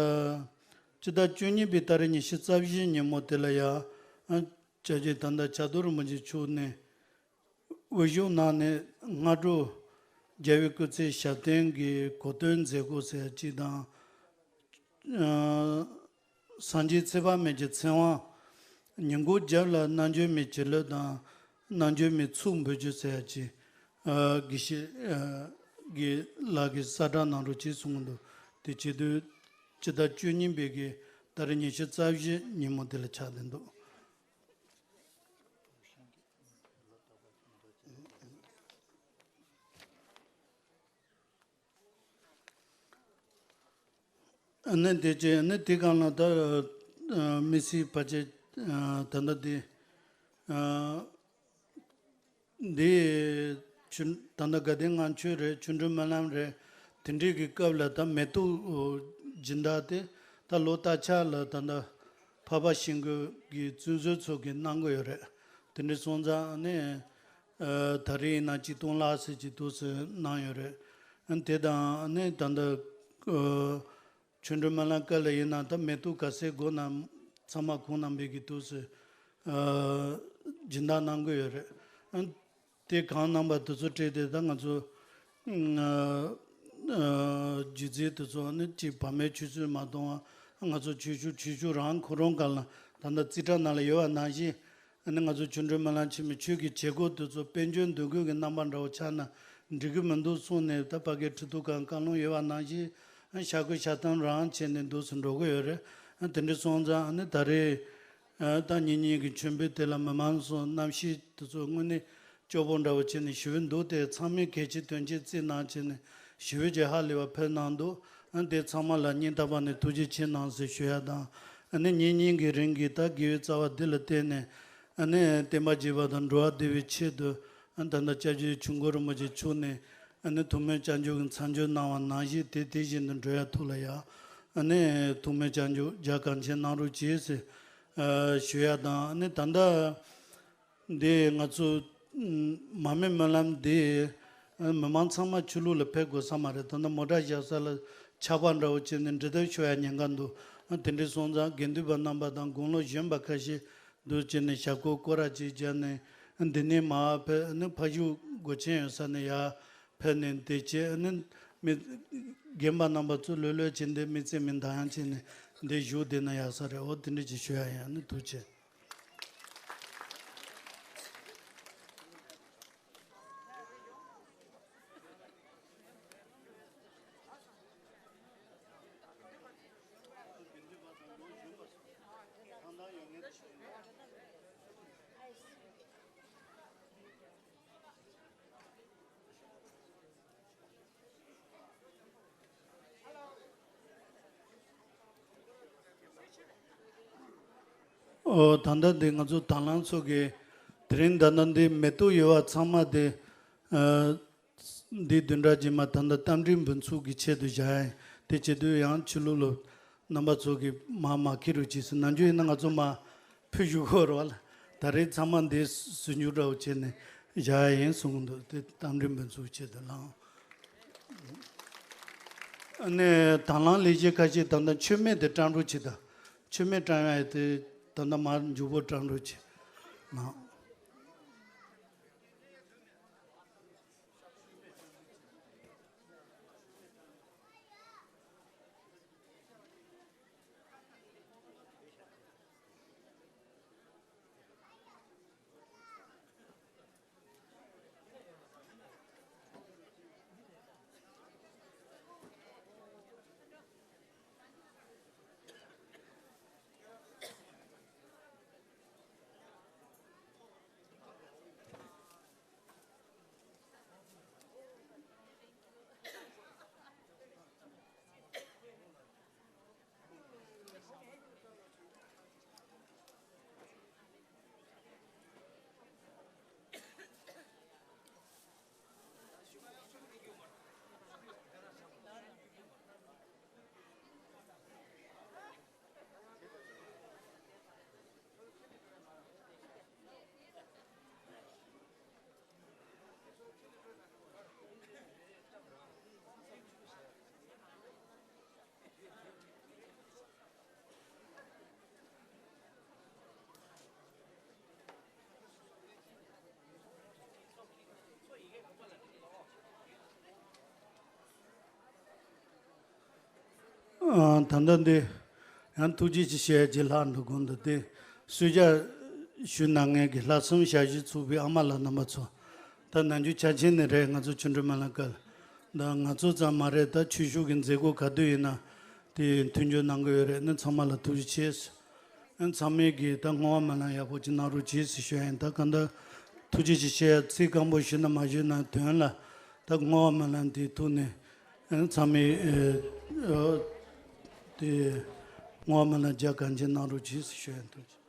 སྤྱི་ཟླ་བཅུ་གཉིས་པའི་ཏ་རིག་ཉི་ཤུ་རྩ་བཞི་ཉིན་མོ་དེ་ལ་ཡ་ཨ་བཅའ་བརྒྱུད་ད་ལྟ་བྱ་རྡོར་རིན་པོ་ཆེ་མཆོག་ནས་དབུ་བཞུགས་གནང་ནས་སྔ་དྲོ་རྒྱལ་བའི་སྐུ་ཚེ་ཞབས་བརྟན་གྱི་གོ་སྟོན་མཛད་སྒོ་ཟེར་ཡ་གཅིག་དང་། ཨ་སངས་རྒྱས་ཚེ་དཔག་མེད་ཀྱི་ཚེ་དབང་། ཉིན་གུང་རྒྱབ་ལ་རྣལ་འབྱོར་མའི་བྱིན་རླབས་དང་། རྣལ་འབྱོར་མའི་ཚོགས་འབུལ་རྒྱུ་ཟེར་ཡ་ཅིག་ཨ་དགེ་བཤེས་ཨ་དགེ་ལགས་ཀྱིས་གསལ་བསྒྲགས་གནང་རོགས་གྱིས་གསུངས་འདུག་དེ་བྱེད་དུས་སྤྱི་ཟླ་བཅུ་གཉིས་པའི་གི་ཏ་རིག་ཉི་ཤུ་རྩ་བཞི་ཉིན་མོ་དེ་ལ་ཆགས་བསྡད་འདུག་ཨ་ནི་དེ་རྗེས་ཨ་ནི་དེ་གང་ལ་ད་ཨ་མི་སྲིད་ཕལ་ཆེར་ཨ་ད་ལྟ་དེ་ཨ་འདི་ཆུ་ད་ལྟ་དགའ་ལྡན་ལྔ་མཆོད་རེད། ཆོ་འཕྲུལ་སྨོན་ལམ་རེད། དེ་འདྲའི་གི་སྐབས་ལ་ད་མེ་ཏོག་སྦྱིན་བདག་དེ་ད་ལོ་སྟར་ཆགས་ལ་ད་ལྟ་འཕགས་པ་ཤིང་ཀུན་གྱི་བཙུན་བཟོད་ཚོ་གིས་གནང་གི་ཡོད་རེད། དེ་འདྲ་སོང་ཙང་ཨ་ནི། ཨ་ད་རེས་ཡིན་ན་གཅིག་སྟོང་ལྷག་ཙམ་ཅིག་འདུག་སེ་གནང་ཡོད་རེད། ཨ་དེ་དང་ཨ་ནི་ད་ལྟ་ཨ་ཆོ་འཕྲུལ་སྨོན་ལམ་སྐབས་ལ་ཡིན་ན་ད་མེ་ཏོག་ག་ཚད་དགོས་ན་ཚང་མ་ཁོང་རྣམ་པས་ཀྱིས་འདུག་སེ་ཨ་སྦྱིན་བདག་གནང་གི་ཡོད་རེད། ཨ་དེ་གང་གནང་པ་དེ་ཚོ་སྤྲད་དེ་ད་ང་ཚོ་ཨ་ཨ་སྒྱུ་རྩལ་དེ་ཚོ་ཨ་ནི་གཅིག་བག་མེད་ཆུད་ཟོས་མ་གཏོང་བ། ང་ཚོ་ཆོས་ཞུ་ཆོས་ཞུ་རང་ཁོ་རང་སྒང་ལ་ད་ལྟ་རྩིས་ཁྲ་ནང་ལ་ཡོད་པ་ནང་བཞིན། ཨ་ནི་ང་ཚོ་ཆོ་འཕྲུལ་སྨོན་ལམ་ཆེན་མོའི་ཆོས་ཀྱི་བྱེད་སྒོ་དེ་ཚོ་དཔལ་འབྱོར་འདུ་འགོད་ཀྱི་རྣམ་པ་འདྲ་བོ་ཆགས་ན་འགྲིག་གི་མི་འདུག་གསུངས་ནས། ད་ཕ་གིའི་ཁྲི་ཐོག་ཁང་བཀའ་ལུང་ཡོད་པ་ནང་བཞིན་ཨ་ཤ་ཁུ་ཤ་ཐམ་རང་བྱས་ནས་འདུག་སེ་འགྲོ་གི་ཡོད་རེད། ཨ་དེ་འདྲ་སོང་ཙང་ཨ་ནི་ད་རེས་ཨ་ད་ཉིན་གཉིས་ཀྱི་མཆོད་འབུལ་དེ་ལ་མི་མང་ཚོ་གནམ་གཤིས་དེ་ཚོ་དངོས་གནས་སྐྱོ་པོ་འདྲ་བོ་བྱས་ནས་ཞུ་གི་འདུག་དེ་ཚང་མས་གལ་ཆེ་དོན་ཆེ་བརྩིས་གནང་བྱས་ནས་ཞུ་བའི་རྗེས་ཧ་ལས་པ་ཕེབས་གནང་འདུག་ཨ་དེ་ཚང་མ་ལ་སྙིང་ཐག་པ་ནས་ཐུགས་རྗེ་ཆེ་གནང་ཟེར་ཞུ་ཡ་དང་། ཨ་ནི་ཉིན་གཉིས་ཀྱི་རིང་གི་ད་དགེ་བའི་རྩ་བ་འདི་ལ་བརྟེན་ནས་ཨ་ནི་བསྟན་པ་རྒྱས་པ་དང་འགྲོ་བ་བདེ་བའི་ཆེད་དུ་ཨ་ད་ལྟ་སྐྱབས་རྗེ་ཆོས་མགོན་རིན་པོ་ཆེ་མཆོག་ནས་ཨ་ནི་ཐུགས་སྨོན་སྐྱབས་འཇུག་གི་མཚམས་སྦྱོར་གནང་བ་ནང་བཞིན་དེ་དེ་བཞིན་དུ་འགྲོ་ཡ་ཐུགས་ལ་ཡ་ཨ་ནི་ཐུགས་སྨོན་སྐྱབས་འཇུག་རྒྱ་གང་ཆེ་གནང་རོགས་གྱིས་ཟེར་ཨ་ཞུ་ཡ་དང་། ཨ་ནི་ད་ལྟ། འདི་ང་ཚོ་མར་མེ་སྨོན་ལམ་འདི་མི་མང་ཚང་མ་ཆོས་ལུགས་ལ་ཕེབས་དགོས་ས་མ་རེད། ད་ལྟ་མོ་ཊ་བཞག་ས་ལ་ཆར་པ་འདྲ་བོ་བྱས་ནས་འགྲོ་ཐབས་ཤོར་ཡ་ཉེན་ཁ་འདུག་དེ་འདྲ་སོང་ཙང་དགེ་འདུན་པ་རྣམ་པ་དང་དགུང་ལོ་གཞོན་པ་ཁ་ཤས་འདུག་བྱས་ནས་ཞབས་སྐོར་སྐོར་ར་ཅིག་བརྒྱབ་ནས་འདི་ནས་མར་ཕེབས་ནས་ཕ་ཤུལ་སྒོ་ཆེན་ཡོད་ས་ནས་ཡར་ཕེབས་ནས་འདི་བྱས་ནས་མི་རྒན་པ་རྣམ་པ་ཚོ་ལྷོད་ལྷོད་བྱས་འདི་མི་ཚེ་མི་འདང་ཡང་བྱས་ནས་འདི་བཞུགས་བསྡད་ན་ཡག་ས་རེད། འོ་དེ་འདྲ་ཅིག་ཞུ་ཡ་ཡིན། ཨ་ནི་ཐུགས་རྗེ་ཆེ། ཨོ་ད་ལྟ་འདི་ང་ཚོ་དྭང་བླངས་ཚོ་གི་ དེ་རིང་ད་ལྟ་འདི་མེ་ཏོག་ཡོད་པ་ཚང་མ་དེ། ཨ། འདི་བདུན་ཕྲག་རྗེས་མ་ད་ལྟ་རྟ་མགྲིན་འབུམ་ཚོགས་ཀྱི་ཆེད་དུ་བཞག་ཡིན། དེ་བྱེད་དུས་ཡང་ཆོས་ལུགས་ལ་རྣམ་པ་ཚོ་གིས་མར་མ་འཁྱེར་རོགས་བྱེད་ཟེར། ནམ་རྒྱུན་ཡིན་ན་ང་ཚོ་མར་ཕུལ་ཞུ་དགོས་རེད་བ་ལ། ད་རེས་ཚང་མ་འདི་ཟིན་རྒྱུ་འདྲ་བོ་བྱས་ནས་བཞག་ཡ་ཡིན་གསུངས་འདུག་དེ་རྟ་མགྲིན་འབུམ་ཚོགས་ཆེད་དུ་ལངས། ཨ་ནི་དང་བླངས་ལས་བྱེད་ཁ་ཤས་ད་ལྟ་མཆོད་མེ་དེ་བཀྲམ་རོགས་བྱེད་དང་། མཆོད་མེ་བཀྲམ་ཡ་དེ་ད་ལྟ་མར་མགྱོགས་པོ་བཀྲམ་རོགས་བྱེད་གནང་། ཨ། ད་ལྟ་འདི་ཡང་ཐུགས་རྗེ་ཆེ་ཞུ་ཡ་གྱི་ལྷག་འདུག་དགོངས་འདུག་དེ་གསོལ་ཇ་ཞུ་གནང་མཁན་གྱི་ལྷག་བསམ་ཞབས་ཕྱི་ཚོགས་པའི་ཨ་མ་ལགས་རྣམ་པ་ཚོ། ད་ནམ་རྒྱུན་ཆ་ཆེན་ནས་རེད། ང་ཚོ་ཆོ་འཕྲུལ་སྨོན་ལམ་སྐབས་ལ། ད་ང་ཚོ་ཙམ་མ་རེད། ད་ཆོས་ཞུགས་ཀྱི་མཛད་སྒོ་ག་དུས་ཡིན་ན་དེ་མཐུན་འགྱུར་གནང་གི་ཡོད་རེད། ནི་ཚང་མ་ལ་ཐུགས་རྗེ་ཆེ། ཨ། ཚང་མས་ཀྱིས་ད་བསྔོ་བ་སྨོན་ལམ་ཡག་པོ་ཅིག་གནང་རོགས་གྱིས་ཟེར་ཞུ་ཡ་ཡིན། ད་གང་ལྟར་ཐུགས་རྗེ་ཆེ་ཞུ་ཡ་ཚིག་སྐམ་པོ་ཞུས་ན་མ་ཞུས་ན་དོན་ལ་ད་བསྔོ་བ་སྨོན་ལམ་དེའི་ཐོག་ནས། ཨ། ཚང་མས། ཨ། དེ་བསྔོ་བ་སྨོན་ལམ་རྒྱ་གང་ཆེ་གནང་རོགས་གྱིས་ཟེར་ཞུ་ཡ་ཡིན། ཐུགས་རྗེ་ཆེ།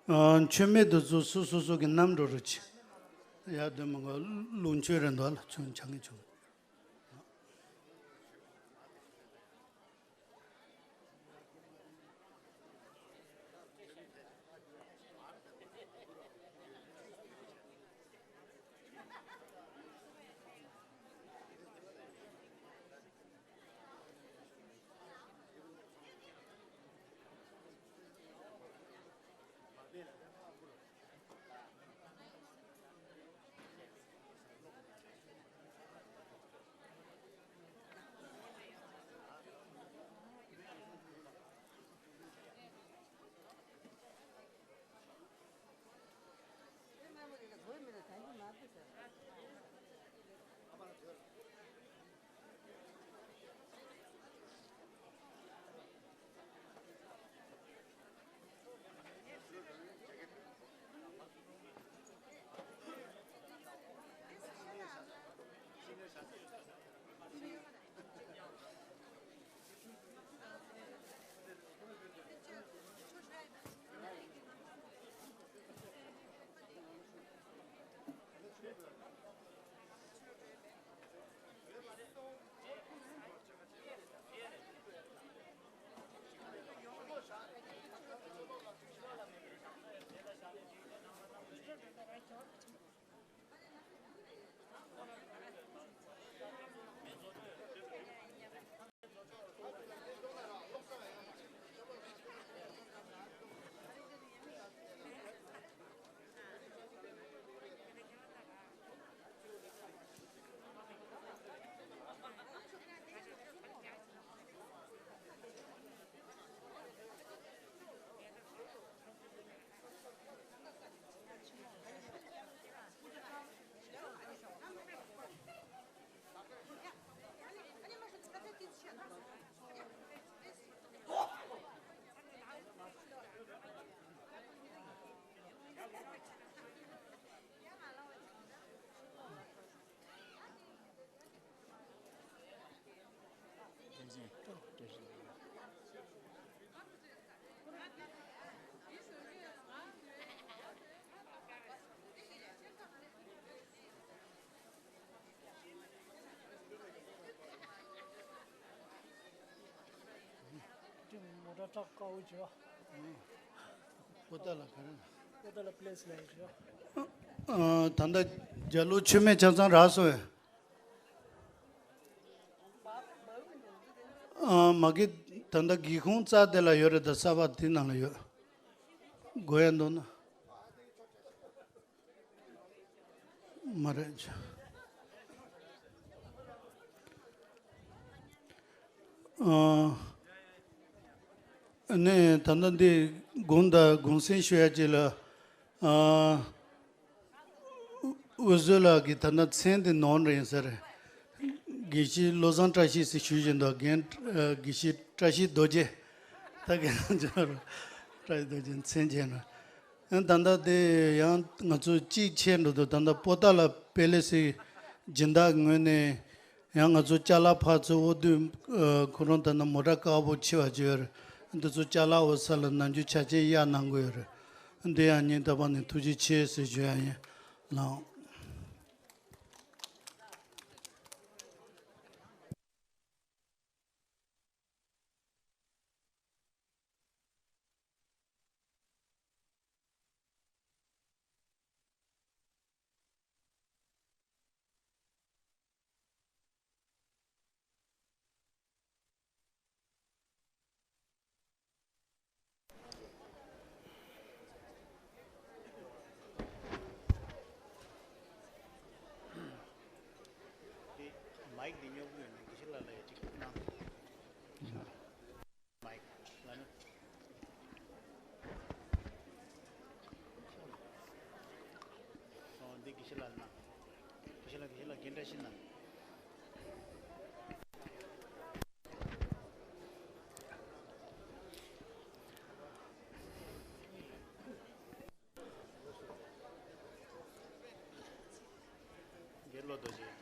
ཨ། མཆོད་མེ་དེ་ཚོ་སོ་སོ་སོ་སོ་གི་བསྣམས་འགྲོ་རོགས་གྱིས། ཡར་དོན་མི་དགོས། ལུང་མཆོད་རེད་འདུག་ལ། ཆུང་ཆང་གི་ཆུང་། སྒྲ་གྲགས་དཀར་པོ་བྱོས། པོ་ཏཱ་ལ་ག་རེ། པོ་ཏཱ་ལ་པི་ལེ་སི་ལ་ཡོད་བྱོས། ཨ། ད་ལྟ་རྒྱ་ལོ་མཆོད་མེ་ཆ་ཚང་རག་སོང་ཡ། ཨ། མ་གི་ད་ལྟ་སྒེའུ་ཁུང་རྩ་དེ་ལ་ཡོད་རེད། ད་གསར་པ་དེ་ནང་ལ་ཡོད། དགོས་ཡ་འདུག་ན། མ་རེད། ཨ། ནས་ད་ལྟ་འདི་དགོངས་དག་དགོངས་སེལ་ཞུ་ཡ་ཅིག་ལ། ཨ། འུ་བཟོ་ལགས་ཀྱིས་ད་ལྟ་མཚན་དེ་ནོར་རེད་ཟེར། དགེ་བཤེས་བློ་བཟང་བཀྲ་ཤིས་ཟེར་ཞུ་བཞིན་འདུག་རྒན། ཨ། དགེ་བཤེས་བཀྲ་ཤིས་རྡོ་རྗེ། ད་ག་རང་ཅིག་རེད། བཀྲ་ཤིས་རྡོ་རྗེ་མཚན་བྱས་ན། ཨ། ད་ལྟ་དེ་ཡང་ང་ཚོ་གཅིག་ཆད་འགྲོ་འདུག་ད་ལྟ་པོ་ཏཱ་ལ་པེ་ལེ་སི་སྦྱིན་བདག་ངོས་ནས་ཡང་ང་ཚོ་ཅ་ལག་ཕར་ཚུར་དབོར་དུས། ཨ། ཁོ་རང་ད་ལྟ་མོ་ཊ་དཀར་པོ་ཕྱི་བ་བྱོས་རེད། འདི་ཚོ་ཅ་ལག་དབོར་ས་ལ་ནམ་རྒྱུན་ཆ་རྐྱེན་གཡར་གནང་དགོས་ཡོད་རེད། འདི་ཡང་ཉིན་རྟག་པར་ནས་ཐུགས་རྗེ་ཆེ་ཟེར་ཞུ་ཡ་ཡིན། ལགས། དེ་མའིག་འདི་ཉོ་གི་ཡོད་ན་དགེ་བཤེས་ལགས་ལ་ཡ་གཅིག་གནང་། མའིག་ལ་ནི། ཨོ། འདི་དགེ་བཤེས་ལགས་ལ་གནང་། དགེ་བཤེས་ལགས། དགེ་བཤེས་ལགས། རྒན་བཀྲ་ཤིས་གནང་། དགེ་བློ་རྡོ་རྗེ།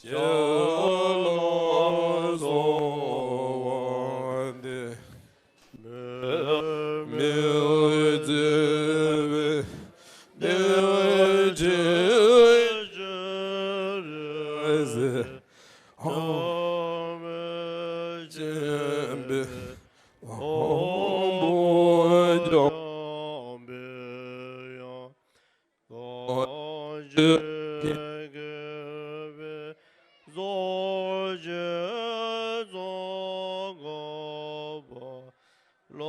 ལ་སོགས་པ་འདི། མི་བརྗེད་པའི་ཆོས་ཅན། ཨོཾ་ཆེན་པོའི་དབང་པོ་རྒྱས་པའི་ཡང་གང་ཞིག་གིས་པའི་རྫོགས་ཆེན་ཚོགས་བསྐོར་བ་ལ།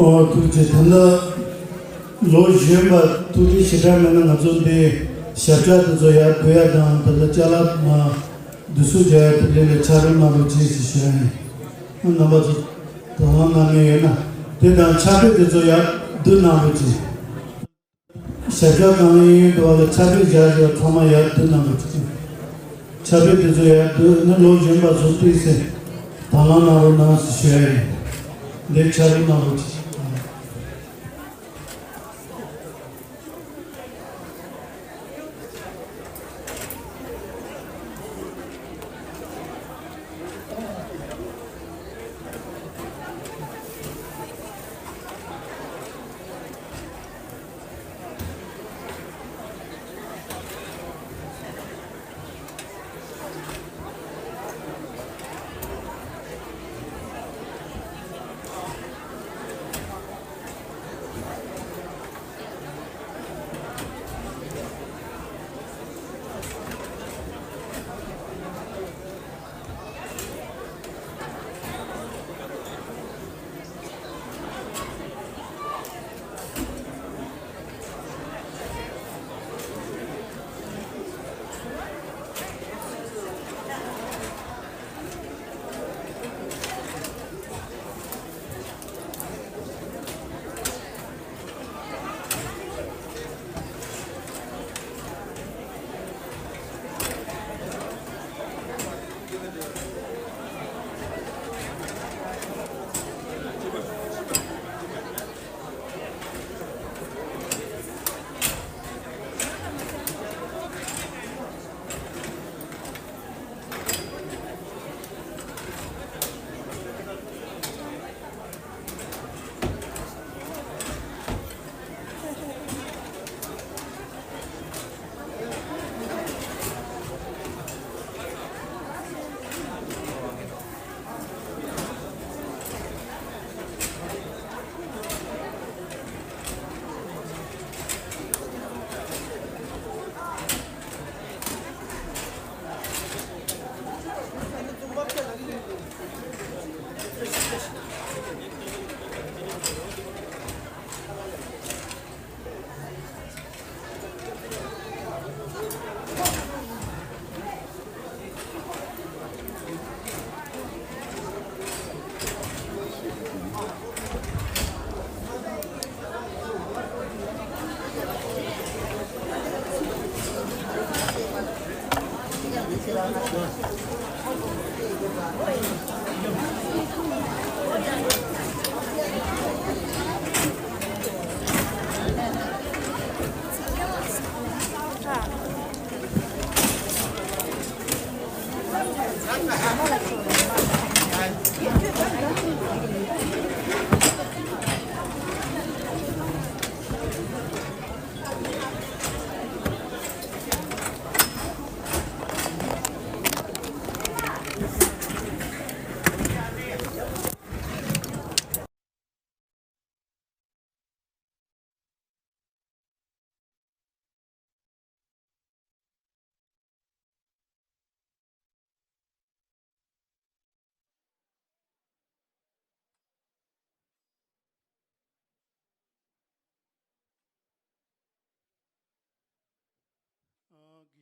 ཨོ་ཐུགས་རྗེ་ཆེ། ད་ལོ་གཞོན་པ་ཐུགས་རྗེ་ཞེ་དྲག་མེད་ན། ང་ཚོ་འདི་ཞབས་བཀྱག་དེ་ཚོ་ཡར་བསྡུ་ཡ་དང་། ད་ལྟ་ཅ་ལག་མ་བསྡུ་གསོག་རྒྱག་ཡ་དེ་ལས་ལ་ཕྱག་རོགས་གནང་རོགས་གྱིས་ཞེས་ཞུ་ཡ་ཡིན། རྣམ་པ་ཚོ་དང་བླངས་གནང་མཁན་ཡོད་ན། དེ་དང་ཕྱག་དཔེ་དེ་ཚོ་ཡར་བསྡུ་གནང་རོགས་གྱིས། ཞབས་བཀྱག་གང་ཡིན་འདུག་བ་ལ་ཕྱག་དཔེ་རྒྱག་རྒྱུ་ཚང་མ་ཡར་བསྡུ་གནང་རོགས་གྱིས། ཕྱག་དཔེ་དེ་ཚོ་ཡར་བསྡུ་ན་ལོ་གཞོན་པ་ཚོ་ཏོག་ཙམ་དང་བླངས་གནང་རོགས་གནང་ཞེས་ཞུ་ཡ་ཡིན། འདིར་ཕྱག་རོགས་གནང་རོགས་གྱིས།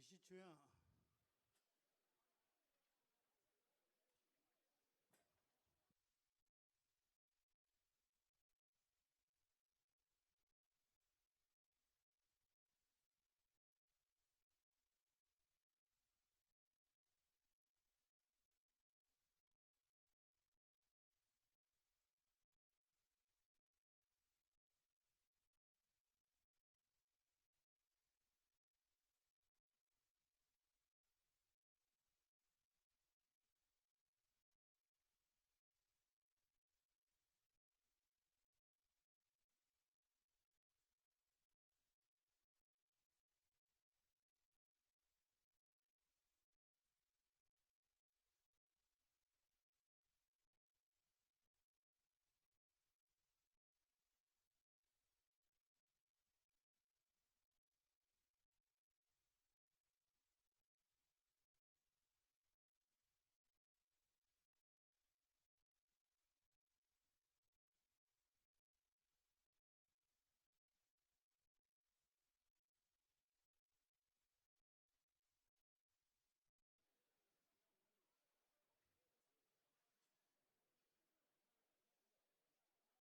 ཅི་ཁྱོད་ཡང་